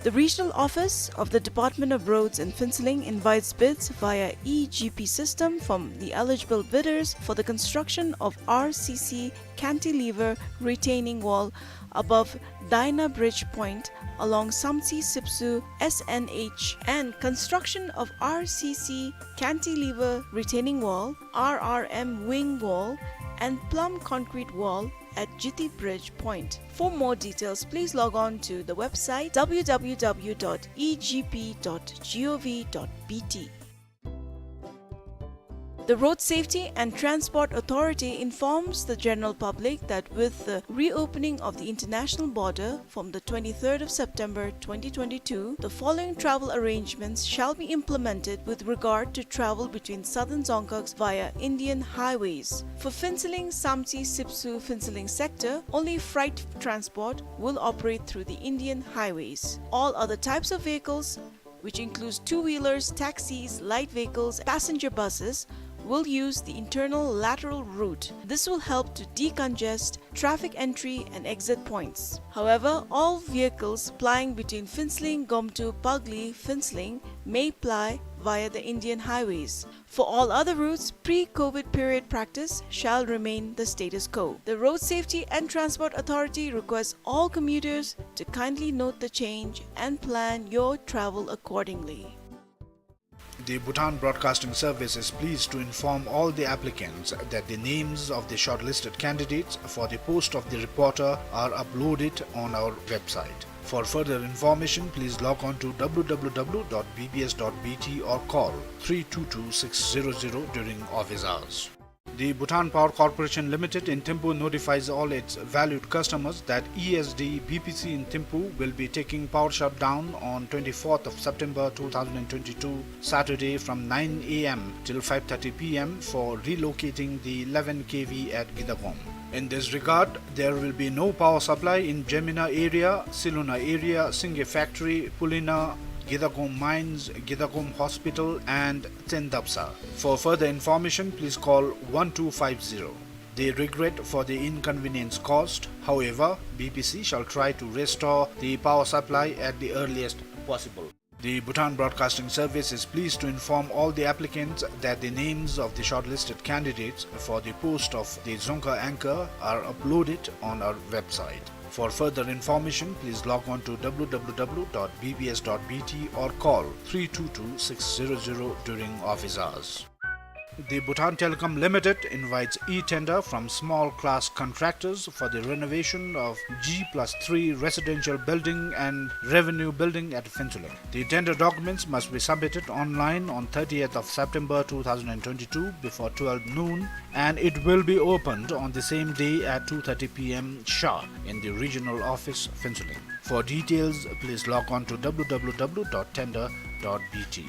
The regional office of the Department of Roads in Phuentsholing invites bids via E G P system from the eligible bidders for the construction of R C C cantilever retaining wall above Daina Bridge Point along Samtse Sipsu S N H and construction of R C C cantilever retaining wall, R R M wing wall, and plumb concrete wall at Jiti Bridge Point. For more details, please log on to the website W W W dot E G P dot gov dot B T. The Road Safety and Transport Authority informs the general public that with the reopening of the international border from the twenty-third of September twenty twenty-two, the following travel arrangements shall be implemented with regard to travel between southern Dzongkhag via Indian highways. For Phuentsholing Samtse Sipsu Phuentsholing sector, only freight transport will operate through the Indian highways. All other types of vehicles, which includes two-wheelers, taxis, light vehicles, passenger buses, will use the internal lateral route. This will help to decongest traffic entry and exit points. However, all vehicles plying between Phuentsholing, Gomtu, Pagli, Phuentsholing may ply via the Indian highways. For all other routes, pre-COVID period practice shall remain the status quo. The Road Safety and Transport Authority requests all commuters to kindly note the change and plan your travel accordingly. The Bhutan Broadcasting Service is pleased to inform all the applicants that the names of the shortlisted candidates for the post of the reporter are uploaded on our website. For further information, please log on to W W W dot B B S dot B T or call three two two six zero zero during office hours. The Bhutan Power Corporation Limited in Thimphu notifies all its valued customers that E S D B P C in Thimphu will be taking power shutdown on twenty-fourth of September two thousand twenty-two, Saturday, from nine A M till five thirty P M for relocating the eleven K V at Gidagom. In this regard, there will be no power supply in Jemina area, Siluna area, Singe Factory, Pulina, Gidagom Mines, Gidagom Hospital and Tsendapsa. For further information, please call one two five zero. They regret for the inconvenience caused. However, B P C shall try to restore the power supply at the earliest possible. The Bhutan Broadcasting Service is pleased to inform all the applicants that the names of the shortlisted candidates for the post of the Dzongkha anchor are uploaded on our website. For further information, please log on to W W W dot B B S dot B T or call three two two six zero zero during office hours. The Bhutan Telecom Limited invites e-tender from small class contractors for the renovation of G plus three residential building and revenue building at Phuentsholing. The tender documents must be submitted online on thirtieth of September two thousand twenty-two before twelve noon, and it will be opened on the same day at two thirty P M sharp in the regional office, Phuentsholing. For details, please log on to W W W dot tender dot B T.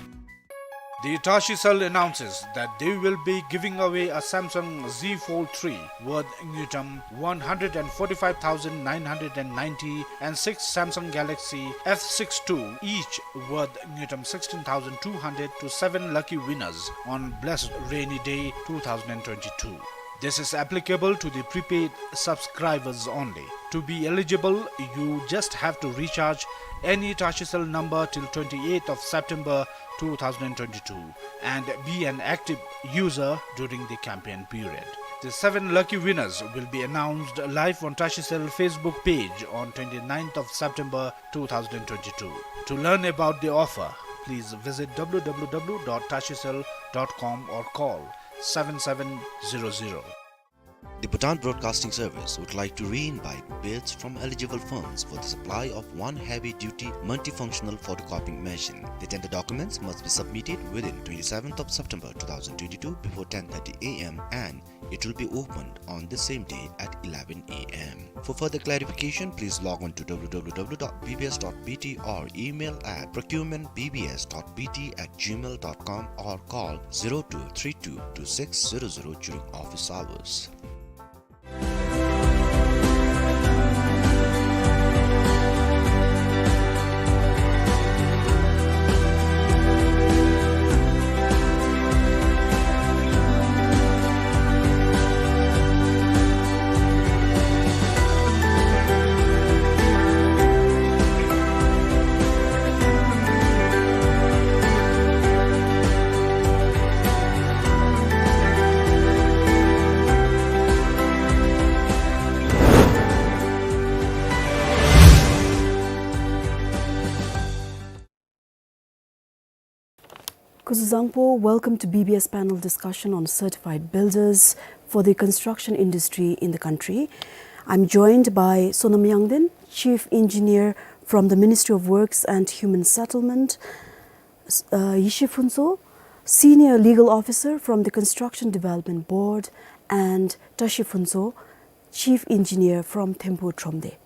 The Tashicell announces that they will be giving away a Samsung Z Fold three worth ngultrum one hundred and forty-five thousand nine hundred and ninety and six Samsung Galaxy F six two, each worth ngultrum sixteen thousand two hundred, to seven lucky winners on blessed rainy day two thousand and twenty-two. This is applicable to the prepaid subscribers only. To be eligible, you just have to recharge any Tashicell number till twenty-eighth of September two thousand and twenty-two and be an active user during the campaign period. The seven lucky winners will be announced live on Tashicell Facebook page on twenty-ninth of September two thousand and twenty-two. To learn about the offer, please visit W W W dot tashicell dot com or call seven seven zero zero. The Bhutan Broadcasting Service would like to re-invite bids from eligible firms for the supply of one heavy-duty multifunctional photocopying machine. The tender documents must be submitted within twenty-seventh of September two thousand twenty-two before ten thirty A M and It will be opened on the same day at eleven a m. For further clarification, please log on to w w w dot b b s dot b t or email at procurement b b s dot b t at gmail dot com or call zero two three two two six zero zero during office hours. Kuzuzangpo, welcome to B B S panel discussion on certified builders for the construction industry in the country. I'm joined by Sonam Yangden, Chief Engineer from the Ministry of Works and Human Settlement, s-, uh, Yishi Phunso, Senior Legal Officer from the Construction Development Board, and Tashi Phunso, Chief Engineer from Thimphu Thromde.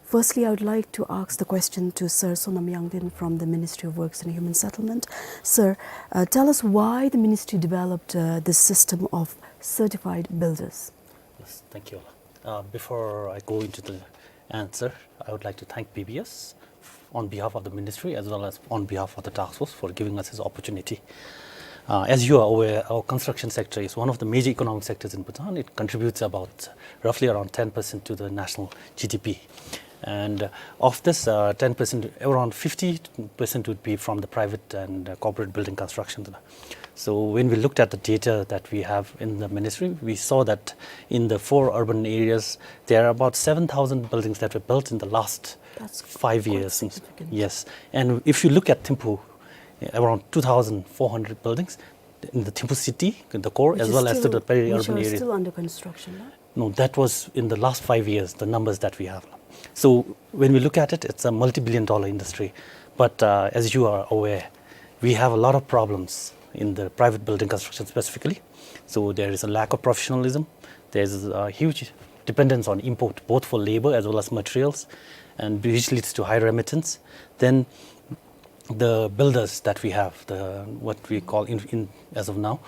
Firstly, I would like to ask the question to Sir Sonam Yangden from the Ministry of Works and Human Settlement. Sir, uh, tell us why the ministry developed, uh, this system of certified builders. Yes, thank you. Uh, before I go into the answer, I would like to thank B B S on behalf of the ministry as well as on behalf of the task force for giving us this opportunity. Uh, as you are aware, our construction sector is one of the major economic sectors in Bhutan. It contributes about roughly around ten percent to the national G D P. And, uh, of this, uh, ten percent, around fifty percent would be from the private and, uh, corporate building construction. So when we looked at the data that we have in the ministry, we saw that in the four urban areas, there are about seven thousand buildings that were built in the last That's five quite years. Significant. Yes. And if you look at Thimphu, around two thousand four hundred buildings in the Thimphu city, in the core, Which as is well as to still, the peri-urban which are areas. Still under construction, no? No, that was in the last five years, the numbers that we have. So when we look at it, it's a multi-billion dollar industry. But, uh, as you are aware, we have a lot of problems in the private building construction specifically. So there is a lack of professionalism. There's a huge dependence on import, both for labor as well as materials, and which leads to high remittance. Then the builders that we have, the, what we call in, in, as of now,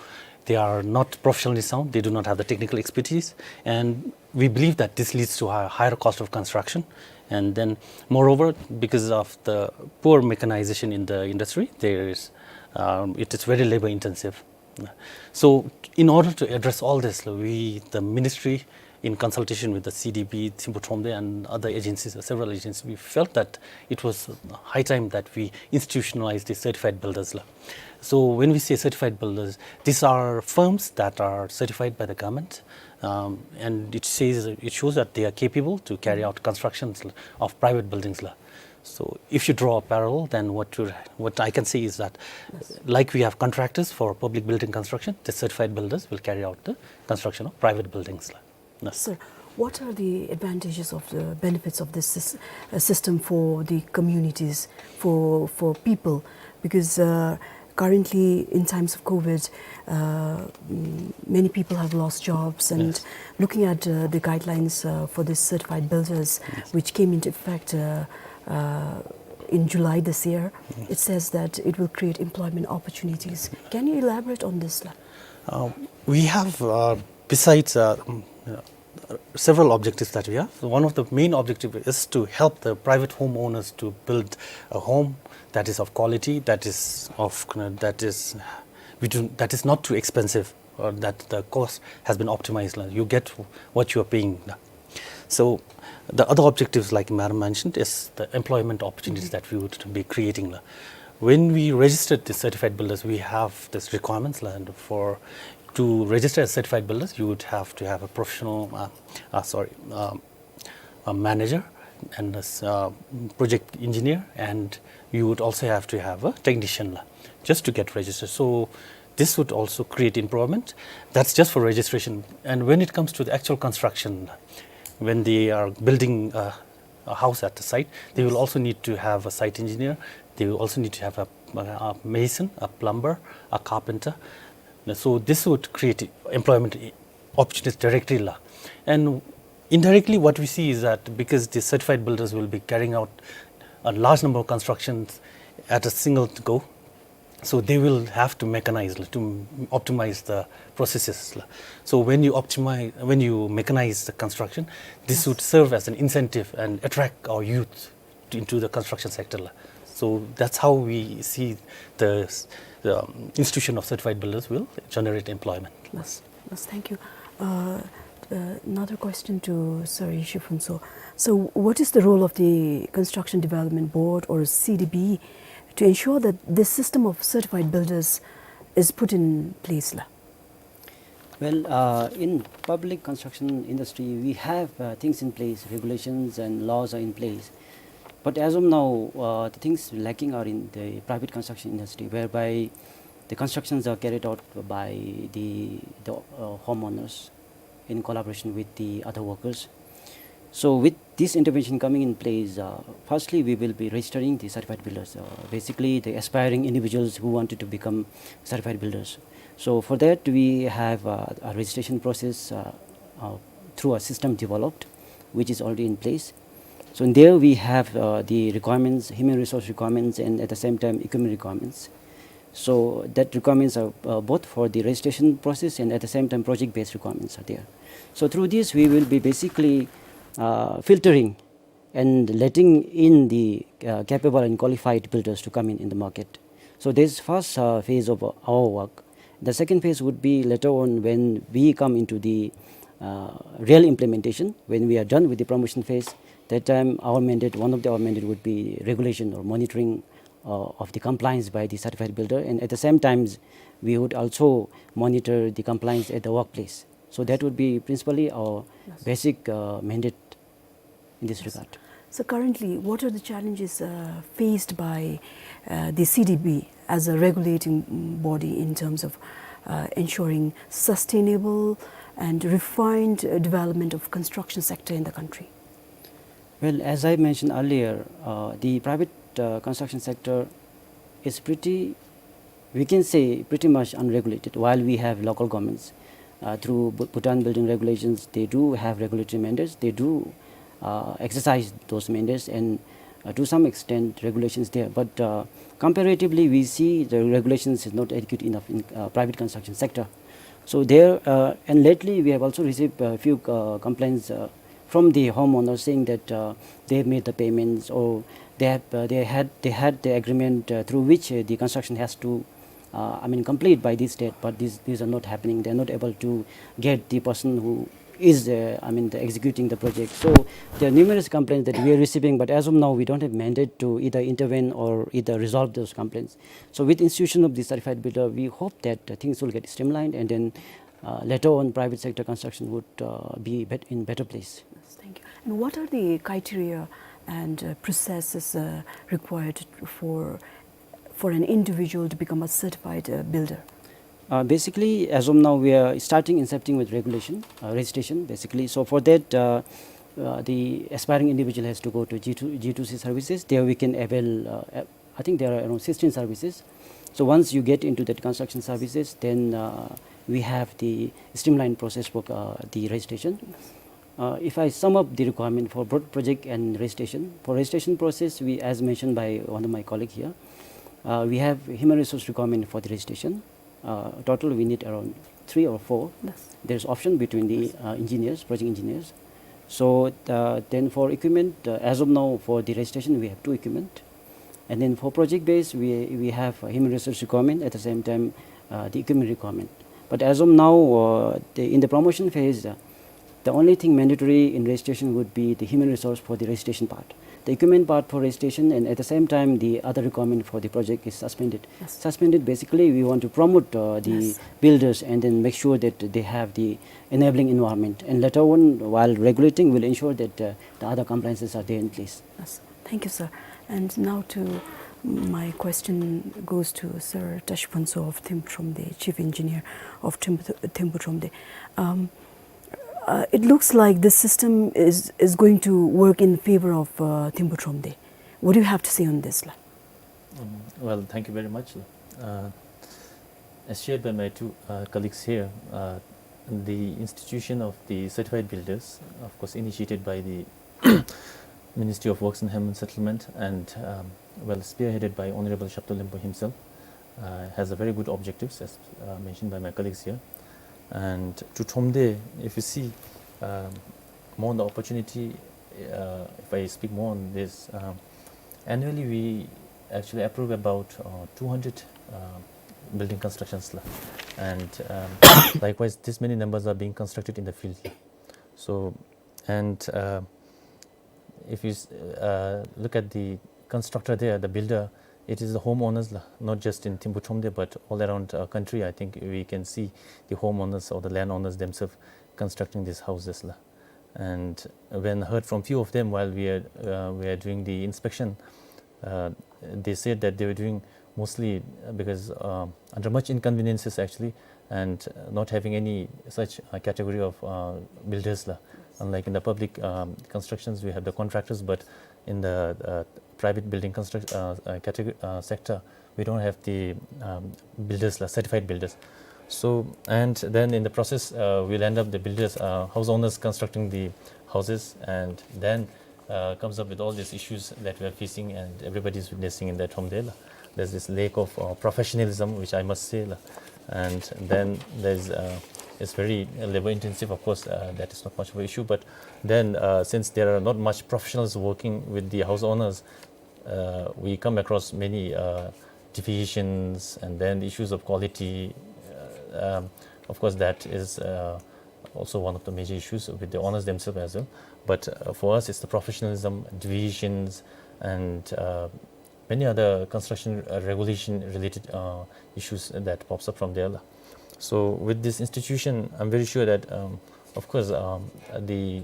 they are not professionally sound, they do not have the technical expertise, and we believe that this leads to a higher cost of construction. And then, moreover, because of the poor mechanization in the industry, there is, um, it is very labor intensive. So, in order to address all this, we, the ministry, in consultation with the C D B, Thimphu Thromde, and other agencies, several agencies, we felt that it was high time that we institutionalize the certified builders la. So when we say certified builders, these are firms that are certified by the government, um, and it says, it shows that they are capable to carry out constructions of private buildings la. So if you draw a parallel, then what you, what I can say is that, Yes. like we have contractors for public building construction, the certified builders will carry out the construction of private buildings la. Yes. Sir, what are the advantages of the benefits of this sys-, uh, system for the communities, for, for people? Because, uh, currently, in times of COVID, uh, mm, many people have lost jobs, and Yes. looking at, uh, the guidelines, uh, for the certified builders, Yes. which came into effect, uh, uh, in July this year, Yes. it says that it will create employment opportunities. Can you elaborate on this la? Uh, we have, uh, besides, uh, mm, uh, several objectives that we have. One of the main objective is to help the private homeowners to build a home that is of quality, that is of, you know, that is, we do, that is not too expensive, or that the cost has been optimized la. You get what you are paying la. So the other objectives, like Madam mentioned, is the employment opportunities Mm-hmm. that we would be creating la. When we registered the certified builders, we have this requirements la, and for, to register as certified builders, you would have to have a professional, uh, uh, sorry, um, a manager and a s-, uh, project engineer, and you would also have to have a technician la, just to get registered. So this would also create employment. That's just for registration. And when it comes to the actual construction, when they are building a, a house at the site, they will also need to have a site engineer. They will also need to have a, a mason, a plumber, a carpenter. So this would create employment i-, opportunities directly la. And indirectly, what we see is that because the certified builders will be carrying out a large number of constructions at a single go, so they will have to mechanize la, to optimize the processes la. So when you optimize, when you mechanize the construction, this would serve as an incentive and attract our youth to, into the construction sector la. So that's how we see the, the, um, institution of certified builders will generate employment. Yes, yes, thank you. Uh, uh, another question to Sir Yeshe Phuntsho. So, what is the role of the Construction Development Board or C D B to ensure that this system of certified builders is put in place la? Well, uh, in public construction industry, we have, uh, things in place, regulations and laws are in place. But as of now, uh, the things lacking are in the private construction industry, whereby the constructions are carried out by the, the, uh, homeowners in collaboration with the other workers. So with this intervention coming in place, uh, firstly, we will be registering the certified builders, uh, basically the aspiring individuals who wanted to become certified builders. So for that, we have, uh, a registration process, uh, uh, through a system developed, which is already in place. So in there we have, uh, the requirements, human resource requirements, and at the same time, equipment requirements. So that requirements are, uh, both for the registration process and at the same time project-based requirements are there. So through this, we will be basically, uh, filtering and letting in the, uh, capable and qualified builders to come in, in the market. So this is first, uh, phase of our work. The second phase would be later on when we come into the, uh, real implementation, when we are done with the promotion phase. That time our mandate, one of the, our mandate would be regulation or monitoring, uh, of the compliance by the certified builder, and at the same times, we would also monitor the compliance at the workplace. So that would be principally our basic, uh, mandate in this regard. So currently, what are the challenges, uh, faced by, uh, the C D B as a regulating, mm, body in terms of, uh, ensuring sustainable and refined, uh, development of construction sector in the country? Well, as I mentioned earlier, uh, the private, uh, construction sector is pretty, we can say, pretty much unregulated, while we have local governments. Uh, through Bhu-, Bhutan building regulations, they do have regulatory mandates. They do, uh, exercise those mandates, and, uh, to some extent, regulations there. But, uh, comparatively, we see the regulations is not adequate enough in, uh, private construction sector. So there, uh, and lately we have also received a few, uh, complaints, uh, from the homeowners saying that, uh, they have made the payments, or they have, uh, they had, they had the agreement, uh, through which, uh, the construction has to, uh, I mean, complete by this date, but these, these are not happening. They're not able to get the person who is, uh, I mean, the executing the project. So there are numerous complaints that we are receiving, but as of now, we don't have mandate to either intervene or either resolve those complaints. So with institution of the certified builder, we hope that, uh, things will get streamlined, and then, uh, later on, private sector construction would, uh, be bet-, in better place. Yes, thank you. And what are the criteria and, uh, processes, uh, required for, for an individual to become a certified, uh, builder? Uh, basically, as of now, we are starting incepting with regulation, uh, registration, basically. So for that, uh, uh, the aspiring individual has to go to G two, G two C services. There we can avail, uh, a-, I think there are around sixteen services. So once you get into that construction services, then, uh, we have the streamlined process for, uh, the registration. Uh, if I sum up the requirement for pro-, project and registration, for registration process, we, as mentioned by one of my colleague here, uh, we have human resource requirement for the registration. Uh, total, we need around three or four. Yes. There's option between the, uh, engineers, project engineers. So, uh, then for equipment, uh, as of now, for the registration, we have two equipment. And then for project base, we, we have a human resource requirement, at the same time, uh, the equipment requirement. But as of now, uh, the, in the promotion phase, uh, the only thing mandatory in registration would be the human resource for the registration part. The equipment part for registration, and at the same time, the other requirement for the project is suspended. Yes. Suspended, basically, we want to promote, uh, the, yes, builders and then make sure that they have the enabling environment. And later on, while regulating, we'll ensure that, uh, the other compliances are there in place. Yes. Thank you, sir. And now to, my question goes to Sir Tashi Phuntsho of Thimphu Thromde, Chief Engineer of Thimphu, Thimphu Thromde. Um, uh, it looks like this system is, is going to work in favor of, uh, Thimphu Thromde. What do you have to say on this la? Um, well, thank you very much. Uh, as shared by my two, uh, colleagues here, uh, The institution of the certified builders, of course, initiated by the Ministry of Works and Human Settlement and, um, well, spearheaded by Honorable Shaptol Lempo himself, uh, has a very good objectives, as, uh, mentioned by my colleagues here. And to Thromde, if you see, um, more on the opportunity, uh, if I speak more on this, um, annually we actually approve about, uh, two hundred, uh, building constructions la. And, um, likewise, this many numbers are being constructed in the field la. So, and, uh, if you s-, uh, look at the constructor there, the builder, it is the homeowners la, not just in Thimphu Thromde, but all around, uh, country, I think we can see the homeowners or the landowners themselves constructing these houses la. And when heard from few of them while we are, uh, we are doing the inspection, uh, they said that they were doing mostly, uh, because, um, under much inconveniences actually, and, uh, not having any such, uh, category of, uh, builders la. Unlike in the public, um, constructions, we have the contractors, but in the, uh, private building construct-, uh, uh, category, uh, sector, we don't have the, um, builders la, certified builders. So, and then in the process, uh, we'll end up the builders, uh, house owners constructing the houses, and then, uh, comes up with all these issues that we are facing and everybody is witnessing in that Thromde la. There's this lack of, uh, professionalism, which I must say la. And then there's, uh, it's very labor intensive, of course, uh, that is not much of an issue. But then, uh, since there are not much professionals working with the house owners, uh, we come across many, uh, deviations and then issues of quality. Uh, um, of course, that is, uh, also one of the major issues with the owners themselves as well. But, uh, for us, it's the professionalism, deviations, and, uh, many other construction, uh, regulation related, uh, issues that pops up from there la. So with this institution, I'm very sure that, um, of course, um, the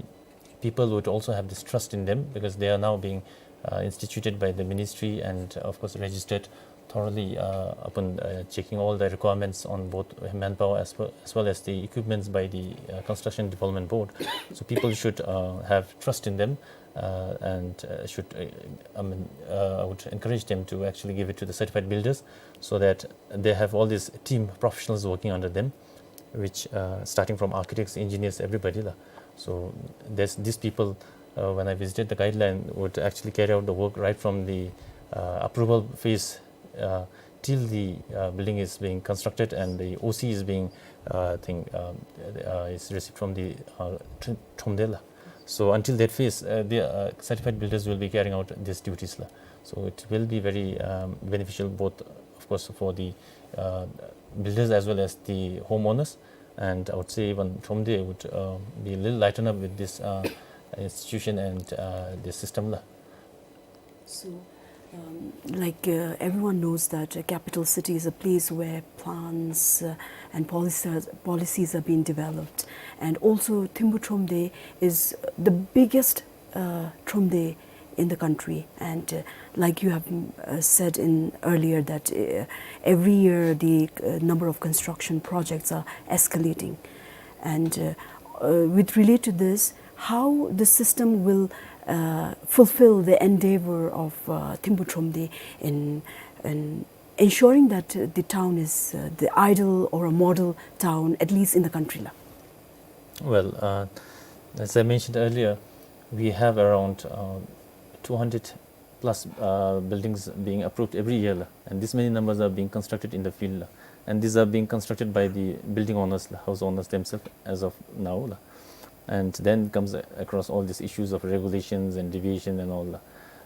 people would also have this trust in them because they are now being, uh, instituted by the ministry and, uh, of course, registered thoroughly, uh, upon, uh, checking all the requirements on both manpower as well, as well as the equipments by the, uh, Construction Development Board. So people should, uh, have trust in them, uh, and, uh, should, uh, I mean, uh, I would encourage them to actually give it to the certified builders so that they have all these team professionals working under them, which, uh, starting from architects, engineers, everybody la. So there's, these people, uh, when I visited the guideline, would actually carry out the work right from the, uh, approval phase, uh, till the, uh, building is being constructed and the O C is being, uh, thing, um, uh, is received from the, uh, Tr-, Thromde la. So until that phase, uh, the, uh, certified builders will be carrying out these duties la. So it will be very, um, beneficial both, of course, for the, uh, builders as well as the homeowners. And I would say even Thromde would, uh, be a little lightened up with this, uh, institution and, uh, this system la. So, um, like, uh, everyone knows that a capital city is a place where plans, uh, and policies, policies are being developed. And also, Thimphu Thromde is the biggest, uh, Thromde in the country. And, uh, like you have, mm, uh, said in earlier that, uh, every year the, uh, number of construction projects are escalating. And, uh, uh, with relate to this, how the system will, uh, fulfill the endeavor of, uh, Thimphu Thromde in, in ensuring that, uh, the town is, uh, the ideal or a model town, at least in the country la? Well, uh, as I mentioned earlier, we have around, uh, two hundred plus, uh, buildings being approved every year la, and this many numbers are being constructed in the field la, and these are being constructed by the building owners la, house owners themselves as of now la. And then comes a-, across all these issues of regulations and deviation and all la.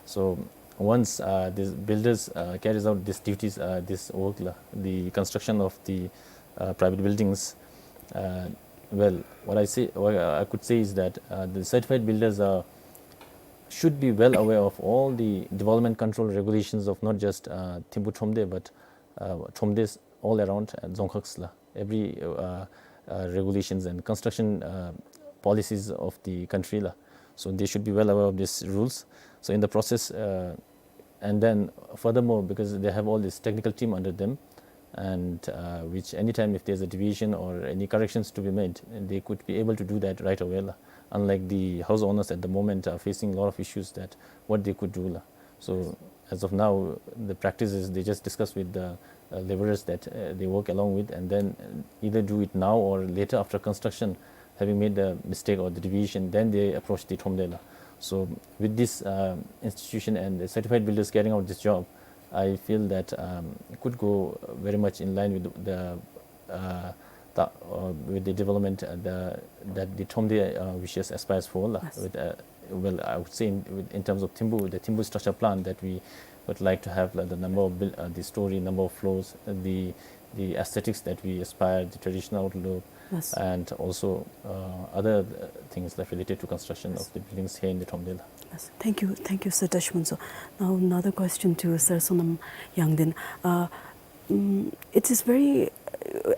So once, uh, these builders, uh, carries out these duties, uh, this work la, the construction of the, uh, private buildings, uh, well, what I say, what I could say is that, uh, the certified builders are should be well aware of all the development control regulations of not just, uh, Thimphu Thromde, but, uh, Thromdes all around, uh, dzongkhag la. Every, uh, uh, regulations and construction, uh, policies of the country la. So they should be well aware of these rules. So in the process, uh, and then furthermore, because they have all this technical team under them, and, uh, which anytime if there's a deviation or any corrections to be made, they could be able to do that right away la. Unlike the house owners at the moment are facing a lot of issues that what they could do la. So as of now, the practice is they just discuss with the uh, laborers that uh, they work along with, and then uh, either do it now or later after construction, having made the mistake or the deviation, then they approach the Thromde la. So with this uh, institution and the certified builders carrying out this job, I feel that um, it could go very much in line with the uh, the, uh, with the development uh, the, that the Thromde uh, wishes, aspires for la. Yes. With, uh, well, I would say in, with, in terms of Thimphu, the Thimphu structure plan, that we would like to have like, the number of buil- uh, the story, number of floors, uh, the the aesthetics that we aspire, the traditional outlook, yes, and also uh, other uh, things that related to construction of the buildings here in the Thromde la. Yes. Thank you, thank you, Sir Teshmangso. Now another question to Sir Sonam Yangden. Uh, Mm, it is very,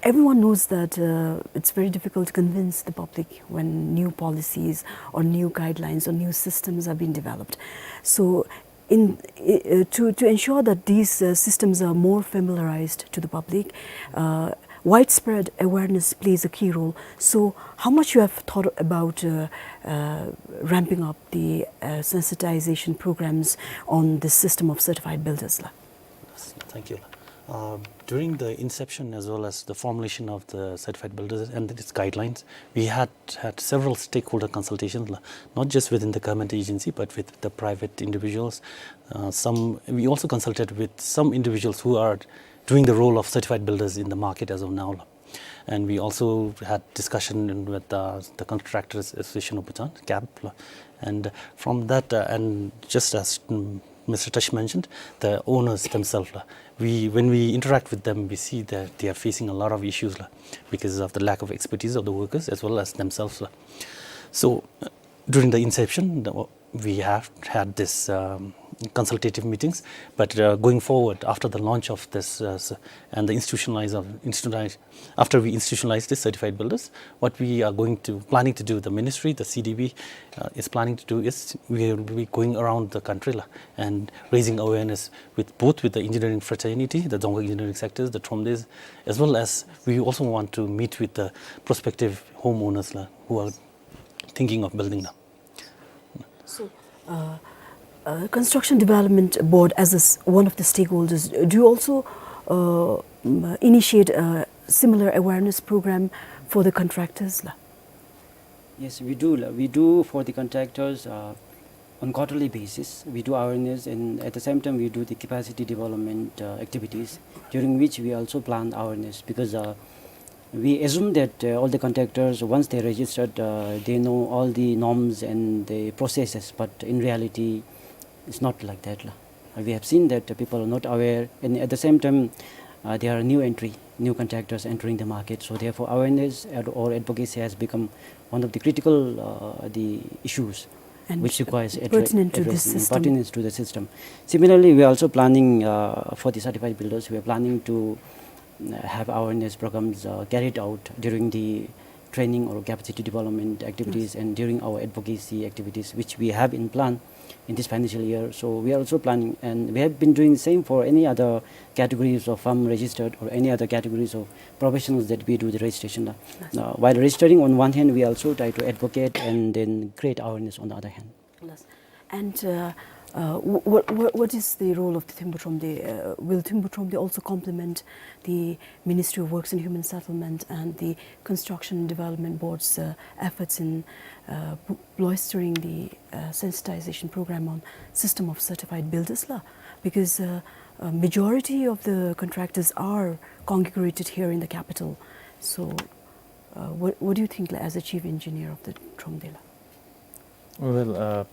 everyone knows that uh, it's very difficult to convince the public when new policies or new guidelines or new systems are being developed. So, in, uh, to, to ensure that these uh, systems are more familiarized to the public, uh, widespread awareness plays a key role. So, how much you have thought about uh, uh, ramping up the uh, sensitization programs on the system of certified builders la? Yes, thank you. Uh, during the inception as well as the formulation of the certified builders and its guidelines, we had had several stakeholder consultations, la, not just within the government agency, but with the private individuals. Uh, some, we also consulted with some individuals who are doing the role of certified builders in the market as of now, la. And we also had discussion with uh, the Contractors Association of Bhutan, CAB, la. And from that, uh, and just as mm, Mister Tesh mentioned, the owners themselves, la, we, when we interact with them, we see that they are facing a lot of issues, la, because of the lack of expertise of the workers as well as themselves, la. So, uh, during the inception, the, we have had this um, consultative meetings, but uh, going forward after the launch of this uh, s- and the institutionalize of institutionalize after we institutionalize this certified builders, what we are going to planning to do, the ministry, the C D B uh, is planning to do is we will be going around the country la, and raising awareness with both with the engineering fraternity, the Dzongkhag engineering sectors, the Thromdes, as well as we also want to meet with the prospective homeowners la, who are thinking of building la. So, uh, uh, Construction Development Board, as a s- one of the stakeholders, do you also uh, mm, initiate a similar awareness program for the contractors la? Yes, we do. La. We do for the contractors uh, on quarterly basis. We do awareness, and at the same time, we do the capacity development uh, activities, during which we also plan awareness because uh, we assume that uh, all the contractors, once they registered, uh, they know all the norms and the processes, but in reality, it's not like that la. Uh, We have seen that uh, people are not aware, and at the same time, uh, there are new entry, new contractors entering the market. So therefore, awareness ad- or advocacy has become one of the critical uh, the issues and which requires addre- pertinent to this addressing and system. Pertinent to the system. Similarly, we are also planning uh, for the certified builders. We are planning to uh, have awareness programs uh, carried out during the training or capacity development activities and during our advocacy activities, which we have in plan in this financial year. So we are also planning, and we have been doing the same for any other categories of firm registered or any other categories of professionals that we do the registration. Now, while registering on one hand, we also try to advocate and then create awareness on the other hand. Yes. And uh, uh, what, what, what is the role of the Thimphu Thromde? Uh, will Thimphu Thromde also complement the Ministry of Works and Human Settlement and the Construction and Development Board's uh, efforts in uh, b- bolstering the uh, sensitization program on system of certified builders la? Because uh, a majority of the contractors are congregated here in the capital. So, uh, what, what do you think la, as a chief engineer of the Thromde la? Well, uh,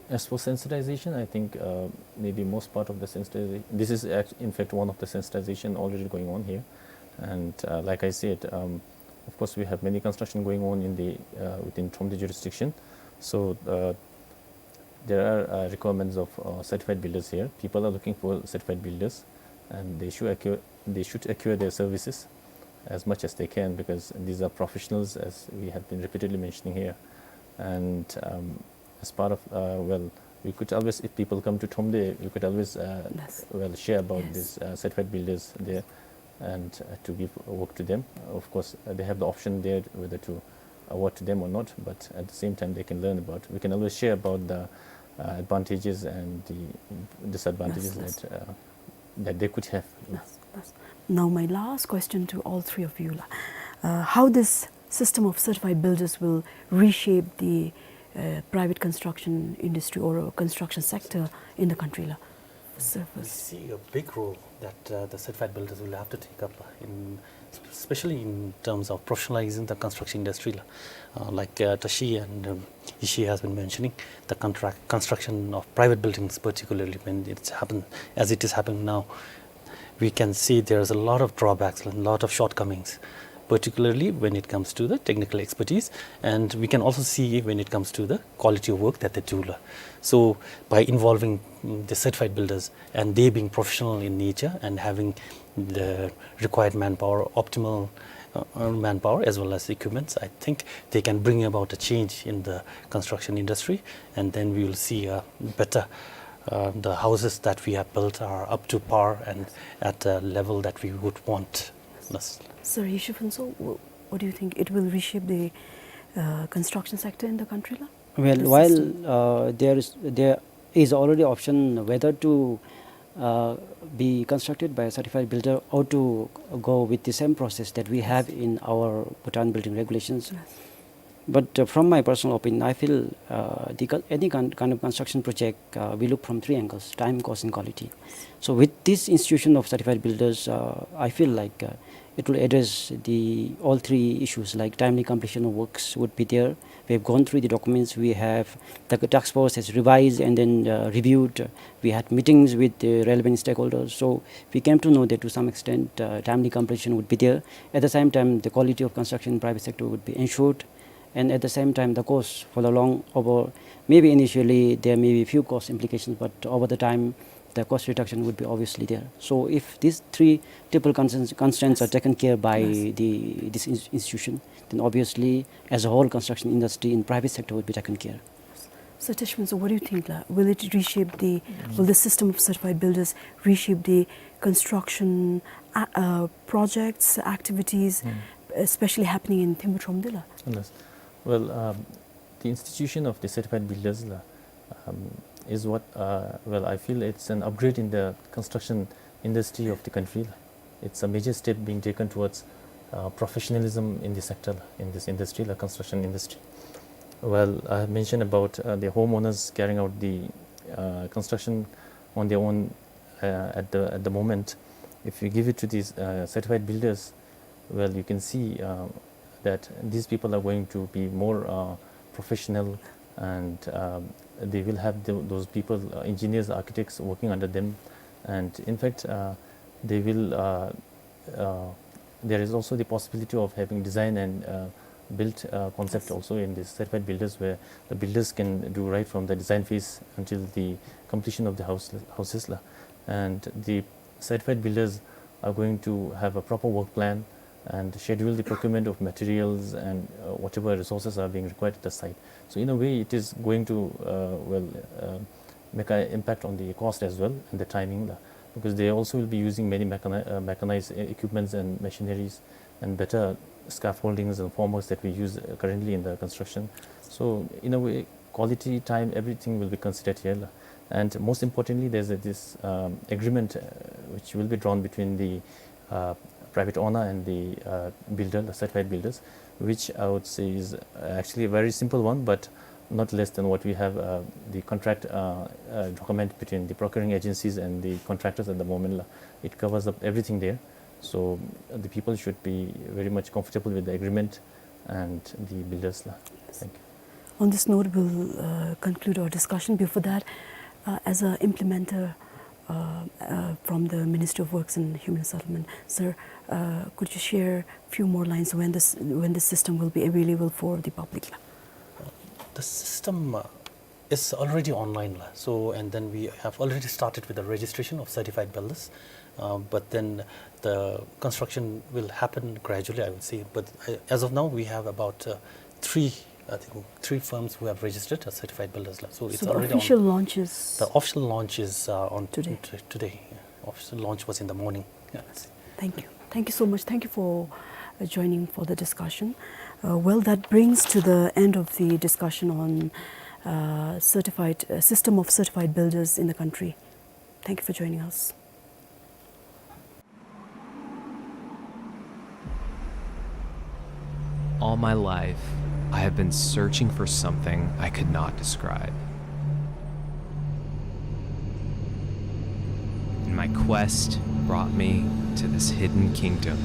as for sensitization, I think uh, maybe most part of the sensitization, this is act- in fact one of the sensitization already going on here. And uh, like I said, um, of course, we have many construction going on in the uh, within Thromde jurisdiction. So uh, there are uh, requirements of uh, certified builders here. People are looking for certified builders, and they should acquire, they should acquire their services as much as they can, because these are professionals, as we have been repeatedly mentioning here. And um, as part of, uh, well, we could always, if people come to Thromde, we could always, uh, well, share about these uh, certified builders there, and uh, to give work to them. Of course, uh, they have the option there whether to award to them or not, but at the same time, they can learn about. We can always share about the uh, advantages and the disadvantages Yes, yes. that, uh, that they could have. Yes, yes. Now my last question to all three of you la. Uh, how this system of certified builders will reshape the, uh, private construction industry or, uh, construction sector in the country la? Sir, we first. see a big role that, uh, the certified builders will have to take up, uh, in, especially in terms of professionalizing the construction industry la. Uh, like, uh, Tashi and, um, Ishi has been mentioning, the contract construction of private buildings, particularly when it's happened as it is happening now, we can see there's a lot of drawbacks and a lot of shortcomings, particularly when it comes to the technical expertise, and we can also see when it comes to the quality of work that they do la. So by involving, mm, the certified builders and they being professional in nature and having the required manpower, optimal, uh, uh, manpower as well as equipments, I think they can bring about a change in the construction industry, and then we will see a better, uh, the houses that we have built are up to par and at a level that we would want. Yes. Sir Yusuf Hanso, wh-, what do you think? It will reshape the, uh, construction sector in the country la? Well, The while, system. uh, there is, there is already option whether to, uh, be constructed by a certified builder or to go with the same process that we have in our Bhutan building regulations. Yes. But, uh, from my personal opinion, I feel, uh, the con-, any kind, kind of construction project, uh, we look from three angles: time, cost, and quality. So with this institution of certified builders, uh, I feel like, uh, it will address the all three issues, like timely completion of works would be there. We have gone through the documents. We have, the task force has revised and then, uh, reviewed. We had meetings with the relevant stakeholders. So we came to know that to some extent, uh, timely completion would be there. At the same time, the quality of construction in private sector would be ensured. And at the same time, the cost for the long over, maybe initially there may be few cost implications, but over the time, the cost reduction would be obviously there. So if these three triple concerns, constraints are Yes. taken care by Yes. the, this ins-, institution, then obviously, as a whole, construction industry in private sector would be taken care. So Tashi Myint, so what do you think la? Will it reshape the, Mm. will the system of certified builders reshape the construction, uh, uh, projects, activities, Mm. especially happening in Thimphu Thromde la? Yes. Well, um, the institution of the certified builders la, um, is what, uh, well, I feel it's an upgrade in the construction industry of the country la. It's a major step being taken towards, uh, professionalism in the sector la, in this industry la, construction industry. Well, I have mentioned about, uh, the homeowners carrying out the, uh, construction on their own, uh, at the, at the moment. If you give it to these, uh, certified builders, well, you can see, uh, that these people are going to be more, uh, professional, and, um, they will have tho-, those people, uh, engineers, architects working under them. And in fact, uh, they will, uh, uh, there is also the possibility of having design and, uh, build, uh, concept Yes. also in the certified builders, where the builders can do right from the design phase until the completion of the house, houses la. And the certified builders are going to have a proper work plan and schedule the procurement of materials and, uh, whatever resources are being required at the site. So in a way, it is going to, uh, well, uh, make an impact on the cost as well and the timing la, because they also will be using many mechani-, uh, mechanized e-, equipments and machineries and better scaffoldings and formworks that we use, uh, currently in the construction. So in a way, quality, time, everything will be considered here la. And most importantly, there's a, this, um, agreement, uh, which will be drawn between the, uh, private owner and the, uh, builder, the certified builders, which I would say is, uh, actually a very simple one, but not less than what we have, uh, the contract, uh, uh, document between the procuring agencies and the contractors at the moment la. It covers up everything there. So, uh, the people should be very much comfortable with the agreement and the builders la. Thank you. On this note, we'll, uh, conclude our discussion. Before that, uh, as a implementer, uh, uh, from the Ministry of Works and Human Settlement, sir, uh, could you share few more lines when this, when the system will be available for the public la? The system, uh, is already online la. So, and then we have already started with the registration of certified builders. Uh, but then the construction will happen gradually, I would say. But, uh, as of now, we have about, uh, three, I think, three firms who have registered as certified builders la. So it's So the already on official launch is The official launch is, uh, on Today. t-, today. Yeah. Official launch was in the morning. Yeah. Thank you. Thank you so much. Thank you for, uh, joining for the discussion. Uh, well, that brings to the end of the discussion on, uh, certified, uh, system of certified builders in the country. Thank you for joining us. All my life, I have been searching for something I could not describe. And my quest brought me to this hidden kingdom.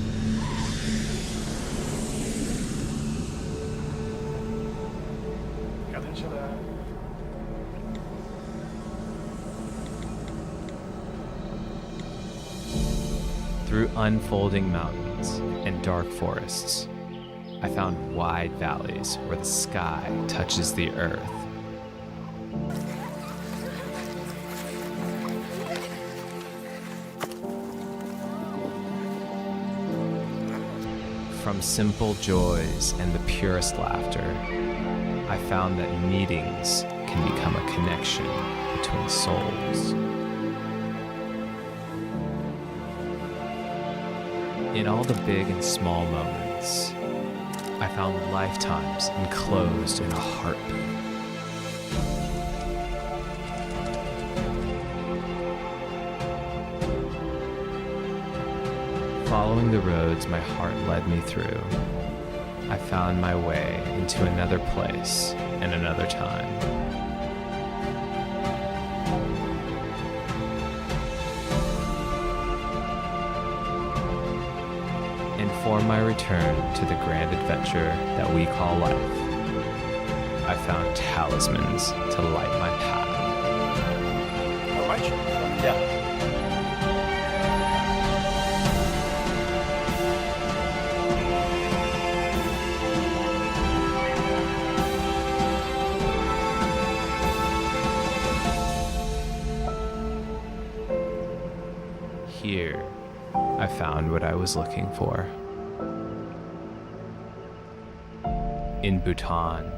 Through unfolding mountains and dark forests, I found wide valleys where the sky touches the earth. From simple joys and the purest laughter, I found that meetings can become a connection between souls. In all the big and small moments, I found lifetimes enclosed in a heartbeat. Following the roads my heart led me through, I found my way into another place and another time. And for my return to the grand adventure that we call life, I found talismans to light my path. All right. Yeah. Here, I found what I was looking for. In Bhutan,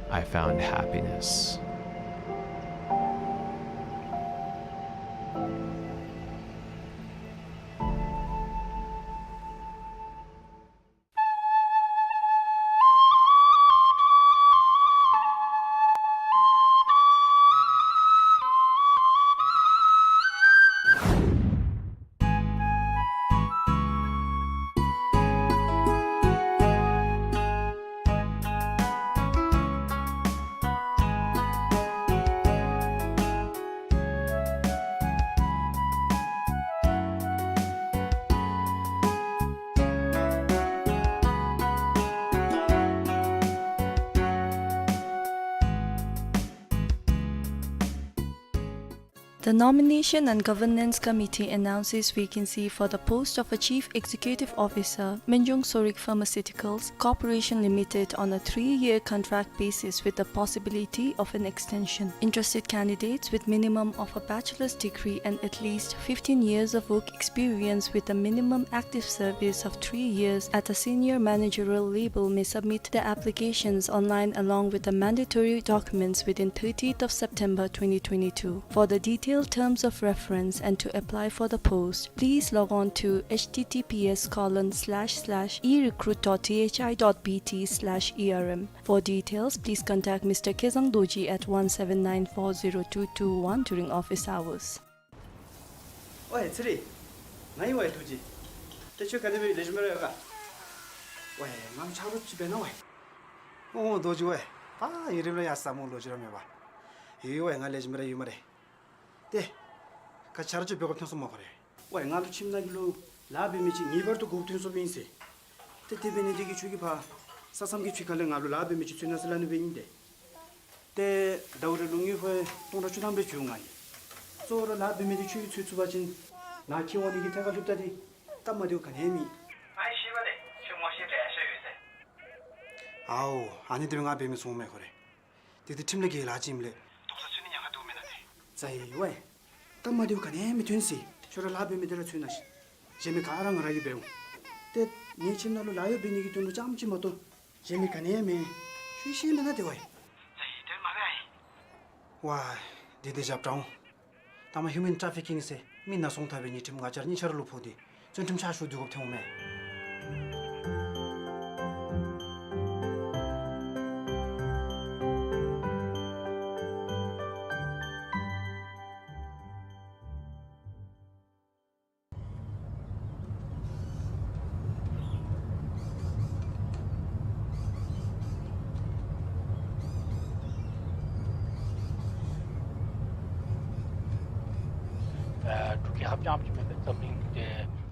I found happiness. The Nomination and Governance Committee announces vacancy for the post of a Chief Executive Officer, Minjung Sorik Pharmaceuticals Corporation Limited, on a three-year contract basis with the possibility of an extension. Interested candidates with minimum of a bachelor's degree and at least fifteen years of work experience with a minimum active service of three years at a senior managerial level may submit their applications online along with the mandatory documents within thirtieth of September twenty twenty-two. For the detailed terms of reference and to apply for the post, please log on to H T T P S colon slash slash e recruit dot T H I dot B T slash E R M. For details, please contact Mister Kezang Dorji at one seven nine four zero two two one during office hours. ཝའེ་ཚེ་རིང་། ང་ཨིན་ཝའེ་རྡོ་རྗེ། ཏེ་ཁྱོད་ག་དེ་སྦེ་ལེགས་ཤོམ་ར་ཡོད་ག། ཝའེ་ང་ཆ་རོགས་ཅིག་འབད་གནང་ཝའེ། ཨོ་རྡོ་རྗེ་ཝའེ། ད་ཡུན་རིངམོ་ལས་ཡར་ས་མོ་ལོ་རྒྱུས་ར་མེད་པ། ཡོད་ཝའེ་ང་ལེགས་ཤོམ་ར་ཡོད་སྨ་རེ། ཏེ་ག་ཆ་རོགས་ཅིག་འབད་དགོཔ་ཐོན་སོང་སྨ་ཁོ་རེ། ཝའེ་ང་ལུ་ཁྱིམ་ནང་གི་ལུ་ལཱ་འབད་མི་ཅིག་ངེས་པར་དུ་དགོཔ་ཐོན་སོངམ་ཨིན་ཟེར། ཏེ་དེ་འབད་ནི་དེ་གིས་ཁྱོད་ཀྱིས་ཕར་ས་མཚམས་ཀྱི་ཕྱི་ཁ་ལས་ང་ལུ་ལཱ་འབད་མི་ཅིག་འཚོལ་གནང་ཟེར་སླབ་ནི་སྦེ་ཨིན་ཏེ། ཏེ་ཟླཝ་རེ་ལུ་དངུལ་ཕོན་སྟོང་ཕྲག་བཅུ་ཐམ་སྦེ་བྱིན་འོང་ང་ཡི། གཙོ་བོ་ར་ལཱ་འབད་མི་འདི་ཁྱོད་ཀྱིས་འཚོལ་ཚུགས་པ་ཅིན་ང་ཁྱིད་འོང་ནི་གི་ཐད་ཁར་ལྷོདཔ་ད་འདི་སྟབས་མ་བདེཝ་ག་ནི་ཡང་མེད། ང་ཤེས་པས་ཏེ་ཁྱོད་ངོ་ཤེས་འདྲ་ཡང་ཤེས་ཡོད་ཟེར། ཨའོ་ཨ་ནི་དེ་སྦེ་ང་འབད་མི་ཚུགས་སྨ་ཁོ་རེ། དེ་དེ་ཁྲིམས་ལས་འགལ་ལཱ་ཅིག་ཨིནམ་ལས། རྡོག་རྩ་འཚོལ་ནི་ཉེན་ཁ་འདུག་མེན་ན་ཏེ། རྩ་ཡི་ཝའེ། སྟབས་མ་བདེཝ་ག་ནི་ཡང་མི་ཐོན་ཟེར། ཁྱོད་ར་ལཱ་འབད་མི་དེ་ར་འཚོལ་གནང་ཤིག། གཞན་མི་ག་ར་ང་ར་གིས་འབད་འོང་། ཏེ་ངེའི་ཁྱིམ་ནང་ལུ་ལཱ་གཡོག་འབད་ནི་གི་དོན་ལུ་རྐྱངམ་ཅིག་མ་གཏོགས་གཞན་མི་ག་ནི་ཡང་མེད། ཁྱོད་ཤེས་མེན་ན་ཏེ་ཝའེ། རྩ་ཡི་དོན་མ་འབད་ཨའི། ཝའེ། དེ་དེ་རྒྱབ་དྲག་འོང་། ད་མ་ཧིའུ་མེན་ཊ་ཕི་ཀིང་ཟེར་མི་ནང་སོང་ཐལ་བའི་ཉེས་ཁྲིམས་ང་བཅས་ར་གཉིས་ཆ་ར་ལུ་ཕོག་སྟེ་བཙོན་ཁྲིམས་ཕྱག་ཞུ་སྡོད་དགོཔ་ཐོན་འོང་མས།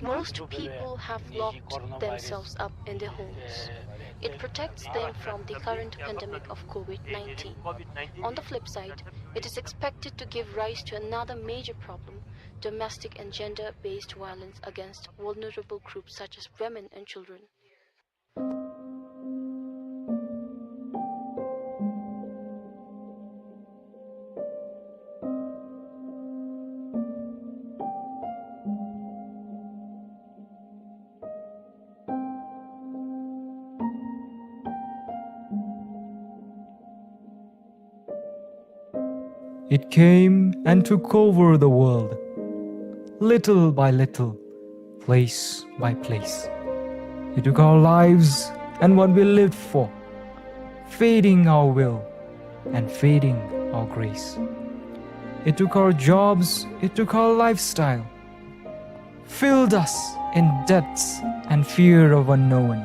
Most people have locked themselves up in their homes. It protects them from the current pandemic of COVID nineteen. On the flip side, it is expected to give rise to another major problem, domestic and gender-based violence against vulnerable groups such as women and children. It came and took over the world, little by little, place by place. It took our lives and what we lived for, fading our will and fading our grace. It took our jobs, it took our lifestyle, filled us in debts and fear of unknown,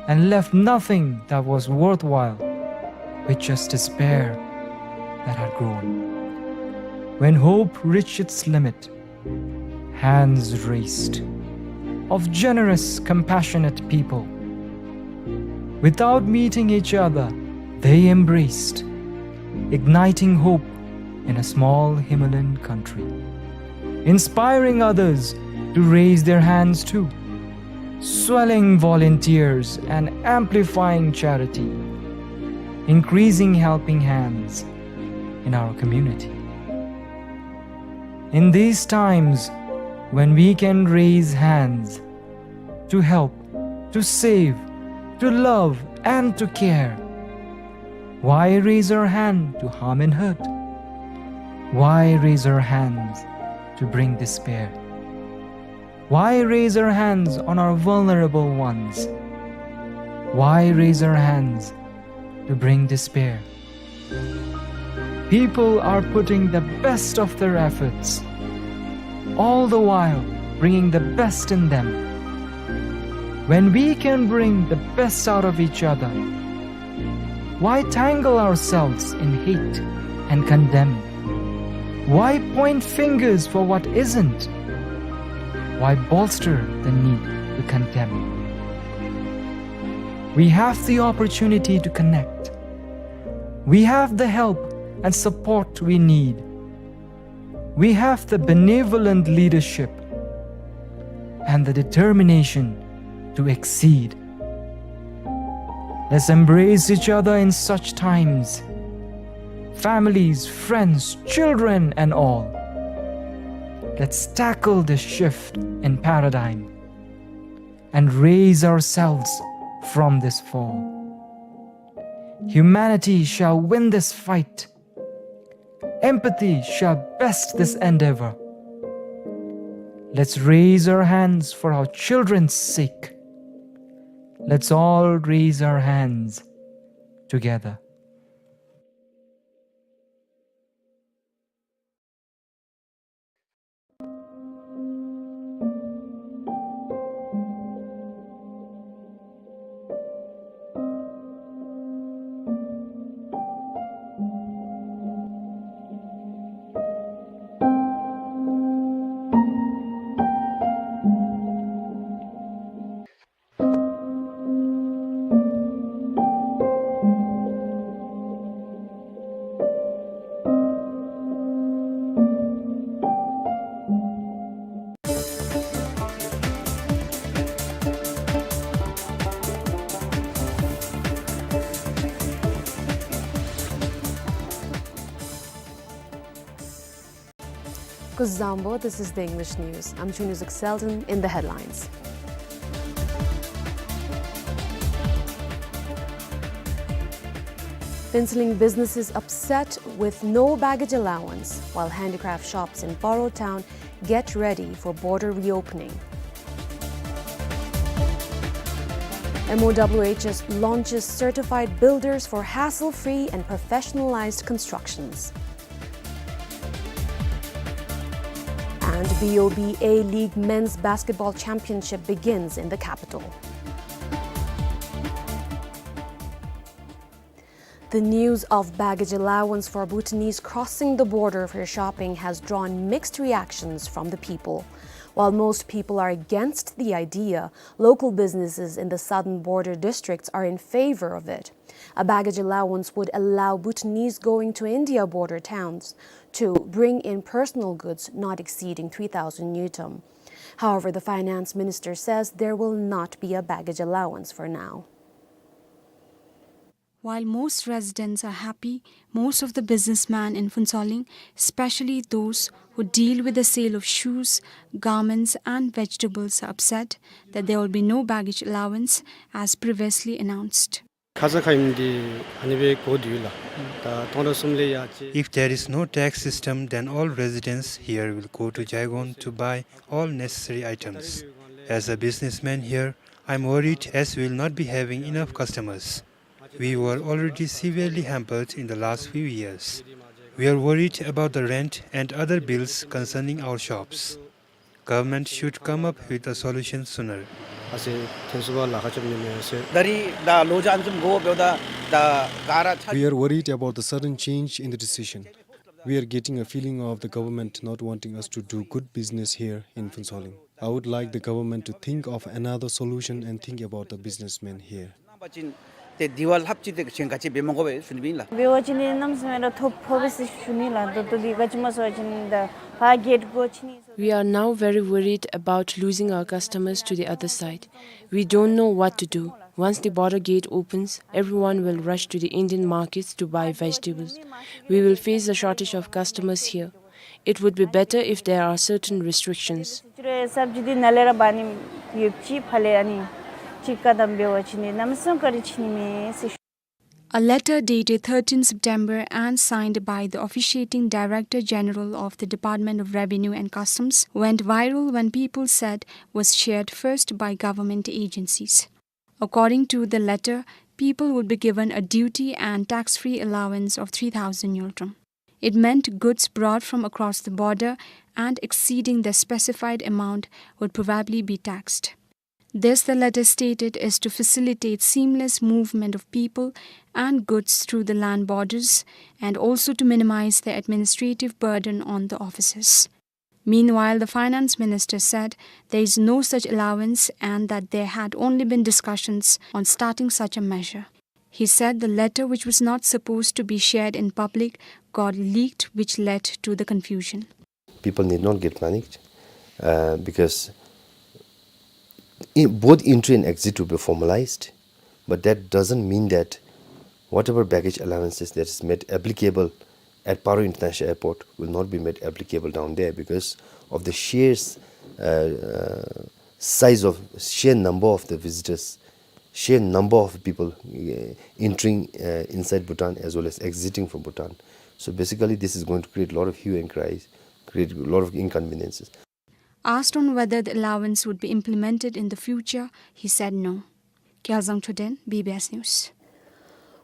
and left nothing that was worthwhile, with just despair that had grown. When hope reached its limit, hands raised of generous, compassionate people. Without meeting each other, they embraced, igniting hope in a small Himalayan country, inspiring others to raise their hands too, swelling volunteers and amplifying charity, increasing helping hands in our community. In these times when we can raise hands to help, to save, to love, and to care, why raise our hand to harm and hurt? Why raise our hands to bring despair? Why raise our hands on our vulnerable ones? Why raise our hands to bring despair? People are putting the best of their efforts, all the while bringing the best in them. When we can bring the best out of each other, why tangle ourselves in hate and condemn? Why point fingers for what isn't? Why bolster the need to condemn? We have the opportunity to connect. We have the help and support we need. We have the benevolent leadership and the determination to exceed. Let's embrace each other in such times, families, friends, children, and all. Let's tackle this shift in paradigm and raise ourselves from this fall. Humanity shall win this fight. Empathy shall best this endeavor. Let's raise our hands for our children's sake. Let's all raise our hands together. Kuzuzangpo, this is the English news. I'm Chunyu Zukselden in the headlines. Phentsholing businesses upset with no baggage allowance, while handicraft shops in Paro town get ready for border reopening. M O W H S launches certified builders for hassle-free and professionalized constructions. And B O B A League Men's Basketball Championship begins in the capital. The news of baggage allowance for Bhutanese crossing the border for shopping has drawn mixed reactions from the people. While most people are against the idea, local businesses in the southern border districts are in favor of it. A baggage allowance would allow Bhutanese going to India border towns to bring in personal goods not exceeding three thousand ngultrum. However, the finance minister says there will not be a baggage allowance for now. While most residents are happy, most of the businessmen in Phuentsholing, especially those who deal with the sale of shoes, garments, and vegetables, are upset that there will be no baggage allowance as previously announced. ཁ་ཙ་ཁ་ཉིནམ་འདི་ཨ་ནི་སྦེ་འགོ་བཙུགས་ཡི་ལགས། ད་སྟོང་ཕྲག་གསུམ་ལས་ཡར་ཅིག If there is no tax system, then all residents here will go to Yangon to buy all necessary items. As a businessman here, I'm worried as we will not be having enough customers. We were already severely hampered in the last few years. We are worried about the rent and other bills concerning our shops. Government should come up with a solution sooner. ཨ་ཙི་ཐོན་ས་ལཱ་ཁག་རྐྱབ་ནི་མས་ཟེར། ད་རིས་ད་ལོ་རྒྱུས་ཨ་ནི་བཟུམ་གོ་བ་ད་ད་ག་ར་ཚ། We are worried about the sudden change in the decision. We are getting a feeling of the government not wanting us to do good business here in Phuentsholing. I would like the government to think of another solution and think about the businessmen here. ནང་པ་ཅིན་ཏེ་དེ་བ་ལྷགཔ་ཅིག་ཏེ་གཞན་ག་ཅི་འབད་མ་དགོ་པས་ཞུ་ནི་ཨིན་ལགས། འབད་བ་ཅིན་ནི་གནམ་མེད་ས་མེད་ར་ཐོ་ཕོག་པས་ཟེར་ཞུ་ནི་ལགས། ད་ལྟོ་འདི་ག་ཅི་སྨོ་ཟེར་བ་ཅིན་ད་ཕར་གེཊ་སྒོ་ཕྱེ་ནི་ཟེར། We are now very worried about losing our customers to the other side. We don't know what to do. Once the border gate opens, everyone will rush to the Indian markets to buy vegetables. We will face the shortage of customers here. It would be better if there are certain restrictions. ཚུ་རེ་སབ་ཇི་འདི་ནཱ་ལས་ར་འབག་ནི་ཡོདཔ་ཅིག་ཕར་ལས་ཨ་ནི་ཅིག་བཀག་དམ་འབད་བ་ཅིན་ནི་གནམ་མེད་ས་མེད་བཀག་ར་ཕྱེ་ནི་མས་ཟེར་ཞུ། A letter dated thirteenth September and signed by the officiating Director General of the Department of Revenue and Customs went viral when people said was shared first by government agencies. According to the letter, people would be given a duty and tax-free allowance of three thousand ngultrum. It meant goods brought from across the border and exceeding the specified amount would probably be taxed. This, the letter stated, is to facilitate seamless movement of people and goods through the land borders and also to minimize the administrative burden on the officers. Meanwhile, the finance minister said there is no such allowance and that there had only been discussions on starting such a measure. He said the letter, which was not supposed to be shared in public, got leaked, which led to the confusion. People need not get panicked, uh, because in, both entry and exit will be formalized, but that doesn't mean that whatever baggage allowances that is made applicable at Paro International Airport will not be made applicable down there because of the sheer, uh, uh, size of, sheer number of the visitors, sheer number of people, uh, entering, uh, inside Bhutan as well as exiting from Bhutan. So basically, this is going to create a lot of hue and cries, create a lot of inconveniences. Asked on whether the allowance would be implemented in the future, he said no. Gyalzang Choden, B B S News.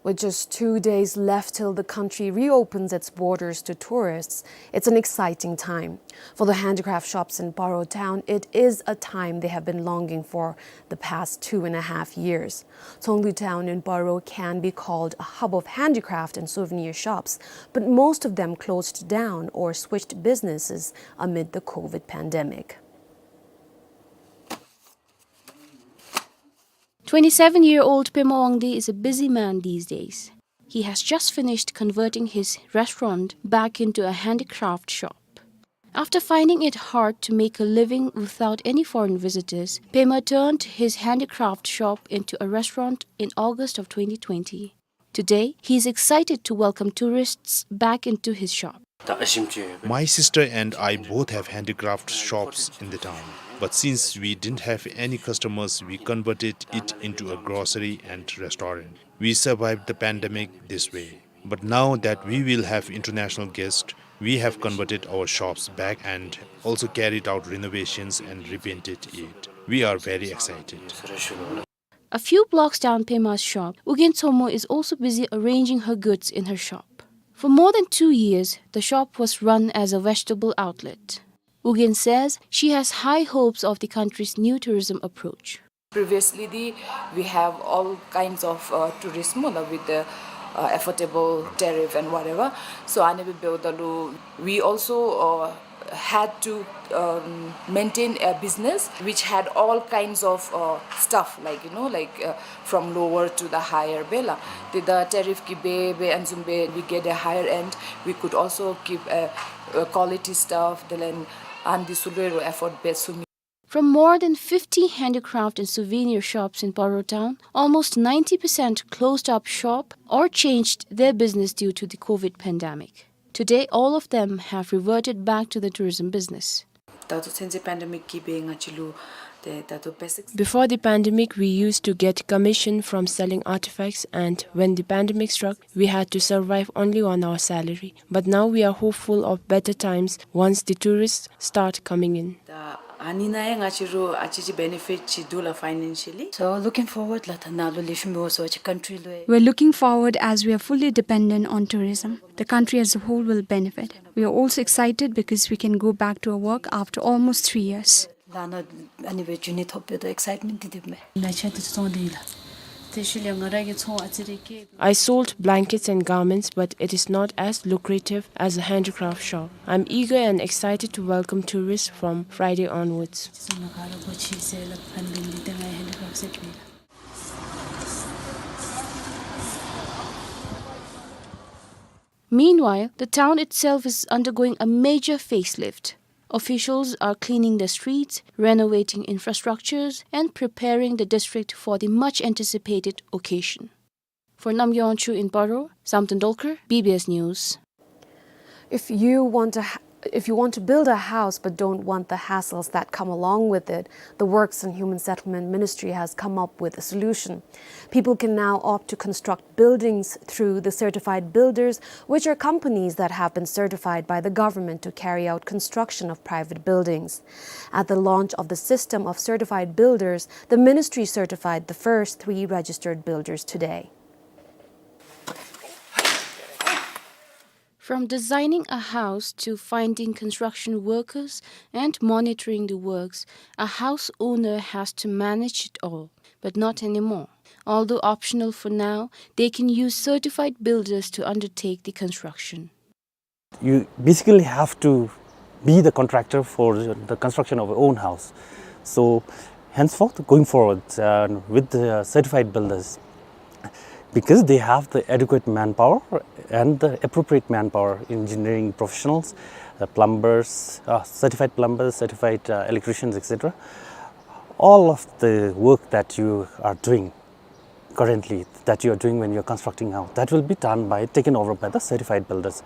With just two days left till the country reopens its borders to tourists, it's an exciting time. For the handicraft shops in Paro town, it is a time they have been longing for the past two and a half years. Tsonglu town in Paro can be called a hub of handicraft and souvenir shops, but most of them closed down or switched businesses amid the COVID pandemic. Twenty-seven-year-old Pema Wangdi is a busy man these days. He has just finished converting his restaurant back into a handicraft shop. After finding it hard to make a living without any foreign visitors, Pema turned his handicraft shop into a restaurant in August of twenty twenty. Today, he is excited to welcome tourists back into his shop. My sister and I both have handicraft shops in the town, but since we didn't have any customers, we converted it into a grocery and restaurant. We survived the pandemic this way. But now that we will have international guests, we have converted our shops back and also carried out renovations and repainted it. We are very excited. A few blocks down Pema's shop, Ugyen Tsomo is also busy arranging her goods in her shop. For more than two years, the shop was run as a vegetable outlet. Ugyen says she has high hopes of the country's new tourism approach. Previously, the, we have all kinds of, uh, tourism, uh, with the uh, affordable tariff and whatever. So ཨ་ནི་སྦེ་འབདཝ་ད་ལུ, we also, uh, had to, um, maintain a business which had all kinds of, uh, stuff, like, you know, like, uh, from lower to the higher སྦེ་ལགས། ཏེ་ད་ཊེ་རིཕ་གི་སྦེ་སྦེ་ཨ་ནི་བཟུམ་སྦེ་we get a higher end, we could also keep a, a quality stuff དེ་ལས་ཨ་ནི་འདི་ཚུ་ལུ་ར་ཨེ་ཕོརཌ་འབད་ཚུགས་མི། From more than fifty handicraft and souvenir shops in Paro town, almost ninety percent closed up shop or changed their business due to the COVID pandemic. Today, all of them have reverted back to the tourism business. ད་ལྟོ་ཚུན་ཚོད་པེན་ཌེ་མིག་གིས་སྦེ་ང་བཅས་ལུ་ཏེ་ད་ལྟོ་བེ་སིཀ Before the pandemic, we used to get commission from selling artifacts, and when the pandemic struck, we had to survive only on our salary. But now we are hopeful of better times once the tourists start coming in. ད་ཨ་ནི་ནང་ཡང་ང་བཅས་ལུ་ཨ་ཙི་ཅིག་བེ་ནི་ཕིཊ་ཅིག་འདུག་ལགས་ཕའི་ནན་ཤལ་ལི། So looking forward ལགས། ད་ནཱ་ལུ་ལེགས་ཤོམ་འོང་ཟེར་ཅིག་ཀན་ཊི་རི་ལུ། We're looking forward as we are fully dependent on tourism. The country as a whole will benefit. We are also excited because we can go back to our work after almost three years. ལགས་ན་ཨ་ནི་སྦེ་འགྱོ་ནི་ཐོབ་པའི་ད་ཨེག་སའིཊ་མེནཊ་འདི་འདི་མས། ལག་ཆས་འདི་ཚུ་བཙོང་སྟེ་ཡོད་ལགས། དེ་ཤུལ་ལས་ང་ར་གིས་ཚོང་ཨ་ཙི་རེ་བཀལ། I sold blankets and garments, but it is not as lucrative as a handicraft shop. I'm eager and excited to welcome tourists from Friday onwards. Meanwhile, the town itself is undergoing a major facelift. Officials are cleaning the streets, renovating infrastructures, and preparing the district for the much anticipated occasion. For Namgay Wangchuk in Paro, Samten Dolkar, B B S News. If you want to ha-, if you want to build a house but don't want the hassles that come along with it, the Works and Human Settlement Ministry has come up with a solution. People can now opt to construct buildings through the certified builders, which are companies that have been certified by the government to carry out construction of private buildings. At the launch of the system of certified builders, the ministry certified the first three registered builders today. From designing a house to finding construction workers and monitoring the works, a house owner has to manage it all. But not anymore. Although optional for now, they can use certified builders to undertake the construction. You basically have to be the contractor for the construction of your own house. So henceforth, going forward, uh, with the certified builders, because they have the adequate manpower and the appropriate manpower, engineering professionals, uh, plumbers, uh, certified plumbers, certified, uh, electricians, et cetera. All of the work that you are doing currently, that you are doing when you are constructing house, that will be done by, taken over by the certified builders.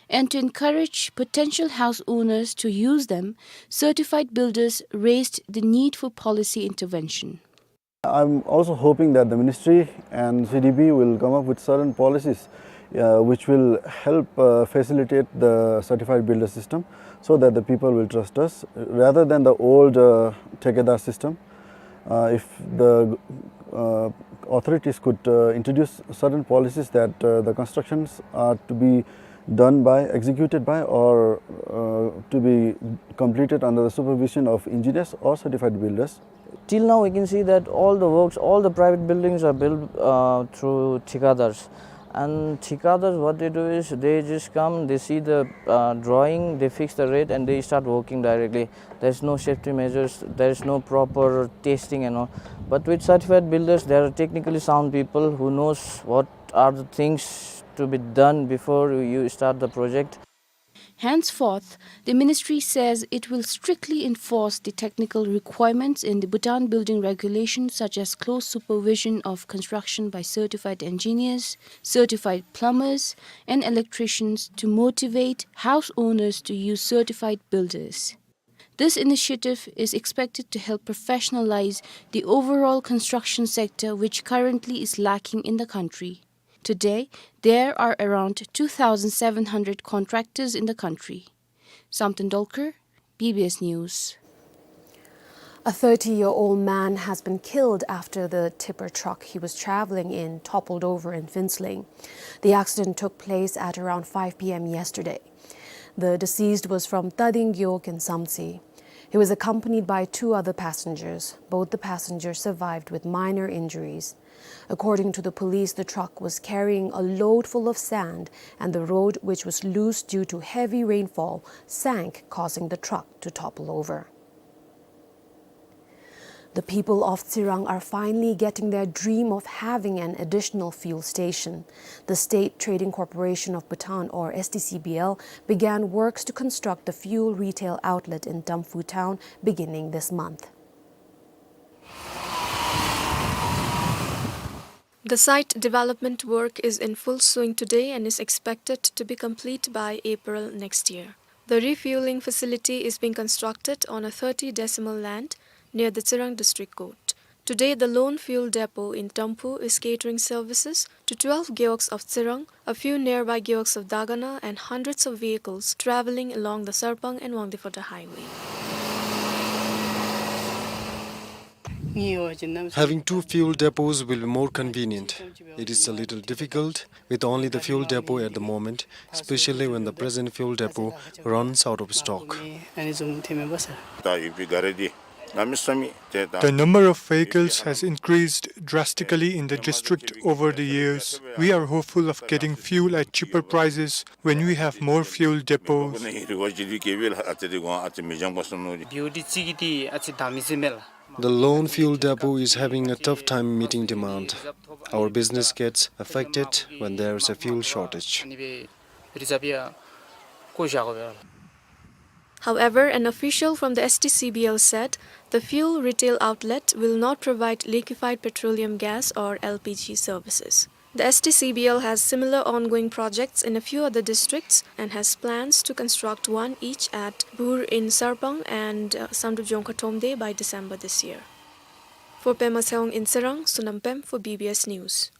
And to encourage potential house owners to use them, certified builders raised the need for policy intervention. I'm also hoping that the ministry and C D B will come up with certain policies, uh, which will help, uh, facilitate the certified builder system so that the people will trust us rather than the old, uh, thekadar system. Uh, if the, uh, authorities could, uh, introduce certain policies that, uh, the constructions are to be done by, executed by, or, uh, to be completed under the supervision of engineers or certified builders. Till now, we can see that all the works, all the private buildings are built, uh, through thikadars. And thikadars, what they do is they just come, they see the, uh, drawing, they fix the rate, and they start working directly. There's no safety measures, there's no proper testing and all. But with certified builders, they are technically sound people who knows what are the things to be done before you start the project. Henceforth, the ministry says it will strictly enforce the technical requirements in the Bhutan building regulations, such as close supervision of construction by certified engineers, certified plumbers, and electricians to motivate house owners to use certified builders. This initiative is expected to help professionalize the overall construction sector, which currently is lacking in the country. Today, there are around two thousand seven hundred contractors in the country. Samten Dolkar, B B S News. A thirty-year-old man has been killed after the tipper truck he was traveling in toppled over in Phuentsholing. The accident took place at around five P M yesterday. The deceased was from Tading Gewog in Samtse. He was accompanied by two other passengers. Both the passengers survived with minor injuries. According to the police, the truck was carrying a load full of sand, and the road, which was loose due to heavy rainfall, sank, causing the truck to topple over. The people of Tsirang are finally getting their dream of having an additional fuel station. The State Trading Corporation of Bhutan, or S T C B L, began works to construct the fuel retail outlet in Tamphu town beginning this month. The site development work is in full swing today and is expected to be complete by April next year. The refueling facility is being constructed on a thirty decimal land near the Tsirang District Court. Today, the lone fuel depot in Tamphu is catering services to twelve gewogs of Tsirang, a few nearby gewogs of Dagana, and hundreds of vehicles traveling along the Sarpang and Wangdue Phodrang highway. Having two fuel depots will be more convenient. It is a little difficult with only the fuel depot at the moment, especially when the present fuel depot runs out of stock. The number of vehicles has increased drastically in the district over the years. We are hopeful of getting fuel at cheaper prices when we have more fuel depots. The lone fuel depot is having a tough time meeting demand. Our business gets affected when there is a fuel shortage. However, an official from the S T C B L said the fuel retail outlet will not provide liquefied petroleum gas or L P G services. The S T C B L has similar ongoing projects in a few other districts and has plans to construct one each at Bur in Sarpang and, uh, Samdrup Jongkha Thromde by December this year. For Pema Tshewang in Tsirang, Sonam Pem for B B S News.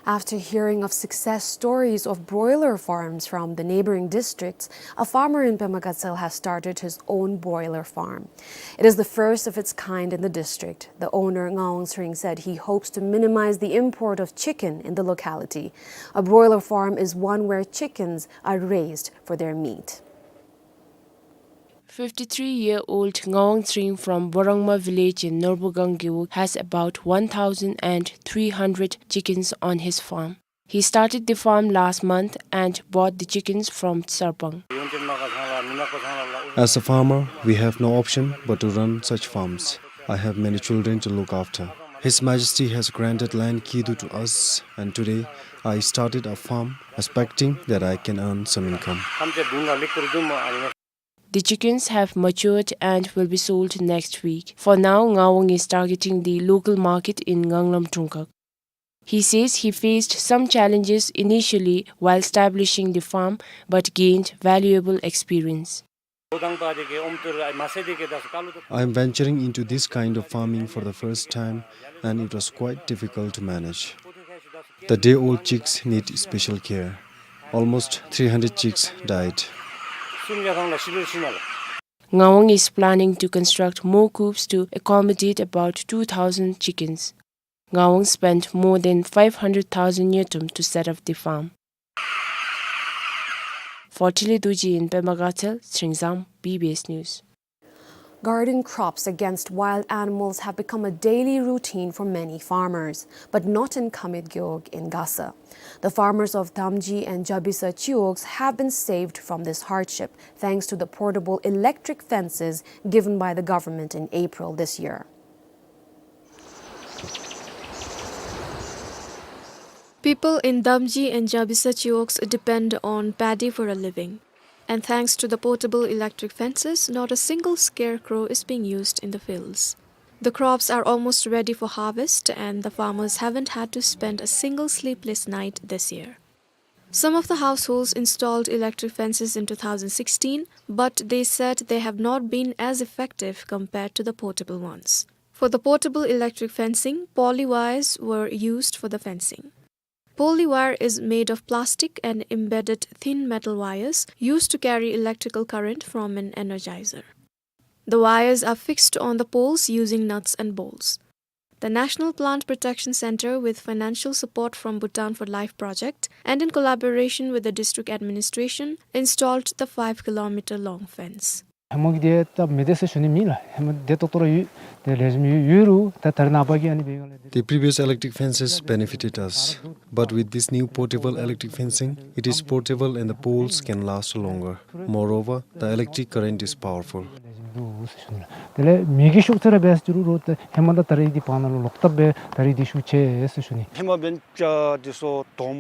After hearing of success stories of broiler farms from the neighboring districts, a farmer in Pema Gatshel has started his own broiler farm. It is the first of its kind in the district. The owner, Ngawang Tshering, said he hopes to minimize the import of chicken in the locality. A broiler farm is one where chickens are raised for their meat. Fifty-three-year-old Ngawang Tshering from Borangma village in Norbugang Gewog has about one thousand three hundred chickens on his farm. He started the farm last month and bought the chickens from Sarpang. As a farmer, we have no option but to run such farms. I have many children to look after. His Majesty has granted land Kidu to us, and today I started a farm, expecting that I can earn some income. The chickens have matured and will be sold next week. For now, Ngawang is targeting the local market in Nganglam Tungkak. He says he faced some challenges initially while establishing the farm, but gained valuable experience. I am venturing into this kind of farming for the first time, and it was quite difficult to manage. The day-old chicks need special care. Almost three hundred chicks died. Ngawang is planning to construct more coops to accommodate about two thousand chickens. Ngawang spent more than five hundred thousand ngultrum to set up the farm. For Tili Dorji in Pema Gatshel, Tshering Zam, B B S News. Guarding crops against wild animals have become a daily routine for many farmers, but not in Kamit Gewog in Gasa. The farmers of Damji and Jabisa Chiwogs have been saved from this hardship thanks to the portable electric fences given by the government in April this year. People in Damji and Jabisa Chiwogs depend on paddy for a living. And thanks to the portable electric fences, not a single scarecrow is being used in the fields. The crops are almost ready for harvest, and the farmers haven't had to spend a single sleepless night this year. Some of the households installed electric fences in two thousand sixteen, but they said they have not been as effective compared to the portable ones. For the portable electric fencing, poly wires were used for the fencing. Poly wire is made of plastic and embedded thin metal wires used to carry electrical current from an energizer. The wires are fixed on the poles using nuts and bolts. The National Plant Protection Centre, with financial support from Bhutan for Life project and in collaboration with the district administration, installed the five kilometer long fence. ཧེ་མ་གི་དེ་ད་མི་བདེ་ཟེར་ཞུ་ནི་མེད་ལགས། ཧེ་མ་དེ་ཏོག་ཏོ་ར་ཡོད། དེ་ལེགས་ཤོམ་ཡོད་ཡོད་རུང་ད་ད་རེས་ནངས་པ་གི་ཨ་ནི་སྦེ་ཡོད་ལགས། The previous electric fences benefited us, but with this new portable electric fencing, it is portable and the poles can last longer. Moreover, the electric current is powerful. དེ་ལས་མེ་གི་ཤོག་ཚད་ར་འབད་ཟེར་རུང་ད་ཧེ་མ་དང་ད་རེས་འདི་བར་ན་ལུ་ལོག་ལྟབ་སྦེ་ད་རེས་འདི་ཤུགས་ཆེ་ཟེར་ཞུ་ནི། ཧེ་མ་འབདན་སྤྱ་འདི་ཚུ་དོམ།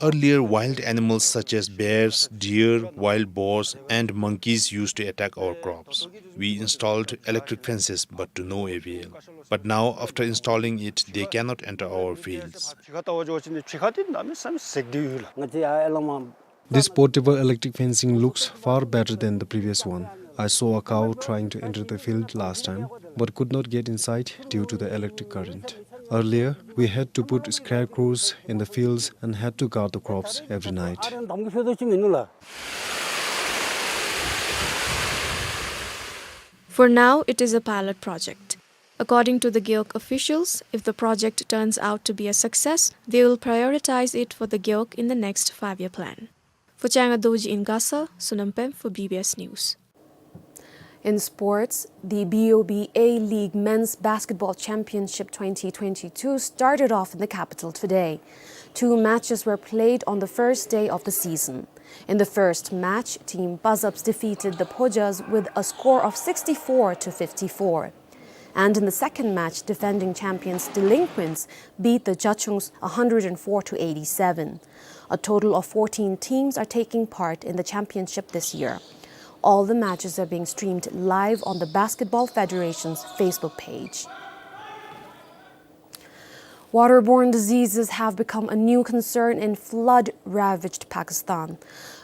Earlier, wild animals such as bears, deer, wild boars, and monkeys used to attack our crops. We installed electric fences, but to no avail. But now, after installing it, they cannot enter our fields. ཕྱི་ཁར་ལྟ་བ་འགྱོ་བ་ཅིན་ཕྱི་ཁ་འདི་གནམ་མེད་ས་མེད་ཟེར་སྡོད་ཡོད་ལགས། ང་བཅས་ཡར་ཨེ་ལོང་མ། This portable electric fencing looks far better than the previous one. I saw a cow trying to enter the field last time, but could not get inside due to the electric current. Earlier, we had to put scarecrows in the fields and had to guard the crops every night. For now, it is a pilot project. According to the Gewog officials, if the project turns out to be a success, they will prioritize it for the Gewog in the next five-year plan. For Changa Dorji in Gasa, Sonam Pem for B B S News. In sports, the B O B A League Men's Basketball Championship twenty twenty-two started off in the capital today. Two matches were played on the first day of the season. In the first match, Team Buzzards defeated the Phojas with a score of sixty-four to fifty-four. And in the second match, defending champions Delinquents beat the Jachungs a hundred and four to eighty-seven. A total of fourteen teams are taking part in the championship this year. All the matches are being streamed live on the Basketball Federation's Facebook page. Waterborne diseases have become a new concern in flood-ravaged Pakistan.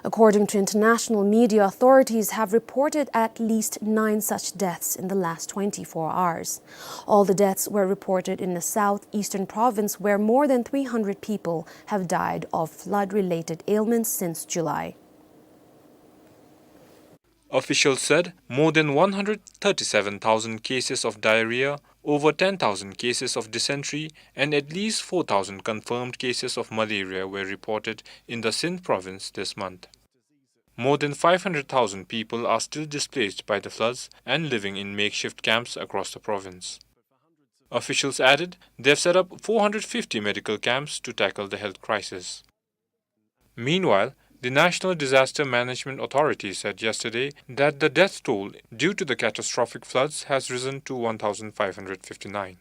According to international media, authorities have reported at least nine such deaths in the last twenty-four hours. All the deaths were reported in the southeastern province, where more than three hundred people have died of flood-related ailments since July. Officials said more than one hundred thirty-seven thousand cases of diarrhea, over ten thousand cases of dysentery, and at least four thousand confirmed cases of malaria were reported in the Sindh province this month. More than five hundred thousand people are still displaced by the floods and living in makeshift camps across the province. Officials added they've set up four hundred fifty medical camps to tackle the health crisis. Meanwhile, the National Disaster Management Authority said yesterday that the death toll due to the catastrophic floods has risen to one thousand five hundred fifty-nine.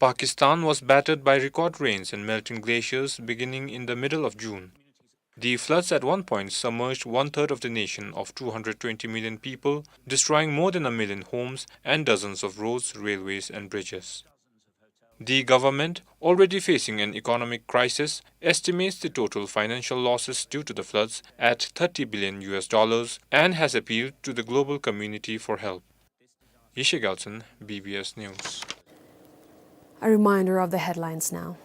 Pakistan was battered by record rains and melting glaciers beginning in the middle of June. The floods at one point submerged one-third of the nation of two hundred twenty million people, destroying more than a million homes and dozens of roads, railways, and bridges. The government, already facing an economic crisis, estimates the total financial losses due to the floods at thirty billion U S dollars and has appealed to the global community for help. Yeshe Gyaltsen, B B S News. A reminder of the headlines now.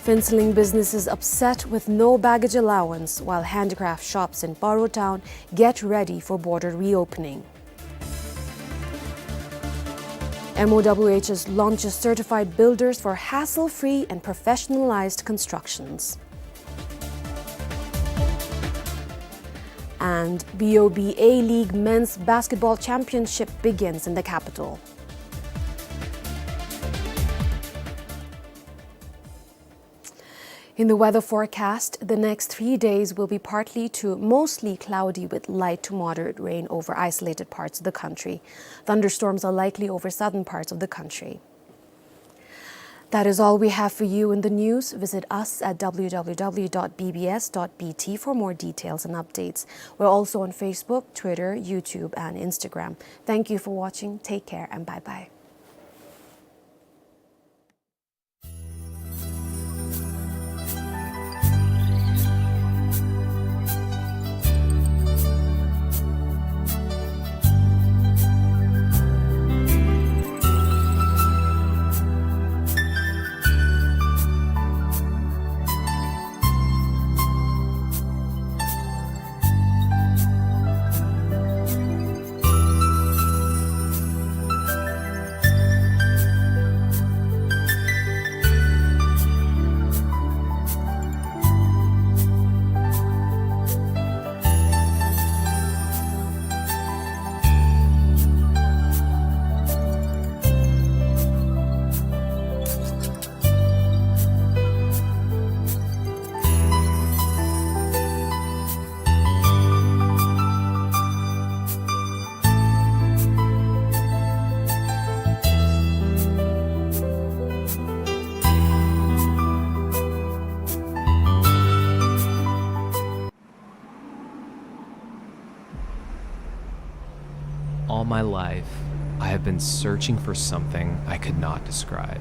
Phentsholing businesses upset with no baggage allowance, while handicraft shops in Paro town get ready for border reopening. M O W H S launches certified builders for hassle-free and professionalized constructions. And B O B A League Men's Basketball Championship begins in the capital. In the weather forecast, the next three days will be partly to mostly cloudy with light to moderate rain over isolated parts of the country. Thunderstorms are likely over southern parts of the country. That is all we have for you in the news. Visit us at W W W dot B B S dot B T for more details and updates. We're also on Facebook, Twitter, YouTube, and Instagram. Thank you for watching. Take care and bye-bye. All my life, I have been searching for something I could not describe.